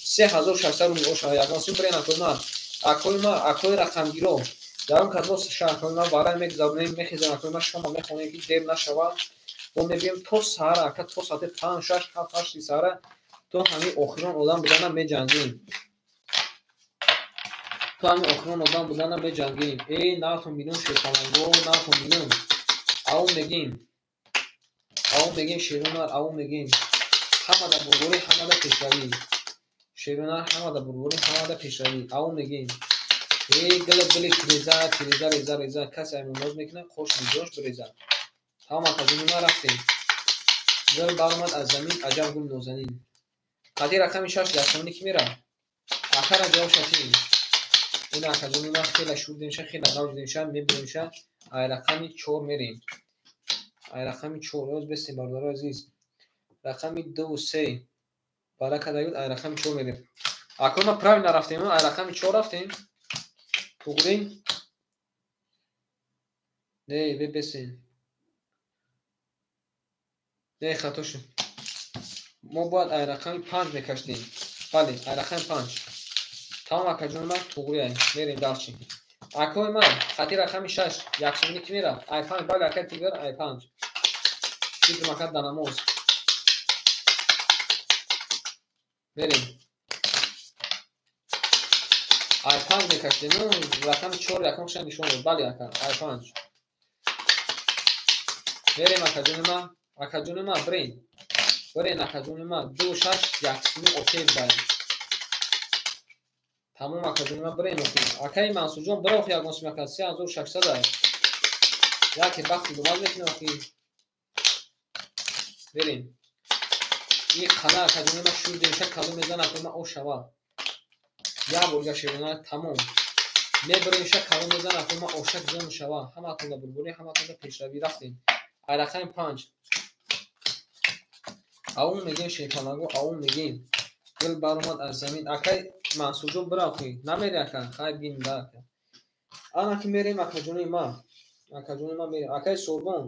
3600 рубл оша. Ягон сум бирен акои ма. Акои ма, акои рақамгиро. Дар он кадмо акои ма варай мегузаронем, мехезем акои ма шома мехонем ки дер нашавад. Мо мегӯем то саҳара, ака то соати 5, 6, 7, 8 саҳара то ҳамин охирон одам будана меҷангем. То ҳамин охирон одам будана меҷангем. Эй, натон бинон шерпаланго, натон бинон. Аввал мегӯем. Аввал мегӯем шеронар, аввал мегӯем. Ҳамада бурбурӣ, ҳамада пешравӣ. Шеронар, ҳамада бурбурӣ, ҳамада пешравӣ. Аввал мегӯем. Эй, гила гили тиреза, тиреза, реза, реза. Касе аймон мекунад, қош миҷош биреза. Тамом акаҷони ма рафтем. Гул баромад аз замин, аҷаб гул нозанин. Қати рақами 6 ясомонӣ ки мера? Акара ҷавоб шатин. Ин акаҷони ма хела шурдемша, хела ғавҷдемша, мебуремша. Ай рақами 4 мерем. Ай рақами 4 роз бестем бародарои азиз. Рақами 2 ва 3 барака дагид, ай рақами 4 мерем. Акои ма правильно рафтем, ай рақами 4 рафтем. Туғри? Не, бебесен. Не, хато шуд. Мо бояд ай рақами 5 мекаштем. Бале, ай рақами 5. Тамом акаҷони ма туғри ай. Мерем дарчи. Акои ма хати рақами 6 яксомонӣ ки мера? Ай 5, бале акай Тигр ай 5. Тигр макат да намоз. Мерем. Ай 5 мекаштем. Рақами 4 якумша нишон дод. Бале ака, ай 5. Мерем акаҷони ма. Акаҷони ма бирен. Бирен акаҷони ма 2 6 яксимӣ окей бай. Тамом акаҷони ма бирен окей. Акаи Мансурҷон бира охи ягон сум ака 3600 ай. Яке бахти дуваз мекунем охи. Берем. И қала акаҷони ма шурдемша калом мезана акои ма ошава. Як борга шерона тамом. Мебиремша калом мезана акои ма ошак ҷон шава. Ҳаматонда бурбурӣ, ҳаматонда пешравӣ рафтем. Ай рақами 5. Аввал мегӯем шерпаланго, аввал мегӯем. Гул баромад аз замин. Акай Мансурҷон бира охи. Намери ака, хайр бин да ака. Ана ки мерем акаҷони ма. Акаҷони ма мерем. Акай Сорбон.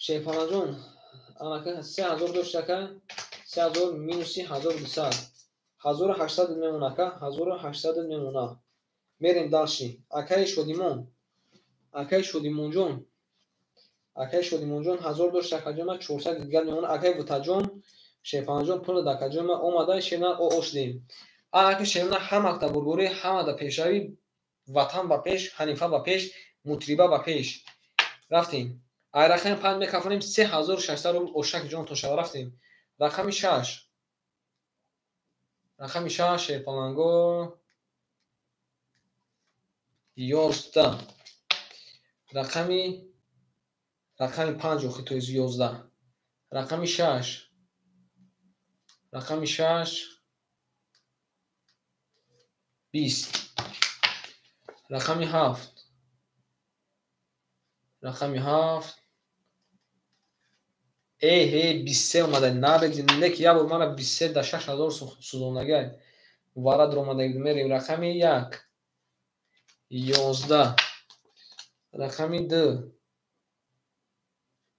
Шерпаланҷон, ана ки 3000 дошт ака. 3000 минуси 1200. 1800 мемона ака, 1800 мемона. Мерем дальше. Акай Шодимон. Акай Шодимонҷон. Акай Шодимонҷон 1000 дошт акаҷон ма 400 дигар мемона. Акай Вутаҷон, Шерпаланҷон пул дод акаҷон ма омада шернар ОО шудем. Анаки шерона ҳамакта бурборӣ, ҳамада пешравӣ, ватан ба пеш, ҳанифа ба пеш, мутриба ба пеш. Рафтем. Ай рақами 5 мекафонем 3600 рубл ошак ҷонтон шава. Рафтем. Рақами 6. Рақами 6 шерпаланго 11. Рақами 5 охи то 11. Рақами 6. Рақами 6 20. Рақами 7. Рақами 7. Э 23 омада. Набедим, леки як бор мана 23 да 6000 сӯзондагай. Варад омада мерем. Рақами 1 11. Рақами 2.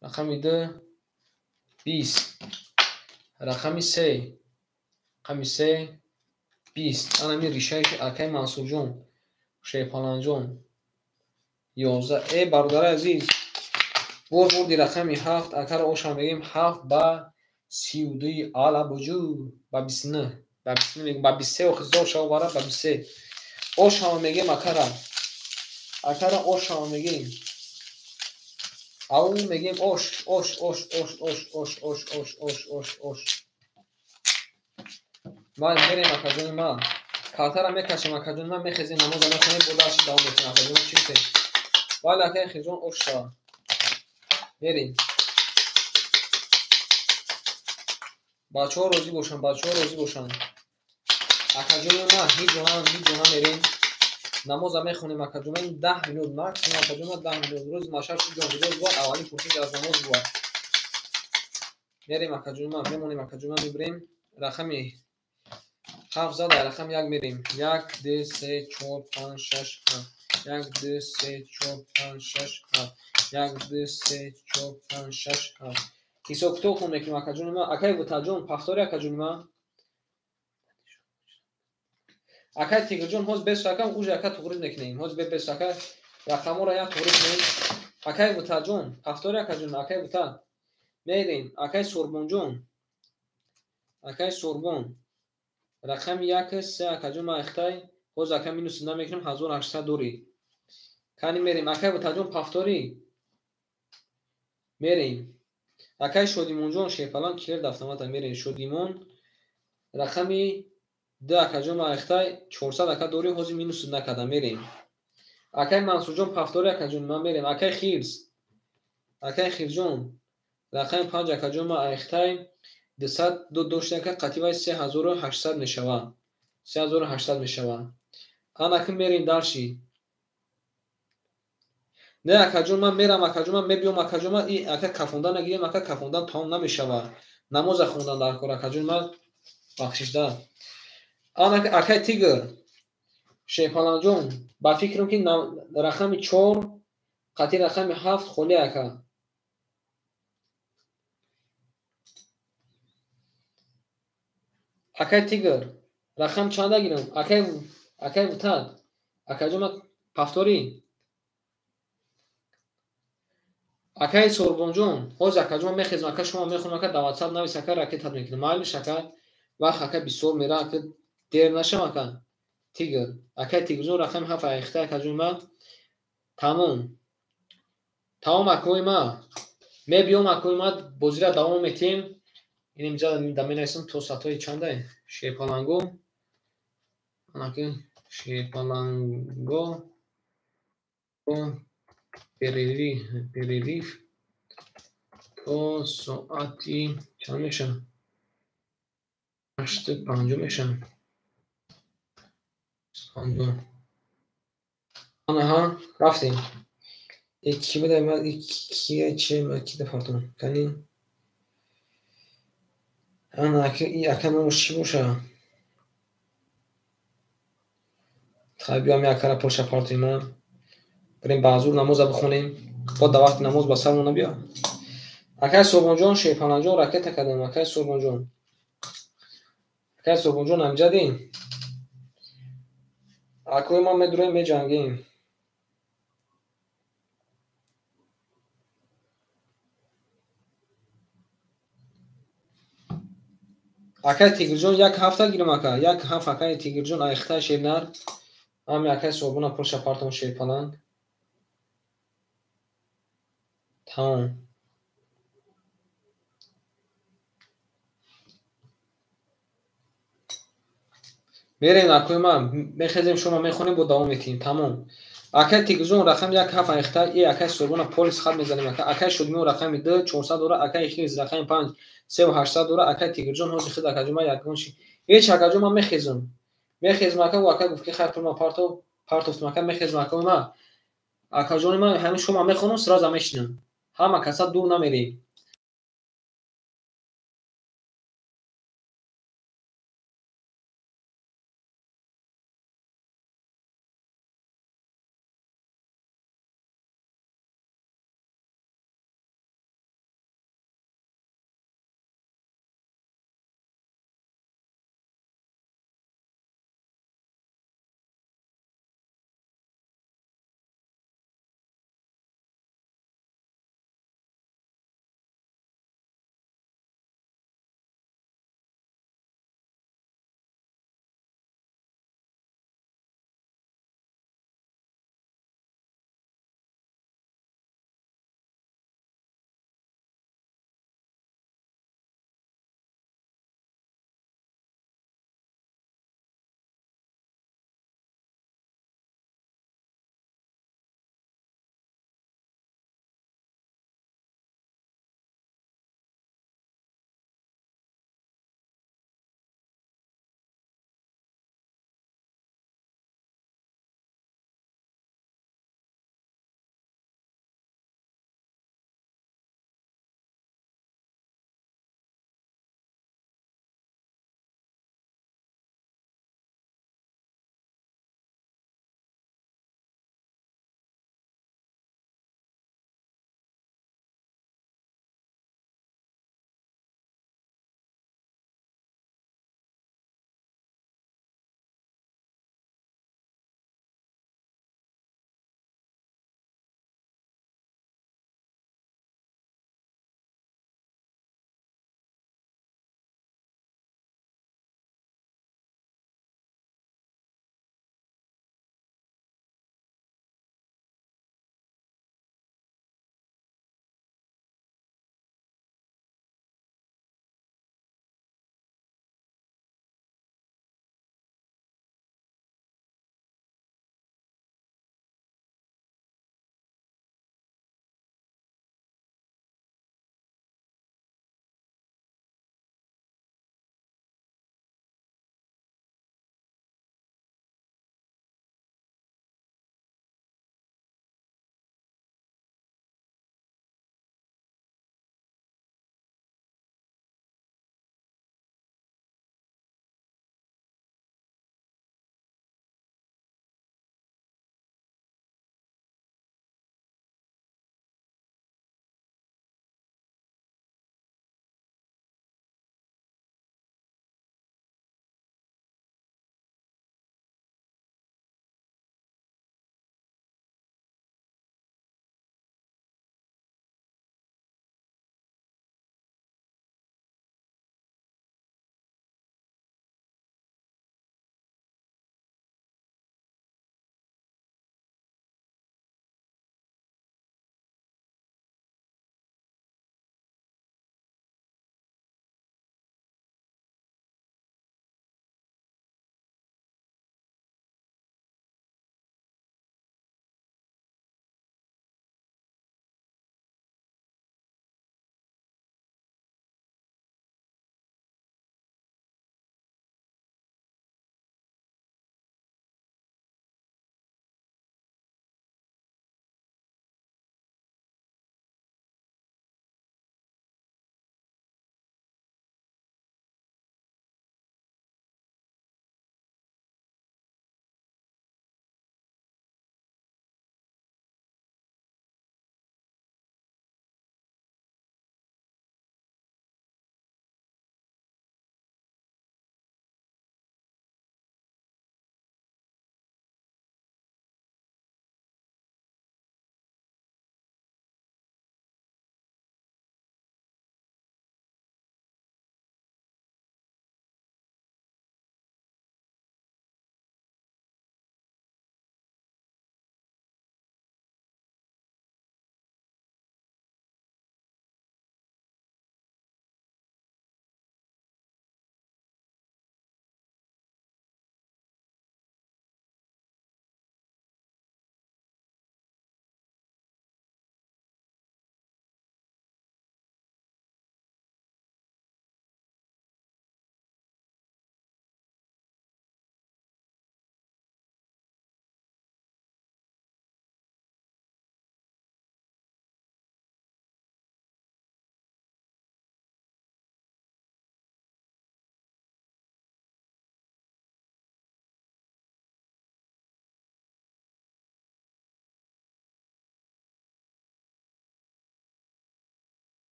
Рақами 2 20. Рақами 3. Рақами 3 20. Ана ми ришаи акай Мансурҷон, Шерпаланҷон 11. Э бародари азиз, бор бурди рақами 7 акаро ошам мегем 7 ба 32 ала буҷу ба 29. Ба 29 мегем, ба 23 охи зор шава бара ба 23. Ошам мегем акара. Акара ошам мегем. Ау мегем ош, ош, ош, ош, ош, ош, ош, ош, ош, ош, ош. Ман мерем акаҷони ман. Картара мекашем акаҷони ман, мехезем намоза мехонем, бо дарси давом мекунем акаҷони чӣ гуфтем? Бале акаи Хирҷон ош шава. Мерем. Бачаҳо розӣ бошанд, бачаҳо розӣ бошанд. Акаҷони ман ҳеҷ ҷо намерем. Намоза мехонем акаҷони ман 10 минут максимум акаҷони ман 10 минут. Рӯзи машар шуд ҷонбидор буд, аввалин пурсиш аз намоз буд. Мерем акаҷони ман, мемонем акаҷони ман, мебирем. Рақами 7 зад, рақами 1 мерем. 1 2 3 4 5 6 7. 1 2 3 4 5 6 7. 1 2 3 4 5 6 7. Ҳисоб китоб хон мекунем акаҷони ман. Акай Вутаҷон, пафтори акаҷони ман. Акай Тигрҷон, ҳоз бесу ака, уже ака туғрид мекунем. Ҳоз бесу ака рақамҳоро як туғрид кунем. Акай Вутаҷон, пафтори акаҷони ман, акай Вута. Мерем. Акай Сорбонҷон. Акай Сорбон. Рақами 1 3 акаҷон ман ихтай. Ҳоз ака минус намекунем, 1800 дорӣ. Кани мерем. Акай Вутаҷон, пафтори. Мерем. Акай Шодимонҷон, Шерпалан килер дафтамата мерем. Шодимон рақами 2 акаҷон ман ихтай 400 ака дорӣ, ҳозир минус накарда мерем. Акай Мансурҷон, пафтори акаҷон ман мерем. Акай Хирс. Акай Хирсҷон рақами 5 акаҷон ман ихтай 200 дошта ака қатибай 3800 мешава. 3800 мешава. Анаки мерем дарши. Не акаҷон ман мерам, акаҷон ман мебиём, акаҷон ман и ака кафондан нагирем, ака кафондан тамом намешава. Намоза хондан дар кор акаҷон ман бахшишда. Ана акай Тигр, Шерпаланҷон, ба фикрам ки рақами 4 қатъи рақами 7 холӣ ака. Акай Тигр, рақам чанда гирам? Акай Вутад, акаҷон ман пафторӣ. Акай Сорбонҷон, ҳозир акаҷон ман мехезам, ака шумо мехонам, ака дар WhatsApp навис, ака ракетат мекунам. Майлиш ака, вақт ака бисёр мера, ака дер нашам ака. Тигр, акай Тигрҷон рақами 7 айхта акаҷон ман. Тамом. Тамом акои ман. Мебиём акои ман, бозира давом метиҳем. Ин инҷа да менависам то сатҳои чандай? Шерпаланго. Анаки Шерпаланго. Перерив то соати чанд мешавад? 8:50 мешавад. 50. Анаҳа, рафтем. Ки буда ман ки че ман ки да фартон. Кани ана ака и ака номаш чӣ боша? Хай биём як кара пулша партои ман. Бирем ба зур намоза бихонем. Бо да вақти намоз ба сармон набиё. Акай Сорбонҷон, Шерпаланҷон ракета кардам. Акай Сорбонҷон. Акай Сорбонҷон амҷадӣ. Акои ман медурем, меҷангем. Акай Тигрҷон, як ҳафта гирам, ака, як ҳафт. Акай Тигрҷон, айхта шернар, ҳами акай Собуна пулша партон, шерпаланг. Тамом. Мерем, акои ман, мехезем, шумо мехонем, бо давом метиҳем. Тамом. Акай Тигрҷон, рақами як ҳафт айхта, е акай Собуна полис хат мезанем, ака. Акай Шудмиё рақами ду чорсад дора, акай Хиз рақами панҷ севу ҳаштсад дора. Акай Тигрҷон, ҳозир хид, акаҷон, ман ягон чи ҳеч, акаҷон, ман мехезам. Мехезам, ака, ӯ ака гуфт ки хайр, пулма партов, партофтам, ака, мехезам, акои ман. Акаҷони ман, ҳамин шумо мехонам, сразу мешинам. Ҳама каса дур намерем.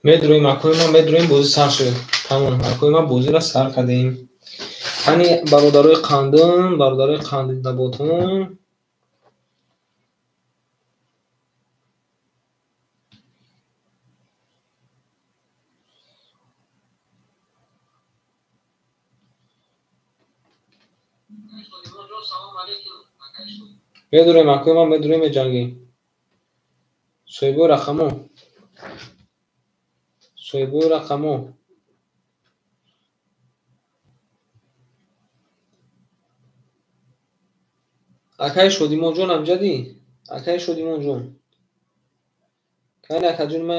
Медроем, акои ма, медроем, бозӣ сар шуд. Тамом, акои ма, бозиро сар кардем. Ҳани бародарои қандум, бародарои қандидаботон. Медроем, акои ма, медроем, меҷангем. Соҳибои рақамо. Соҳибои рақамо. Акаи Шодимонҷон амҷадӣ? Акаи Шодимонҷон. Кани акаҷони ма,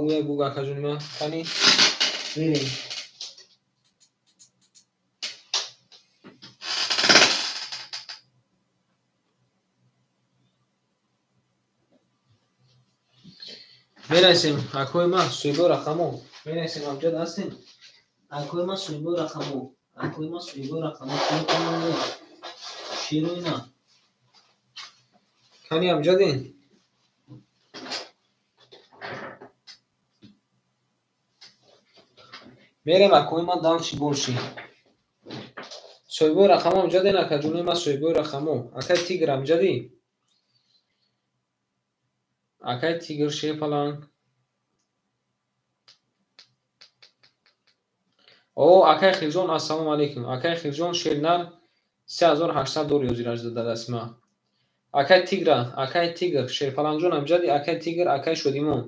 уя гуг акаҷони ма. Кани мерем. Менависем, акои ма, соҳибои рақамо. Менависем, амҷад ҳастем? Акои ма, соҳибои рақамо. Акои ма, соҳибои рақамо. Шерои на. Кани амҷадин? Мерем, акои ма, дальше больше. Соҳибои рақамо амҷадин, акаҷони ма, соҳибои рақамо. Акай Тигр амҷадӣ? Акай Тигр шерпаланг. О, акай Хирҷон, ассалому алайкум. Акай Хирҷон шернар 3800 доллар ёзираш дада дасти ма. Акай Тигра, акай Тигр, шерпалангҷон амҷади, акай Тигр, акай Шодимон.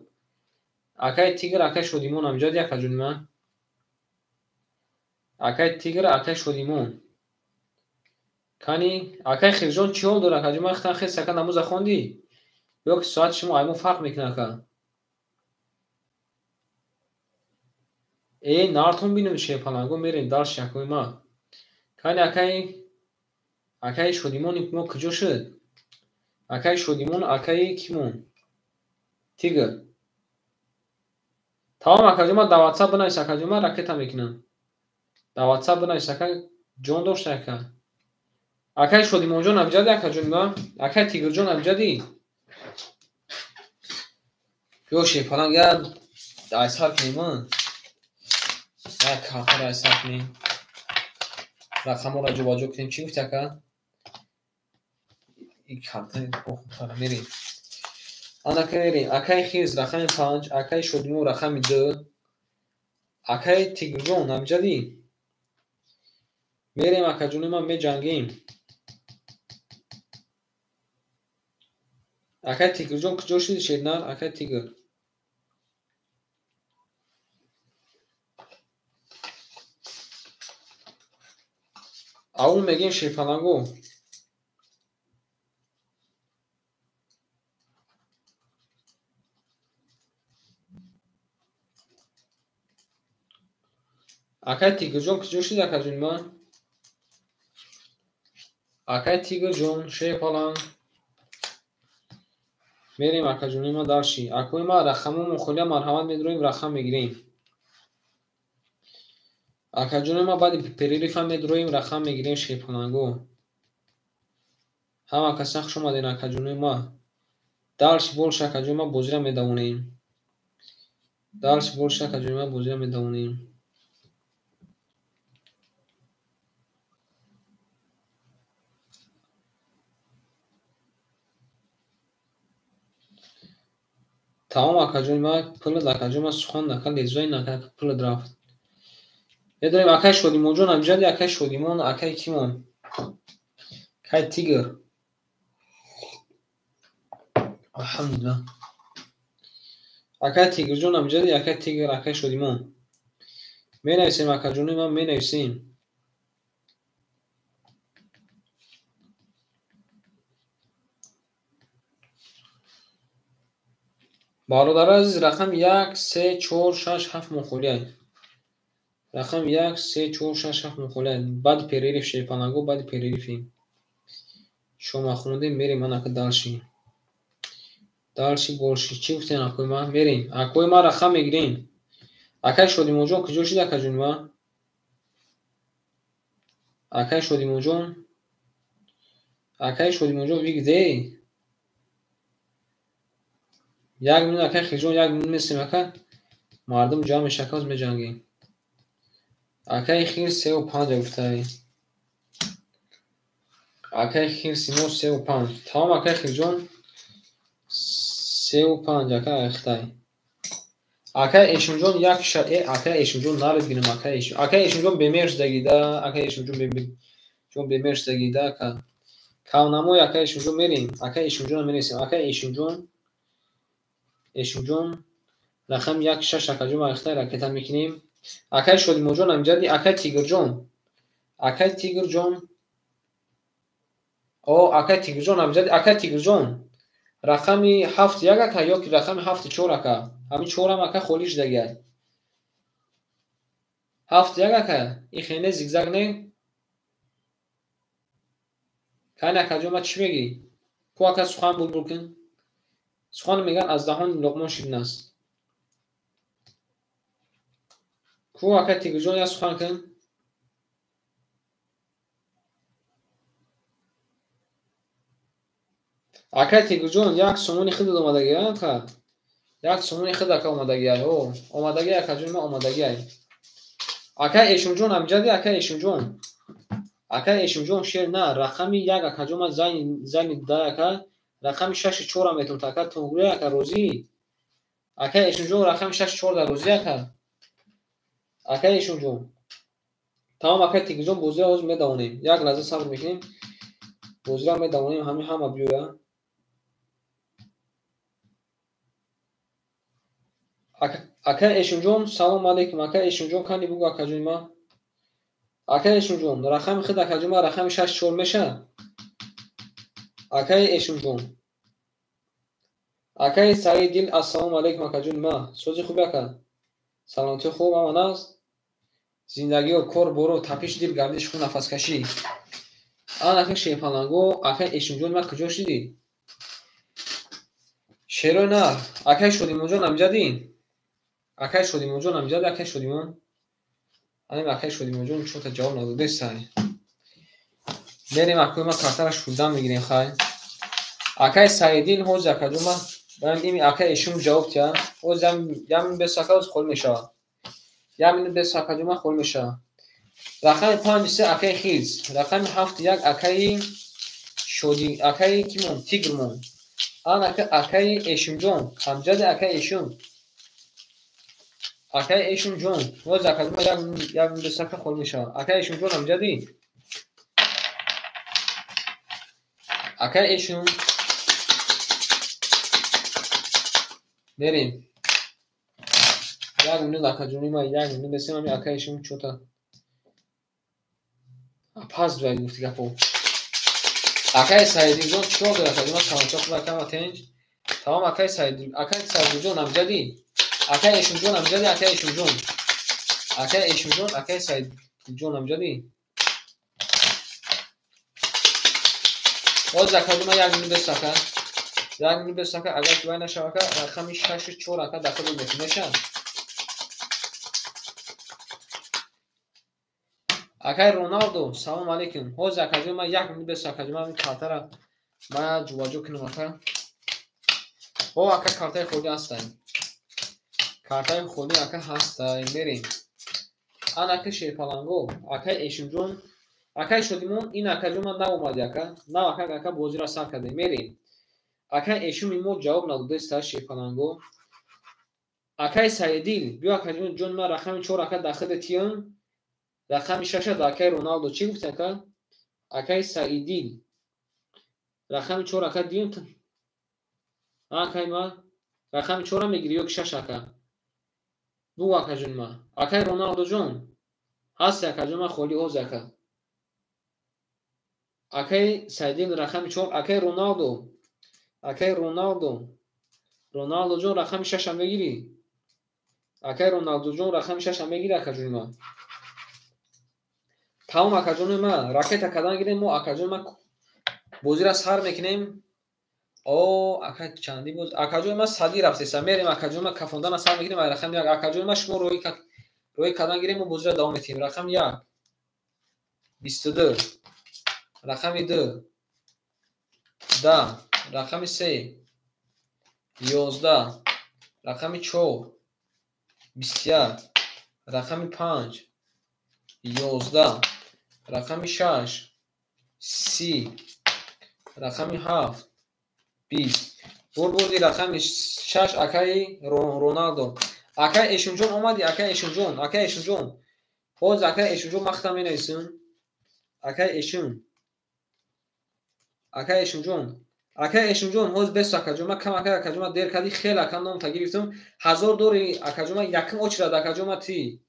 Акай Тигр, акай Шодимон амҷади, акаҷони ма. Акай Тигр, акай Шодимон. Кани, акай Хирҷон чӣ ҳол дора, акаҷони ма? Хитан хес ака намоза хондӣ? Ё ки соати шумо аймон фарқ мекунад, ака? Э, нартон бинем шерпаланго, мерем дальше, акои ма. Кани акаи Шодимони мо куҷо шуд? Акаи Шодимон, акаи кимон? Тигр. Тамом, акаҷон ма, дар WhatsApp бинавис, акаҷон ма, ракета мекунам. Дар WhatsApp бинавис, ака, ҷон дошта, ака. Акаи Шодимонҷон амҷади, акаҷони ма? Акаи Тигрҷон амҷади? Ё шерпаланг, я айсар кунем, а? Як картаро айсар кунем. Рақамҳоро ҷобаҷо кунем. Чӣ гуфти, ака? Ин картаи хубтара мерем. Анака мерем. Акаи Хирс рақами 5, акаи Шодимон рақами 2, акаи Тигрҷон амҷадӣ? Мерем, акаҷони ман, меҷангем. Акаи Тигрҷон куҷо шуди, шернар? Акаи Тигр. Аввал мегем шерпаланго. Акаи Тигрҷон куҷо шуди, акаҷони ман? Акаи Тигрҷон, шерпаланг. Мерем, акаҷони ма, дарши. Акои ма, рақамомон холия, марҳамат, медроем, рақам мегирем. Акаҷони ма, баъди перерыва медроем, рақам мегирем шерпаланго. Ҳама каса хуш омаден, акаҷони ма. Дальше больше, акаҷони ма, бозиро медавонем. Дальше больше, акаҷони ма, бозиро медавонем. Тамом, акаҷони ма, пулад, акаҷони ма, сухан нака, лезои нака, пулад рафт. Медорем, акаи Шодимонҷон амҷади, акаи Шодимон, акаи кимон? Акаи Тигр. Алҳамдулиллаҳ. Акаи Тигрҷон амҷади, акаи Тигр, акаи Шодимон. Менависем, акаҷони ман, менависем. Бародари азиз, рақами 1, 3, 4, 6, 7 мухолия. Рақами 1, 3, 4, 6, 7 мухолия. Баъди перерыв шерпаланго, баъди перерыви. Шома хондем, мерем анака дальше. Дальше больше. Чӣ гуфтем, акои ма? Мерем. Акои ма, рақам мегирем. Акаи Шодимонҷон куҷо шуд, акаҷони ма? Акаи Шодимонҷон? Акаи Шодимонҷон, ви где? Як минут, акаи Хирҷон, як минут местем, ака. Мардум ҷамъ мешавад, ҳоз меҷангем. Акаи хир 3,5 гуфтаи. Акаи хир симо 3,5. Тамом акаи хирҷон 3,5 ака айхтай. Акаи Эшимҷон як ша акаи Эшимҷон нарид гирем акаи Эшим. Акаи Эшимҷон бемер шудагида, акаи Эшимҷон бемер бемер шудагида ака. Кавнамои акаи Эшимҷон мерем. Акаи Эшимҷон мересем. Акаи Эшимҷон Эшимҷон рақами 1,6 акаҷон айхтай ракета мекунем. Акаи Шодимоҷон амҷади, акаи Тигрҷон. Акаи Тигрҷон. О, акаи Тигрҷон амҷади, акаи Тигрҷон. Рақами 7,1 ака ё ки рақами 7,4 ака. Ҳамин 4 ака холӣ шудагиай. 7,1 ака. Ин хеле зигзаг не? Кани акаҷон ма чӣ мегӣ? Ку ака сухан булбул кун. Сухан меган аз даҳони Луқмон ширин аст. Ку ака Тигрҷон як сухан кун. Акай Тигрҷон як сомони худат омадагӣ, ака. Як сомони худ ака омадагӣ. О, омадагӣ акаҷон ма омадагӣ. Акай Эшимҷон амҷади, акай Эшимҷон. Акай Эшимҷон шер на, рақами 1 акаҷон ма зайни да ака, рақами 6,4 метон ака, туғри ака розӣ. Акай Эшимҷон рақами 6,4 да розӣ ака. Акай Эшимҷон. Тамом акай Тигрҷон бозиро ҳозир медавонем. Як лаҳза сабр мекунем. Бозиро медавонем, ҳамин ҳама биёя. Акай Эшимҷон, салом алейкум. Акай Эшимҷон, кани бугу акаҷони ма. Акай Эшимҷон, рақами худ акаҷони ма рақами 6,4 мешавад. Акай Эшимҷон. Акай Саиддил, ассалому алейкум акаҷони ма. Сози хуби ака? Саломатӣ хуб аман аст? Зиндагиё, кор, боро, тапиш дил, гардиш хун, нафаскашӣ. Ан ака Шерпаланго, акай Эшимҷон ма куҷо шидӣ? Шерои нар, акай Шодимонҷон амҷадӣ? Акай Шодимонҷон амҷадӣ, акай Шодимон? Анем акай Шодимонҷон чота ҷавоб надодесай. Мерем акои ма картара шурдан мегирем хай. Акай Саиддин ҳозир акаҷон ма барам ими акай Эшим ҷавоб тия. Ҳозир ям бес ака ҳозир холӣ мешавад. Ям ину бес акаҷон ма холӣ мешавад. Рақами 5,3 акаи Хирс, рақами 7,1 акаи Шоди, акаи кимон, Тигрмон. Ан ака акаи Эшимҷон, амҷади акаи Эшим. Акаи Эшимҷон, ҳозир акаҷон ма як бес ака холӣ мешавад. Акаи Эшимҷон амҷади? Акаи Эшим. Мерем. Як минут акаҷони ма, як минут бесем ами акаи Эшим чота. Пас дуяд гуфти гапо. Акаи Саиддинҷон чикор дорад акаҷон ма саломатӣ хуб ака ма тенҷ. Тамом акаи Саиддин, акаи Саиддинҷон амҷадӣ? Акаи Эшимҷон амҷадӣ, акаи Эшимҷон. Акаи Эшимҷон, акаи Саиддинҷон амҷадӣ? Ҳозир акаҷон ма як минут бес ака. Як минут бес ака, агар ки вай нашава ака, рақами 6,4 ака дахил мекунем, мешавад? Акаи Роналдо, салом алейкум. Ҳозир акаҷон ма як минут бес акаҷон ма картара ма ҷубаҷӯ кунам ака. О, ака картаи холӣ ҳастай. Картаи холӣ ака ҳастай. Мерем. Ан ака Шерпаланго, акаи Эшимҷон, акаи Шодимон, ин акаҷон ма наомади ака. Нав ака ака бозиро сар кардем. Мерем. Акаи Эшими мо ҷавоб надодеста Шерпаланго. Акаи Саиддил, биё акаҷон ҷон ма рақами 4 ака дахили тиям. Рақами 6 да акаи Роналдо чӣ гуфт ака? Акаи Саиддил. Рақами 4 ака дием. Акаи ма рақами 4 мегири ё ки 6 ака? Бугу акаҷон ма. Акаи Роналдо ҷон. Ҳасти акаҷон ма холӣ ҳозир ака. Акаи Саиддил рақами 4, акаи Роналдо. Акаи Роналдо. Роналдо ҷон рақами 6 мегири? Акаи Роналдо ҷон рақами 6 мегири акаҷони ма? Тамом акаҷони ма, ракета кардан гирем мо акаҷони ма бозиро сар мекунем. О, ака чанди боз акаҷони ма садӣ рафтеса. Мерем акаҷони ма кафондана сар мекунем. Ай рақами 1 акаҷони ма шумо роҳи кардан гирем, мо бозиро давом метиҳем. Рақами 1 22, рақами 2 10, рақами 3 11, рақами 4 21, рақами 5, 11, рақами 6, 30, рақами 7, 20. Бурбурди рақами 6 акаи Роналдо. Акаи Эшунҷон омади, акаи Эшунҷон, акаи Эшунҷон. Ҳоз акаи Эшунҷон махта менависем. Акаи Эшун. Акаи Эшунҷон. Акаи Эшунҷон, ҳоз бес акаҷон, ман кам акаи акаҷон, ман дер кардӣ, хеле ака номта гирифтам. 1000 дори акаҷон, ман якум очирад акаҷон, ман ти.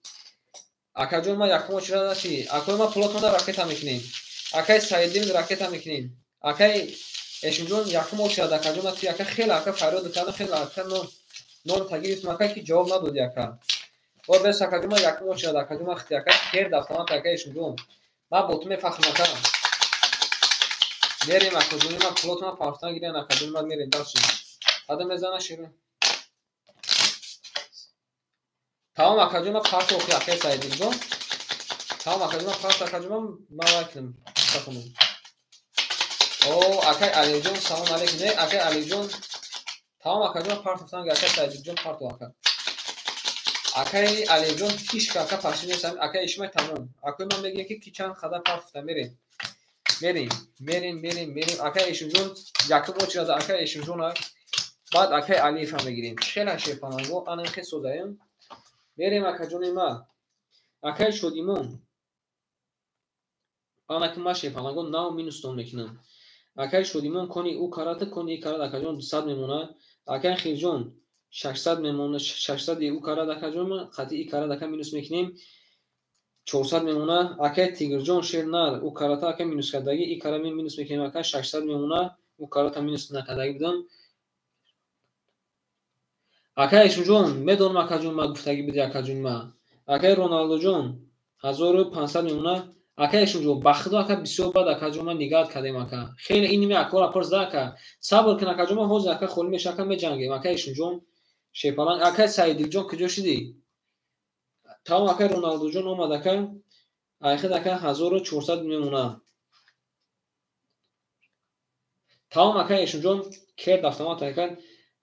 Акаҷон, ман якум очирад ти. Акои ман пулатонда ракета мекунем. Акаи Саиддин ракета мекунем. Акаи Эшунҷон якум очирад акаҷон, ман ти. Ака хеле ака фарёд кардам, хеле ака номта гирифтам, ака ки ҷавоб надоди ака. Ҳоз бес акаҷон, ман якум очирад акаҷон, ман хти ака хер дафтамат акаи Эшунҷон. Ман бо ту мефахрам ака. Мерем акаҷони ман пулотона пафтан гирен акаҷони ман мерем дальше. Ада мезана широ. Тамом акаҷон ман парт охи акаи Саидилҷон. Тамом акаҷон ман парт акаҷон ман вай кунам. Сахунам. О акаи Алиҷон салом алейкум. Не акаи Алиҷон. Тамом акаҷон ман парт афтан акаи Саидилҷон парту ака. Акаи Алиҷон ҳеч ака паши нест. Акаи Ишмай тамом. Акои ман мегӯям ки ки чанд қадар парт афтан мерем. Мерем, мерем, мерем, мерем. Акаи Эшунҷон якум очирада акаи Эшунҷон баъд акаи Алиевам мегирем. Хеле шерпаланго ана хел созаем. Мерем акаҷони ма. Акаи Шодимон. Ана ки ма шерпаланго нав минустон мекунам. Акаи Шодимон кони ӯ карата, кони и карат акаҷон 200 мемона. Акаи Хирҷон 600 мемона, 600 ӯ карат акаҷон қати и карат ака минус мекунем. 400 мемона. Акаи Тигрҷон шер нар ӯ карата ака минус кардагӣ, и кара минус мекунем ака 600 мемона, ӯ карата минус накардагӣ будам. Акаи Эшунҷон медонам акаҷон ма гуфтагӣ буди акаҷон ма. Акаи Роналдоҷон 1500 мемона. Акаи Эшунҷон ба худо ака бисёр бад акаҷон ма нигаҳат кардем ака. Хеле иними акора пурсда ака. Сабр кун акаҷон ма ҳозир ака холӣ меша ака меҷангем. Акаи Эшунҷон шерпаланг. Акаи Саидилҷон куҷо шудӣ? Тамом акаи Роналдоҷон омад ака. Айхид ака 1400 мемона. Тамом акаи Эшунҷон керд автомат ака.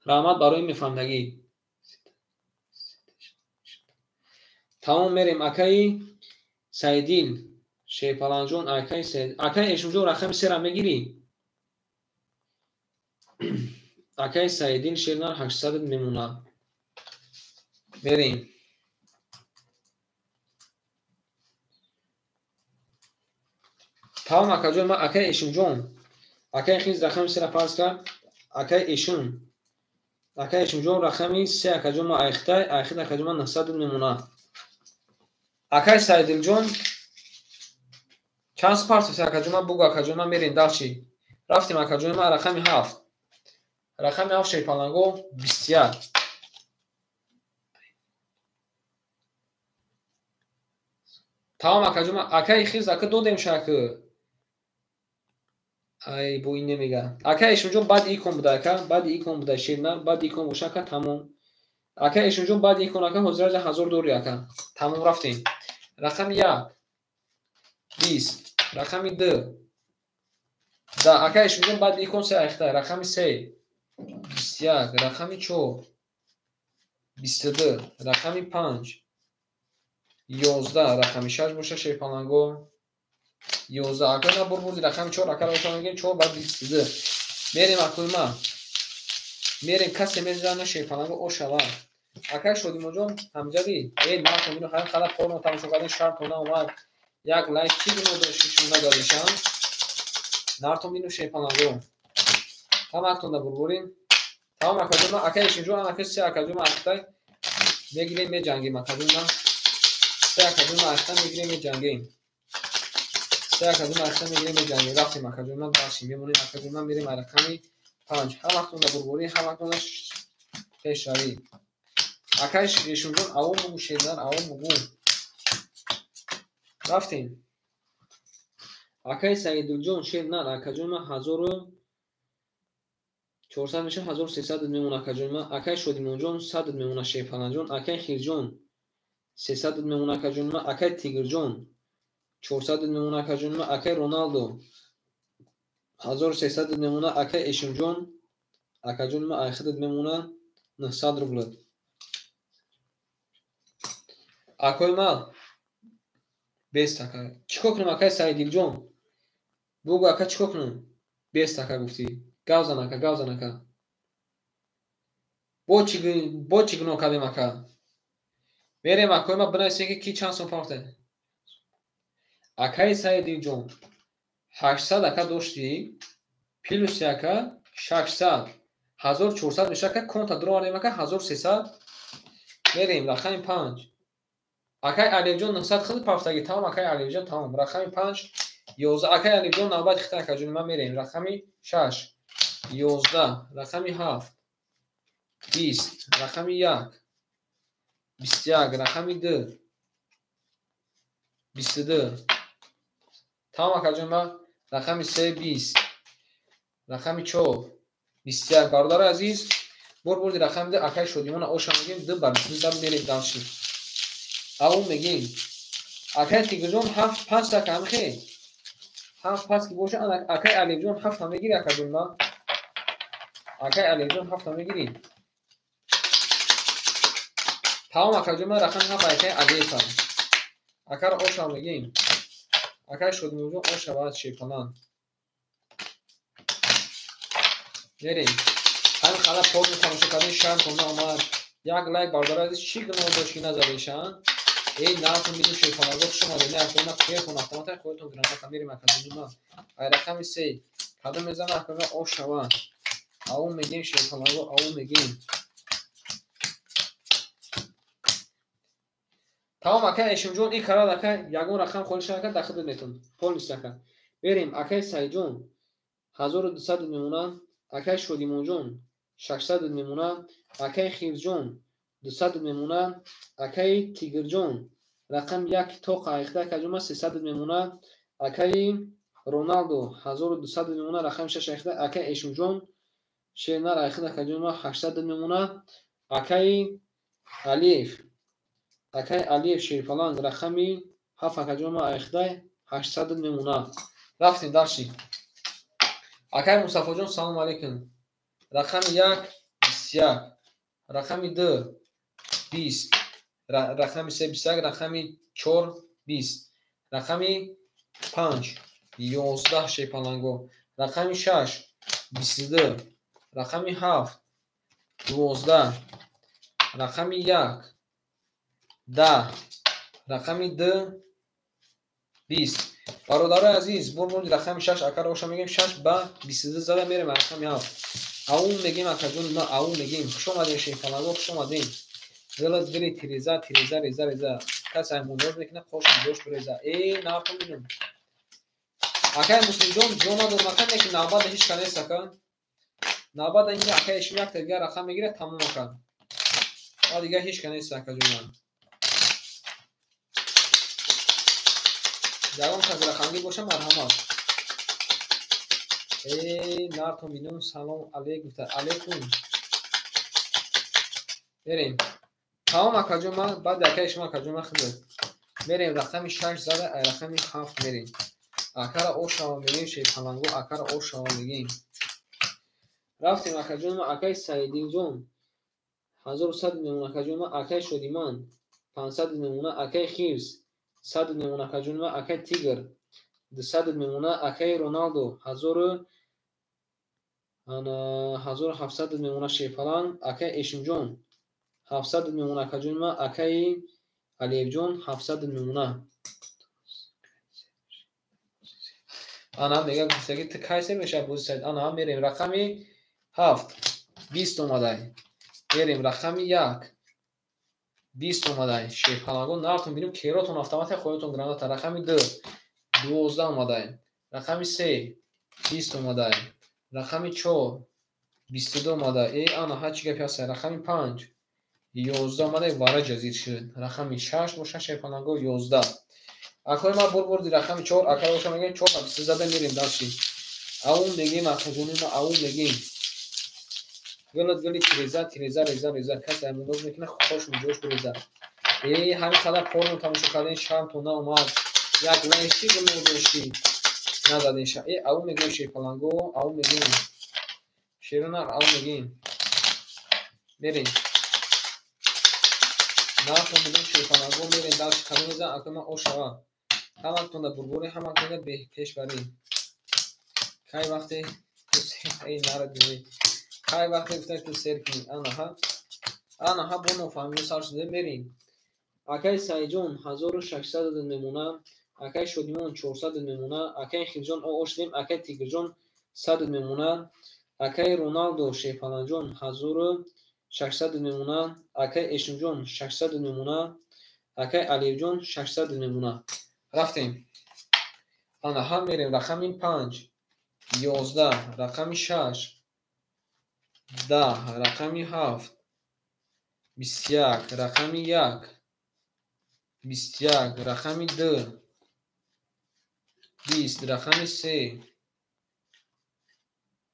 Раҳмат барои мефаҳмдагӣ. Тамом мерем акаи Саидил шерпаланҷон акаи Саид. Акаи Эшунҷон рақами 3-ра мегирӣ? Акаи Саидил шернар 800 мемона. Мерем. Тамом акаҷон ман акаи Эшунҷон. Акаи Хиз рақами 3-ра фарз кард. Акаи Эшун. Акаи Эшунҷон рақами 3 акаҷон ман айхтай, айхид акаҷон ман 900 мемона. Акаи Саидилҷон чанд партофт акаҷон ман бугу акаҷон ман мерем дальше. Рафтем акаҷон ман рақами 7. Рақами 7 шерпаланго 21. Тамом акаҷон ман акаи Хиз ака додем шака. Ай бо ин намега. Акаи Эшунҷон баъд икон буда ака, баъд икон буда шерна, баъд икон боша ака тамом. Акаи Эшунҷон баъд икон ака ҳозир 1000 дори ака. Тамом рафтем. Рақами 1 20, рақами 2 да акаи Эшунҷон баъд икон 3 айхта, рақами 3 21, рақами 4 22, рақами 5 11, рақами 6 боша шерпаланго 11. Ака на бурбурди рақами 4 ака боша мегем 4 баъд 22. Мерем акои ма. Мерем касе мезана шерпаланго ошава. Акаи Шодимоҷон ҳамҷадӣ. Э ман мину ҳам хала порно тамошо кардем шартона омад. Як лайк чӣ гуно дошти шумо надодишам? Нартон мину шерпаланго. Тамактон да бурбурин. Тамом акаҷон ма акаи Эшунҷон анака 3 акаҷон ма ахтай мегирем меҷангем акаҷон ма. 3 акаҷон ма ахтай мегирем меҷангем. 3 акаҷон ма ахтай мегирем меҷангем. Рафтем акаҷон ма дальше мемонем акаҷон ма мерем рақами 5. Ҳамактон да бурбурин, ҳамактон да пешравӣ. Акаи Эшунҷон авом бугу шернар авом бугу. Рафтем. Акаи Саидулҷон шернар акаҷон ма 1400 меша 1300 мемона акаҷон ма. Акаи Шодимонҷон 100 мемона шерпаланҷон. Акаи Хирҷон 300 мемона акаҷон ма. Акаи Тигрҷон 400 мемона акаҷон ма. Акаи Роналдо 1300 мемона. Акаи Эшунҷон акаҷон ма айхидат мемона 900 рубл. Акои ман бест ака. Чӣ кор кунем, акаи Саидилҷон? Бугӯ, ака, чӣ кор кунем? Бест ака гуфтӣ. Гав зан, ака, гав зан, ака. Бо чӣ гуноҳ кардем, ака? Мерем, акои ман, бинависем, ки ки чанд сом партофта. Акаи Саидилҷон, 800 ака доштӣ, плюси ака 600, 1400 мешавад, ака, конта дуровардем, ака, 1300. Мерем, рақами 5. Акаи Алиҷон 900 хел партофтагӣ, тамом, акаи Алиҷон, тамом. Рақами 5, 11. Акаи Алиҷон, навбати хита, акаҷони ман, мерем. Рақами 6, 11, рақами 7, 20, рақами 1, 21, рақами 2, 22. Тамом, акаҷон ман, рақами 3, 20, рақами 4, 21. Бародари азиз, бор бурди рақами 2, акаи Шодимона оша мегем, 2 ба 22 мерем дальше. Аву мегем. Акаи Тигрҷон 7 5 ака ҳамихе. 7 5 ки боша, акаи Алиҷон 7 мегири, акаҷон ман. Акаи Алиҷон 7 мегири. Тамом, акаҷон ман, рақами 7 акаи Алиев. Акаро оша мегем. Акаи Шодимонҷон оша баъд шепалан. Мерем. Ҳамин қадар порно тамошо кардем, шармтон наомад. Як лайк, бародари азиз, чӣ гуноҳ дошт, ки назадешанд? Эй, наатон бидун шепаланго, хуш омадед. Не, акои ман, кертон автомата, худатон граната. Мерем, акаҷони ман. Ай рақами 3. Кадом мезана, акои ман, ош шавад. Ау мегем, шепаланго, ау мегем. Тамом, акаи Эшимҷон, ин карад, ака, ягон рақам холӣ шавад, ака, дахл метон. Полис, ака. Мерем, акаи Саидҷон 1200 мемонад, акаи Шодимонҷон 600 мемонад, акаи Хирҷон 200 мемонад, акаи Тигрҷон рақами 1 тоқа айхта, акаҷон ман, 300 мемонад, акаи Роналдо 1200 мемонад, рақами 6 айхта, акаи Эшимҷон шернар айхта, акаҷон ман, 800 мемонад, акаи Алиев, акаи Алиев шерпаланг рақами 7, акаҷон ман, айхта 800 мемонад. Рафтем дальше. Акаи Мустафоҷон, салом алейкум. Рақами 1, 21, рақами 2, 20, рақами 3, 21, рақами 4, 20, рақами 5, 11 шепаланго, рақами 6, 22, рақами 7, 12, рақами 1, 10, рақами 2, 20. Бародарои азиз, бор бурди рақами 6, акаро оша мегем, 6 ба 22 зада мерем, рақами 7. Аун мегем, акаҷон, ма, аун мегем. Хуш омадем, шерпаланго, хуш омадем. Дилат дили тиреза, тиреза, реза, реза. Кас аймондош мекунад, қош мудош биреза. Э, нафтон бинем. Акаи Муслимҷон, ҷо надорам, ака, лекин навбат ҳеҷ ка нест, ака. Навбат ин акаи Эшим якта дигар рақам мегирад, тамом, ака. Ва дигар ҳеҷ ка нест, акаҷон. Ягон кас рақамгир боша, марҳамат. Эй, нартон бинум, салом алейк гуфта. Алейкум. Мерем. Тамом, акаҷон ман, баъд акаи шумо, акаҷон ман, хидмат. Мерем, рақами 6 зада, ай рақами 7 мерем. Акара ошава мегем, шерпаланго, акара ошава мегем. Рафтем, акаҷон ман, акаи Саидинҷон 1100 мемона, акаҷон ман, акаи Шодиман 500 мемона, акаи Хирс 100 мемона, акаҷон ман, акаи Тигр 200 мемона, акаи Роналдо 1700 мемона, шерпаланг, акаи Эшимҷон 700 мемона, акаҷон ман, акаи Алиевҷон 700 мемона. Ана мега гуфтаги ту кай сер мешавад бози Саид? Ана мерем, рақами 7, 20 омадай. Мерем, рақами 1, 20 омадай. Шерпаланго, нартон бинем, керотон автомата, хоятон граната. Рақами 2, 12 омадай. Рақами 3, 20 омадай. Рақами 4, 22 омадай. Э, ана ҳа чӣ гапи ҳаст? Рақами 5, 11 омадай, вара ҷазир шуд. Рақами 6 боша, шерпаланго, 11. Акои ман, бор бурди рақами 4, акаро оша мегем, 4 ба 20 зада мерем дальше. Аун мегем, акаҷони ман, аун мегем. Гилат гили тиреза, тиреза, реза, реза. Кас аймондоз мекунад, хош муҷош биреза. Э, ҳамин қадар порно тамошо кардем, шармтон наомад. Як лайк чӣ гуноҳ доштӣ? Назадем ша. Э, ау мегем, шерпаланго, ау мегем. Шерона, ау мегем. Мерем. Нархо бидон шерпаланго мерем дальше кадом мезан акои ман ошава. Ҳаматонда бурборӣ, ҳаматонда пешбарӣ. Кай вақте эй нара динӣ. Кай вақте гуфта ту сер кунӣ. Анаҳа. Анаҳа бо нофаҳмиҳо сар шуда мерем. Акаи Саидҷон 1600 мемона, акаи Шодимон 400 мемона, акаи Хирҷон ошдем, акаи Тигрҷон 100 мемона, акаи Роналдо Шерпаланҷон 1600 мемона, акаи Эшимҷон 600 мемона, акаи Алиевҷон 600 мемона. Рафтем. Анаҳа мерем рақами 5, 11, рақами 6, 10, рақами 7, 21, рақами 1, 21, рақами 2, 20, рақами 3,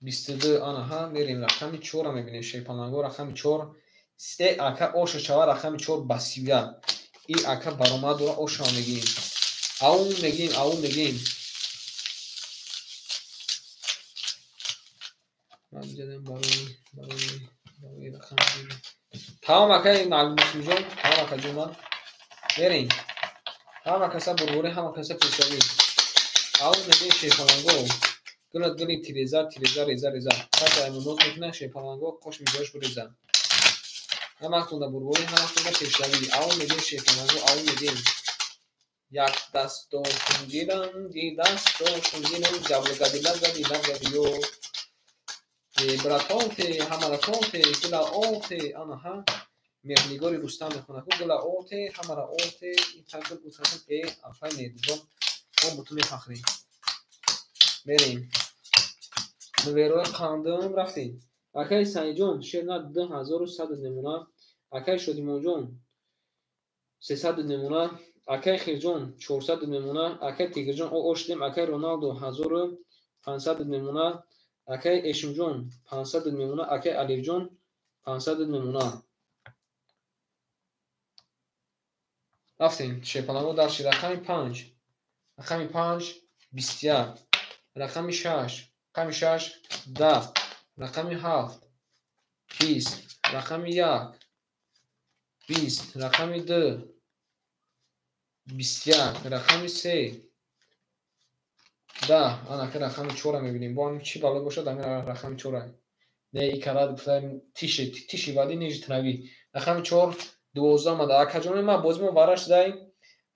22. Анаҳа мерем рақами 4-ро мебинем. Шерпаланго рақами 4. Се ака оша шава рақами 4 ба 31. И ака баромад дора ошава мегирем. Аун мегирем, аун мегирем. Ман биҷадам барои рақами. Тамом акаи Муслимҷон, тамом акаҷон ман. Мерем. Ҳама каса бурборӣ, ҳама каса пешравӣ. Аун мегирем шерпаланго. Гулат гули тиреза, тиреза, реза, реза. Каса аймоноз мекунад шерпаланго, қош миҷош буреза. Ҳаматонда бурборӣ, ҳаматонда пешравӣ. Аун мегирем шерпаланго, аун мегирем. Як дастошон гирам, ди дастошон гирам, ҷаблу гади лаб гади лаб гади ё. Братоте, ҳамаратоте, гула оте, анаҳа. Меҳрнигори Рустам мехонад. Гула оте, ҳамара оте, ин такл, у такл, э, афай меҳрнигор. Мо бо ту мефахрем. Мерем. Нуверои қандум рафтем. Акаи Саидҷон шерна 2100 мемона, акаи Шодимонҷон 300 мемона, акаи Хирҷон 400 мемона, акаи Тигрҷон ошдем, акаи Роналдо 1500 мемона, акаи Эшимҷон 500 мемона, акаи Алиевҷон 500 мемона. Рафтем. Шерпаланго дарши рақами 5, рақами 5 21, рақами 6, рақами 6 10, рақами 7 20, рақами 1 20, рақами 2 21, рақами 3 10. Анака рақами 4-ро мебинем. Бо ҳам чӣ бало бошад, ҳамин рақами 4-ро. Не, и карат гуфтаем тиши, тиши вади ниже трави. Рақами 4 12 омада. Акаҷони ман бози мо вара шудай.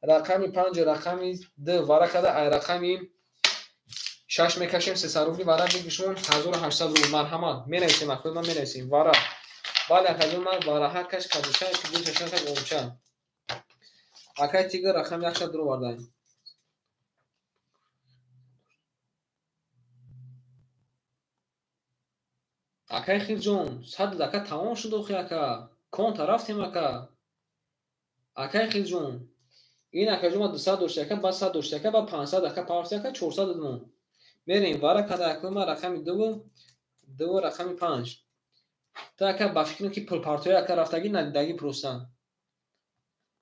Рақами 5, рақами 2 вара када, ай рақами 6 мекашем, 300 рубли вара бигишмон 1800 рубл. Марҳамат, менависем акои ман менависем. Вара. Бале акаҷон ман вараҳа каш кадуша, ки гул чашма так омча. Акаи Тигр рақами 1 дуровардаем. Акаи Хирҷон, 100 ака тамом шуд охи ака. Конта рафтем ака. Акаи Хирҷон, ин акаҷон ма 200 дошт ака, баъд 100 дошт ака, баъд 500 ака, пафт ака, 400 додмон. Мерем вара када акои ман рақами 2 2 рақами 5. Та ака ба фикрам ки пулпартои ака рафтагӣ надидагӣ просто.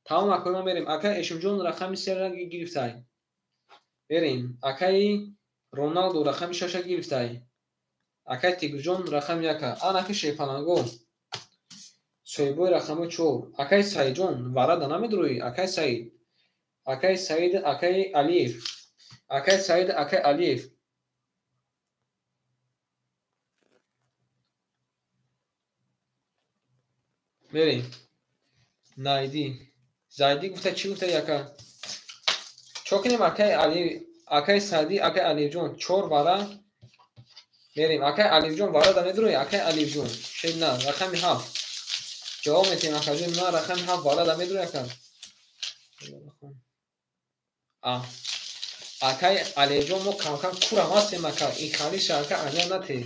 Тамом акои ман мерем. Акаи Эшимҷон рақами 3-ра гирифтай. Мерем. Акаи Роналдо рақами 6-ра гирифтай. Акаи Тигрҷон рақами 1. Анаки Шерпаланго соҳибои рақами 4. Акаи Саидҷон варада намедурӯӣ? Акаи Саид. Акаи Саид, акаи Алиев. Акаи Саид, акаи Алиев. Мерем. Найди. Зайди гуфта чӣ гуфта яка? Чо кунем акаи Али, акаи Саиди, акаи Алиевҷон 4 вара мерем. Акаи Алиевҷон вара да медурӯӣ? Акаи Алиевҷон шер на, рақами 7. Ҷавоб метиҳем акаҷон, на рақами 7 вара да медурӯӣ ака? Акаи Алиевҷон мо кам-кам курам ҳастем ака. Ин халиша ака аҳамият натеҳ.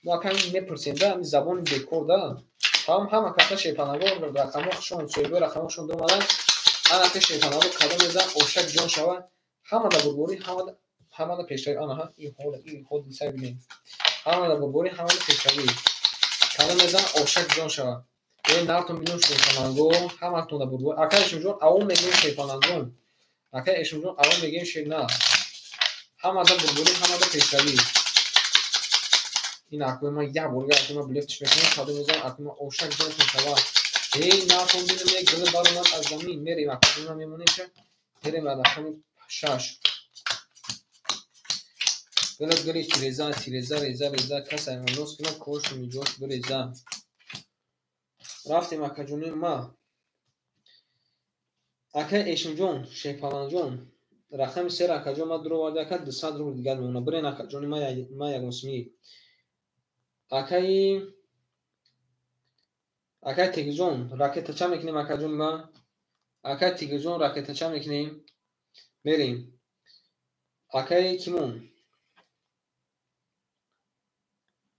Мо ака мепурсем да, ҳамин забони бекор да. Тамом ҳама каса шерпаланго рақамҳошон, соҳибои рақамҳошон домаданд. Анака шерпаланго кадом мезан ошак ҷон шава. Ҳамада бурборӣ, ҳамада пешравӣ. Анаҳа, ин ҳол, ин ҳодиса бинем. Ҳамада бурборӣ, ҳамада пешравӣ. Кадом мезан ошак ҷон шава. Э нартон бинем шерпаланго, ҳаматонда бурборӣ. Акаи Эшимҷон авом мегӯем шерпалангон. Акаи Эшимҷон авом мегӯем шер на. Ҳамада бурборӣ, ҳамада пешравӣ. Ин акои ман як бор акои ман блефтиш мекунам, кадом мезан акои ман ошак ҷон шава. Эй, нартон бинам, як гила баромад аз замин. Мерем, акаҷон, мемонем, мерем ба рақами 6. Гила гили тиреза, тиреза, реза, реза, кас аймандоз кунад, кошу миҷош биреза. Рафтем, акаҷони ма. Акай Эшимҷон, Шерпаланҷон, рақами 3, акаҷон, ма дуроварди, ака, 200 рубл дигар мемонад. Бирен, акаҷони ма, ягон сими. Акай Тигирҷон, ракетача мекунем, акаҷони ма. Акай Тигирҷон, ракетача мекунем. Мерем. Акай кимон?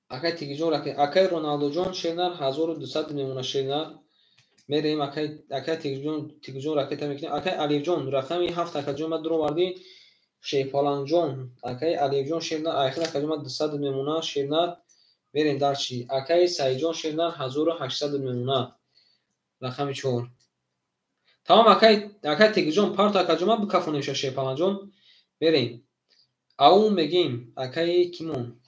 Акай Тигирҷон, ракет, акай Роналдоҷон, шернар 1200 мемонад, шернар. Мерем, акай Тигирҷон, Тигирҷон, ракета мекунем. Акай Алифҷон, рақами 7, акаҷон, ма дуровардӣ. Шерпаланҷон, акай Алифҷон, шернар, айхир, акаҷон, ма 200 мемонад, шернар. Мерем дарчи. Акай Саидҷон, шернар 1800 мемонад. Рақами 4. Тамом, акай Тигирҷон, парто, акаҷон, ма бикафонем шерпаланҷон. Мерем. Аум мегим, акай кимон?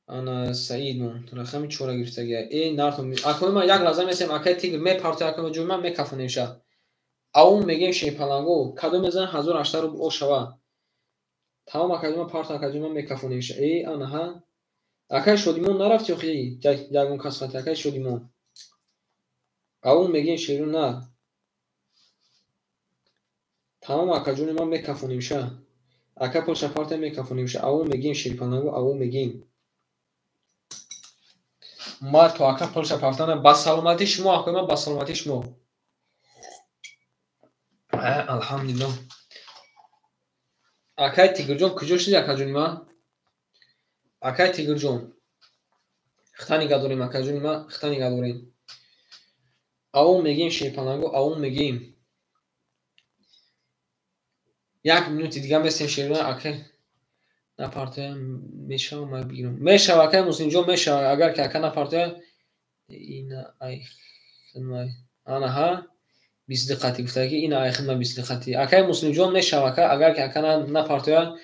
Ана Саидмон, рақами 4 гирифтагия. Э, нартон. Акои ма, як лаҳза месем, акай Тигр мепарто, акои ҷои ман мекафонем ша. Аум мегим, шерпаланго, кадом мезанад 1800 рубл о шава. Тамом, акаҷон, ма парто, акаҷон, ма мекафонем ша. Э, анаҳа. Акай Шодимон нарафти охи ягон кас хати, акай Шодимон. Аум мегим, шеру на. Тамом, акаҷони ман, мекафонем ша. Ака полша парта, мекафонем ша. Аум мегим, шерпаланго, аум мегим. Ма то ака полша партана, ба саломатии шумо, акои ман, ба саломатии шумо. Алҳамдулиллоҳ. Акай Тигирҷон, куҷо шуди, акаҷони ман? Акай Тигирҷон. Хита нигаҳ дорем, акаҷони ман, хита нигаҳ дорем. Аум мегим, шерпаланго, аум мегим. Як минути дига месем, шерона, акай напартоя мешава, ма бигирам. Мешава, акай Муслимҷон, мешава, агар ки ака напартоя, ина ай хидмай. Анаҳа, 22 қати гуфта ки ина ай хидма 22 қати. Акай Муслимҷон, мешава, ака, агар ки ака напартоя,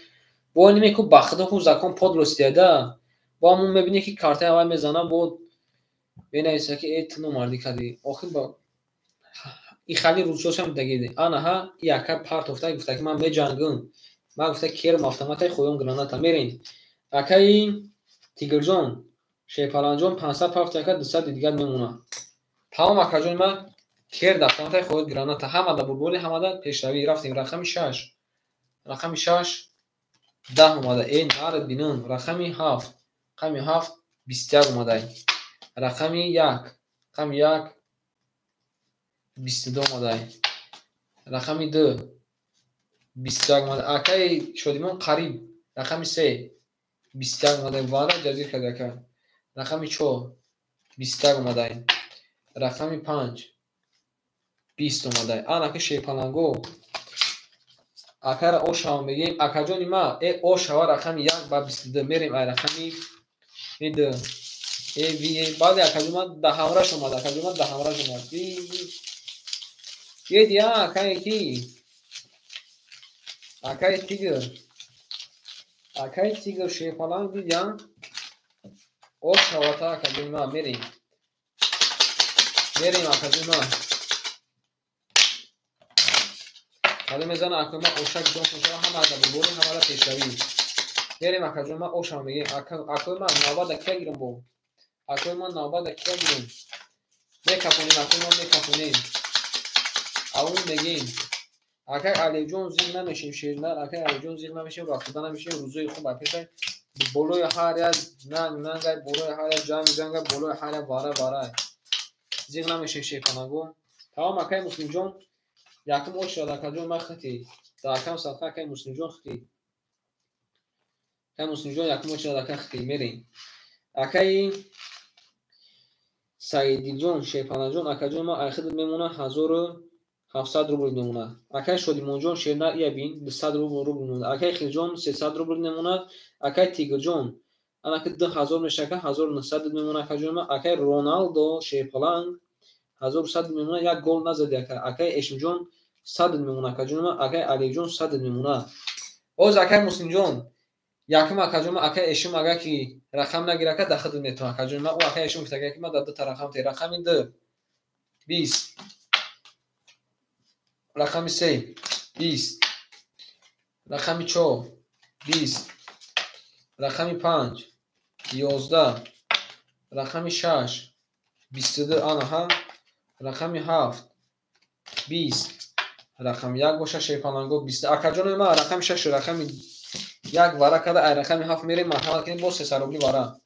бо нимеку ба худо ху закон подлости да. Бо ҳамун мебинӣ ки картаи аввал мезана, бо менависа ки э, ту номардӣ кардӣ. Охир ба и хали рӯзҳошам дагиди. Анаҳа, и ака партофта, гуфта ки ман меҷангам. Ман гуфта керм автоматай, хоён граната. Мерем. Акаи Тигирҷон, Шерпаланҷон, 500 партофта, ака, 200 дигар мемонад. Тамом, акаҷони ман, керд автоматай, хоёд граната. Ҳамада бурбори, ҳамада пешравӣ. Рафтем рақами 6. Рақами 6 10 омада. Э, нарад бинам. Рақами 7. Рақами 7 21 омада. Рақами 1. Рақами 1 22 омада. Рақами 2 21 омада. Акаи Шодимон, қариб. Рақами 3 21 омада. Ваъда ҷазир карда, ака. Рақами 4 21 омада. Рақами 5 20 омада. Ана ки шерпаланго. Акара ошава мегем. Акаҷони ма, э, ошава, рақами 1 ба 22. Мерем ай рақами 2. Э, ви, э, баъде, акаҷон, ма даҳамраш омад. Акаҷон, ма даҳамраш омад. Ви, ви. Еди, а, акае ки? Акаи Тигр. Акаи Тигр, шерпаланг дидя? Ошавата, акаҷони ма, мерем. Мерем, акаҷони ма. Ҳало мезана, акои ма, ошак ҷон шава, ҳамада бурбори, ҳамада пешравӣ. Мерем, акаҷон, ма, ошава мегем. Акои ма, навбата кия гирам бо? Акои ма, навбата кия гирам? Мекафонем, акои ма, мекафонем. Аун мегем. Акай Алиҷон, зиқ намешем, шернар, акай Алиҷон, зиқ намешем, рафтода намешем, рӯзои хуб апешай. Болои ҳар як нанг нангай, болои ҳар як ҷанг ҷангай, болои ҳар як вара варай. Зиқ намешем, шерпанаго. Тамом, акай Муслимҷон, якум очрад, акаҷон, ма хити. Дар акам садқа, акай Муслимҷон, хити. Акай Муслимҷон, якум очрад, ака, хити. Мерем. Акаи Саидилҷон, Шерпанаҷон, акаҷон, ма айхидат мемонад 1700 рубл мемонад. Акай Шодимонҷон, шернар, ия бин, 200 рубл мемонад. Акай Хирҷон, 300 рубл мемонад. Акай Тигрҷон, анаки 2000 мешака, 1900 мемонад, акаҷон ма. Акай Роналдо, шерпаланг, 1100 мемонад, як гол назади, ака. Акай Эшимҷон, 100 мемонад, акаҷон ма. Акай Алиҷон, 100 мемонад. Боз, акай Муслимҷон, Якум акаҷон, акай эшум агар ки рақам нагир ака да худат метавон акаҷон. Ма ӯ акай эшум гуфтага ки ма да дута рақам те. Рақами 2 20, рақами 3 20, рақами 4 20, рақами 5 11, рақами 6 22, анаҳа, рақами 7 20, рақами 1 боша шерпаланго 20. Акаҷони ма рақами 6 рақами 1 вара када, ай рақами 7 мерем, марҳамат кунед, боз 300 рубли вара.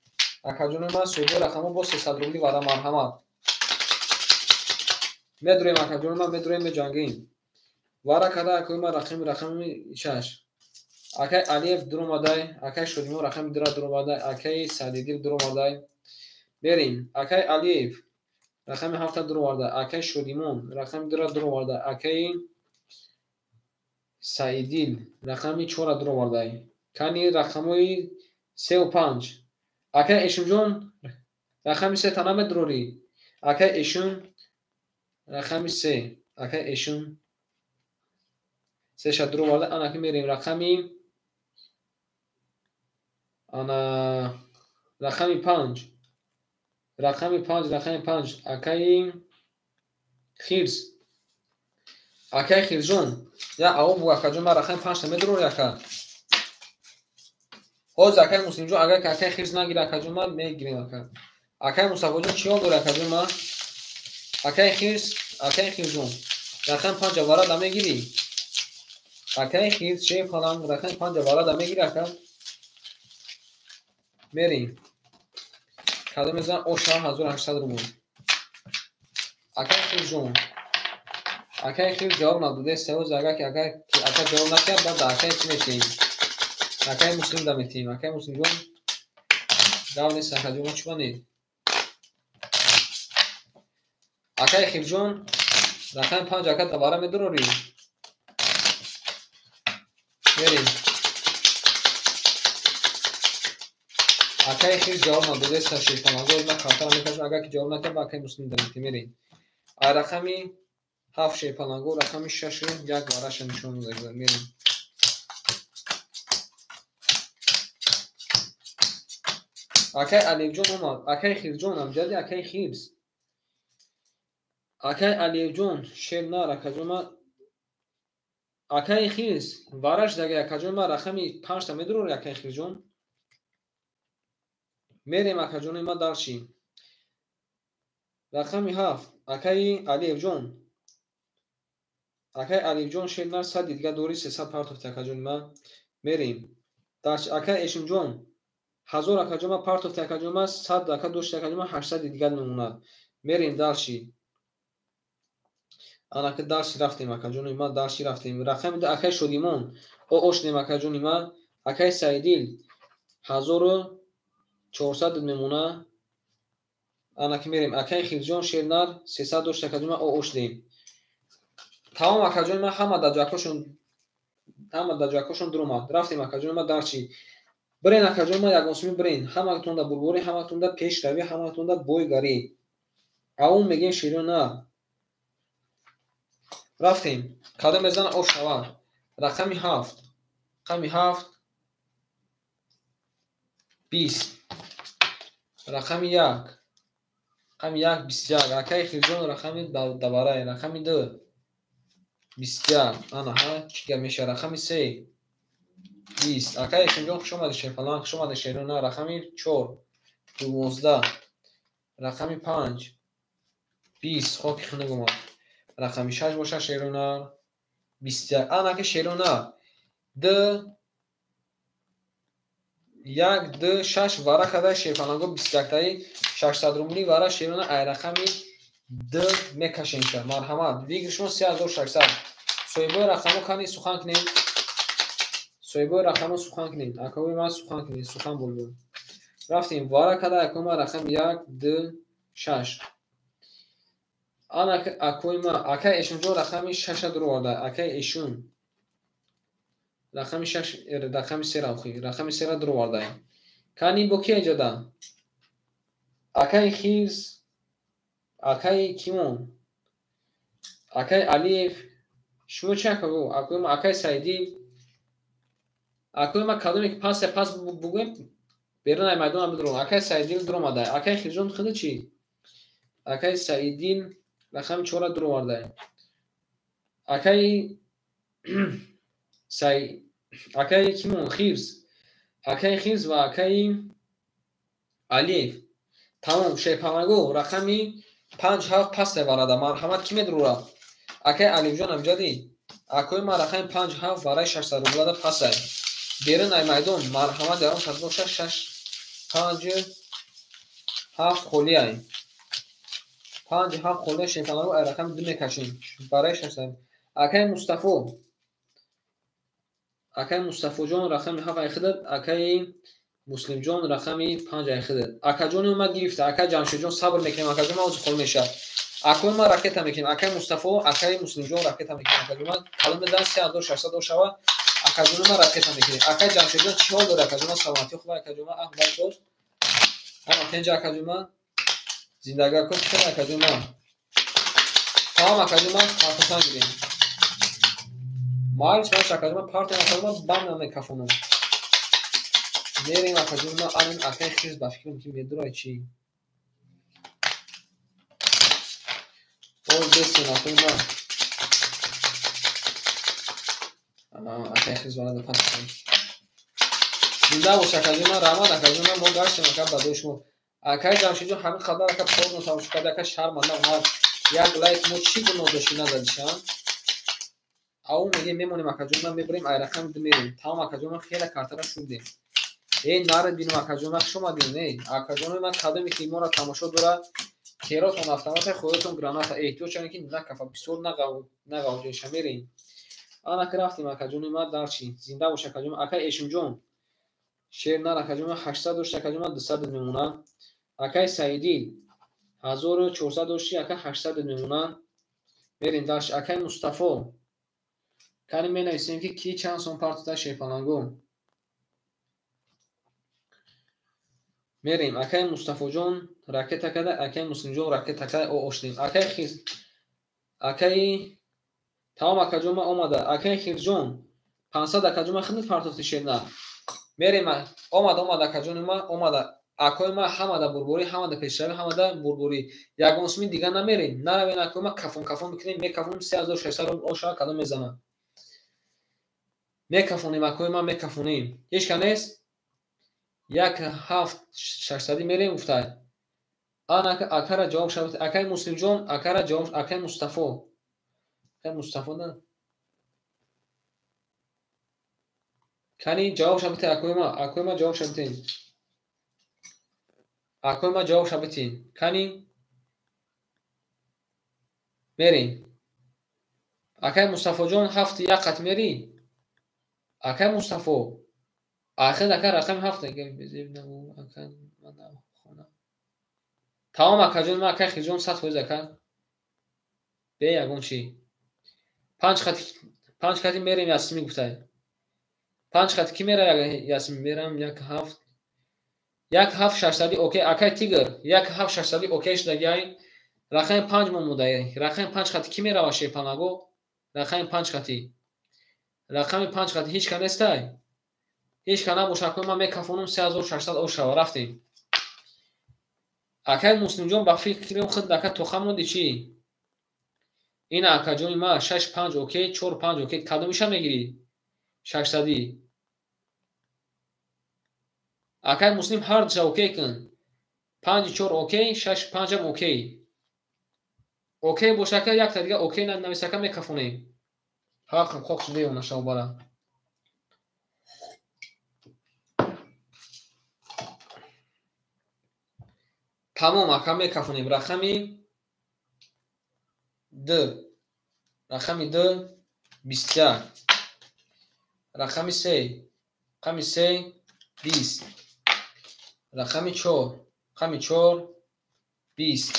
Акаҷони ма соҳиби рақамҳо боз 300 рубли вара, марҳамат. Медурем акаҷони ма, медурем, меҷангем. Вара када акои ма рақами 6. Акай Алиев дуромадай, акай Шодимон рақами 2 дуромадай, акай Садидил дуромадай. Берем. Акай Алиев рақами 7 дуроварда, акай Шодимон рақами 2 дуроварда, акай Саидил рақами 4 дуровардай. Кани рақамҳои 3 ва 5. Акай Эшумҷон рақами 3 та намедурорӣ. Акай Эшум рақами 3, акай Эшум 3 ша дуроварда. Анаки мерем рақами ана рақами 5, рақами 5, рақами 5, акаи Хирс, акаи Хирсҷон, я ао бу акаҷон, ман рақами 5 та медурорӣ ака. Ҳозир акаи Муслимҷон агар ки акаи Хирс нагира акаҷон, ман мегирем ака. Акаи Мустафоҷон чӣ ҳол дори акаҷон ман? Акаи Хирс, акаи Хирсҷон, рақами 5 варада мегирӣ? Акаи Хирс шеф халанг рақами 5 варада мегирӣ ака? Мерем. Кадом мезанам? Оша 1800 рубл. Акаи Хирсҷон, акаи Хирс ҷавоб надодест. Ҳозир агар ки ака ҷавоб накард, баъд акаи чӣ метиҳем? Акаи Муслим да метиҳем. Акаи Муслимҷон гап нест акаҷон, мо чӣ банед? Акаи Хирсҷон рақами 5 ака давара медурорӣ? Мерем. Акаи Хирс ҷавоб надодест, шерпаланго ман хатара мекашам. Агар ки ҷавоб накард, ба акаи Муслим да метиҳем. Мерем. Ай рақами 7 шерпаланго, рақами 6 1 вараша нишон медиҳад. Мерем. Акаи Алиевҷон омад. Акаи Хирсҷон амҷади акаи Хирс. Акаи Алиевҷон шер нар акаҷон ма. Акаи Хирс вараш даги акаҷон ма рақами 5 та медурорӣ акаи Хирсҷон? Мерем акаҷони ма дарши. Рақами 7 акаи Алиевҷон. Акаи Алиевҷон шер нар 100 дидга дори 300 партофти акаҷони ма. Мерем. Дарши акаи Эшимҷон 1000 акаҷон ма партофти акаҷон ма 100 ака дошти акаҷон ма 800 дидгар мемонад. Мерем дарши. Анаки дарши рафтем акаҷони ма, дарши рафтем. Рақами 2 акаи Шодимон. О ошнем акаҷони ма. Акаи Саидил 1400 мемона. Анаки мерем. Акаи Хирсҷон шернар 300 дошт акаҷон ма, о ошдем. Тамом акаҷони ма ҳама дар ҷакошон дуромад. Рафтем акаҷони ма дарши. Бирен акаҷони ма ягонсумӣ бирен. Ҳаматонда бурборӣ, ҳаматонда пешравӣ, ҳаматонда бойгарӣ. Аун мегем широ на. Рафтем. Кадом мезана ош шавад? Рақами 7. Рақами 7 20. Рақами 1. Рақами 1 21. Акаи Хирсҷон рақами даварай. Рақами 2 21. Анаҳа чӣ гап мешавад? Рақами 3 20. Акаи Эшимҷон хуш омадед шерпаланг, хуш омадед шерона. Рақами 4 12. Рақами 5 20. Хоки хунук омад. Рақами 6 бошад шерона 21. Анаки шерона 2 1 2 6 вара када шерпаланго 21 таи 600 рубли вара шерона ай рақами 2 мекашем ша. Марҳамат. Выигрыш шумо 3600. Соҳибои рақамҳо кани сухан кунед. Соҳибои рақамҳо сухан кунед. Акаҳои ман сухан кунед. Сухан булбул. Рафтем. Вара када акои ман рақами 1 2 6. Ана акои ман акаи Эшумҷон рақами 6 дуроварда. Акаи Эшум рақами 6, рақами 3 охи, рақами 3 дуроварда. Кани бо ки эҷода? Акаи Хирс, акаи Кимон, акаи Алиев, шумо чи акаго? Акаи Саидил, Акои ма кадоме ки пас пас бугӯем, берун ай майдона бидурон. Акай Саидил дуромадай. Акай Хирҷон худи чӣ? Акай Саидил рақами чора дуровардай. Акай Сай акай кимон Хирс. Акай Хирс ва акай Алиев. Тамом, шерпалаго рақами 5-7 пас варада. Марҳамат, ки медурора? Акай Алифҷон амҷадӣ. Акои ма рақами 5-7 вараи 600 рублада пасай. Берун ай майдон, марҳамат, ягон кас боша 6 5 7 холиай. 5 7 холия шерпалаго ай рақами 2 мекашем. Барои 600. Акай Мустафо. Акай Мустафоҷон рақами 7 ай хидад, акай Муслимҷон рақами 5 ай хидад. Акаҷони ма гирифта, акай Ҷамшедҷон сабр мекунем, акаҷон ма ҳозир холӣ мешавад. Акои ма ракета мекунем, акай Мустафо, акай Муслимҷон ракета мекунем. Акаҷон ма калон медан 3600 ошава. Акаҷони ма ракета мекунем. Акай Ҷамшедҷон чӣ ҳол дорад? Акаҷон ма саломатӣ хуб, акаҷон ма аҳвол соз. Ҳама тенҷа акаҷон ма. Зиндагиако чӣ акаҷон ма? Тамом акаҷон ма, партофтан гирем. Майлиш маш акаҷон ма партоем акаҷон ма бам намекафонам. Мерем акаҷон ма анин акай Хирс ба фикрам ки медурай чӣ? Ой бесен акои ма. Акай Хирс варада пас. Зинда бош акаҷон ма, раҳмат акаҷон ма, мо гаштем ака бадои шумо. Акай Ҷамшедҷон ҳамин қадар ака порно тамошо карда, ака шарманда омад. Як лайк мо чӣ гуноҳ дошти назадишам? Ау мегем мемонем акаҷон ма мебарем ай рақами 2 мерем. Тамом акаҷон ма хеле картара шудем. Эй наред бинем акаҷон ма хуш омадем. Эй акаҷонои ман кадоме ки моро тамошо дорад, керотон автомата, хоятон граната. Эҳтиёҷ шавем ки накафа, бисёр нағавҷеша мерем. Анаки рафтем акаҷони ма дар чӣ? Зинда бош акаҷон. Акай Эшимҷон. Шер нар акаҷон ма 800 дошт акаҷон ма 200 мемонад. Акай Саидил 1400 дошти ака 800 мемонад. Мерем даш акай Мустафо. Кани менависем ки ки чанд сом партофта шерпаланго. Мерем акай Мустафоҷон ракета када, акай Муслимҷон ракета када, о оштем. Акай Хирс акай тамом акаҷон ма омада. Акай Хирсҷон 500 акаҷон ма хидмат партофти шерна. Мерем омада омада акаҷони ма омада. Акои ма ҳамада бурборӣ, ҳамада пешравӣ, ҳамада бурборӣ. Ягон суми дига намерем. Наравем акои ма кафон кафон мекунем, мекафонем 3600 рубл ошава кадом мезанад. Мекафонем акои ма мекафонем. Ҳеҷ ка нест? 1 7 600 мерем гуфтай. Ана акара ҷавоб шавад. Акай Муслимҷон, акара ҷавоб, акай Мустафо. Акай Мустафо да. Кани ҷавоб шавад акои ма, акои ма ҷавоб шавад. Акои ма ҷавоб шавад. Кани мерем. Акай Мустафоҷон 7 1 қат мери? Акай Мустафо. Ахир ака рақами 7 ака тамом акаҷон ма акай Хирҷон 100% ака. Бе ягон чӣ. 5 хати 5 хати мерем Ясмин гуфтай. 5 хати ки мера Ясмин мерам 1 7 1 7 600 окей акай Тигр 1 7 600 окей шудагиай. Рақами 5 мо модай. Рақами 5 хати ки мерава шерпалаго? Рақами 5 хати. Рақами 5 хати ҳеҷ ка нестай? Ҳеҷ ка набоша акои ман мекафонам 3600 ошава рафтем. Акай Муслимҷон ба фикрам худ ака тоха монди чӣ? Ина акаҷони ма 6 5 окей, 4 5 окей, кадомиша мегирӣ? 600. Акай Муслим ҳар душа окей кун. 5 4 окей, 6 5-ам окей. Окей боша ака якта дига окей нависака мекафонем. Ҳақам хок шуда нашав бара. Тамом ака мекафонем. Рақами 2. Рақами 2 21. Рақами 3. Рақами 3 20. Рақами 4. Рақами 4 20.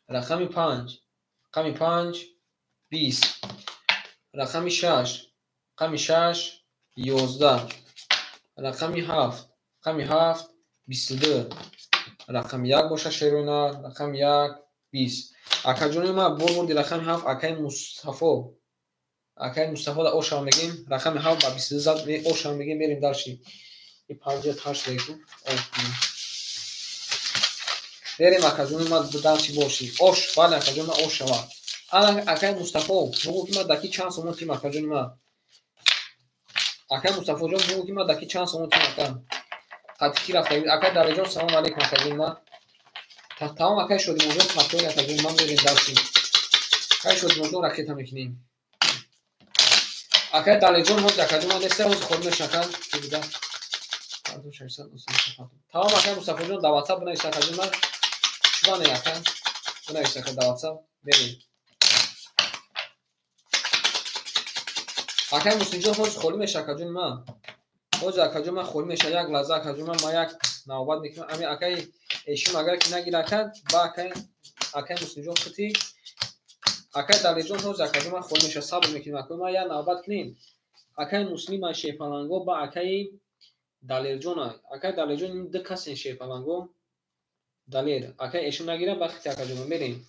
Рақами 5. Рақами 5 20. Рақами 6. Рақами 6 11. Рақами 7. Рақами 7 22. Рақами 1 боша шерона, рақами 1 20. Акаҷони ма бор бурди рақами 7 акаи Мустафо. Акай Мустафо да ошам мегим, рақами 7 ба 22 зад, ошам мегим, мерим дальше. И 5 8 дегу. Мерим акаҷони ма дальше боши. Ош, бале акаҷони ма ош шава. Ана акай Мустафо, бугу ки ма даки чанд сомон тим акаҷони ма. Акай Мустафоҷон, бугу ки ма даки чанд сомон тим ака. Қатики рафта. Акай Далеҷон, салом алейкум акаҷони ма. Тамом акай Шодимонҷон, партёри акаҷони ма, мерим дальше. Акай Шодимонҷон ракета мекунем. Акай Далеҷон, ҳоз акаҷон ма неста, ҳоз холӣ мешака. Тамом акай Мустафоҷон, дар WhatsApp бинавис акаҷон ма. Чубане ака? Бинавис ака дар WhatsApp. Мерим. Акай Муслимҷон, ҳоз холӣ меша акаҷон ма. Ҳоз акаҷон ма холӣ меша, як лаҳза акаҷон ма, ма як навбат мекунам. Ами акай эшим агар ки нагира ака, ба акай Муслимҷон хити. Акай Далеҷон, ҳоз акаҷон ма холӣ меша, сабр мекунем акаи ма, як навбат кунем. Акай Муслима Шерпаланго ба акай Далерҷон. Акай Далерҷон ин ду касен Шерпаланго. Далер, акай эшим нагира, ба хити акаҷон ма мерем.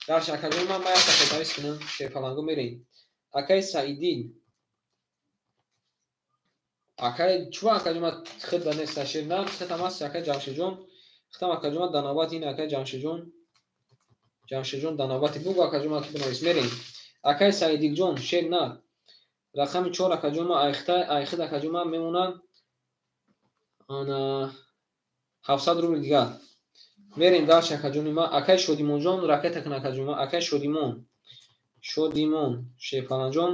Дарш акаҷон ма, ма як сафарис кунам, Шерпаланго мерем. Акай Саидин. Акай чува акаҷон ма хид ба неста шер на, хитам аст акай Ҷамшедҷон. Хитам акаҷон ма дар навбати ин акай Ҷамшедҷон. Ҷамшедҷон дар навбати бугу акаҷон ма ки бинавис мерем. Акай Саидилҷон шер на. Рақами 4 акаҷон ма айхид акаҷон ма мемонад ана 700 рубл дигар. Мерем дарш акаҷони ма. Акай Шодимонҷон ракета кун акаҷон ма. Акай Шодимон. Шодимон Шерпаланҷон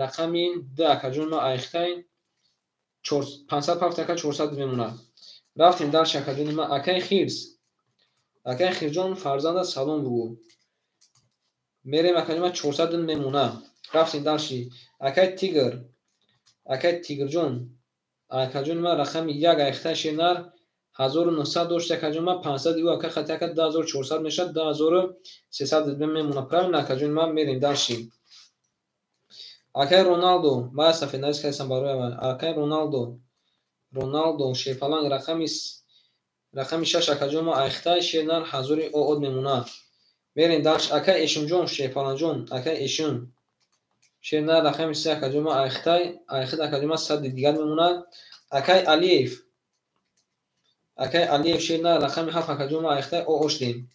рақами 2 акаҷон ма айхтай 500 ака 400 мемонад. Рафтем дарш акаҷони ма. Акай Хирс. Акай Хирҷон фарзанда салом бугу. Мерем акаҷон ма 400 мемонад. Рафтем дарши. Акай Тигр. Акай Тигрҷон. Акаҷони ма рақами 1 айхтай шернар 1900 дошт акаҷон ма 500 ю ака хати ака 2400 мешад, 2300 мемонад. Правильно акаҷони ма, мерем дарши. Акай Роналдо, ма сафеднавис кардам барои аввал. Акай Роналдо. Роналдо Шерпаланг рақами 6 акаҷон ма айхтай шернар 1000 оод мемонад. Мерем дарш. Акай Эшимҷон Шерпаланҷон, акай Эшим. Шернар рақами 3 акаҷон ма айхтай, айхид акаҷон ма 100 дигар мемонад. Акай Алиев. Акай Алиев шернар рақами 7 акаҷон ма айхтай ооштем.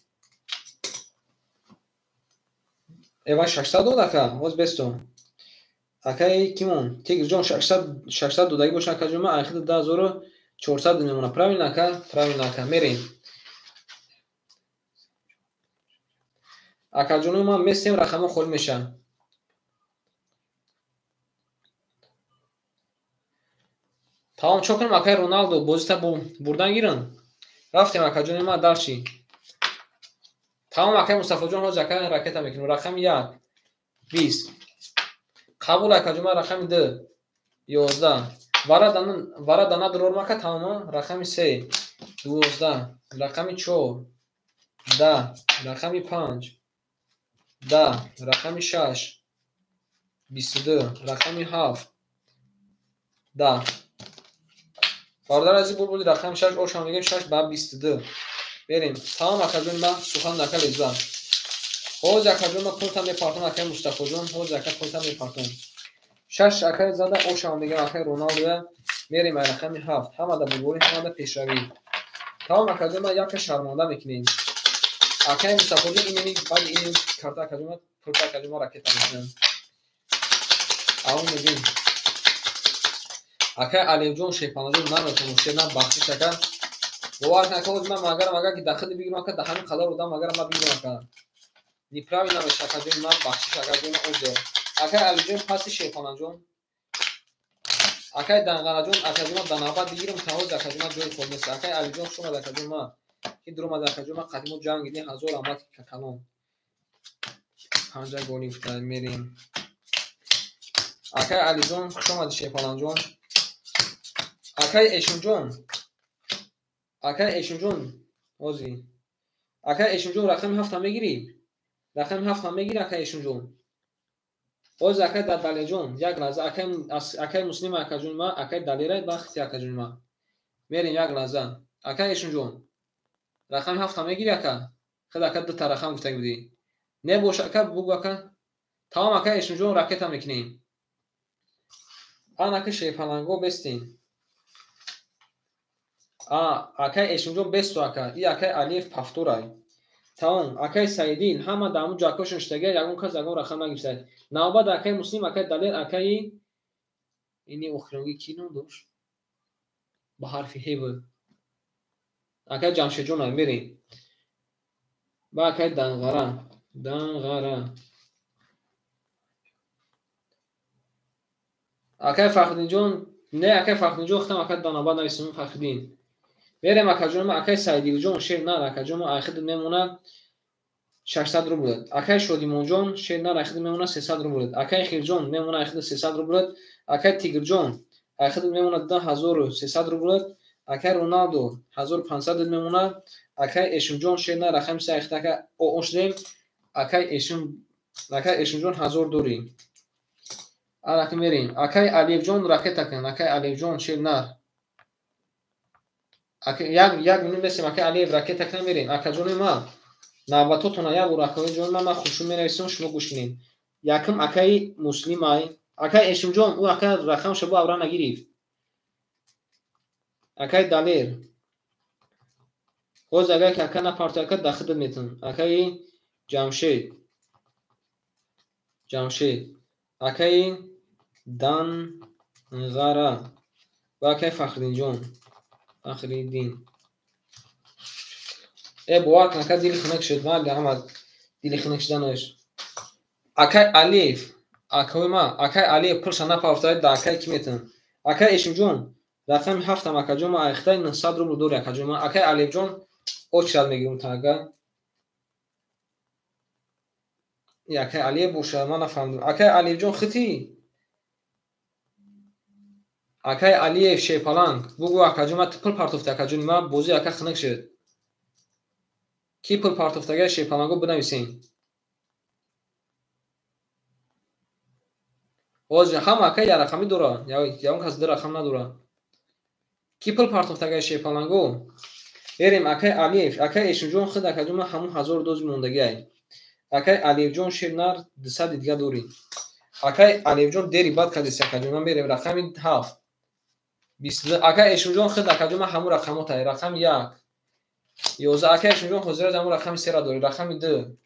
Эва 600 дод ака, ҳоз бесто. Акай кимон? Тигрҷон 600 додагӣ боша акаҷон ма айхид 2400 мемонад. Правильно ака? Правильно ака. Мерем. Акаҷони ма местем, рақамҳо холӣ мешаванд. Тамом, чо кунем акай Роналдо бозита бурдан гирам? Рафтем акаҷони ма дарши. Тамом акай Мустафоҷон, ҳоз акай ракета мекунем. Рақами 1 20. Қабул акаҷон ма рақами 2 11. Варада надрор мака тамом. Рақами 3 12. Рақами 4 10. Рақами 5 10. Рақами 6 22. Рақами 7 10. Бародар азиз, буд рақами 6 ошам мегем 6 ба 22. Берем. Тамом акаҷон ма сухан нака леза. Ҳоз акаҷон ма пулта мепартон акай Мустафоҷон, ҳоз ака пулта мепартон. 6 акай зада ошам мегем акай Роналдоя. Мерем ай рақами 7. Ҳамада бурборӣ, ҳамада пешравӣ. Тамом акаҷон ма яка шарманда мекунем. Акай Мустафоҷон инами баъди ин карта акаҷон ма пулта акаҷон ма ракета мекунем. Авон мегем. Акай Алиевҷон Шерпаланҷон наметавонам шер на бахшиш ака. Бовар кун ака, ҳоз ман магарам агар ки дахили бигирам ака, да ҳамин қадар одам магарам ма бигирам ака. Неправильно меша акаҷон ма бахшиш акаҷон ма озор. Акай Алиҷон паси Шерпаланҷон. Акай Данғараҷон акаҷон ма да навбат бигирам та ҳоз акаҷон ма ҷои хол нест. Акай Алиҷон хуш омад акаҷон ма. Ки дуромад акаҷон ма қадимо ҷанг дидем, ҳазор раҳмат какалон. 5 голи гуфта мерем. Акай Алиҷон хуш омадӣ Шерпаланҷон. Акай Эшимҷон. Акай Эшимҷон ҳози. Акай Эшимҷон рақами 7 мегирӣ? Рақами 7 мегирӣ акай Эшимҷон? Ҳози акай дар Далерҷон, як лаҳза акай Муслим акаҷон ма, акай Далера ба хити акаҷон ма. Мерем як лаҳза. Акай Эшимҷон. Рақами 7 мегирӣ ака? Хел ака дута рақам гуфта будӣ. Не бош ака, бугу ака. Тамом акай Эшимҷон, ракета мекунем. Анаки шерпаланго бестин. Акай Эшимҷон бесту ака. И акай Алиев пафтурай. Тамом, акай Саидин ҳама дар ҳамун ҷакошон шитага, ягон кас ягон рақам нагирифтад. Навбат акай Муслим, акай Далер, акаи ини охиронги ки ном дошт? Ба ҳарфи ҳ буд. Акай Ҷамшедҷон мерем. Ба акай Данғара, Данғара. Акай Фахриддинҷон, не акай Фахриддинҷон худам акай данабад нависем Фахриддин. Мерем акаҷон, акай Саидилҷон шер нар акаҷон айхид мемонад 600 рубл. Акай Шодимонҷон шер нар айхид мемонад 300 рубл. Акай Хирҷон мемонад айхид 300 рубл. Акай Тигрҷон айхид мемонад 2300 рубл. Акай Роналдо 1500 мемонад. Акай Эшимҷон шер нар рақами се айхид ака оошдем. Акай Эшим, акай Эшимҷон 1000 дори. Араки мерем. Акай Алиевҷон ракета кун. Акай Алиевҷон шер нар. Як минут месем акай Алиев ракета кунам мерем. Акаҷони ман навбатотона як бор акаҷони ман хушрӯ менависам, шумо гӯш кунед. Якум акаи Муслимай, акай Эшимҷон, ӯ ака рақамша бо авра нагирифт. Акай Далер. Ҳозир агар ки ака напарто ака дахидат метавон. Акаи Ҷамшед. Ҷамшед. Акаи Данғара ва акаи Фахриддинҷон. Фахриддин. Бовар кун ака дили хунук шуд. Ман ҳама дили хунук шуданаш. Акай Алиев, акаи ман, акай Алиев пулша напафтад, да акай ки метавон. Акай Эшимҷон, рақами ҳафтам акаҷон ман айхтай 900 рубл дори акаҷон ман. Акай Алиевҷон очрат мегирам та ака. Акай Алиев боша, ман нафаҳмидам. Акай Алиевҷон хити? Акай Алиев шерпаланг, бугӯ акаҷон ман пул партофта акаҷони ман, бозӣ ака хунук шуд. Ки пул партофтага шерпаланго бинависем. Ҳозир ҳама ака як рақамӣ дора, ягон кас ду рақам надора. Ки пул партофтага шерпаланго? Берем акай Алиев, акай Эшимҷон худ акаҷон ман ҳамун 1000 дози мондагиай. Акай Алиевҷон шер нар 200 дига дорӣ. Акай Алиевҷон дери бад кардеси акаҷон ман мерем рақами 7. 22. Акай Эшимҷон худ акаҷон ман ҳамун рақамотай. Рақами 1. 11. Акай Эшимҷон ҳозир ҳамун рақами 3-ра дорӣ. Рақами 2.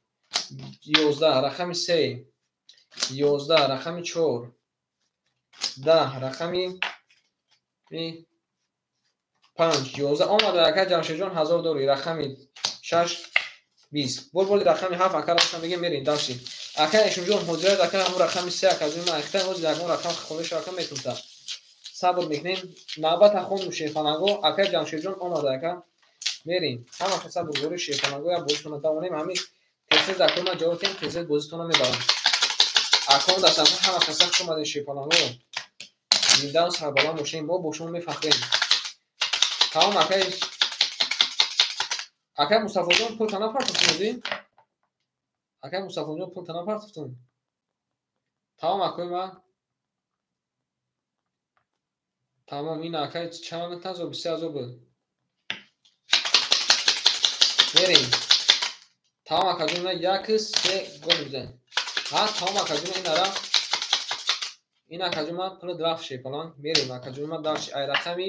11. Рақами 3. 11. Рақами 4. 10. Рақами 5. 11. Омада акай Ҷамшедҷон 1000 дорӣ. Рақами 6. 20. Бол рақами 7 ака рақам мегем мерем дальше. Акай Эшимҷон ҳозир ака ҳамун рақами 3 акаҷон ман айхтай ҳозир ягон рақам холӣ шава ака метунта. Сабр мекунем. Навбат хонум шерпаланго, акай Ҷамшедҷон омада ака. Мерем. Ҳама каса бурдори шерпаланго як бозитона давонем. Ҳамин тез-тез акои ман ҷавоб диҳем, тез-тез бозитона мебарам. Акон дастархон ҳама каса хуш омадед шерпаланго. Зиндаам сарбаланд бошем, мо бо шумо мефахрем. Тамом акай Акай Мустафоҷон пул та напартофтун озӣ? Акай Мустафоҷон пул та напартофтун? Тамом акои ман. Тамом ин акай чанд тазо 20000 буд. Мерем. Тамом акаҷон ман 1 3 гол бизан. Ҳа тамом акаҷон ин ара. Ин акаҷон ман пул драфт шепалан. Мерем акаҷон ман дарш ай рақами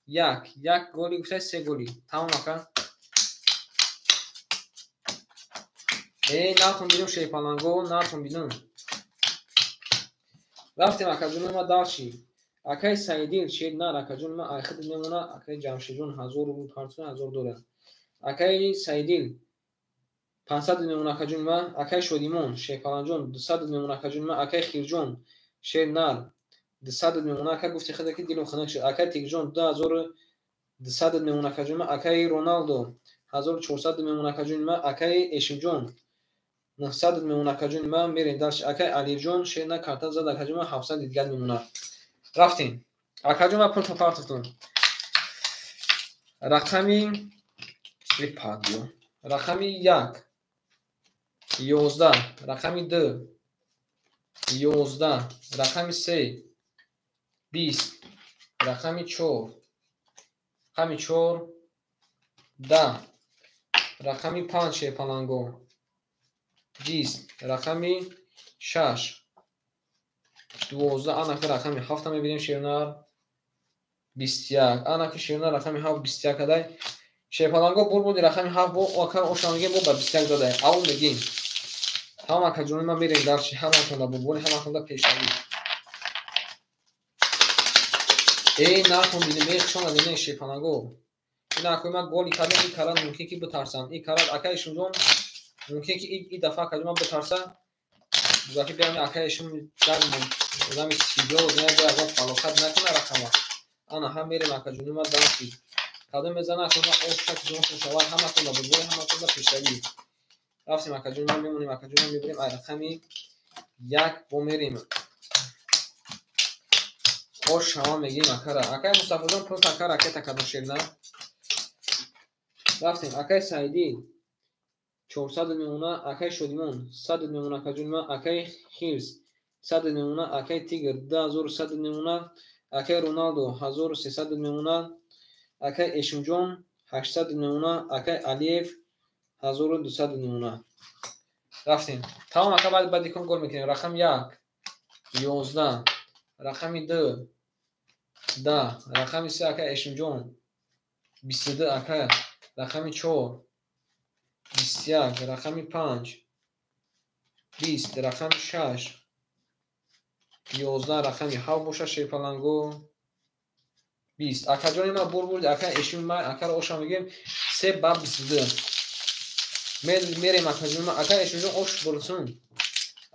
1 1 голи гуфта 3 голи. Тамом ака. Нартон бинум шерпаланго, нартон бинум. Рафтем акаҷони ма дарши. Акай Саидил шер нар акаҷони ма айхид мемона, акай Ҷамшедҷон 1000 рубл партуна 1000 дора. Акай Саидил 500 мемона акаҷони ма, акай Шодимон шерпаланҷон 200 мемона акаҷони ма, акай Хирҷон шер нар 200 мемона ака гуфти худа ки дилум хунук шуд. Акай Тигрҷон 2200 мемона акаҷони ма, акай Роналдо 1400 мемона акаҷони ма, акай Эшимҷон 900 мемона акаҷони ман. Мерем дарш. Акай Алиҷон шер на карта зад акаҷони ман 700 дигар мемона. Рафтем. Акаҷон ман пул партофтум. Рақами падио. Рақами 1 11, рақами 2 11, рақами 3 20, рақами 4, рақами 4 10, рақами 5 шерпаланго 20, рақами 6 12 анаки рақами 7 мебинем шернар 21 анаки шернар рақами 7 21 кадай шерпаланго бурбуди рақами 7 бо ака оша мегем бо ба 21 задай ау мегем ҳама акаҷони ман мерем дарчи ҳаматонда бурбури ҳаматонда пешравӣ эй натон бинем эй хушона бинем шерпаланго ин акои ман голи кардем и карат мумкин ки битарсам и карат акаи шумҷон мумкин ки и дафъа акаҷон ман битарса бузаки биям акаи шум дар одами сиё ягон фалокат накуна рақама ана ҳам мерем акаҷони ман дарчи кадом мезана акои ман ошак ҷоншон шавад ҳаматонда бурбури ҳаматонда пешравӣ рафтем акаҷони ман мемонем акаҷони ман мебарем ай рақами 1 бо мерем ош шава мегирем акара акаи мустафоҷон просто ака ракета кардам шерна рафтем акаи саидӣ 400 мемона акаи шодимон 100 мемона акаҷони ман акаи хирс 100 мемона акаи тигр 2100 мемона акаи роналдо 1300 мемона акаи эшимҷон 800 мемона акаи алиев 1200 мемона рафтем тамом ака баъд баъди кон гол мекунем рақами 1 11 рақами 2 10 рақами 3 ака эшимҷон 22 ака рақами 4 21 рақами 5 20 рақами 6 11 рақами 7 боша шерпаланго 20 акаҷони ман бурбурд ака эшими ман акаро оша мегӯем 3 ба 22 мерем акаҷони ман ака эшимҷон ош бурсун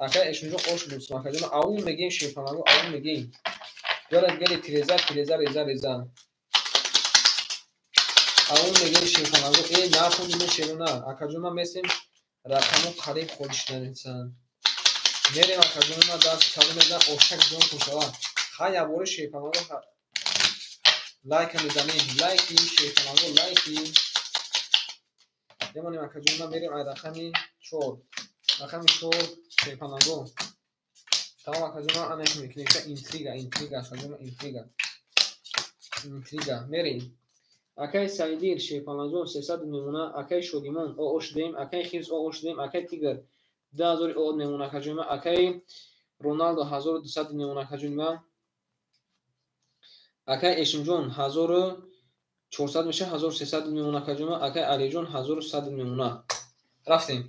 ака эшимҷон ош бурсун акаҷони ман аун мегӯем шерпаланго аун мегӯем геле геле тиреза тиреза реза реза аун мегӯем шерпаланго э нахун ино шерона акаҷони ман месем рақамо қариб холӣ шуданисанд мерем акаҷони ман дарс кадом мезанам ошак ҷонтон шавад ҳар якбора шерпаланго лайка мезанем лайки шерпаланго лайки мемонем акаҷони ман мерем ай рақами 4 рақами 4 шерпаланго тамом акаҷони ман ана мекунем интрига интрига акаҷони ман интрига интрига мерем акаи саидир шерпаланҷон 300 мемона акаи шодимон оо шудем акаи хирс оо шудем акаи тигр 2000 оо мемона акаҷони ман акаи роналдо 1200 мемона акаҷони ман акаи эшимҷон 1400 меша 1300 мемона акаҷони ман акаи алиҷон 1100 мемона рафтем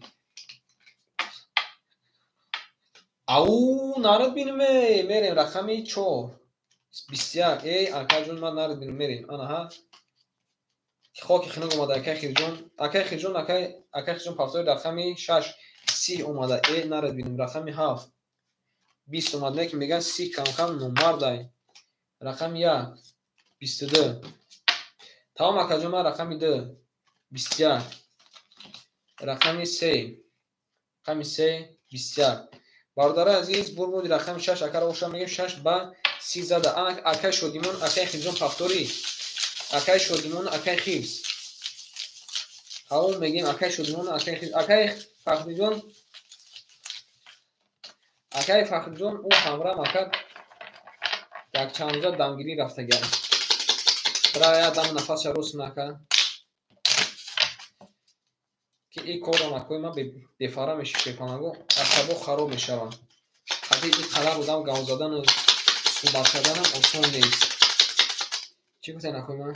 ау нарад бинем мерем рақами 4 21 эй акаҷон ман нарад бинем мерем анаҳа хоки хинук омада акаи хирҷон акаи хирҷон акаи хирҷон пафтори рақами 6 30 омада э нарад бинем рақами 7 20 омада не ки мегӯянд 30 камкам номардай рақами 1 22 тамом акаҷон ман рақами 2 21 рақами 3 рақами 3 21 бародари азиз бурбуди рақами 6 акаро оша мегӯем 6 ба 30 зада ана акаи шодимон акаи хирҷон пафторӣ акаи шодимон акаи хирс ҳавон мегӯем акаи шодимон акаи хирс акаи фахриҷон акаи фахриҷон ӯ ҳамрам ака якчанд рӯза дамгирӣ рафтагиам бира дам нафасша рост нака ки и корро накои ман бефара меши шерпаланго асабо хароб мешавам ҳатто и қадар одам гав задану суҳбат карданам осон нест чӣ гуфтем акои ман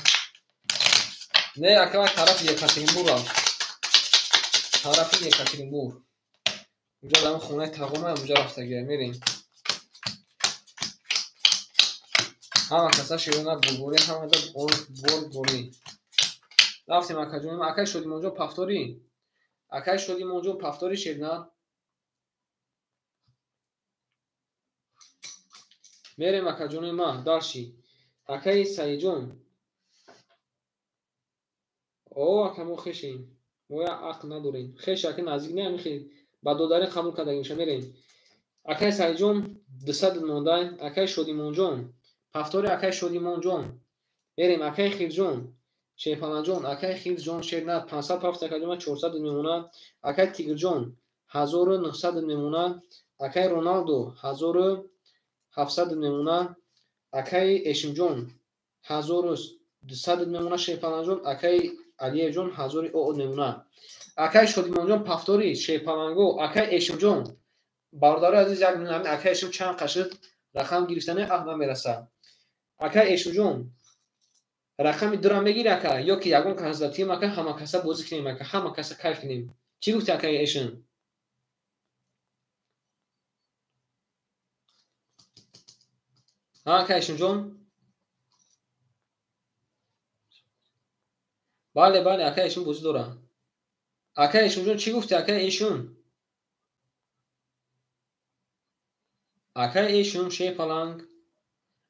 не ака ман тарафи екатеринбург рафт тарафи екатеринбург унҷо дар хонаи тағома унҷо рафтагия мерем ҳама каса широна бурбурӣ ҳамада борборӣ рафтем акаҷони ман акаи шодимонҷон пафторӣ акаи шодимонҷон пафтори шерна мерем акаҷони ман дарши акаи саидҷон о ака мо хешем мо як ақл надорем хеш ака наздик не ами ба додарӣ қабул кардагимша мерем акаи саидҷон 200 мондай акаи шодимонҷон пафтори акаи шодимонҷон мерем акаи хирҷон шерпаланҷон акаи хирҷон шерна 500 пафт акаҷон 400 мемона акаи тигрҷон 1900 мемона акаи роналдо 1700 мемона акаи эшимҷон 1200 мемона шерпаланҷон акаи алиевҷон 1000 мемона акаи шодимонҷон пафтори шерпаланго акаи эшимҷон Бародари азиз, як минут, акай Эшум чанд қашид рақам гирифтани аҳ намераса. Акай Эшумҷон, рақами дура мегири ака, ё ки ягон кас датием ака, ҳама каса бозӣ кунем ака, ҳама каса кайф кунем. Чӣ гуфти акай Эшум? Ҳа, акай Эшумҷон? Бале, бале, акай Эшум бозӣ дора. Акай Эшумҷон, чӣ гуфти акай Эшум? Акай Эшум шепаланг.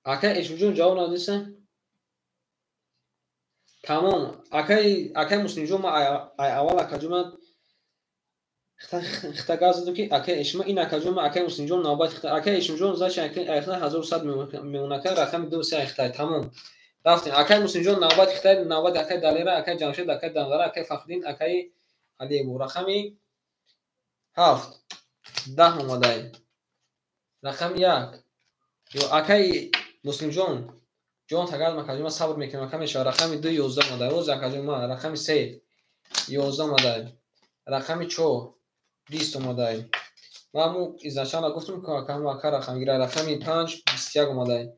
Акай Эшумҷон ҷавоб надиса? Тамом. Акай Муслимҷон, ма ай аввал акаҷон ма хита гап задам ки акай Эшум, ин акаҷон ма акай Муслимҷон навбат хита. Акай Эшумҷон зачи акай хита 1100 мемонака, рақами 2 3 хита. Тамом. Рафтем. Акай Муслимҷон навбат хита, навбат акай Далера, акай Ҷамшед, акай Данғара, акай Фахриддин, акай Алиеву. Рақами 7 10 омадай. Рақами 1. Ё акай Муслимҷон, ҷон тагар макаҷон, ма сабр мекунам, ака мешава. Рақами 2 11 омадай. Оз акаҷон ма рақами 3 11 омадай. Рақами 4 20 омадай. Ма му изначально гуфтам ки ака ма ака рақам гира. Рақами 5 21 омадай.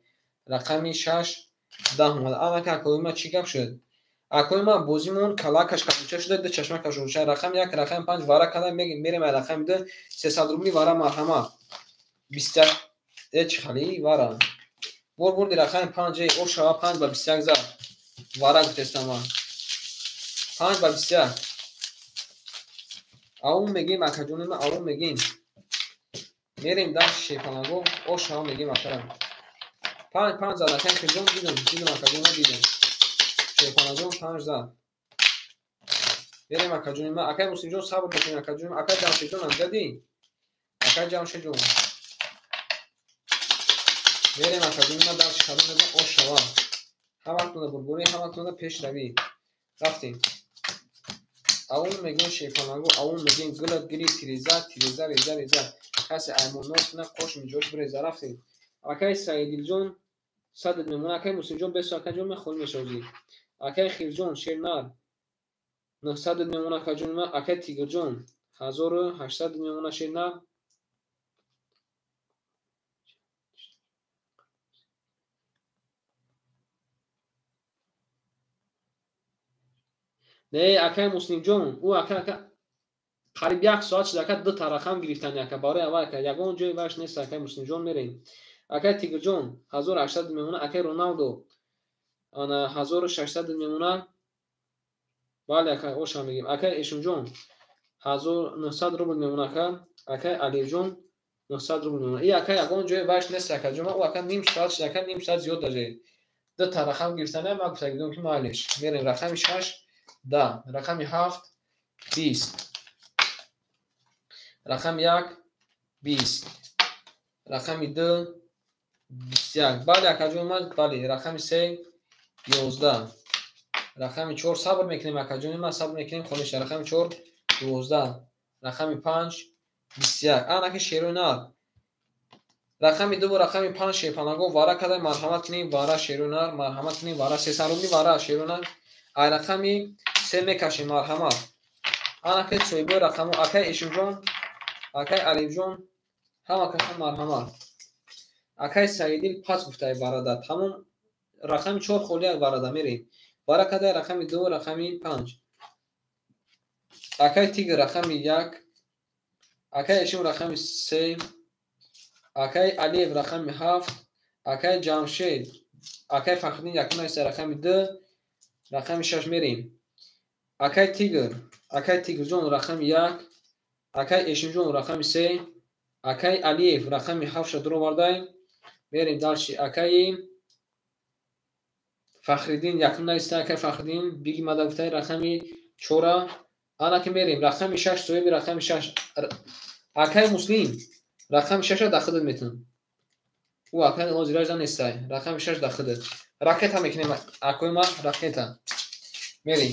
Рақами 6 10 омадай. Анака акои ма чӣ гап шуд? Акои ма бозимон калакаш кабуча шуда, ду чашма кашуча. Рақами 1, рақами 5 вара када мерем ай рақами 2 300 рубли вара марҳамат. 21 чӣ хали вара. Бор бурди рақами 5 эй, о шава 5 ба 21 зад. Вара гуфтестам ман. 5 ба 21. Аум мегим акаҷони ма, аум мегим. Мерем дар шепалаго, о шава мегим акара. 5 5 зад акай хиҷон дидам, дидам акаҷон ма дидам. Шепалагон 5 зад. Мерем акаҷони ма, акай Муслимҷон сабр мекунем акаҷони ма, акай Ҷамшедҷон амҷадӣ. Акай Ҷамшедҷон. Мерем акаҷони ма дар шикадон мезан ош шава. Ҳаматона бурбурӣ, ҳаматона пешравӣ. Рафтем. Аун мегӯем шепалаго, аун мегӯем гулат гири тиреза, тиреза, реза, реза. Касе аймон нос кунад, қош миҷош биреза. Рафтем. Акай Саидилҷон садат мемона, акай Муслимҷон бесо акаҷон ма холӣ мешавӣ. Акай Хирҷон шернар 900 мемона акаҷон ма, акай Тигрҷон 1800 мемона шернар. Не, акай Муслимҷон, ӯ ака ака қариб як соат шуд ака ду та рақам гирифтани ака барои аввал ака ягон ҷои ваш нест акай Муслимҷон мерем. Акай Тигрҷон 1800 мемона, акай Роналдо ана 1600 мемона. Бале акай оша мегим. Акай Эшумҷон 1900 рубл мемона ака, акай Алиевҷон 900 рубл мемона. И ака ягон ҷои ваш нест ака ҷома, ӯ ака ним соат шуд ака ним соат зиёд даже. Ду та рақам гирифтани ма гуфта будам ки майлиш. Мерем рақами 6 10, рақами 7 20, рақами 1 20, рақами 2 21. Бале акаҷон ман, бале, рақами 3 11, рақами 4 сабр мекунем акаҷони ман, сабр мекунем холиша. Рақами 4 12, рақами 5 21. Анаки шерои нар. Рақами 2 ва рақами 5 шепалаго вара кадай марҳамат кунем, вара шерои нар, марҳамат кунем, вара 300 рубли вара шерои нар. Ай рақами 3 мекашем марҳамат. Анаки соҳибои рақамо акай Эшумҷон, акай Алиевҷон, ҳама каса марҳамат. Акай Саидил пас гуфтай барада. Тамом рақами 4 холӣ барада мерем. Вара кадай рақами 2, рақами 5. Акай Тигр рақами 1, акай Эшум рақами 3, акай Алиев рақами 7, акай Ҷамшед, акай Фахриддин якум нависта рақами 2, рақами 6 мерем. Акай Тигр, акай Тигрҷон рақами 1, акай Эшимҷон рақами 3, акай Алиев рақами 7 дуровардай. Мерем дальше. Акай Фахриддин якум нависта, акай Фахриддин биги мада гуфтай рақами 4. Анаки мерем рақами 6, соҳиби рақами 6. Акай Муслим рақами 6 да худат метун. Ӯ акай ҳозираш нестай. Рақами 6 да худат. Ракета мекунем акои ма, ракета. Мерем.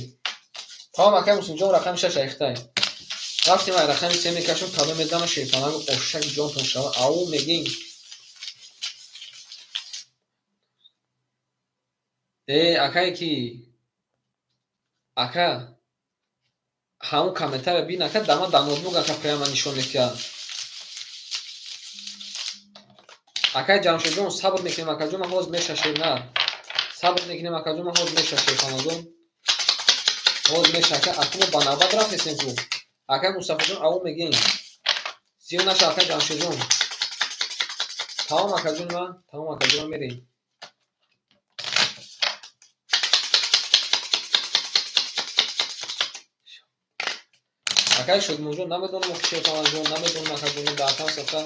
Тамом акай Муслимҷон рақами 6 айхтай. Рафтем ай рақами 3 мекашем, кадом мезанам шепаланг ошак ҷонтон шава. Ау мегим. Акай ки ака ҳамун комментария бин ака дама да ноутбук ака прямо нишон метиҳад. Акай Ҷамшедҷон, сабр мекунем, акаҷон, ман ҳозир меша шернар. Сабр мекунем, акаҷон, ман ҳозир меша шерпалангон. Ҳозир меша, ака, аку мо ба навбат рафтесем ку. Акай Мустафоҷон, аву мегем. Зиёд наша, акай Ҷамшедҷон. Тамом, акаҷон, ман, тамом, акаҷон, мерем. Акай Шодмонҷон, намедонам охи шерпалангон, намедонам, акаҷон, дар сафта.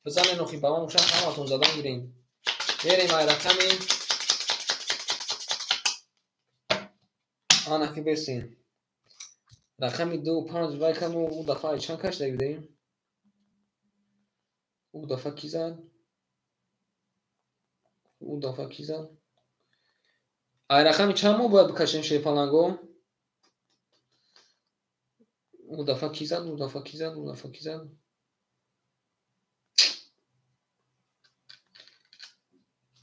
Бизанен охи, ба ман мушан ҳаматон задан гирем. Мерем ай рақами анаки бесин. Рақами 2 5 вай каму ӯ дафъа ай чанд кашида будем? Ӯ дафъа ки зад? Ӯ дафъа ки зад? Ай рақами чанд мо бояд бикашем шерпаланго? Ӯ дафъа ки зад? Ӯ дафъа ки зад? Ӯ дафъа ки зад?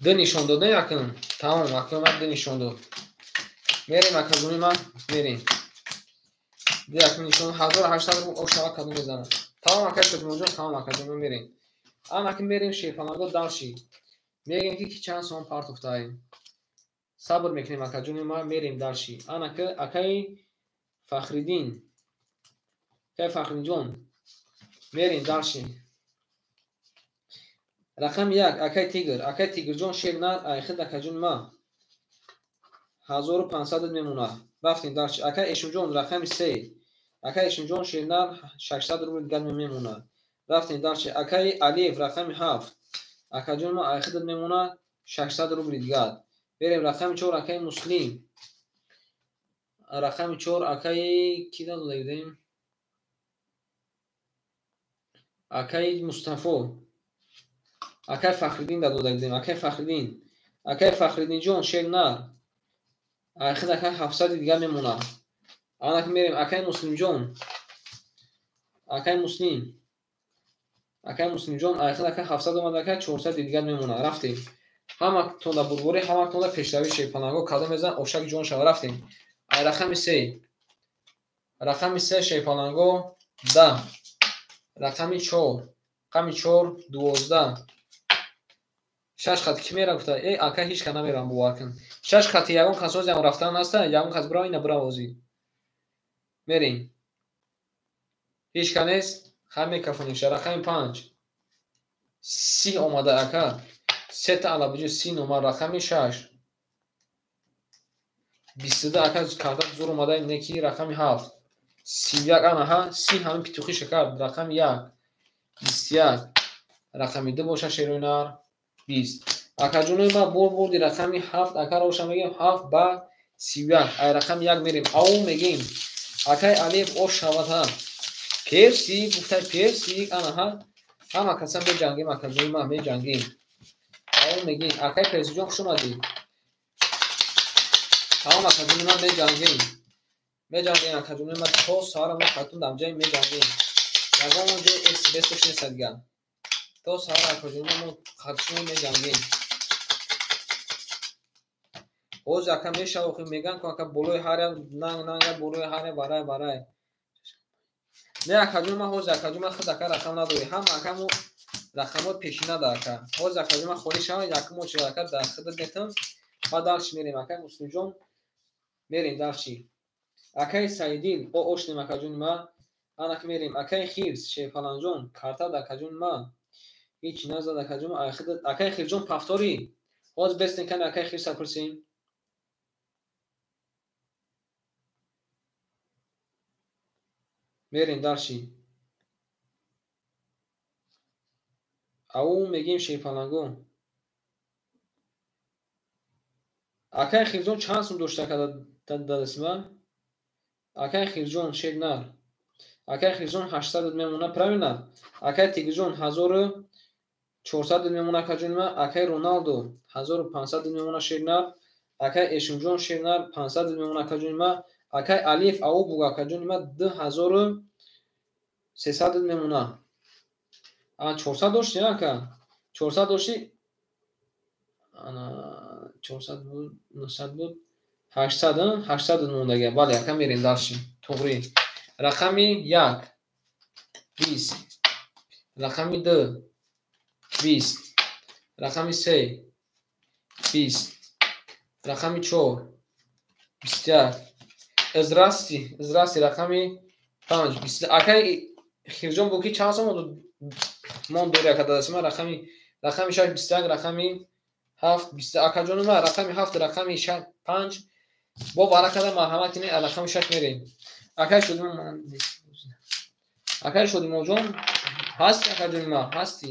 Ду нишон дод, не якм? Тамом, акм ман ду нишон дод. Мерем, акаҷони ман, мерем. Ду якм нишон 1800 рубл ошава кадом мезанад. Тамом, акай Шодмонҷон, тамом, акаҷон, ман мерем. Анаки мерем шерпаланго дарши. Мегем ки чанд сом партофтаем. Сабр мекунем, акаҷони ман, мерем дарши. Анаки акаи Фахриддин. Акаи Фахриддинҷон. Мерем дарши. Рақами 1, акай Тигр, акай Тигрҷон, шернар, айхид, акаҷон ма. 1500 мемонад. Рафтем дарши. Акай Эшимҷон, рақами 3. Акай Эшимҷон, шернар, 600 рубл дигар мемонад. Рафтем дарши. Акай Алиев, рақами 7. Акаҷон ма, айхид мемонад 600 рубл дигар. Берем рақами 4, акай Муслим. Рақами 4, акай ки дода будем? Акай Мустафо. Акай Фахриддин дода будем. Акай Фахриддин. Акай Фахриддинҷон, шернар. Айхид акай 700 дигар мемонад. Анак мерем акай Муслимҷон. Акай Муслим. Акай Муслимҷон, айхид акай 700 омад, акай 400 дигар мемонад. Рафтем. Ҳаматон да бурборӣ, ҳаматон да пешравӣ шерпаланго кадом мезан, ошак ҷон шава. Рафтем. Ай рақами 3. Рақами 3 шерпаланго 10. Рақами 4. Рақами 4 12. Шаш хат ки мера гуфта? Э, ака ҳеч ка намерам, бовар кун. Шаш хати ягон кас ҳозиам рафтан наста, ягон кас бирав, ина бирав ҳозир. Мерем. Ҳеч ка нест, хай мекафонем. Рақами 5. 30 омада, ака. Сета алабиҷо 30 номар, рақами 6. 22, ака, карта зур омада, неки рақами 7. 31, ана ҳа, 30 ҳамин петухи шакар, рақами 1. 21. Рақами 2 боша шероинар. 20. Акаҷонои ман, бор бурди рақами 7, ака роша мегем 7 ба 31. Ай рақами 1 мерем. Ау мегем. Акай Алиев ош шавад ҳа. Персик, гуфтай персик, ана ҳа. Ҳама каса меҷангем, акаҷони ман, меҷангем. Ау мегем. Акай Персикҷон, хуш омадӣ. Тамом, акаҷони ман, меҷангем. Меҷангем, акаҷони ман, то саҳара мо хатун дамҷаи меҷангем. Ягон ҷой эс бесош нест дигар. То саҳара, акаҷони ман, мо хатшумо меҷангем. Ҳозир ака мешава, охи меган ку ака болои ҳар як нанг нанга болои ҳар як барай барай. Не, акаҷон ман, ҳозир акаҷон ман, худ ака рақам надорӣ. Ҳама ака мо рақамҳои пешина да ака. Ҳозир акаҷон ман холӣ шава, якум очередь ака дар худат метам. Баъд дарши мерем, акай Муслимҷон. Мерем дарши. Акай Саидин, о ошнем, акаҷони ман. Анак мерем. Акай Хирс, шерпаланҷон, карта да акаҷони ман. Ҳеч назад, акаҷон, акай Хирсҷон пафторӣ. Ҳозир бестен кани акай Хирса пурсем. Мерем дарши. Ау мегем шерпаланго. Акай Хирҷон чанд сум дошта ака дадасима? Акай Хирҷон шернар. Акай Хирҷон 800 мемона, правильно? Акай Тигрҷон 1400 мемона, акаҷони ман. Акай Роналдо 1500 мемона шернар. Акай Эшимҷон шернар 500 мемона, акаҷони ман. Акай Алиев ау буг, акаҷони ман, 2300 мемона. А 400 дошти, ака? 400 дошти? Ана 400 буд, 900 буд. 800, 800 мондага. Бале, ака, мерем дарши. Туғри. Рақами 1 20. Рақами 2 20, рақами 3 20, рақами 4 21. Здрасти, здрасти, рақами 5 20. Акай Хирҷон бу ки чанд сом мон дори ака дадаши ман? Рақами 6 21, рақами 7 20. Акаҷони ман, рақами 7, рақами 5 бо вара када марҳамат кунед, рақами 6 мерем. Акай Шодимон, акай Шодимонҷон ҳасти? Акаҷони ман ҳасти?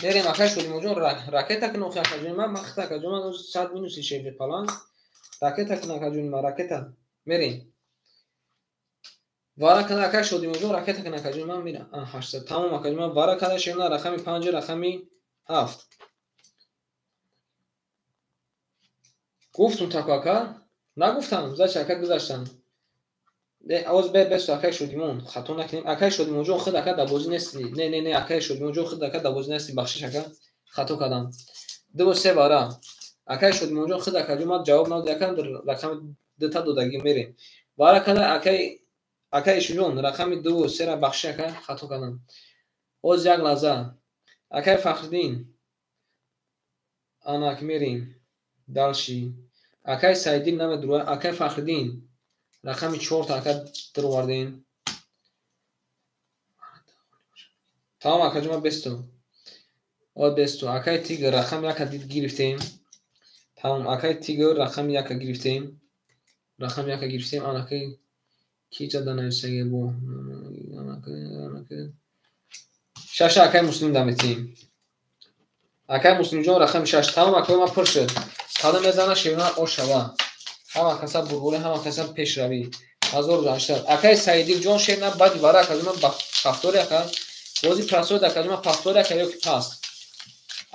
Мерем, акай Шодимонҷон, ракета кун охи, акаҷони ман. Ман хита, акаҷони ман, 100 минуси шебе паланг. Ракета кун, акаҷони ман, ракета. Мерем. Вара када, акай Шодимонҷон, ракета кун, акаҷони ман, мера. 800. Тамом, акаҷони ман, вара када шемна, рақами 5, рақами 7. Гуфтум таку, ака? Нагуфтам, зачи ака гузаштам. Оз бесу, акай Шодимон, хато накунем. Акай Шодимонҷон, худ ака дар бозӣ нести. Не, не, не, акай Шодимонҷон, худ ака дар бозӣ нести, бахшиш, ака, хато кардам. 2 3 вара. Акай Шодимонҷон, худ акаҷон ман ҷавоб надод, ака рақами 2 та додагӣ, мерем. Вара када, акай Ишуҷон, рақами 2 3 ра, бахшиш, ака, хато кардам. Оз як лаҳза. Акай Фахриддин. Анак мерем. Дальше. Акай Саиддин намедура, акай Фахриддин. Рақами 4 та ака даровардем. Тамом, акаҷон, ман бесту. О бесту. Акай Тигр, рақами 1 дид гирифтем. Тамом, акай Тигр, рақами 1 гирифтем. Рақами 1 гирифтем. Анакай ки чада нависаге бо? Анакай 6 акай Муслим даметем. Акай Муслимҷон, рақами 6. Тамом, акай, ман пур шуд. Кадом мезана шевна ошава. Ҳама каса бурбури, ҳама каса пешравӣ. 1800. Акай Саидилҷон, шерна баъди вара, акаҷон ман, ба ҳафтори, ака. Бози прасоид, акаҷон ман, пафтори, ака, ёки паст.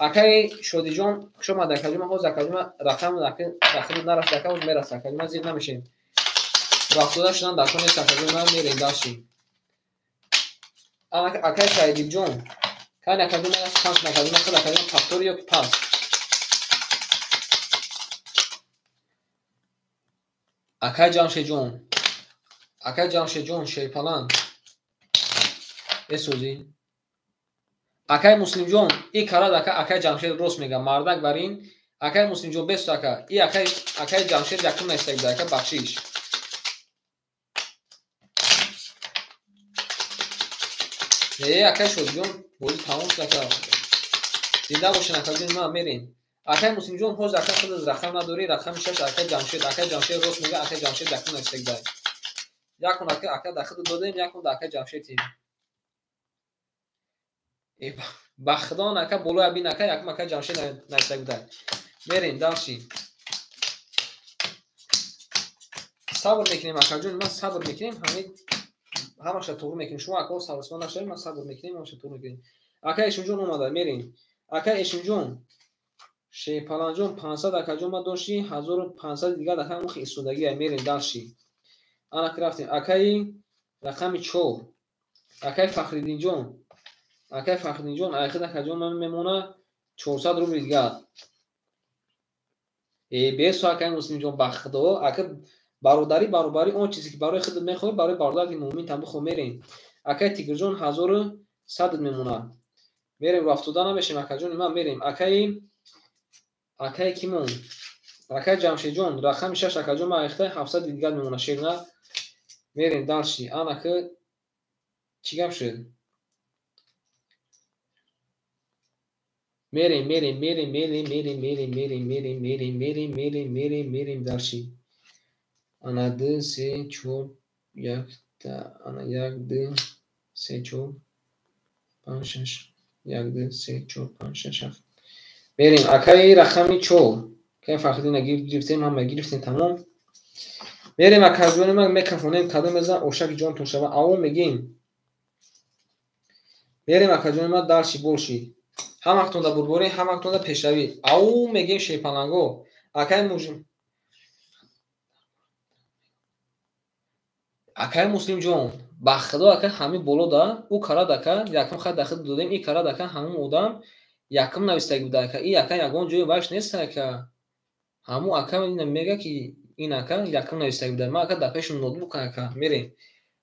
Акай Шодиҷон, хуш омад, акаҷон ман, ҳозир, акаҷон ман, рақам рақами нарафт, ака, ҳозир мераса, акаҷон ман, зир намешем. Рафтода шудан дар кор нест, акаҷон ман, мерем дальше. Акай Саидилҷон, кани, акаҷон ман, панҷ, акаҷон ман, худ, акаҷон, пафтори ёки паст. Акай Ҷамшедҷон, акай Ҷамшедҷон, шерпаланг бесозӣ. Акай Муслимҷон, и карад, ака, акай Ҷамшед рост мега, мардак бар ин. Акай Муслимҷон, бесу, ака, и акай Ҷамшед якум нависта буда, ака, бахшиш. Э, акай Шодиҷон, бозӣ тамом шуд, ака. Зинда бошен, акаҷон ман, мерем. Акай Муслимҷон, ҳозир, ака, худат рақам надорӣ, рақами 6, акай Ҷамшед, акай Ҷамшед рост мега, акай Ҷамшед якум нависта буда. Якун, ака, ака дар худат додем, якун дар акай Ҷамшед тим. Ба худо, ака, болоя бин, ака, якум акай Ҷамшед нависта буда. Мерем дальше. Сабр мекунем, акаҷон, ман, сабр мекунем, ҳамин ҳамаша туғри мекунем. Шумо, акаҳо, сабрсима нашавед, ман сабр мекунем, ҳамаша туғри мекунем. Акай Эшимҷон омада, мерем. Акай Эшимҷон, Шерпаланҷон, 500, акаҷон, ман дошти, 1500 дигар, ака, мухи истодагия, мерем дальше. Анак рафтем. Акаи рақами 4. Акай Фахриддинҷон. Акай Фахриддинҷон, айхид, акаҷон, ман мемона 400 рубли дигар. Э, бесу, акай Муслимҷон, ба худо, ака, бародарӣ баробарӣ, он чизе ки барои худат мехоҳӣ, барои бародари муъминтам бихоҳ, мерем. Акай Тигрҷон, 1100 мемонад. Мерем, рафтода намешем, акаҷони ман, мерем. Акай кимон? Акай Ҷамшедҷон, рақами 6, акаҷон, ман айхта 700 дигар мемона, шерна. Мерем дальше. Анака чӣ гап шуд? Мерем, мерем, мерем, мерем, мерем, мерем, мерем, мерем, мерем, мерем, мерем, мерем, мерем дальше. Ана 2, 3, 4, 1, ана 1, 2, 3, 4, 5, 6, 1, 2, 3, 4, 5, 6, 7. Мерем, акаи рақами 4. Акаи Фахриддина гирифтем, ҳама гирифтем, тамом. Мерем, акаҷони ман, мекафонем, кадом мезан, ошаки ҷонтон шава, аво мегем. Мерем, акаҷони ман, дальше больше. Ҳамактонда бурборӣ, ҳамактонда пешравӣ. Ау мегем, шерпаланго. Акаи муж акаи Муслимҷон, ба худо, ака, ҳамин боло да ӯ карад, ака, якум хат дахил додем, и карад, ака, ҳамун одам якум навистагӣ буда, ака, и ака ягон ҷои вайш нест, ака. Ҳамун ака мега, ки ин ака якум навистагӣ буда. Ман, ака, дар пеши ноутбук, ака, мерем.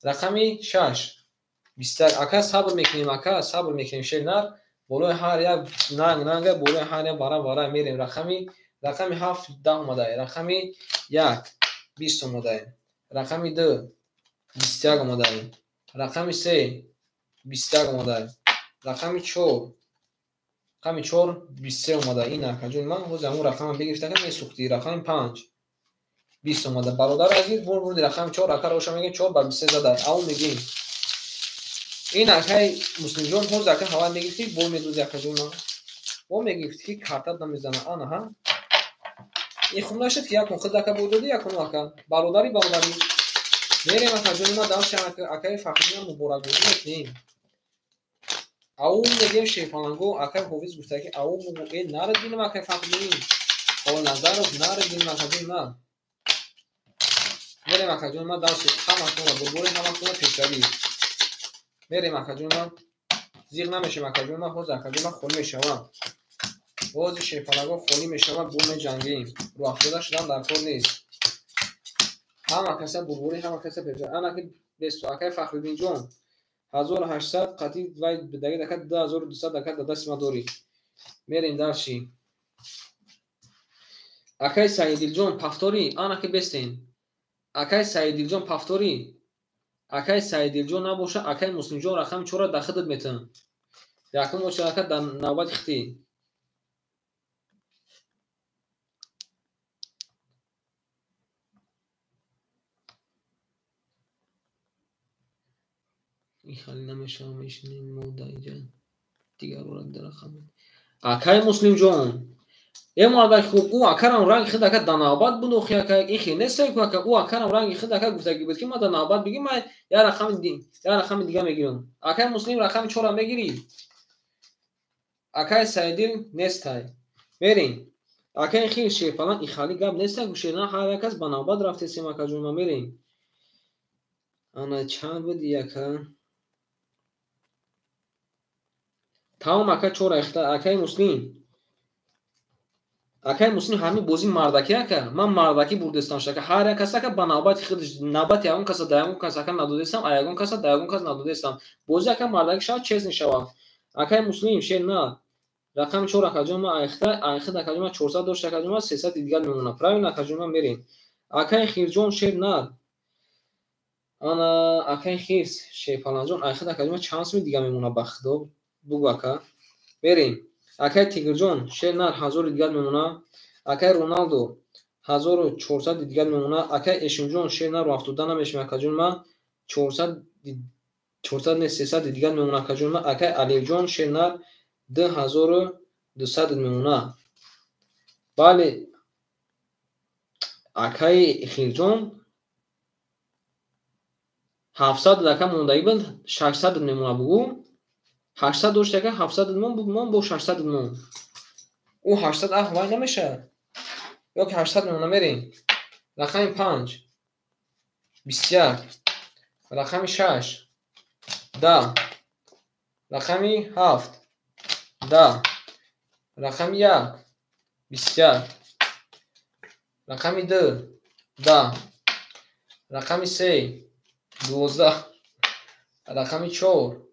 Рақами 6. 21. Ака сабр мекунем, ака сабр мекунем. Шернар болои ҳар як нанг нанга, болои ҳар як вара вара мерем. Рақами 7 10 омадае, рақами 1 20 омадае, рақами 2 21 омадае, рақами 3 21 омадае, рақами 4 23 омада. Ин акаҷон ман ҳозир ҳамон рақамам бигирифта месӯхтӣ. Рақами 5 20 омада. Бародари азиз, бурди рақами 4 ака роша мегӯем 4 ба 23 зада. Ав мегӯем. Ин акаи Муслимҷон ҳозир ака ҳава мегирифтӣ, бо медоди акаҷон ман. Бо мегирифтӣ ки картат намезана. Ана ҳа. Ин хуб нашуд ки якун худ ака бо доди, якун ака. Бародари бародари. Мерем акаҷони ман дарси акаи Фахриддин муборакбодӣ мекунем. Ау мегӯем Шерпаланго, акаи Ҳофиз гуфта ки ау бугу э нарад бинам акаи Фахриддин. Ҳолназаров нарад бинам акаҷони ман. Мерем акаҷони ман дарси ҳаматонро бурбори ҳаматонро пешравӣ. Мерем акаҷони ман. Зиғ намешем акаҷони ман, ҳозир акаҷони ман холӣ мешавам. Ҳозир Шерпаланго холӣ мешавам, бо меҷангем. Рӯҳафтода шудан дар кор нест. Ҳама каса бурбори, ҳама каса пешравӣ. Ана ки бесто акаи Фахриддинҷон 1800 қатъи вай даги дака 2200 дака да дасти ма дорӣ. Мерем дарши. Акаи Саидилҷон пафторӣ, ана ки бестен. Акаи Саидилҷон пафторӣ. Акаи Саидилҷон набоша, акаи Муслимҷон рақами 4-ро дар худат метавон. Якум оча ака дар навбати хитӣ. Ин хали намешава, мешинем мо дар инҷа дигарора дарахам. Акаи Муслимҷон, э мардак хуб, ӯ акарам ранги худ ака дар навбат буд, охи ака, ин хел нест ку ака, ӯ акарам ранги худ ака гуфтагӣ буд ки ман дар навбат бигӣ, ман як рақами дига мегирам. Акаи Муслим рақами 4-ро мегирӣ. Акаи Саидил нестай. Мерем. Акаи хел Шерпалан ин хали гап нестай, ку шерна ҳар як кас ба навбат рафтесем акаҷон, ма мерем. Ана чанд буди ака? Тамом ака 4 ахта акаи Муслим. Акаи Муслим ҳамин бозӣ мардакӣ ака. Ман мардакӣ бурдестам шака. Ҳар як кас ака ба навбати худ, навбати ягон каса да ягон кас ака надодестам, а ягон каса да ягон кас надодестам. Бозӣ ака мардакӣ шавад, честно шавад. Акаи Муслим шер на. Рақами 4 акаҷон ман айхта, айхта акаҷон ман 400 дошт акаҷон ман 300 дигар мемонад. Правильно акаҷон ман мерем. Акаи Хирҷон шер на. Ана акаи Хирс Шерпаланҷон айхта акаҷон ман чанд суми дигар мемонад ба худо. Бугу ака. Мерем. Акаи Тигрҷон шер нар 1000 дигар мемонад. Акаи Роналдо 1400 дигар мемонад. Акаи Эшимҷон шер нар 70 намешем акаҷон ман 400 не 300 дигар мемонад акаҷон ман. Акаи Алиҷон шер нар 2200 мемонад. Бале акаи Хирҷон 700 ака мондагӣ буд, 600 мемонад бугу. 800 дошт ака, 700 мон буд, мон бо 600 мон. Ӯ 800 ах вай намешавад. Ё ки 800 мемона мерем. Рақами 5 21, рақами 6 10, рақами 7 10, рақами 1 21, рақами 2 10, рақами 3 12, рақами 4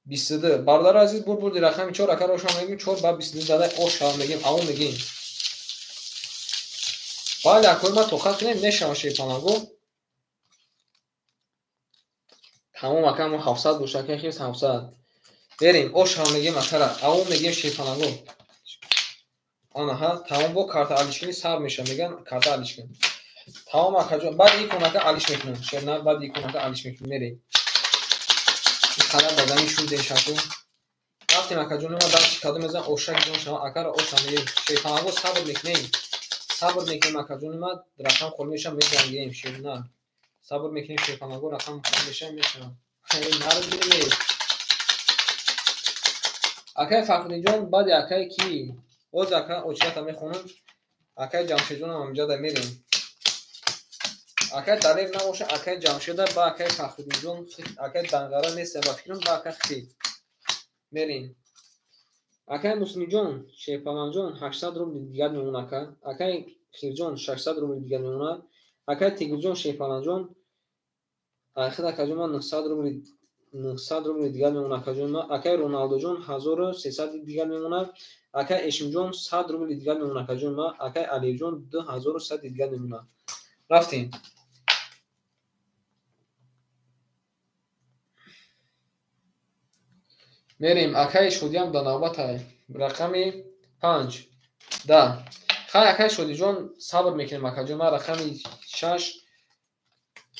22. Бародари азиз, бурди рақами 4 ака рошан мегӯем 4 ба 22 зада ош мегӯем, ав мегӯем. Бале акои ма тоқат кунем, мешава Шерпаланго. Тамом ака мо 700 боша, ака хирс 700. Мерем, ош мегӯем акара, ав мегӯем Шерпаланго. Ана ҳа, тамом бо карта алишкини сар меша, мегӯян карта алишкин. Тамом акаҷон, баъд икон ака алиш мекунем. Шерна баъд икон ака алиш мекунем, мерем. Қадар ба замин шудем шаку. Рафтем акаҷон, ма дарси кадом мезанам, ошак ҷон шава, акара ош мегӯем. Шерпаланго сабр мекунем. Сабр мекунем акаҷон, ма рақам холӣ мешава, меҷангем шерна. Сабр мекунем Шерпаланго, рақам холӣ мешава, мешава. Нарад бинем. Акаи Фахриддинҷон, баъди акаи ки? Боз ака очирата мехонам. Акаи Ҷамшедҷонам ҳаминҷода мерем. Акаи Далер набоша, акаи Ҷамшеда ба акаи Фахриддинҷон, акаи Данғара нест, ба фикрам ба ака Хитӣ. Мерем. Акаи Муслимҷон, Шерпаланҷон 800 рубли дигар мемонад ака. Акаи Хирҷон 600 рубли дигар мемонад. Акаи Тигрҷон, Шерпаланҷон айхид акаҷон ман 900 рубли 900 рубли дигар мемонад, акаҷон ма. Акай Роналдоҷон 1300 дигар мемонад. Акай Эшимҷон 100 рубли дигар мемонад, акаҷон ма. Акай Алиевҷон 2100 дигар мемонад. Рафтем. Мерем, акай Шодиам дар навбатай. Рақами 5 10. Хай, акай Шодиҷон, сабр мекунем, акаҷон ма. Рақами 6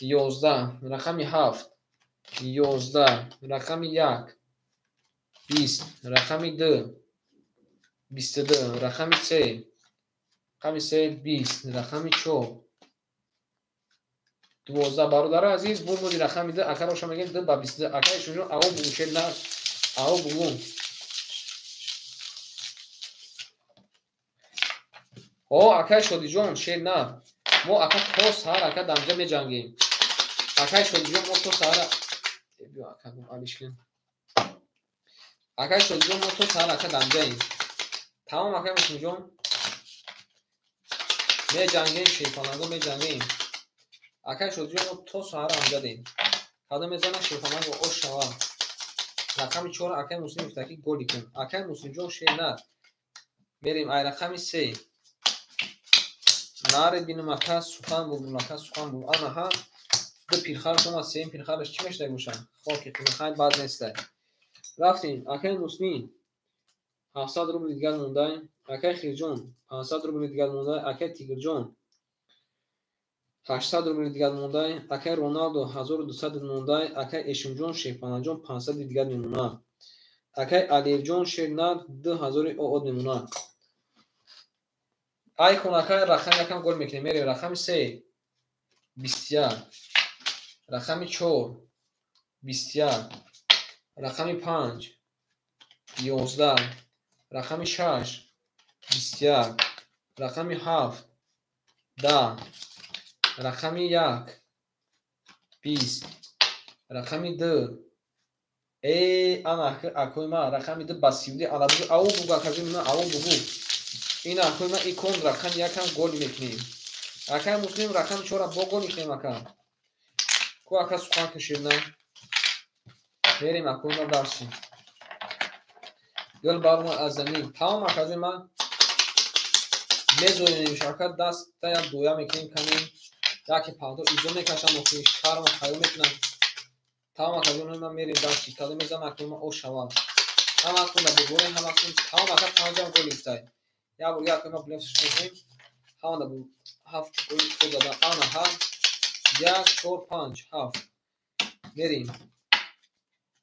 11, рақами 7 11, рақами 1 20, рақами 2 22, рақами 3, рақами 3 20, рақами 4 12. Бародари азиз, бумуди рақами 2, акаро шумо мегӯем 2 ба 22. Акай Шодиҷон, аво бугу, шер на, аво бугу. О, акай Шодиҷон, шер на. Мо ака то саҳар ака дамҷа меҷангем. Акай Шодиҷон, мо то саҳар, биё ака, алишкин. Акай Шодиҷон, мо то саҳар ака дамҷаем. Тамом, акай Муслимҷон. Меҷангем, шерпаланго меҷангем. Акай Шодиҷон, мо то саҳар амҷадем. Кадом мезана шерпаланго ош шава. Рақами 4 акай Муслим гуфта ки голи кун. Акай Муслимҷон, шер на. Мерем ай рақами 3. Наре бинум ака, сухан булбул, ака сухан бул. Анаҳа, ду пирхараш омад, сеюм пирхараш чӣ мешуда бошад? Хоки қимахай бад нестай. Рафтем, акай Муслим 700 рубли дигар мондай. Акай Хирҷон 500 рубли дигар мондай. Акай Тигрҷон 800 рубли дигар мондай. Акай Роналдо 1200 мондай. Акай Эшимҷон, Шерпанаҷон 500 дигар мемонад. Акай Алиевҷон, Шернар 2000 оод мемонад. Айкон акай рақами якам гол мекунем. Мерем рақами 3 21, рақами 4 21, рақами 5 11, рақами 6 21, рақами 7 10, рақами 1 20, рақами 2. Э, ана акои ма рақами 2 ба 32 ана бугу, ау бугу, акаҷон ма, ау бугу. Ин акои ма икон рақами 1 гол мекунем. Акай Муслим рақами 4 бо гол мекунем ака. Ку ака сухан каширна. Мерем акои ма дарси. Гул барма аз замин. Тамом, акаҷон ма, мезорем ака, даст та як доя мекунем ками. Яке пардо изо мекашам, охи шарма хаё мекунам. Тамом, акаҷон ма, мерем дарси. Кадом мезанам акои ма, ош шавад. Ҳаматон да буборем, ҳаматон. Тамом, ака, 5 гол гирифтай. Як бор як ма блеф мекунем. Ҳамада бу 7 гол худ зада. Ана ҳа 1 4 5 7. Мерем.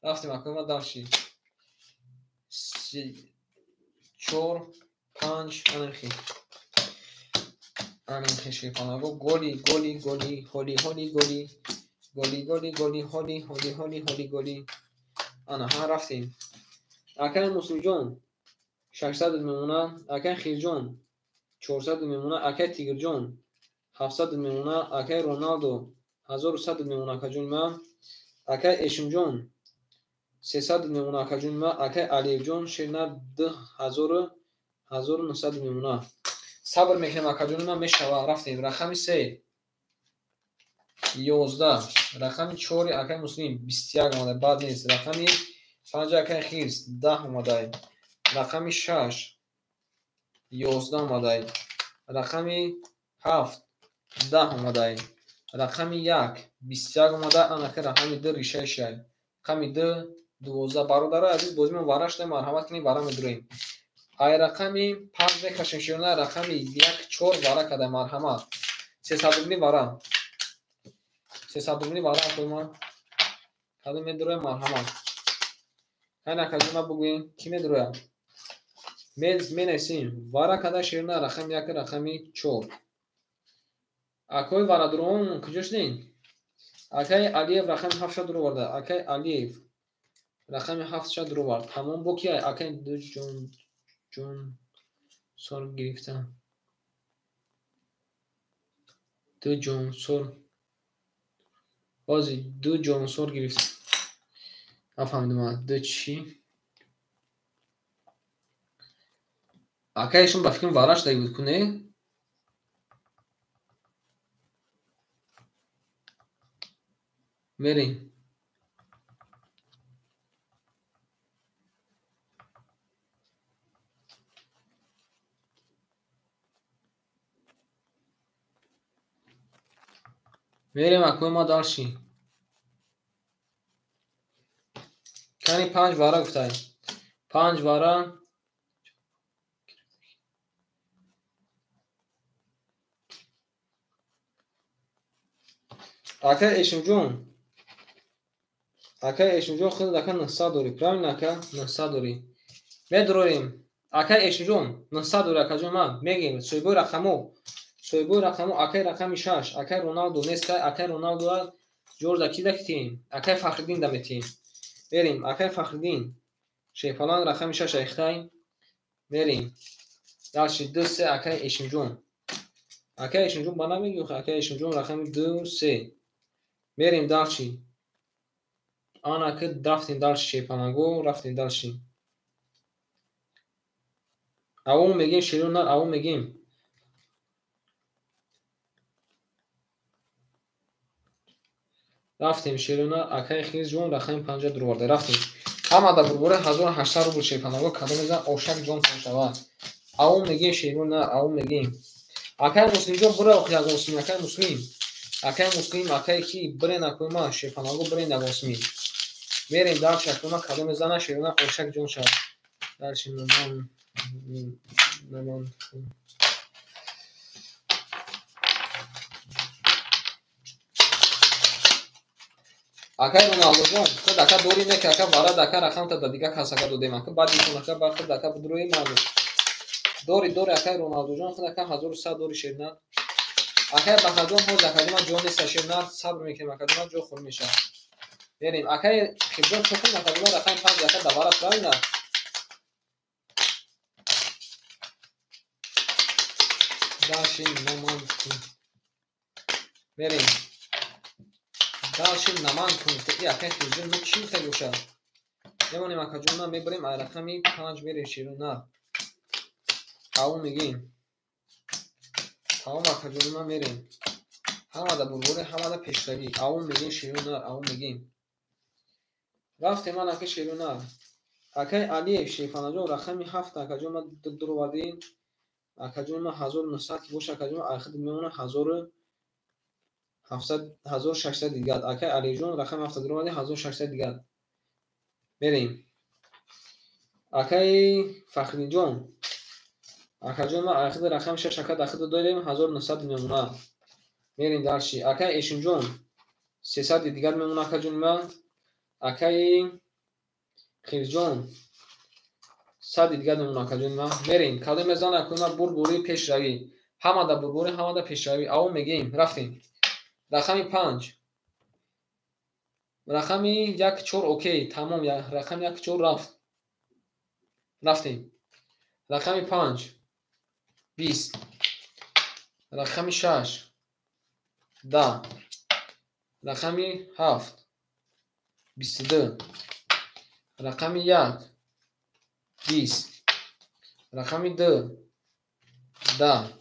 Рафтем акои ма дарси. 4 5 анахи. Анахи шерпанаго голи голи голи холи холи голи голи голи голи холи холи холи холи голи. Ана ҳа рафтем. Акай Муслимҷон 600 мемонад. Акай Хирҷон 400 мемонад. Акай Тигрҷон 700 мемонад. Акай Роналдо 1100 мемонад, акаҷони ма. Акай Эшимҷон 300 мемонад, акаҷони ма. Акай Алиевҷон, Шернар 2000 1900 мемонад. Сабр мекунем, акаҷони ма, мешава. Рафтем. Рақами 3 11, рақами 4 акай Муслим 21 омада, бад нест. Рақами 5 акай Хирс 10 омадай. Рақами 6 11 омадай. Рақами 7 10 омадай. Рақами 1 21 омада. Анака рақами 2 решаи шай. Рақами 2 12. Бародарои азиз, бозимон вара шуда, марҳамат кунед, вара медурем. Ай рақами 5 мекашем широна, рақами 1 4 вара када, марҳамат. 300 рубли вара. 300 рубли вара акои Кадом медуроям, марҳамат. Кай накаҷон ма бугӯем, ки медуроям? Менависем. Вара када широна, рақами 1, рақами 4. Акои варадурон куҷо шудем? Акай Алиев рақами 7 дуроварда. Акай Алиев рақами 7 дуровард. Тамом, бо ки акай ду ҷон ҷон сор гирифта. Ду ҷон сор. Ҳозир ду ҷонсор гирифта. Нафаҳмидам, ду чӣ? Акай ишон ба фикрам вара шуда буд, ку не? Мерем. Мерем акои ма дальше. Кани 5 вара гуфтай. 5 вара. Ака Эшимҷон. Ака Эшимҷон худ ака 900 дорӣ. Правильно ака? 900 дорӣ. Медорем. Ака Эшимҷон 900 дорӣ акаҷон ман мегем соҳибои рақамо. Соҳибои рақамо акаи рақами 6, акаи Роналдо нест, акаи Роналдо ҷорда ки дактем? Акаи Фахриддин да метем. Мерем, акаи Фахриддин. Шефалан рақами 6 айхтай. Мерем. Дальше 2 3 акаи Эшимҷон. Акаи Эшимҷон ба намегӣ, акаи Эшимҷон рақами 2 3. Мерем дальше. Ана ки рафтем дальше шефаланго, рафтем дальше. Авом мегем шерон, авом мегем. Рафтем шерона, акаи Хирҷон рақами 5 дурварда. Рафтем. Ҳама да бурбура 1800 рубл шефаланго кадом мезан ошак ҷон шавад. Авом мегем шерона, авом мегем. Акаи Муслимҷон бура ох ягон сми, акаи Муслим. Акаи Муслим, акаи ки бирен акои ма шефаланго бирен ягон сми. Мерем дальше акои ма кадом мезана шерона ошак ҷон шавад. Дальше наман наман. Акаи Роналдоҷон, худ ака дорӣ не ки ака варад ака рақамта да дига кас ака додем ака баъди кун ака ба худ ака бидрои ману. Дорӣ дорӣ акаи Роналдоҷон, худ ака 1100 дорӣ шернар. Акаи Бахаҷон ҳоз акаҷон ҷо нест шернар, сабр мекунем акаҷон ҷо хун мешавад. Мерем акаи Хирҷон чӣ кун акаҷон рақами 5 ака давара правильно? Дальше наман кун. Мерем. Дальше наман кун. И акаи Хирҷон ну чӣ хел бошад? Мемонем акаҷон ма мебарем ай рақами 5 мерем шерона. Ау мегем. Тамом акаҷон ма мерем. Ҳамада бурбуре, ҳамада пешравӣ. Ау мегем шерона, ау мегем. Рафтем ман ака шерона. Акаи Алиев шефанаҷон рақами 7 акаҷон ма дуровардем. Акаҷон ма 1900 ки боша акаҷон ма ахид мемона 1700 1600 дигар. Акаи Алиевҷон рақами 7 дуровардем 1600 дигар. Мерем. Акаи Фахриддинҷон акаҷон ма ахид рақами 6 ака дахид додем 1900 мемона. Мерем дальше. Акаи Эшимҷон 300 дигар мемона акаҷон ма. Акаи Хирҷон 100 дигар мемона акаҷон ма. Мерем. Кадом мезан акои ма бурбури пешравӣ. Ҳамада бурбури, ҳамада пешравӣ. Авом мегем. Рафтем. Рақами 5. Рақами 1 4 окей, тамом. Рақами 1 4 рафт. Рафтем. Рақами 5 20. Рақами 6 10. Рақами 7 22. Рақами 1 20. Рақами 2 10.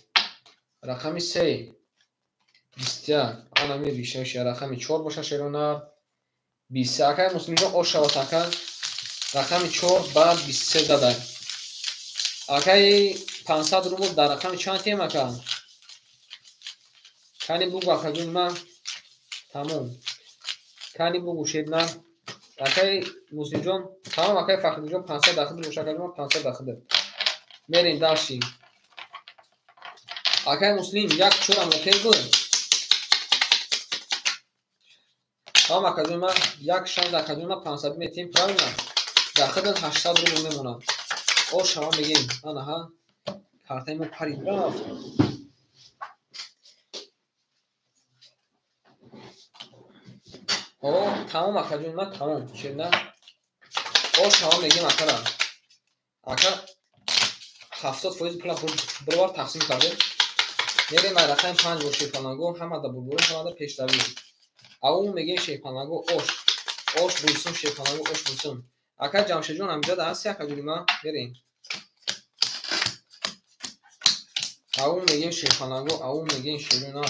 Рақами 3 21. Ана мебишавиш рақами 4 боша шеронар 23. Акаи Муслимҷон ош шавад ака. Рақами 4 ба 23 дадай. Акаи 500 рубл дар рақами чанд тем ака? Кани бугу акаҷон ма. Тамом. Кани бугу шебна. Акаи Муслимҷон, тамом акаи Фахриддинҷон 500 дахид боша акаҷон 500 дахид. Мерем дальше. Акаи Муслим 1 4 ам окей буд. Тамом акаҷон ма 1 6 акаҷон ма 500 метем правильно? Дахид 800 рубл мемонад. Ош ҳама мегем. Ана ҳа. Картаи мо парид рафт. О, тамом акаҷон ма тамом. Шерна. Ош ҳама мегем акара. Ака 70% пула бировар тақсим кардем. Мерем ай рақами 5 бо шефаланго, ҳамада бурбури, ҳамада пешравӣ. Авом мегем шефаланго ош. Ош бурсум шефаланго ош бурсум. Ака Ҷамшедҷон ҳамиҷа да ҳасти акаҷони ма? Мерем. Авом мегем шефаланго, авом мегем шерона.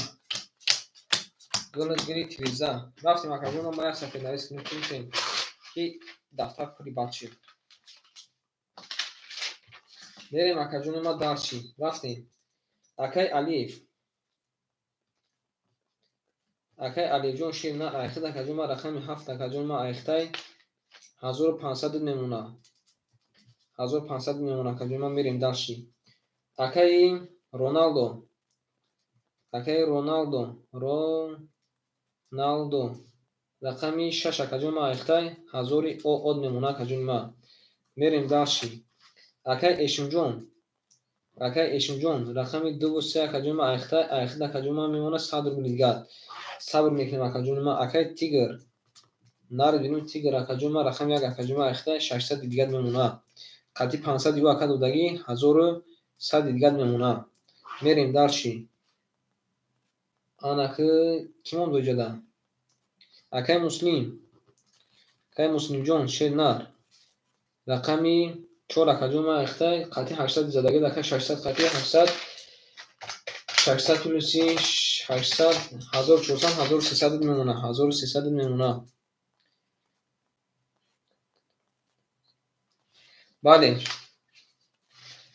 Гулат гири тиреза. Рафтем акаҷон ма як сафед навис кунем ки дафтар пури бад шид. Мерем акаҷони ма дальше. Рафтем. Акаи Алиев. Акай Алиҷон шер нар айхид акаҷон ма рақами 7 акаҷон ма айхтай 1500 мемона. 1500 мемона акаҷон ма мерем дальше. Акаи Роналдо. Акаи Роналдо. Роналдо. Рақами 6 акаҷон ма айхтай 1000 од мемона акаҷон ма. Мерем дальше. Акаи Эшимҷон. Акаи Эшимҷон рақами 2 ва 3 акаҷон ма айхтай айхид акаҷон ма мемона 100 рубл дигар. Сабр мекунем акаҷон ма. Акаи Тигр. Нар бинем Тигр акаҷон ма рақами 1 акаҷон ма айхтай 600 дигар мемона. Қати 500 ю ака додагӣ 1100 дигар мемона. Мерем дальше. Анаки кӣ монд оҷада? Акаи Муслим. Акаи Муслимҷон шер нар. Рақами 4 акаҷон ма айхтай қати 800 задагӣ ака 600 қати 800 600 плюси 800 1400 1300 мемона. 1300 мемона. Бале.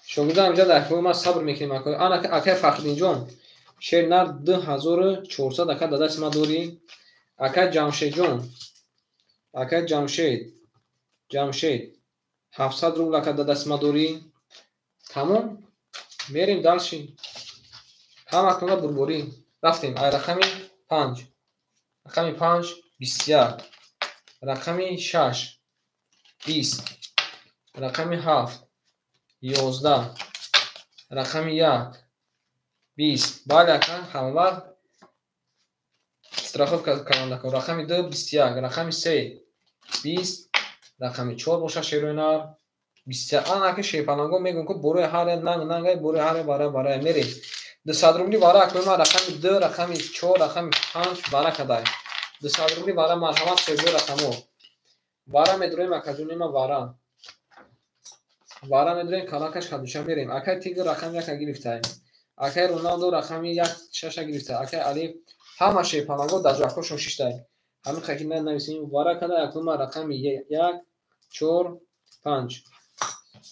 Шогирдон ҳамҷа дар акои ма сабр мекунем акои. Ана акаи Фахриддинҷон шер нар 2400 ака дадаси ма дорӣ. Акаи Ҷамшедҷон. Акаи Ҷамшед. Ҷамшед 700 рубл ака дадаси ма дорӣ. Тамом. Мерем дальше. Ҳама акнуна бурборӣ. Рафтем. Ай рақами 5. Рақами 5 21. Рақами 6 20. Рақами 7 11. Рақами 1 20. Бале ака ҳама вақт страховка кардан накун. Рақами 2 21. Рақами 3 20. Рақами 4 боша шерои нар 21. Ана ки шерпаланго мегӯм ку борои ҳар як нанг нангай борои ҳар як бара барай мерем. 200 рубли вара акои ма рақами 2, рақами 4, рақами 5 вара кадай. 200 рубли вара марҳамат соҳибои рақамҳо. Вара медроем акаҷони ма вара. Вара медроем калакаш хадуша мерем. Акай Тигр рақами 1 гирифтаем. Акай Роналдо рақами 1 6 гирифта. Акай Али ҳама шерпаланго дар ҷойҳошон шиштаем. Ҳамин хаки нависем вара кадай акои ма рақами 1 4 5.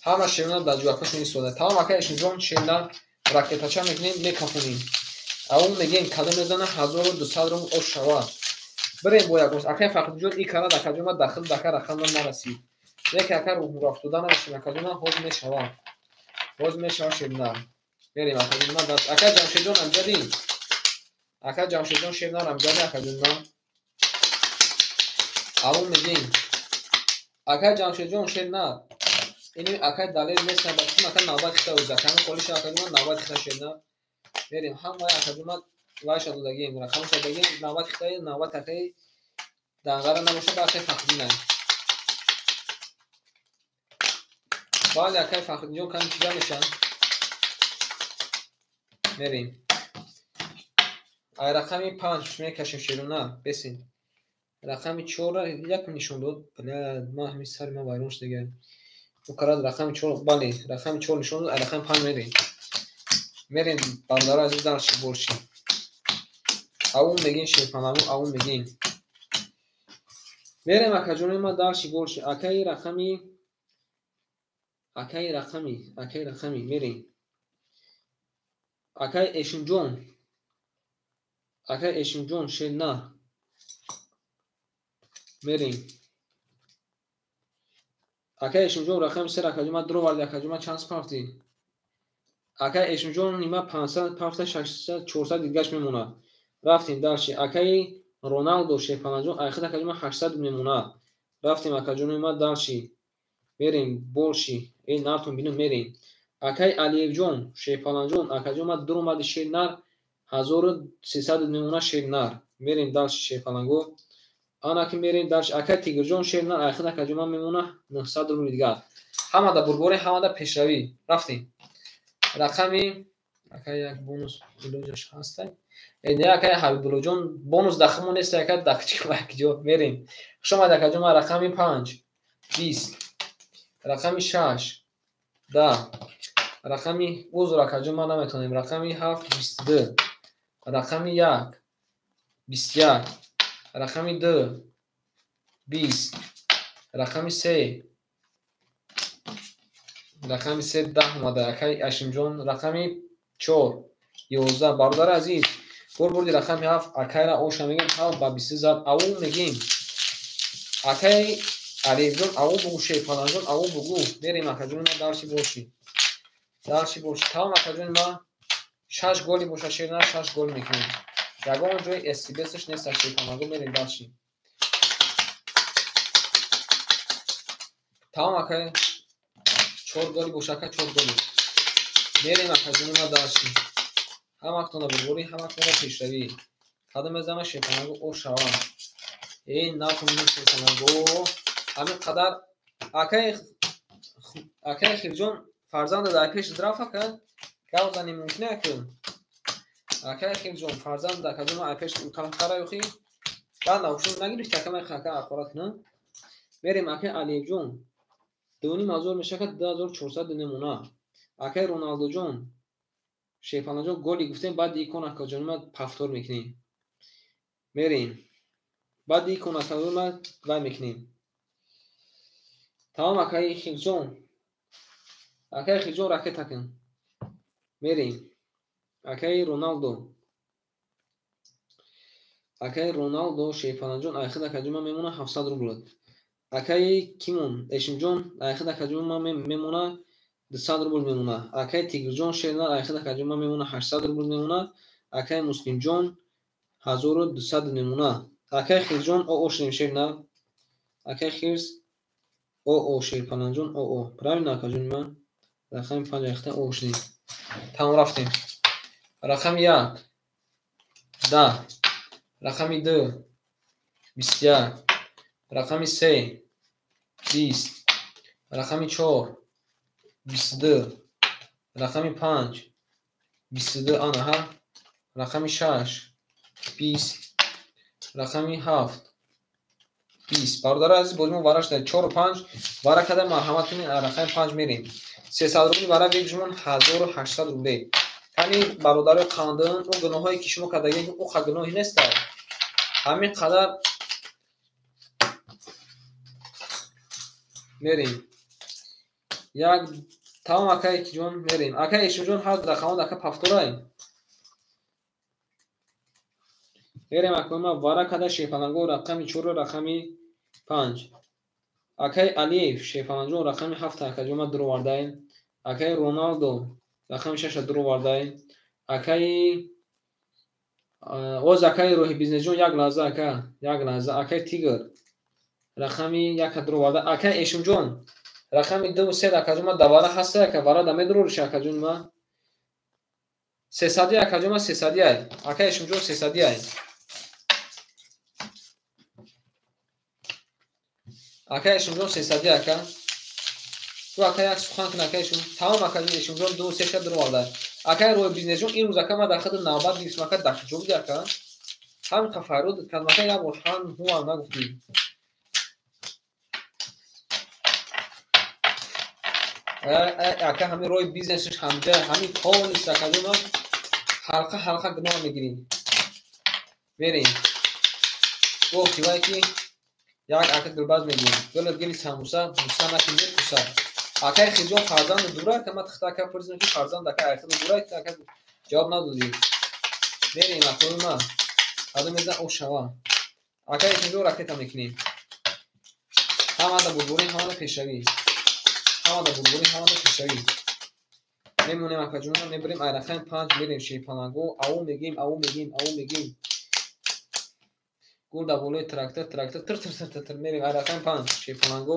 Ҳама шерна дар ҷойҳошон истода. Тамом акай Эшимҷон шерна ракетача мекунем, мекафонем. Аввал мегӯем кадом мезана 1200 рубл ош шавад. Бирем бо ягон. Акай Фахриддинҷон и карад акаҷон ма дахил дака рақам нарасид. Яке ака рӯҳрафтода набошем акаҷон ма ҳозир мешавад. Ҳозир мешавад шерна. Мерем акаҷон ма даст. Акай Ҷамшедҷон амҷадӣ. Акай Ҷамшедҷон шерна амҷадӣ акаҷон ма. Аввал мегӯем. Акай Ҷамшедҷон шерна. Ини акай Далер меса ба чун ака навбат хита ӯза. Ками қолиша акаҷон ма навбат хита шерна. Мерем ҳамаи акаҷон ма вайша додагием, рақамша додагием, навбат хитаи, навбат акаи данғара набошад, ба акаи Фахриддинай. Бале акаи Фахриддинҷон ками чида мешавад. Мерем. Ай рақами 5 мекашем шерона, бесин. Рақами 4 як нишон дод. Бля, ма ҳамин сари ма вайрон шуд дигар. Укарад рақами 4, бале, рақами 4 нишон дод, ай рақами 5 мерем. Мерем бародари азиз дальше больше. Аву мегин шерпанаво, аву мегин. Мерем акаҷони ма дальше больше. Акаи рақами акаи рақами, акаи рақами мерем. Акаи Эшимҷон. Акаи Эшимҷон шерна. Мерем. Акаи Эшимҷон рақами 3 акаҷон ма дроварди акаҷон ма чанд пафти? Акаи Эшимҷон нима 500 пафта 600 400 дигаш мемонад. Рафтем дальше. Акаи Роналдо шерпанаҷон айхид акаҷон ма 800 мемонад. Рафтем акаҷони ма дальше. Мерем больше. Эй нартон бинем мерем. Акаи Алиевҷон шерпанаҷон акаҷон ма дуромади шер нар 1300 мемонад шер нар. Мерем дальше шерпанаго. Ана ки мерем дальше. Акаи Тигрҷон шер нар айхид акаҷон ма мемонад 900 рубл дигар. Ҳамада бурборӣ, ҳамада пешравӣ. Рафтем. Рақами акаи як бонус илоҷаш ҳастай. Не акаи Ҳабибуллоҷон бонус дахимо нест ака дахчи якҷо мерем. Хуш омадед акаҷон ма рақами 5 20 рақами 6 10 рақами узр акаҷон ма наметавонем. Рақами 7 22 рақами 1 21 рақами 2 20 рақами 3 рақами 3 10 омада акаи Ашимҷон рақами 4 11. Бародари азиз Гол бурди рақами 7 акайра оша мегем 7 ба 20 зад. Ау мегем. Акай Алиевҷон ау бугу, Шерпаланҷон ау бугу. Мерем акаҷони ма дарши боши. Дарши боши. Тамом акаҷони ма 6 голи боша шерна 6 гол мекунем. Ягон ҷои СБС-ш нест Шерпаланҷон мерем дарши. Тамом акай 4 голи боша ака 4 голи. Мерем акаҷони ма дарши. Ҳамактона бурборӣ, ҳамактона пешравӣ. Кадом мезана Шерпаланҷон о шава. Эй накун Шерпаланҷон. Ҳамин қадар акай Хирҷон фарзанда дар пеш рафт ака гап занем мумкин ака. Акай Хирҷон фарзанда акаҷон ай пеш тарафтара ёхи. Баъд навшун нагирифт ака ман ака ақорат кунам. Мерем акай Алиевҷон. 2500 мешавад 2400 намуна. Акай Роналдоҷон Шерпаланҷон голи гуфтем баъд икон акаҷон ма пафтор мекунем. Мерем. Баъд икон акаҷон ма вай мекунем. Тамом акаи Хирҷон. Акаи Хирҷон ракета кун. Мерем. Акаи Роналдо. Акаи Роналдо Шерпаланҷон айхид акаҷон ма мемона 700 рубл. Акаи Кимон Эшимҷон айхид акаҷон ма мемона 200 рубл мемона. Акаи Тигрҷон Шернар айхид акаҷон ма мемона 800 рубл мемона. Акаи Муслимҷон 1200 мемона. Акаи Хирҷон оо шудем Шернар. Акаи Хирс оо Шерпаланҷон оо. Правильно акаҷони ман? Рақами 5 айхта оо шудем. Тамом рафтем. Рақами 1 10, рақами 2 21, рақами 3 20, рақами 4 22, рақами 5 22 анаҳа, рақами 6 20, рақами 7 20. Бародари азиз, боз мо вара шуда 4 5 вара када марҳамат кунед, рақами 5 мерем. 300 рубли вара вегжмон 1800 рубле. Яъне бародарои қандон, он гуноҳое ки шумо кардагед, он қа гуноҳе нест. Ҳамин қадар мерем. Як тамом акай ҷон мерем. Акай Эшимҷон ҳар рақамон ака пафторай. Мерем акай ма вара када Шерпаланҷон рақами 4 рақами 5. Акай Алиев Шерпаланҷон рақами 7 акаҷон ма дуровардай. Акай Роналдо рақами 6 дуровардай. Акай оз акай роҳи бизнесҷон як лаҳза ака, як лаҳза. Акай Тигр рақами 1 дуроварда. Акай Эшимҷон рақами 2 3 акаҷон ма давара ҳаста ака вара да медурориш акаҷон ма. 300 акаҷон ма 300 ай. Акай Эшимҷон 300 ай. Акай Эшимҷон 300 ака. Ту ака як сухан кун акай Эшим. Тамом акаҷон Эшимҷон 2 3 ша дуроварда. Акай роҳи бизнесҷон имрӯз ака ма дар худ навбат гирифтам ака дахҷо буди ака. Ҳамин қа фарёд кардам ака як бор ҳан ҳуам нагуфтӣ. Ака ҳамин роҳи бизнесш ҳамҷа ҳамин полнист акаҷон ма ҳалқа ҳалқа гуноҳ мегирем. Мерем. Гуфти вай ки як ака гулбаз мегирем. Гулат гили самбуса, буса накунед буса. Акай Хирҷон фарзанд дура, ака ма тахта ака пурсидам ки фарзанд ака айхид дура, ака ҷавоб надодӣ. Мерем акои ма. Кадом мезан о шава. Акай Хирҷон ракета мекунем. Ҳамада бурбурӣ, ҳамада пешравӣ. Ҳамада бурбурӣ, ҳамада пешравӣ. Мемонем акаҷонам, мебарем ай рақами 5 мерем Шерпаланго, ау мегим, ау мегим, ау мегим. Гул дар болои трактор, трактор тир тир тир тир мерем ай рақами 5 Шерпаланго.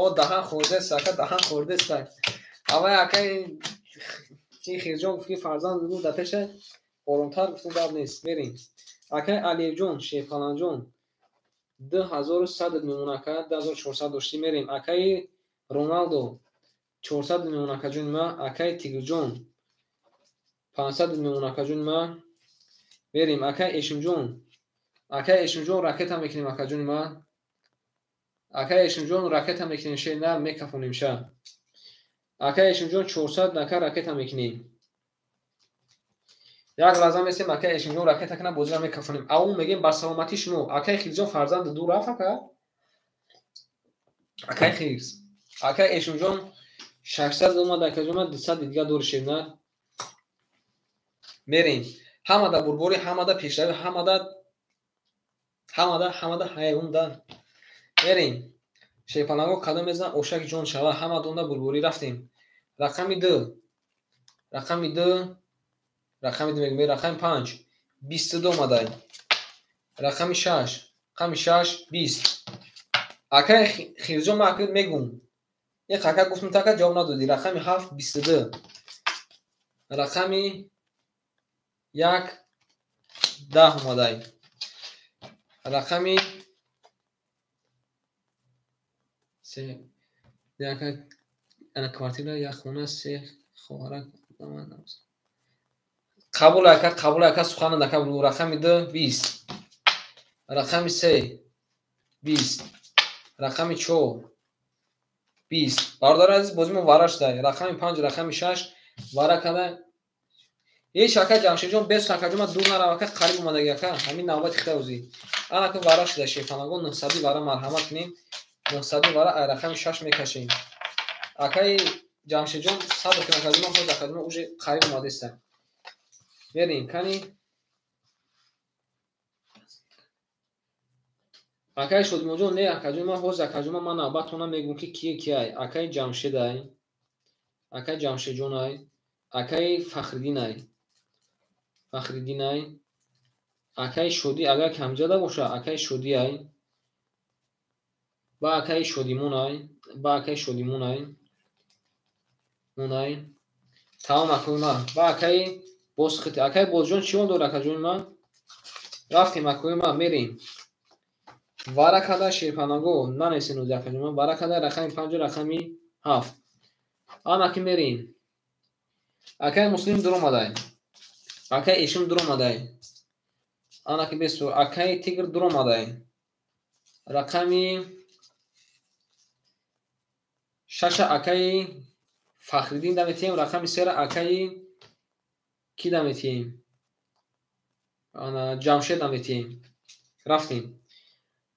О даҳан хӯрдест ака, даҳан хӯрдест. Аввай акай ки Хирҷон гуфт ки фарзанд гуфт дар пеша оромтар гуфтум гап нест. Мерем. Акай Алиевҷон, Шерпаланҷон 2100 мемона ака, 2400 доштӣ мерем. Акаи Роналдо 400 мемона акаҷони ма, акаи Тигрҷон 500 мемона акаҷони ма. Мерем. Акаи Эшимҷон, акаи Эшимҷон ракета мекунем акаҷони ма. Акаи Эшимҷон ракета мекунем шер на мекафонем ша. Акаи Эшимҷон 400 нака ракета мекунем. Як лаҳза месем акаи Эшимҷон ракета кунам бозира мекафонем. Ау мегем ба саломатии шумо. Акаи Хирҷон фарзанд ду рафт ака. Акаи Хирс. Акаи Эшимҷон 600 омад акаҷон ма 200 дига дори шер на. Мерем. Ҳамада бурборӣ, ҳамада пешравӣ, ҳамада ҳамада ҳамада ҳайвонда. Мерем. Шерпаланго кадом мезан ошаки ҷон шава, ҳамадонда бурборӣ рафтем. Рақами 2. Рақами 2. Рақами 2 мегӯем, рақами 5. 22 омадай. Рақами 6. Рақами 6 20. Акай Хирҷон ман акай мегӯм. Як ака гуфтум така ҷавоб надодӣ. Рақами 7 22. Рақами 1 10 омадай. Рақами 3 ана квартира як хона се хоҳарак. Қабул ака, қабул ака, сухана нака. Рақами 2 20. Рақами 3 20. Рақами 4 20. Бародари азиз, бозӣ мо вара шуда. Рақами 5, рақами 6 вара када. Ҳеч ака Ҷамшедҷон бес акаҷон ман дур нарав ака, қариб омадаги ака. Ҳамин навбати хита ӯзи. Ана ка вара шуда шерпаланго 900 вара марҳамат кунем. 900 вара ай рақами 6 мекашем. Акаи Ҷамшедҷон сабр кун акаҷон, ман ҳозир акаҷон уже қариб омадастам. Мерем кани. Акаи Шодимонҷон не акаҷон, ман ҳозир акаҷон ман навбатона мегӯм ки кие киай. Акаи Ҷамшедай, акаи Ҷамшедҷонай, акаи Фахриддинай. Фахриддинай, акаи Шодӣ агар камҷада боша, акаи Шодиай, ба акаи Шодимонай, ба акаи Шодимонай, монай. Тамом акои ман, ба акаи Бозхити. Акаи Бозҷон чӣ он дорад акаҷони ман? Рафтем акои ман, мерем. Вара када шерпанаго нанесен ӯзи акаҷони ман. Вара када рақами 5, рақами 7. Ана ки мерем. Акаи Муслим дур омадай. Акаи Эшим дур омадай. Ана ки бесу. Акаи Тигр дур омадай. Рақами 6 акаи Фахриддин даметием, рақами 3 акаи ки даметием? Ана Ҷамшед даметием. Рафтем.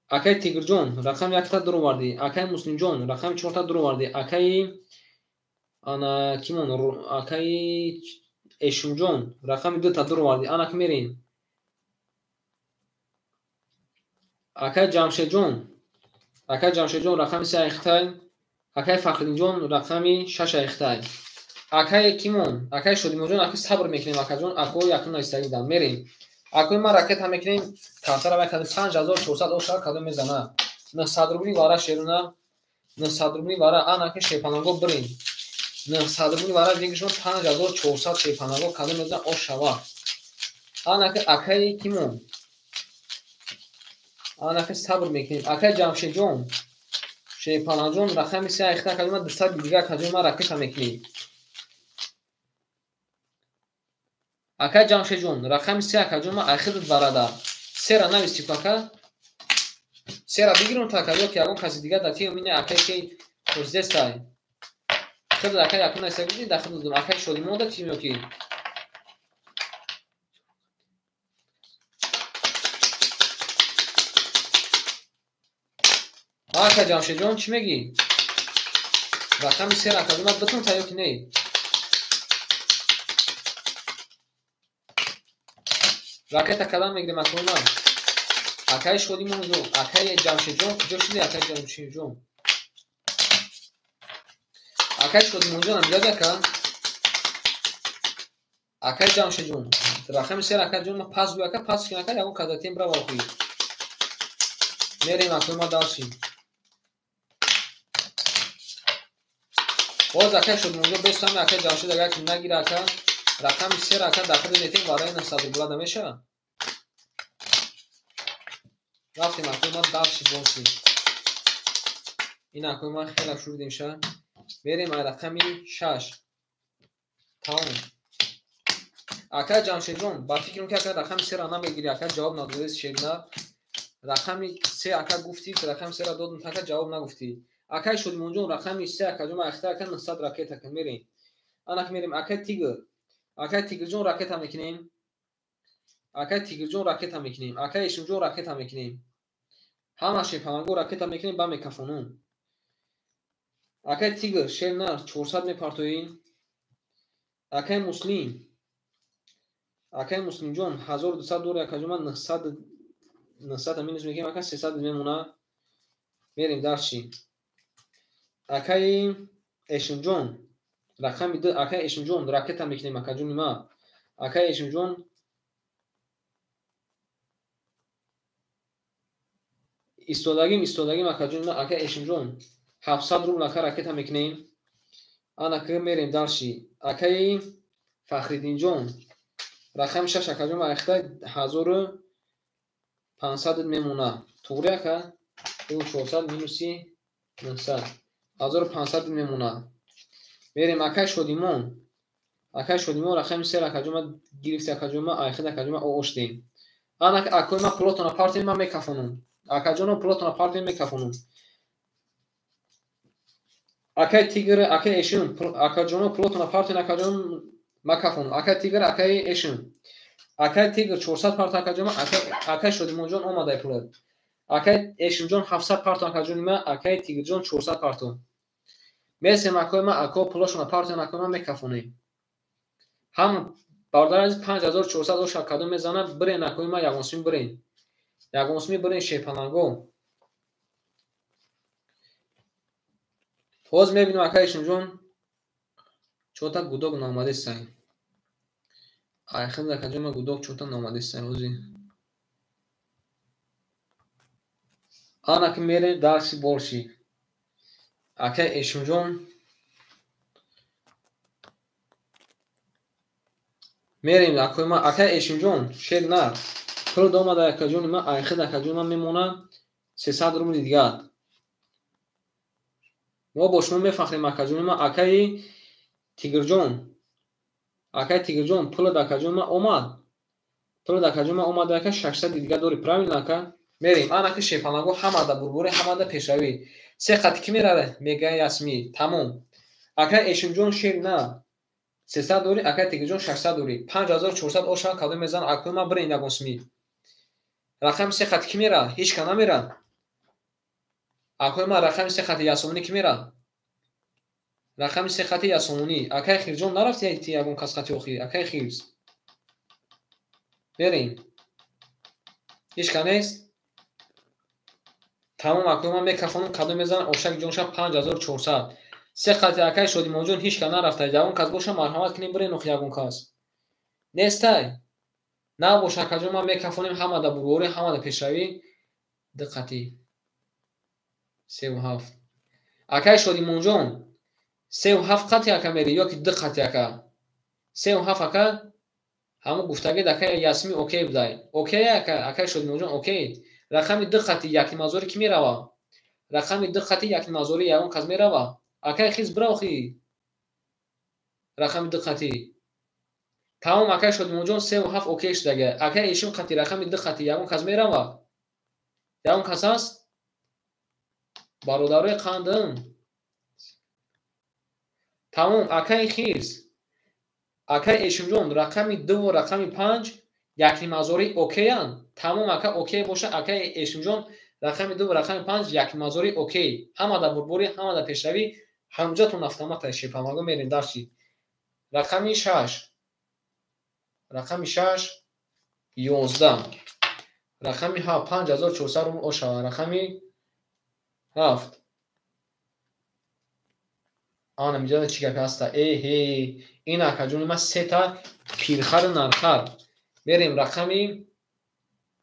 Акаи Тигрҷон рақами 1-та дур овардӣ. Акаи Муслимҷон рақами 4-та дур овардӣ. Акаи ана кимон, акаи Эшимҷон рақами 2-та дур овардӣ. Ана ки мерем. Акаи Ҷамшедҷон, акаи Ҷамшедҷон рақами 3 айхтай. Акаи Фахриддинҷон рақами 6 айхтай. Акаи кимон, акаи Шодимонҷон, аки сабр мекунем акаҷон, акои якум навистагӣ будам. Мерем. Акои ман ракета мекунем, картара вай кадем 5400 оша кадом мезана. 900 рубли вара шеруна, 900 рубли вара ана ки шерпанаго бирем. 900 рубли вара дигишон 5400 шерпанаго кадом мезана ошава. Ана ки акаи кимон. Ана ки сабр мекунем. Акаи Ҷамшедҷон, шерпанаҷон рақами 3 айхта кадом ман 200 дигар кадом ман ракета мекунем. Акаи Ҷамшедҷон рақами 3 акаҷон ман айхидат варада. 3-ра нависти ку ака. 3-ра бигирам та ака, ё ки ягон каси дигар дар тиём ине акаи ки хурздестай. Хидат акаи якум нависта гуфти, дар хидат дум. Акаи Шодимон да тиём ё ки? Ака Ҷамшедҷон чӣ мегӣ? Рақами 3 акаҷон ман битун та ё ки не? Ракета кадам мегирем акои ман. Акаи Шодимонҷон, акаи Ҷамшедҷон куҷо шуди акаи Ҷамшедҷон? Акаи Шодимонҷон ҳамҷоди ака? Акаи Ҷамшедҷон, рақами 3 акаҷон ман пас гӯй ака, пас кун ака, ягон казатем бирав охир. Мерем акои ман дарси. Боз акаи Шодимонҷон бесами акаи Ҷамшед агар ки нагира ака, рақами 3 ака дар худи метем вараи 900 рубла намешавад. Рафтем акои ман дарси боси. Ин акои ман хеле шурдем ша. Мерем ай рақами 6. Тамом. Акаи Ҷамшедҷон, ба фикрам ки ака рақами 3-ра намегирӣ, ака ҷавоб надодӣ шерина. Рақами 3 ака гуфтӣ, рақами 3-ра додам, ака ҷавоб нагуфтӣ. Акаи Шодимонҷон рақами 3 акаҷон ман ахта ака 900 ракета кун мерем. Ана ки мерем акаи Тигр. Акаи Тигрҷон ракета мекунем. Акаи Тигрҷон ракета мекунем. Акаи Эшимҷон ракета мекунем. Ҳама шерпанаго ракета мекунем ба мекафонум. Акаи Тигр шер нар 400 мепартоӣ. Акаи Муслим Акай Муслимҷон 1200 дори акаҷон, ман 900 минус мекунем, ака 300 мемона. Мерем дарчи. Акаи Эшимҷон рақами 2, акаи Эшимҷон ракета мекунем акаҷони ма. Акаи Эшимҷон истодагим, истодагим акаҷони ма. Акаи Эшимҷон 700 рубл ака ракета мекунем. Ана ки мерем дарчи. Акаи Фахриддинҷон рақами 6 акаҷон ма айхта 1500 мемона. Туғри ака 400 минуси 900 1500 мемона. Мерем акаи Шодимон. Акаи Шодимон рақами 3 акаҷон ма гирифти акаҷон ма айхта акаҷон ма ооштем. Ана акои ма пулотона партем, ма мекафонам. Акаҷоно пулотона партем, мекафонам. Акаи Тигр, акаи Эшим, акаҷоно пулотона партем, акаҷон ма кафонам. Акаи Тигр, акаи Эшим. Акаи Тигр 400 парт акаҷон ма, акаи Шодимонҷон омадай пулат. Акаи Эшимҷон 700 парт акаҷони ма, акаи Тигрҷон 400 парту. Мерсем акои ма, ако пулошона партем, акои ма мекафонем. Ҳам бародари азиз 5400 оша кадом мезана, бирен акои ма ягонсуми бирен. Ягонсуми бирен шерпаланго. Ҳоз мебинем акаи Эшимҷон чота гудок наомадесай. Айхид акаҷон ма гудок чота наомадесай ҳози. Ана ки мерем дарси борши. Акаи Эшимҷон мерем акои ма, акаи Эшимҷон шер на. Пул омада акаҷони ма, айхид акаҷони ма мемона 300 рубли дигар. Мо бо шумо мефахрем акаҷони ма. Акаи Тигрҷон, акаи Тигрҷон пулат акаҷони ма омад. Пулат акаҷони ма омад ака 600 дигар дори, правильно ака? Мерем. Ана ки шерпаланго ҳамада бурбури, ҳамада пешравӣ. Се қати ки мераве? Мега Ясми. Тамом. Акаи Эшимҷон шер на. 300 дори, акаи Тигрҷон 600 дори. 5400 оша кадом мезан, акои ма бирен ягон сми. Рақами се қати ки мера? Ҳеч ка намера. Акои ма рақами се қати Ясомонӣ ки мера? Рақами се қати Ясомонӣ. Акаи Хирҷон нарафти ти ягон кас қати охир. Акаи Хирз. Мерем. Ҳеч ка нест? Тамом акои ма мекафонам, кадом мезанам ошак ҷонша 5400. Се қати акаи Шодимонҷон ҳеч ка нарафта. Ягон кас боша марҳамат кунем бирен охи ягон кас. Нестай? Набоша акаҷон ма мекафонем ҳамада бурворӣ, ҳамада пешравӣ. Ду қати. 3 7. Акаи Шодимонҷон 3 7 қати ака мери ё ки ду қати ака? 3 7 ака? Ҳамон гуфтагид акаи Ясми окей будай. Окей ака, акаи Шодимонҷон окей. Рақами ду қати якнимазорӣ ки мерава? Рақами ду қати якнимазорӣ ягон кас мерава? Акаи Хиз бира охи. Рақами ду қати. Тамом акаи Шодимонҷон 3 7 окей шудага. Акаи Эшим қати рақами ду қати ягон кас мерава? Ягон кас ҳаст? Бародарои қандым. Тамом акаи Хирс. Акаи Эшимҷон рақами 2 ва рақами 5 якнимазорӣ окейанд. Тамом ака окей боша, акаи Эшимҷон рақами 2 ва рақами 5 якнимазорӣ окей. Ҳамада бурбурӣ, ҳамада пешравӣ, ҳамҷатон автомата шерпаланго мерем дарчи. Рақами 6. Рақами 6 11. Рақами 7 5400 рубл ошава. Рақами 7. Ана миҷада чӣ гапе ҳаста? Эҳе, ин акаҷони ма сета пирхару нархар. Мерем рақами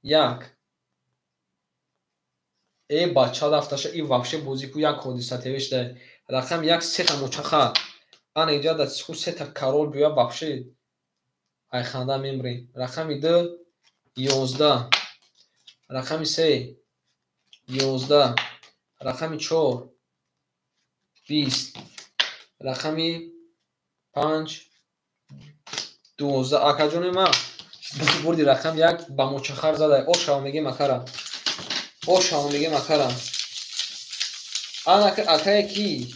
1. Э бача дафташа и вообще бозику як ҳодиса тевешда. Рақами 1 сета мочахар. Ана иҷада ску сета король биёя вообще айханда мемрем. Рақами 2 11. Рақами 3 11. Рақами 4 20. Рақами 5 12. Акаҷони ма бурди рақам 1 ба мочахар задай. Ошава мегем акара. Ошава мегем акара. Ана акае ки?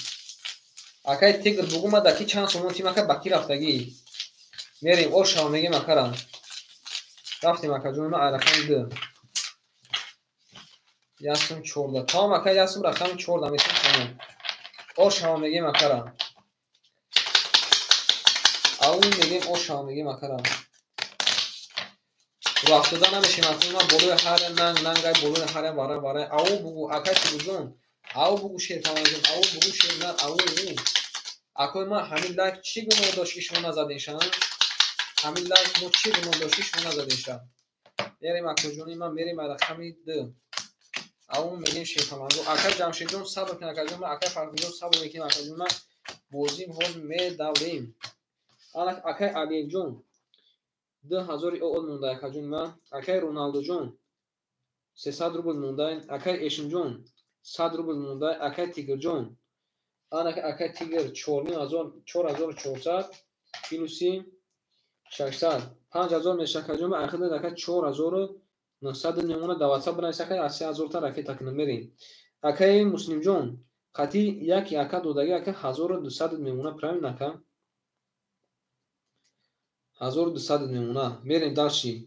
Акаи Тигр бугу ма даки чанд сомон тим ака ба ки рафтагӣ? Мерем ошава мегем акара. Рафтем акаҷони ма рақами 2. Ясум 14. Тамом ака ясум рақами 14 метем тамом. Ошава мегем акара. Ау мегем ошава мегем акара. Рафтода намешем акои ман болои ҳар нанг нангай болои ҳар вара вара. Ау бугу акай Тигрҷон, ау бугу Шерпаланҷон, ау бугу Шернар, ау у. Акои ман ҳамин лайк чӣ гуноҳ дошт ки шумо назадинша? Ҳамин лайк мо чӣ гуноҳ дошт ки шумо назадинша? Мерем акоҷони ман, мерем рақами ду. Ау мегем Шерпаланҷон. Акай Ҷамшедҷон сабр кун акаҷон ман, акай Фарҳодҷон сабр мекунем акаҷон ман. Бозим ҳоз медавем. Ана акай Алиевҷон 2000 ООД монда акаҷон ман. Акай Роналдоҷон 300 рубл монда. Акай Эшимҷон 100 рубл монда. Акай Тигрҷон, ана акай Тигр 4400 плюси 600 5000 меша акаҷон ман. Ахир ака 4900 мемона. Да WhatsApp бинавис акай, аз 3000 та ракета кунам мерем. Акай Муслимҷон қати яки ака додаги ака 1200 мемона. Правильно ака? 1200 мемона. Мерем дальше.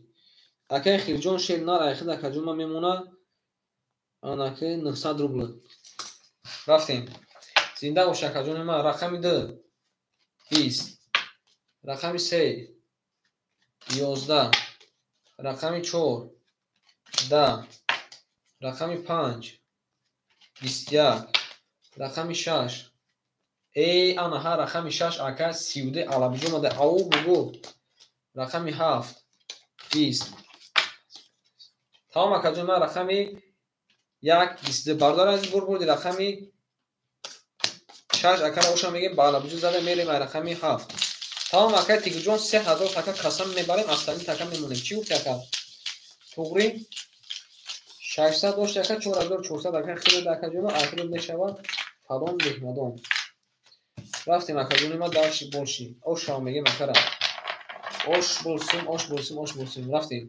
Акай Хирҷон шер нар айхид акаҷон ман мемона. Анаки 900 рубл. Рафтем. Зинда бош акаҷони ман. Рақами 2 20, рақами 3 11, рақами 4 10, рақами 5 21, рақами 6. Эй, ана ҳа рақами 6 ака 32 алабиҷо омада. Ау бугу. Рақами 7 20. Тамом акаҷон ман рақами 1 22. Бародар азиз бур бурди рақами 6 акара оша мегем ба алабиҷо зада мерем рақами 7. Тамом акай Тигрҷон 3000 така касам мебарем, астани така мемонем. Чӣ гуфти ака? Туғри 600 дошт ака 4400 ака хеле акаҷон ахир мешавад фалон беҳмадон. Рафтем акаҷони ман дальше больше. Ош ҳам мегем акара. Ош болсим, ош болсим, ош болсим. Рафтем.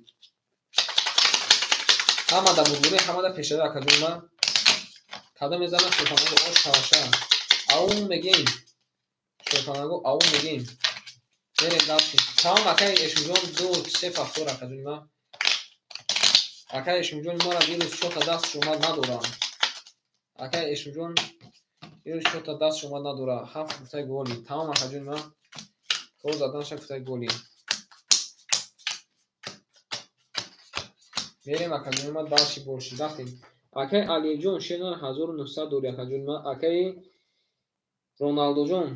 Ҳамада бурбури, ҳамада пешави акаҷони ман. Кадом мезанам Шерпаланго ош шаваша. Ау мегем. Шерпаланго ау мегем. Мерем дальше. Тамом акай Эшимҷон 2 3 повтор акаҷони ман. Акай Эшимҷон мара вирус чота даст омад надорам. Акай Эшимҷон вирус чота даст омад надора. 7 гуфтаи голи. Тамом акаҷони ман. То заданша гуфтаи голи. Мерем акаҷони ман дальше больше. Рафтем. Акай Алиевҷон шернар 1900 дори акаҷони ман. Акай Роналдоҷон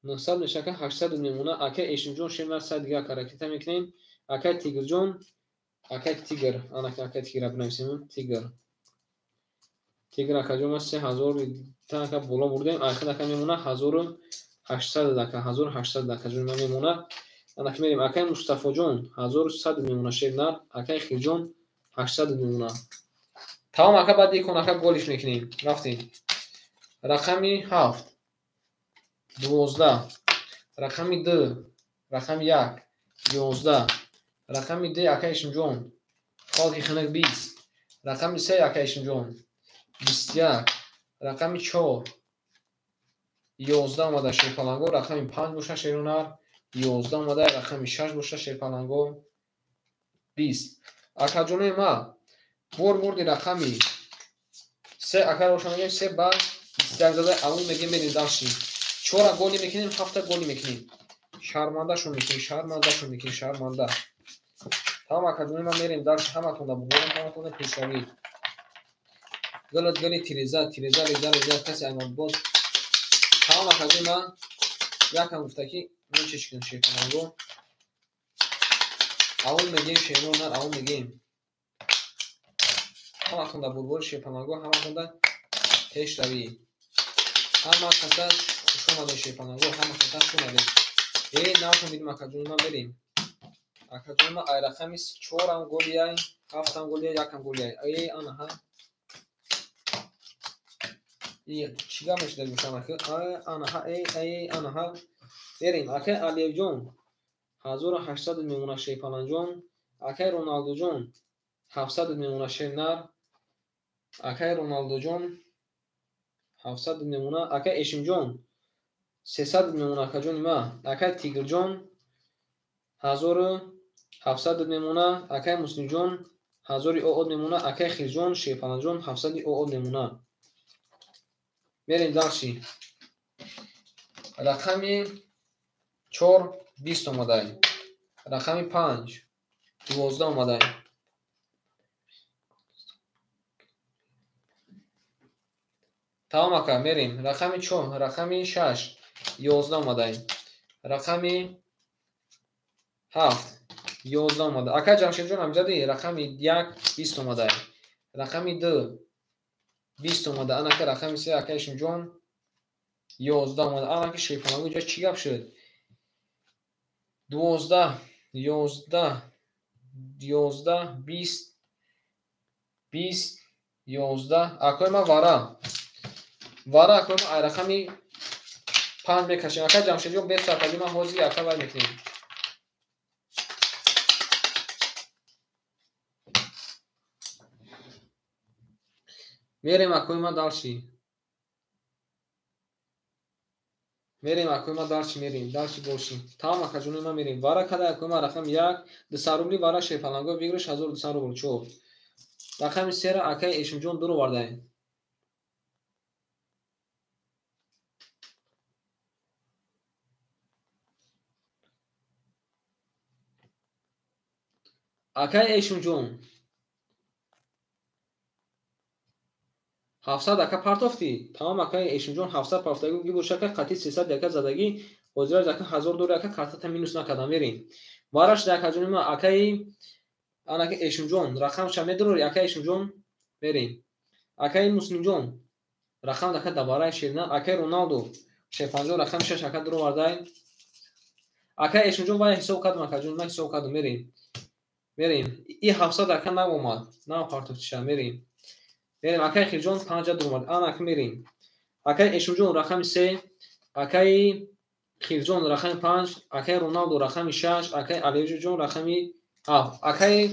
900 меша ака 800 мемона. Акай Эшимҷон шернар 100 дига ака ракета мекунем. Акай Тигрҷон, акай Тигр, ана акай Тигр бинависем. Тигр. Тигр акаҷон ман 3000 та ака боло бурдем. Ахир ака мемона 1800 ака 1800 акаҷон ман мемона. Ана мерем акай Мустафоҷон 1100 мемона шернар. Акай Хирҷон 800 мемона. Тамом ака баъд икон ака голиш мекунем. Рафтем. Рақами 7 12, рақами 2, рақами 1 11, рақами 2 ака Эшимҷон хоки хунук 20, рақами 3 ака Эшимҷон 21, рақами 4 11 омада Шерпаланго, рақами 5 боша Шерунар 11 омада, рақами 6 боша Шерпаланго 20. Акаҷони ма бор бурди рақами 3 ака роша мегем 3 ба 21 зада аву мегем мерем дальше. 4 голи мекунем, 7 голи мекунем. Шармандашон мекунем, шармандашон мекунем, шарманда. Тамом акаҷони ма мерем дальше. Ҳаматонда бугорам, ҳаматонда пешравӣ. Гулат гули тиреза, тиреза, реза, реза, каси аймадбод. Тамом акаҷони ма якам гуфта ки мечеш кунем Шерпаланго. Аву мегем Шернар, аву мегем. Ҳаматонда бурбори Шерпаланго, ҳаматонда пешравӣ. Ҳама каса хуш омадед Шерпаланго, ҳама каса хуш омадед. Э, навтон бидим акаҷони ман мерем. Акаҷони ман ай рақами 4 ам голияй, 7 ам голияй, 1 ам голияй. Э, ана ҳа. Чӣ гап мешуда гӯшам ака? Ана ҳа, э, э, ана ҳа. Мерем. Акай Алиевҷон 1800 мемона Шерпаланҷон. Акай Роналдоҷон 700 мемона Шернар. Акай Роналдоҷон 700 мемона. Акай Эшимҷон 300 мемона акаҷони ма. Акай Тигрҷон 1700 мемона. Акай Муслимҷон 1000 ООД мемона. Акай Хирҷон Шерпаланҷон 700 ООД мемона. Мерем дальше. Рақами 4 20 омадай. Рақами 5 12 омадай. Тамом ака, мерем. Рақами 4, рақами 6, 11 омадай. Рақами 7, 11 омада. Ака Ҷамшедҷон Амҷади, рақами 1, 20 омадай. Рақами 2, 20 омада. Анака рақами 3, ака Ишимҷон 11 омада. Анака Шерпаланго ҷо чӣ гап шуд? 12, 11, 11, 20, 20, 11. Акои ман вара. Вара акои ман ай рақами 5 мекашем. Ака Ҷамшедҷон бес акаҷон ман ҳозир ака вай мекунем. Мерем акои ман далши. Мерем акои ман далши мерем. Далши боши. Тамом акаҷони ман мерем. Вара када акои ман рақами 1, 200 рубли вара Шерпаланго выигрыш 1200 рубл. 4. Рақами 3 акаи Эшимҷон дур овардаем. Акаи Эшимҷон 700 ака партофтӣ. Тамом акаи Эшимҷон 700 партофтагӣ гибоша ака қатъи 300 ака задагӣ. Ҳозираш ака 1000 дори ака картата минус накардам. Мерем. Вараш акаҷони ман акаи анака Эшимҷон рақамша медурори акаи Эшимҷон мерем. Акаи Муслимҷон рақам ака дабараи Шерна, акаи Роналдо Шерпанҷон рақами 6 ака дур овардай. Акаи Эшимҷон вай ҳисоб кардам акаҷон ман ҳисоб кардам. Мерем. Мерем. И 700 ака наомад. На партофтиша мерем. Мерем акаи Хирҷон 5 дур омад. Ана ака мерем. Акаи Эшимҷон рақами 3, акаи Хирҷон рақами 5, акаи Роналдо рақами 6, акаи Алиҷон рақами 7. Акаи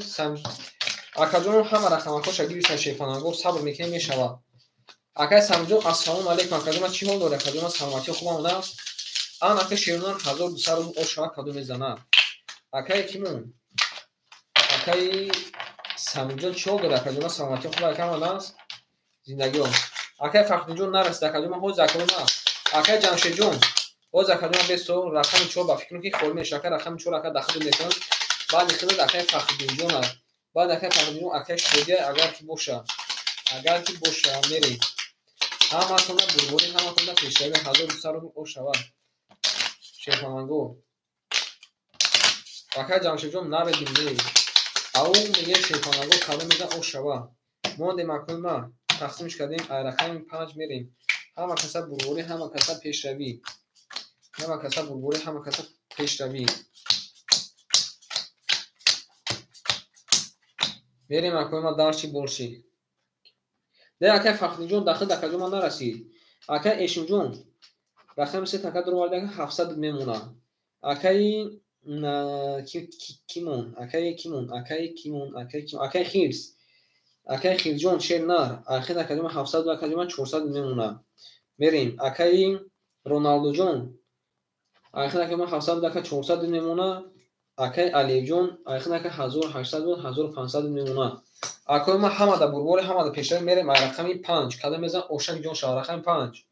акаҷон ҳама рақамакоша гирифтан Шерпаланго сабр мекунем мешавад. Акаи Самҷон ассалому алайкум акаҷон ман чӣ ҳол дорӣ акаҷон ман саломатӣ хубам аст. Ан акаи Шернар 1200 рубл ошава кадо мезанад. Акаи кимон? Акаи Самҷон чӣ ҳол дорӣ акаҷон ман саломатӣ хуб акам аст. Зиндагиҳо. Акаи Фахриддинҷон нарасид акаҷон ман ҳозир акаҷон ман. Акаи Ҷамшедҷон ҳозир акаҷон ман бесо рақами 4 ба фикрам ки холӣ мешавад. Ака рақами 4 ака дахл мекунам. Баъд хеле акаи Фахриддинҷон аст. Баъд акаи Фахриддинҷон акаи Шодия агар ки боша. Агар ки боша мерем. Ҳаматонда бурборӣ, ҳаматонда пешравӣ 1200 рубл ошава. Шерпаланго. Акаи Ҷамшедҷон наредим не. Ау меге Шерпаланго кадом мезан ошава. Мондем акои ман. Тақсимш кардем, ай рақами 5 мерем. Ҳама каса бурборӣ, ҳама каса пешравӣ. Ҳама каса бурборӣ, ҳама каса пешравӣ. Мерем акои ман дарчи борши. Не акаи Фахриддинҷон дахл акаҷон ман нарасид. Акаи Эшимҷон рақами 3 ака дур оварда 700 мемонад. Акаи кимон, акаи кимон, акаи кимон, акаи кимон, акаи Хирс. Акаи Хирҷон Шернар, ахир акаҷон 700 акаҷон ман 400 мемонад. Мерем. Акаи Роналдоҷон ахир акаҷон 700 ака 400 мемонад. Акаи Алиевҷон ахир ака 1800 буд 1500 мемонад. Акои ман ҳама да бурбори, ҳама да пешравӣ мерем. Ай рақами 5 кадом мезан ошак ҷон шава. Рақами 5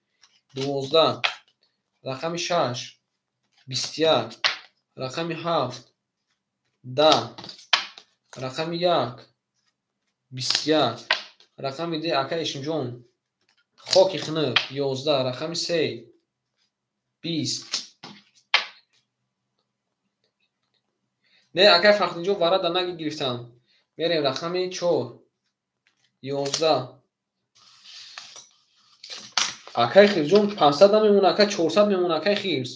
12, рақами 6 21, рақами 7 10, рақами 1 21, рақами 2 акаи Эшимҷон хоки хинук 11, рақами 3 20. Не акаи Фахриддинҷон вара да наги гирифтам. Мерем рақами 4 11. Акаи Хирҷон 500 намемонад, ака 400 мемонад, акаи Хирс.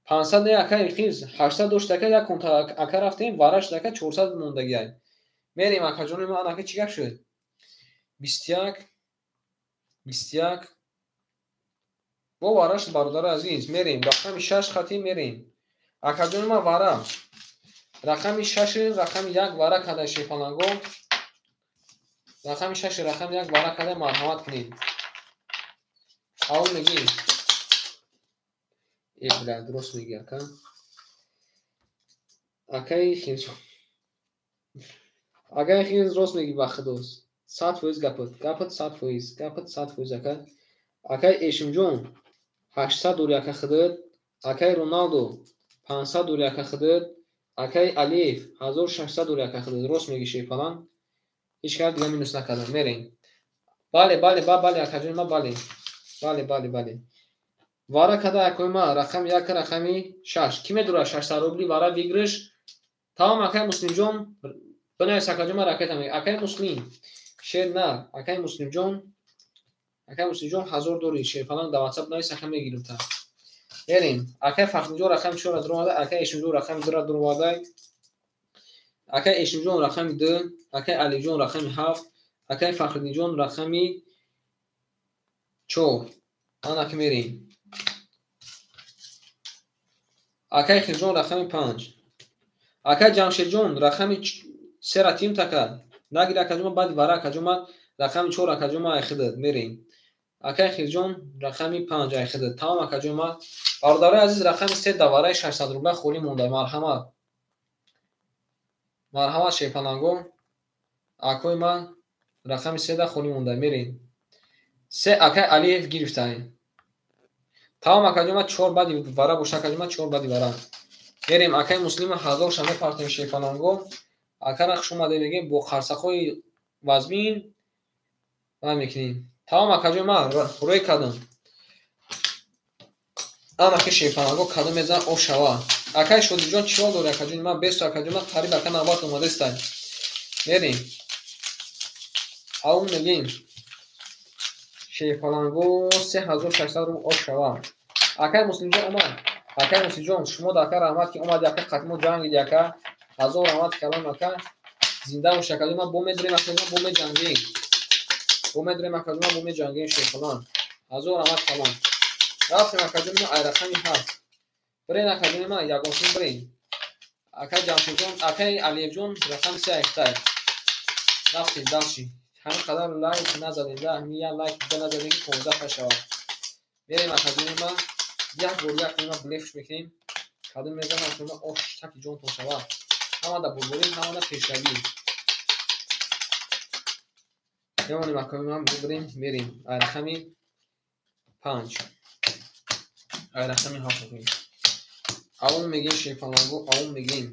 500 не акаи Хирс, 800 дошт ака як конта ака рафтем, вараш ака 400 мондагиай. Мерем акаҷони ман ака чӣ гап шуд? 21 21 бо вараш бародари азиз мерем рақами 6 хати мерем. Акаҷони ман вара. Рақами 6 рақами 1 вара кадай Шерпаланго. Рақами 6 рақами 1 вара кадай марҳамат кунед. Ау мегӣ. Э бля, дуруст мегӣ ака. Акаи Хирҷон. Акаи Хирҷ рост мегӣ ба худос. 100% гапат. Гапат 100%. Гапат 100% ака. Акаи Эшимҷон 800 дори ака худат. Акаи Роналдо 500 дори ака худат. Акай Алиев 1600 дори ака худат рост мегӣ шерпаланг. Ҳеҷ кар дига минус накардам. Мерем. Бале, бале, бале акаҷони ма, бале. Бале, бале, бале. Вара када акои ма рақами 1, рақами 6. Ки медурад 600 рубли вара выигрыш? Тамом акай Муслимҷон, бинавис акаҷон, ма ракета мегирам. Акай Муслим, шер нар, акай Муслимҷон, акай Муслимҷон 1000 дори шерпаланг дар WhatsApp навис, ака мегирам та. Мерем. Акай Фахриҷон рақами 4 дуромада, акай Эшимҷон рақами 2 дуромада. Акай Эшимҷон рақами 2, акай Алиҷон рақами 7, акай Фахриддинҷон рақами 4. Ана ки мерем. Акай Хирҷон рақами 5. Акай Ҷамшедҷон рақами 3 ра тим така. Нагир акаҷон, баъди вара акаҷон ма рақами 4 акаҷон ма айхидад. Мерем. Акай Хирҷон рақами 5 айхидад. Тамом акаҷон ма. Бародарои азиз, рақами 3 дар вараи 600 рубла холӣ монда. Марҳамат. Марҳамат шерпаланго. Акои ма рақами 3 да холӣ монда. Мерем. 3 акай Алиев гирифтаем. Тамом акаҷон ма 4 баъди вара боша акаҷон ма 4 баъди вара. Мерем акай Муслима 1000 ша мепартем шерпаланго. Акара хуш омаде мегем бо қарсақҳои вазмин ва мекунем. Тамом акаҷон ма рӯй кардам. Ана ки шерпаланго кадом мезанад оф шава. Акай Шодиҷон чӣ ҳол дори акаҷони ма? Бесу акаҷон ма қариб ака навбат омадестай. Мерем. Авум мегем. Шерпаланго 3600 рубл оф шава. Акай Муслимҷон омад. Акай Муслимҷон, шумо да ака раҳмат ки омади ака қатмо ҷангиди ака. 1000 раҳмат калом ака. Зинда бош акаҷон ма, бо медурем акаҷон, бо меҷангем. Бо медурем акаҷон ма, бо меҷангем шерпаланг. 1000 раҳмат калом. Рафтем акаҷон ма ай рақами 7. Бирен акаҷон ма ягонсин бирен. Акай Ҷамшедҷон, акай Алиевҷон рақами 3 айхтай. Рафтем дальше. Ҳамин қадар лайк назадем, да, ҳамин як лайк дига назадем ки 15 та шавад. Мерем акаҷони ма, як бор як нима блефш мекунем. Кадом мезанам акаҷон ма ош таки ҷонтон шавад. Ҳамада бурборӣ, ҳамада пешравӣ. Мемонем акаҷон ма, бирем, мерем. Ай рақами 5. Ай рақами 7 мегем. Аввал мегем шерпаланго, аввал мегем.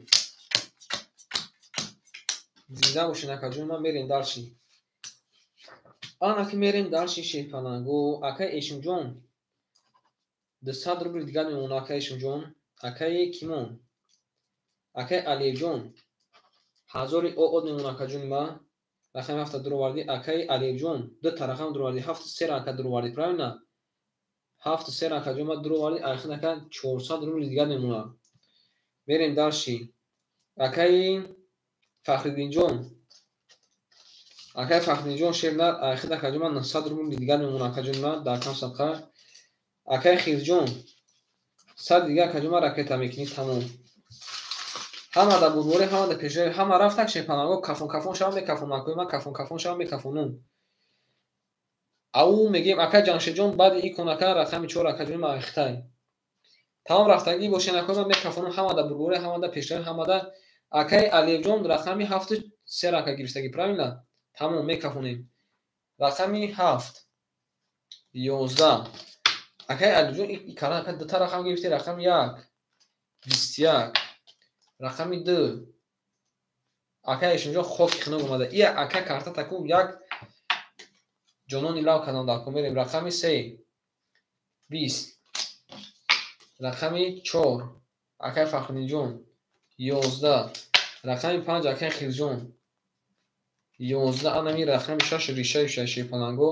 Зинда бошед акаҷон ма, мерем дальше. Ана ки мерем дальше шерпаланго. Акай Эшимҷон 200 рубл дигар мемонад акай Эшимҷон. Акай Кимон, акай Алиевҷон 1000 оод мемонад акаҷони ма. Рақами 7 дуровардӣ. Акай Алиевҷон ду та рақам дуровардӣ. 7 3 ака дуровардӣ, правильно? 7 3 акаҷон ма дуровардӣ. Айхин ака 400 рубл дигар мемонад. Мерем дальше. Акай Фахриддинҷон, акай Фахриддинҷон шернар айхин акаҷон ма 900 рубл дигар мемонад акаҷон ма дар кам садқа. Акай Хирҷон 100 дигар акаҷон ма ракета мекунӣ. Тамом. Ҳамада бурборӣ, ҳамада пешравӣ, ҳама рафтак шерпаланго кафон кафон шава мекафонам акои ма, кафон кафон шава мекафонум. Ау мегем акай Ҷамшедҷон баъди икон ака рақами 4 акаҷони ма айхтай. Тамом рафтагӣ бошен акои ма мекафонум. Ҳамада бурборӣ, ҳамада пешравӣ, ҳамада. Акай Алиевҷон рақами 7 3 ака гирифтагӣ, правильно? Тамом мекафонем. Рақами 7 11. Акай Алиевҷон икара ака дута рақам гирифтӣ. Рақами 1 21, рақами 2. Акай Эшимҷон хоки хунук омада. Ия ака карта таку як ҷонони лав кардам дар ко. Мерем рақами 3 20, рақами 4 акай Фахриддинҷон 11, рақами 5 акай Хирҷон 11. Анами рақами 6 решаи шерпаланго.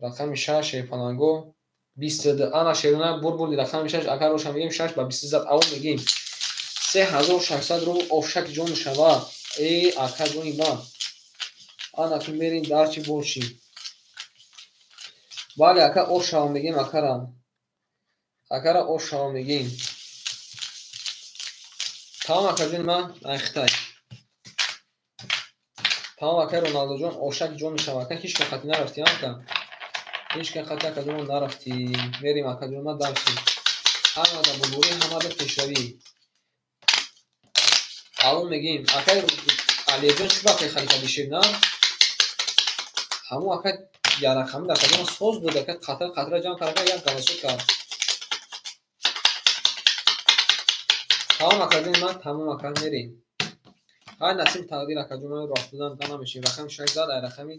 Рақами 6 шерпаланго 22. Ана шерона бурбурди рақами 6 ака роша мегем 6 ба 20 зад. Аввал мегем 3600 рубл офшаки ҷон шава. Э ака ҷони ма. Ана ки мерем дарчи боши. Бале ака оф шава мегем акара. Акара оф шава мегем. Тамом акаҷони ма айхтай. Тамом акай Роналдоҷон ошак ҷон мешава. Ака ҳеҷ кан қати нарафтӣ ака. Ҳеҷ кан қати акаҷон нарафтӣ. Мерем акаҷон ма дальше. Ҳамада бурборӣ, ҳамада пешравӣ. Аввал мегем акай Алиевҷон чӣ вақте халифа бишед, на? Ҳамон ака як рақами дар акаҷон соз буд, ака қатра қатра ҷамъ кард, ака як голосок кард. Тамом акаҷони ман, тамом ака, мерем. Ҳай насиб тақдир акаҷон, ман роҳ додан да намешем. Рақами 6 зад, ай рақами.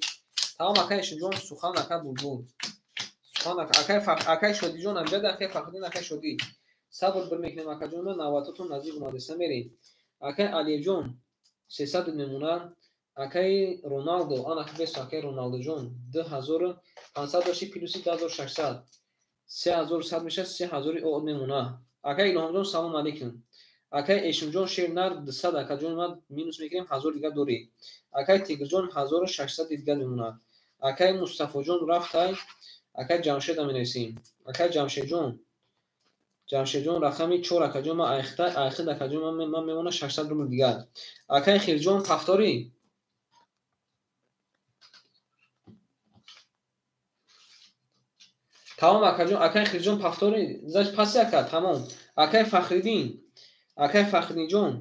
Тамом акай Ишинҷон, сухан ака Булбул. Сухан ака, акай Фах, акай Шодиҷон, амҷад акай Фахриддин, акай Шодӣ. Сабр бир мекунем акаҷон, ман навбатотон наздик омадеста, мерем. Акай Алиевҷон 300 мемонад. Акай Роналдо, ана бесо акай Роналдоҷон 2500 дошти плюси 2600. 3100 мешавад, 3000 од мемонад. Акай Илҳомҷон, салом алейкум. Акай Эшимҷон, шер нар 200 акаҷон, ман минус мекунем, 1000 дигар дорӣ. Акай Тигрҷон 1600 дигар мемонад. Акай Мустафоҷон рафтай, акай Ҷамшеда менависем. Акай Ҷамшедҷон, Ҷамшедҷон рақами 4 акаҷон, ман айхта, айхид акаҷон, ман мемонам 600 рубл дигар. Акай Хирҷон пафторӣ. Тамом акаҷон, акай Хирҷон пафторӣ, заш паси ака, тамом. Акай Фахриддин, акай Фахриддинҷон,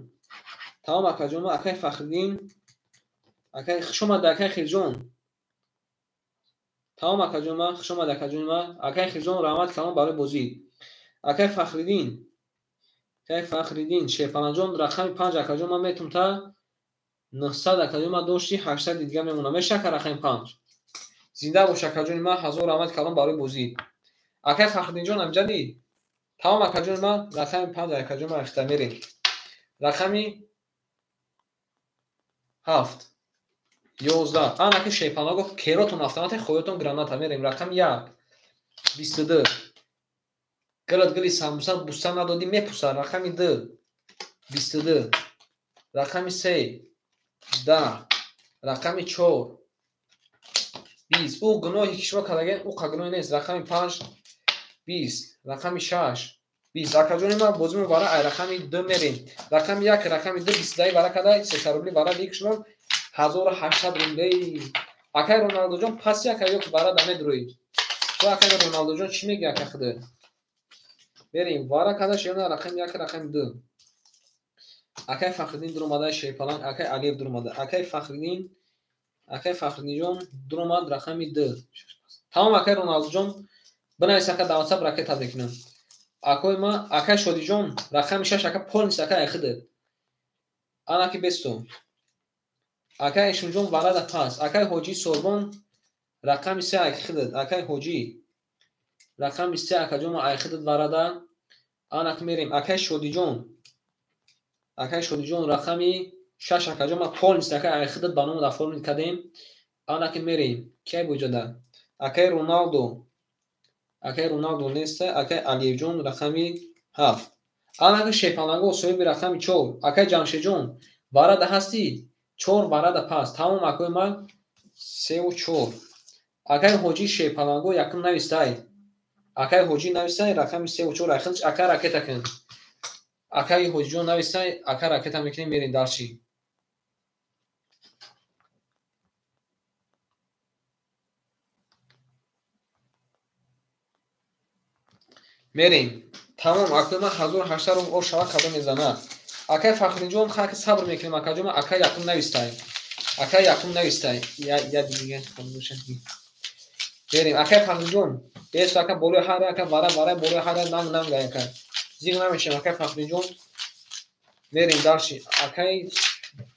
тамом акаҷон, акай Фахриддин, акай хуш омад, акай Хирҷон. Тамом акаҷон, ман хуш омад акаҷон, ман акай Хирҷон раҳмат калом барои бозӣ. Акай Фахриддин, акай Фахриддин, Шерпаланҷон рақами 5 акаҷон, ман метум та 900 акаҷон, ман дошти 800 дигар мемонам. Меша ака рақами 5. Зинда бош акаҷони ман, 1000 раҳмат калом барои бозӣ. Акай Фахриддинҷон амҷадӣ. Тамом акаҷони ман, рақами 5 акаҷон, ман ихта мерем. Рақами 7 11. Ана ки Шерпаланго керотон автомати, хоётон граната, мерем. Рақами 1 22. Гилат гили самбуса буса надодӣ мепуса. Рақами 2 22. Рақами 3 10. Рақами 4 20. Ӯ гуноҳе ки шумо кардаген, ӯ гуноҳе нест. Рақами 5 20. Рақами 6 20. Акаҷони ман бозимон вара ай рақами 2 мерем. Рақами 1, рақами 2 22 вара кадай, 300 рубли вара бик шумо 1800 рубли. Акай Роналдоҷон паси ака ёк вара да медурӯй. Ту акай Роналдоҷон чӣ мегӯӣ ака худ? Мерем вара када шена рақами 1, рақами 2. Акай Фахриддин дуромада Шерпаланг, акай Алиев дуромада. Акай Фахриддин, акай Фахриддинҷон дуромад рақами 2. Тамом акай Роналдоҷон, бинавис ака дар WhatsApp ракета мекунам. Акои ма, акай Шодиҷон рақами 6 ака полнис ака айхиде. Анаки бесту. Акай Эшимҷон варада пас. Акай Ҳоҷӣ Сорбон рақами 3 айхиде. Акай Ҳоҷӣ рақами 3 акаҷон айхиде варада. Анак мерем. Акай Шодиҷон. Акай Шодиҷон рақами 6 акаҷон ма полнис ака айхиде ба ном дар форм кардем. Анак мерем. Кай буҷода? Акай Роналдо. Акай Роналдо нест, акай Алиевҷон рақами 7. Анаки Шерпаланго соҳиби рақами 4. Акай Ҷамшедҷон варада ҳастӣ? 4 варада пас. Тамом акои ман 3 ва 4. Акай Ҳоҷӣ Шерпаланго якум навистай. Акай Ҳоҷӣ навистай рақами 3 ва 4 айхилч ака ракета кун. Акай Ҳоҷиҷон навистай, ака ракета мекунем, мерем дарчи. Мерем. Тамом акои ман 1800 рубл об шава кадом мезанад. Акай Фахриддинҷон хаки сабр мекунем акаҷон, акай якум навистай. Акай якум навистай. Я я дига хомӯша. Мерем. Акай Фахриддинҷон, бес ака болои ҳар ака вара вара болои ҳар нанг нанг ака. Зиг намешем акай Фахриддинҷон. Мерем дарши. Акай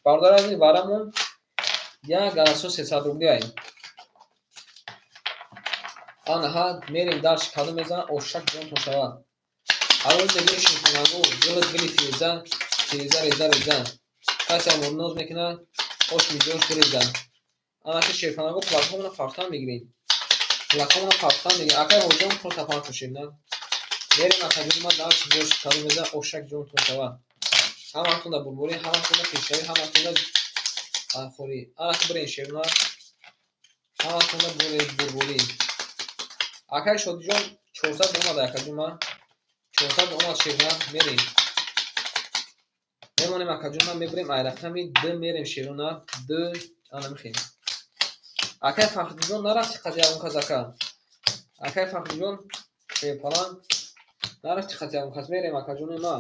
бародар азиз варамон як галасо 300 рубли ай. Анаҳа мерем дарши кадом мезанад ошак ҷон тон шавад. Ҳаррӯз мегӯем Шерпаланго гилат гили тиреза, тиреза реза реза. Касе ноз мекунад, ош миҷош гиреза. Анаки Шерпаланго плакҳомона фарқтан мегирем. Плакҳомона фарқтан мегирем. Акай Ҳоҷиҷон пул тапан кушем, на? Мерем акаҷон ма дарши бош кадом мезанад ошак ҷон тон шавад. Ҳаматон дар бурбурӣ, ҳаматон дар пешравӣ, ҳаматон дар ғамхорӣ. Анаки бирем шерна. Ҳаматон дар бурбурӣ. Акай Шодиҷон 400 омад акаҷон ма. 400 омад шерна, мерем. Мемонем акаҷон ма, мебирем ай рақами 2 мерем шерона 2 ана мехем. Акай Фахриддинҷон нарафти қати ягон кас ака. Акай Фахриддинҷон Шерпаланг нарафти қати ягон кас, мерем акаҷони ма.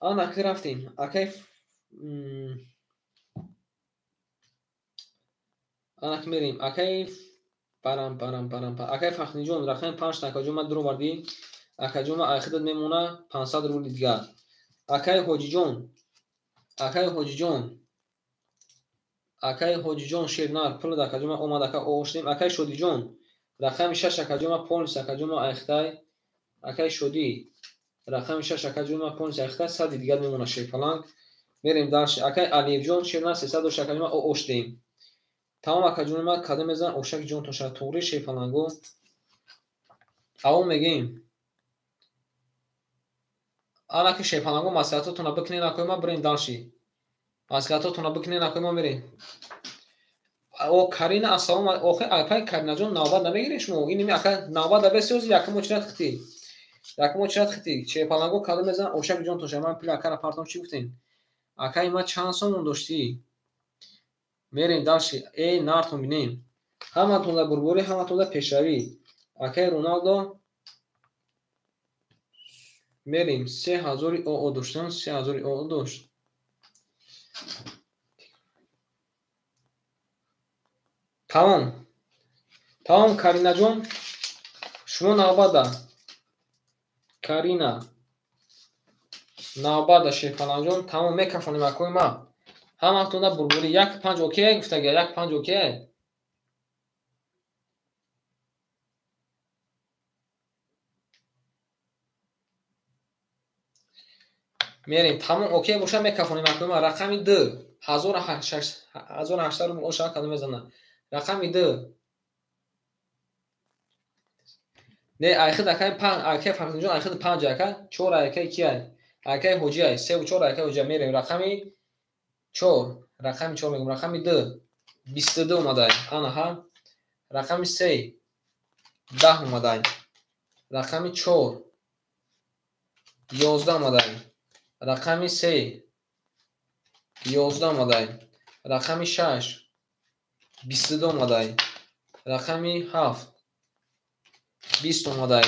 Ана ки рафтем. Акай ана ки мерем. Акай парам парам парам. Акай Фахриддинҷон рақами 5 акаҷон ма дуровардӣ. Акаҷон, айхидат мемона 500 рубли дигар. Акаи Ҳоҷиҷон, акаи Ҳоҷиҷон, акаи Ҳоҷиҷон шернар пулад акаҷон омад ака оштем. Акаи Шодиҷон рақами 6 акаҷон полнис акаҷон айхтай. Акаи Шодӣ рақами 6 акаҷон полнис айхтай 100 дигар мемона шерпаланг. Мерем дальше. Акаи Алиевҷон шернар 300 дошт акаҷон оштем. Тамом акаҷон ма кадом мезан ошак ҷон тоша туғри шерпаланго. Авом мегем. Анаки шерпаланго маслиҳатотона бикунед акои ма бирем дальше. Маслиҳатотона бикунед акои ма мерем. О Карина ассалом охи акай Каринаҷон навбат намегиред шумо. Иними ака навбат абесиёзи якум очрат хити. Якум очрат хити. Шерпаланго кадом мезан ошак ҷон тоша. Ман пули акара партом чӣ гуфтем? Акаи ма чанд сомон доштӣ? Мерем дальше. Эй нартон бинем. Ҳаматонда бурбурӣ, ҳаматонда пешравӣ. Акаи Роналдо мерем 3000 ОО доштан, 3000 ОО дошт. Тамом. Тамом Каринаҷон, шумо навбада. Карина навбада шерпаланҷон, тамом мекафонем акои ма. Ҳаматонда бурбурӣ 1.5 окей гуфтага 1.5 окей. Мерем тамом окей боша мекафонем акои ма. Рақами 2 1800 рубл оша кадом мезана. Рақами 2 не айхид акай 5 акай Фарҳунҷон айхид 5 ака 4 акай кияй акай Ҳоҷиай 3 ва 4 акай Ҳоҷиай. Мерем рақами 4 рақами 4 мегум. Рақами 2 22 омадай. Анаҳа. Рақами 3 10 омадай. Рақами 4 11 омадай. Рақами 3 11 омадай. Рақами 6 22 омадай. Рақами 7 20 омадай.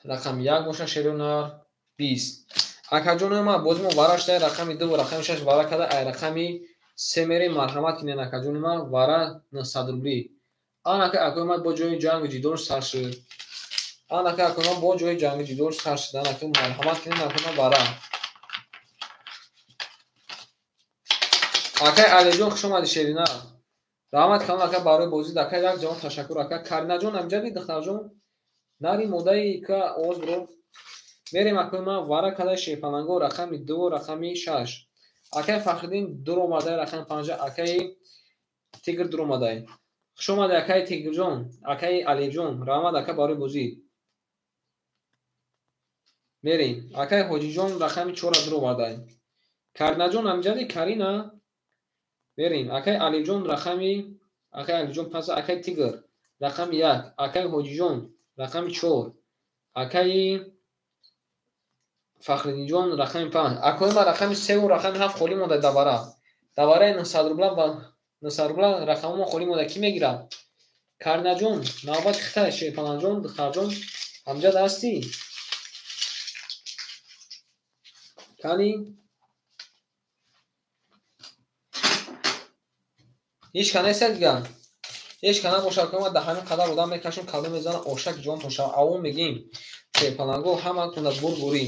Рақами 1 боша шерунар 20. Акаҷони ма боз мо вара шуда рақами 2 ва рақами 6 вара када ай рақами 3 мерем. Марҳамат кинен акаҷони ма вара 900 рубли. Анака акои ма бо ҷои ҷангу ҷидол сар шуд. Анака акои ма бо ҷои ҷангу ҷидол сар шуд. Анака марҳамат кинен акои ма вара. Акай Алиҷон хуш омадӣ шерина. Раҳмат калон ака барои бозид. Ака як ҷавон ташаккур ака. Каринаҷон амҷади духтарҷон нари модаи ка овоз биро. Мерем акои ма вара кадай шерпаланго рақами 2 рақами 6. Акай Фахриддин 2 омадай рақами 5. Акаи Тигр 2 омадай. Хуш омадӣ акаи Тигрҷон, акаи Алиҷон. Раҳмат ака барои бозид. Мерем. Акаи Ҳоҷиҷон рақами 4 2 омадай. Каринаҷон амҷади Карина. Мерем. Акаи Алиҷон рақами акаи Алиҷон 5, акаи Тигр рақами 1, акаи Ҳоҷиҷон рақами 4, акаи Фахриддинҷон рақами 5. Акои ма рақами 3 ва рақами 7 холӣ монда давара. Давараи 900 рубла ва 900 рубла рақамҳо холӣ монда. Кӣ мегирад? Каринаҷон, навбати хитай, Шерпаланҷон, духтарҷон, ҳамҷад ҳастӣ? Кани? Ҳеч ка нест дигар. Ҳеч ка набошад акои ма дар ҳамин қадар одам мекашем, калом мезанам, ошак ҷон тоша. Авом мегим. Шерпаланго ҳаматонда бурбурӣ.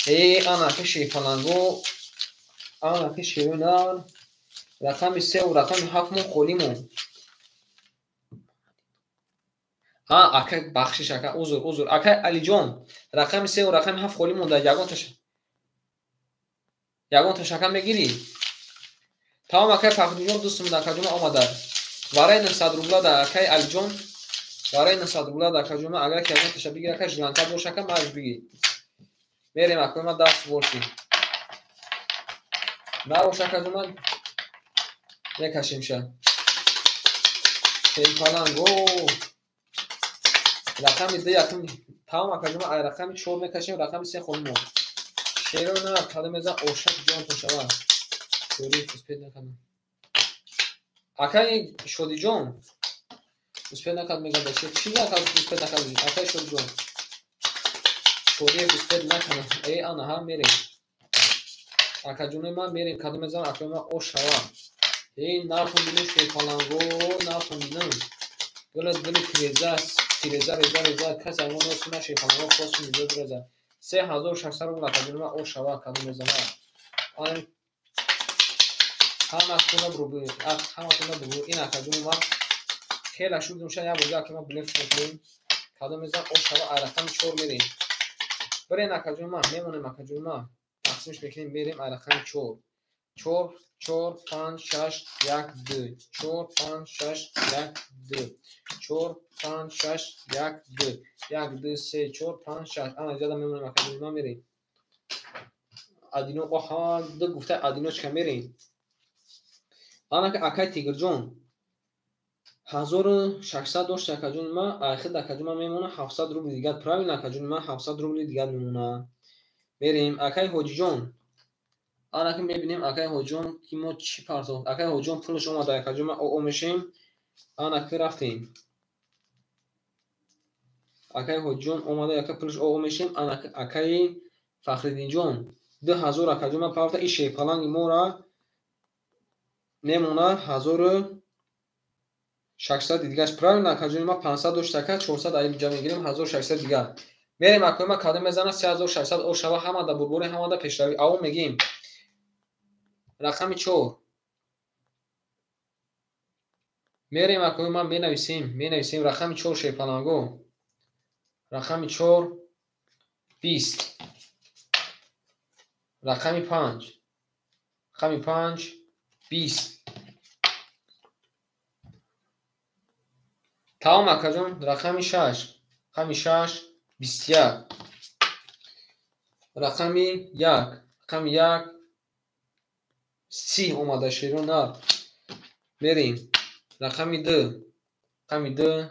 Э анаки шерпаланго, анаки шерунар. Рақами 3 ва рақами 7 мо холӣ монд. А ака бахшиш ака, узр, узр. Акай Алиҷон, рақами 3 ва рақами 7 холӣ монда. Ягон ташака мегирӣ? Тамом акай Фахриддинҷон дӯстум акаҷон омада. Вараи 900 рубла да акай Алиҷон, вараи 900 рубла да акаҷон. Агар ки ягон таша бигир ака жиланка бош ака марш бигир. Мерем акои ма даст боши. Набош акаҷон ма мекашемша. Шерпаланго рақами 2 якум. Тамом акаҷон ай рақами 4 мекашем, рақами 3 холӣ монд. Шерона кадом мезан ошак ҷон тошава. Успед накардам. Акаи Шодиҷон успед накард мегӯяд ба чӣ? Чӣ накард успед накард? Акаи Шодиҷон Шодиев успед накард. Э ана ҳа мерем. Акаҷони ман мерем кадом мезанам акои ман ош шава. Эй нархон бинем шерпаланго, нархон бинем. Гули гули тиреза аст. Реза, реза, реза, касе мо носина шерпаланго хостим мизоҷ реза. 3600 рубл, акаҷони ман, ошава кадом мезана. Ҳаматона рубл, ҳаматона рубл. Ин, акаҷони ман, хеле шуд меша, як бор ки ма блеф мекунем. Кадом мезан, ошава, ай рақами 4 мерем. Бирен, акаҷони ман, мемонем, акаҷони ман. Тақсимш мекунем, мерем ай рақами 4. 4, 4, 5, 6, 1, 2. 4, 5, 6, 1, 2. 4, 5, 6, 1, 2. 1, 2, 3, 4, 5, 6. Ана ҷада мемонем, акаҷони ман, мерем. Адино, оҳа, ду гуфта одиночка мерем. Ана акай Тигрҷон. 1600 дошт, акаҷони ман, айхид, акаҷони ман, мемона 700 рубли дигар. Правильно, акаҷони ман, 700 рубли дигар мемона. Мерем, акай Ҳоҷиҷон. Ана ки мебинем, акай Ҳоҷиҷон, ки мо чӣ партофт. Акай Ҳоҷиҷон пулаш омада, акаҷони ман, оо мешем. Ана ки рафтем. Акай Ҳоҷиҷон омада, ака пулаш оо мешем. Ана акаи Фахриддинҷон 2000, акаҷони ман, партофта. Ин шерпаланги мора мемона 1600 дигаш. Правильно, акаҷони ман, 500 дошт, ака, 400 аиб ҷа мегирем, 1600 дигар. Мерем, акои ман, кадом мезана, 3600 о шава, ҳамада бурбори, ҳамада пешравӣ. Аво мегим. Рақами 4. Мерем, акои ман, менависем, менависем рақами 4, шерпаланго. Рақами 4 20. Рақами 5. Рақами 5 20. Тамом, акаҷон, рақами 6. Рақами 6 21. Рақами 1. Рақами 1 30 омада, шеро нар. Мерем. Рақами 2. Рақами 2.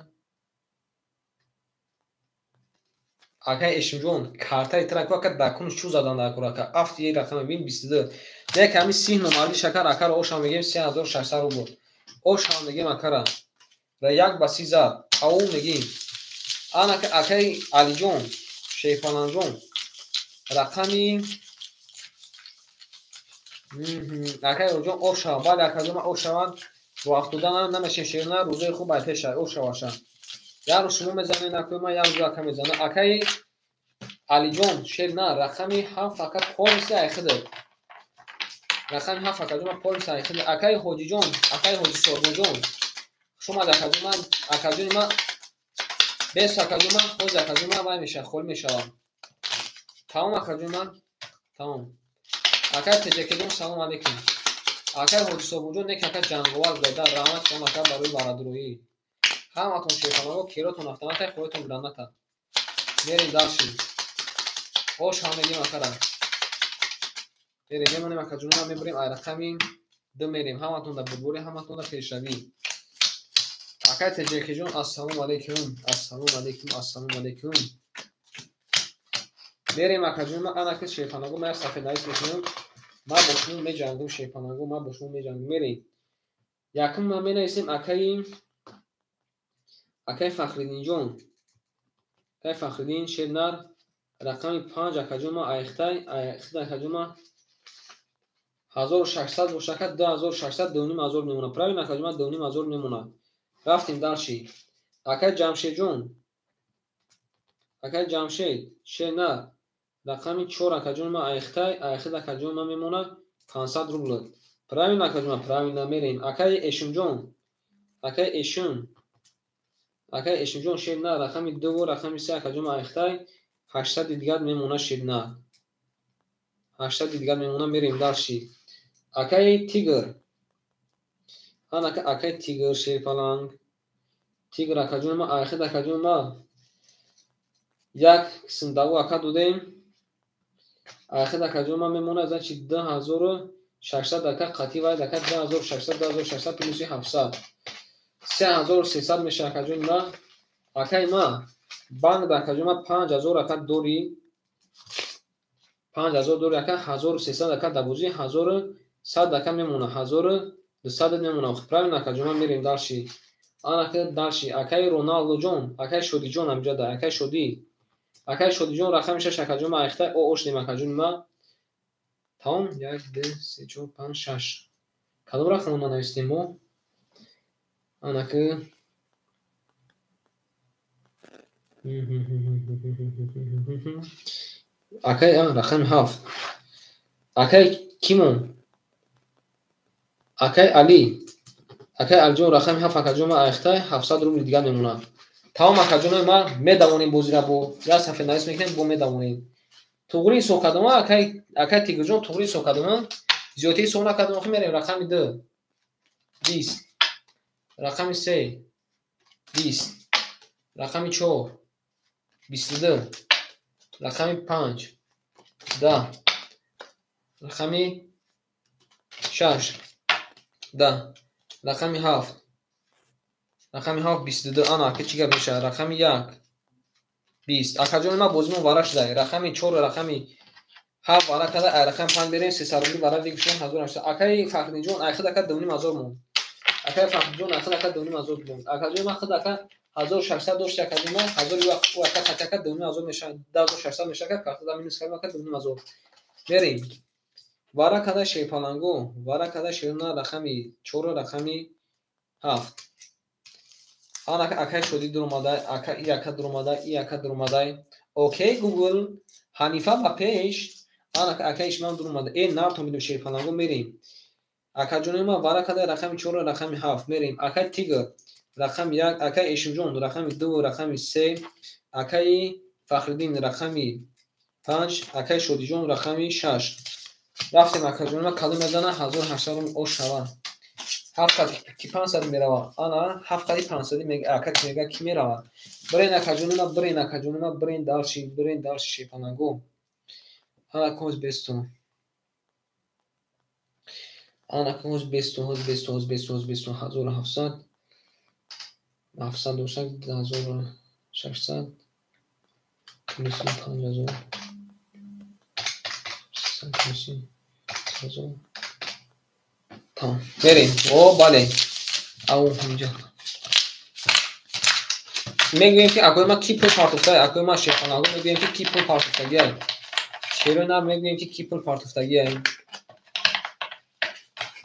Акай Эшимҷон, картаи тира ку, ака, дар кунш чӯ задан дар кур, ака. Афти е рақами бин 22. Як ҳами 30 номарди шакар акара ошам мегем, 3600 рубл. Ошам мегем акара. Ра як ба 30 зад. Ау мегем. Ана акаи Алиҷон, Шейфаланҷон. Рақами акаи Алиҷон ошава. Бале, акаҷон, ошаванд. Рӯ афтода намешем, шерна, рӯзои хуб ай пеша, ошаваша. Як рӯз шумо мезанед, акои ман, як рӯз ака мезана. Акаи Алиҷон, шер на, рақами 7, ака, полиси айхидр. Рақами 7, акаҷон, ман, полиси айхидр. Акаи Ҳоҷиҷон, акаи Ҳоҷи Сорбоҷон. Хуш омад, акаҷон ман, акаҷони ман. Бес, акаҷон ман, ҳози, акаҷон ман, вай меша, холӣ мешавам. Тамом, акаҷон ман, тамом. Акаи Теҷакеҷон, салом алейкум. Акаи Ҳоҷи Собурҷон, нек, ака, ҷанговар будаида, раҳмат шумо, ака, барои барадурӯӣ. Ҳаматон шерпаланго, керотон автомата, хоятон граната. Мерем дальше. Ош ҳам мегем акара. Мерем, мемонем, акаҷон, мебарем ай рақами 2 мерем. Ҳаматон дар бурборӣ, ҳаматон дар пешравӣ. Акаи Теҷакеҷон, ассалому алейкум, ассалому алейкум, ассалому алейкум. Мерем, акаҷон, ман, ана ки шерпаланго, ман як сафеднавис мекунам. Ман бо шумо меҷангам, шерпаланго, ман бо шумо меҷангам. Мерем. Якум ман менависем акаи Фахриддинҷон. Акаи Фахриддин, шернар, рақами 5, акаҷон ман, айхтай, айхтай, акаҷон ман, 1600 боша, ака, 2600, 2500 мемона. Правильно, акаҷон ман, 2500 мемона. Рафтем дальше. Акаи Ҷамшедҷон. Акаи Ҷамшед, шернар, рақами 4, акаҷон ман, айхтай, айхид, акаҷон ман, мемона 500 рубл. Правильно, акаҷон ман, правильно, мерем. Акаи Эшимҷон. Акаи Эшим. Акаи Эшимҷон, шернар, рақами 2 ва рақами 3, акаҷон ман, айхтай 800 дигар мемона, шернар. 800 дигар мемона, мерем дальше. Акаи Тигр. Ана акаи Тигр, шерпаланг. Тигр, акаҷон ман, айхид, акаҷон ман, як қисм даво, ака, додем. Айхид, акаҷон ман, мемона, значит, 2600, ака, қатъи вайд, ака, 2600, 2600 плюси 700. 3300 меша, акаҷони ман. Акаи ман, банк да, акаҷон ман, 5000, ака, дори. 5000 дори, ака, 1300, ака, да бозӣ 1100, ака, мемона, 1200 мемона. Правильно, акаҷон ман, мерем дальше. Ана дальше. Акаи Роналдоҷон, акаи Шодиҷон ҳамҷада, акаи Шодӣ. Акаи Шодиҷон, рақами 6, акаҷон ман, айхтай о ошдем, акаҷони ман. Тамом, 1, 2, 3, 4, 5, 6. Кадом рақамро ма навистем мо? Ана ки Акай, рақами 7. Акай кимон? Акай Али. Акай Алиҷон, рақами 7, акаҷон, ман айхтай 700 рубли дигар мемонад. Тамом, акаҷонои ман, медавонем бозира, бо як сафе навис мекунем, бо медавонем. Туғри ҳисоб кардам, акай, акай Тигрҷон, туғри ҳисоб кардам. Зиёдатӣ ҳисоб накардам, охи мерем рақами 2. 20. Рақами 3. 20. Рақами 4. 22. Рақами 5. 10. Рақами 6. 10. Рақами 7. Рақами 7, 22. Ана, ака, чӣ гап мешавад? Рақами 1. 20. Акаҷони ман, бозимон вара шуда. Рақами 4, рақами 7 вара када, ай рақами 5 берем, 300 рубли вара бигушем, 1800. Акаи Фахриддинҷон, ай худ ака 2500 монд. Акаи Фахриддинҷон, ай худ ака 2500 монд. Акаҷони ман, худ ака 1600 дошти, акаҷони ман, 1000 ӯ ака хати ака 2500 мешавад, 2600 мешавад, ака, картада минус кардем, ака, 2500. Мерем. Вара када шерпаланго, вара када шерна, рақами 4, рақами 7. Ана, акаи Шодӣ дуромадай, ака и ака дуромадай, и ака дуромадай. Окей, Гугл, Ҳанифа ба пеш. Ана, акаи Ишмам дуромада. Э, нартон бидем, шерпаланго, мерем. Акаҷони ман, вара када рақами 4, рақами 7, мерем. Акаи Тигр, рақами 1, акаи Эшимҷон, рақами 2, рақами 3, акаи Фахриддин, рақами 5, акаи Шодиҷон, рақами 6. Рафтем, акаҷони ман, кадом мезана 1800 рубл ош шава. Ҳафт қад ки 500 мерава. Ана, ҳафт қади 500 ака мега, ки мерава. Бирен, акаҷони ман, бирен, акаҷони ман, бирен дальше, бирен дальше, шерпаланго. Ана, коз бесту. Ана, коз бесту, ҳоз бесту, ҳоз бесту, ҳоз бесту, 1700. 700 дошак, 1600 плюси 5000 плюси 1000. Тамом. Мерем. О, бале. Ау, ҳаминҷа. Мегӯем, ки акои ман, ки пул партофта, акои ман, шерпаланго, мегӯем, ки ки пул партофтагиай. Шерои нар, мегӯем, ки ки пул партофтагиай.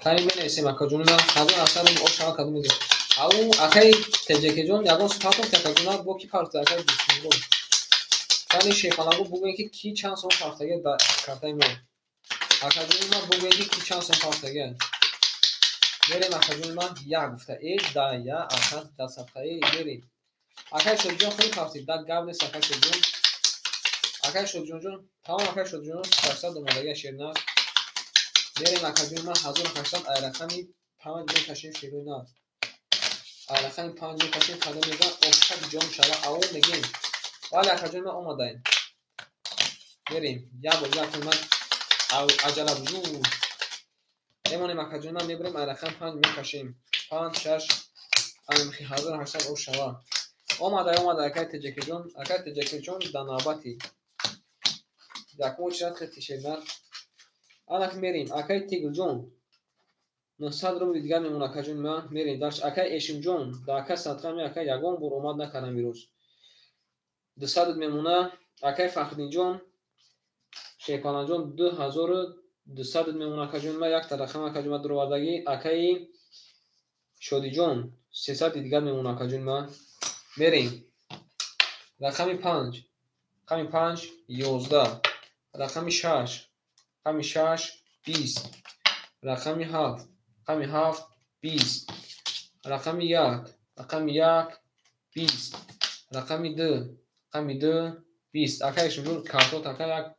Кани, менависем, акаҷони ман, 1800 рубл ош шава, кадом мегӯем. Ау, акаи Теҷекеҷон, ягон су партофт, акаҷона, бо ки партофта, акаи Дӯстонҷон. Кани, шерпаланго, бугӯем, ки ки чанд сом партофтагиай ба картаи мо. Акаҷони ман, бугӯем, ки ки чанд сом партофтагиай. Мерем, акаҷони ман, як гуфта. Э, да, я, ака, да садқаи, мерем. Акаи Шодиҷон хеле партид, да гап нест, акаи Шодиҷон. Акаи Шодиҷонҷон, тамом, акаи Шодиҷон, 600 омадагиа, шернар. Мерем, акаҷони ман, 1800, ай рақами 5 мекашем, шерои нар. Ай рақами 5 мекашем, кадом мезан, ошка ҷон шава, аво мегем. Бале, акаҷони ман, омадаем. Мерем, як бор, як ман аҷала бужу. Мемонем, акаҷони ман, мебарем, ай рақами 5 мекашем. 5, 6, анамихи 1800 ош шава. Омадай, омадай, акаи Теҷекеҷон, акаи Теҷекеҷон дар навбати. Якум очередь хети шернар. Анак, мерем, акаи Тигрҷон. 900 рубли дигар мемонад, акаҷони ман, мерем дальше. Акаи Эшимҷон, да ака садқа ми, ака, ягон бор омад накардам имрӯз. 200 мемона, акаи Фахриддинҷон, Шерпаланҷон, 2200 мемона, акаҷони ман, якта рақам, акаҷони ман, дуровардагӣ, акаи Шодиҷон, 300 дигар мемона, акаҷони ман. Мерем. Рақами 5. Рақами 5, 11. Рақами 6. Рақами 6, 20. Рақами 7. Рақами 7, 20. Рақами 1. Рақами 1, 20. Рақами 2. Рақами 2, 20. Акаи Шуҷон, картот, ака, як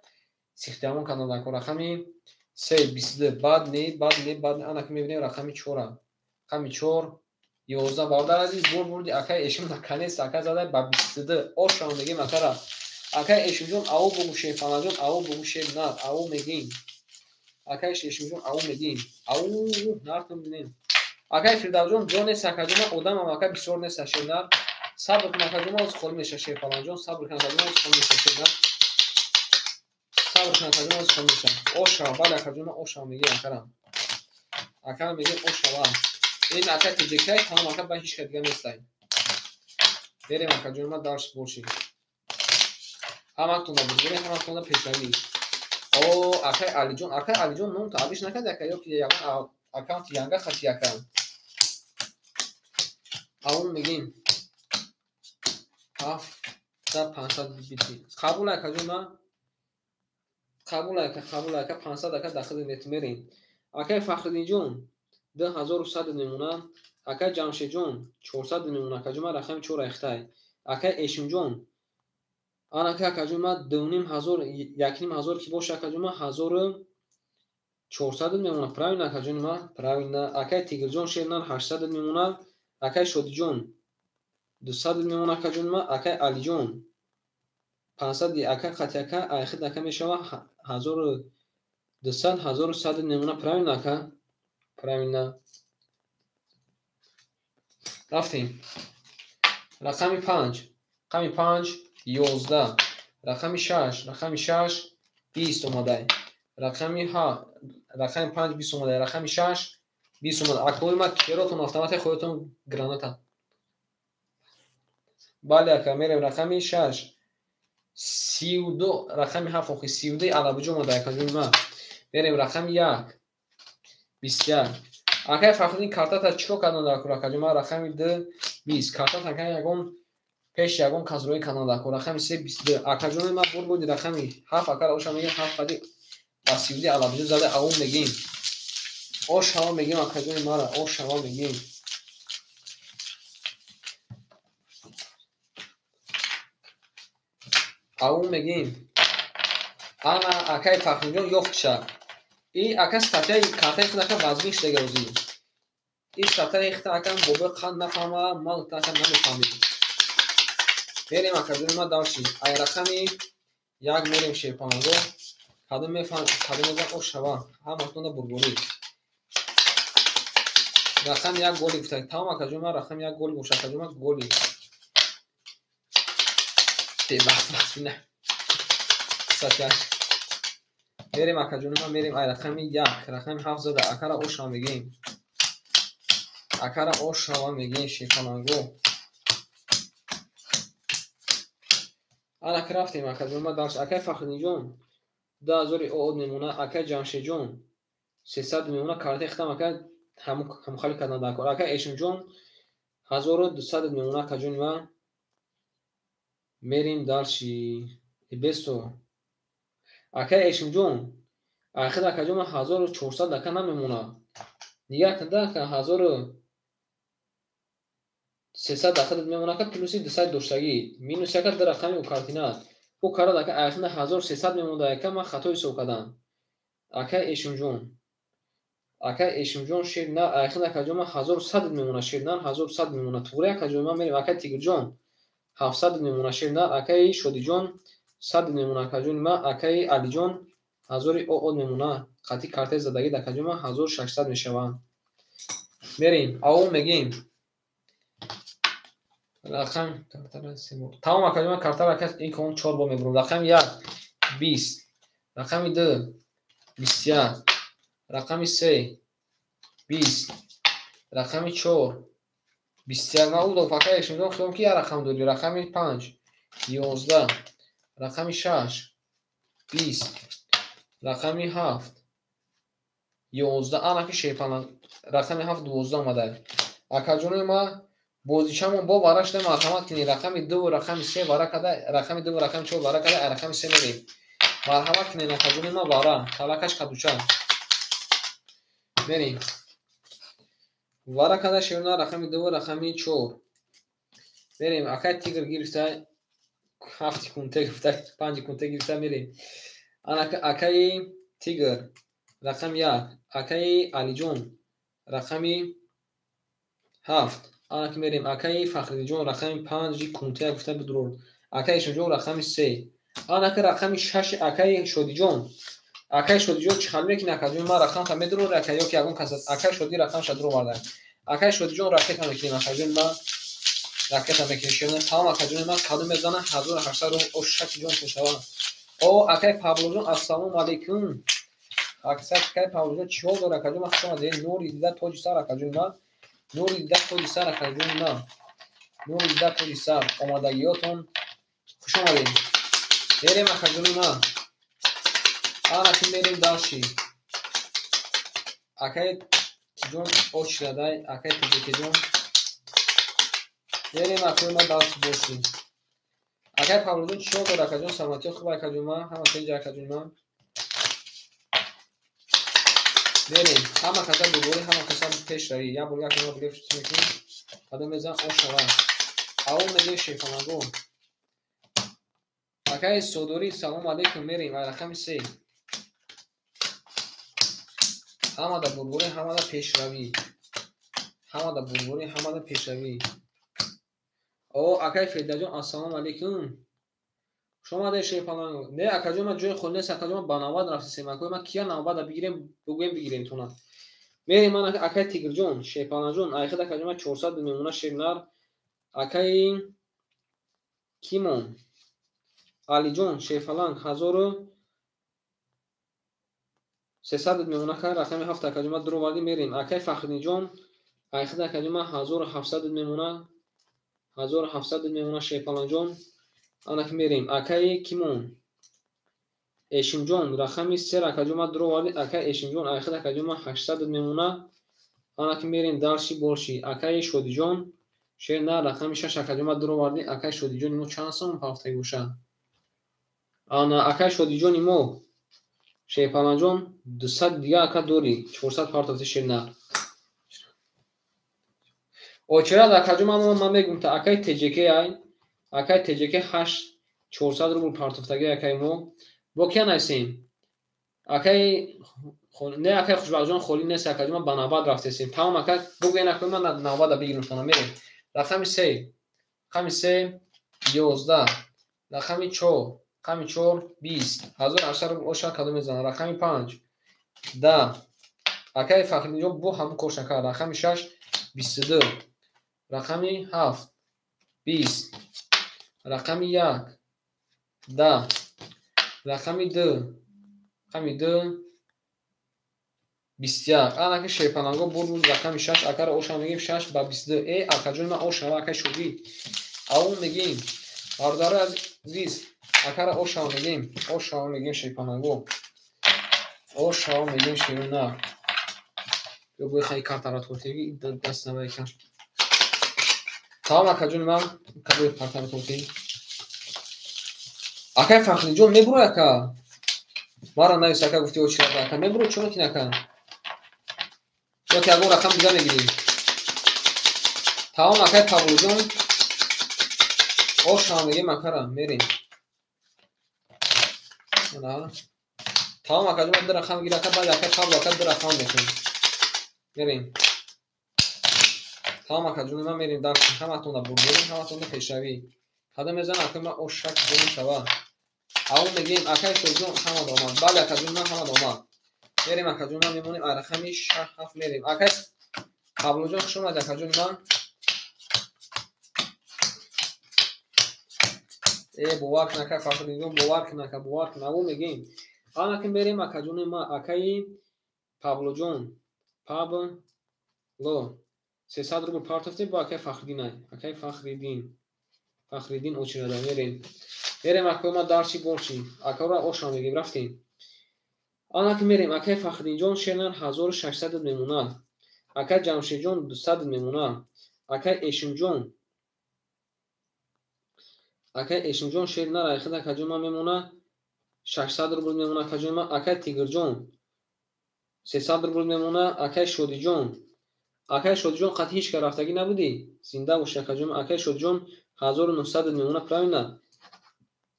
сихтиамон карданд, ако. Рақами 3, 22. Баъд не, баъд не, баъд не. Ана, ки мебинем рақами 4. Рақами 4, 11. Бародар азиз, бур бурди, акаи Эшим, наконец ака зада ба 22. Ошам мегем акара. Акаи Эшимҷон, аво бугу, Шерпаланҷон, аво бугу, шер нар, аво мегем. Акаи Эшимҷон, аво мегем. Ау, нартон бинем. Акаи Фирдавсҷон, ҷо нест, акаҷон, одамам, ака, бисёр нест, шернар. Сабр кун, акаҷон, оз холӣ меша, Шерпаланҷон, сабр кун, акаҷон, оз холӣ меша, шернар. Сабр кун, акаҷон, оз холӣ меша. Ошава, бале, акаҷон, ошава мегем акарам. Акарам мегем, ошава. Ин ака Теҷекай, тамом, ака, ба ҳеч ка дига нестай. Берем, акаҷон, ма, дальше бошем. Ҳаматонда бузург, ҳаматонда пешравӣ. О, акаи Алиҷон, акаи Алиҷон, ном таъбиш накарди, ака, ё ки ягон аккаунти янга хати, ака. Авон мегем. Ҳафт. Да 500 бити. Қабул ака ҷон ма? Қабул ака, қабул ака 500 ака дахили нет мерем. Акай Фахриддинҷон 2100 мемона. Акай Ҷамшедҷон 400 мемона. Ака ҷон ма рақами 4 айхтай. Акай Эшимҷон анака ака ҷон ма 2500 1500 ки боша ака ҷон ма 1400 мемона. Правильно ака ҷон ма? Правильно. Акай Тигрҷон шернар 800 мемона. Акай Шодиҷон 200 мемона ака ҷон ма. Акай Алиҷон 500 ака қати ака айхид ака мешава 1200 1100 мемона. Правильно ака? Правильно. Рафтем. Рақами 5. Рақами 5 11. Рақами 6. Рақами 6 20 омадай. Рақами рақами 5 20 омадай. Рақами 6 20 омадай. Акои ма керотон автомати хоятон граната. Бале ака мерем рақами 6. 32 рақами 7 охи 32 алабуҷо омадай ака ҷони ма. Мерем рақами 1 21. Акай Фахриддин картата чико кардан дар кор ака ҷон ма? Рақами 2 20. Картата ака ягон пеш ягон кас рӯй кардан дар кор. Рақами 3 22. Ака ҷони ма бур буди рақами 7 ака оша мегем 7 қади ба 32 алабуҷо зада аум мегем. Ош ҳаво мегем ака ҷони мара, ош ҳаво мегем. Аум мегем. Ана акай Фахриддинҷон ёфтша. И ака статьяи картаи худ ака вазмин шуда озӣ. И статьяи худ ака бобои қанд нафаҳма, ман ака намефаҳмем. Мерем ака ҷони ма дальше. Ай рақами 1 мерем шерпанго. Кадом мефаҳм, кадом мезан ош шава. Ҳаматонда бурбурӣ. Рақами 1 голи гуфта. Тамом ака ҷони ма рақами 1 голи боша ака ҷони ма голи. Бебахт вазмина. Статьяш. Мерем ака ҷони ма мерем ай рақами 1, рақами 7 зада акара оша мегем. Акара оша мегем шерпананго. Ана ки рафтем ака ҷони ма дальше. Акай Фахриддинҷон 2000 оод мемона. Акай Ҷамшедҷон 300 мемона. Картаи хитам ака ҳамхали кардан дар кор. Акай Эшимҷон 1200 мемона ака ҷони ма. Мерем дальше. Бесто. Акай Эшимҷон ахир ака ҷон ма 1400 ака намемона. Нигар кунда ака 1300 ахир мемона ака плюси 200 доштагӣ. Минус ака ду рақами у картина. Ӯ карад ака ахир 1300 мемонда ака ман хато ҳисоб кардам. Акай Эшимҷон. Акай Эшимҷон шер на ахир ака ҷон ма 1100 мемона шер на 1100 мемона. Туғри ака ҷон ма мерем акай Тигрҷон 700 мемона шер на. Акай Шодиҷон 100 мемона ака ҷони ма. Акай Алиҷон 1000 оод мемона. Қатъи картаи задагӣ ака ҷон ма 1600 мешаванд. Мерем аум мегем. Рақам картара се бор. Тамом ака ҷон ма картара ака ин кон 4 бор мебурам. Рақами 1 20, рақами 2 21, рақами 3 20, рақами 4 21. Ман ӯ ака Эшимҷон хиём ки як рақам дорӣ. Рақами 5 11, рақами 6 20, рақами 7 11. Ана ки шерпана рақами 7 12 омадай. Ака ҷони ма бозичамон бо вара шуда марҳамат кунед. Рақами 2 ва рақами 3 вара када, рақами 2 ва рақами 4 вара када, рақами 3 мерем. Марҳамат кунед ака ҷони ма вара, талакаш кадуча. Мерем. Вара када шерна рақами 2 ва рақами 4. Мерем. Акай Тигр гирифта 7 кунте гирифта, 5 кунте гирифта мерем. Ана акаи Тигр рақами 1, акаи Алиҷон рақами 7. Ана ки мерем акаи Фахриддинҷон рақами 5 кунте гуфта бидурор. Акаи Эшимҷон рақами 3. Ана ки рақами 6 акаи Шодиҷон. Акаи Шодиҷон чӣ хал мекунӣ ака ҷон? Ман рақамта медурор ака ё ки ягон кас акаи Шодӣ рақамша дуроварда. Акаи Шодиҷон ракета мекунем ака ҷон ма. Ракета мекунем шерна. Тамом ака ҷони ма кадом мезана 1800 рубл ош шаки ҷон мешава. О акаи Павлоҷон ассалому алайкум. Акаи Павлоҷон чӣ ҳол дора ака ҷон? Ман хуш омадед. Нури дида тоҷи сар ака ҷони ма. Нури дида тоҷи сар ака ҷони ма. Нури дида тоҷи сар. Омадагиётон хуш омадед. Мерем ака ҷони ма. Ана ки мерем дальше. Акаи Тиҷон оч шудадай, акаи Тиҷекеҷон. Мерем акои ма дальше бошем. Акай Павлоҷон чӣ дор акаҷон, саломатиёт хуб акаҷон ман, ҳама тинҷ акаҷон ман. Мерем, ҳама каса бурдборӣ, ҳама каса пешравӣ. Як бор як бор дигар чӣ мекунем? Кадом мезан ошава. Аввал мегӯем шерпаланго. Акай Содорӣ, салом алейкум, мерем ай рақами 3. Ҳамада бурдборӣ, ҳамада пешравӣ. Ҳамада бурдборӣ, ҳамада пешравӣ. О, акай Федаҷон, ассалому алейкум. Хуш омадед шерпаланго. Не, акаҷон, ман ҷои холӣ нест, акаҷон, ман ба навбат рафтисем. Акои ман кия навбата бигирем, бигӯем бигирем тона. Мерем ман акай Тигрҷон, шерпаланҷон, айхид акаҷон ман 400 мемона шернар. Акаи Кимон, Алиҷон, шерпаланг 1300 мемона кай рақами 7 акаҷон ман дуровардӣ мерем. Акай Фахриддинҷон, айхид акаҷон ман 1700 мемона, 1700 мемона шерпаланҷон. Анак мерем. Акаи Кимон, Эшимҷон, рақами 3 акаҷон ман дуровардӣ. Акаи Эшимҷон, айхид акаҷон ман 800 мемона. Анак мерем дарши борши. Акаи Шодиҷон, шернар рақами 6 акаҷон ман дуровардӣ. Акаи Шодиҷони мо чанд сом ҳафтагӣ бошад? Ана акаи Шодиҷони мо шерпаланҷон 200 дига ака дорӣ, 400 партофти шернар. Очерад акаҷон ман мегӯм та акаи ТJK ай, акаи ТJK 8400 рубл партофтаги акаи мо. Бо кия нависем? Акаи не, акаи Хушбахтҷон холӣ нест акаҷон, ман ба навбат рафтесем. Тамом ака, бигӯен акаи ман навбата бигирем шона мерем. Рақами 3, рақами 3 11, рақами 4, рақами 4 20, 1800 рубл оша кадом мезанад. Рақами 5 10, акаи Фахриддинҷон бо ҳамон кор шакар. Рақами 6 22, рақами 7 20, рақами 1 10, рақами 2, рақами 2 21. Анаки шерпаланго бурд рақами 6 акара оша мегим 6 ба 22. Э акаҷон ман ошава акаи Шодӣ. Аввал мегим бародари азиз, акара ошава мегим, ошава мегим шерпаланго. Ошава мегим шерона. Ё бо хай картара тортеги даст навайка. Тамом акаҷон ман кадои картара тортеги. Акаи Фахриддинҷон мебурой ака? Мара навис ака гуфти очирада ака мебурой чӣ мекунӣ ака? Ё ки ягон рақам дига мегирӣ? Тамом акаи Павлоҷон ошава мегем акара мерем. Тамом акаҷон ду рақам гир ака, баъд акаи Павло ака ду рақам мекунем. Мерем. Тамом акаҷон ман мерем дарс, ҳаматонда бурдборӣ, ҳаматонда пешравӣ. Кадом мезан акаи ман ошак ҷон шава. Аввал мегӯем акаи Шодиҷон ҳамада омад. Бале акаҷон ман ҳамада омад. Мерем акаҷон ман мемонем ай рақами 6 7 мерем. Акаи Павлоҷон хуш омадед акаҷон ман. Э бовар кун акаи Фахриддинҷон, бовар кун ака, бовар кун. Аввал мегӯем. Анаки мерем акаҷони ман, акаи Павлоҷон, Павло 300 рубл партофтем бо акаи Фахриддин ай. Акаи Фахриддин. Фахриддин очирада мерем. Мерем акаи ман дарчи борчи. Акаро оша мегим рафтем. Анаки мерем акаи Фахриддинҷон шернар 1600 мемонад. Акаи Ҷамшедҷон 200 мемонад. Акаи Эшимҷон, акаи Эшимҷон шернар айхид акаҷон ман мемонад 600 рубл мемонад акаҷон ман. Акаи Тигрҷон 300 рубл мемонад. Акаи Шодиҷон, акаи Шодиҷон қатъи ҳеҷ кар рафтагӣ набудӣ? Зинда бошӣ акаҷон. Акаи Шодиҷон 1900 мемонад, правильно?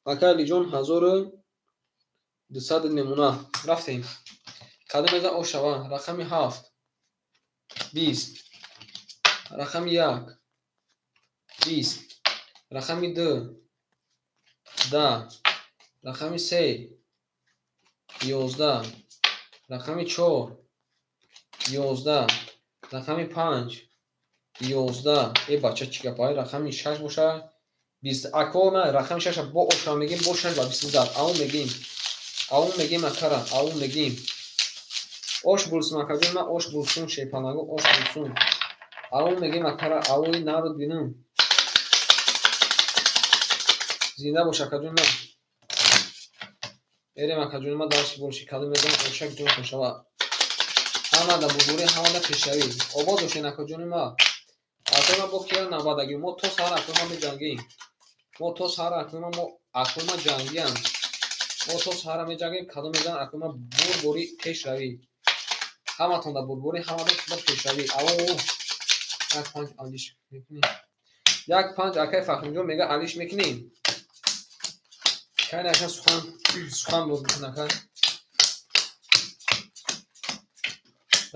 Акаи Алиҷон 1200 мемонад. Рафтем. Кадом мезан ошава? Рақами 7 20, рақами 1 20, рақами 2 10, рақами 3 11, рақами 4 11, рақами 5 11. Э бача чӣ гап ай? Рақами 6 боша 20. Ако на рақами 6 бо оша мегим, бо 6 ба 20 зад. Аввал мегим, аввал мегим акара, аввал мегим. Ош булсун акаҷон ман, ош булсун шерпаланго, ош булсун. Аввал мегим акара, аввали народ бинам. Зинда бош акаҷон ман. Мерем акаҷон ман дарси борши кадом мезанам ошак ҷон шава. Ҳамада бурдборӣ, ҳамада пешравӣ. Обод бошед акаҷони ман. Акаи ман бо кия навбатагӣ? Мо то саҳар акаи ман меҷангем. Мо то саҳар акнума мо акнума ҷангиям. Мо то саҳара меҷангем, кадом мезанад акнума бурбори пешравӣ. Ҳаматон да бурбори, ҳаматон пешравӣ. Ау як панҷ алиш мекунем. Як панҷ акай Фахриддинҷон мега алиш мекунем. Кайна ака сухан боз бикун ака.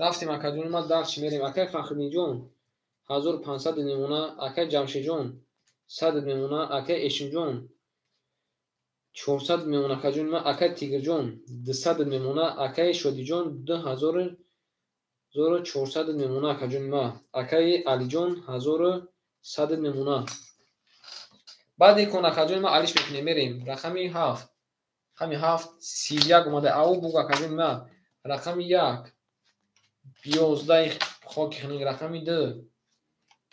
Рафтем акаҷони ма дарчи мерем. Акай Фахриддинҷон 1500 мемона, акай Ҷамшидҷон 100 мемона, акай Эшимҷон 400 мемона, акаҷони ма, акай Тигрҷон 200 мемона, акай Шодиҷон 2400 мемона, акаҷони ма, акай Алиҷон 1100 мемона. Баъди кон акаҷони ма алиш мекунем, мерем. Рақами 7. Рақами 7 31 омада. Ау буг акаҷони ма. Рақами 1 11 хоки хунук, рақами 2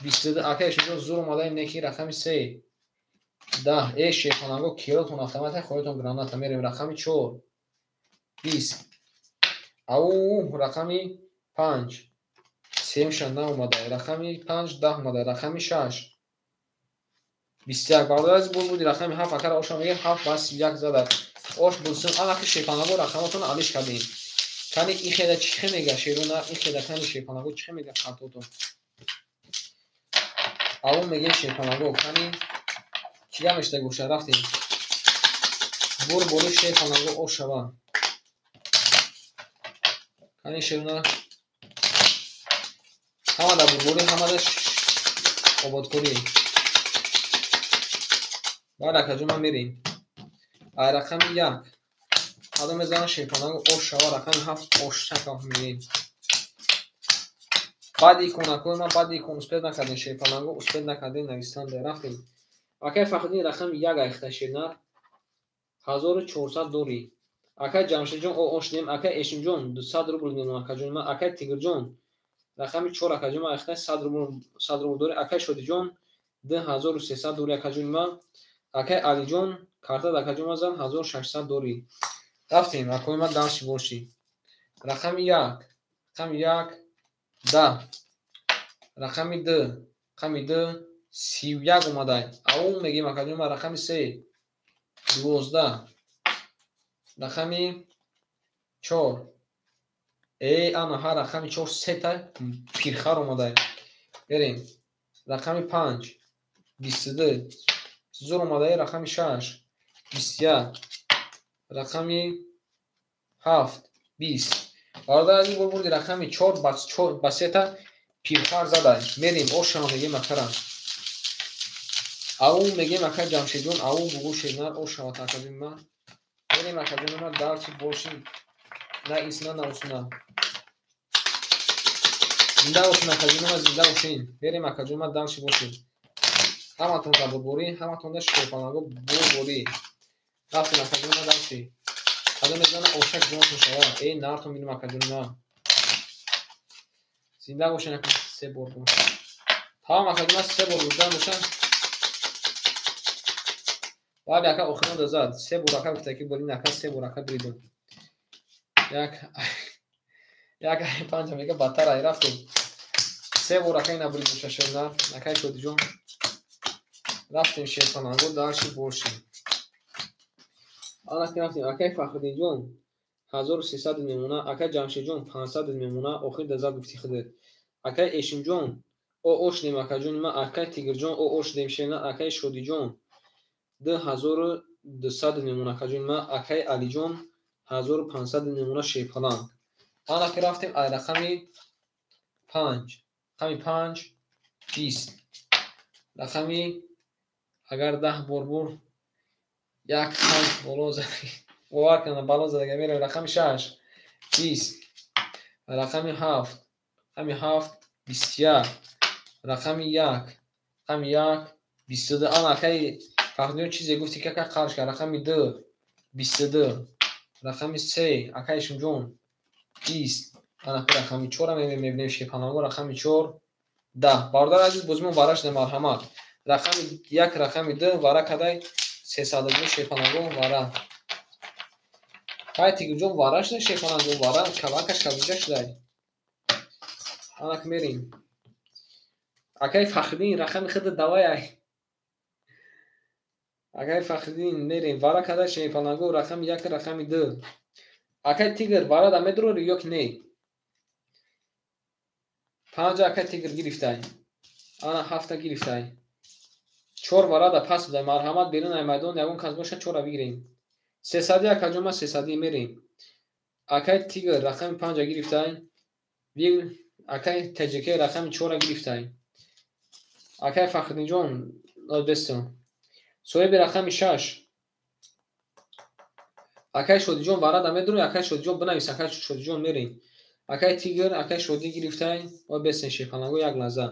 22 акай Шуҷоъ зур омадаем неки рақами 3 10 э шерхонанго киротон автомата хоҳитон граната мерем. Рақами 4 20 ау рақами 5 семша наомада, рақами 5 10 омада, рақами 6 21 бародар аз буд рақами 7 акара оша мегем 7 ба 31 зада ош булсун анаки шерхонанго рақаматон алиш кардем. Кани ихеда чихе мега шеруна ихеда кани шерхонанго чихе мега картотон. Ау мегем шерхонанго кани чига мешта гӯша рафтем. Бур боло шерхонанго ош шава. Кани шеруна ҳама да бурборӣ, ҳама да ободкорӣ. Баъд акаҷон ма мерем. Ай рақами 1 кадом мезанам шерхонанго ош шава, рақами 7 ош шака мегем. Баъди иконакҳои ман баъди икон успед накардем, шерхонанго успед накардем навистанда рафтем. Акай Фахриддин рақами 1 айхта шернар 1400 дорӣ. Акай Ҷамшидҷон о ош нем, акай Эшимҷон 200 рубл нем акаҷони ман, акай Тигрҷон рақами 4 акаҷони ман айхта 100 рубл дорӣ, акай Шодиҷон 2300 дорӣ акаҷони ман, акай Алиҷон картад акаҷони ман зан 1600 дорӣ. Рафтем акои ман дарши бошӣ. Рақами 1, рақами 1 10, рақами 2, рақами 2 31 омада. Ау мегем акаҷони ман рақами 3 12, рақами 4 э ана ҳар рақами 4 сета пирхар омада. Берем. Рақами 5 22 зур омада, рақами 6 21, рақами 7 20. Бародар аз ин бор бурди рақами 4 ба 4 ба сета пирхар зада. Мерем ошама мегем акара. Ау мегем ака Ҷамшидҷон, ау бугу шернар ошава акаҷони ман. Мерем акаҷони ман дарчи боши на исна на усна. Зинда бошин акаҷони ман, зинда бошин. Мерем акаҷони ман дарчи бошин. Ҳаматон да бурборӣ, ҳаматон да шерхонанго бурборӣ. Рафтем акаҷони ман дарчи. Кадом мезана ошак ҷонтон шава. Эй нартон бинем акаҷони ман. Зинда бошин ака се бор бур. Тамом акаҷони ман се бор бурдан бошан. Бале ака охирон да зад. Се бор ака гуфта ки болин ака се бор ака бридум. Як як панҷ мега баттар ай рафтем. Се бор ака ина бридум шашона. Акай Шодиҷон. Рафтем шерхонанго дарши боши. Анаки рафтем акай Фахриддинҷон 1300 мемона, акай Ҷамшидҷон 500 мемона, охир да зад гуфти худат. Акай Эшимҷон о ош дем акаҷони ман, акай Тигрҷон о ош дем шерна, акай Шодиҷон 2200 мемона акаҷони ман, акай Алиҷон 1500 мемона шерпаланг. Анаки рафтем ай рақами 5, рақами 5 20, рақами агар 10 бор бур як 5 боло зад, бовар кунам бало задага мерем. Рақами 6 20, рақами 7, рақами 7 21, рақами 1, рақами 1 22. Ана акай Фахриддин чизе гуфти ки ака қарш кард. Рақами 2 22, рақами 3 акай Шумҷон 20. Ана рақами 4 мебинем шерхонанго рақами 4 10. Бародар азиз бозимон вара шуда марҳамат. Рақами 1 рақами 2 вара кадай 300 рубл шерхонанго вара. Кай Тигрҷон вара шуда шерхонанго вара кавакаш кабуҷа шудай. Анак мерем. Акай Фахриддин рақами худа давай ай. Акай Фахриддин мерем. Вара када шерпаланго рақами 1 рақами 2. Акай Тигр вара да медурори ё ки не? 5 акай Тигр гирифтай. Ана 7 гирифтай. 4 вара да пас будай. Марҳамат берун ай майдон ягон кас боша 4-а бигирем. 300 акаҷон ма 300 мерем. Акай Тигр рақами 5 гирифтай. Акай ТЖК рақами 4 гирифтай. Акай Фахриддинҷон бестон. Соҳиби рақами 6. Акай Шодиҷон вара да медурӣ, акай Шодиҷон бинавис, акай Шодиҷон мерем. Акай Тигр, акай Шодӣ гирифтай. Ой бестен шерпаланго як лаҳза.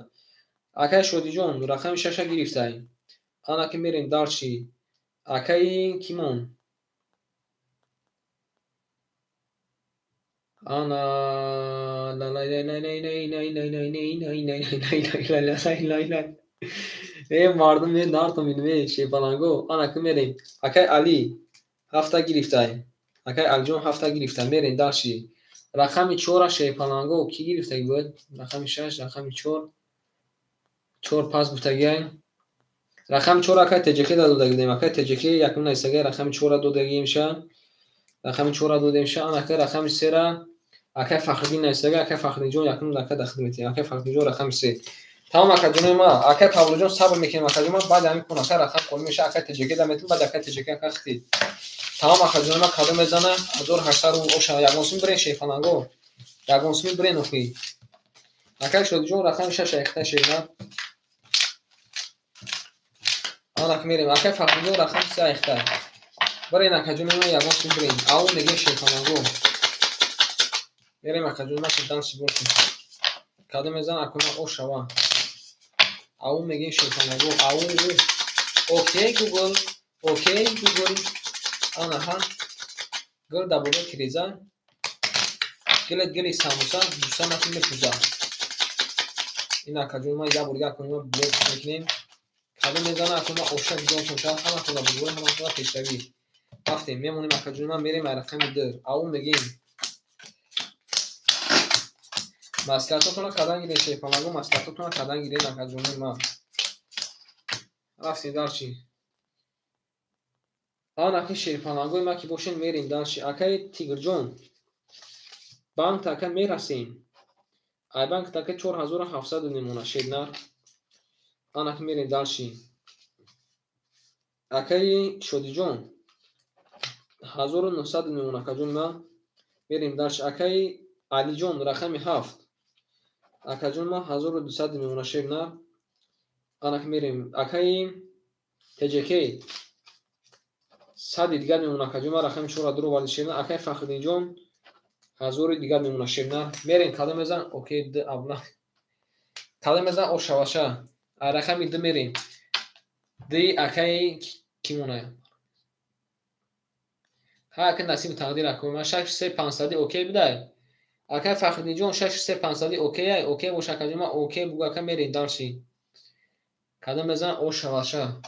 Акай Шодиҷон рақами 6 гирифтай. Ана ки мерем дарчи. Акай Кимон. Ана э мардум е нартум инме шерпаланго. Ана ки мерем. Акай Али 7 гирифтай. Акай Алиҷон 7 гирифтай. Мерем дарчи. Рақами 4 шерпаланго ки гирифтаги буд? Рақами 6, рақами 4. 4 пас гуфтагиай. Рақами 4 акай ТЖК да додагидем. Акай ТЖК якум нависагай рақами 4 додагиемша. Рақами 4 додемша. Ана акай рақами 3 акай Фахриддин нависагай. Акай Фахриддинҷон якум ака да хидматем. Акай Фахриддинҷон рақами 3. Тамом акаҷони ма. Акай Павлоҷон сабр мекунем акаҷон ма. Баъд ҳамин кун ака рақам қоли меша. Акай ТЖК да метем. Баъд акай ТЖК ака хитид. Тамом акаҷони ма кадом мезана? 1800 рубл оша. Ягон суми бирен шерпаланго. Ягон суми бирен охи. Акай Шодиҷон рақами 6 айхта шерна. Анак мерем. Акай Фахриддинҷон рақами 3 айхта. Бирен акаҷони ма ягон суми бирен. Ау мегем шерпаланго. Мерем акаҷони ма ки данси бошем. Кадом мезана акуна ошава. Ау мегем шерпаланго. Ау. Окей Гугл. Окей Гугл. Ана ҳа. Гул дар болои тиреза. Гилет гили самуса, буса накун мепӯза. Ин акаҷони ма як бор дигар акуна блок мекунем. Кадом мезана акуна оша гизонтон шавад. Ҳаматон дар бузург, ҳаматон дар пешравӣ. Рафтем, мемонем акаҷони ма, мерем ай рақами 2. Ау мегем. Маслиҳатотонро кардан гирем шерпаланго, маслиҳатотонро кардан гирем акаҷони ма. Рафтем дарчи. Ан аки шерпалангои ма ки бошем мерем дарчи. Акай Тигрҷон, банк ака мерасем. Ай банк ака 4700 мемона шернар. Ан аки мерем дарчи. Акаи Шодиҷон 1900 мемона акаҷон ма. Мерем дарчи. Акаи Алиҷон рақами 7. Акаҷон ма 1200 мемона шернар. Ан аки мерем. Акаи ТЖК 100 дигар мемона акаҷон ма рақами 4 дур оварди шернар. Акаи Фахриддинҷон 1000 дигар мемона шернар. Мерем кадом мезан? Окей д абна. Кадом мезан? Ошаваша. Рақами 2 мерем. Д акаи кимона? Ҳа ака насиб тақдир акои ма 6 3 500 окей бидай. Акаи Фахриддинҷон 6 3 500 окей ай. Окей боша акаҷон ма окей бугу ака мерем дарчи. Кадом мезан? Ошаваша.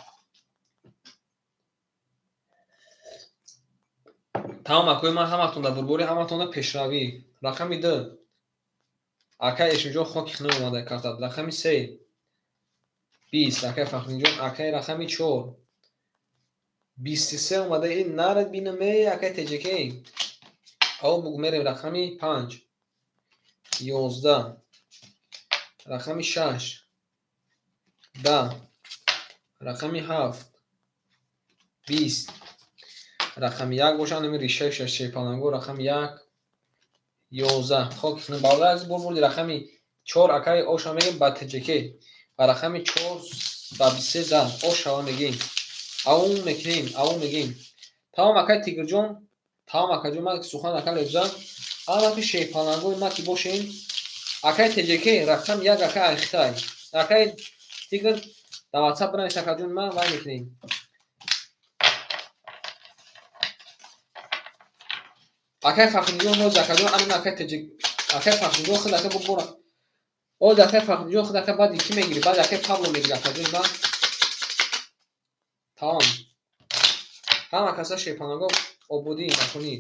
Тамом акои ман ҳаматон дар бурборӣ, ҳаматон дар пешравӣ. Рақами 2. Акай Эшимҷон хоки хина омада картад. Рақами 3. 20. Акай Фахриддинҷон. Акай рақами 4. 23 омада. Ин нарад бинам э акай ТЖК. Ау бугу мерем рақами 5. 11. Рақами 6. 10. Рақами 7. 20. Рақами 1 бошад, ҳамин решаи шерпаланго рақами 1 11. Хок бародар аз бор бурди рақами 4 акай оша мегем ба ТЖК. Ба рақами 4 ба 23 зад ошава мегем. Ау мекунем, ау мегем. Тамом акай Тигрҷон, тамом акаҷон ма сухан ака лебза. Ана ки шерпалангои ма ки бошем. Акай ТЖК рақам 1 акай Айхтай. Акай Тигр дар WhatsApp бинавис акаҷон ма вай мекунем. Акай Фахриддинҷон ноз акаҷон анин акай ТЖ акай Фахриддинҷон худ ака бубора. Оз акай Фахриддинҷон худ ака баъд ки мегири? Баъд акай Павло мегири акаҷон ма. Тамом. Ҳама каса шерпаланго ободӣ накунӣ.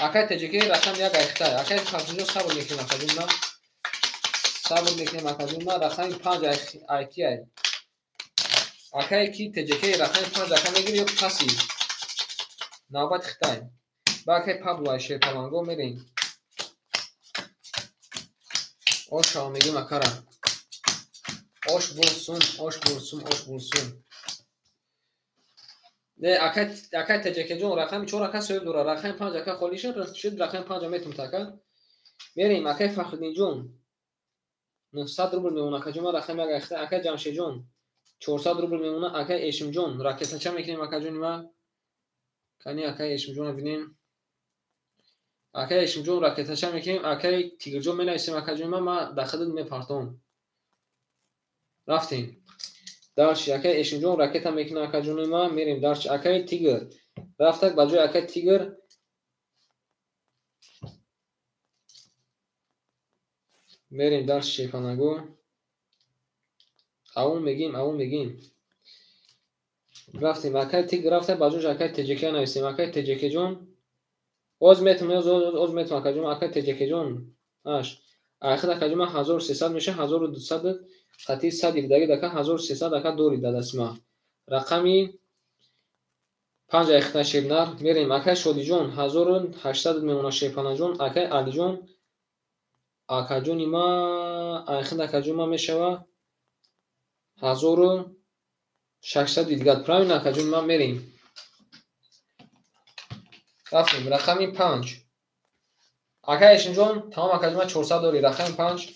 Акай ТЖК рақам 1 айхтай. Акай Фахриддинҷон сабр мекунем акаҷон ма. Сабр мекунем акаҷон ма. Рақами 5 айки ай. Акае ки ТҶК рақами 5 ака мегири ё паси? Навбати Хитай. Ба акай Пабло ай Шерпаланго мерем. Ош мегим акара. Ош булсун, ош булсун, ош булсун. Не, акай акай ТҶК ҷон рақами 4 ака соҳиб дора, рақами 5 ака холӣ шуд, рақами 5 метум така. Мерем акай Фахриддин ҷон. 900 рубл мемона акаҷон, ман рақами 1 ахта акай Ҷамшед ҷон. 400 рубл мемона акай Эшимҷон. Ракетача мекунем акаҷони ман. Кани акай Эшимҷонро бинем. Акай Эшимҷон ракетача мекунем, акай Тигрҷон менависем акаҷони ман, ман дар худат мепартом. Рафтем. Дальше акай Эшимҷон ракета мекунад акаҷони ман, мерем дальше акай Тигр. Рафтак ба ҷои акай Тигр мерем дальше Шерпанаго. Авун мегим, авун мегим. Рафтем акай Тигр рафтак ба ҷои акай ТҶК нависем. Акай ТҶК ҷон. Оз метум, оз метум акаҷон, акай ТҶК ҷон. Аш. Ахир акаҷон ман 1300 меша, 1200 қати 100 дигари дака 1300 ака дори дадасима. Рақами 5 ахта Шернар мерем акай Шодиҷон 1800 мемона Шерпанаҷон, акай Алиҷон акаҷони ма ахир акаҷон ма мешава 1600 дигар. Правильно акаҷон ма мерем. Рафтем рақами 5. Акай Эшимҷон, тамом акаҷон ма 400 дори, рақами 5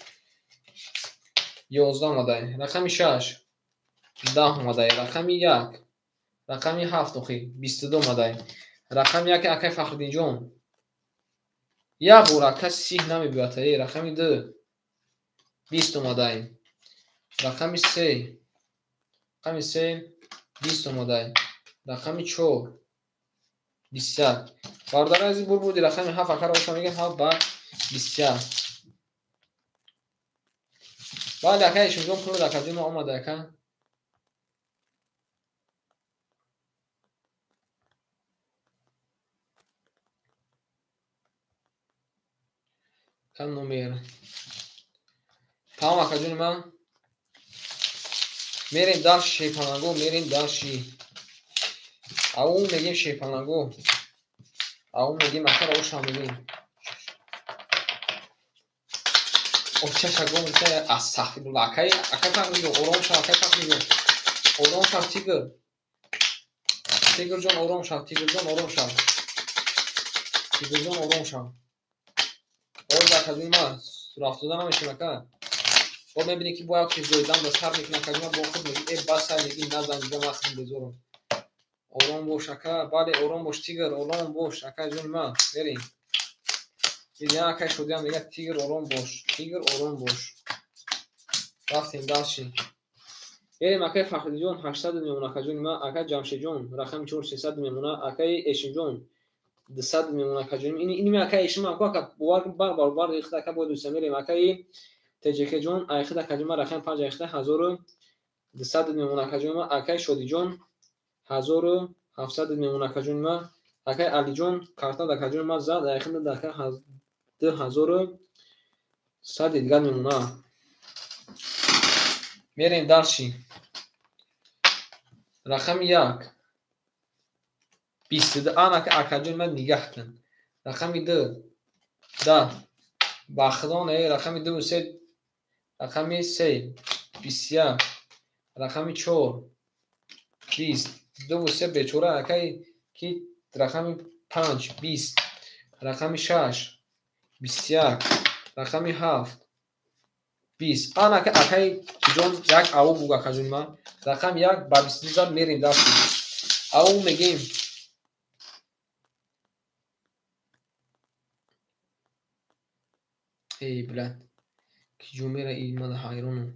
11 омадай, рақами 6 10 омадай, рақами 1, рақами 7 охи 22 омадай, рақами 1 акай Фахриддинҷон. Як бор ака 30 намебиёд, рақами 2 20 омадай, рақами 3, рақами 3 20 омадай, рақами 4 21. Бародари азиз бур буди рақами 7 акаро оша мегем 7 ба 21. Баъд акай Эшимҷон пул акаҷон ма омада ака. Кам номер. Тамом акаҷони ман. Мерем дальше Шерпанаго, мерем дальше. Авун мегим Шерпанаго. Авун мегим акара оша мегим. Очаша гом меса астағфируллоҳ. Акай акай Фахриддин ором шав, акай Фахриддин. Ором шав Тигр. Тигрҷон ором шав, Тигрҷон ором шав. Тигрҷон ором шав. Оз акаҷони ман рафтода намешем ака. Бо мебинӣ ки бояд ки зоидан ба сар мекунад акаҷон ман бо худ мегӣ э бас сар мегӣ назан дига ман худам безорам. Ором бош ака, бале ором бош Тигр, ором бош акаҷони ман. Мерем. Дидиан акай Шодиам мегӯяд Тигр ором бош, Тигр ором бош. Рафтем дальше. Мерем акай Фахриддинҷон 800 мемона акаҷони ман, акай Ҷамшедҷон рақами 4 300 мемона, акай Эшимҷон 200 мемона акаҷони. Ин акай Эшим ам ака бовар кун бар баробар ихт ака бояд дӯста мерем акай ТҶК ҷон айхид акаҷони ман рақами 5 айхида 1200 мемона акаҷони ман, акай Шодиҷон 1700 мемона акаҷони ман, акай Алиҷон карта акаҷони ман зад айхида ака 2100 дигар мемона. Мерем дальше. Рақами 1 22. Ана акаҷони ман нигаҳ кун. Рақами 2 10. Ба худо не, рақами 2 3, рақами 3 21, рақами 4 20, 2 3 бечора акай ки рақами 5 20, рақами 6 21, рақами 7 20. Ана акай ҷон як аву буг акаҷони ман. Рақами 1 ба 22 зад мерем дальше. Аву мегем. Эй, блядь. Ки ҷо мера и ман ҳайронам.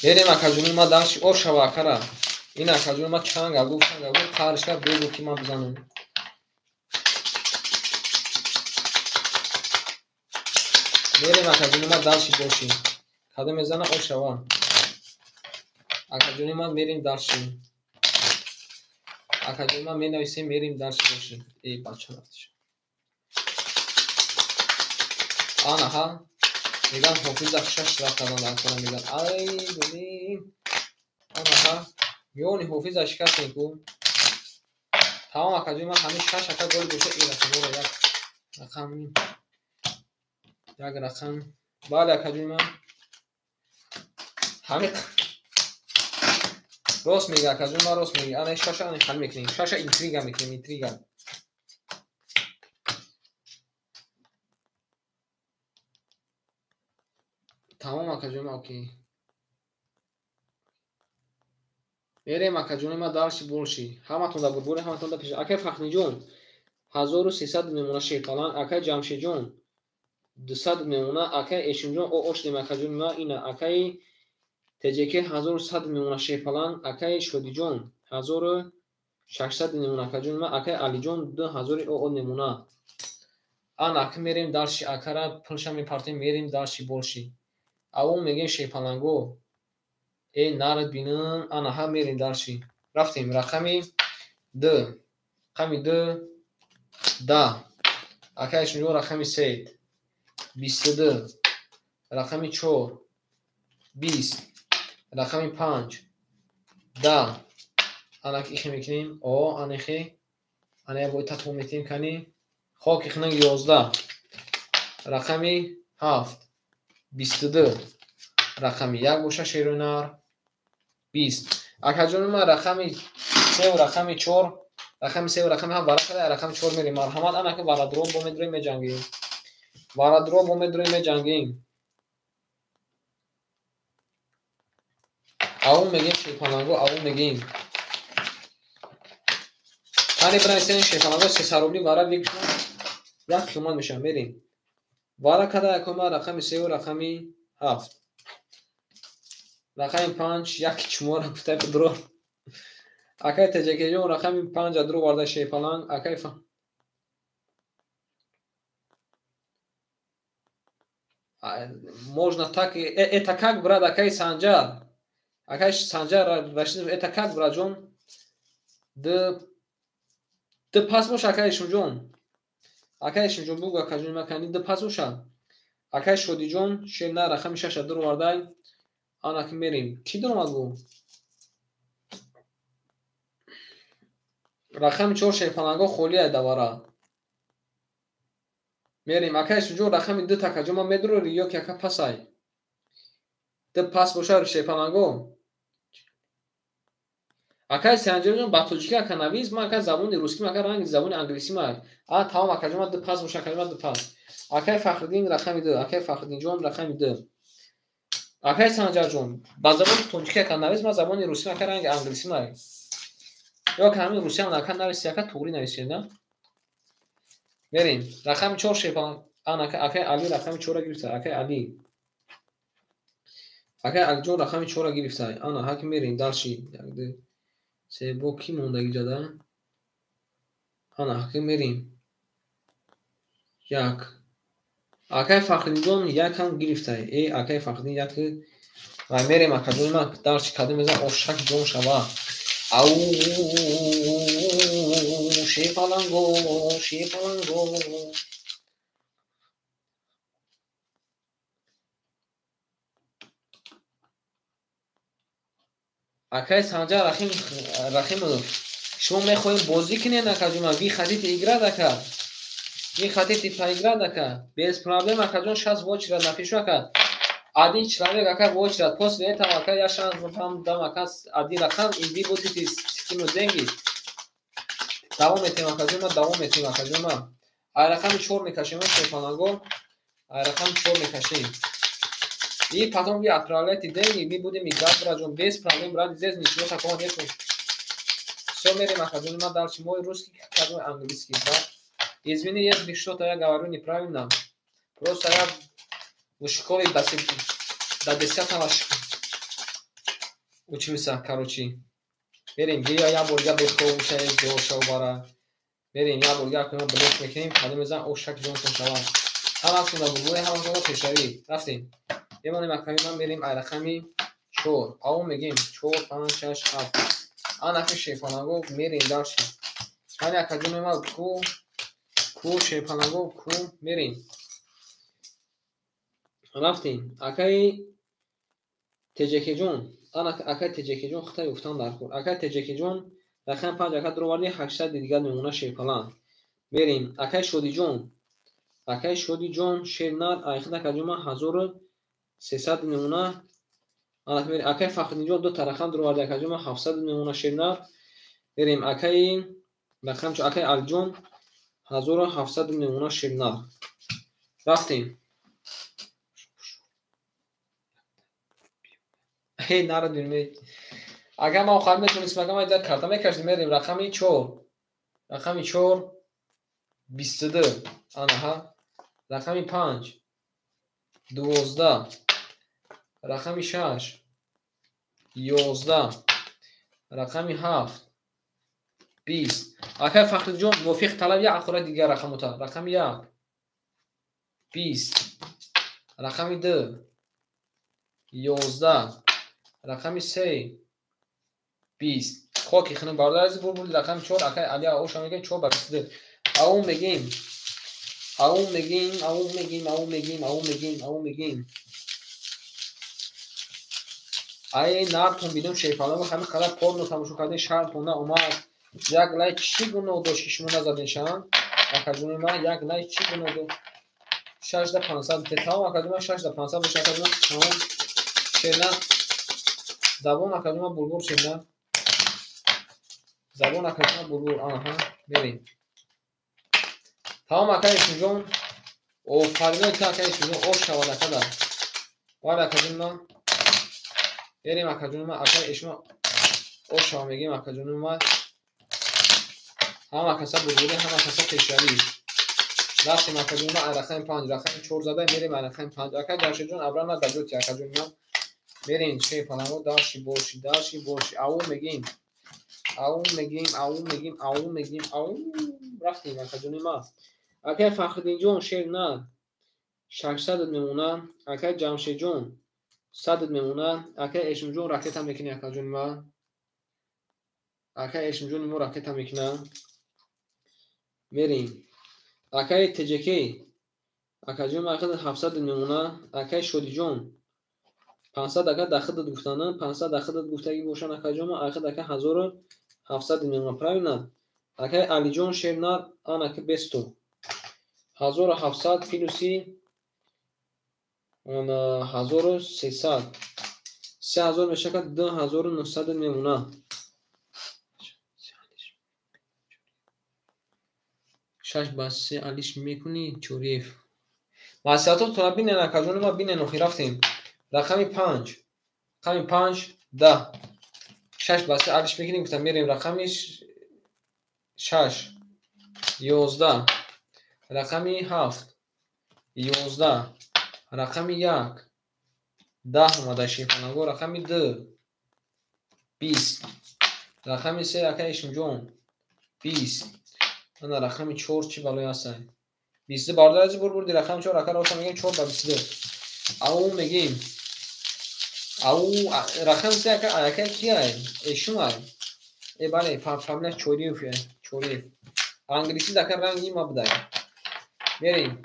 Мерем акаҷони ман дальше. О шава акара. Ин акаҷони ман чанд гап гуфт, чанд гап гуфт, қарш кард, бегу ки ман бизанам. Мерем акаҷони ман дальше боши. Кадом мезана о шава. Акаҷони ман мерем дальше. Акаҷони ман менависем, мерем дальше боши. Эй, бача рафтиш. Анаҳа. Меган ҳофиза шаш рафт кардан дар кора меган. Ай, бибин. Анаҳа, миёни ҳофиза шикастем ку. Тамом акаҷон, ман ҳамин шаш ака гол боша ин рақамҳоро як рақам, як рақам. Бале акаҷон, ман ҳамин рост мега акаҷон, ман рост мега. Ана шаша ана хал мекунем. Шаша интрига мекунем, интрига. Тамом акаҷон, окей. Мерем акаҷони ман дарси болши. Ҳаматон да бурбури, ҳаматон да пеш. Акай Фахриҷон 1300 мемона шерпаланг, акай Ҷамшедҷон 200 мемона, акай Эшимҷон о оштем акаҷони ман ина, акай ТЖК 1100 мемона шерпаланг, акай Шодиҷон 1600 мемона акаҷони ман, акай Алиҷон 2000 о мемона. Ана ака мерем дарси акара пулша мепартем, мерем дарси болши. Авон мегем шерпаланго. Э нарад бинам, ана ҳа мерем дарси. Рафтем рақами 2. Рақами 2 10. Акай Эшимҷон рақами 3 22. Рақами 4 20. Рақами 5 10. Ана ихе мекунем. О, ана ихе. Ана як бор татбиқ метем кани. Хок ихнак 11. Рақами 7 22. Рақами 1 боша шерунар 20. Акаҷони ман рақами 3 ва рақами 4, рақами 3 ва рақами 7 варақа да рақами 4 мерем. Марҳамат, ана ки варадро бо медроем меҷангем. Варадро бо медроем меҷангем. Аву мегем шерпаланго, аву мегем. Ҳари бинависен шерпаланго 300 рубли вара бикушам. Як хиёмат мешавам, мерем. Вара када якома рақами 3 ва рақами 7. Рақами 5 як чумора гуфтай дро. Акай ТЖК-ҷон рақами 5 дро варда шерпаланг, акай можно так, это как, брат, акай Санҷар. Акай Санҷар Рашидов, это как, братҷон? Д пас боша акай Ишимҷон. Акай Ишимҷон бугу акаҷон макани д пас боша. Акай Шодиҷон шер на рақами 6 дро вардай. Ана ки мерем. Ки даромад бу? Рақами 4 шерпаланго холӣ ай давара. Мерем. Акай Ишимҷон рақами 2 такаҷон ман медрори ё ки ака пас ай? Д пас боша шерпаланго. Акай Санҷарҷон ба тоҷикӣ ака навис, ман ака забони русӣ, ака ранги забони англисӣ ман. А тамом акаҷон ман д пас боша, акаҷон ман д пас. Акай Фахриддин рақами 2, акай Фахриддинҷон рақами 2. Акай Санҷарҷон ба забони тоҷикӣ ака навис, ман забони русӣ, ака ранги англисӣ ман. Ё ки ҳамин русиам ака нависи, ака туғрӣ нависед, на? Мерем. Рақами 4 шерпаланг. Ана акай Али рақами 4-ро гирифта, акай Али. Акай Алиҷон рақами 4-ро гирифта. Ана ҳаки мерем дарши. 1 2 3 бо ки мондаги ҷада? Ана ҳаки мерем. 1. Акай Фахриддинҷон якам гирифта. Э акай Фахриддин як ва мерем акаҷони ман дарши кадом мезан ошак ҷон шава. Ау шерпаланго, шерпаланго. Акай Санҷар Рахимов, шумо мехоҳед бозӣ кунед акаҷон ман? Вы хотите играть, ака? Вы хотите поиграть, ака? Без проблем, акаҷон, сейчас в очередь напишу, ака. Один человек, ака, в очередь. После этого, ака, я шанс вам дам, ака, один рақам, и вы будете скинуть деньги. Давом метем, акаҷон ман, давом метем, акаҷон ман. Ай рақами 4 мекашем, шерпаланго. Ай рақами 4 мекашем. И потом вы отправляете деньги, мы будем играть, братҷон, без проблем, брат, здесь ничего такого нету. Всё, мерем, акаҷон ман, дальше мой русский, как мой английский, да? Извини, если что-то я говорю неправильно. Просто я в школе до 10 учился, короче. Мерем, я бурга бехов, я мерем, я бурга, кунам блок мекунем, кадом мезан, ошак ҷонтон шавад. Ҳаматон да бурбури, ҳаматон да пешравӣ. Рафтем. Мемонем акаи ман, мерем ай рақами 4. Аву мегем 4, 5, 6, 7. Ана ки шерпаланго мерем дарши. Ҳани акаҷони ман ку ку шерпаланго ку мерем. Рафтем. Акаи Теҷекеҷон, ана акаи Теҷекеҷон хитай гуфтан дар кор. Акаи Теҷекеҷон рақами 5 ака дуроварди 800 дигар мемона шерпалан. Мерем. Акаи Шодиҷон. Акаи Шодиҷон шернар айхид акаҷон 1300 мемона. Ана мерем. Акаи Фахриддинҷон ду та рақам дуроварди акаҷон 700 мемона шернар. Мерем. Акаи рақам акаи Алиҷон 1700 мемона шернар. Рафтем. Эй, нарадин ме. Агар ман охар метонистам, агар ман дар карта мекашидам, мерем рақами 4. Рақами 4 22. Анаҳа. Рақами 5 12. Рақами 6 11. Рақами 7 20. Акай Фахриҷон мувофиқи талаб як ахора дигар рақамота. Рақами 1 20. Рақами 2 11. Рақами 3 20. Хоки хинам бародар азиз бур рақами 4 акай Али оша мегем 4 ба 22. Аум мегем. Аум мегем, аум мегем, аум мегем, аум мегем, аум мегем. Ай нартон бидум шерпалон ҳамин қадар порно тамошо карда шартон на омад. Як лайк чӣ гуноҳ дошт ки шумо назадин шан? Акаҷони ман як лайк чӣ гуноҳ дошт? 6 да 500 тамом акаҷони ман 6 да 500 боша акаҷони ман тамом. Шерна забон акаҷони ман булбул шерна. Забон акаҷони ман булбул. Аҳа, мерем. Тамом акаи Ишмиҷон. Офаринои ту акаи Ишмиҷон ош шавад акада. Бале акаҷони ман. Мерем акаҷони ман акаи Ишма ош шава мегем акаҷони ман. Ҳама каса бузургӣ, ҳама каса пешравӣ. Рафтем акаҷони ман рақами 5, рақами 4 зада мерем рақами 5. Акаи Ҷамшедҷон абра на даҷоти акаҷони ман. Мерем шерпаланго дарши боши, дарши боши. Ау мегем. Ау мегем, ау мегем, ау мегем, ау. Рафтем акаҷони ман. Акаи Фахриддинҷон шер на 600 мемона. Акаи Ҷамшедҷон 100 мемона. Акаи Эшмҷон ракета мекунӣ акаҷони ман. Акаи Эшмҷони мо ракета мекуна. Мерем. Акаи Теҷекей акаҷон ман 700 мемона. Акаи Шодиҷон 500 ака дахидат гуфтана, 500 дахидат гуфтаги бошан акаҷон ман ахид ака 1700 мемона. Правильно? Акаи Алиҷон шернар анаки бесту 1700 плюси 1300 3000 мешавад 2900 мемона. 6 ба 3 алиш мекунӣ Чориев. Маслиҳатотонро бинен акаҷони ман бинен охир рафтем. Рақами 5. Рақами 5 10. 6 ба 3 алиш мекунем гуфтам мерем рақами 6 11. Рақами 7 11. Рақами 1 10 омада шерпаланго. Рақами 2 20. Рақами 3 акаи Ишмҷон 20. Ана рақами 4 чӣ балои ҳастай? 22 бародар азиз бур бурди рақами 4 ака роша мегем 4 ба 22. Ау мегем. Ау рақами 3 ака ака кияй? Эшумай. Э бале, фамилияш Чориев, Чориев. Англисӣ дака ранги ма будай. Мерем.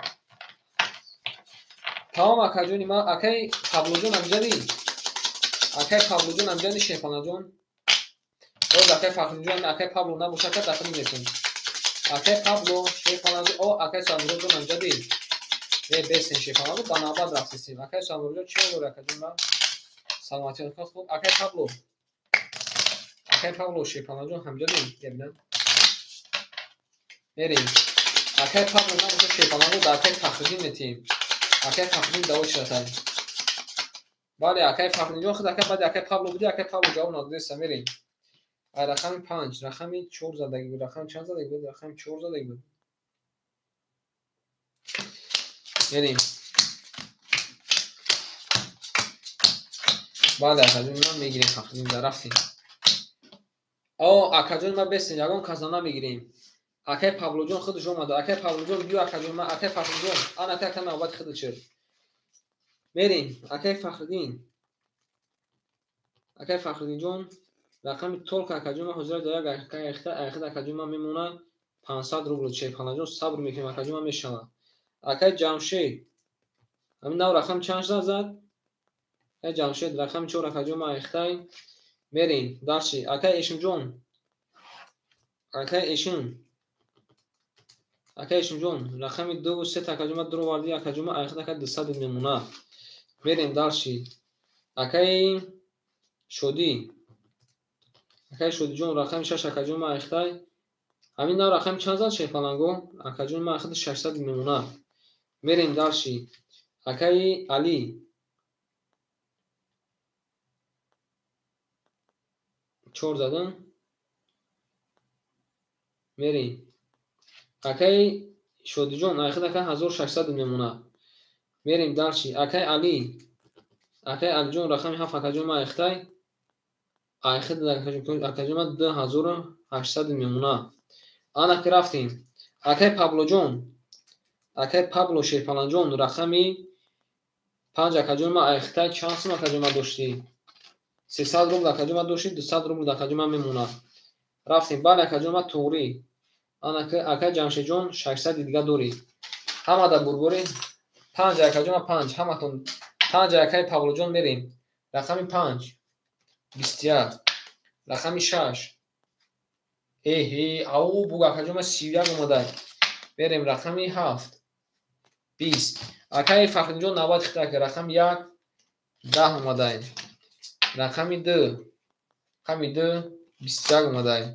Тамом акаҷони ман, акаи Павлоҷон амҷади. Акаи Павлоҷон амҷади Шерпаланҷон. Боз акаи Фахриҷон, акаи Павло набоша ака дахил мекун. Акаи Павло Шерпаланҷон, о акаи Самуродҷон амҷади. Э бесен Шерпаланҷон ба навбат рафтесем. Акаи Самуродҷон чӣ дорӣ акаҷон ман? Саломатият хуб. Акаи Павло. Акаи Павло Шерпаланҷон ҳамҷади ебинам. Мерем. Акаи Павло набоша Шерпаланҷон да акаи Фахриддин метиҳем. Акаи Фахриддин даво чиратай. Бале, акаи Фахриддинҷон худ акаи баъди акаи Павло буди, акаи Павло ҷавоб надодеста. Мерем. Ай рақами 5, рақами 4 задаги буд, рақами чанд задаги буд? Рақами 4 задаги буд. Мерем. Бале, акаҷон ман мегирем Фахриддин да рафтем. О, акаҷон ман бестем, ягон каса намегирем. Акаи Павлоҷон худаш омада. Акаи Павлоҷон биё акаҷон ман, акаи Фахриддинҷон, ана ака ака навбати худат шуд. Мерем. Акаи Фахриддин. Акаи Фахриддинҷон рақами толка акаҷон ман ҳозир дар як акаи ахид акаҷон ман мемонад 500 рубл. Шерпаланҷон сабр мекунем акаҷон ман мешавад. Акаи Ҷамшед Ҳамин нав рақам чанд шуда зад? Акай Ҷамшед рақами 4 акаҷон ма айхтай. Мерем дарчи. Акай Эшимҷон. Акай Эшим. Акай Эшимҷон рақами 2 ва 3 акаҷон ма дуровардӣ, акаҷон ма айхта ака 200 мемона. Мерем дарчи. Акай Шодӣ. Акай Шодиҷон рақами 6 акаҷон ма айхтай. Ҳамин нав рақами чанд зад шерпаланго? Акаҷон ма айхта 600 мемона. Мерем дарчи. Акай Али. 4 задам. Мерем. Акай Шодиҷон айхта ака 1600 мемона. Мерем дарчи. Акай Али. Акай Алиҷон рақами 7 акаҷон ма айхтай. Айхта акаҷон ма 2800 мемона. Ана ки рафтем. Акай Паблоҷон. Акай Пабло Шерпаланҷон рақами 5 акаҷон ма айхтай чанд сум акаҷон ма доштӣ? 300 рубл акаҷон ма доштӣ, 200 рубл акаҷон ма мемона. Рафтем. Бале акаҷон ма туғрӣ. Ана ки акай Ҷамшедҷон 600 дига дорӣ. Ҳамада бурборӣ 5 акаҷон ма 5. Ҳаматон 5 акай Павлоҷон мерем. Рақами 5 21. Рақами 6. Эҳе, ау буг акаҷон ма 31 омада. Мерем рақами 7 20. Акай Фахриддинҷон 90 хита ки рақами 1 10 омада. Рақами 2 рақами 2 21 омада.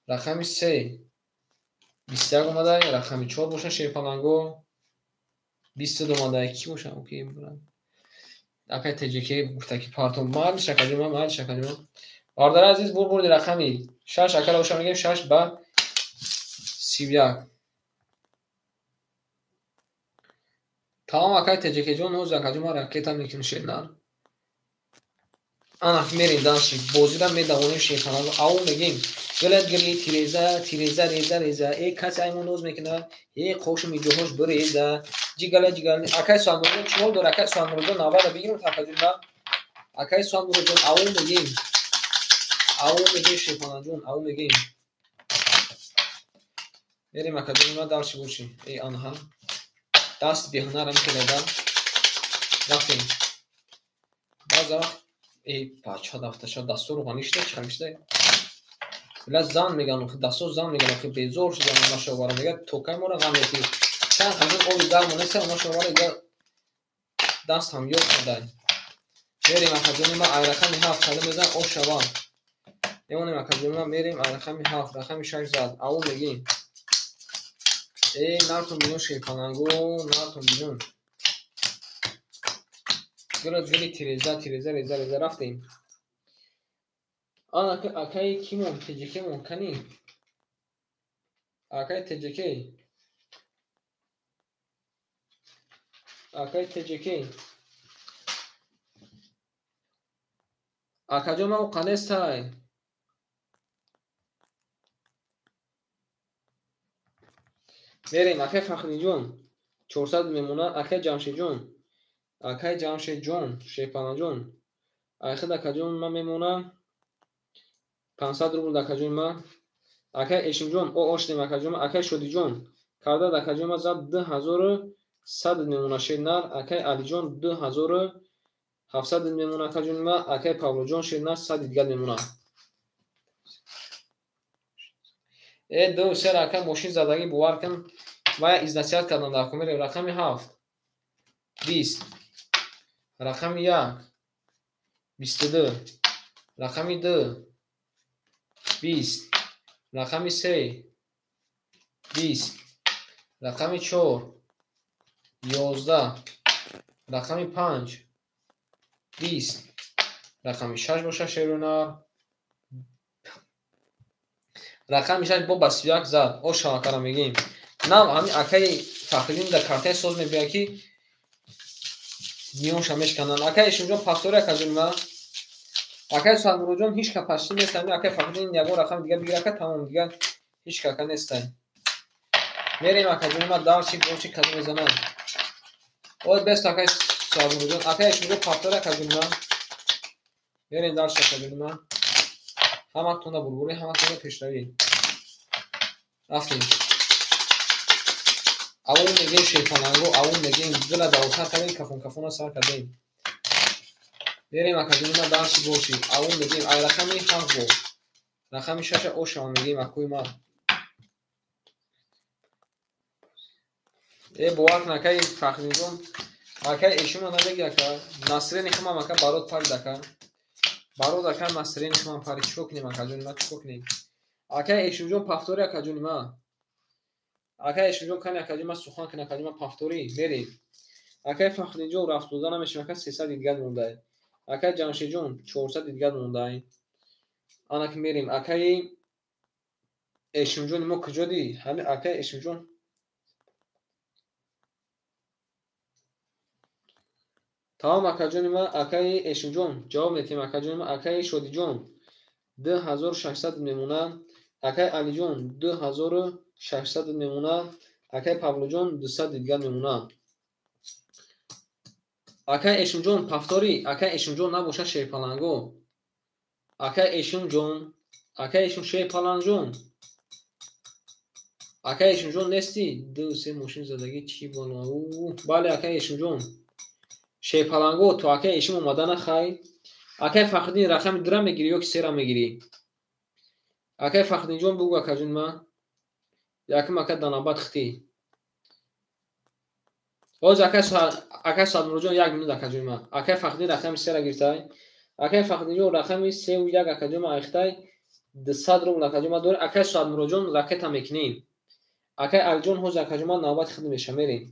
Рақами 3 21 омада. Рақами 4 боша шерпаланго 22 омада. Ки боша? Окей, брат. Акай ТЖК гуфта ки партон малиш акаҷон ма, малиш акаҷон ма. Бародари азиз, бур бурди рақами 6 акара боша мегем 6 ба 31. Тамом акай ТЖК-ҷон, ҳозир акаҷон ма ракета мекунем шернар. Ана мерем дальше. Бозира медавонем шерпаланго. Ау мегем. Гилат гили тиреза, тиреза реза реза. Э каси аймон ноз мекуна. Э қошум иҷоҳош биреза. Ҷигала ҷигала. Акай Суалмуродҷон чӣ ҳол дора? Акай Суалмуродҷон навада бигирем акаҷон ма. Акай Суалмуродҷон ау мегем. Ау мегем шерпаланҷон, ау мегем. Мерем акаҷон ма дальше бошем. Э анҳа. Даст беҳунарам келада. Рафтем. Баъза вақт э бача дафташа дасту руғанӣ шуда, чӣ шуда? Била зан меган, охи дасту зан меган, охи безор шуда машовара мега токай мора ғам мети. Чанд қадр оби гарм нест, машовара ига даст ҳам ёд шуда. Мерем акаҷони ма ай рақами 7 қадам мезан ош шава. Мемонем акаҷони ма мерем ай рақами 7, рақами 6 зад. Ау мегим. Э нартон бинон шерпаланго, нартон бинон. Гилат гили тиреза, тиреза реза реза рафтем. Ана акай кимон ТЖК-мон кани? Акай ТЖК. Акай ТЖК. Акаҷон ма уқа нестай. Мерем акай Фахриддинҷон 400 мемона. Акай Ҷамшедҷон. Акай Ҷамшедҷон, Шерпаланҷон. Айхид акаҷон ма мемона 500 рубл акаҷон ма. Акай Эшимҷон, о оштем акаҷон ма. Акай Шодиҷон карда акаҷон ма зад 2100 мемона шернар. Акай Алиҷон 2700 мемона акаҷон ма. Акай Павлоҷон шернар 100 дигар мемона. Э 2 3 акай мошин задагӣ бовар кун. Вая изнасиҳат кардан дар мерем рақами 7 20 рақами 1 22 рақами 2 20 рақами 3 20 рақами 4 11 рақами 5 20 рақами 6 боша шерунар. Рақами 6 бо ба 31 зад. О шавакара мегем. Нав ҳамин акаи Фахриддин дар картаи соз мебиёяд ки миёнша мешкананд. Акай Ишимҷон пастори акаҷон ма. Акай Суалмуродҷон ҳеҷ ка пашти нест. Ҳамин акай Фахриддин ягон рақами дигар бигир ака тамом дигар ҳеҷ ка ака нестай. Мерем акаҷон ма дарчи бочи кадом мезананд. Ой бест акай Суалмуродҷон. Акай Ишимҷон пастори акаҷон ма. Мерем дарчи акаҷон ма. Ҳаматонда бурбурӣ, ҳаматонда пешравӣ. Рафтем. Аввал мегем шерпаланго, аввал мегем дила дар кардем, кафон кафона сар кардем. Мерем акаҷони ма дарси боши. Аввал мегем ай рақами 7 бо. Рақами 6 ошава мегем акои ма. Бовар кун акаи Фахриддинҷон, акаи эшума намеги ака. Насрини химам ака барод парид ака. Барод ака Насрини химам парид. Чико кунем акаҷони ма, чико кунем? Акаи эшумҷон пафтори акаҷони ма. Акаи эшумҷон кани акаҷони ма сухан кун акаҷони ма пафтори мерем. Акаи Фахриддинҷон рафтода намешем ака 300 дидгар мондай. Акаи Ҷамшедҷон 400 дидгар мондай. Анаки мерем. Акаи эшумҷони мо куҷо ди? Ҳами акаи эшумҷон тамом акаҷони ма, акаи эшумҷон ҷавоб метиҳем акаҷони ма. Акаи Шодиҷон 2600 мемонад. Акаи Алиҷон 2600 мемонад. Акаи Павлоҷон 200 дидгар мемонад. Акаи эшумҷон пафтори, акаи эшумҷон набошад шерпаланго. Акаи эшумҷон, акаи эшум шерпалангҷон. Акаи эшумҷон нести? 2-3 мошин задагӣ чӣ бало? Бале акаи эшумҷон. Шерпаланго то акаи эшум омада нахай. Акаи Фахриддин рақами 2 мегирӣ ё ки 3 мегирӣ? Акаи Фахриддинҷон бугӯ акаҷони ма. Якум ака данабат хитӣ. Ҳозир акаи Садмуроҷон 1 минут акаҷони ма. Акаи Фахриддин рақами 3 гирифтай. Акаи Фахриддинҷон рақами 3 ва 1 акаҷони ма айхтай. 200 рубл акаҷони ма дорӣ. Акаи Садмуроҷон ракета мекунем. Акаи Алиҷон ҳозир акаҷони ма навбати худ меша мерем.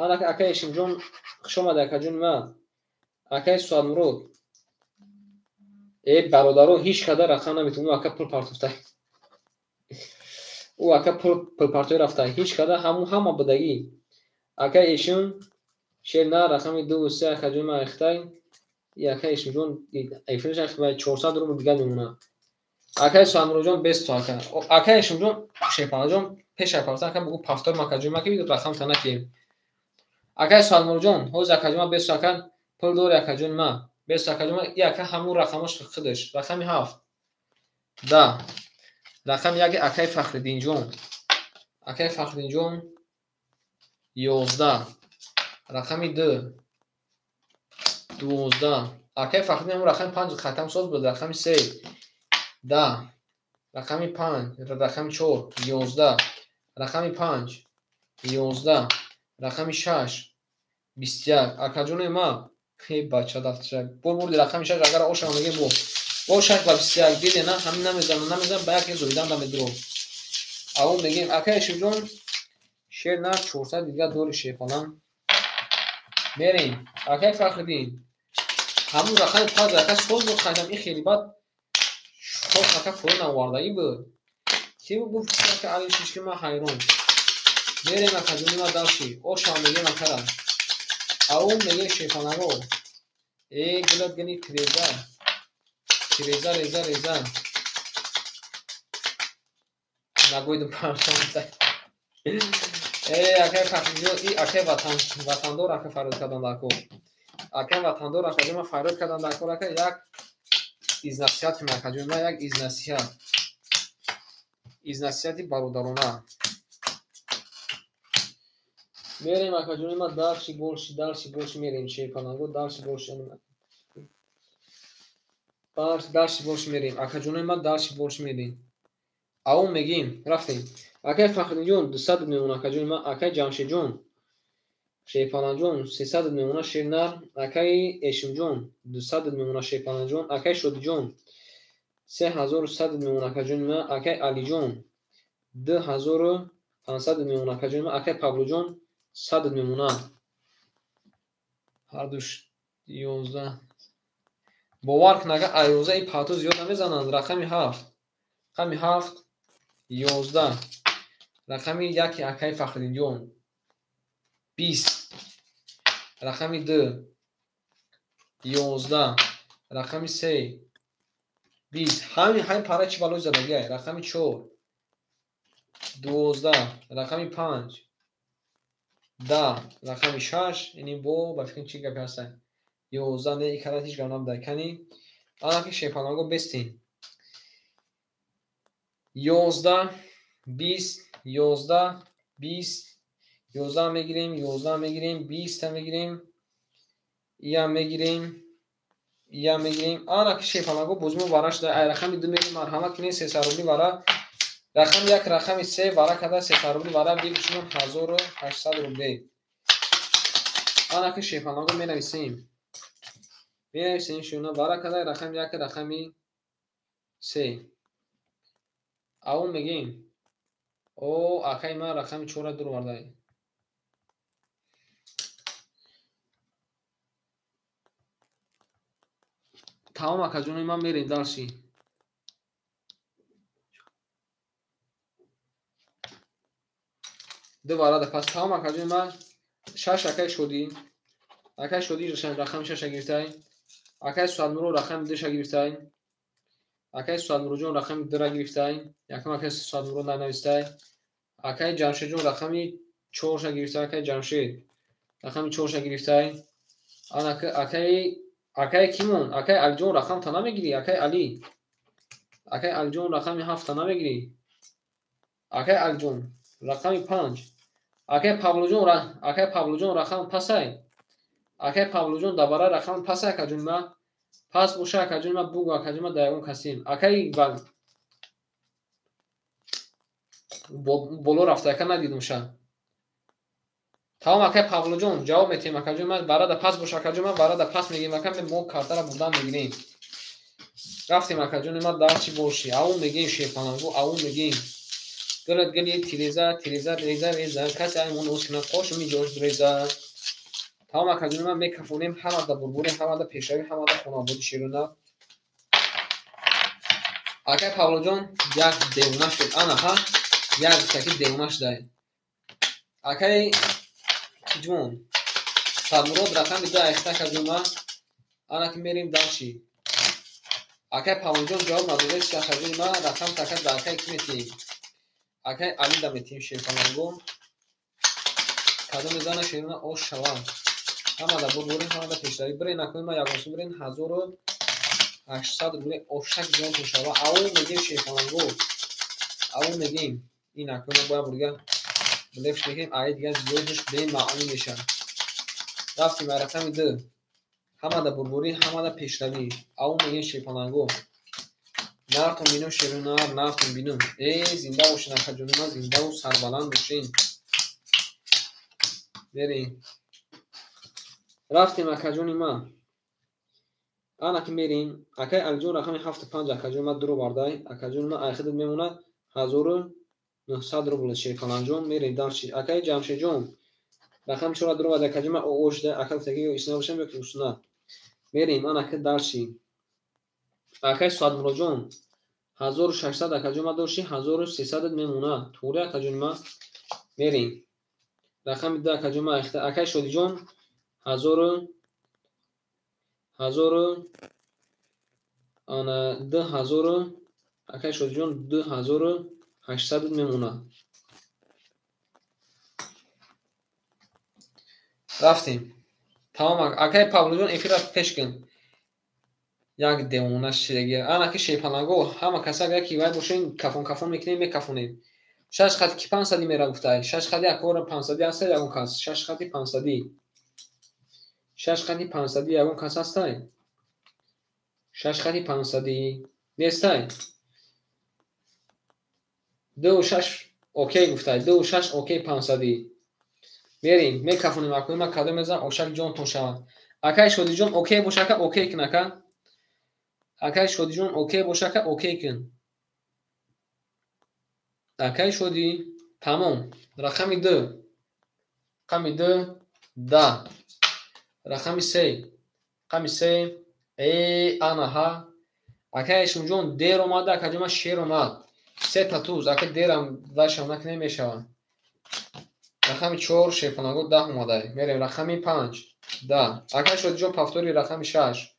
Анака акаи Эшимҷон хуш омадӣ акаҷони ма. Акаи Суадмурод. Бародаро ҳеҷ қадар рақам наметавон. Ӯ ака пул партофтай. Ӯ ака пул партои рафтай. Ҳеҷ қадар ҳамун ҳама будагӣ. Акаи Эшим шер на рақами 2 ва 3 акаҷони ма айхтай. И акаи Эшимҷон эфираш 400 рубл дигар мемонад. Акаи Суадмуроҷон бес то ака. Акаи Эшимҷон Шерпаланҷон пеш партофтан ака бугӯ пафтор акаҷони ма ки рақам та накием. Акаи Суадмуроҷон ҳозир акаҷони ма бес то ака пул дори акаҷони ма. Бес то акаҷони ма и ака ҳамун рақамош худаш. Рақами 7. Да. Рақами 1 акаи Фахриддинҷон. Акаи Фахриддинҷон 11. Рақами 2 12. Акаи Фахриддин ҳамун рақами 5 хатам соз буд. Рақами 3 10. Рақами 5, рақами 4 11. Рақами 5 11. Рақами 6 21. Акаҷони ма бача дафташа бо бурди рақами 6 агар ошава мегем бо. Бо 6 ба 21 диде на ҳамин намезанам намезанам ба як зоидан намедуро. Аввал мегем акаи Эшимҷон шер на 400 дигар дори шерпалан. Мерем. Акаи Фахриддин ҳамун рақами 5 ака соз буд хайтам ин хеле бад шош ака поён овардагӣ буд. Ки гуфт ака Али шишки ма ҳайрон. Мерем акаҷони ма дарши. Ошава мегем акара. Аввал мегем шерпаланго. Гулат гини тиреза. Тиреза реза реза. Нагӯйдум парчамта. Акаи Фахриддин и акаи ватандор ака фарёд кардан дар кор. Акаи ватандор акаҷони ма фарёд кардан дар кор ака як изнасиҳат кунем акаҷони ма як изнасиҳат. Изнасиҳати бародарона. Мерем акаҷони ма дарши болши дарши болши мерем шерпаланго дарши болши дарши болши мерем акаҷони ма дарши болши мерем. Аввал мегем рафтем. Акаи Фахриддинҷон 200 мемонад акаҷони ма. Акаи Ҷамшедҷон шерпаланҷон 300 мемонад шер нар. Акаи Эшимҷон 200 мемонад шерпаланҷон. Акаи Шодиҷон 3100 мемонад акаҷони ма. Акаи Алиҷон 2500 мемонад акаҷони ма. Акаи Павлоҷон 100 мемонад. Ҳардуш 11. Бовар кун агар 11 ин парту зиёд намезананд. Рақами 7. Рақами 7 11. Рақами 1 акаи Фахриддинҷон 20. Рақами 2 11. Рақами 3 20. Ҳамин пара чӣ балои задагиай? Рақами 4 12. Рақами 5 10. Рақами 6 ини бо ба фикр чӣ гапи ҳастай? 11 не икара ҳеҷ гап набудай. Кани анаки шерпаланго бестин. 11 20 11 20 11 мегирем, 11 мегирем, 20 мегирем, иам мегирем, иам мегирем. Ана ки шефанаго бозимо вара шуда. Ай рақами 2 мерем, марҳамат кунед 300 рубли вара. Рақами 1, рақами 3 вара када 300 рубли вара бигӯшем 1800 рубле. Ана ки шефанаго менависем. Менависем шуна вара када рақами 1, рақами 3. Аву мегем. О, акай ман рақами 4-ра дур овардай. Тамом акаҷони ман мерем дальше. Ду варада пас тамом акаҷони ман 6 акай шодӣ. Акай шодӣ рақами 6-ша гирифтай. Акай Суадмуро рақами 2-ша гирифтай. Акай Суадмуроҷон рақами 2-ра гирифтай. Якум акай Суадмуро нанавистай. Акай Ҷамшедҷон рақами 4-ша гирифтай. Акай Ҷамшед рақами 4-ша гирифтай. Ана акай кимон? Акай Алиҷон рақамта намегирӣ? Акай Али. Акай Алиҷон рақами 7-та намегирӣ? Акай Алиҷон рақами 5. Акай Павлоҷон, акай Павлоҷон рақам пасай. Акай Павлоҷон дабара рақам пасай акаҷони ма. Пас боша акаҷони ма бугу акаҷони ма дар ягон касем. Акай боло рафта ака надидумша. Тамом акай Павлоҷон ҷавоб метиҳем акаҷони ман барада пас боша акаҷони ман барада пас мегирем ака мо картара бурдан мегирем. Рафтем акаҷони ман дар чӣ боши? Аву мегирем шефалангу, аву мегирем. Гулат гули тиреза, тиреза, реза, реза, касе ай мон ос кунад қош миҷош реза. Тамом акаҷони ман мекафонем ҳамада бурбури, ҳамада пешравӣ, ҳамада хонаводи широна. Акай Павлоҷон як девона шуд. Ана ҳа, як таки девона шудай. Акай Киҷмон Садмурод рақами 2 айхта акаҷони ман. Ана ки мерем дальше. Акай Павлоҷон ҷавоб надодед акаҷони ман рақам така дар акай ки метиҳем? Акай Алида метиҳем шерфаланго. Кадоме зана шерона ош шавад. Ҳамада бурбурӣ, ҳамада пешравӣ. Бирен акои ман ягонсу бирен 1800 рубле ошак ҷонтон шава. Аву мегем шерфаланго. Аву мегем. Ин акои ман бояд бурга блефш мекунем, ай дигар зиёдаш бемаънӣ мешавад. Рафтем ба рақами 2. Ҳамада бурбурӣ, ҳамада пешравӣ. Аву мегем шерфаланго. Нартон бинум шерона, нартон бинум. Э, зинда бошед акаҷони ман, зиндаву сарбаланд бошед. Мерем. Рафтем акаҷони ман. Ана ки мерем. Акай Алиҷон рақами 7-5 акаҷони ман дур овардай. Акаҷони ман айхидат мемонад 1900 рубл шерфаланҷон. Мерем дальше. Акай Ҷамшедҷон рақами 4 дур овардай. Акаҷони ман оо шуда. Ака гуфтаги ё исна бошам ё ки усна. Мерем ана ки дальше. Акай Суадмуроҷон 1600 акаҷони ман дошти, 1300 мемонад. Туғри акаҷони ман. Мерем. Рақами 2 акаҷони ман айхта. Акай Шодиҷон 2000 акай Шодиҷон 2800 мемонад. Рафтем. Тамом акай Павлоҷон эфирро пеш кун. Як девона шидаги. Ана ки шепанаго ҳама каса агар ки вай бошен кафон кафон мекунем, мекафонем. 6 хати ки 500 мера гуфтай. 6 хати акора 500 ҳастай ягон кас. 6 хати 500. 6 хати 500 ягон кас ҳастай. 6 хати 500 нестай. 2 6 окей гуфтай. 2 6 окей 500. Мерем, мекафонем акои ман кадом мезанам ошак ҷонтон шавад. Акай Шодиҷон окей боша ака окей кун ака. Акай Шодиҷон окей боша ака окей кун. Акай Шодӣ тамом. Рақами 2. Рақами 2 10. Рақами 3. Рақами 3 э ана ҳа. Акай Шумҷон дер омада, акаҷон ман шер омад. 3 та туз, ака дерам вайшам накунем мешавад. Рақами 4 шерфанаго 10 омадай. Мерем рақами 5 10. Акай Шодиҷон повтори рақами 6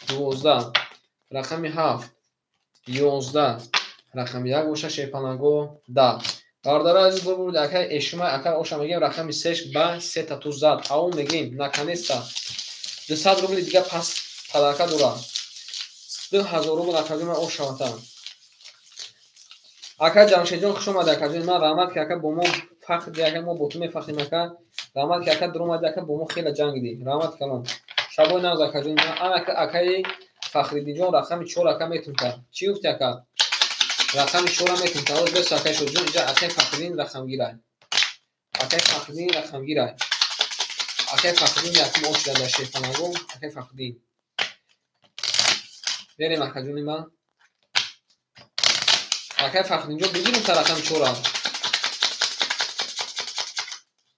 12. Рақами 7 11. Рақами 1 боша шерфанаго 10. Бародарони азиз бурбур акай эшума акай оша мегем рақами 3 ба 3 та туз зад. Ау мегем наконец-то 200 рубли дига пас подарка дора. 2000 рубл акаҷон ман ош шавата. Ака Ҷамшедҷон хуш омадед акаҷон ман, раҳмат ки ака бо мо Фахр ака, мо бо ту мефахрем ака. Раҳмат ки ака дуромади ака, бо мо хеле ҷангидӣ. Раҳмат калон. Шабои нағз акаҷон. Ана акаи Фахриддинҷон рақами 4 ака метунта. Чӣ гуфти ака? Рақами 4 метунта. Оз бес акаи Шодиҷон, инҷа акаи Фахриддин рақамгирай. Акаи Фахриддин рақамгирай. Акаи Фахриддин якум ошида дар Шерпалангон. Акаи Фахриддин. Мерем акаҷони ман. Акаи Фахриддинҷон бигирем та рақами 4.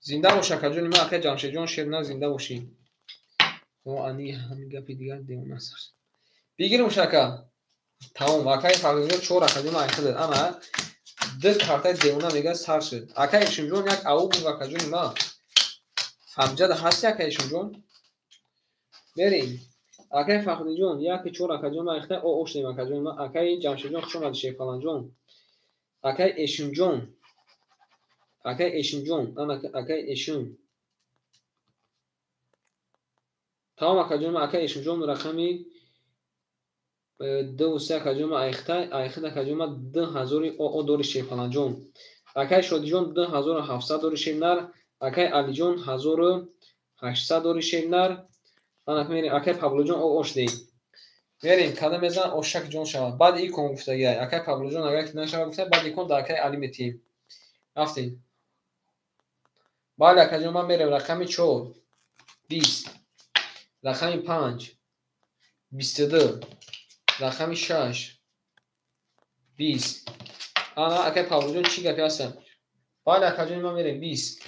Зинда бош акаҷони ман, акаи Ҷамшедҷон Шерна зинда бошӣ. О, ани ҳамин гапи дигар девона аст. Бигирем ака. Тамом, акаи Фахриддинҷон 4 акаҷон ман айхидад. Ана ду картаи девона мега сар шуд. Акаи Ишимҷон як ау буг акаҷони ман. Ҳамҷада ҳасти акаи Ишимҷон? Мерем. Акаи Фахриддинҷон 1 4 акаҷон ман айхида о ошдем акаҷони ман. Акаи Ҷамшедҷон хуш омадӣ Шерпаланҷон. Акаи Эшимҷон. Акаи Эшимҷон, ана акаи Эшим. Тамом акаҷон ман, акаи Эшимҷон рақами 2 3 акаҷон ман айхта, айхида акаҷон ман 2000 оо дори Шерпаланҷон. Акаи Шодиҷон 2700 дори Шернар, акаи Алиҷон 1800 дори Шернар. Ана мерем акаи Павлоҷон о ошдем. Мерем када мезан ошак ҷон шавад. Баъд икон гуфтагиай. Акаи Павлоҷон агар ки нашавад гуфта, баъд икон дар акаи Али метиҳем. Рафтем. Бале акаҷон ман мерем рақами 4 20, рақами 5 22, рақами 6 20. Ана акаи Павлоҷон чӣ гапи ҳастам? Бале акаҷон ман мерем 20.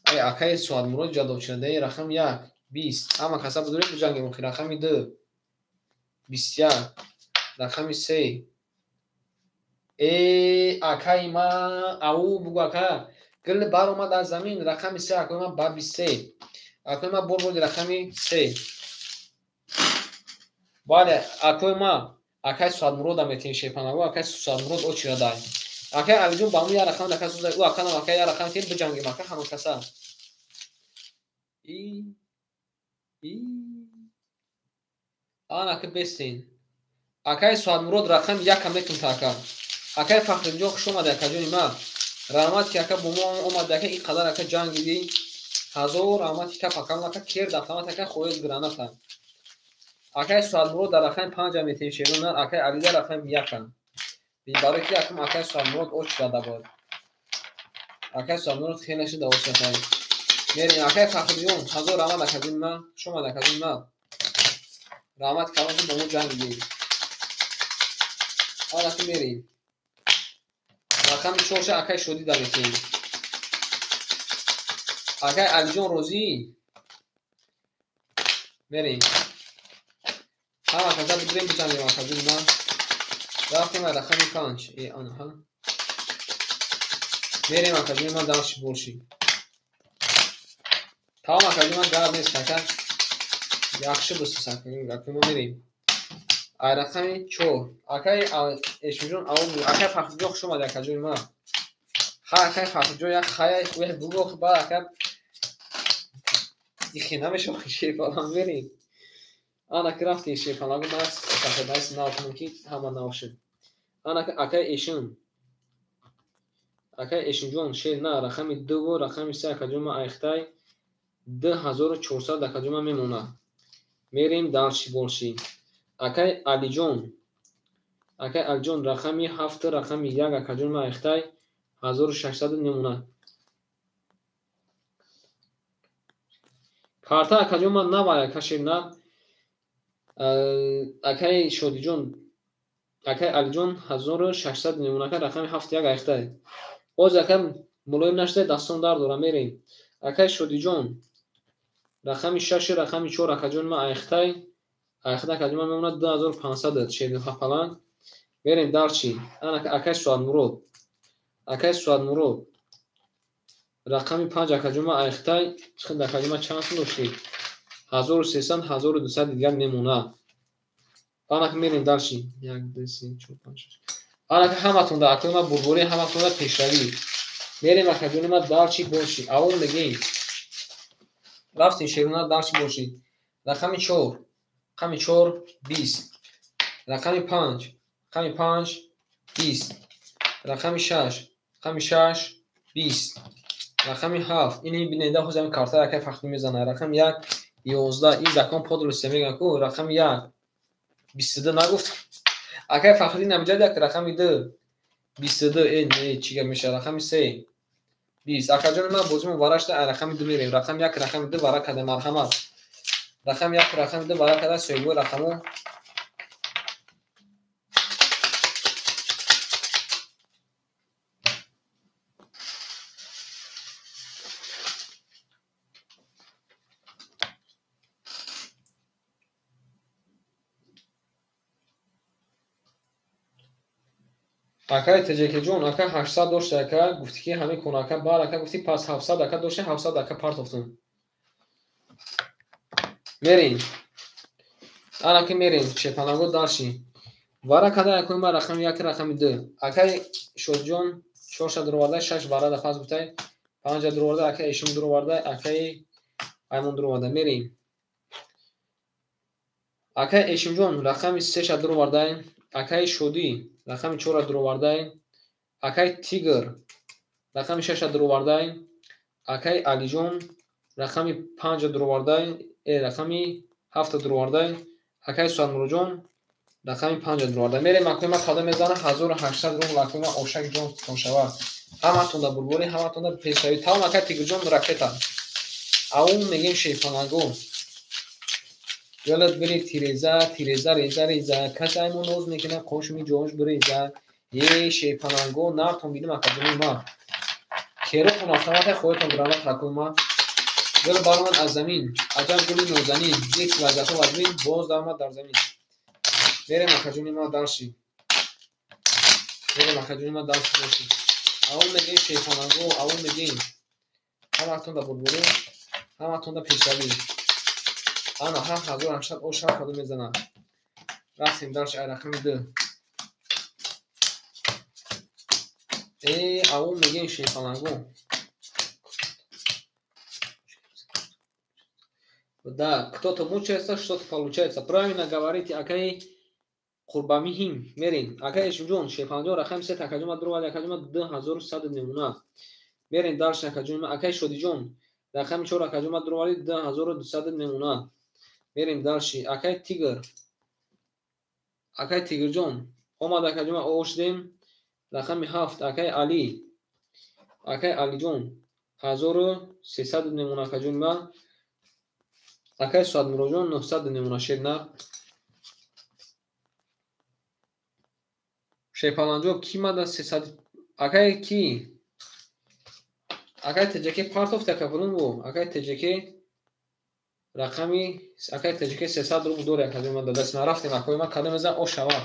Ай акаи Суадмурод ҷадовчинадаи рақами 1 20. Ҳама каса будурем биҷангем охир. Рақами 2 21, рақами 3. Э акаи ман ау бугу ака. Гил баромад аз замин рақами 3 акаи ман ба 23. Акаи ман бор бурди рақами 3. Бале акаи ман акаи Суадмурода метиҳем Шерпанаго, акаи Суадмурод очирадай. Акаи Алиҷон ба мо як рақам дака сӯзай, ӯ аканам акаи як рақам тиҳем биҷангем ака ҳама каса. И и ана ака бестен. Акаи Суадмурод рақами 1 метунта ака. Акаи Фахриддинҷон хуш омадӣ акаҷони ман. Раҳмат ки ака бо мо омадӣ ака, ин қадар ака ҷангидӣ. Ҳазор раҳмат ки капакам ака кер дафтамат ака хоҳед граната. Акаи Суадмурод дар рақами 5 метиҳем Шерона, акаи Али дар рақами 1. Барои ки акам акаи Суадмурод оч зада буд. Акаи Суадмурод хеле шуда оч зада. Мерем акаи Фахриддинҷон ҳазор раҳмат акаҷони ман, хуш омадӣ акаҷони ман. Раҳмат калон ки бо мо ҷангидӣ. Ана ки мерем. Рақами 4 акаи Шодӣ да метиҳем. Акаи Алиҷон розӣ? Мерем. Ҳама каса бидурем биҷангем акаҷони ман. Рафтем ай рақами 5. Э анаҳа. Мерем акаҷони ман дарши борши. Тамом акаҷони ман гап нест ака. Яхши бисус ака мо мерем. Ай рақами 4. Акаи Эшмиҷон ау акаи Фахриддинҷон хуш омадӣ акаҷони ман. Ха акаи Фахриддинҷон як хая хуя бугу ба ака ихе намешава Шерпалан мерем. Ана ки рафтем Шерпаланго ман сафедаис нав кунам ки ҳама нав шуд. Ана ки акаи Эшим. Акаи Эшимҷон шер на рақами 2 рақами 3 акаҷон ман айхтай 2400 акаҷон ман мемонад. Мерем дарши борши. Акаи Алиҷон. Акаи Алиҷон рақами 7 рақами 1 акаҷон ман айхтай 1600 мемонад. Карта акаҷон ман навай ака шер на. Акаи Шодиҷон, акаи Алиҷон 1600 мемонад ака рақами 7 1 айхтай. Боз ака мулоим нашуда дастон дард дорам мерем. Акаи Шодиҷон рақами 6 рақами 4 акаҷон ман айхтай. Айхта акаҷон ман мемонад 2500 Шерпаланг. Мерем дарчи. Ана акаи Суадмурод. Акаи Суадмурод рақами 5 акаҷон ман айхтай. Чиқид акаҷон ман чанд сум доштӣ? 1300 1200 дигар мемонад. Ана мерем дарчи. 1 2 3 4 5 6. Ана ҳаматонда акаи ман бурборӣ ҳаматонда пешравӣ. Мерем акаҷони ман дарчи боши. Аввал мегӯем. Рафтем Шерона дарчи боши. Рақами 4. Рақами 4 20. Рақами 5. Рақами 5 20. Рақами 6. Рақами 6 20, рақами 7. Ини бинед, ҳозир ҳамин картаро акай Фахриддин мезанад. Рақами 1 11. Ин закон подлости мегӯянд ку. Рақами 1 22 нагуфт. Акай Фахриддин ҳамиҷа як рақами 2 22. Не, чӣ гап мешавад? Рақами 3 20. Акаҷони ман бозимон вара шуда, рақами 2 мерем. Рақами 1 рақами 2 вара карда, марҳамат. Рақами 1 рақами 2 вара карда, соҳибои рақамҳо. Акай Теҷекеҷон, ака 800 дошта, ака гуфти ки ҳамин кун, ака бар, ака гуфти пас 700 ака дошта, 700 ака партофтум. Мерем. Ана ки мерем, Шерпаланго дарши. Вара када якуми ма рақами 1 рақами 2. Акай Шодиҷон 4 дуроварда, 6 вара да пас гуфтай, 5 дуроварда, акай Эшим дуроварда, акай Аймон дуроварда. Мерем. Акай Эшимҷон рақами 3 дуроварда, акай Шодӣ рақами 4 дуроварда, акай Тигр рақами 6 дуроварда, акай Алиҷон рақами 5 дуроварда, рақами 7 дуроварда, акай Суатмуроҷон рақами 5 дуроварда. Мерем акои ма кадом мезана 1800 рубл акои ма ошак ҷон тоншава. Ҳаматонда бурборӣ, ҳаматонда пешравӣ. Тамом акай Тигрҷон ракета. Аун мегем Шерпаланго. Ёлат бири тиреза, тиреза, реза, реза. Кас аймон ноз мекунад, қошми ҷош биреза. Е Шерпаланго, нартон бинем акаҷони ма. Керотон автомата, хоҳетон граната акои ма. Гул баромад аз замин, аҷаб гули нозанин, як лаззатҳо вазмин, боз даромад дар замин. Мерем акаҷони ма дарши. Мерем акаҷони ма дарши боши. Аввал мегем Шерпаланго, аввал мегем. Ҳаматонда бурборӣ, ҳаматонда пешравӣ. Ана 7800 оша кадом мезанад. Рафтем дарш ай рақами 2. Аввал мегем Шерпаланго. Да, кто-то мучается, что-то получается. Правильно говорите, акай Қурбамиҳим. Мерем. Акай Эшимҷон, Шерпаланҷон рақами 3 акаҷон ма дуровард, акаҷон ма 2100 намуна. Мерем дарш акаҷон ма. Акай Шодиҷон рақами 4 акаҷон ма дуровард, 2200 намуна. Мерем дарши. Акай Тигр. Акай Тигрҷон омад акаҷон ма ош дем. Рақами 7 акай Али. Акай Алиҷон 1300 намуна акаҷон ма. Акай Суатмуроҷон 900 намуна шернар. Шерпаланҷо ки мада 300 акай ки? Акай Теҷеке партофт ака пулун бу. Акай Теҷеке рақами акай Теҷеке 300 рубл дори акаҷон ма дадаст ма рафтем акои ма кадом мезан ошава.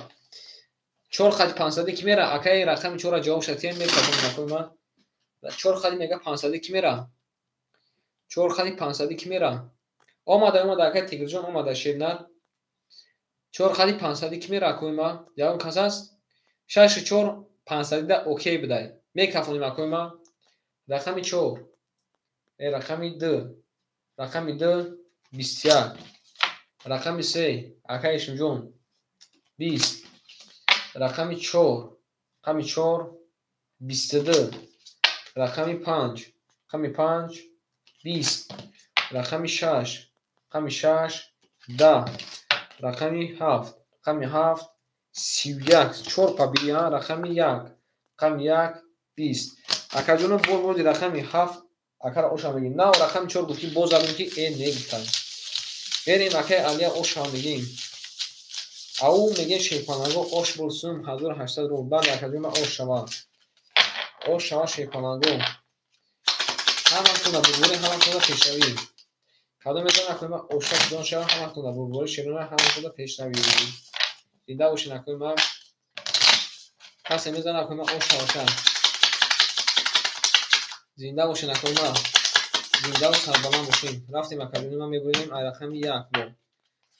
4 хати 500 ки мера акай рақами 4 ҷавоб шатием мекадом акои ма. 4 хати мега 500 ки мера. 4 хати 500 ки мера. Омада омада акай Тигрҷон омада шернар. 4 хати 500 ки мера акои ма. Ягон кас аст? 6 4 500 да окей бидай. Мекафонем акои ма. Рақами 4. Рақами 2. Рақами 2 21. Рақами 3 акай Эшимҷон 20. Рақами 4. Рақами 4 22. Рақами 5. Рақами 5 20. Рақами 6. Рақами 6 10. Рақами 7. Рақами 7 31. 4 пабия. Рақами 1. Рақами 1 20. Акаҷоно боз рақами 7 акара оша мегим. На рақами 4 гуфт ки боз задем ки не гуфтам. Берем акай Алия оша мегим. Ау мегем Шерпаланго ош булсум 1800 рубл. Баъд акаҷоно ош шава. Ош шава Шерпаланго. Ҳаматонда бурборӣ, ҳаматонда пешравӣ. Кадом мезанад акои ма оша ҷон шава, ҳаматонда бурборӣ шерона, ҳаматонда пешравӣ. Зинда бошед акои ма. Касе мезанад акои ма ош шава. Зинда бошед акои ма. Зиндаву сарбаланд бошем. Рафтем акаҷони ма мебурем ай рақами 1 бо.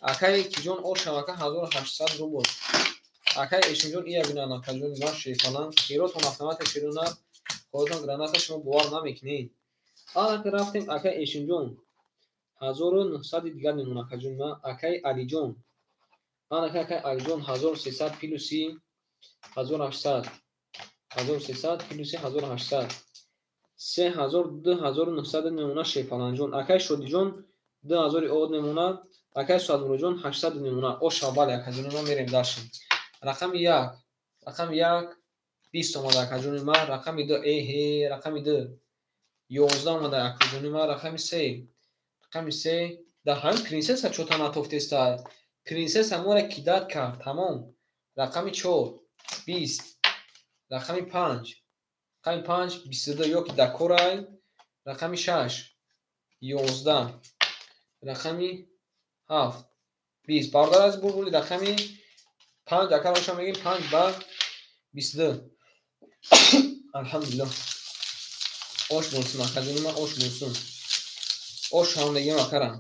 Акай Киҷон ош шавака 1800 рубл. Акай Эшимҷон ия бинан акаҷони ма Шерпаланг. Хиротон автомата шерона, хоҳатон граната шумо бовар намекунед. Анака рафтем акай Эшимҷон 1900 дигар мемон акаҷони ма. Акай Алиҷон. Анака акай Алиҷон 1300 плюси 1800. 1300 плюси 1800. 3000 2900 мемона шерпаланҷон. Акай Шодиҷон 2000 од мемона. Акай Суадмуроҷон 800 мемона. Оша бале акаҷони ман мерем дальше. Рақами 1, рақами 1 20 омада акаҷони ман, рақами 2 эҳе, рақами 2 11 омада акаҷони ман, рақами 3, рақами 3 да ҳамин принсесса чота натофтеста. Принсесса море кидат кард, тамом. Рақами 4 20, рақами 5, рақами 5 22 ёки дакорай, рақами 6 11, рақами 7 20. Бародар аз бурбули рақами 5 акар оша мегим 5 ба 22. Алҳамдулиллоҳ. Ош болсун акаҷони ман, ош болсун. Ош ҳам мегим акарам.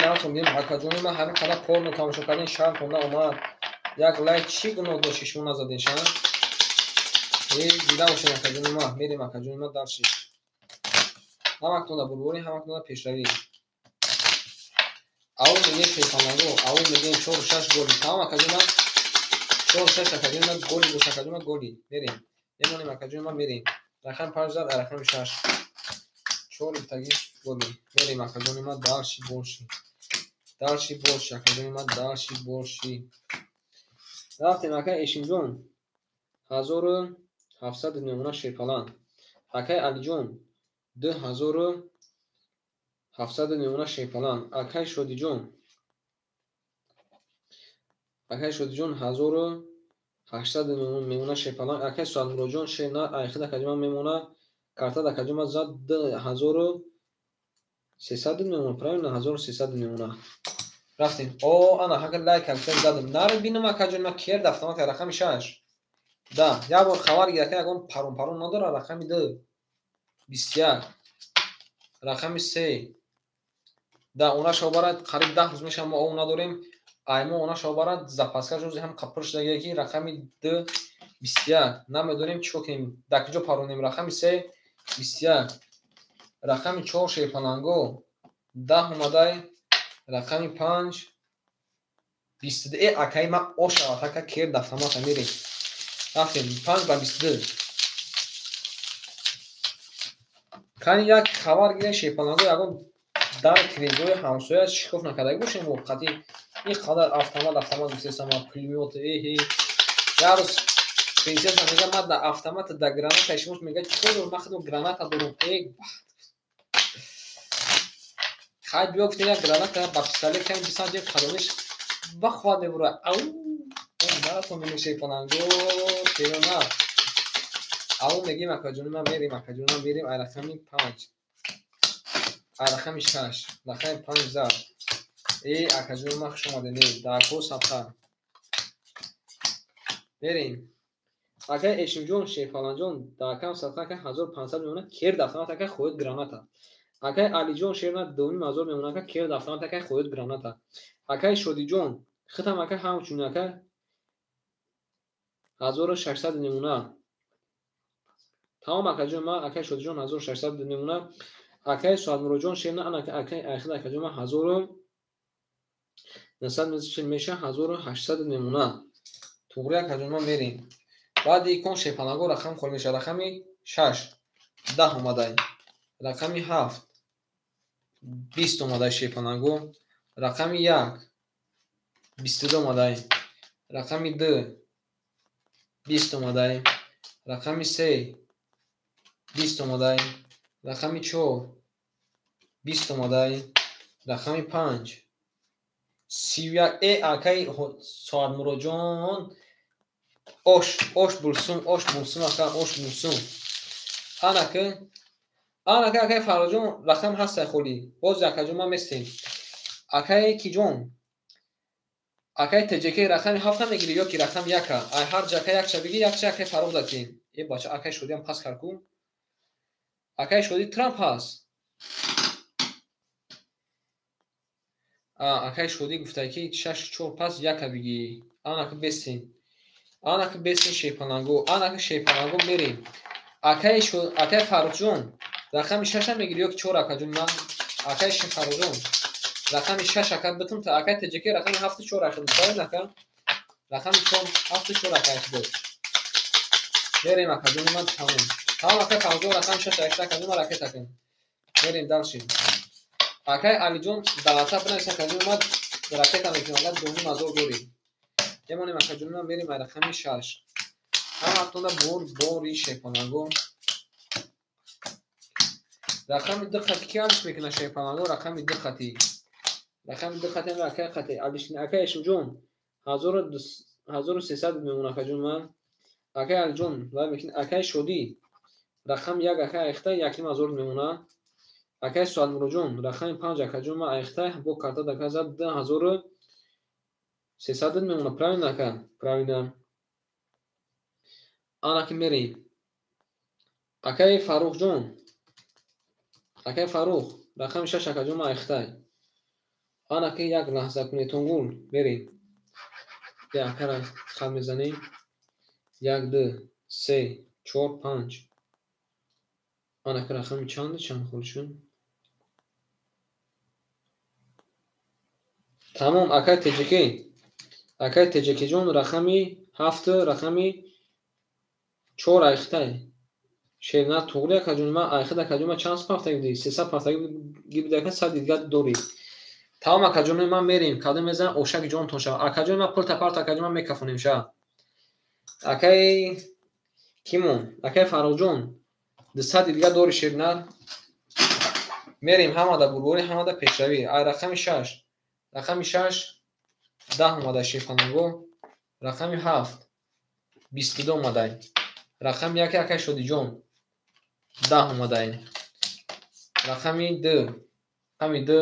Натон мегим акаҷони ман, ҳамин қадар порно тамошо кардин, шармтон наомад. Як лайк чӣ гуноҳ дошти шумо назадин шан? Дида бошед акаҷони ман, мерем акаҷони ман дальше. Ҳамактонда бурборӣ, ҳамактонда пешравӣ. Аввал мегем шерпаланго, аввал мегем 4 6 голи. Тамом акаҷони ман, 4 6 акаҷони ман голи бош акаҷони ман голи. Мерем. Мемонем акаҷони ман мерем. Рақами 5 зад, рақами 6. 4 таги голи. Мерем акаҷони ман дальше больше. Дальше больше акаҷони ман дальше больше. Рафтем акай Эшимҷон. 1700 мемона шерпаланг. Акай Алиҷон 2700 мемона шерпаланг. Акай Шодиҷон, акай Шодиҷон 1800 мемона шерпаланг. Акай Суадмуроҷон шер айхид акаҷони ман мемона. Картад акаҷони ман зад 2300 мемона. Правильно, 1300 мемона. Рафтем. О, ана ҳака лайк кардем задам. Нари бинам акаҷони ман керд автомат рақами 6. Да, як бор хабар гир ака ягон парон парон надора. Рақами 2 21, рақами 3 да она шобарад қариб 10 рӯз мешавад мо ов надорем. Ай мо она шобарад запаска рӯзи ҳам қапир шудагие ки рақами 2 21 намедонем чӣ кор кунем, дар куҷо паронем. Рақами 3 21, рақами 4 шерпаланго 10 омадай, рақами 5 22. Акаи ман ошавад ака керд автомата мерем. Рафтем 5 ба 22. Кани як хабар гирем шерпаланго ягон дар тирезои ҳамсоя шикоф накардаги бошем мо қатъи ин қадар автомат автомат гуфтесам пулемёт эҳе. Як рӯз принсесса мега ман да автомата да граната шумо мега чӣ кор дорам, ман худам граната дорам. Хай биё гуфтем як граната ба пистолет кардем бисанҷем кадомиш бахват мебурад. Ау, наратон бинем шерпаланго шерона. Аввал мегим акаҷони ман мерем, акаҷони ман мерем. Ай рақами 5, ай рақами 6, рақами 5 зад. Акаҷони ман хуш омадед. Дако сабқа. Мерем. Акай Эшимҷон шерпаланҷон дакам садқа ака 1500 мемона керд автомат ака хоҳед граната. Акай Алиҷон шерна 2500 мемона ака керд автомат ака хоҳед граната. Акай Шодиҷон хитам ака ҳамчунин ака 1600 мемона. Тамом акаҷон ман акай Шодиҷон 1600 мемона. Акай Суадмуроҷон шерна ана акай айхид акаҷон ман 1940 меша 1800 мемона. Туғри акаҷон ман мерем. Баъди икон шерпаланго рақам холӣ мешавад. Рақами 6 10 омадай. Рақами 7 20 омадай шерпаланго. Рақами 1 22 омадай. Рақами 2 20 омадай. Рақами 3 20 омадай. Рақами 4 20 омадай. Рақами 5 31. Акай Соатмуроҷон ош ош булсум, ош булсум ака, ош булсум. Анаки анаки акай Фарроҷон рақам ҳастай холӣ. Боз акаҷон ман местем. Акай Киҷон, акай ТJK рақами 7 мегирӣ ё ки рақами 1? Ай ҳар ҷа ака якча бигӣ, якча акай Фаррух датем. Бача акай Шодиам пас кард ку. Акай Шоди Трамп ҳаст. Акай Шодӣ гуфта ки 6 4 пас 1 бигӣ. Анаки бестем. Анаки бестем шерпаланго, анаки шерпаланго мерем. Акай Фаррухҷон рақами 6 мегирӣ ё ки 4 акаҷон ман? Акай Фаррухҷон рақами 6 ака битум та акай ТJK рақами 7 4 ака. Правильно ака? Рақами 4 7 4 ака дод. Мерем акаҷони ман, тамом. Тамом, акай Фаррухҷон, рақами шаш айхта, акаҷони ман, ракета кун. Мерем дальше. Акай Алиҷон, дар WhatsApp бинавис, акаҷони ман, ракета мекунем, агар дуним ҳазор дорӣ. Мемонем, акаҷони ман, мерем ай рақами шаш. Ҳаматонда бор-бори шепанаго. Рақами ду қати ки алиш мекунад шепанаго? Рақами ду қати. Рақами ду қати акай қати алиш акай Эшимҷон 1300 мемонад, акаҷони ман. Акай Алиҷон вай мекунад, акай Шодӣ рақами як акай айхта 1500 мемонад. Акай Суалмуроҷон рақами панҷ, акаҷон ман, айхта бо карта доказа 2300 мемонад. Правильно, ака? Правильно. Ана ки мерем. Акай Фаррухҷон, акай Фаррух рақами шаш, акаҷон ман, айхтай. Ана ки як лаҳза кунетон гул, мерем. Я акара хат мезанем. Як, ду, се, чор, панҷ. Ана ки рақами чанд чанд хол шуд? Тамом, акай Теҷеке. Акай Теҷекеҷон рақами ҳафт, рақами чор айхтай. Шернар туғри, акаҷони ман, айхта, акаҷони ман, чанд пафтагӣ будӣ? 300 пафтагӣ будӣ, ака, 100 дигар дорӣ. Тамом, акаҷони ман, мерем. Кадом мезанам, ошаки ҷонтон шава. Акаҷони ман, пул тапарт, акаҷони ман, мекафонем ша. Акай кимон? Акай Фаррухҷон 200 дигар дорӣ, шернар. Мерем, ҳамада бурборӣ, ҳамада пешравӣ. Ай рақами шаш. Рақами шаш 10 омада, шефанаго. Рақами ҳафт 22 омадай. Рақами як, акай Шодиҷон, 10 омадай. Рақами ду, рақами ду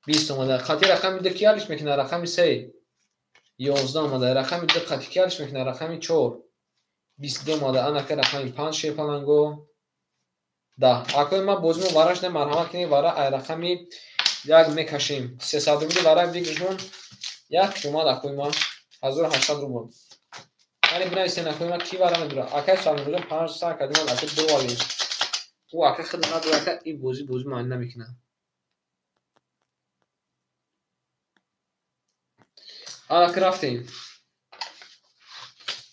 20 омадай. Қати рақами ду ки алиш мекунад? Рақами се 11 омадай. Рақами ду қати ки алиш мекунад? Рақами чор 22 омадай. Анака рақами панҷ, шерпаланго, 10. Акои ман, бозимо вараш не, марҳамат кунед, вара ай рақами як мекашем. 300 рубли вара бигиршон, як омад, акои ман, 1800 рубл. Яъне бинависен, акои ман, ки вара медурад? Акай Салмурҷон 500, акаҷон ман, ака дувалем. Ӯ ака худ надорад, ака, ин бозӣ бозӣ маънӣ намекунад. Анаки рафтем.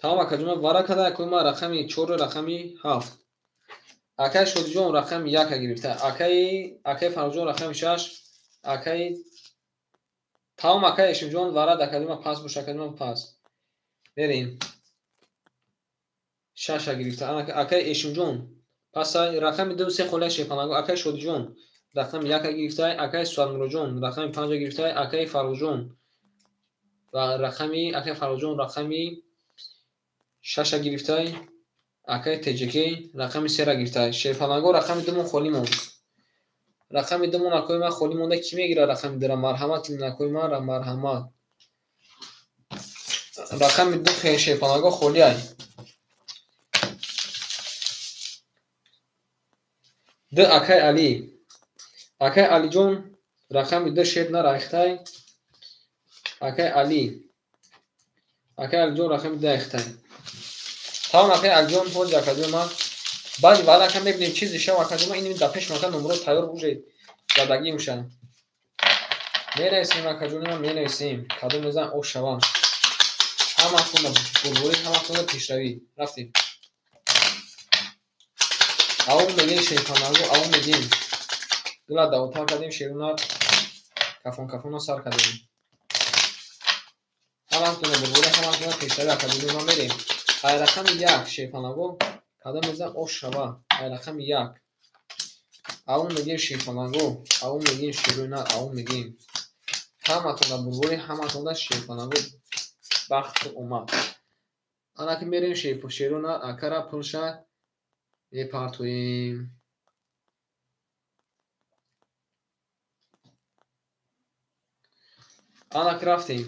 Тамом, акаҷон ман, вара када, акои ман, рақами чору рақами ҳафт. Акай Шодиҷон рақами яка гирифта. Акай Фаррухҷон рақами шаш. Акай тамом, акай Эшимҷон варад, акаҷон ман, пас бош, акаҷон ман, пас. Мерем. Шаша гирифта. Акай Эшимҷон пас рақами ду се холия, шепанаго. Акай Шодиҷон рақами яка гирифта. Акай Суалмуроҷон рақами панҷа гирифта. Акай Фаррухҷон ва рақами акай Фаррухҷон рақами шаша гирифта. Акай Теҷеке рақами сера гирифта. Шерпаланго, рақами думон холӣ монд. Рақами думон, акои ман, холӣ монда, кӣ мегирад рақами дура? Марҳамат кунед, акои ман, марҳамат. Рақами ду, шерпаланго, холӣ ай. Ду акай Алӣ. Акай Алиҷон рақами ду шер нарайхтай. Акай Алӣ. Акай Алиҷон рақами ду айхтай. Тамом, акай Алиҷон, ҳозир, акаҷон ман, баъди ваъда, ака, мебинем чизе шав, акаҷон ман, ин дар пеш мака номро тайёр уже задагӣ меша. Менависем, акаҷони ман, менависем. Кадом мезан ош шава. Ҳаматонда бурборӣ, ҳаматонда пешравӣ. Рафтем. Авом мегем, шерпанаго, авом мегем. Дила давотар кардем, шеруна кафон кафона сар кардем. Ҳаматонда бурборӣ, ҳаматонда пешравӣ, акаҷони ман, мерем. Ай рақами як, шерпанаго, кадом мезан ош шава. Ай рақами як. Авом мегем, шерпанаго, авом мегем, шеруна, авом мегем. Ҳаматонда бурборӣ, ҳаматонда, шерпанаго, бахту омад. Ана ки мерем, шеруна акара пулша мепартоем. Ана ки рафтем.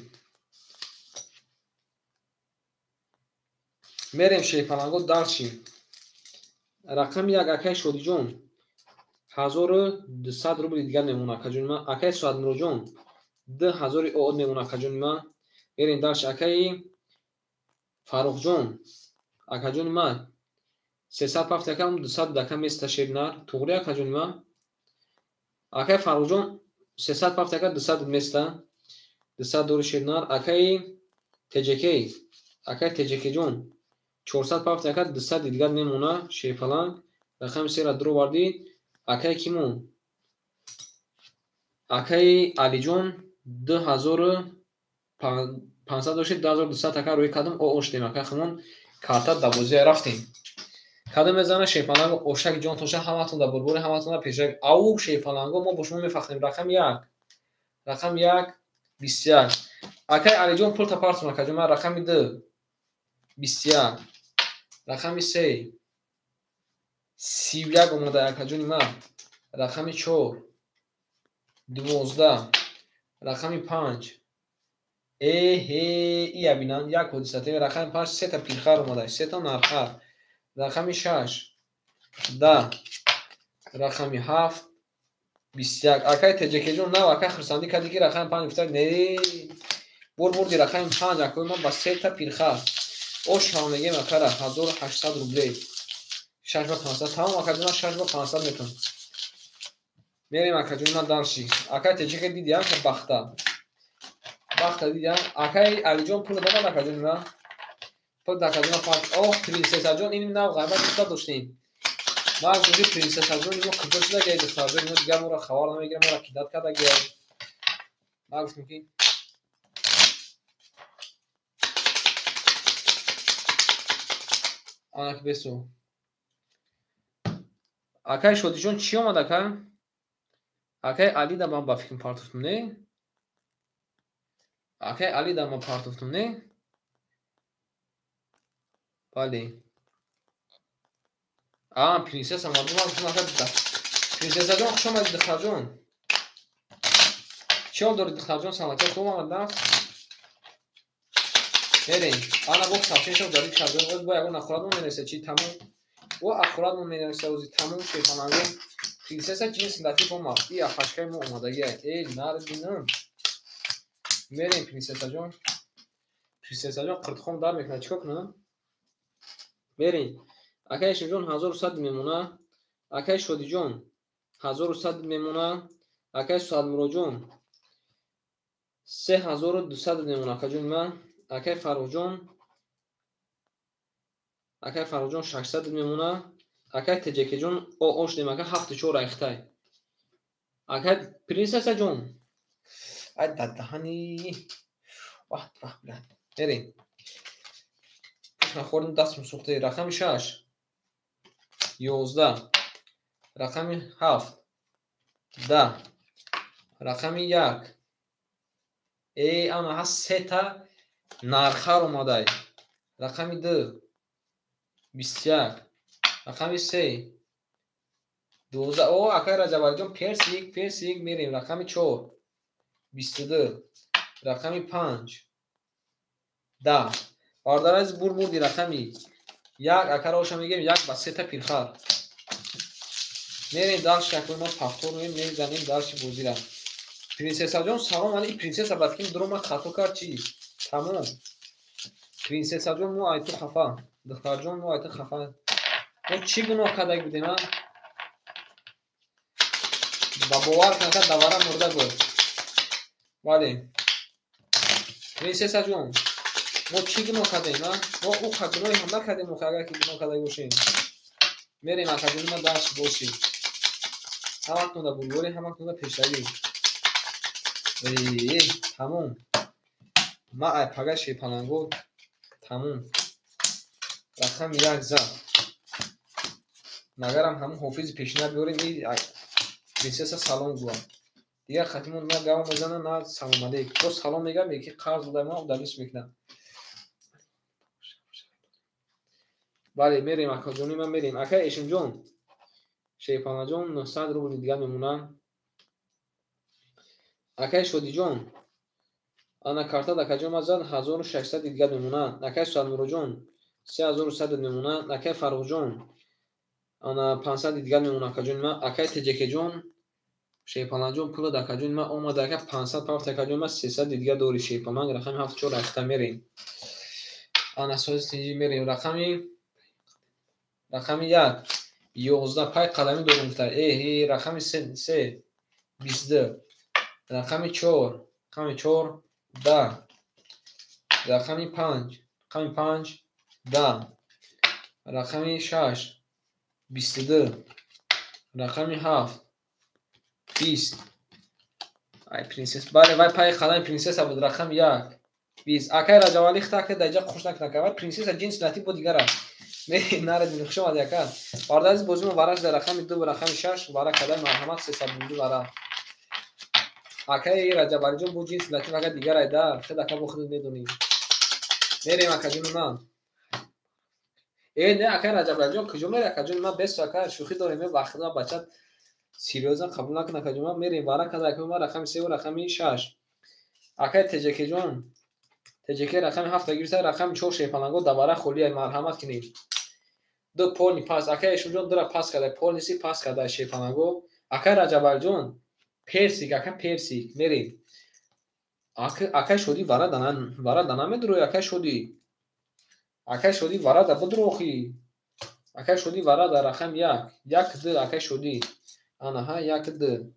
Мерем, шерпаланго, дальше. Рақами як, акай Шодиҷон 1200 рубли дигар мемонад, акаҷони ман. Акай Суадмуроҷон 2000 од мемонад, акаҷони ман. Мерем дальше. Акаи Фаррухҷон, акаҷони ман, 300 пафт, ака, 200 дака места, шернар. Туғри, акаҷони ман? Акаи Фаррухҷон 300 пафт, ака, 200 места. 200 дори, шернар. Акаи Теҷекей, акаи Теҷекеҷон 400 пафт ака 200 дигар мемона шерпаланг. Рақами 3-ра дуровардӣ. Акай кимон? Акаи Алиҷон 2500 дошт, 2200 ака рӯй кардам, оштем ака химон карта дабозия рафтем. Кадом мезана шерпаланго ошак ҷон тоша ҳаматон да бурбури ҳаматон да пешак. Ау шерпаланго мо бо шумо мефахрем. Рақами 1. Рақами 1 21. Акай Алиҷон пул тапартун акаҷон ман рақами 2 21. Рақами 3 31 омада акаҷони ман. Рақами 4 12. Рақами 5 эҳе ия бинан як ҳодиса рақами 5 сета пирхар омада, сета нархар. Рақами 6 10. Рақами 7 21. Акай Теҷекеҷон нав ака хурсандӣ кардӣ ки рақами 5 гуфта не бурди рақами 5 акои ман ба сета пирхар. Ош ҳам мегем акара 1800 рублей. 6 ба 500 тамом акаҷон 6 ба 500 метон. Мерем акаҷон ман дарши. Акай Теҷеке дидиам ка бахта. Бахта дидиам. Акай Алиҷон пул додад акаҷон ман. Пул дакаҷон панҷ. Ох принсессаҷон ин нав ғайбат гуфта доштем. Ман гуфти принсессаҷон имо куҷо шуда гай духтарҷон имо дигар моро хабар намегирад, моро кидат карда гай. Ман гуфтам ки анак бесо. Акай Шодиҷон чӣ омад ака? Акай Али да ман ба фикр партофтум, не? Акай Али да ман партофтум, не? Бале. А, принсесса мардум ман гуфтам ака принсессаҷон хуш омадӣ духтарҷон. Чӣ ҳол дорӣ духтарҷон? Саломатӣ хуб омад на? Мерем. Ана бо сообщение ҷадид кардем. Оз бо ягон ахурат мо менависа чӣ тамом. Бо ахурат мо менависа ози тамом шерпаланго. Принсесса ҷинси латиф омад. И апашкаи мо омадагия. Эй, нарбинам. Мерем принсессаҷон. Принсессаҷон қиртхом дар мекунад. Чӣ кор кунам? Мерем. Акай Шимҷон 1100 мемона. Акай Шодиҷон 1100 мемона. Акай Суадмуроҷон 3200 мемона акаҷони ман. Акай Фаррухҷон Акай Фаррухҷон 600 мемона. Акай Теҷекеҷон ош дем ака 74 айхтай. Акай принсессаҷон. Ай дадаҳани. Ваҳ ваҳ блядь. Мерем. Нахӯрдем дастм сӯхта. Рақами 6 11. Рақами 7 10. Рақами 1. Э ана ҳаст сета нархар омадай. Рақами 2 21. Рақами 3 12. О акай Раҷабалиҷон персик персик мерем. Рақами 4 22. Рақами 5 10. Бародари азиз бурди рақами 1 акара оша мегем 1 ба сета пирхар. Мерем дарши акои мо повтор мезанем дарши бозира. Принсессаҷон салом али принсесса бад ким дурома хато кард чӣ? Тамом. Принсессаҷон мо ай ту хафа. Духтарҷон мо ай ту хафа. Мо чӣ гуноҳ карда будем а? Ба бовар кун ака давара мурда буд. Бале. Принсессаҷон мо чӣ гуноҳ кардем а? Мо ӯ гуноҳе ҳам накардем охи агар ки гуноҳ карда бошем. Мерем акаҷони ман дарс бошӣ. Ҳаматон да бурборӣ, ҳаматон да пешравӣ. Э, тамом. Ма ай пага шерпаланго тамом. Рақами 1 зад. Магарам ҳамун ҳофизи пешина биёрем и принсесса салом гӯям. Дигар хатимон на гав мезана, на салом алейк. Боз салом мегӯям, яки қарз дода ман удалиш мекунам. Бале, мерем акаҷони ман мерем. Акай Эшимҷон, Шерпалаҷон 900 рубли дигар мемонад. Акай Шодиҷон, ана картад акаҷон ман зад 1600 дигар мемонад. Акай Суадмуроҷон 3100 мемонад. Акай Фаррухҷон ана 500 дигар мемонад акаҷони ман. Акай Теҷекеҷон Шерпаланҷон пул акаҷони ман омада ака 500 пафт акаҷони ман 300 дигар дори Шерпаланг рақами 74 айхта мерем. Ана сози тинҷӣ мерем. Рақами 1 11 пай қадамӣ дорем гуфта. Э рақами 3 22. Рақами 4 рақами 4 10. Рақами 5 рақами 5 10. Рақами 6 22. Рақами 7 20. Ай принсесс. Бале, вай пай қадами принсесса буд. Рақами 1 20. Акай Раҷабалӣ хта ака даҷа хуш накна. Вай принсесса ҷинси латиф бо дигар аст. Наредин, хуш омадӣ ака. Бародари азиз, бозимо вара шуда рақами 2 ва рақами 6 вара кадай марҳамат 302 вара. Акаи Раҷабалиҷон бо ҷинси латиф ака дигар айда. Хед ака бо худат медонӣ. Мерем акаҷони ман. Э, не, акаи Раҷабалиҷон куҷо мере акаҷони ман? Бесу ака, шӯхӣ дорем, е вақт ман бача серьёзно қабул накун акаҷон ман. Мерем вара када акаи ман рақами 3 ва рақами 6. Акаи ТJК-ҷон, ТJK рақами 7 гирифта, рақами 4 шерпаланго давара холия, марҳамат кунед. Ду полни пас, акаи Эшумҷон дура пас карда, полниси пас карда шерпаланго. Акаи Раҷабалиҷон персик, ака персик, мерем. Акаи Шодӣ вара да намедурӯй, акаи Шодӣ. Акаи Шодӣ вара да бидурӯ охи. Акаи Шодӣ вара да рақами 1. 1 2 акаи Шодӣ. Анаҳа 1 2.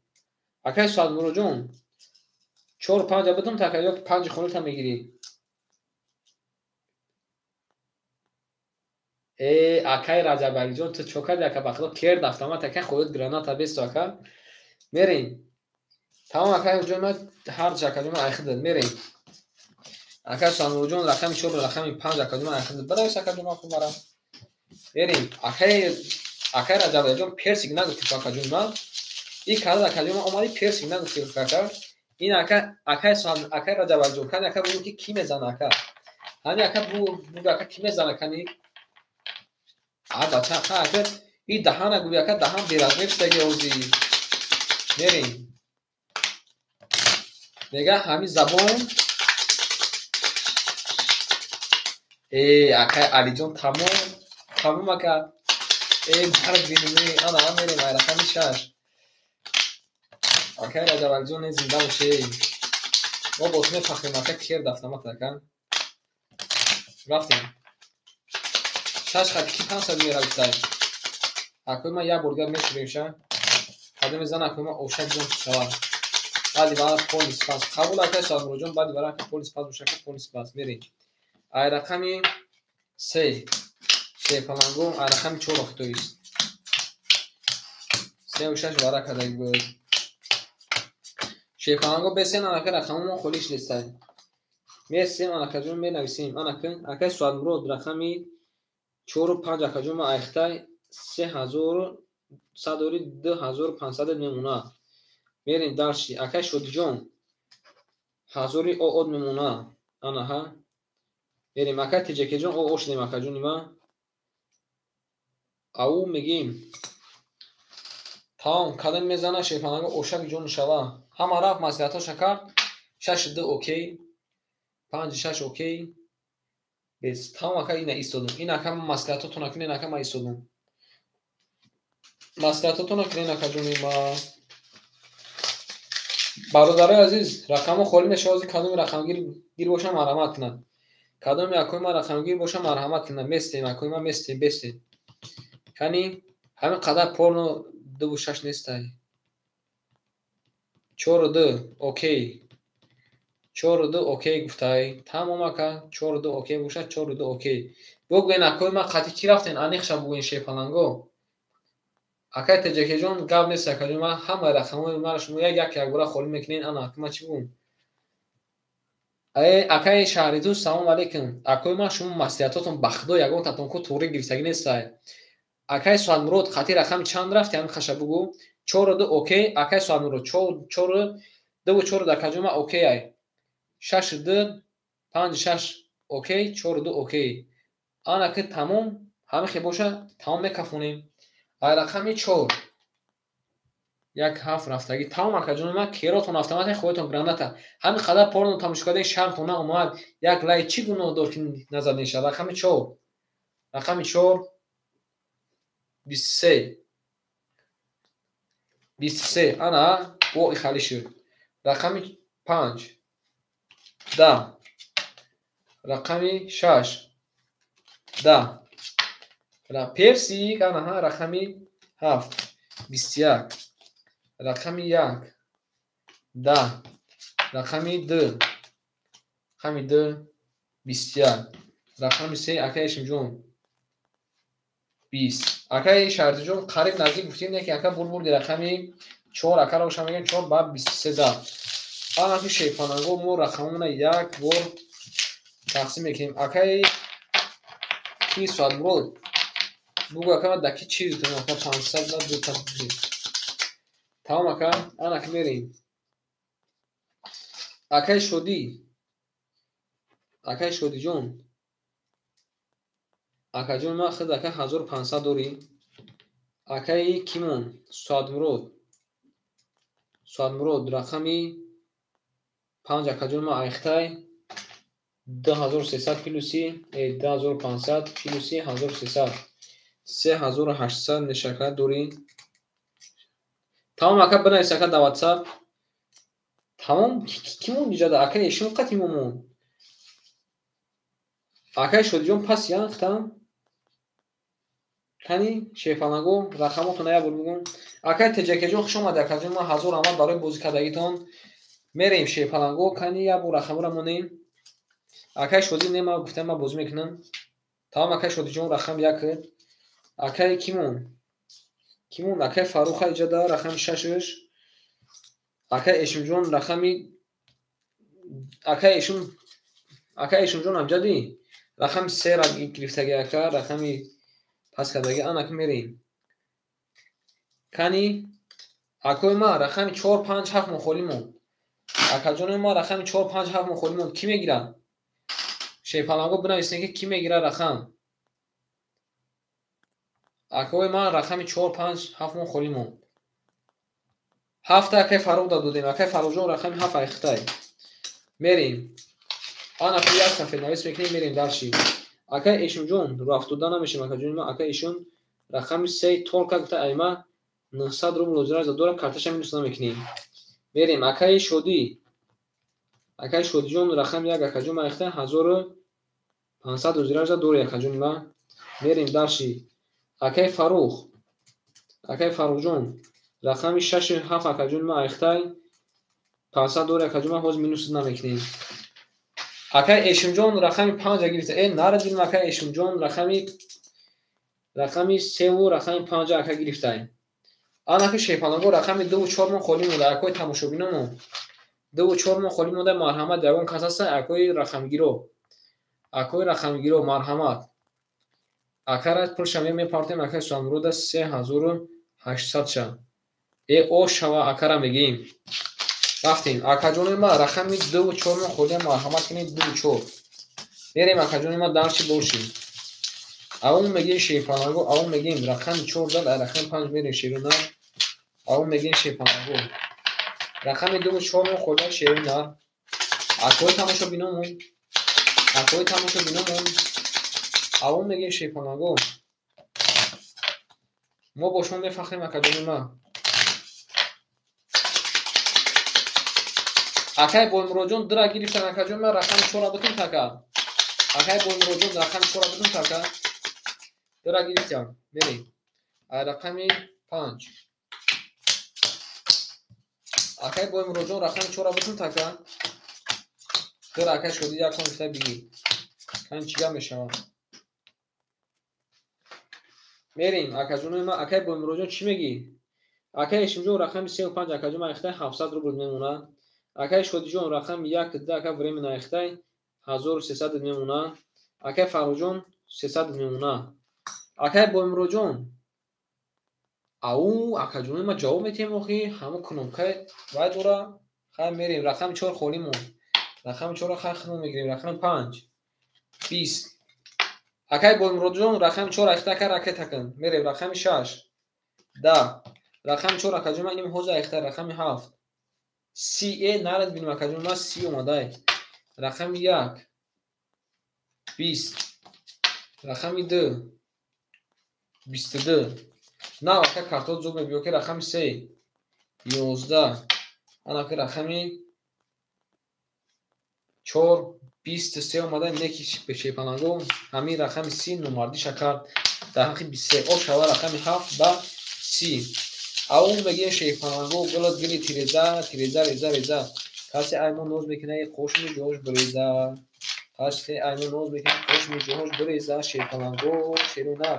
Акаи Суадмуроҷон 4 5 бидум та ака ё 5 холита мегирӣ. Э, акаи Раҷабалиҷон ту чо кардӣ ака? Ба худо керд автомат ака хоҳад граната бесто ака. Мерем. Тамом акаи ҷон ман ҳар ҷо акаҷон ман айхидад мерем. Акаи Суадмуроҷон рақами 4 ва рақами 5 акаҷон ман айхидад. Баравис акаҷон ман хуб барам. Мерем. Акаи Раҷабалиҷон персик нагуфтӣ ту акаҷон ман. Ин кард акаҷон ман омадӣ персик нагуфтӣ ака. Ин ака акаи Суад акаи Раҷабалиҷон кани ака бугӯ ки кӣ мезана ака. Ҳани ака бугӯ ака кӣ мезана кани. А бача ха ака и даҳана гӯй ака даҳан беразмер шудаги озӣ. Мерем. Мега ҳамин забон. Э, акаи Алиҷон тамом, тамом ака. Э, бард бинем, ана мерем ай рақами 6. Акаи Раҷабалиҷон не зинда бошӣ. Мо бо ту мефахрем ака керд автомат ака. Рафтем. 6 хат ки 500 мера гуфтай. Акои ман як бор дигар мешӯрем ша. Кадом мезана акои ман ошак ҷон шавад. Баъди вара полис пас. Қабул акаи Суадмуроҷон, баъди вара ака полис пас боша ака полис пас. Мерем. Ай рақами 3 шерпаланго, ай рақами 4 охтоист. 3 ва 6 вара кадаги буд. Шерпаланго бесен анака рақамомон холӣ шудестай. Месем анакаҷон менависем. Анака акаи Суадмурод рақами 4 ва 5 акаҷон ман айхтай 3100 2500 мемона. Мерем дарши. Акаи Шодиҷон 1000 оод мемона. Анаҳа. Мерем акаи ТJК-ҷон о шудем акаҷони ман. Ау мегим. Тамом, кадом мезана шерпаланго ошак ҷон шава. Ҳама рафт маслиҳатҳоша кард. 6 2 окей. 5 6 окей. Бес тамом ака ина истодум. Ин ака маслиҳатотона кунен ака ман истодум. Маслиҳатотона кунен акаҷони ман. Бародарои азиз, рақамҳо холӣ мешавад, ҳозир кадоми рақамгир гир боша марҳамат кунад. Кадоми акои ман рақамгир боша марҳамат кунад. Местем акои ман местем, бестем. Кани ҳамин қадар порно 2 ва 6 нестай. 4 2 окей. 4 2 окей гуфтай. Тамом ака 4 2 окей бошад 4 2 окей. Бугӯен акои ман қатъи кӣ рафтен аниқша бугӯен шерпаланго. Акаи ТJК-ҷон гап нест акаҷон ман ҳамаи рақамҳои маро шумо як як якбора холӣ мекунед. Ана ака ман чӣ бугӯм? Э, акаи Шаҳритӯз салом алейкум. Акои ман шумо маслиҳатотон ба худо ягонтатон ку туғри гирифтагӣ нестай. Акаи Суадмурод қатъи рақами чанд рафти ҳамин хаша бугӯ. 4 2 окей. Акаи Суадмурод 4 2 ва 4 акаҷон ман окей ай. 6 2 5 6 окей, 4 2 окей. Ана ки тамом ҳамин хел боша тамом мекафонем. Ай рақами 4 1 7 рафтагӣ. Тамом акаҷони ман керотон автомат хоҳетон граната. Ҳамин қадар порно тамошо кардем шармтон наомад. Як лай чӣ гуноҳ дор ки назадеша. Рақами 4. Рақами 4 23. 23 ана во ихалӣ шуд. Рақами 5 10. Рақами 6 10. Персик анаҳа рақами 7 21. Рақами 1 10. Рақами 2 рақами 2 21. Рақами 3 акаи Эшимҷон 20. Акаи Шаҳрзиҷон, қариб наздик гуфтем, не ки ака бурбурди рақами 4, акаро боша мегӯем 4 ба 23 зад. Анаки шерпаланго мо рақамона як бор тақсим мекунем. Акаи ки Соатмурод бугӯ, ака ма даки чиз дутам, ака 500 на дута. Тамом, ака, анаки мерем. Акаи Шодӣ, акаи Шодиҷон, акаҷон, ман худ ака 1500 дорӣ. Акаи Кимон Соатмурод, Соатмурод рақами 5, акаҷон, ман айхтай 2300 плюси 2500 плюси 1300, 3800 мешака дорӣ. Тамом, ака, бинавис, ака, дар WhatsApp. Тамом, ки монд иҷода? Акаи Эшон қати мо монд. Акаи Шодиҷон пас яхтам. Кани шерпаланго рақамотон як бор бугӯ. Акаи Теҷакеҷон, хуш омадед, акаҷон, ман ҳазор раҳмат барои бозӣ кардагитон. Мерем, шерпаланго, кани як бор рақаморо монем. Акаи Шодӣ не, ман гуфтам, ман бозӣ мекунам. Тамом, акаи Шодиҷон, рақам як. Акаи Кимон, Кимон, акаи Фарруха иҷода рақами шашш. Акаи Эшимҷон рақами, акаи Эшим, акаи Эшимҷон амҷадӣ рақами сера гирифтаги, ака, рақами пас кардаги. Анаки мерем. Кани акои ма рақами 4, 5, 7 мо холӣ монд. Акаҷони ма, рақами 4, 5, 7 мо холӣ монд. Кӣ мегирад? Шерпаланго, бинависем, ки кӣ мегирад рақам. Акои ман, рақами 4, 5, 7 мо холӣ монд. Ҳафта акаи Фаррух додем. Акаи Фаррухҷон, рақами ҳафт айхтай. Мерем. Анаки як сафеднавис мекунем, мерем дальше. Акаи Эшимҷон, рӯ афтода намешем, акаҷони ман. Акаи Эшон рақами се торка гуфта, айма 900 рубл озира дора, карташа минус намекунем. Мерем. Акаи Шодӣ, акаи Шодиҷон, рақами як, акаҷон, ман айхтай 1500 озиража дори, акаҷони ман. Мерем дальше. Акаи Фаррух, акаи Фаррухҷон, рақами шаши ҳафт, акаҷони ман, айхтай 500 дори, акаҷон, ман ҳозир минус намекунем. Акаи Эшимҷон рақами панҷа гирифта. Э, нарадидим, акаи Эшимҷон рақами севу рақами панҷа ака гирифтай. Анаки шерпаланго рақами дуву чор мо холӣ монда. Акои тамошобиномо, дуву чор мо холӣ монда. Марҳамат, ягон кас ҳаста, акои рақамгиро, акои рақамгиро, марҳамат. Акара пулша мепартем, акаи Суамурода 3800 ша. Э, о шава, акара мегӯем. Рафтем, акаҷони ман, рақами дуву чор мо холия, марҳамат кунед, дуву чор. Мерем, акаҷони ман, дальше бошем. Аввал мегӯем, шерпаланго, аввал мегӯем рақами чор зад, рақами панҷ мерем, шеру нар. Аввал мегӯем, шерпаланго, рақами дуву чор мо холия, шеру нар. Акои тамошобиномон, акои тамошобиномон, аввал мегӯем, шерпаланго, мо бо шумо мефахрем, акаҷони ман. Акаи Боймуроҷон дира гирифтан, акаҷон ман, рақами чора бутун така. Акаи Боймуроҷон, рақами чора бутун така. Дира гирифтам. Мерем. Рақами панҷ. Акаи Боймуроҷон, рақами чора бутун така. Дира, акаи Шодӣ, як кон гуфта бигӣ. Кани чӣ гап мешавад? Мерем, акаҷонои ман, акаи Боймуроҷон, чӣ мегӣ? Акаи Эшимҷон, рақами севу панҷ, акаҷон ман, ихтай 700 рубл мемонад. Акаи Шодиҷон, рақами як ду, ака, временно ихтай 1300 мемонад. Акаи Фаррухҷон 300 мемонад. Акаи Боймуроҷон, ау, акаҷонои ман, ҷавоб метиҳем охи, ҳамон кнопкаи вай дора. Хай, мерем, рақами чор холӣ монд. Рақами чорро хай худмон мегирем. Рақами панҷ 20. Акаи Боймуроҷон, рақами чор айхта, ака, ракета кун. Мерем, рақами шаш 10. Рақами чор, акаҷон ман, иним ҳозир айхта. Рақами ҳафт 30. Э, нарад бинем, акаҷон ман, 30 омадай. Рақами як 20, рақами ду 22. Нав, ака, картот зуд мебиё, ки рақами се 11. Анаки рақами чор 23 омада, неки шепаланго ҳамин рақами 30 номардиша кард дар ҳаққи 23. Об шава, рақами ҳафт ба 30. Аввал мегӯем, шепаланго, гулат гили тиреза, тиреза, реза, реза. Касе ай мо ноз мекунад, қошми ҷош биреза. Касе ай мо ноз мекунад, қошми ҷош биреза. Шерпаланго, шеру нар.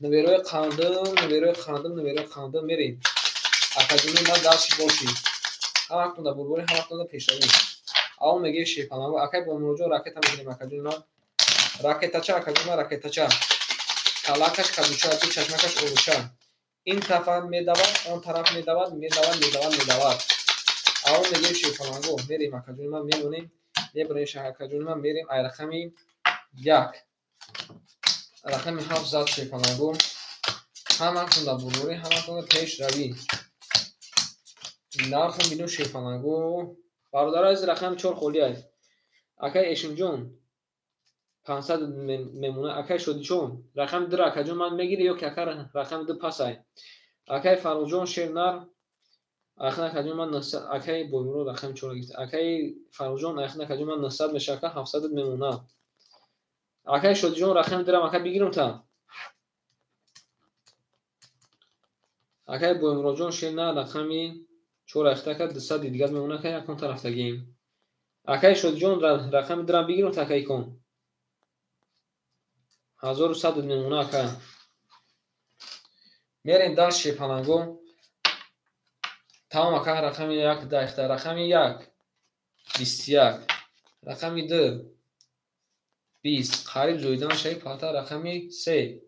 Номерои қандым, номерои қандым, номерои қандым мерем. Академия ма дарси бошӣ. Ҳаматон да бурбори, ҳаматон да пешравӣ. Аввал мегӯем шерпаланго. Акай Бомуроҷон ракета мекунем акаҷони ман. Ракетача акаҷони ман ракетача. Калакаш кабуча, ду чашмакаш олуча. Ин тараф медавад, он тараф медавад, медавад, медавад, медавад. Аввал мегӯем шерпаланго. Мерем акаҷони ман, мемонем. Мебарем акаҷони ман, мерем ай рақами 1. Рақами 7 зад шерпаланго. Ҳаматон да бурбори, ҳаматон да пешравӣ. Нархом бинем шерпаланго. Бародари азиз, рақами 4 холӣ аст. Акай Эшимҷон 500 мемона. Акай Шодиҷон рақами 2 акаҷон ман мегирӣ ё ки ака рақами 2 пас ай? Акай Фаррухҷон шер нар ахин акаҷон ман 900. Акай Боймурод рақами 4 гирифт. Акай Фаррухҷон ахин акаҷон ман 900 меша, ака 700 мемона. Акай Шодиҷон рақами 2 ака бигирам та. Акай Боймуродҷон шер нар рақами 4 ахта ака 200 дигар мемона, ака якон тарафтагим. Акай Шодиҷон рақами 2 бигирам та ака икон. 1100 мемона ака. Мерем дар шерпаланго. Тамом ака, рақами 1 дахта, рақами 1 21, рақами 2 20, қариб зоидан шаи пата, рақами 3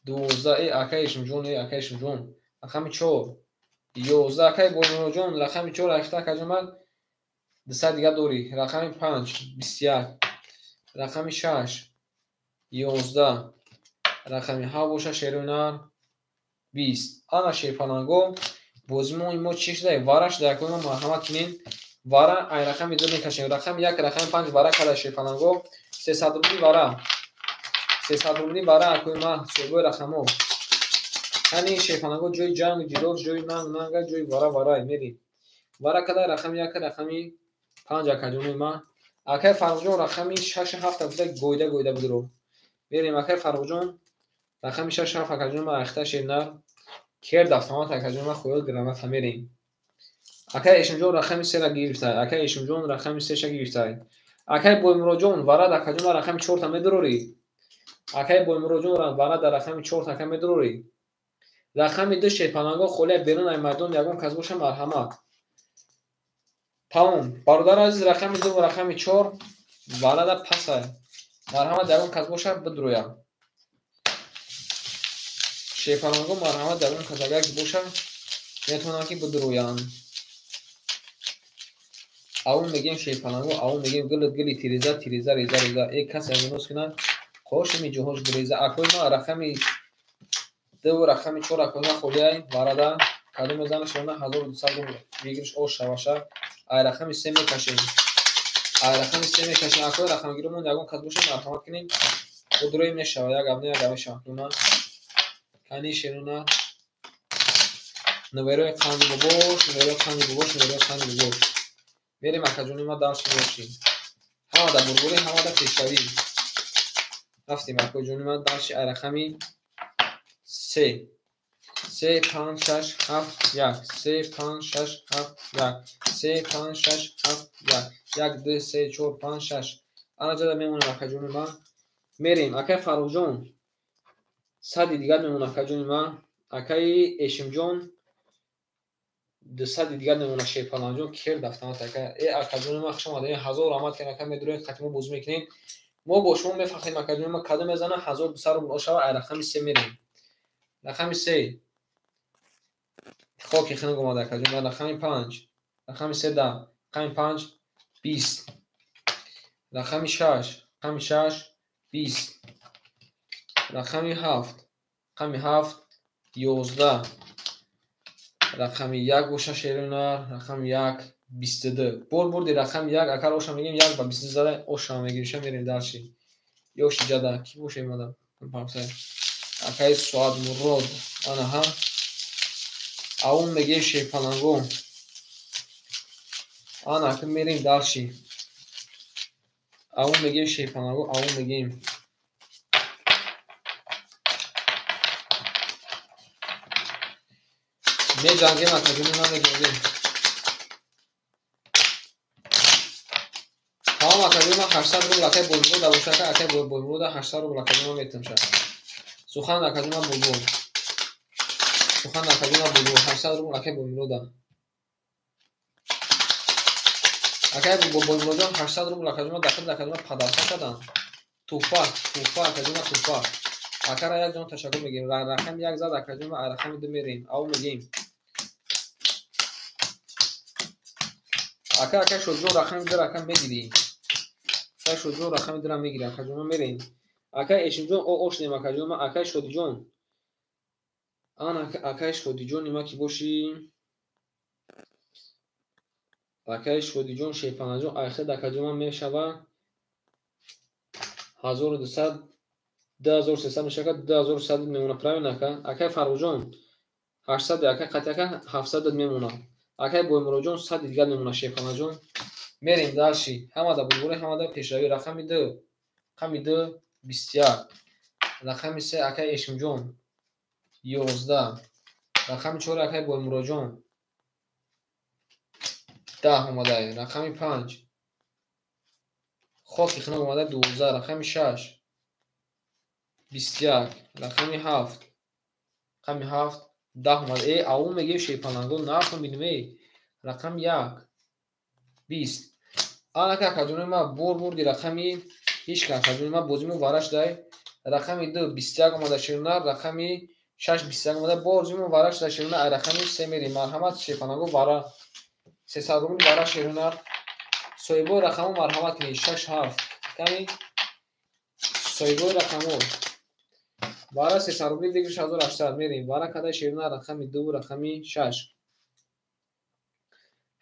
12. Э акай Ишимҷон, э акай Ишимҷон, рақами 4 11. Акай Боймуроҷон рақами 4 ахта акаҷон ман 200 дигар дорӣ. Рақами 5 21, рақами 6 11, рақами 7 боша шерунар 20. Ана шерпаланго бозимо мо чӣ шуда? Вара шуда. Якои мо марҳамат кунем. Вара ай рақами 2 мекашем. Рақами 1, рақами 5 вара када шерпаланго. 300 рубли вара. 300 рубли вара акои ма соҳибои рақамҳо. Ҳамин шерпаланго ҷои ҷанг, ҷилов, ҷои нанг, нанга, ҷои вара, вара мерем. Вара када рақами 1, рақами 5 акаҷони ма. Акай Фаррухҷон рақами 6 7 буда гойда гойда будро. Мерем акай Фаррухҷон рақами 6 7 акаҷони ма ахта шернар. Керд автомат акаҷони ма хоёл граната мерем. Акай Эшимҷон рақами 3-ра гирифтай. Акай Эшимҷон рақами 3-ша гирифтай. Акай Боймуроҷон варад акаҷон ма рақами 4-та медурорӣ. Акай Боймуроҷон варад дар рақами 4-та ака медурорӣ. Рақами 2 шерпаланго холия берун ай майдон ягон кас боша марҳамат. Тамом. Бародари азиз, рақами 2 ва рақами 4 варада пасай. Марҳамат ягон кас боша бидроя. Шерпаланго марҳамат ягон кас агар боша метавонанд ки бидроянд. Аввал мегӯем шерпаланго, аввал мегӯем гилит гили тиреза, тиреза реза реза. Э кас ягонос кунад қошими ҷоҳош гиреза. Акои ма рақами 2 ва рақами 4 акои ма холияй варада. Кадом мезанаш она 1200 рубл бигириш ош шаваша. Ай рақами 3 мекашем. Ай рақами 3 мекашем. Акои рақамгиромон ягон кас боша марҳамат кунем. Будроим мешава, як гап не, як гап мешава. Куна кани шеруна номерои қанди бобош, номерои қанди бобош, номерои қанди бобош. Мерем акаҷони ма дарс бошем. Ҳама да бурбурӣ, ҳама да пешравӣ. Рафтем акаҷони ма дарси ай рақами 3. 3 5 6 7 1 3 5 6 7 1 3 5 6 7 1 1 2 3 4 5 6. Ана ҷада мемонем акаҷони ма. Мерем акай Фаррухҷон 100 дигар мемонад акаҷони ма. Акаи Эшимҷон 200 дигар мемонад. Шерпаланҷон керд автомат ака. Э акаҷони ма хуш омадед. 1000 раҳмат кунед ака, медурем қати мо бозӣ мекунем. Мо бо шумо мефахрем акаҷони ма. Кадом мезана 1200 рубл ошава. Ай рақами 3 мерем. Рақами 3 хоки хунук омада акаҷони ма. Рақами 5, рақами 3 10, рақами 5 20, рақами 6, рақами 6 20, рақами 7, рақами 7 11, рақами 1 боша шерунар, рақами 1 22. Бор бурди рақами 1 акар оша мегем 1 ба 22 зада оша мегириша мерем дарши. Ёши ҷада ки боша имада? Памсай. Акаи Суад Мурод. Анаҳа. Авун мегем шерпаланго. Ана ака мерем дарши. Авун мегем шерпаланго, авун мегем. Меҷангем акаҷони ман меҷангем. Тамом акаҷони ман 800 рубл акай Боймурод абошака, акай Боймурод 800 рубл акаҷони ман метамша. Сухан акаҷон ман булбул. Сухан акаҷон ман булбул. 800 рубл акай Боймурода. Акай Боймуродҷон 800 рубл акаҷон ман дахил акаҷон ман падарка кардам. Туҳфа, туҳфа акаҷон ман туҳфа. Акара як ҷон ташаккур мегӯем. Рақами 1 зад акаҷон ман рақами 2 мерем. Ав мегӯем. Ака ака Шодиҷон рақами 2 рақам мегирӣ. Ака Шодиҷон рақами 2 мегирӣ акаҷон ман мерем. Ака Эшимҷон о ошнем акаҷон ман акай Шодиҷон. Ан акай Шодиҷони ма ки бошӣ. Акай Шодиҷон Шерпанаҷон айхед акаҷон ман мешава 1200 2300 мешава 2100 мемона правильно ака? Акай Фаррухҷон 800 акай қатъи ака 700 мемона. Акай Боймуроҷон 100 дигар мемона Шерпанаҷон. Мерем дальше. Ҳамада бурбури ҳамада пешравӣ рақами 2. Рақами 2 21. Рақами 3 акай Эшимҷон 11. Рақами 4 акай Боймуроҷон 10 омадай. Рақами 5 хоки хунук омада 12. Рақами 6 21. Рақами 7. Рақами 7 10 омада. Э, аву мегӯем Шерпаланго нафаҳмидем э. Рақами 1 20. Анака акаҷони ман бор бурди рақами ҳеҷ ка акаҷони ман бозимо вара шудай. Рақами 2 21 омада Шерунар, рақами 6 21 омада бозимо вара шуда Шерунар, ай рақами 3 мерем. Марҳамат Шерпаланго вара. 300 рубл вара Шерунар. Соҳибои рақамҳо марҳамат кунед. 6 7. Ками соҳибои рақамҳо. Вара 300 рубли 2800 мерем. Вара кадай Шерунар рақами 2 рақами 6.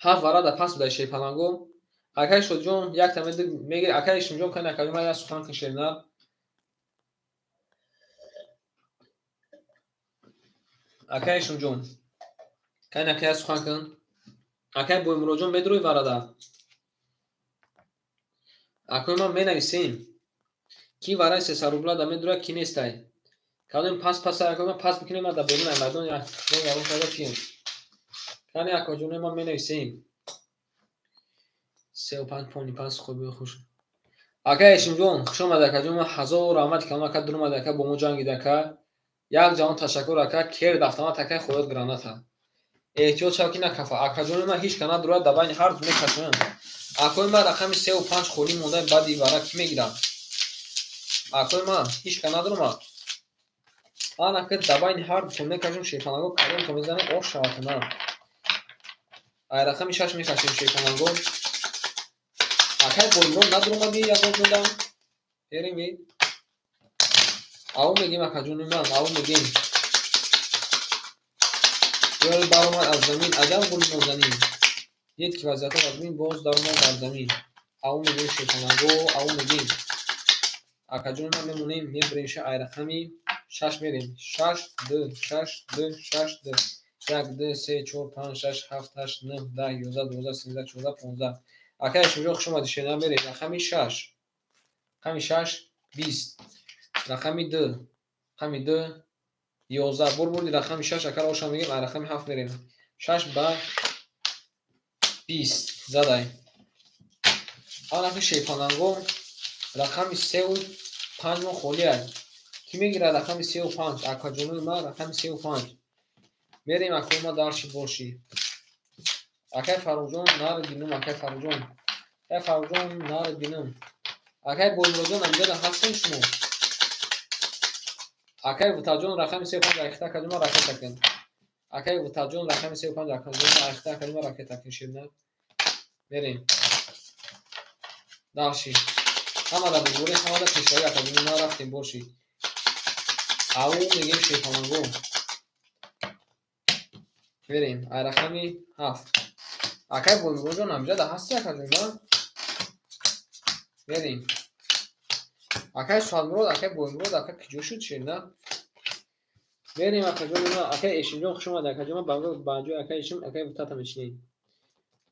7 вара да пас будай Шерпаланго. Акай Шодиҷон якта мегир. Акай Ишимҷон кани акаҷон ман як сухан кун Шерунар. Акай Ишимҷон кани акай як сухан кун. Акай Боймуроҷон медурӯй варада. Акои ман менависем. Ки вараи 300 рубла да медурад, ки нестай. Кадом пас паса акои ман пас бикунем, ман да берун ай майдон як ягон карда кием. Кани акоҷонои ман менависем. 3 5 пони 5 хуби хуш. Акай Эшимҷон, хуш омадед акаҷон. Ман ҳазор раҳмат калом ака дур омадед ака бо мо ҷангид ака. Як ҷаҳон ташаккур ака. Кер дафтамат акай хояд граната. Эҳтиёт шав ки накафа. Акаҷони ман ҳеҷ ка надурад да байни ҳар ду мекашам. Акои ман рақами 3 ва 5 холӣ монда баъди вара кӣ мегирам? Акои ман ҳеҷ ка надурмад. Ман ака да байни ҳар ду мекашам Шерпаланго кадом то мезанем ош шавад на. Ай рақами 6 мекашем Шерпаланго. Акай Боймурод надуромадӣ ягон ҷода? Берем е. Ав мегем акаҷони ман, ав мегем. Гул баромад аз замин, аҷаб гули нозанин. Дид ки вазъиятҳо аз замин боз даромад дар замин. Ав мегем Шерпаланго, ав мегем. Акаҷони ман мемонем, мебурем ша ай рақами 6 мерем. 6 2 6 2 6 2 1 2 3 4 5 6 7 8 9 10 11 12 13 14 15. Акай Эшимҷон хуш омадед Шерунар мерем. Рақами 6. Рақами 6 20. Рақами 2. Рақами 2 11. Бур бурди рақами 6 акара оша мегем, ай рақами 7 мерем. 6 ба 20 задай. Анаки Шерпаланго рақами 3 ва 5 мо холӣ аст. Кӣ мегирад рақами 3 ва 5? Акаҷонои ман рақами 3 ва 5. Мерем акои ма дарши бошӣ. Акай Фаррухҷон нар бинум, акай Фаррухҷон. Акай Фаррухҷон нар бинум. Акай Боймуроҷон амҷода ҳастем шумо? Акай Вутаҷон рақами 3 ва 5 айхта акаҷон ман ракета кун. Акай Вутаҷон рақами 3 ва 5 акаҷон ман айхта акаҷон ман ракета кун Шерунар. Мерем. Дарши. Ҳамада бурбури, ҳамада пешравӣ акаҷони ман рафтем бошӣ. Ав мегем Шерпаланго. Мерем. Ай рақами 7. Акай Боймуроҷон амҷода ҳастӣ акаҷон ман? Мерем. Акай Суҳатмурод, акай Боймурод, ака куҷо шуд Шерунар? Мерем акаҷони ман. Акай Эшимҷон хуш омадед акаҷон ман ба ҷои акай Эшим акай Вутата мечинем.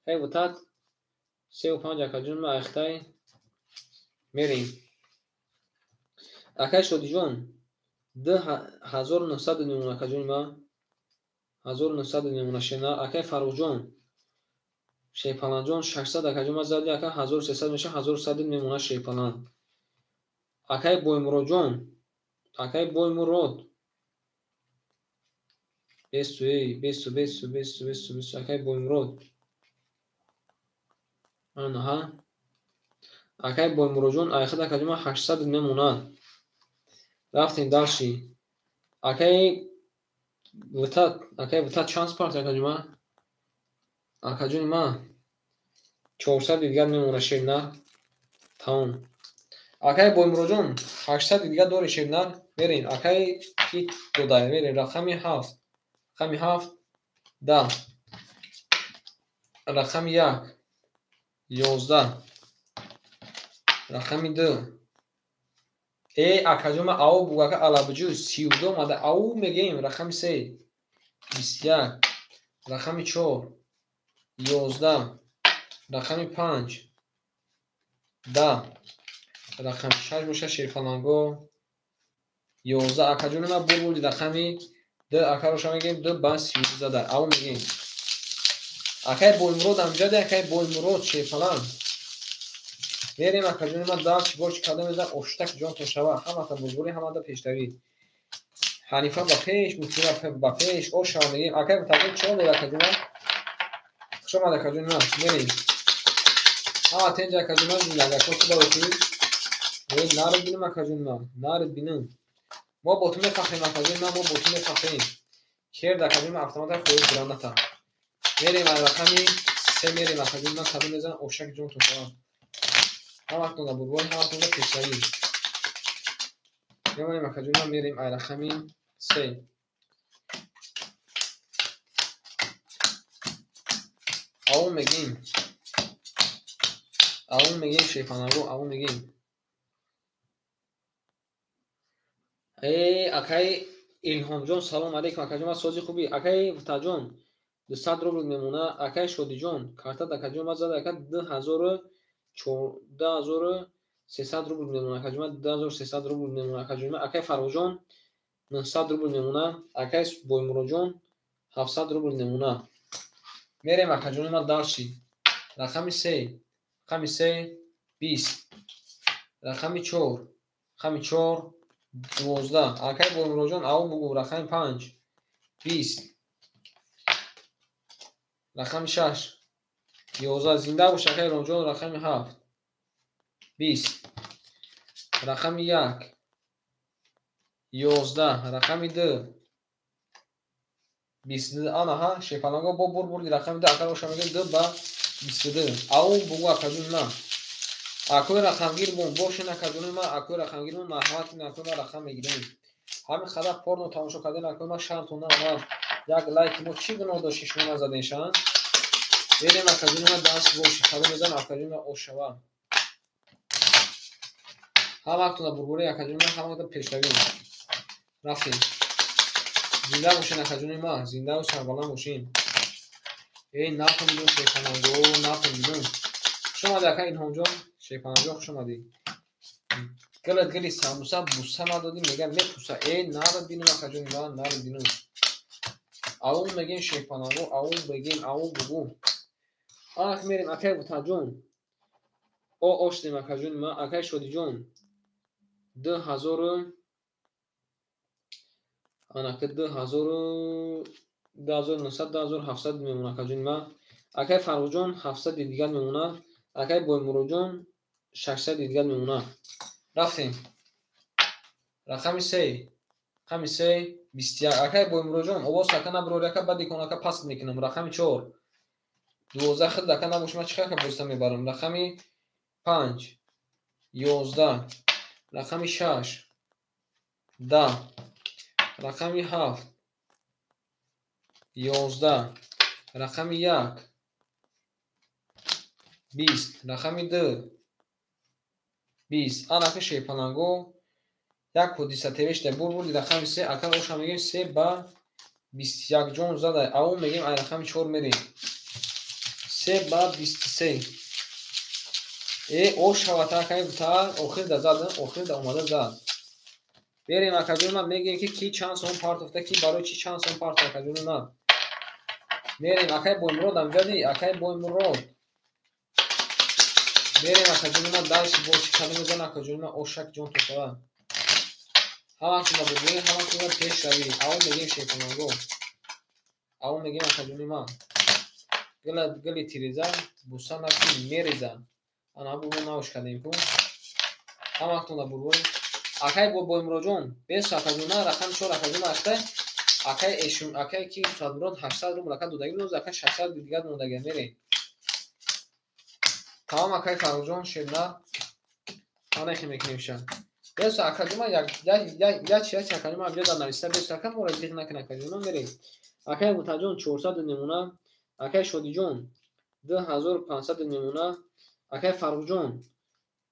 Акай Вутат 3 ва 5 акаҷон ман айхтай. Мерем. Акай Шодиҷон 2900 мемона акаҷони ман. 1900 мемона Шерунар. Акай Фаррухҷон Шерпаланҷон 600 акаҷон ман зади ака 1300 меша 1100 мемона Шерпалан. Акай Боймуроҷон Акай Боймурод. Бесу, эй, бесу, бесу, бесу, бесу, бесу. Акай Боймурод. Анаҳа. Акай Боймуродҷон, айхад акаҷон ман 800 мемонад. Рафтем дальше. Акай Витат, акай Витат чанд спарт акаҷон ман? Акаҷони ман 400 дигар мемонад шернар. Тамом. Акай Боймуродҷон, 800 дигар дори шернар. Мерем. Акай ки додай? Мерем. Рақами 7. Рақами 7 10. Рақами 1 11. Рақами 2. Э, акаҷон ман ау бугу, ака алабҷӯ 32 омада. Ау мегӯем. Рақами 3 21. Рақами 4 11. Рақами 5 10. Рақами 6 боша шерфаланго 11. Акаҷони ман бурбуди рақами 2. Акароша мегӯем 2 ба 32 зада. Ау мегӯем. Акай Боймурод амҷаде, акай Боймурод шерфаланг. Мерем акаҷони ман дальше бо чӣ кардам мезанам оштак ҷонтон шава. Ҳамата бузурӣ, ҳамата пешравӣ. Ҳанифа ба пеш, Мутира ба пеш, ошава мегӯем. Акай Мутақин чӣ омед акаҷони ман? Хуш омад акаҷони ман. Мерем. Ҳама тенҷа акаҷони ман зиндагако хуб бошӣ. Э, нарид бинам акаҷони ман, нарид бинам. Мо бо ту мефахрем акаҷони ман, мо бо ту мефахрем. Керд акаҷони ман автомата хоҳед граната. Мерем аз рақами 3 мерем акаҷони ман кадом мезанам ошак ҷонтон шава. Ҳаматон дар бурбон, ҳаматон дар пешравӣ. Мемонем акаҷони ман, мерем ай рақами 3. Ау мегӯем. Ау мегӯем шерфанаго, ау мегӯем. Э, акай Илҳомҷон, салом алейкум акаҷон, ман сози хубӣ. Акай Вутаҷон, 200 рубл мемона. Акай Шодиҷон, картат акаҷон ман зада, ака 2300 рубл мемона. Акаҷон ман 2300 рубл мемона. Акаҷон ман, акай Фаррухҷон 900 рубл мемона. Акай Боймуродҷон 700 рубл мемона. Мерем акаҷони ман дальше. Рақами 3, рақами 3 20. Рақами 4, рақами 4 12. Акай Боймуродҷон, ау бугу. Рақами 5 20. Рақами 6 11. Зинда бош акай Ромҷон. Рақами 7 20. Рақами 1 11. Рақами 2 22. Анаҳа шерфаланго бо бур бурди рақами 2. Акай оша мегӯем 2 ба 22. Ау бугу акаҷони ман. Акои рақамгир бун бошен акаҷони ман, акои рақамгир бун, марҳамат кунед акои ман рақам мегирем. Ҳамин қадар порно тамошо кардем акои ман шармтон наомад. Як лайки мо чӣ гуноҳ дошти шумо назадем шан? Мерем акаҷони ман даст боши. Кадом мезанам акаҷони ман ошава. Ҳаматон дар бурбури акаҷони ман, ҳаматон пешравӣ. Рафтем. Зинда бошен акаҷони ман, зиндаву сарбаланд бошем. Эй, накун бидун шерфаланго, накун бидун. Хуш омадӣ акай Илҳомҷон, шерфаланҷон хуш омадӣ. Гилат гили самбуса буса надодӣ, мегӯям мепуса. Эй, нарид бинум акаҷони ман, нарид бинум. Ау мегӯем шерфаланго, ау мегӯем, ау бугу. Ах, мерем акай Вутаҷон. О, оштем акаҷони ман, акай Шодиҷон. 2000 анака 2000 2900 2700 мемона акаҷони ман. Акай Фаррухҷон 700 дигар мемона. Акай Боймуродҷон 600 дигар мемона. Рафтем. Рақами 3. Рақами 3 21. Акай Боймуродҷон, овоз ака набирори ака, баъди кон ака паст мекунам. Рақами 4 12. Хид ака набош, ман чӣ хел боиста мебарам. Рақами 5 11. Рақами 6 10. Рақами 7 11. Рақами 1 20. Рақами 2 20. Анаки шерпаланго як ҳодиса тевешта бур бурди рақами 3. Ака оша мегӯем 3 ба 21 ҷон зада. Ау мегӯем ай рақами 4 мерем. 3 ба 23. Э, ошава акай бута охир да зад, охир да омада зад. Берем акаҷони ман, мегӯем ки ки чанд сом партофта, ки барои чӣ чанд сом партофта акаҷони ман. Мерем акай Боймурод амҷади, акай Боймурод. Мерем акаҷони ман дальше бо чӣ кадом мезанам акаҷони ман ошак ҷон то шава. Ҳаматонда бурборӣ, ҳаматонда пешравӣ. Аввал мегем шерпаланго. Аввал мегем акаҷони ман. Гули тиреза, буса наки мереза. Ана бу мо навш кардем ку. Ҳаматонда бурборӣ. Акай Боймуроҷон, бес акаҷона, рақами 4 акаҷона аштай. Акай эшун, акай ки Садмурод 800 рубл ака додаги буд, акай 600 дигар мондаги мерем. Тамом акай Фаррухҷон, шернар. Анахи мекунем ша. Бес акаҷума як як як акаҷума биё дар нависта бес ака моро зиқ накун акаҷума мерем. Акай Мутаҷон 400 намуна, акай Шодиҷон 2500 намуна, акай Фаррухҷон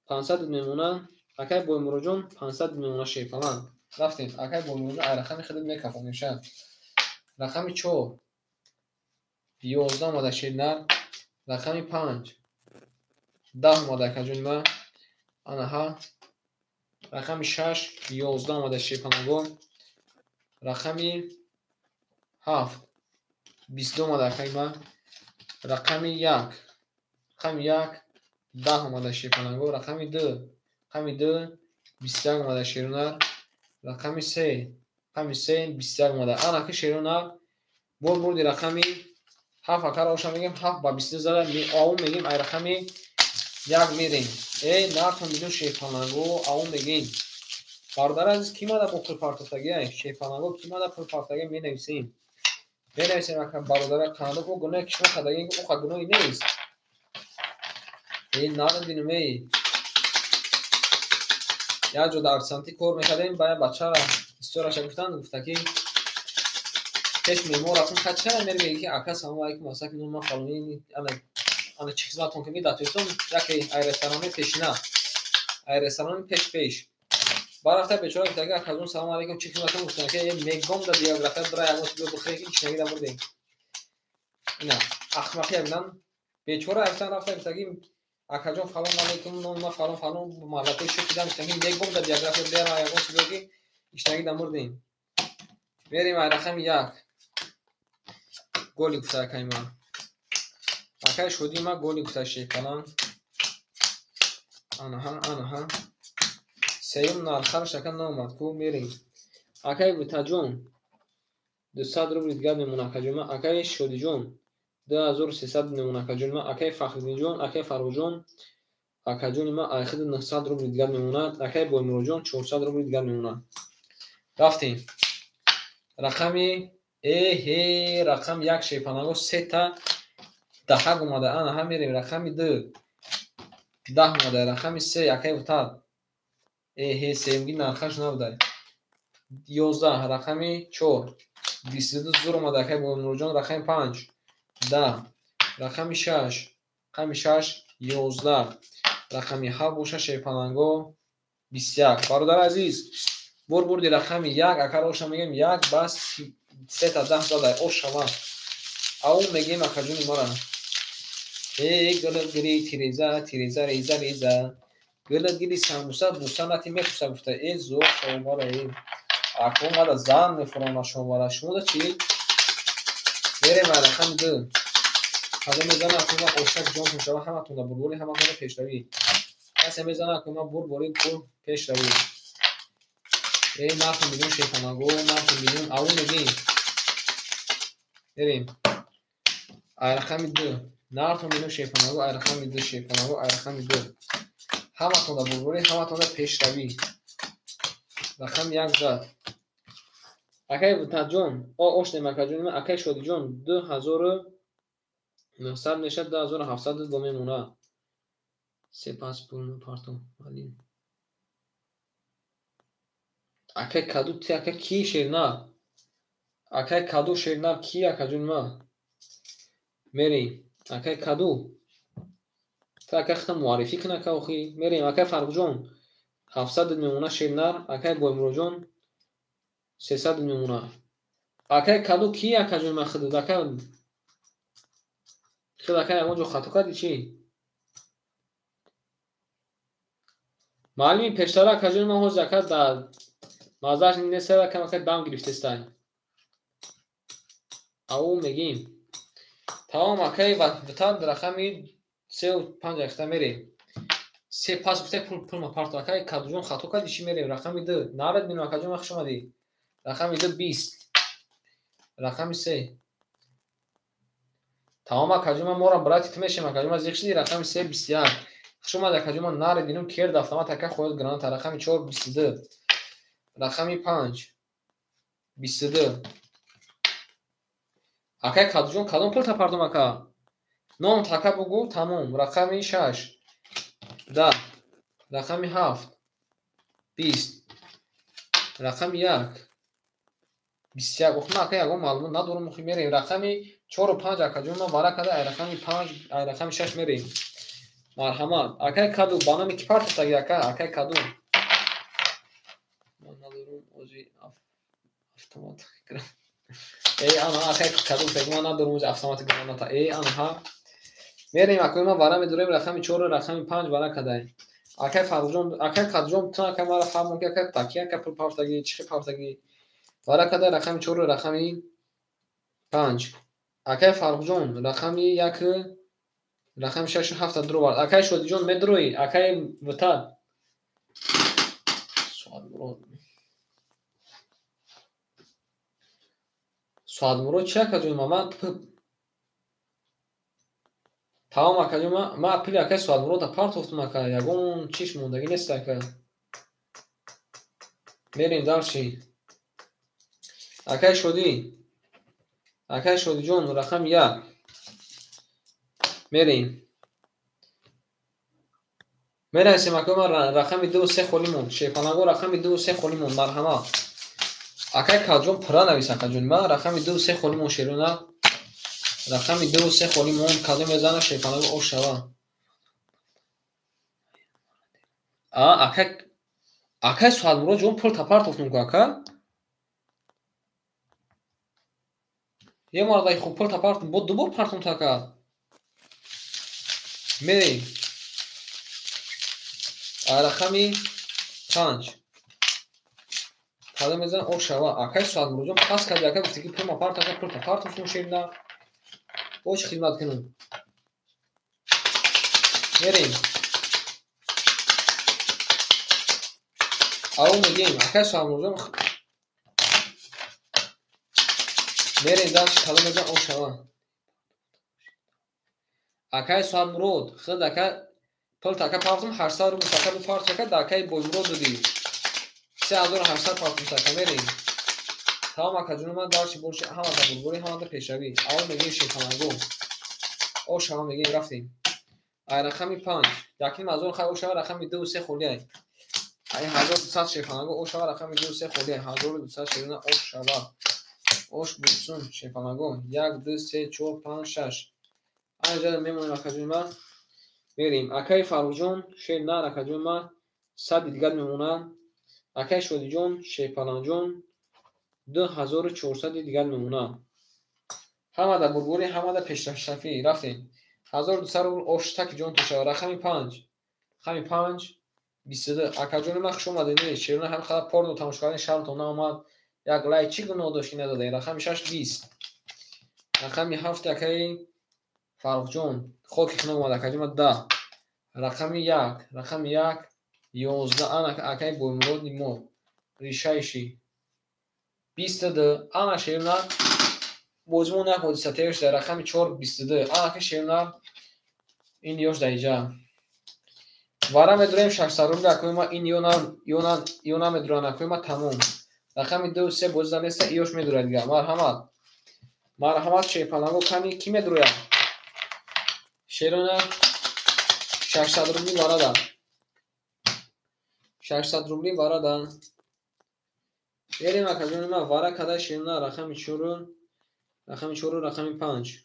500 намуна, акай Боймуроҷон 500 намуна шерпаланг. Рафтем. Акай Боймуроҷон ай рақами худат мекафонем ша. Рақами 4 11 омада шернар, рақами 5 10 омада акаҷони ман. Анаҳа. Рақами 6 11 омада шерпаланго. Рақами 7 22 омада акаи ман. Рақами 1 рақами 1 10 омада шерпаланго. Рақами 2 рақами 2 21 омада шерунар. Рақами 3 рақами 3 21 омада. Ана ки шерунар бор бурди рақами 7 акаро оша мегем 7 ба 22 зада аву мегем ай рақами 1 мерем. Эй нартон бидун шерпаланго аву мегем. Бародари азиз, ки мада бо пул партофтагӣ? Шерпаланго ки мада пул партофтагӣ менависем. Менависем ака бародари қандо ӯ гуноҳе ки шумо кардагӣ ӯ гуноҳе нест. Эй нарм бинум эй. Як ҷо дар офисантӣ кор мекардем, ба як бачара истораша гуфтанд, гуфта ки пеш меҳмон рафтем, ха чара мери меги ки ака салому алайкум, асаки ном ман фалонӣ, ана чӣ хизматон кунӣ дар Тоҷикистон яке ай ресторани пешина, ай ресторани пеш. Баъд рафта бечора гуфта ки акаҷон салому алайкум, чӣ хизматон гуфтанд ки мегом дар биография бира ягон чиз бихӯре ки ичнагӣ дар мурдем. Ина ахмақӣ бинам бечора рафтан рафта гуфта ки акаҷон фалон алайкум, ном ман фалон фалон, маҳаллатои шуд дидам, гуфтам ки мегом дар биография бира ягон чиз ки ичнагӣ дар мурдем. Мерем ай рақами 1 голи гуфта акаи ман. Акаи Шодии ман голи гуфта шерпаланг. Анаҳа, анаҳа. Сеюм нархараш ака наомад ку мерем. Акаи Витаҷон 200 рубл дигар мемона акаҷон ман. Акаи Шодиҷон 2300 мемона акаҷони ман. Акаи Фахриддинҷон, акаи Фаррухҷон, акаҷони ман айхиди 900 рубл дигар мемонад. Акаи Боймуроҷон 400 рубл дигар мемонад. Рафтем. Рақами эҳе рақам 1 шерпаланго сета даҳак омада. Анаҳа мерем. Рақами 2 10 омада. Рақами 3 акаи Вутар. Эҳе сеюмги нархаш набуда. 11 рақами 4 22 зур омада акаи Боймуроҷон. Рақами 5 10 рақами 6 рақами 6 11 рақами 7 боша шерпаланго 21. Бародари азиз, бор бурди рақами 1 акаро оша мегем 1 ба 3 10 зада ош шава. Ау мегем акаҷони мара. Эй гули гири тиреза тиреза реза реза гули гири самбуса буса нати мепуса гуфта. Эй зор шавомара эй. Ако мада зан мефурона шомара. Шумо да чӣ? Мерем ай рақами 2. Ҳазо мезана акума ошак ҷонтон шава, ҳаматонда бурборӣ, ҳаматонда пешравӣ. Касе мезана акума бурборӣ пул пешравӣ. Эй нархи миллион шерпаланго, нархи миллион аву мегем. Мерем. Ай рақами 2. Нархи миллион шерпаланго, ай рақами 2 шерпаланго, ай рақами 2. Ҳаматонда бурборӣ, ҳаматонда пешравӣ. Рақами 1 зад. Акаи Вутаҷон, ошнем акаҷони ман, акаи Шодиҷон 2900 мешавад, 2700 бо мемонад. Сепас пул мепартом. Акаи Каду ти ака ки шернар? Акаи Каду шернар ки акаҷони ман? Мерем. Акаи Каду. Ту ака худта муаррифӣ кун ака охи. Мерем. Акаи Фаррухҷон 700 мемона шернар, акаи Боймуроҷон 300 мемона. Акаи Каду ки акаҷони ман худат? Ака худ ака ягон ҷо хато кардӣ чӣ? Маълими пештара акаҷони ман ҳозир ака дар маззааш нест, кам ака дам гирифтестай. Ау мегим. Тамом акаи Ватан рақами 3 5 акта мерем. Се пас гуфта пул ма парту. Акай Кадуҷон, хато кардӣ, чӣ мерем? Рақами 2. Нарад бинам, акаҷон, хуш омадӣ. Рақами 2 20. Рақами 3. Тамом, акаҷон, ман мора брати ту мешем, акаҷон, ман зиқ шидӣ. Рақами 3 21. Хуш омадӣ, акаҷон, ман нарад бинам, керд автомат, ака хоҳад граната. Рақами 4 22. Рақами 5 22. Акай Кадуҷон, кадом пул тапардум, ака? Ном така бугӯ, тамом. Рақами 6 10. Рақами 7 20. Рақами 1 21. Ох, ман ака ягон маълумот надорам, охи мерем. Рақами 4 5, акаҷон, ман вара када, ай рақами 5, ай рақами 6 мерем. Марҳамат. Акай Каду, ба номи ки партофтаги, ака? Акай Каду. Ман надорам, ози автомат. Эй, ана, акай Каду, ман надорам ози автомати граната. Эй, ана, ҳа. Мерем, акои ман вара медорем, рақами 4, рақами 5 вара кадай. Акай Фарруҷон, акай Кадуҷон, ту акай мара фаҳмон ки акай таки ака пул партофтаги, чӣ хел партофтаги. Вара кадай рақами 4, рақами 5. Акай Фарруҷон, рақами 1, рақами 6 7 дуровард. Акай Шодиҷон, медуроӣ? Акай Витат. Суадмурод. Суадмурод чи, акаҷон? Ман тамом, акаҷон, ман пули акай Суадмуродро партофтум, ака. Ягон чиш мондагӣ нест, ака. Мерем дальше. Акай Шодӣ. Акай Шодиҷон, рақами 1. Мерем. Мерасем, акай, ман рақами 2 3 холӣ монд. Шерпаланго рақами 2 3 холӣ монд. Марҳамат. Акай Кадуҷон, пурра навис, акаҷон. Ман рақами 2 3 холӣ монд, шерона. Рақами 2 3 холӣ монд. Кадом мезана шерпаланго ош шава. А, акай, акай Суадмурод ҷон, пул тапартофтум ку, ака. Е мардаи хуб, пул тапартум, бо дубор партум ака. Мерем. Рақами 5. Кадом мезана ош шава. Акай Суадмурод ҷон, пас кардӣ, ака, гуфтӣ ки пул ма парт, ака, пул тапартофтум, шерина. Бо чӣ хидмат кунам? Мерем. Ав мегем, акай Суадмурод ҷон. Мерем дальше, кадом мезана ош шава. Акай Суадмурод, худ ака пул така партум 800 рубл така бу парт ака, да акай Боймурод додӣ. 3800 партум така, мерем. Тамом, акаҷон, ман дальше больше ҳамада бурбурӣ, ҳамада пешравӣ. Аввал мегем шерпаланго. Ош шава мегем, рафтем. Ай рақами 5. Якним ҳазор хай ош шава, рақами 2 3 холӣ ай. Ай 1200 шерпаланго ош шава, рақами 2 3 холӣ ай. 1200 шерона ош шава. Ош бурсун шерпаланго. 1 2 3 4 5 6. Ай ҷа мемонем, акаҷон, ман. Мерем. Акай Фарруҷон, шер нар, акаҷон, ман 100 дигар мемонам. Акай Шодиҷон, шерпаланҷон 2400 дигар мемонам. Ҳамада бурбурӣ, ҳамада пешрафӣ. Рафтем. 1200 рубл ош таки ҷон то шава. Рақами 5. Рақами 5 22. Акаҷони ман, хуш омадед. Шерона ҳам қадар порно тамошо кардем, шармтон наомад. Як лайк чӣ гуноҳ дошт ки надодаед? Рақами 6 20. Рақами 7 акаи Фарруҳҷон, хоки хунук омад, акаҷон, ман 10. Рақами 1, рақами 1 11. Ана акаи Боймуроди мо. Решающий. 22. Ана шерона бозимон як ҳодиса тер шуда. Рақами 4 22. Ана ки шерона ин ёш дар иҷа. Вара медурем 600 рубл, акои ма ин ё на, ё на, ё намедуран, акои ма, тамом. Рақами 2 3 бозида неста, иёш медурад дига. Марҳамат. Марҳамат, шерпаланго, кани ки медурояд? Шерона 600 рубли варада. 600 рубли варада. Берем, акаҷони ман, вара када шерона рақами 4, рақами 4, рақами 5.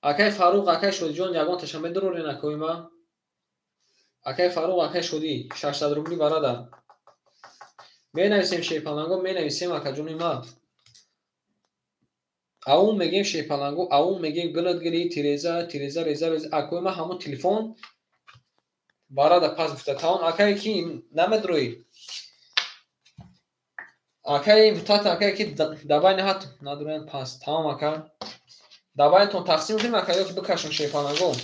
Акай Фаррух, акай Шодиҷон, ягон таша медурорен, акои ман? Акай Фаррух, акай Шодӣ, 600 рубли варада. Менависем шерпаланго, менависем, акаҷони ман. Аун мегем шерпаланго, аун мегем гилат гили, тиреза, тиреза, реза, реза. Акои ман ҳамон телефон варада пас гуфта. Тамом, акай ки намедуроӣ? Акай мутата, акай ки дабай наҳат надуроянд пас. Тамом, ака. Дабайнтон тақсим кунем, ака, ё ки бикашем шерпаланго?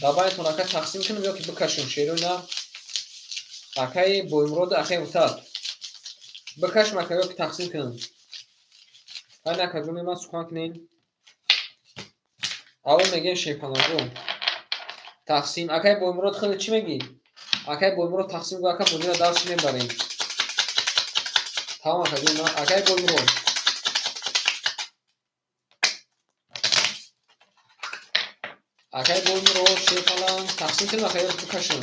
Дабайтон ака тақсим кунем ё ки бикашем шерои нар? Акаи Боймуроду акаи Вутат. Бикашем ака ё ки тақсим кунем? Ҳайна акаҷони ман сухан кунем. Аввал мегӯем шерпаланго. Тақсим. Акаи Боймурод хеле чӣ мегӣ? Акаи Боймурод тақсим гӯ, ака бозиро дарс мебарем. Тамом акаҷони ман. Акаи Боймурод. Акаи Боймурод шерпаланг тақсим кунем ака ё бикашем?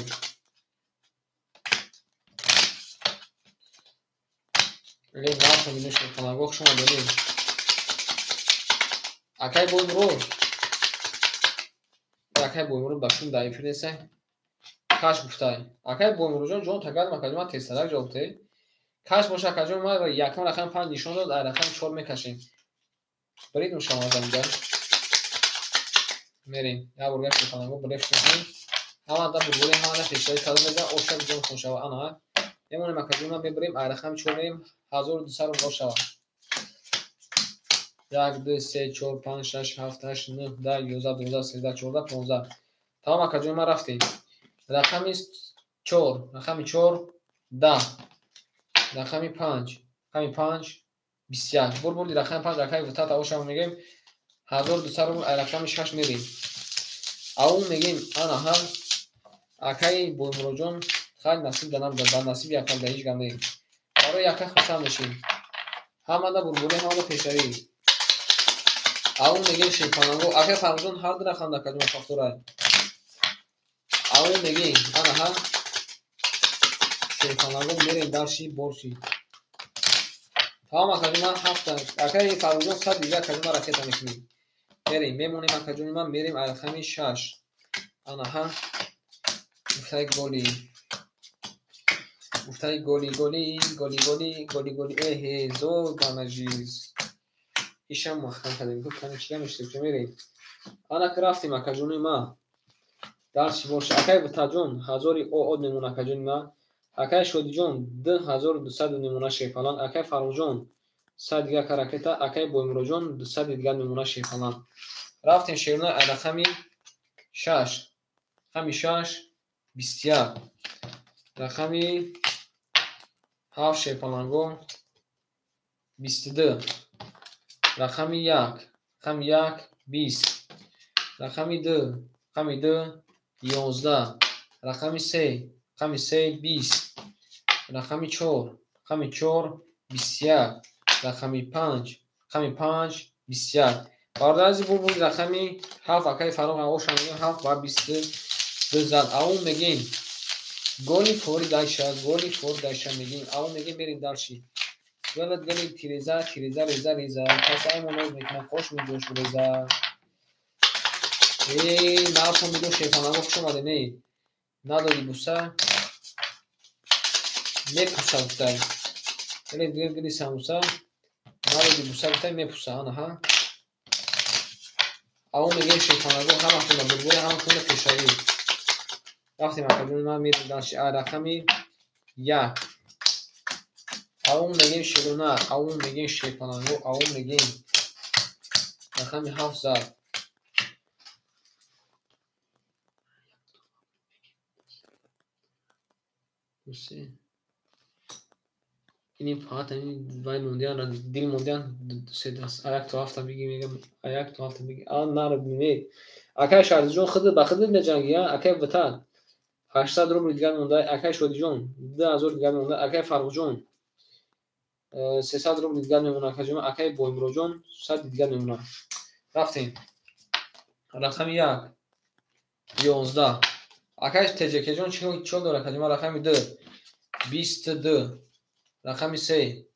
Ле нархо шерпаланго хуш омадед. Акаи Боймурод. Акаи Боймурод ба шум дар эфир нестай. Каш гуфтай. Акаи Боймуродҷон ҷон тагарм акаҷон ман тезтарак ҷавоб диҳед. Каш боша акаҷон ман якум рақами 5 нишон дод, ай рақами 4 мекашем. Барид мушавазамида. Мерем. Як бор гашт шерпаланго блеф мекунем. Ҳамада бурбури ҳамада пешравӣ кадом меза оша ҷон хон шава. Ана. Мемонем акаҷон ман мебарем ай рақами 4 мерем 1200 рубл шава. 1 2 3 4 5 6 7 8 9 10 11 12 13 14 15. Тамом акаҷон ман рафтем. Рақами 4, рақами 4 10. Рақами 5, рақами 5 21. Бур бурди рақами 5 акаи Вутат авошам мегем 1200 рубл ай рақами 6 мерем. Аввал мегем ана ҳа акаи Боймуроджон хай насиб да набуда, ба насиб яка да ҳеҷ гап нест. Барои яка хурсанд мешем. Ҳамада бурбури, ҳамада пешравӣ. Аввал мегем шерпаланго. Акаи Фаррухҷон ҳар ду рақам дар каҷума пафторай. Аввал мегем ана ҳа шерпаланго мерем дарши борши. Тамом акаҷон ман ҳафта. Акаи Фаррухҷон 100 дига акаҷон ман ракета мекунем. Мерем, мемонем акаҷони ман мерем ай рақами 6. Ана ҳа гуфтаи голи. Гуфтаи голи голи голи голи голи голи эҳе зор банажиз. Ишам маҳкам кардем. Гуфт кани чига мешудем ки мерем. Ана ки рафтем акаҷони ман. Дарси боша. Акаи Вутаҷон 1000 од мемона акаҷони ман. Акаи Шодиҷон 2200 мемона шерпаланг. Акаи Фаррухҷон 100 дига ака ракета. Акаи Боймуроджон 200 дига мемона шерпаланг. Рафтем шерона ай рақами 6. Рақами 6 21. Рақами 7 шерпаланго 22. Рақами 1, рақами 1 20. Рақами 2, рақами 2 11. Рақами 3, рақами 3 20. Рақами 4, рақами 4 21. Рақами 5, рақами 5 21. Бародари бурбур рақами 7 акаи Фаррух оша мегем 7 ба 22 зад. Аввал мегем голи фори дайша, голи фор дайша мегем. Аввал мегем мерем дарши. Гулат гули тиреза, тиреза реза реза. Пас ай моноз мекунам хош меҷош реза. Эй, нархо мегӯ шерпаланго хуш омадем эй. Надоди буса. Мепуса гуфтай. Гули гули гули самуса. Надоди буса гуфтай мепуса. Ана ҳа. Аввал мегӯем шерпаланго ҳама хона бурбури, ҳама хона пешравӣ. Рафтем акаҷони ман мерем дарши ай рақами 1. Аввал мегӯем шерона, аввал мегӯем шерпаланго, аввал мегӯем рақами 7 зад. Ини фақат ини вай мондиан, дил мондиан, се даст, аяк то ҳафта биги мегам, аяк то ҳафта биги. А наро бинед. Акаи Шаҳрзоджон худ ба худ меҷанги, а? Акаи Вутат 800 рубл дигар монда, акаи Шодиҷон 2000 дигар монда, акаи Фаррухҷон 300 рубл дигар мемона, акаҷон, акаи Боймуроджон 100 дигар мемона. Рафтем. Рақами 1 11. Акаи Теҷекеҷон чӣ дорад акаҷон? Рақами 2 22. Рақами 3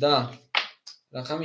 10. Рақами